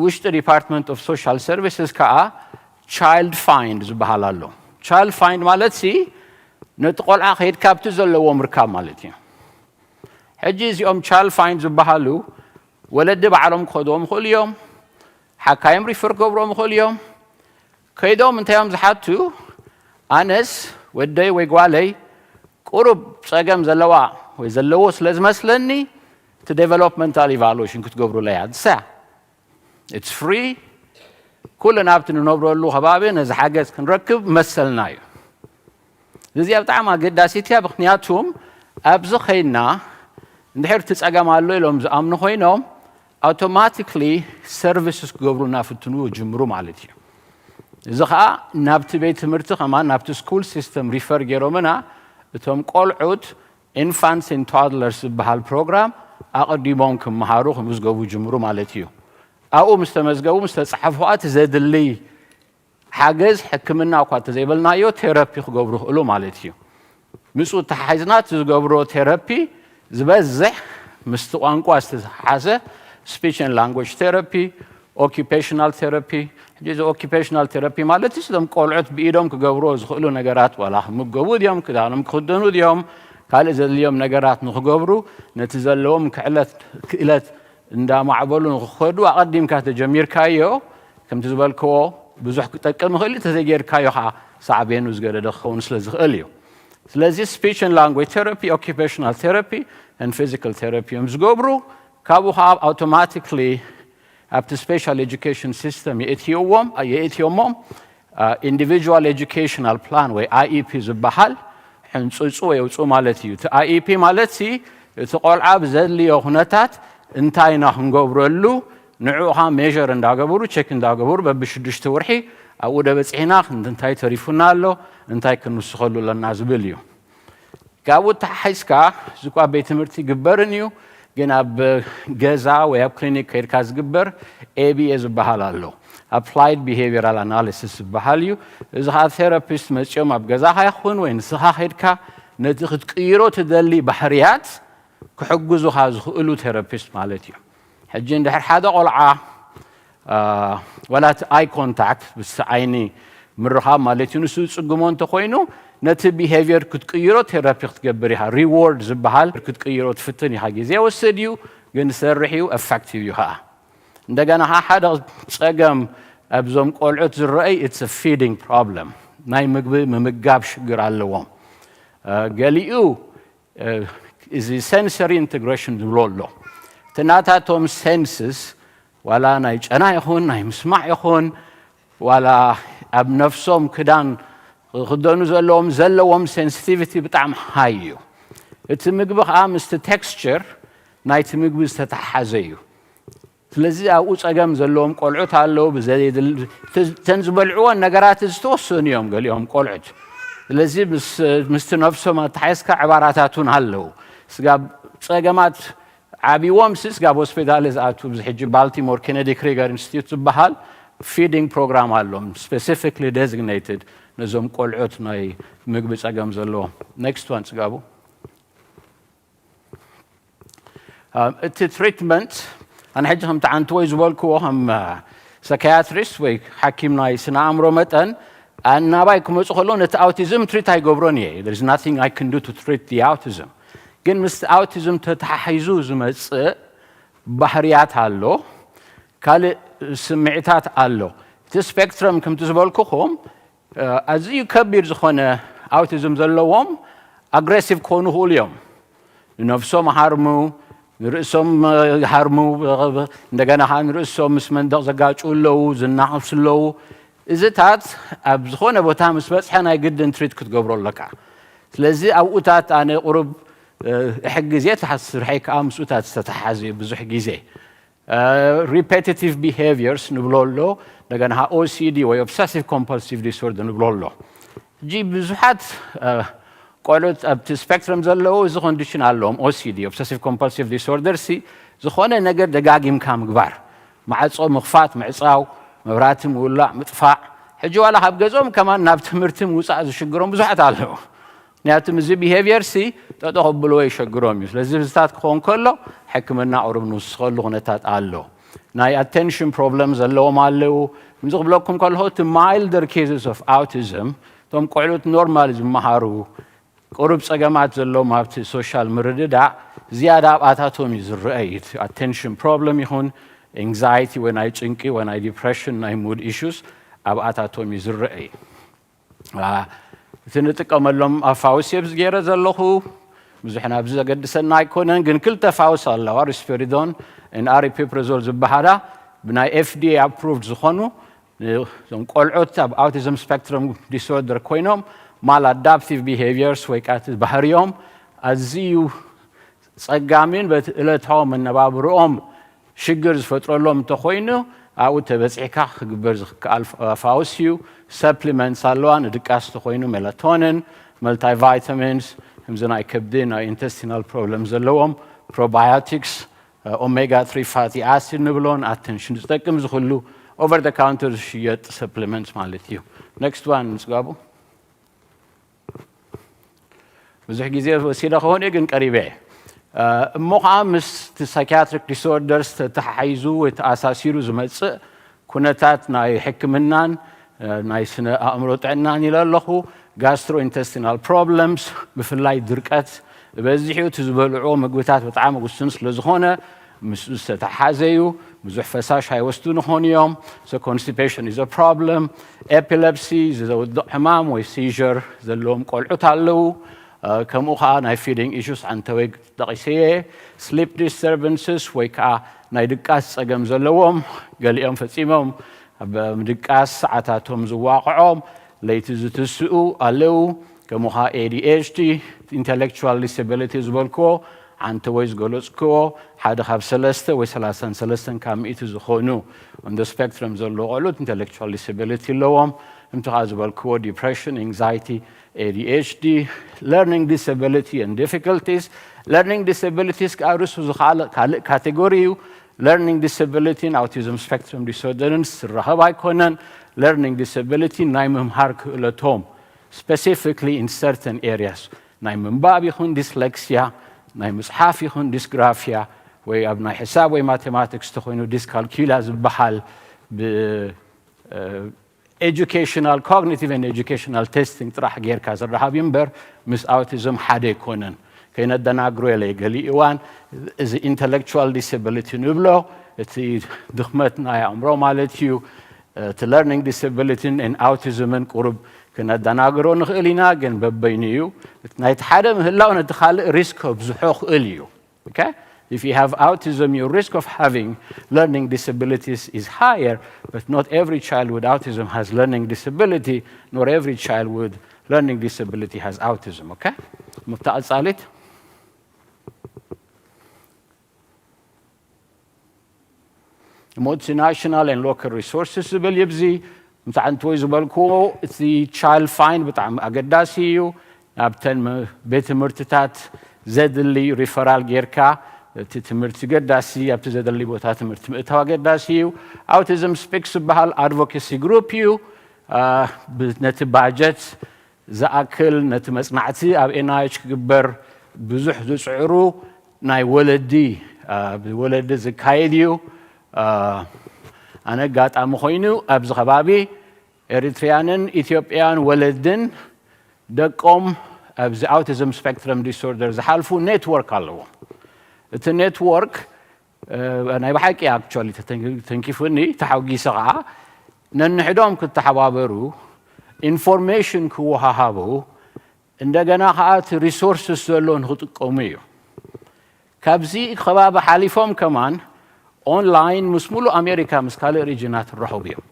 ውሽጢ ዲፓርትመንት ኦፍ ሶሻል ሰርቪስስ ከዓ ቻይልድ ፋይንድ ዝበሃል ኣሎ። ቻይልድ ፋይንድ ማለት ሲ ነቲ ቆልዓ ከይድካ ኣብቲ ዘለዎ ምርካብ ማለት እዩ። ሕጂ እዚኦም ቻይልድ ፋይንድ ዝበሃሉ ወለዲ ባዕሎም ክኸድዎም ይኽእሉ እዮም። ሓካይም ሪፈር ክገብሮም ይኽእሉ እዮም። ከይዶም እንታይ እዮም ዝሓቱ? ኣነስ ወደይ ወይ ጓለይ ቁሩብ ጸገም ዘለዋ ወይ ዘለዎ ስለ ዝመስለኒ እቲ ዴቨሎፕመንታል ኢቫሉዌሽን ክትገብሩለይ እያ። ንሳ it's free። ኩልና ኣብቲ ንነብረሉ ከባቢ ነዚ ሓገዝ ክንረክብ መሰልና እዩ። እዚኣ ብጣዕሚ ኣገዳሲት እያ። ምክንያቱም ኣብዚ ኸይድና እንድሕር እቲ ጸገም ኣሎ ኢሎም ዝኣምኑ ኮይኖም ኣውቶማቲክሊ ሰርቪስስ ክገብሩና ፍትኑ ጅምሩ ማለት እዩ። እዚ ኸዓ ናብቲ ቤት ትምህርቲ ከማን ናብቲ ስኩል ሲስተም ሪፈር ገይሮምና እቶም ቆልዑት ኢንፋንትስ ኤንድ ቶድለርስ ዝበሃል ፕሮግራም ኣቐዲሞም ክመሃሩ ክምዝገቡ ጅምሩ ማለት እዩ። ኣብኡ ምስ ተመዝገቡ ምስ ተጻሕፉ ኸዓ እቲ ዘድሊ ሓገዝ ሕክምና እኳ እንተዘይበልናዮ ቴረፒ ክገብሩ ይኽእሉ ማለት እዩ። ምስኡ ተሓሒዝና እቲ ዝገብሮ ቴረፒ ዝበዝሕ ምስቲ ቋንቋ ዝተሓሓዘ ስፒች ኤንድ ላንጉጅ ቴረፒ፣ ኦኪፔሽናል ቴረፒ። ሕጂ እዚ ኦኪፔሽናል ቴረፒ ማለት እቶም ቆልዑት ብኢዶም ክገብርዎ ዝኽእሉ ነገራት ዋላ ክምገቡ ድዮም፣ ክዳኖም ክኽደኑ ድዮም፣ ካልእ ዘድልዮም ነገራት ንኽገብሩ ነቲ ዘለዎም ክዕለት ክእለት እንዳማዕበሉ ንኽኸዱ ኣቐዲምካ ተጀሚርካዮ ከምቲ ዝበልክዎ ብዙሕ ክጠቅም ይኽእል እዩ። ተዘይጌርካዮ ከዓ ሳዕቤኑ ዝገደደ ክኸውን ስለ ዝኽእል እዩ። ስለዚ ስፒች ኤንድ ላንጉጅ ቴራፒ፣ ኦኪፔሽናል ቴራፒ ኤንድ ፊዚካል ቴራፒ እዮም ዝገብሩ። ካብኡ ከዓ ኣውቶማቲክሊ ኣብቲ ስፔሻል ኤጁኬሽን ሲስተም የእትይዎም የእትዮሞም ኢንዲቪጁዋል ኤጁኬሽናል ፕላን ወይ ኣይኢፒ ዝበሃል ሕንፅፁ የውፅኡ ማለት እዩ። እቲ ኣይኢፒ ማለት ሲ እቲ ቆልዓ ብዘድልዮ ኩነታት እንታይ ኢና ክንገብረሉ ንዕኡ ከዓ ሜር እንዳገበሩ ቸክ እንዳገበሩ በብሽዱሽተ ወርሒ ኣብኡ ደበፅሒና ክንዲ እንታይ ተሪፉና ኣሎ እንታይ ክንውስኸሉ ኣለና ዝብል እዩ። ካብኡ ተሓሒዝካ እዚ እኳ ቤት ትምህርቲ ይግበርን እዩ ግን ኣብ ገዛ ወይ ኣብ ክሊኒክ ከይድካ ዝግበር ኤቢኤ ዝበሃል ኣሎ። ኣፕላይድ ቢሄቪራል ኣናሊሲስ ዝበሃል እዩ። እዚ ከዓ ቴራፒስት መፂኦም ኣብ ገዛኻ ይኹን ወይ ንስኻ ከይድካ ነቲ ክትቅይሮ ትደሊ ባህርያት ክሕግዙኻ ዝኽእሉ ቴራፒስት ማለት እዩ። ሕጂ እንድሕር ሓደ ቆልዓ ዋላ እቲ ኣይ ኮንታክት ምስ ዓይኒ ምርኻብ ማለት እዩ ንሱ ዝፅግሞ እንተኮይኑ ነቲ ቢሄቪየር ክትቅይሮ ቴራፒ ክትገብር ኢኻ። ሪዎርድ ዝበሃል ክትቅይሮ ትፍትን ኢኻ። ግዜ ወስድ እዩ ግን ዝሰርሕ እዩ፣ ኤፌክቲቭ እዩ ከዓ። እንደገና ከዓ ሓደ ፀገም ኣብዞም ቆልዑት ዝረአይ it's a feeding problem፣ ናይ ምግቢ ምምጋብ ሽግር ኣለዎም። ገሊኡ እዚ ሴንሰሪ ኢንተግሬሽን ዝብሎ ኣሎ። እቲ ናታቶም ሴንስስ ዋላ ናይ ጨና ይኹን ናይ ምስማዕ ይኹን ዋላ ኣብ ነፍሶም ክዳን ክኽደኑ ዘለዎም ዘለዎም ሴንሲቲቪቲ ብጣዕሚ ሃይ እዩ። እቲ ምግቢ ከዓ ምስቲ ቴክስቸር ናይቲ ምግቢ ዝተተሓሓዘ እዩ። ስለዚ ኣብኡ ጸገም ዘለዎም ቆልዑት ኣለዉ። ብዘየድል-፣ እተን ዝበልዕዎን ነገራት ዝተወሰኑ እዮም ገሊኦም ቆልዑት። ስለዚ ምስ-፣ ምስቲ ነብሶም ኣተሓሒዝካ ዕባራታት እውን ኣለዉ። ስጋብ ጸገማት ዓብይዎም ሲ ስጋብ ሆስፒታል ዝኣትዉ፣ ኣብዚ ሕጂ ባልቲሞር ኬነዲ ክሪገር ኢንስቲትዩት ዝበሃል ፊዲንግ ፕሮግራም ኣሎም፣ ስፔሲፊክሊ ዴዚግኔትድ ነዞም ቆልዑት ናይ ምግቢ ጸገም ዘለዎም። ኔክስት ዋን ጽጋቡ። እቲ ትሪትመንት፣ ኣነ ሕጂ ከምቲ ዓንትወይ ዝበልክዎ፣ ከም ሳይካያትሪስት ወይ ሓኪም ናይ ስነ ኣእምሮ መጠን፣ ኣናባይ ክመፁ ከለዉ ነቲ ኣውቲዝም ትሪት ኣይገብሮን እየ። There is nothing I can do to treat the autism። ግን ምስ ኣውቲዝም ተተሓሒዙ ዝመፅእ ባህርያት ኣሎ፣ ካልእ ስምዒታት ኣሎ። እቲ ስፔክትረም ከምቲ ዝበልኩኹም፣ ኣዝዩ ከቢድ ዝኾነ ኣውቲዝም ዘለዎም ኣግሬሲቭ ክኾኑ ይኽእሉ እዮም። ንነብሶም ሃርሙ፣ ንርእሶም ሃርሙ፣ እንደገና ከዓ ንርእሶም ምስ መንደቕ ዘጋጭው ኣለዉ፣ ዝናኸሱ ኣለዉ። እዚታት ኣብ ዝኾነ ቦታ ምስ በጽሐ ናይ ግድን ትሪት ክትገብሮ ኣለካ። ስለዚ ኣብኡታት ኣነ ቁሩብ እሕግዝ እየ፣ ስርሐይ ከዓ ምስኡታት ዝተተሓሓዘ እዩ ብዙሕ ግዜ። ሪፔቲቲቭ ቢሄቪየርስ ንብሎ ኣሎ፣ እንደገና ኦሲዲ ወይ ኦብሰሲቭ ኮምፐልሲቭ ዲስኦርደር ንብሎ ኣሎ። ሕጂ ብዙሓት ቆልዑት ኣብቲ ስፔክትረም ዘለዉ እዚ ኮንዲሽን ኣለዎም፣ ኦሲዲ ኦብሰሲቭ ኮምፐልሲቭ ዲስኦርደር ሲ ዝኾነ ነገር ደጋጊምካ ምግባር፣ ማዕጾ ምኽፋት ምዕጻው፣ መብራህቲ ምውላዕ ምጥፋእ። ሕጂ ዋላ ካብ ገዝኦም ከማን ናብ ትምህርቲ ምውጻእ ዝሽግሮም ብዙሓት ኣለዉ። ምክንያቱ እዚ ቢሄቪየር ሲ ጠጠው ከብልዎ ይሸግሮም እዩ። ስለዚ ብዝታት ክኸውን ከሎ ሕክምና ቁሩብ ንውስኸሉ ኩነታት ኣሎ። ናይ ኣቴንሽን ፕሮብለም ዘለዎም ኣለዉ። ከምዚ ክብለኩም ከለኹ እቲ ማይልደር ኬዝስ ኦፍ ኣውቲዝም፣ እቶም ቆልዑት ኖርማል ዝመሃሩ፣ ቁሩብ ጸገማት ዘለዎም ኣብቲ ሶሻል ምርድዳእ ዝያዳ ኣብኣታቶም እዩ ዝረኣይ። እቲ ኣቴንሽን ፕሮብለም ይኹን ኤንግዛይቲ ወይ ናይ ጭንቂ ወይ ናይ ዲፕሬሽን ናይ ሙድ ኢሹስ ኣብኣታቶም እዩ ዝረኣይ። እቲ ንጥቀመሎም ኣፋውስ እየ ኣብዚ ገይረ ዘለኹ። ብዙሕ ናብዚ ዘገድሰና ኣይኮነን፣ ግን ክልተ ፋውስ ኣለዋ፣ ሪስፔሪዶን ን ኣሪፒፕረዞል ዝበሃላ ብናይ ኤፍዲኤ ኣፕሩቭድ ዝኾኑ፣ እዞም ቆልዑት ኣብ ኣውቲዝም ስፔክትረም ዲስኦርደር ኮይኖም ማል ኣዳፕቲቭ ቢሄቪየርስ ወይ ከዓ እቲ ባህርዮም ኣዝዩ ጸጋሚን በቲ ዕለታዊ መነባብርኦም ሽግር ዝፈጥረሎም እንተኾይኑ ኣብኡ ተበጺሕካ ክግበር ዝከኣል ፋውስ እዩ። ሰፕሊመንትስ ኣለዋ፣ ንድቃስ እንተኾይኑ ሜላቶኒን፣ መልቲቫይታሚንስ፣ ከምዚ ናይ ከብዲ ናይ ኢንተስቲናል ፕሮብለም ዘለዎም፣ ፕሮባዮቲክስ፣ ኦሜጋ ትሪ ፋቲ ኣሲድ ንብሎን ኣቴንሽን ዝጠቅም ዝኽሉ ኦቨር ደ ካውንተር ዝሽየጥ ሰፕሊመንት ማለት እዩ። ኔክስት ዋን ንጽጋቡ። ብዙሕ ግዜ ወሲደ ክኸውን እዩ ግን ቀሪበ እየ። እሞ ከዓ ምስቲ ሳይኪያትሪክ ዲስኦርደርስ ተተሓሒዙ ወይ ተኣሳሲሩ ዝመፅእ ኩነታት ናይ ሕክምናን ናይ ስነ ኣእምሮ ጥዕናን ኢለ ኣለኹ። ጋስትሮኢንተስቲናል ፕሮብለምስ፣ ብፍላይ ድርቀት በዚሑ፣ እቲ ዝበልዕዎ ምግብታት ብጣዕሚ ውሱን ስለ ዝኾነ ምስኡ ዝተተሓሓዘ እዩ። ብዙሕ ፈሳሽ ኣይወስዱን ይኾኑ እዮም። ኮንስቲፔሽን ኢዝ ፕሮብለም። ኤፒለፕሲ፣ ዘውድቕ ሕማም ወይ ሲዥር ዘለዎም ቆልዑት ኣለዉ። ከምኡ ከዓ ናይ ፊዲንግ ኢሹስ ዓንተወይ ጠቒሰየ። ስሊፕ ዲስተርበንስስ ወይ ከዓ ናይ ድቃስ ፀገም ዘለዎም፣ ገሊኦም ፈፂሞም ኣብ ምድቃስ ሰዓታቶም ዝዋቕዖም፣ ለይቲ ዝትስኡ ኣለዉ። ከምኡ ከዓ ኤዲኤችዲ፣ ኢንተሌክቹዋል ዲስብሊቲ ዝበልክዎ፣ ዓንተ ወይ ዝገለፅክዎ፣ ሓደ ካብ ሰለስተ ወይ ሰላሳን ሰለስተን ካብ ሚእቲ ዝኾኑ እንደ ስፔክትረም ዘለዉ ቆልዑት ኢንተሌክቹዋል ዲስብሊቲ ኣለዎም። ከምቲ ከዓ ዝበልክዎ ዲፕሬሽን፣ ኤንግዛይቲ፣ ኤዲኤችዲ፣ ለርኒንግ ዲስብሊቲ ን ዲፊክልቲስ። ለርኒንግ ዲስብሊቲስ ከዓ ርእሱ ዝኻልእ ካልእ ካቴጎሪ እዩ። ለርኒንግ ዲስብሊቲን ኣውቲዝም ስፔክትረም ዲስኦርደርን ዝራኸብ ኣይኮነን። ለርኒንግ ዲስብሊቲ ናይ ምምሃር ክእለቶም ስፔሲፊክሊ ኢን ሰርተን ኤሪያስ፣ ናይ ምንባብ ይኹን ዲስሌክሲያ፣ ናይ ምፅሓፍ ይኹን ዲስግራፊያ፣ ወይ ኣብ ናይ ሕሳብ ወይ ማቴማቲክስ ተኾይኑ ዲስካልኩላ ዝበሃል ብ ኤጁኬሽናል፣ ኮግኒቲቭ ኤንድ ኤጁኬሽናል ቴስቲንግ ጥራሕ ጌርካ ዝረሃብ እዩ እምበር ምስ ኣውቲዝም ሓደ ኣይኮነን። ከይነደናግሮ የለ፣ ገሊኡ እዋን እዚ ኢንተሌክቹዋል ዲስብሊቲ ንብሎ፣ እቲ ድኽመት ናይ ኣእምሮ ማለት እዩ። እቲ ለርኒንግ ዲስብሊቲን ን ኣውቲዝምን ቁሩብ ክነደናግሮ ንኽእል ኢና፣ ግን በበይኑ እዩ። ናይቲ ሓደ ምህላው ነቲ ካልእ ሪስክ ከብዝሖ ክእል እዩ። Okay? If you have autism, your risk of having learning disabilities is higher, but not every child with autism has learning disability, nor every child with learning disability has autism. Okay? ምብታ ቀጻሊት። multinational and local resources ዝብል ይብዚ ምሳዕንትወይ ዝበልክዎ እቲ child find ብጣዕሚ ኣገዳሲ እዩ። ኣብተን ቤት ትምህርትታት ዘድሊ ሪፈራል ጌርካ እቲ ትምህርቲ ገዳሲ ኣብቲ ዘደሊ ቦታ ትምህርቲ ምእታው ኣገዳሲ እዩ። ኣውቲዝም ስፒክስ ዝበሃል ኣድቮኬሲ ግሩፕ እዩ። ነቲ ባጀት ዝኣክል ነቲ መፅናዕቲ ኣብ ኤንኣይች ክግበር ብዙሕ ዝፅዕሩ ናይ ወለዲ ወለዲ ዝካየድ እዩ። ኣነ ኣጋጣሚ ኮይኑ ኣብዚ ከባቢ ኤሪትርያንን ኢትዮጵያን ወለድን ደቆም ኣብዚ ኣውቲዝም ስፔክትረም ዲስኦርደር ዝሓልፉ ኔትወርክ ኣለዎም። እቲ ኔትወርክ ናይ ብሓቂ ኣክቹዋሊ ተንኪፉኒ ተሓጒሰ ከዓ ነንሕዶም ክተሓባበሩ ኢንፎርሜሽን ክወሃሃቡ እንደገና ከዓ እቲ ሪሶርስስ ዘሎ ንክጥቀሙ እዩ። ካብዚ ከባቢ ሓሊፎም ከማን ኦንላይን ምስ ሙሉእ ኣሜሪካ ምስ ካልእ ሪጅናት ይራኸቡ እዮም።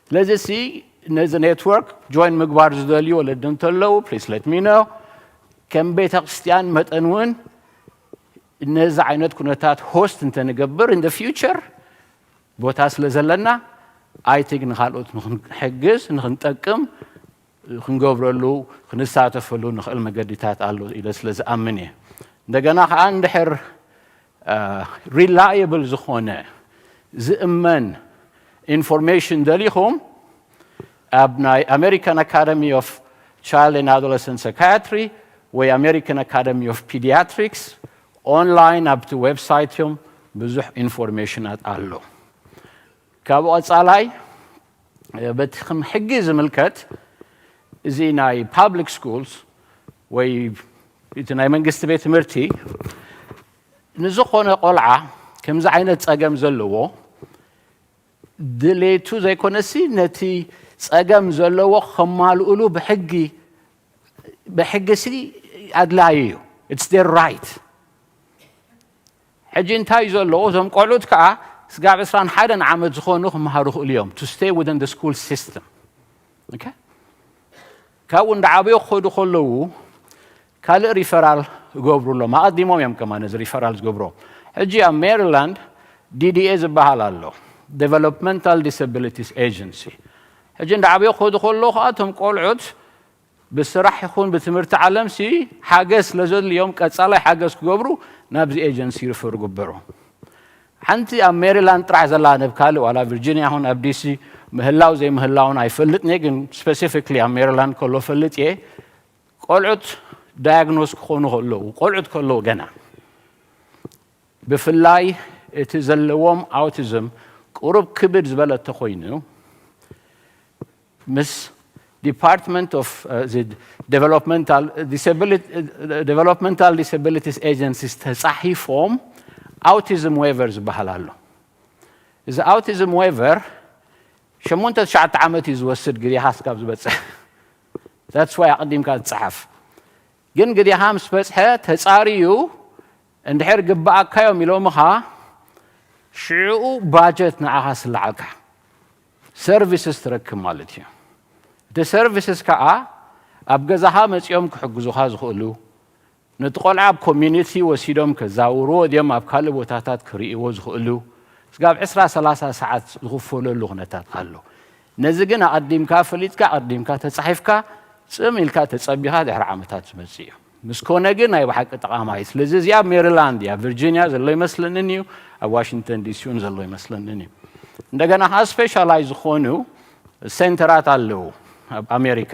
ስለዚ ሲ ነዚ ኔትወርክ ጆይን ምግባር ዝደልዩ ወለዲ እንተለዉ please let me know። ከም ቤተ ክርስቲያን መጠን እውን ነዚ ዓይነት ኩነታት ሆስት እንተንገብር in the future ቦታ ስለ ዘለና I think ንካልኦት ንክንሕግዝ ንክንጠቅም ክንገብረሉ ክንሳተፈሉ ንኽእል መገዲታት ኣሎ ኢለ ስለ ዝኣምን እየ። እንደገና ከዓ እንድሕር ሪላየብል ዝኾነ ዝእመን ኢንፎርሜሽን ደሊኹም ኣብ ናይ American Academy of Child and Adolescent Psychiatry ወይ American Academy of Pediatrics ኦንላይን ኣብቲ ዌብሳይት እዮም ብዙሕ ኢንፎርሜሽናት ኣሎ። ካብ ቀፃላይ በቲ ከም ሕጊ ዝምልከት እዚ ናይ ፓብሊክ ስኩልስ ወይ እቲ ናይ መንግስቲ ቤት ትምህርቲ ንዝኾነ ቆልዓ ከምዚ ዓይነት ፀገም ዘለዎ ድሌቱ ዘይኮነሲ ነቲ ፀገም ዘለዎ ከማልኡሉ ብሕጊ ብሕጊ ሲ ኣድላዩ እዩ። It's their right። ሕጂ እንታይ እዩ ዘለዎ? እዞም ቆልዑት ከዓ ስጋብ ዕስራን ሓደን ዓመት ዝኾኑ ክመሃሩ ክእሉ እዮም to stay within the school system። ካብኡ እንዳዓበዩ ክኸዱ ከለዉ ካልእ ሪፈራል ይገብሩ ኣለዎም። ኣቐዲሞም እዮም ከማ ነዚ ሪፈራል ዝገብሮም። ሕጂ ኣብ ሜሪላንድ ዲዲኤ ዝበሃል ኣሎ፣ ዴቨሎፕመንታል ዲስብሊቲስ ኤጀንሲ። ሕጂ እንዳዓበዩ ክኸዱ ከለዉ ከዓ እቶም ቆልዑት ብስራሕ ይኹን ብትምህርቲ ዓለም ሲ ሓገዝ ስለ ዘድልዮም ቀፃላይ ሓገዝ ክገብሩ ናብዚ ኤጀንሲ ሪፈር ይግበሩ። ሓንቲ ኣብ ሜሪላንድ ጥራሕ ዘላ ነብ ካልእ ዋላ ቪርጂኒያ ይኹን ኣብ ዲሲ ምህላው ዘይምህላውን ኣይፈልጥን እየ፣ ግን ስፔሲፊክሊ ኣብ ሜሪላንድ ከሎ ፈልጥ እየ። ቆልዑት ዳያግኖስ ክኾኑ ከለዉ ቆልዑት ከለዉ ገና ብፍላይ እቲ ዘለዎም ኣውቲዝም ቁሩብ ክብድ ዝበለ እንተኾይኑ ምስ Department of Developmental Disabilities Agencies ተፃሒፎም ኣውቲዝም ዌቨር ዝበሃል ኣሎ። እዚ ኣውቲዝም ዌቨር ሸሞንተ ትሽዓተ ዓመት እዩ ዝወስድ ግዜኻ ስካብ ዝበፅሕ። That's why ኣቐዲምካ ትፀሓፍ። ግን ግዜኻ ምስ በፅሐ ተፃርዩ እንድሕር ግብኣካዮም ኢሎምኻ ሽዕኡ ባጀት ንዓኻ ስለዓልካ ሰርቪስስ ትረክብ ማለት እዩ። እቲ ሰርቪስስ ከዓ ኣብ ገዛኻ መፂኦም ክሕግዙኻ ዝኽእሉ ነቲ ቆልዓ ኣብ ኮሚኒቲ ወሲዶም ከዛውርዎ ድዮም ኣብ ካልእ ቦታታት ክርእይዎ ዝኽእሉ ስጋብ ዕስራ ሰላሳ ሰዓት ዝኽፈለሉ ኩነታት ኣሎ። ነዚ ግን ኣቐዲምካ ፈሊጥካ ኣቐዲምካ ተፃሒፍካ ፅም ኢልካ ተፀቢኻ ድሕሪ ዓመታት ዝመፅእ እዩ። ምስ ኮነ ግን ናይ ብሓቂ ጠቓማይ። ስለዚ እዚኣ ኣብ ሜሪላንድ እያ፣ ቪርጂኒያ ዘሎ ይመስለንን እዩ፣ ኣብ ዋሽንግተን ዲሲ እውን ዘሎ ይመስለንን እዩ። እንደገና ከዓ ስፔሻላይ ዝኾኑ ሴንተራት ኣለዉ ኣብ ኣሜሪካ።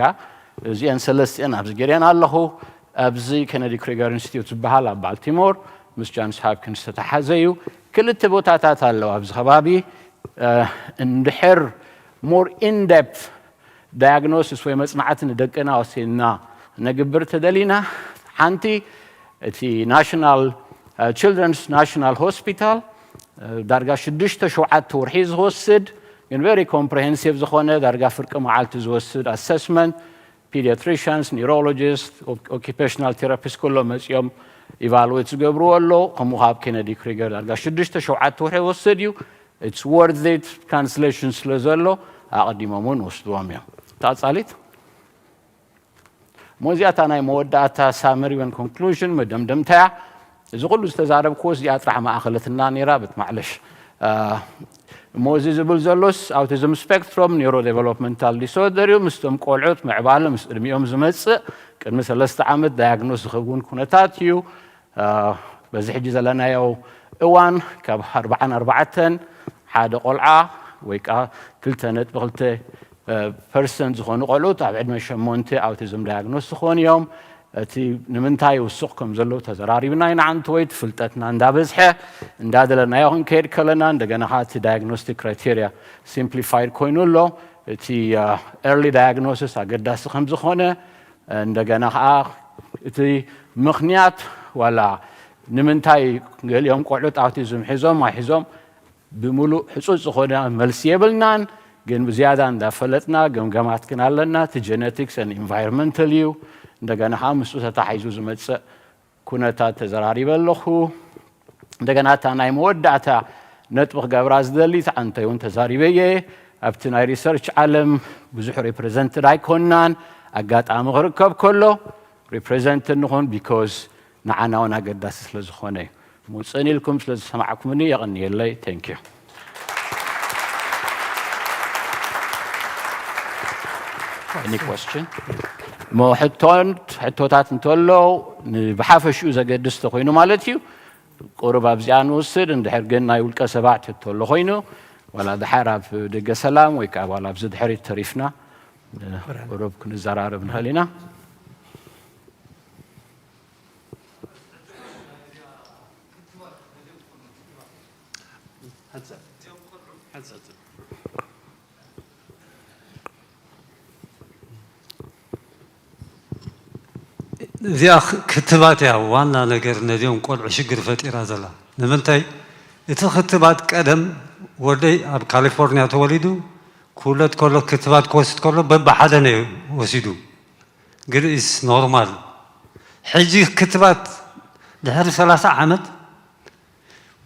እዚአን ሰለስቲአን ኣብዚ ገይረን ኣለኹ። ኣብዚ ኬነዲ ክሪገር ኢንስቲትዩት ዝበሃል ኣብ ባልቲሞር ምስ ጃንስ ሃፕኪንስ ዝተተሓዘ እዩ። ክልተ ቦታታት ኣለዉ ኣብዚ ከባቢ። እንድሕር ሞር ኢንደፕት ዳያግኖሲስ ወይ መፅናዕቲ ንደቅና ወሲድና ነግብር ተደሊና ሓንቲ እቲ ናሽናል ችልድረንስ ናሽናል ሆስፒታል ዳርጋ ሽዱሽተ ሸውዓተ ወርሒ ዝወስድ ግን ቨሪ ኮምፕሬሄንሲቭ ዝኾነ ዳርጋ ፍርቂ መዓልቲ ዝወስድ ኣሰስመንት ፒዲያትሪሽንስ፣ ኒውሮሎጂስት፣ ኦኪፔሽናል ቴራፒስት ኩሎም መፂኦም ኢቫሉዌት ዝገብርዎ ኣሎ። ከምኡ ካብ ኬነዲ ክሪገር ዳርጋ ሽዱሽተ ሸውዓተ ወርሒ ይወስድ እዩ። It's worth it። ካንስሌሽን ስለ ዘሎ ኣቐዲሞም እውን ወስድዎም እዮም። ተቐፃሊት እሞ እዚኣ እታ ናይ መወዳእታ ሳመሪ ወን ኮንክሉዥን መደምደምታያ። እዚ ኩሉ ዝተዛረብክዎ እዚኣ ጥራሕ ማእኸለትና ነይራ በት ማዕለሽ እሞ እዚ ዝብል ዘሎስ ኣውቲዝም ስፔክትሮም ኒውሮ ዴቨሎፕመንታል ዲስኦርደር እዩ። ምስቶም ቆልዑት ምዕባለ ምስ ዕድሚኦም ዝመጽእ ቅድሚ ሰለስተ ዓመት ዳያግኖስ ዝኸውን ኩነታት እዩ። በዚ ሕጂ ዘለናዮ እዋን ካብ ኣርባዓን ኣርባዕተን ሓደ ቆልዓ ወይ ከዓ ክልተ ነጥቢ ክልተ ፐርሰንት ዝኾኑ ቆልዑት ኣብ ዕድመ ሸሞንተ ኣውቲዝም ዳያግኖስ ዝኾኑ እዮም። እቲ ንምንታይ ይውስኽ ከም ዘሎ ተዘራሪብና ኢና። ዓንተወይት ፍልጠትና እንዳበዝሐ እንዳደለናዮ ክንከይድ ከለና እንደገና ከዓ እቲ ዳያግኖስቲክ ክራይቴሪያ ሲምፕሊፋይድ ኮይኑ ኣሎ። እቲ ኤርሊ ዳያግኖሲስ ኣገዳሲ ከም ዝኾነ እንደገና ከዓ እቲ ምኽንያት ዋላ ንምንታይ ገሊኦም ቆልዑት ኣውቲዝም ሒዞም ኣይሒዞም ብምሉእ ሕጹጽ ዝኾነ መልሲ የብልናን። ግን ብዝያዳ እንዳፈለጥና ገምገማት ግን ኣለና። እቲ ጀነቲክስ ን ኢንቫይሮንመንታል እዩ። እንደገና ከዓ ምስኡ ተታሒዙ ዝመጽእ ኩነታት ተዘራሪበ ኣለኹ። እንደገና እታ ናይ መወዳእታ ነጥቢ ክገብራ ዝደሊ፣ እቲ ዓንተይ እውን ተዛሪበ እየ። ኣብቲ ናይ ሪሰርች ዓለም ብዙሕ ሪፕሬዘንትድ ኣይኮናን። ኣጋጣሚ ክርከብ ከሎ ሪፕሬዘንትድ ንኾን ቢኮዝ ንዓና እውን ኣገዳሲ ስለ ዝኾነ እዩ። ምውፅእን ኢልኩም ስለ ዝሰማዕኩምኒ የቐንየለይ። Thank you። Any question? እሞ ሕቶን ሕቶታት እንተሎ ብሓፈሽኡ ዘገድስ ተኮይኑ ማለት እዩ። ቁሩብ ኣብዚኣ ንወስድ፣ እንድሕር ግን ናይ ውልቀ ሰባት ሕቶ ኣሎ ኮይኑ ዋላ ድሓር ኣብ ደገ ሰላም ወይ ከዓ ዋላ ኣብዚ ድሕሪት ተሪፍና ቁሩብ ክንዘራረብ ንኽእል ኢና። እዚኣ ክትባት እያ ዋና ነገር ነዚኦም ቆልዑ ሽግር ፈጢራ ዘላ። ንምንታይ እቲ ክትባት ቀደም ወደይ ኣብ ካሊፎርኒያ ተወሊዱ ክውለድ ከሎ ክትባት ክወስድ ከሎ በብሓደ ነው ወሲዱ። ግን ኢስ ኖርማል። ሕጂ ክትባት ድሕሪ ሰላሳ ዓመት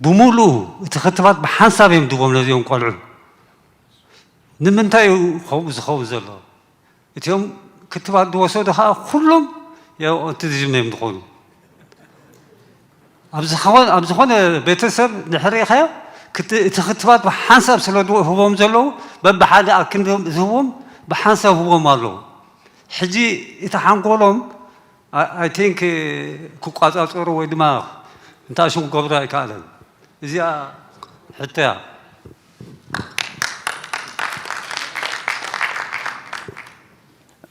ብሙሉኡ እቲ ክትባት ብሓንሳብ እዮም ድቦም ነዚኦም ቆልዑ። ንምንታይ እዩ ከምኡ ዝኸውን ዘሎ? እቲኦም ክትባት ዝወሰዱ ከዓ ኩሎም ያው ኦቲዝም እዮም ዝኾኑ። ኣብ ዝኾነ ቤተሰብ ድሕር ሪኢኻዮ እቲ ክትባት ብሓንሳብ ስለ ዝህቦም ዘለዉ በብሓደ ኣክንዶም ዝህቦም ብሓንሳብ ህቦም ኣለዉ። ሕጂ እቲ ሓንጎሎም ኣይ ቲንክ ክቋፃፀሩ ወይ ድማ እንታሽው ክገብሩ ኣይከኣለን። እዚኣ ሕቶ እያ።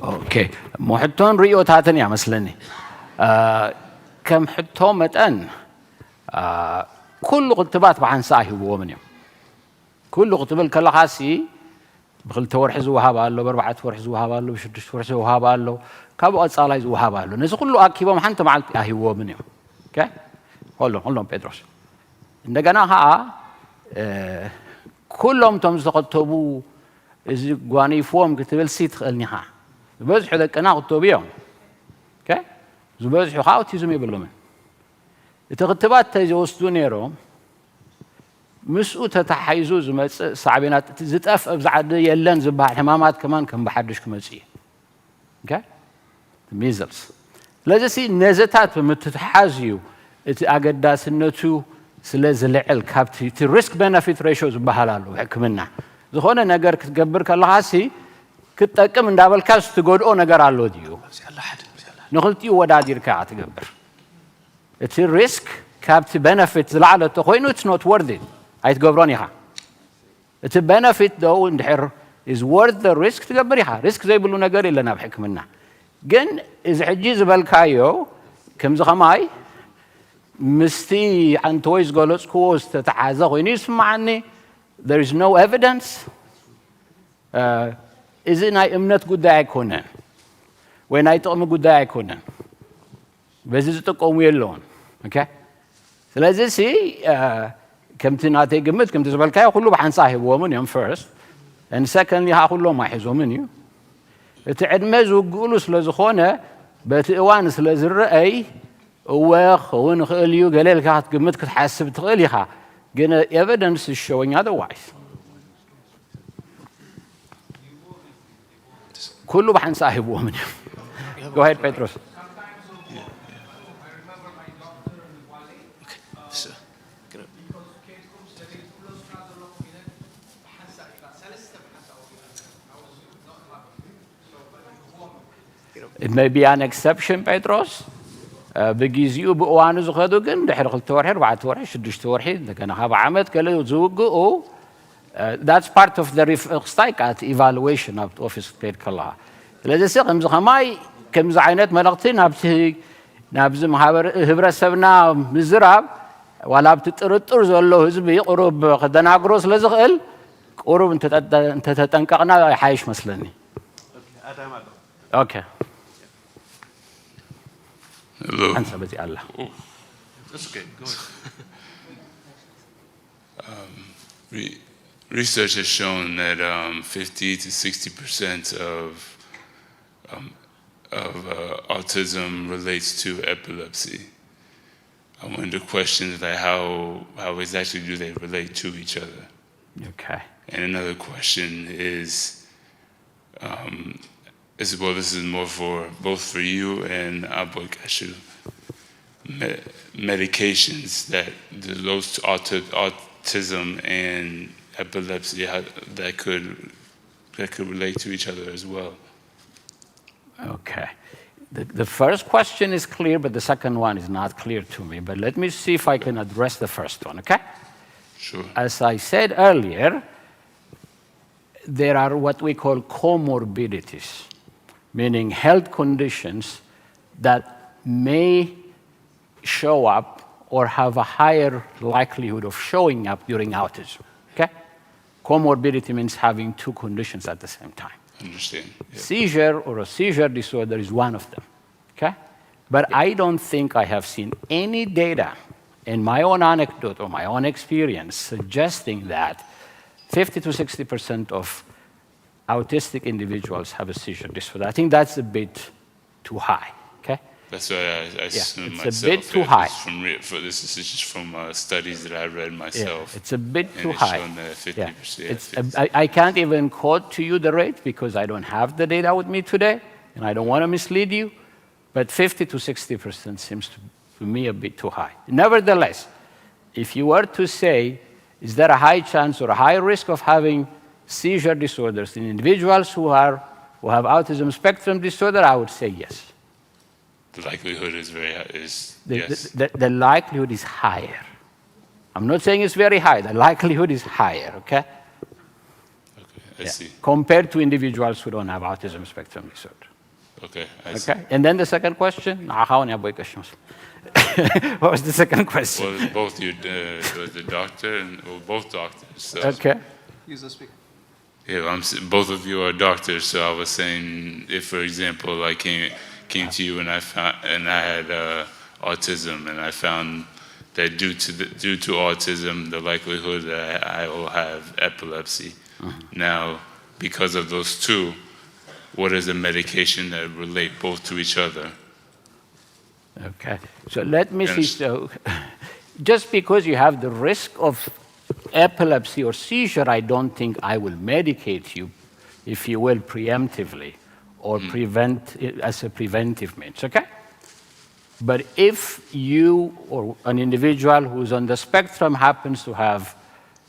ኦኬ፣ እሞ ሕቶን ርእዮታትን እያ መስለኒ። ከም ሕቶ መጠን ኩሉ ክትባት ብሓንሳእ ኣይህብዎምን እዮም። ኩሉ ክትብል ከለኻሲ ብክልተ ወርሒ ዝወሃብ ኣሎ፣ ብኣርባዕተ ወርሒ ዝወሃብ ኣሎ፣ ብሽዱሽተ ወርሒ ዝወሃብ ኣሎ፣ ካብኡ ቀፃላይ ዝወሃብ ኣሎ። ነዚ ኩሉ ኣኪቦም ሓንቲ መዓልቲ ኣይህብዎምን እዮም። ኦኬ? ኩሎም ኩሎም ጴጥሮስ እንደገና ከዓ ኩሎም እቶም ዝተኸተቡ እዚ ጓኒፍዎም ክትብል ሲ ትኽእልኒ ኢኻ። ዝበዝሑ ደቅና ክተቡ እዮም። ዝበዝሑ ከዓ ኦቲዝም የብሎምን። እቲ ክትባት ተዘወስዱ ነይሮም ምስኡ ተተሓሒዙ ዝመፅእ ሳዕቤናት ዝጠፍእ ኣብዚ ዓዲ የለን ዝበሃል ሕማማት ከማን ከም ብሓድሽ ክመፅእ እዩ። ሚዝልስ ስለዚ ሲ ነዘታት ብምትትሓዝ እዩ እቲ ኣገዳስነቱ ስለ ዝልዕል ካብቲ እቲ ሪስክ ቤነፊት ሬሾ ዝበሃል ኣሎ ሕክምና ዝኾነ ነገር ክትገብር ከለኻ ሲ ክትጠቅም እንዳበልካ ትጎድኦ ነገር ኣሎ ድዩ ንክልቲኡ ወዳዲርካ ትገብር እቲ ሪስክ ካብቲ ቤነፊት ዝለዓለ ተኮይኑ it's not worth it ኣይትገብሮን ኢኻ እቲ ቤነፊት ዶ እንድሕር is worth the risk ትገብር ኢኻ ሪስክ ዘይብሉ ነገር የለን ኣብ ሕክምና ግን እዚ ሕጂ ዝበልካዮ ከምዚ ከማይ ምስቲ ኣንተወይ ዝገለፅክዎ ዝተተሓዘ ኮይኑ ይስማዓኒ there is no evidence እዚ ናይ እምነት ጉዳይ ኣይኮነን ወይ ናይ ጥቕሚ ጉዳይ ኣይኮነን በዚ ዝጥቀሙ የለውን ስለዚ ሲ ከምቲ ናተይ ግምት ከምቲ ዝበልካዮ ኩሉ ብሓንሳ ሂብዎምን እዮም first and secondly ከዓ ኩሎም ኣይሕዞምን እዩ እቲ ዕድመ ዝውግእሉ ስለ ዝኾነ በቲ እዋን ስለ ዝረአይ እወ ክኸውን ይኽእል እዩ ገለ ኢልካ ክትግምት ክትሓስብ ትኽእል ኢኻ ግን evidence is showing otherwise ኩሉ ብሓንሳእ ሂብዎም እዮም go ahead ጴጥሮስ It may be an exception, ጴጥሮስ። ብግዜኡ ብእዋኑ ዝኸዱ ግን ድሕሪ ክልተ ወርሒ፣ ኣርባዕተ ወርሒ፣ ሽዱሽተ ወርሒ፣ እንደገና ካብ ዓመት ገለ ዝውግኡ፣ that's part of the ክስታይ ከኣ እቲ evaluation ኣብቲ ኦፊስ ክትከይድ ከለኻ። ስለዚ ሲ ከምዚ ከማይ ከምዚ ዓይነት መልእኽቲ ናብቲ ናብዚ ማሕበር ህብረተሰብና ምዝራብ ዋላ ኣብቲ ጥርጥር ዘሎ ህዝቢ ቁሩብ ከደናግሮ ስለ ዝኽእል ቁሩብ እንተተጠንቀቕና ይሓይሽ መስለኒ። ኦኬ። Hello. ሓንሳብ በዚኣ ኣላ። Oh, that's okay. Go ahead. Um, re- research has shown that um, fifty to sixty percent of um, of uh, autism relates to epilepsy. I wonder questions like how how exactly do they relate to each other? Okay. And another question is, um, is well, this is more for both for you and Aboy Kashu. Me- medications that those auti- autism and epilepsy how, that could that could relate to each other as well. Okay. The, the first question is clear, but the second one is not clear to me. But let me see if I can address the first one, okay? Sure. As I said earlier, there are what we call comorbidities, meaning health conditions that may show up or have a higher likelihood of showing up during autism. Okay? Comorbidity means having two conditions at the same time. Understand. Yeah. Seizure or a seizure disorder is one of them. Okay? But I don't think I have seen any data in my own anecdote or my own experience suggesting that fifty to sixty percent of autistic individuals have a seizure disorder. I think that's a bit too high. Okay? That's what I, I assume it's a myself. bit too Yeah, high. This is from re- for this is just from uh, studies that I read Yeah, myself. It's a bit And too it's high. Shown that fifty Yeah. percent. It's, I, I can't even quote to you the rate because I don't have the data with me today, and I don't want to mislead you. But fifty to sixty percent seems to, to me a bit too high. Nevertheless, if you were to say, is there a high chance or a high risk of having seizure disorders in individuals who are who have autism spectrum disorder, I would say yes. The likelihood is very high. Is The, yes. the, the likelihood is higher. I'm not saying it's very high. The likelihood is higher, okay? Okay, I see. Compared to individuals who don't have autism spectrum disorder. Okay, I see. Okay? And then the second question, ንዓኻ እውን ያቦይ ቀሽ መስል. What was the second question? Well, both you, uh, the doctor and well, both doctors. So. Okay. Use the speaker. Yeah, I'm, s- both of you are doctors, so I was saying, if, for example, I came came to you and I found and I had uh, autism, and I found that due to the, due to autism, the likelihood that I, I will have epilepsy. Now, because of those two, what is the medication that relate both to each other? Okay. So let me see. Yes. So, just because you have the risk of epilepsy or seizure, I don't think I will medicate you, if you will, preemptively or prevent it as a preventive means. Okay. But if you or an individual who's on the spectrum happens to have,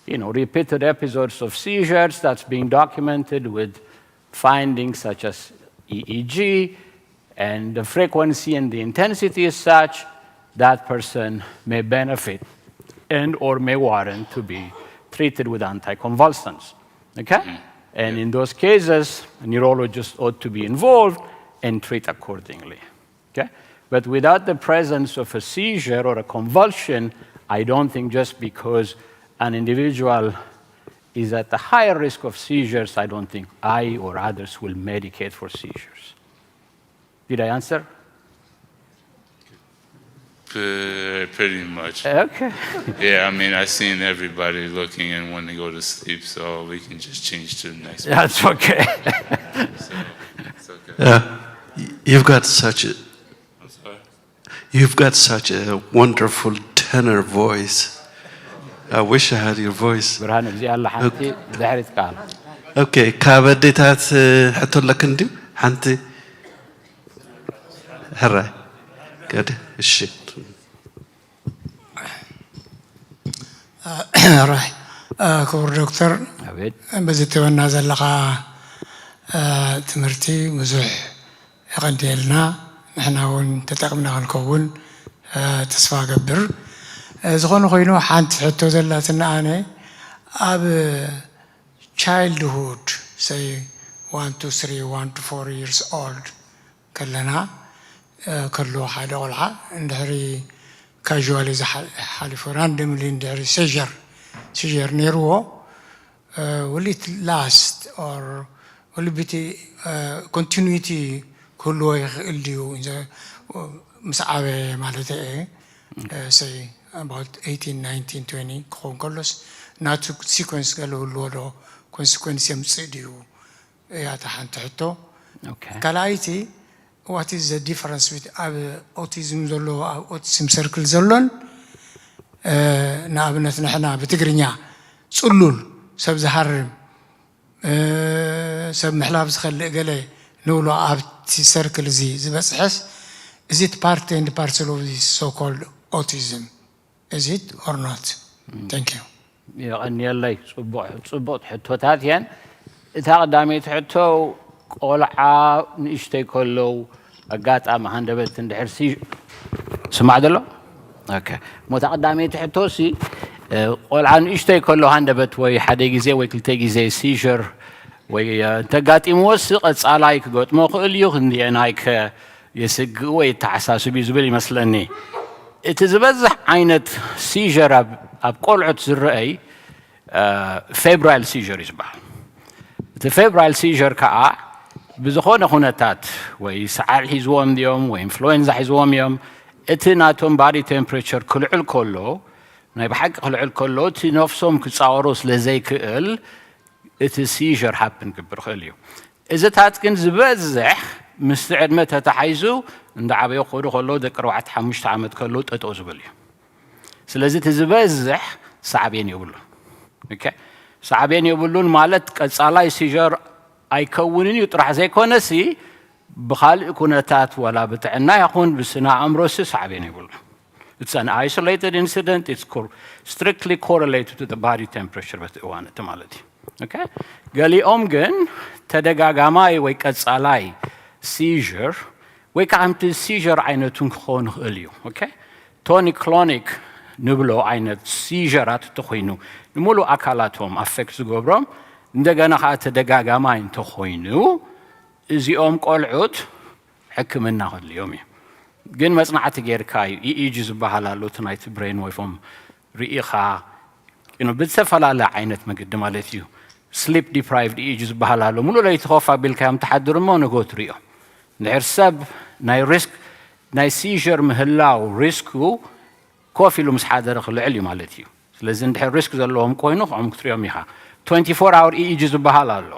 you know, repeated episodes of seizures that's being documented with findings such as E E G, and the frequency and the intensity is such that person may benefit and or may warrant to be treated with anticonvulsants. Okay? And in those cases, a neurologist ought to be involved and treat accordingly. Okay? But without the presence of a seizure or a convulsion, I don't think just because an individual is at a higher risk of seizures, I don't think I or others will medicate for seizures. Did I answer? P- pretty much. Okay. Yeah, I mean, I seen everybody looking and wanting to go to sleep, so we can just change to the next. That's okay. So, it's okay. Yeah, y- you've got such a I'm sorry. you've got such a wonderful tenor voice. I wish I had your voice. ብርሃን እዚኣ ኣላ ሓንቲ ድሕሪት ቃል Okay, ካብ ኣዴታት ሕቶ ኣለክ እንድዩ ሓንቲ ሕራይ ገደ እሺ ራይ ክቡር ዶክተር ኣቤት በዚ ትበና ዘለኻ ትምህርቲ ብዙሕ የቐንየልና። ንሕና እውን ተጠቕምና ክንከውን ተስፋ ገብር። ዝኾነ ኮይኑ ሓንቲ ሕቶ ዘላትና ኣነ ኣብ childhood say one to three one to four years old ከለና ከሎ ሓደ ቆልዓ እንድሕሪ ካዋሊ ሓሊፉ ራንደምሊ እንድሕሪ seizure seizure ነይርዎ will it last or will it continuity ክህልዎ ይኽእል ድዩ? ምስ ዓበየ ማለት እየ say about eighteen nineteen twenty ክኸውን ከሎስ ናቱ sequence ገለ ህልዎ ዶ consequence የምፅእ ድዩ? እያ እታ ሓንቲ ሕቶ። ካልኣይቲ what is the difference with ኣብ autism ዘሎ ኣብ autism circle ዘሎን ንኣብነት ንሕና ብትግርኛ ፅሉል ሰብ ዝሃርም ሰብ ምሕላፍ ዝኸልእ ገለ ንብሎ ኣብቲ circle እዚ ዝበፅሐስ is it part and parcel of this so called autism? Is it or not? Thank you. የቐንየለይ። ፅቡቕ ሕቶታት እየን። እታ ቀዳመይቲ ሕቶ ቆልዓ ንእሽተይ ከለዉ ኣጋጣሚ ሃንደበት እንድሕር ሲ ስማዕ ዘሎ እሞ እታ ቀዳመይቲ ሕቶ ሲ ቆልዓ ንእሽተይ ከሎ ሃንደበት ወይ ሓደ ግዜ ወይ ክልተ ግዜ seizure ወይ እንተጋጢምዎ ሲ ቀፃላይ ክገጥሞ ክእል እዩ ክንዲኤናይ ከ የስግእ ወይ የተሓሳስብ እዩ ዝብል ይመስለኒ። እቲ ዝበዝሕ ዓይነት seizure ኣብ ቆልዑት ዝረአይ febrile seizure እዩ ዝበሃል። እቲ febrile seizure ከዓ ብዝኾነ ኩነታት ወይ ሰዓል ሒዝዎም ድዮም ወይ influenza ሒዝዎም እዮም፣ እቲ ናቶም body temperature ክልዕል ከሎ፣ ናይ ብሓቂ ክልዕል ከሎ፣ እቲ ነፍሶም ክፃወሩ ስለ ዘይክእል እቲ seizure happen ክብር ይኽእል እዩ። እዚታት ግን ዝበዝሕ ምስቲ ዕድመ ተታሒዙ እንዳዓበዩ ክኸዱ ከለዉ ደቂ ኣርባዕተ ሓሙሽተ ዓመት ከለዉ ጠጠው ዝብል እዩ። ስለዚ እቲ ዝበዝሕ ሳዕቤን የብሉን። ሳዕቤን የብሉን ማለት ቀፃላይ seizure ኣይከውንን እዩ ጥራሕ ዘይኮነሲ ብካልእ ኩነታት ዋላ ብጥዕና ይኹን ብስነ ኣእምሮሲ ሳዕቤን የብሉን። It's an isolated incident, it's strictly correlated to the body temperature በቲ እዋን እቲ ማለት እዩ። ገሊኦም ግን ተደጋጋማይ ወይ ቀፃላይ seizure ወይ ከዓ ከምቲ seizure ዓይነቱን ክኸውን ይኽእል እዩ። Tonic clonic ንብሎ ዓይነት seizure ት እንተኮይኑ ንምሉእ ኣካላቶም affect ዝገብሮም እንደገና ከዓ ተደጋጋማይ እንተኮይኑ እዚኦም ቆልዑት ሕክምና ከድልዮም እዩ። ግን መፅናዕቲ ጌርካ እዩ EEG ዝበሃል ኣሎ እቲ ናይቲ brain wave ኦም ርኢኻ ብዝተፈላለ ዓይነት መገዲ ማለት እዩ። Sleep deprived EEG ዝበሃል ኣሎ። ሙሉእ ለይቲ ኮፍ ኣቢልካዮም ትሓድር እሞ ንግሆ ትሪኦ። እንድሕር ሰብ ናይ risk ናይ seizure ምህላው risk ኡ ኮፍ ኢሉ ምስ ሓደረ ክልዕል እዩ ማለት እዩ። ስለዚ እንድሕር risk ዘለዎም ኮይኑ ከምኡ ክትሪኦም ኢኻ። Twenty four hour EEG ዝበሃል ኣሎ።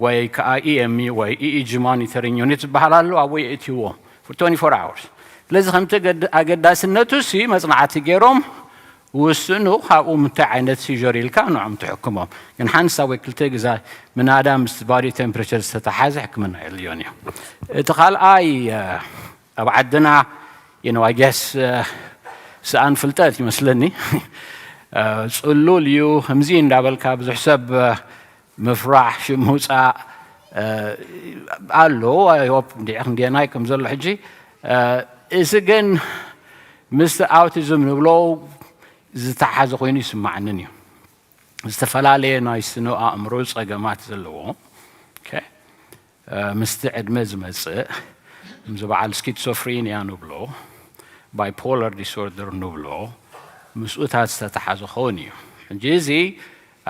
ወይ ከዓ EMU ወይ EEG monitoring unit ዝበሃል ኣሎ ኣብኡ የእትይዎም for twenty four hours። ስለዚ ከምቲ ኣገዳስነቱ ሲ መፅናዕቲ ገይሮም ውስኑ ካብኡ ምንታይ ዓይነት seizure ኢልካ ንዖም ትሕክሞም። ግን ሓንሳ ወይ ክልተ ግዛ ምናዳ ምስ body temperature ዝተተሓዘ ሕክምና የድልዮን እዩ። እቲ ካልኣይ ኣብ ዓድና you know I guess ሰኣን ፍልጠት ይመስለኒ። ፅሉል እዩ ከምዚ እንዳበልካ ብዙሕ ሰብ ምፍራሕ ሽም ምውፃእ ኣሎ። I hope እንዲዕ ክንደየናይ ከም ዘሎ ሕጂ እዚ ግን ምስቲ autism ንብሎ ዝተሓዘ ኮይኑ ይስማዓንን እዩ። ዝተፈላለየ ናይ ስነ ኣእምሮ ፀገማት ዘለዎ ምስቲ ዕድመ ዝመፅእ ከምዚ በዓል schizophrenia ንብሎ bipolar disorder ንብሎ ምስኡታት ዝተተሓዘ ክኸውን እዩ። ሕጂ እዚ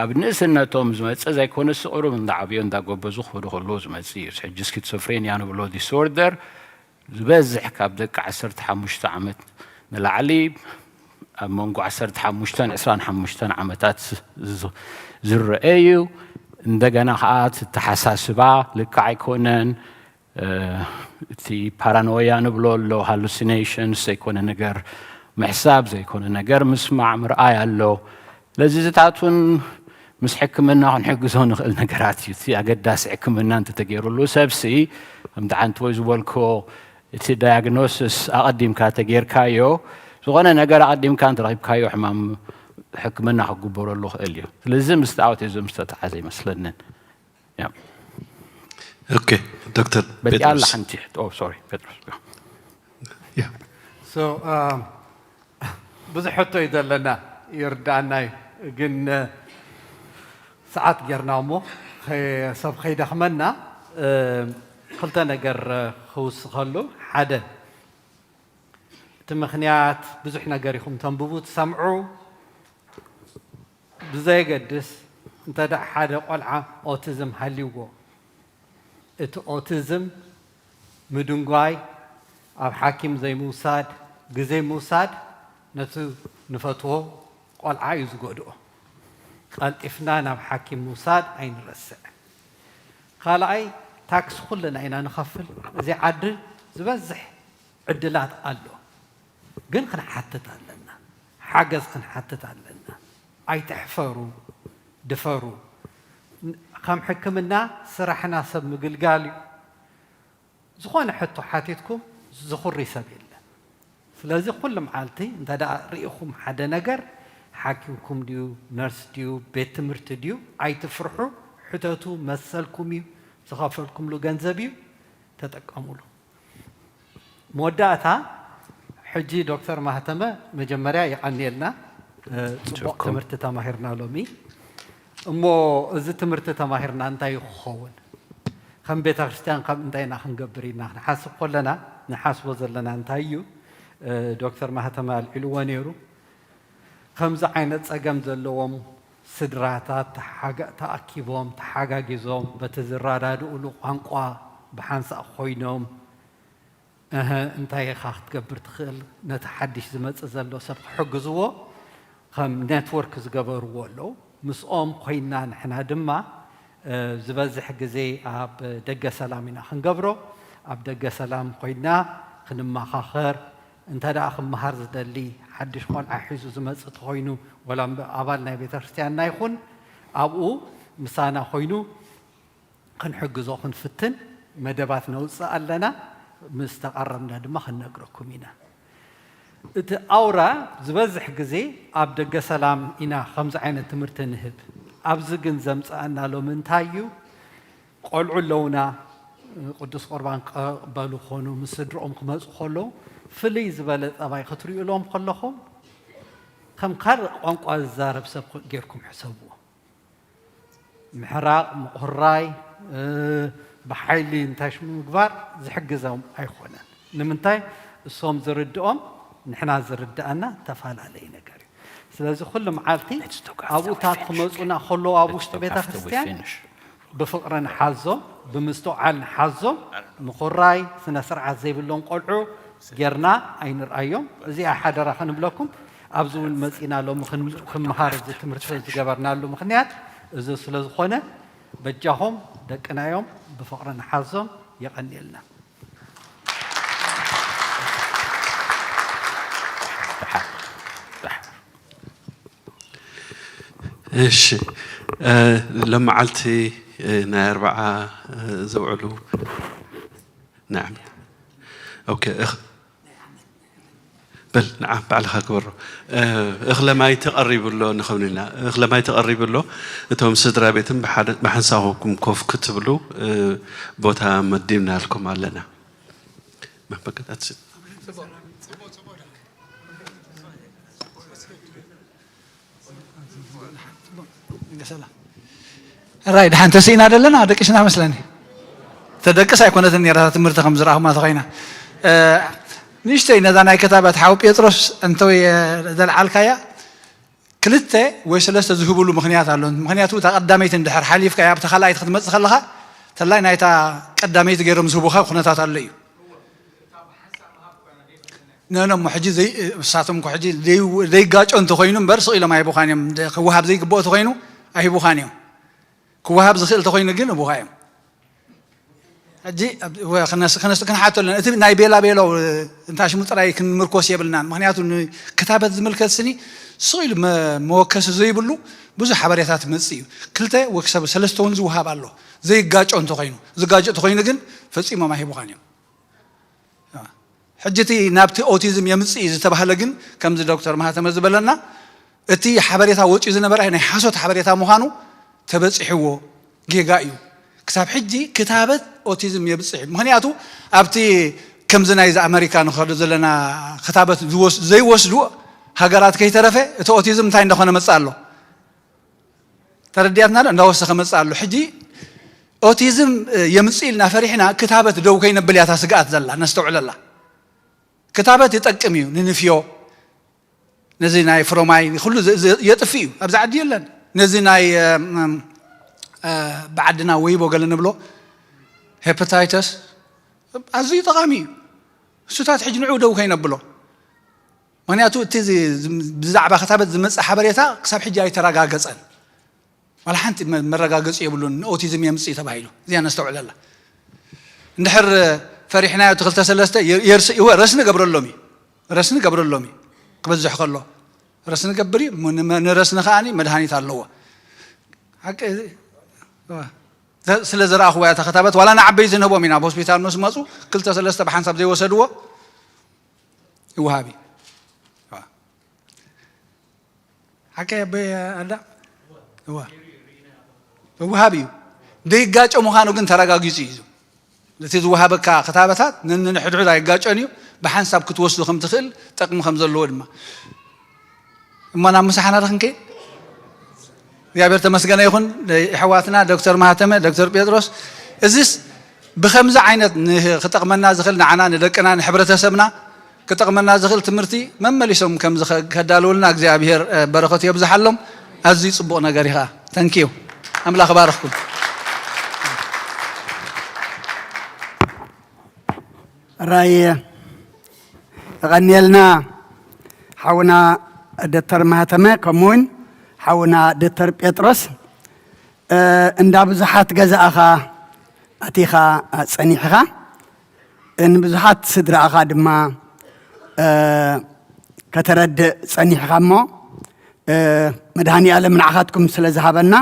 ኣብ ንእስነቶም ዝመፅእ ዘይኮነስ ቁሩብ እንዳዓብዮ እንዳጎበዙ ክኸዱ ከለዉ ዝመፅእ እዩ። ሕጂ schizophrenia ንብሎ disorder ዝበዝሕ ካብ ደቂ ዓሰርተ ሓሙሽተ ዓመት ንላዕሊ ኣብ መንጎ ዓሰርተ ሓሙሽተን ዕስራን ሓሙሽተን ዓመታት ዝረአ እዩ። እንደገና ከዓ ኣተሓሳስባ ልክዕ ኣይኮነን። እቲ paranoia ንብሎ ኣሎ፣ hallucinations፣ ዘይኮነ ነገር ምሕሳብ፣ ዘይኮነ ነገር ምስማዕ፣ ምርኣይ ኣሎ። ስለዚ እዚታት እውን ምስ ሕክምና ክንሕግዞ ንኽእል ነገራት እዩ። እቲ ኣገዳሲ ሕክምና እንተተገይሩሉ ሰብሲ ከምቲ ሓንቲ ወይ ዝበልክዎ እቲ diagnosis ኣቐዲምካ ተገይርካዮ ዝኾነ ነገር ኣቐዲምካ እንተረኺብካዮ ሕማም ሕክምና ክግበረሉ ይኽእል እዩ። ስለዚ ምስቲ autism ዝተተሓዘ ይመስለንን። ኦኬ፣ ዶክተር በቲ ኣላ ጴጥሮስ። ሓንቲ ሕቶ ኦ ሶሪ ጴጥሮስ ያ። So um, ብዙሕ ሕቶ እዩ ዘለና፣ ይርዳእና እዩ። ግን ሰዓት ጌርና እሞ ከ- ሰብ ከይደኽመና፣ እ፣ ክልተ ነገር ክውስኸሉ። ሓደ፣ እቲ ምኽንያት ብዙሕ ነገር ኢኹም ተንብቡ ትሰምዑ። ብዘየገድስ፣ እንተ ደኣ ሓደ ቆልዓ ኦቲዝም ሃልይዎ፣ እቲ ኦቲዝም ምድንጓይ፣ ኣብ ሓኪም ዘይምውሳድ፣ ግዜ ምውሳድ ነቲ ንፈትዎ ቆልዓ እዩ ዝጎድኦ። ቀልጢፍና ናብ ሓኪም ምውሳድ ኣይንረስዕ። ካልኣይ፣ ታክስ ኩልና ኢና ንኸፍል። እዚ ዓዲ ዝበዝሕ ዕድላት ኣሎ፣ ግን ክንሓትት ኣለና፣ ሓገዝ ክንሓትት ኣለና። ኣይትሕፈሩ፣ ድፈሩ። ከም ሕክምና ስራሕና ሰብ ምግልጋል እዩ። ዝኾነ ሕቶ ሓቲትኩም ዝኹሪ ሰብ የለን። ስለዚ ኩሉ መዓልቲ እንተ ደኣ ርኢኹም ሓደ ነገር፣ ሓኪምኩም ድዩ፣ ነርስ ድዩ፣ ቤት ትምህርቲ ድዩ፣ ኣይትፍርሑ፣ ሕተቱ፣ መሰልኩም እዩ፣ ዝኸፈልኩምሉ ገንዘብ እዩ፣ ተጠቀሙሉ። መወዳእታ፣ ሕጂ ዶክተር ማህተመ፣ መጀመርያ የቐንየልና። እ፣ ጽቡቕ ትምህርቲ ተማሂርና ሎሚ። እሞ እዚ ትምህርቲ ተማሂርና እንታይ እዩ ክኸውን? ከም ቤተ ክርስቲያን ካብ እንታይ ኢና ክንገብር ኢና ክንሓስብ ከለና፣ ንሓስቦ ዘለና እንታይ እዩ? እ፣ ዶክተር ማህተመ ኣልዒልዎ ነይሩ። ከምዚ ዓይነት ጸገም ዘለዎም ስድራታት ተሓጋ- ተኣኪቦም፣ ተሓጋጊዞም፣ በቲ ዝረዳድኡሉ ቋንቋ ብሓንሳእ ኮይኖም፣ እህ፣ እንታይ ኢኻ ክትገብር ትኽእል? ነቲ ሓድሽ ዝመጽእ ዘሎ ሰብ ክሕግዝዎ ከም ኔትወርክ ዝገበርዎ ኣለዉ። ምስኦም ኮይና ንሕና ድማ፣ እ፣ ዝበዝሕ ግዜ ኣብ ደገ ሰላም ኢና ክንገብሮ። ኣብ ደገ ሰላም ኮይና ክንመኻኸር፣ እንተ ደኣ ክመሃር ዝደሊ ሓድሽ ቆልዓ ሒዙ ዝመጽእ ተኾይኑ፣ ወላ እምበ-፣ ኣባል ናይ ቤተ ክርስቲያንና ይኹን ኣብኡ ምሳና ኮይኑ ክንሕግዞ ክንፍትን መደባት ነውፅእ ኣለና። ምስ ተቐረብና ድማ ክንነግረኩም ኢና። እቲ ኣውራ ዝበዝሕ ግዜ ኣብ ደገ ሰላም ኢና ከምዚ ዓይነት ትምህርቲ ንህብ። ኣብዚ ግን ዘምፀኣና ሎሚ እንታይ እዩ? ቆልዑ ኣለውና፣ ቅዱስ ቁርባን ክቕበሉ ኮኑ ምስ ስድርኦም ክመፁ ከለዉ ፍልይ ዝበለ ጠባይ ክትሪእሎም ከለኹም ከም ካልእ ቋንቋ ዝዛረብ ሰብ ጌርኩም ሕሰብዎ። ምሕራቕ፣ ምቑራይ፣ እ፣ ብሓይሊ እንታይ ሽሙ ምግባር ዝሕግዞም ኣይኮነን። ንምንታይ? እሶም ዝርድኦም ንሕና ዝርድኣና ተፈላለየ ነገር እዩ። ስለዚ ኩሉ መዓልቲ ኣብኡታት ክመፁና ከለዉ ኣብ ውሽጢ ቤተ ክርስቲያን ብፍቕሪ ንሓዞም፣ ብምስትውዓል ንሓዞም። ምኹራይ፣ ስነ ስርዓት ዘይብሎም ቆልዑ ጌርና ኣይንርኣዮም። እዚኣ ሓደራ ክንብለኩም። ኣብዚ እውን መፂና ሎሚ ክን- ክምሃር እዚ ትምህርቲ ዝገበርናሉ ምኽንያት እዚ ስለ ዝኾነ፣ በጃኹም ደቅና እዮም፣ ብፍቕሪ ንሓዞም። የቐንየልና። እሺ፣ እ፣ ሎመዓልቲ፣ እ፣ ናይ ኣርብዓ፣ እ፣ ዝውዕሉ፣ ናዓም። ኦኬ፣ እኽ-፣ በል፣ ንዓ፣ ባዕልኻ ግበሮ። እ፣ እኽለ ማይ ተቐሪቡ ኣሎ ንኸውን ኢና። እኽለ ማይ ተቐሪቡ ኣሎ። እቶም ስድራ ቤትን ብሓደ-፣ ብሓንሳብኩም ኮፍ ክትብሉ፣ እ፣ ቦታ መዲብናልኩም ኣለና። መበገታት ሰላም። ራይ፣ ድሓን ተስኢና ደለና፣ ደቂስና መስለኒ። ተደቅስ ኣይኮነትን ነይራ፣ እታ ትምህርቲ ከም ዝረኣኹማ ተኾይና። እ፣ ንእሽተይ ነዛ ናይ ክታበት ሓው ጴጥሮስ እንተወይ፣ እ፣ ዘልዓልካያ፣ ክልተ ወይ ሰለስተ ዝህብሉ ምኽንያት ኣሎ። ምኽንያቱ እታ ቀዳመይቲ እንድሕር ሓሊፍካያ፣ ኣብታ ካልኣይቲ ክትመጽእ ከለኻ፣ ተላይ ናይታ ቀዳመይቲ ገይሮም ዝህቡኻ ኩነታት ኣሎ እዩ። ነኖ እሞ ሕጂ ዘይ-፣ እሳቶም እኮ ሕጂ ዘይ-፣ ዘይጋጮ እንተኾይኑ እምበር ስቕ ኢሎም ኣይህቡኻን እዮም። ክወሃብ ዘይግብኦ ተኾይኑ ኣይህቡኻን እዮም። ክወሃብ ዝኽእል ተኾይኑ ግን ህቡኻ እዮም። ሕጂ ኣብ-፣ ወ-፣ ክነስ-፣ ክነስ-፣ ክንሓቶ ኣለና። እቲ ናይ ቤላ ቤሎ፣ እ፣ እንታሽሙ ጥራይ ክንምርኮስ የብልናን። ምኽንያቱ ንክታበት ዝምልከት ስኒ ስቕ ኢሉ መ-፣ መወከሲ ዘይብሉ ብዙሕ ሓበሬታ ትመጽእ እዩ። ክልተ ወይ ክሳብ ሰለስተ እውን ዝወሃብ ኣሎ። ዘይጋጮ እንተኾይኑ። ዝጋጮ እንተኾይኑ ግን ፈጺሞም ኣይህቡኻን እዮም። ሕጂ እቲ ናብቲ ኦቲዝም የምጽእ እዩ ዝተባህለ ግን፣ ከምዚ ዶክተር ማህተመ ዝበለና፣ እቲ ሓበሬታ ወጺኡ ዝነበረ ናይ ሓሶት ሓበሬታ ምዃኑ ተበጺሕዎ፣ ጌጋ እዩ። ክሳብ ሕጂ ክታበት ኦቲዝም የብፅሕ እዩ። ምክንያቱ ኣብቲ ከምዚ ናይዚ ኣመሪካ ንኸዶ ዘለና ክታበት ዝወስ- ዘይወስዱ ሃገራት ከይተረፈ እቲ ኦቲዝም እንታይ እንዳኾነ መፅእ ኣሎ፣ ተረዲኣትና ዶ? እንዳወሰኸ መፅእ ኣሎ። ሕጂ ኦቲዝም የምፅእ ኢልና ፈሪሕና ክታበት ደው ከይነብል እያ እታ ስግኣት ዘላ፣ ነስተውዕለላ። ክታበት ይጠቅም እዩ ንንፍዮ፣ ነዚ ናይ ፍሮማይ ኩሉ ዘ- ዘ- የጥፍ እዩ። ኣብዚ ዓዲ የለን። ነዚ ናይ እ፣ እ፣ ብዓድና ወይቦ ገለ ንብሎ ሄፓታይተስ ኣዝዩ ጠቓሚ እዩ። እሱታት ሕጂ ንዑ ደው ከይነብሎ፣ ምክንያቱ እቲ ዚ- ዚ- ብዛዕባ ክታበት ዝመፅእ ሓበሬታ ክሳብ ሕጂ ኣይተረጋገፀን። ዋላ ሓንቲ መ- መረጋገፂ የብሉን። ንኦቲዝም የምፅእ ተባሂሉ እዚኣ ነስተውዕለላ። እንድሕር ፈሪሕናዮ እቲ ክልተ ሰለስተ የ- የርስ- ይወ- ረስኒ ገብረሎም እዩ፣ ረስኒ ገብረሎም እዩ። ክበዝሕ ከሎ ረስኒ ገብር እዩ። ም- ን- ንረስኒ ከዓኒ መድሃኒት ኣለዎ። ሓቂ እዚ እዋ። ዘ- ስለ ዝረኣኽዎ እያ ተኸታበት። ዋላ ንዓበይቲ ንህቦም ኢና፣ ኣብ ሆስፒታል ምስ መፁ ክልተ ሰለስተ ብሓንሳብ ዘይወሰድዎ ይወሃብ እዩ። እዋ። ሓቂ ኣቦይ ኣዳ? እዋ። ይወሃብ እዩ። ዘይጋጮ ምዃኑ ግን ተረጋጊጹ እዩ። እቲ ዝወሃበካ ክታበታት ነንሕድሕድ ኣይጋጨን እዩ። ብሓንሳብ ክትወስዶ ከም ትኽእል፣ ጠቕሚ ከም ዘለዎ ድማ። እሞ ናብ ምሳሕና ዶ ክንከይድ? እግዚኣብሔር ተመስገነ ይኹን። ኣሕዋትና ዶክተር ማህተመ፣ ዶክተር ጴጥሮስ፣ እዚስ ብኸምዚ ዓይነት ን- ክጠቕመና ዝኽእል ንዓና፣ ንደቅና፣ ንሕብረተሰብና ክጠቕመና ዝኽእል ትምህርቲ መመሊሶም ከምዚ ከ- ከዳልውልና እግዚኣብሔር እ፣ በረኸቱ የብዝሓሎም። ኣዝዩ ጽቡቕ ነገር ኢኻ። ተንኪዩ። ኣምላኽ ባርኽኩም። ራይ እቐንየልና ሓውና ደተር ማህተመ ከምኡውን ሓውና ደተር ጴጥሮስ። እ፣ እንዳ ብዙሓት ገዛእኻ ኣቲኻ ጸኒሕኻ፣ ንብዙሓት ስድራእኻ ድማ እ፣ ከተረድእ ጸኒሕኻ እሞ እ፣ መድሃኒ ኣለም ንዓኻትኩም ስለ ዝሃበና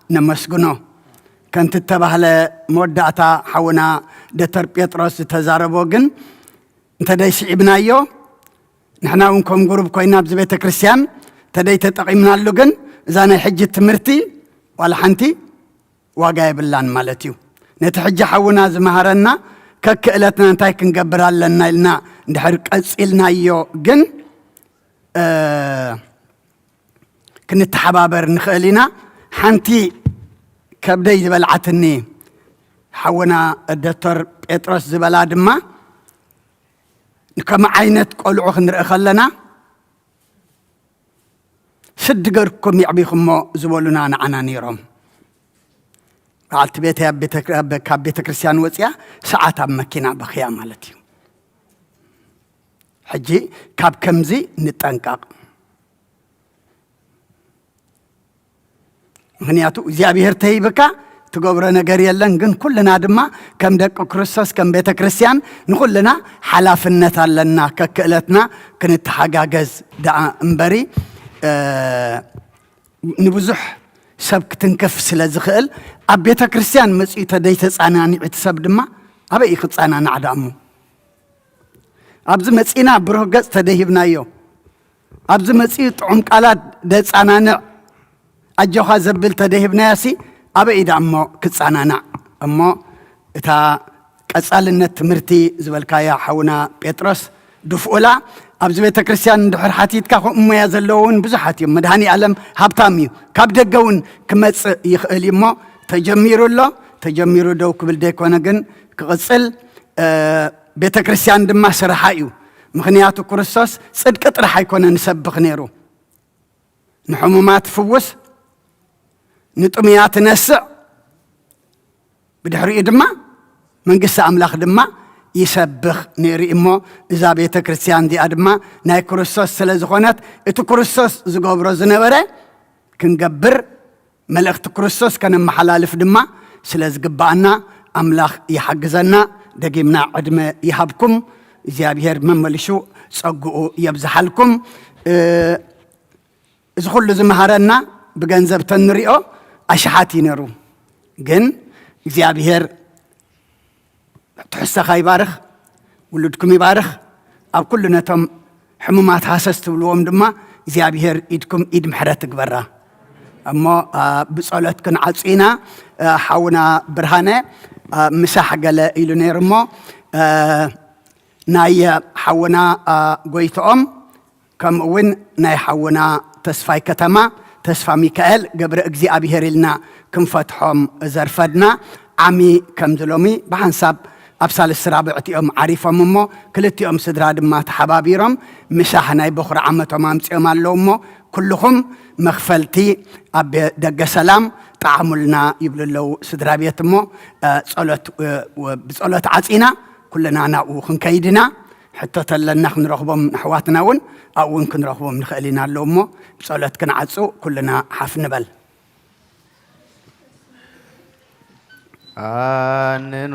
ነመስግኖ። ከምቲ እተባህለ መወዳእታ ሓውና ደተር ጴጥሮስ ዝተዛረቦ ግን እንተደይ ስዒብናዮ ንሕና እውን ከም ጉሩብ ኮይና ኣብዚ ቤተ ክርስቲያን ተደይ ተጠቒምናሉ ግን እዛ ናይ ሕጂ ትምህርቲ ዋላ ሓንቲ ዋጋ የብላን ማለት እዩ። ነቲ ሕጂ ሓውና ዝመሃረና ከክእለትና እንታይ ክንገብር ኣለና ኢልና እንድሕር ቀፂልናዮ ግን እ፣ ክንተሓባበር ንኽእል ኢና። ሓንቲ ከብደይ ዝበልዓትኒ ሓውና ዶክተር ጴጥሮስ ዝበላ ድማ ንከም ዓይነት ቆልዑ ክንርኢ ከለና ስዲ ገርኩም የዕቢኹሞ ዝበሉና ንዓና ነይሮም። በዓልቲ ቤተይ ኣብ ቤተ- ኣብ- ካብ ቤተ ክርስቲያን ወፅያ ሰዓት ኣብ መኪና በኽያ ማለት እዩ። ሕጂ ካብ ከምዚ ንጠንቀቕ። ምክንያቱ እግዚኣብሔር ተሂብካ ትገብሮ ነገር የለን። ግን ኩልና ድማ ከም ደቂ ክርስቶስ ከም ቤተ ክርስቲያን ንኩልና ሓላፍነት ኣለና። ከክእለትና ክንተሓጋገዝ ደኣ እምበሪ እ፣ ንብዙሕ ሰብ ክትንክፍ ስለ ዝኽእል ኣብ ቤተ ክርስቲያን መፂኡ ተደይተፃናኒዑ እቲ ሰብ ድማ ኣበይ እዩ ክፃናናዕ ደኣ እሞ ኣብዚ መፂና ብሩህ ገፅ ተደሂብናዮ ኣብዚ መፂኡ ጥዑም ቃላት ደፃናንዕ ኣጆኻ ዘብል ተደሂብናያሲ ኣበይ እዩ ደኣ እሞ ክፃናናዕ እሞ እታ ቀፃልነት ትምህርቲ ዝበልካያ ሓውና ጴጥሮስ ድፍኡላ ኣብዚ ቤተ ክርስቲያን እንድሕር ሓቲትካ ከምኡ ሞያ ዘለዎ እውን ብዙሓት እዮም። መድሃኒ ኣለም ሃብታም እዩ። ካብ ደገ እውን ክመፅእ ይኽእል እዩ እሞ ተጀሚሩ ኣሎ። ተጀሚሩ ደው ክብል ደይኮነ ግን ክቕፅል እ፣ ቤተ ክርስቲያን ድማ ስርሓ እዩ። ምኽንያቱ ክርስቶስ ፅድቂ ጥራሕ ኣይኮነ ንሰብኽ ነይሩ። ንሕሙማት ፍውስ፣ ንጥሙያት ነስዕ፣ ብድሕሪኡ ድማ መንግስቲ ኣምላኽ ድማ ይሰብኽ ነይሩ እሞ እዛ ቤተ ክርስቲያን እዚኣ ድማ ናይ ክርስቶስ ስለ ዝኾነት እቲ ክርስቶስ ዝገብሮ ዝነበረ ክንገብር መልእኽቲ ክርስቶስ ከነመሓላልፍ ድማ ስለ ዝግብኣና ኣምላኽ ይሓግዘና። ደጊምና ዕድመ ይሃብኩም። እግዚኣብሔር መመሊሹ ጸግኡ የብዝሓልኩም። እ፣ እዚ ኩሉ ዝመሃረና ብገንዘብ ተንሪኦ ኣሽሓት እዩ ነሩ። ግን እግዚኣብሔር ትሕዝቶኻ ይባርኽ፣ ውሉድኩም ይባርኽ። ኣብ ኩሉ ነቶም ሕሙማት ሃሰስ ትብልዎም ድማ እግዚኣብሔር ኢድኩም ኢድ ምሕረት ትግበራ። እሞ፣ አ፣ ብጸሎት ክንዓጹ ኢና። አ፣ ሓውና ብርሃነ፣ አ፣ ምሳሕ ገለ ኢሉ ነይሩ እሞ፣ አ፣ ናይ ሓውና፣ አ፣ ጎይትኦም፣ ከምኡ እውን ናይ ሓውና ተስፋይ ከተማ፣ ተስፋ ሚካኤል ገብረ እግዚኣብሔር ኢልና ክንፈትሖም ዘርፈድና። ዓሚ ከምዚ ሎሚ ብሓንሳብ ኣብ ሳልስቲ ራብዕቲ እዮም ዓሪፎም እሞ፣ ክልቲኦም ስድራ ድማ ተሓባቢሮም ምሳሕ ናይ በኹሪ ዓመቶም ኣምጺኦም ኣለዉ እሞ፣ ኩልኹም መኽፈልቲ ኣብ ደገ ሰላም ጣዕሙልና ይብሉ ኣለዉ ስድራ ቤት እሞ፣ እ፣ ጸሎት፣ እ፣ ወ-፣ ብጸሎት ዓጺና ኩልና ናብኡ ክንከይድ ኢና። ሕቶ ተለና ክንረኽቦም ንኣሕዋትና እውን ኣብኡ እውን ክንረኽቦም ንኽእል ኢና ኣለዉ እሞ፣ ብጸሎት ክንዓጹ ኩልና ሓፍ ንበል። ኣንኑ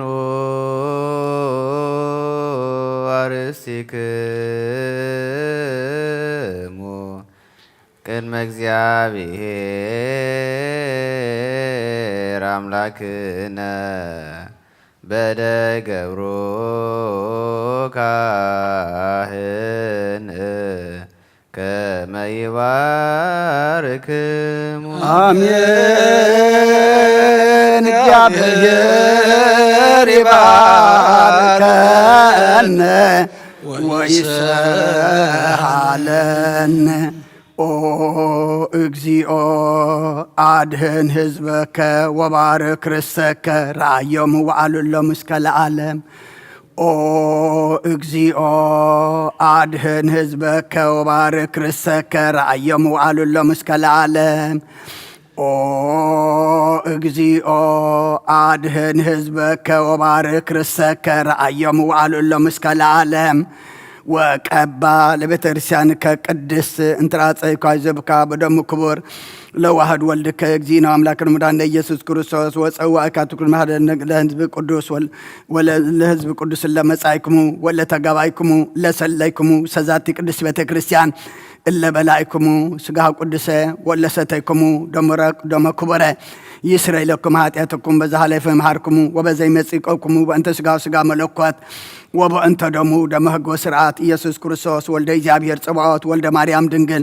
ኣርእስቲክሙ ቅድመ እግዚኣብሔር ኣምላክነ በደ ገብሩ ካህን ከመ ይባርክሙ። ኣሜን። እግዚኣብሔር ይባርከነ ወይስሃለነ። ኦ እግዚኦ፣ ኣድህን ህዝበከ ወባርክ ርሰከ፣ ረኣዮም ወዓሉሎም እስከ ለዓለም። ኦ እግዚኦ፣ ኣድህን ህዝበከ ወባርክ ርሰከ፣ ረኣዮም ወዓሉሎም እስከ ለዓለም። ኦ እግዚኦ፣ ኣድህን ህዝበከ ወባርክ ርሰከ፣ ረኣዮም ወዓሉሎም እስከ ለዓለም። ወቀባ ለቤተ ክርስቲያንከ ቅድስት እንተ ራጸይኳ ይዘብካ በደሙ ክቡር ለዋህድ ወልድከ እግዚእነ አምላክነ መድኃኒነ ኢየሱስ ክርስቶስ ወጸዋእካ ትኩን ማህደር ለህዝብ ቅዱስ ወል-፣ ወለ-፣ ለህዝብ ቅዱስ ለመጻይክሙ ወለተጋባይክሙ ለሰለይክሙ ሰዛቲ ቅድስት ቤተ ክርስቲያን እለ በላይክሙ ስጋሁ ቅዱሰ ወለ ሰተይክሙ ደመረ-፣ ደመ ክቡረ ይስረይ ለኩም ኃጢአትኩም በዛ ኃለፈ መሃርክሙ ወበዘይ መጺቀኩሙ በእንተ ስጋሁ ስጋ መለኮት ወበእንተ ደሙ ደመ ሕግ ወስርዓት ኢየሱስ ክርስቶስ ወልደ እግዚኣብሔር ጸባዖት ወልደ ማርያም ድንግል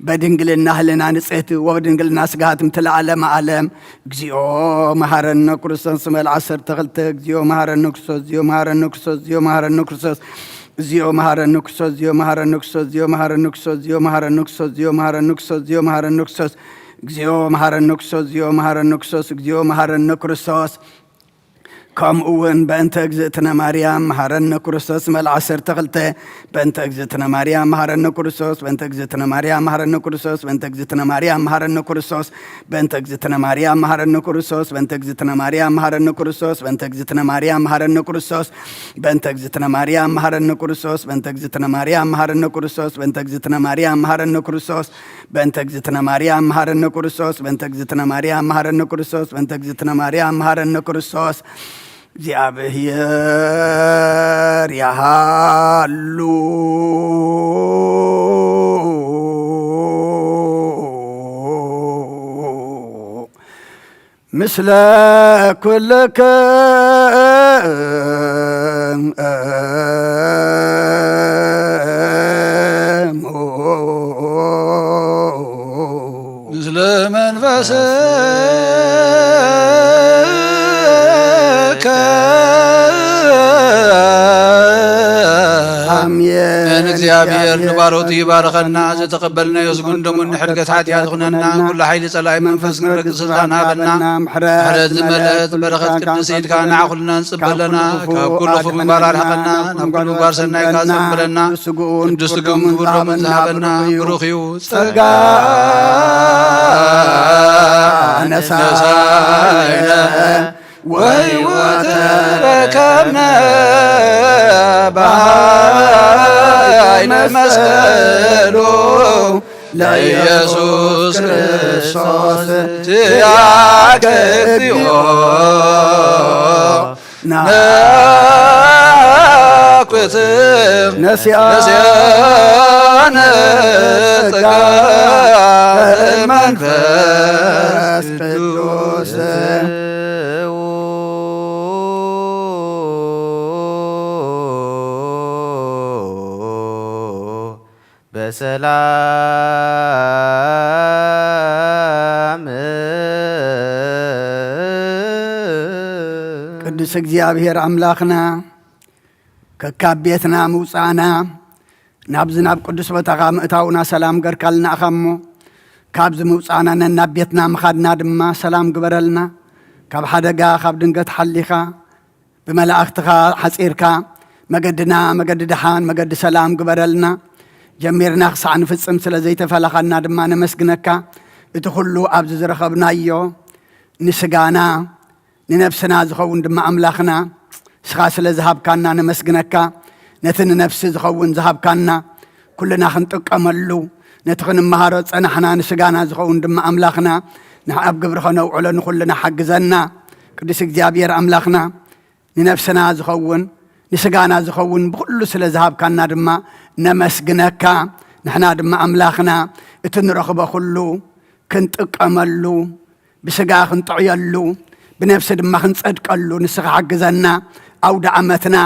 በድንግልና ህልና ንጽሕት ወበድንግልና ስጋሃት ምትለ ዓለመ ዓለም። እግዚኦ መሐረነ ክርስቶስ ስመል ዓሰርተ ክልተ። እግዚኦ መሐረነ ክርስቶስ፣ እግዚኦ መሐረነ ክርስቶስ፣ እግዚኦ መሐረነ ክርስቶስ፣ እግዚኦ መሐረነ ክርስቶስ፣ እግዚኦ መሐረነ ክርስቶስ፣ እግዚኦ መሐረነ ክርስቶስ፣ እግዚኦ መሐረነ ክርስቶስ፣ እግዚኦ መሐረነ ክርስቶስ፣ እግዚኦ መሐረነ ክርስቶስ፣ እግዚኦ መሐረነ ክርስቶስ፣ እግዚኦ መሐረነ ክርስቶስ። ከምኡ እውን በእንተ እግዝእትነ ማርያም መሐረነ ክርስቶስ መልዓ ዓሰርተ ክልተ። በእንተ እግዝእትነ ማርያም መሐረነ ክርስቶስ፣ በእንተ እግዝእትነ ማርያም መሐረነ ክርስቶስ፣ በእንተ እግዝእትነ ማርያም መሐረነ ክርስቶስ፣ በእንተ እግዝእትነ ማርያም መሐረነ ክርስቶስ፣ በእንተ እግዝእትነ ማርያም መሐረነ ክርስቶስ፣ በእንተ እግዝእትነ ማርያም መሐረነ ክርስቶስ፣ በእንተ እግዝእትነ ማርያም መሐረነ ክርስቶስ፣ በእንተ እግዝእትነ ማርያም መሐረነ ክርስቶስ፣ በእንተ እግዝእትነ ማርያም መሐረነ ክርስቶስ፣ በእንተ እግዝእትነ ማርያም መሐረነ ክርስቶስ፣ በእንተ እግዝእትነ ማርያም መሐረነ ክርስቶስ፣ በእንተ እግዝእትነ ማርያም መሐረነ ክርስቶስ። እግዚኣብሔር ያሃሉ ምስለ ኩልክም። ምስለ መንፈስከ። ኣሜን። እግዚኣብሔር ንባሮቱ ይባርኸና፣ ዝተቐበልናዮ ስጉን ደሙን ንሕድገት ሓጢኣት ይኹነና፣ ኩሉ ሓይሊ ጸላኢ መንፈስ ክንረግጽ ስልጣን ሃበና። ምሕረት ዝመልአት በረኸት ቅድስት ኢድካ ንዓ ኩልና ንጽበለና፣ ካብ ኩሉ ክፉእ ምግባር ኣርሕቐና፣ ናብ ኩሉ ምግባር ሰናይ ኢድካ ዘንብረና። ቅዱስ ስግኡን ክቡር ደሙን ዝሃበና ብሩኽ እዩ። ጸጋ ነሳይነ ወሕይወት ረከብነ በኃይለ መስቀሉ ለኢየሱስ ክርስቶስ። ኪያከ እግዚኦ ናኩትም ነሲያነ ጸጋ መንፈስ ቅዱስ። በሰላም እግዚኣብሔር ኣምላኽና፣ ከካብ ቤትና ምውፃእና፣ ናብዚ ናብ ቅዱስ ቦታኻ ምእታውና ሰላም ገርካልና ኢኻ እሞ፣ ካብዚ ምውፃእና ነናብ ቤትና ምኻድና ድማ ሰላም ግበረልና። ካብ ሓደጋ፣ ካብ ድንገት ሓሊኻ፣ ብመላእኽትኻ ሓፂርካ፣ መገድና መገዲ ደሓን፣ መገዲ ሰላም ግበረልና። ጀሚርና ክሳዕ ንፍጽም ስለ ዘይተፈለኻና ድማ ነመስግነካ። እቲ ኩሉ ኣብዚ ዝረኸብናዮ ንስጋና ንነፍስና ዝኸውን ድማ ኣምላኽና፣ ንስኻ ስለ ዝሃብካና ነመስግነካ። ነቲ ንነፍሲ ዝኸውን ዝሃብካና፣ ኩልና ክንጥቀመሉ፣ ነቲ ክንመሃሮ ጸናሕና ንስጋና ዝኸውን ድማ ኣምላኽና፣ ንዓ ኣብ ግብሪ ከነውዕሎ ንኹልና ሓግዘና። ቅዱስ እግዚኣብሔር ኣምላኽና፣ ንነፍስና ዝኸውን፣ ንስጋና ዝኸውን ብኹሉ ስለ ዝሃብካና ድማ ነመስግነካ። ንሕና ድማ ኣምላኽና፣ እቲ ንረኽቦ ኩሉ ክንጥቀመሉ፣ ብስጋ ክንጥዕየሉ፣ ብነፍሲ ድማ ክንጸድቀሉ ንስኻ ሓግዘና። ኣውደ ዓመትና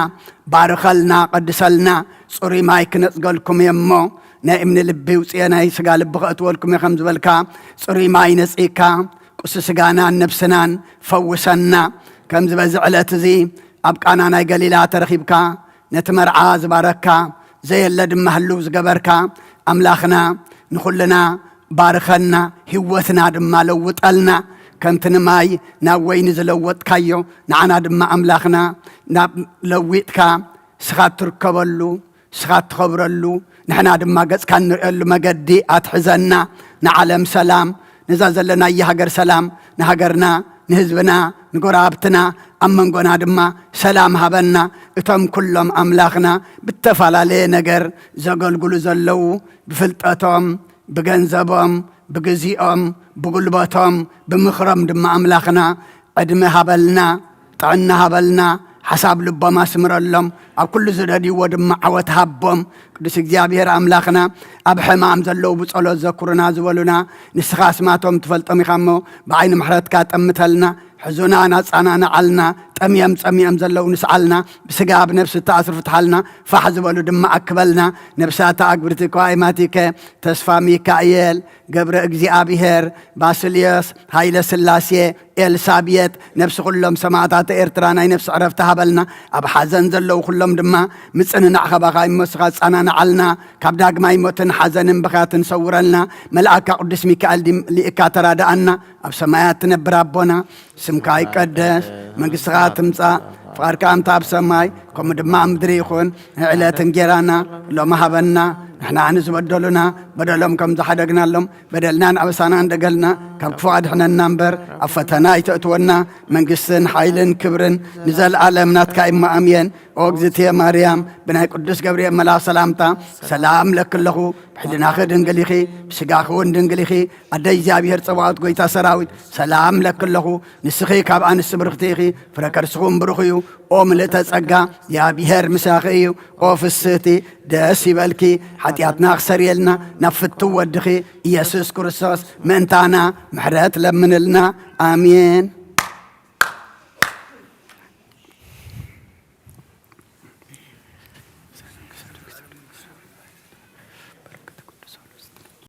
ባርኸልና፣ ቀድሰልና። ጽሩይ ማይ ክነጽገልኩም እየ እሞ፣ ናይ እምኒ ልቢ ውጽኤ ናይ ስጋ ልቢ ከእትወልኩም እየ ከም ዝበልካ፣ ጽሩይ ማይ ነጺካ፣ ቁሲ ስጋናን ነፍስናን ፈውሰና። ከምዚ በዚ ዕለት እዚ ኣብ ቃና ናይ ገሊላ ተረኺብካ፣ ነቲ መርዓ ዝባረካ፣ ዘየለ ድማ ህልው ዝገበርካ ኣምላኽና፣ ንኹልና ባርኸና፣ ህይወትና ድማ ለውጠልና። ከምቲ ንማይ ናብ ወይኒ ዝለወጥካዮ፣ ንዓና ድማ ኣምላኽና ናብ ለዊጥካ፣ ንስኻ እትርከበሉ፣ ንስኻ እትኸብረሉ፣ ንሕና ድማ ገጽካ እንርእየሉ መገዲ ኣትሕዘና። ንዓለም ሰላም፣ ነዛ ዘለናያ ሃገር ሰላም፣ ንሃገርና፣ ንህዝብና፣ ንጎረባብትና፣ ኣብ መንጎና ድማ ሰላም ሃበና። እቶም ኩሎም ኣምላኽና ብተፈላለየ ነገር ዘገልግሉ ዘለዉ፣ ብፍልጠቶም፣ ብገንዘቦም፣ ብግዚኦም፣ ብጉልበቶም፣ ብምኽሮም ድማ ኣምላኽና ዕድመ ሃበልና፣ ጥዕና ሃበልና፣ ሓሳብ ልቦም ኣስምረሎም፣ ኣብ ኩሉ ዝደልይዎ ድማ ዓወት ሃቦም። ቅዱስ እግዚኣብሔር ኣምላኽና፣ ኣብ ሕማም ዘለዉ ብጸሎት ዘኩሩና ዝበሉና፣ ንስኻ ኣስማቶም ትፈልጦም ኢኻ እሞ፣ ብዓይኒ ምሕረትካ ጠምተልና፣ ሕዙናን ኣጻናንዓልና፣ ጠምዮም ጸሚኦም ዘለዉ ንስዓልና፣ ብስጋ ብነፍሲ እተኣስሩ ፍትሓልና፣ ፋሕ ዝበሉ ድማ ኣክበልና። ነብሳት ኣግብርቲ ከዋይማቲከ፣ ተስፋ ሚካኤል፣ ገብረ እግዚኣብሔር፣ ባስልዮስ፣ ሃይለ ስላሴ፣ ኤልሳቤጥ፣ ነብሲ ኩሎም ሰማዕታት ኤርትራ ናይ ነፍሲ ዕረፍቲ ሃበልና። ኣብ ሓዘን ዘለዉ ኩሎም ድማ ምጽንናዕ ካባኻ እሞ ንስኻ ኣጻናንዓልና። ካብ ዳግማይ ሞትን ሓዘንን ብኽያትን ሰውረልና። መልኣካ ቅዱስ ሚካኤል ዲም-፣ ልኢካ ተራድኣና። ኣብ ሰማያት ትነብር ኣቦና፣ ስምካ ይቀደስ፣ መንግስትኻ ትምጻእ፣ ፍቓድካ ከምታ ኣብ ሰማይ፣ ከምኡ ድማ ኣብ ምድሪ ይኹን። ንዕለት እንጌራና ሎሚ ሃበና፣ ንሕና ንዝበደሉና በደሎም ከም ዝሓደግናሎም፣ በደልናን ኣበሳናን ደገልና፣ ካብ ክፉ ኣድሕነና እምበር፣ ኣብ ፈተና ኣይተእትወና። መንግስትን ሓይልን ክብርን ንዘለኣለም ናትካ እሞ ኣምየን። ኦ እግዝእትየ ማርያም፣ ብናይ ቅዱስ ገብርኤል መልኣኽ ሰላምታ ሰላም እለኪ ኣለኹ። ብሕልናኺ ድንግል ኢኺ፣ ብስጋኺ እውን ድንግል ኢኺ። ኣደ እግዚኣብሔር ጸባኦት ጐይታ ሰራዊት ሰላም እለኪ ኣለኹ። ንስኺ ካብ ኣንስቲ ብርኽቲ ኢኺ፣ ፍረ ከርስኺ እውን ብሩኽ እዩ። ኦ ምልእተ ጸጋ፣ እግዚኣብሔር ምሳኺ እዩ። ኦ ፍስህቲ፣ ደስ ይበልኪ። ሓጢኣትና ክሰርየልና ናብ ፍትው ወድኺ ኢየሱስ ክርስቶስ ምእንታና ምሕረት ለምንልና። ኣሜን።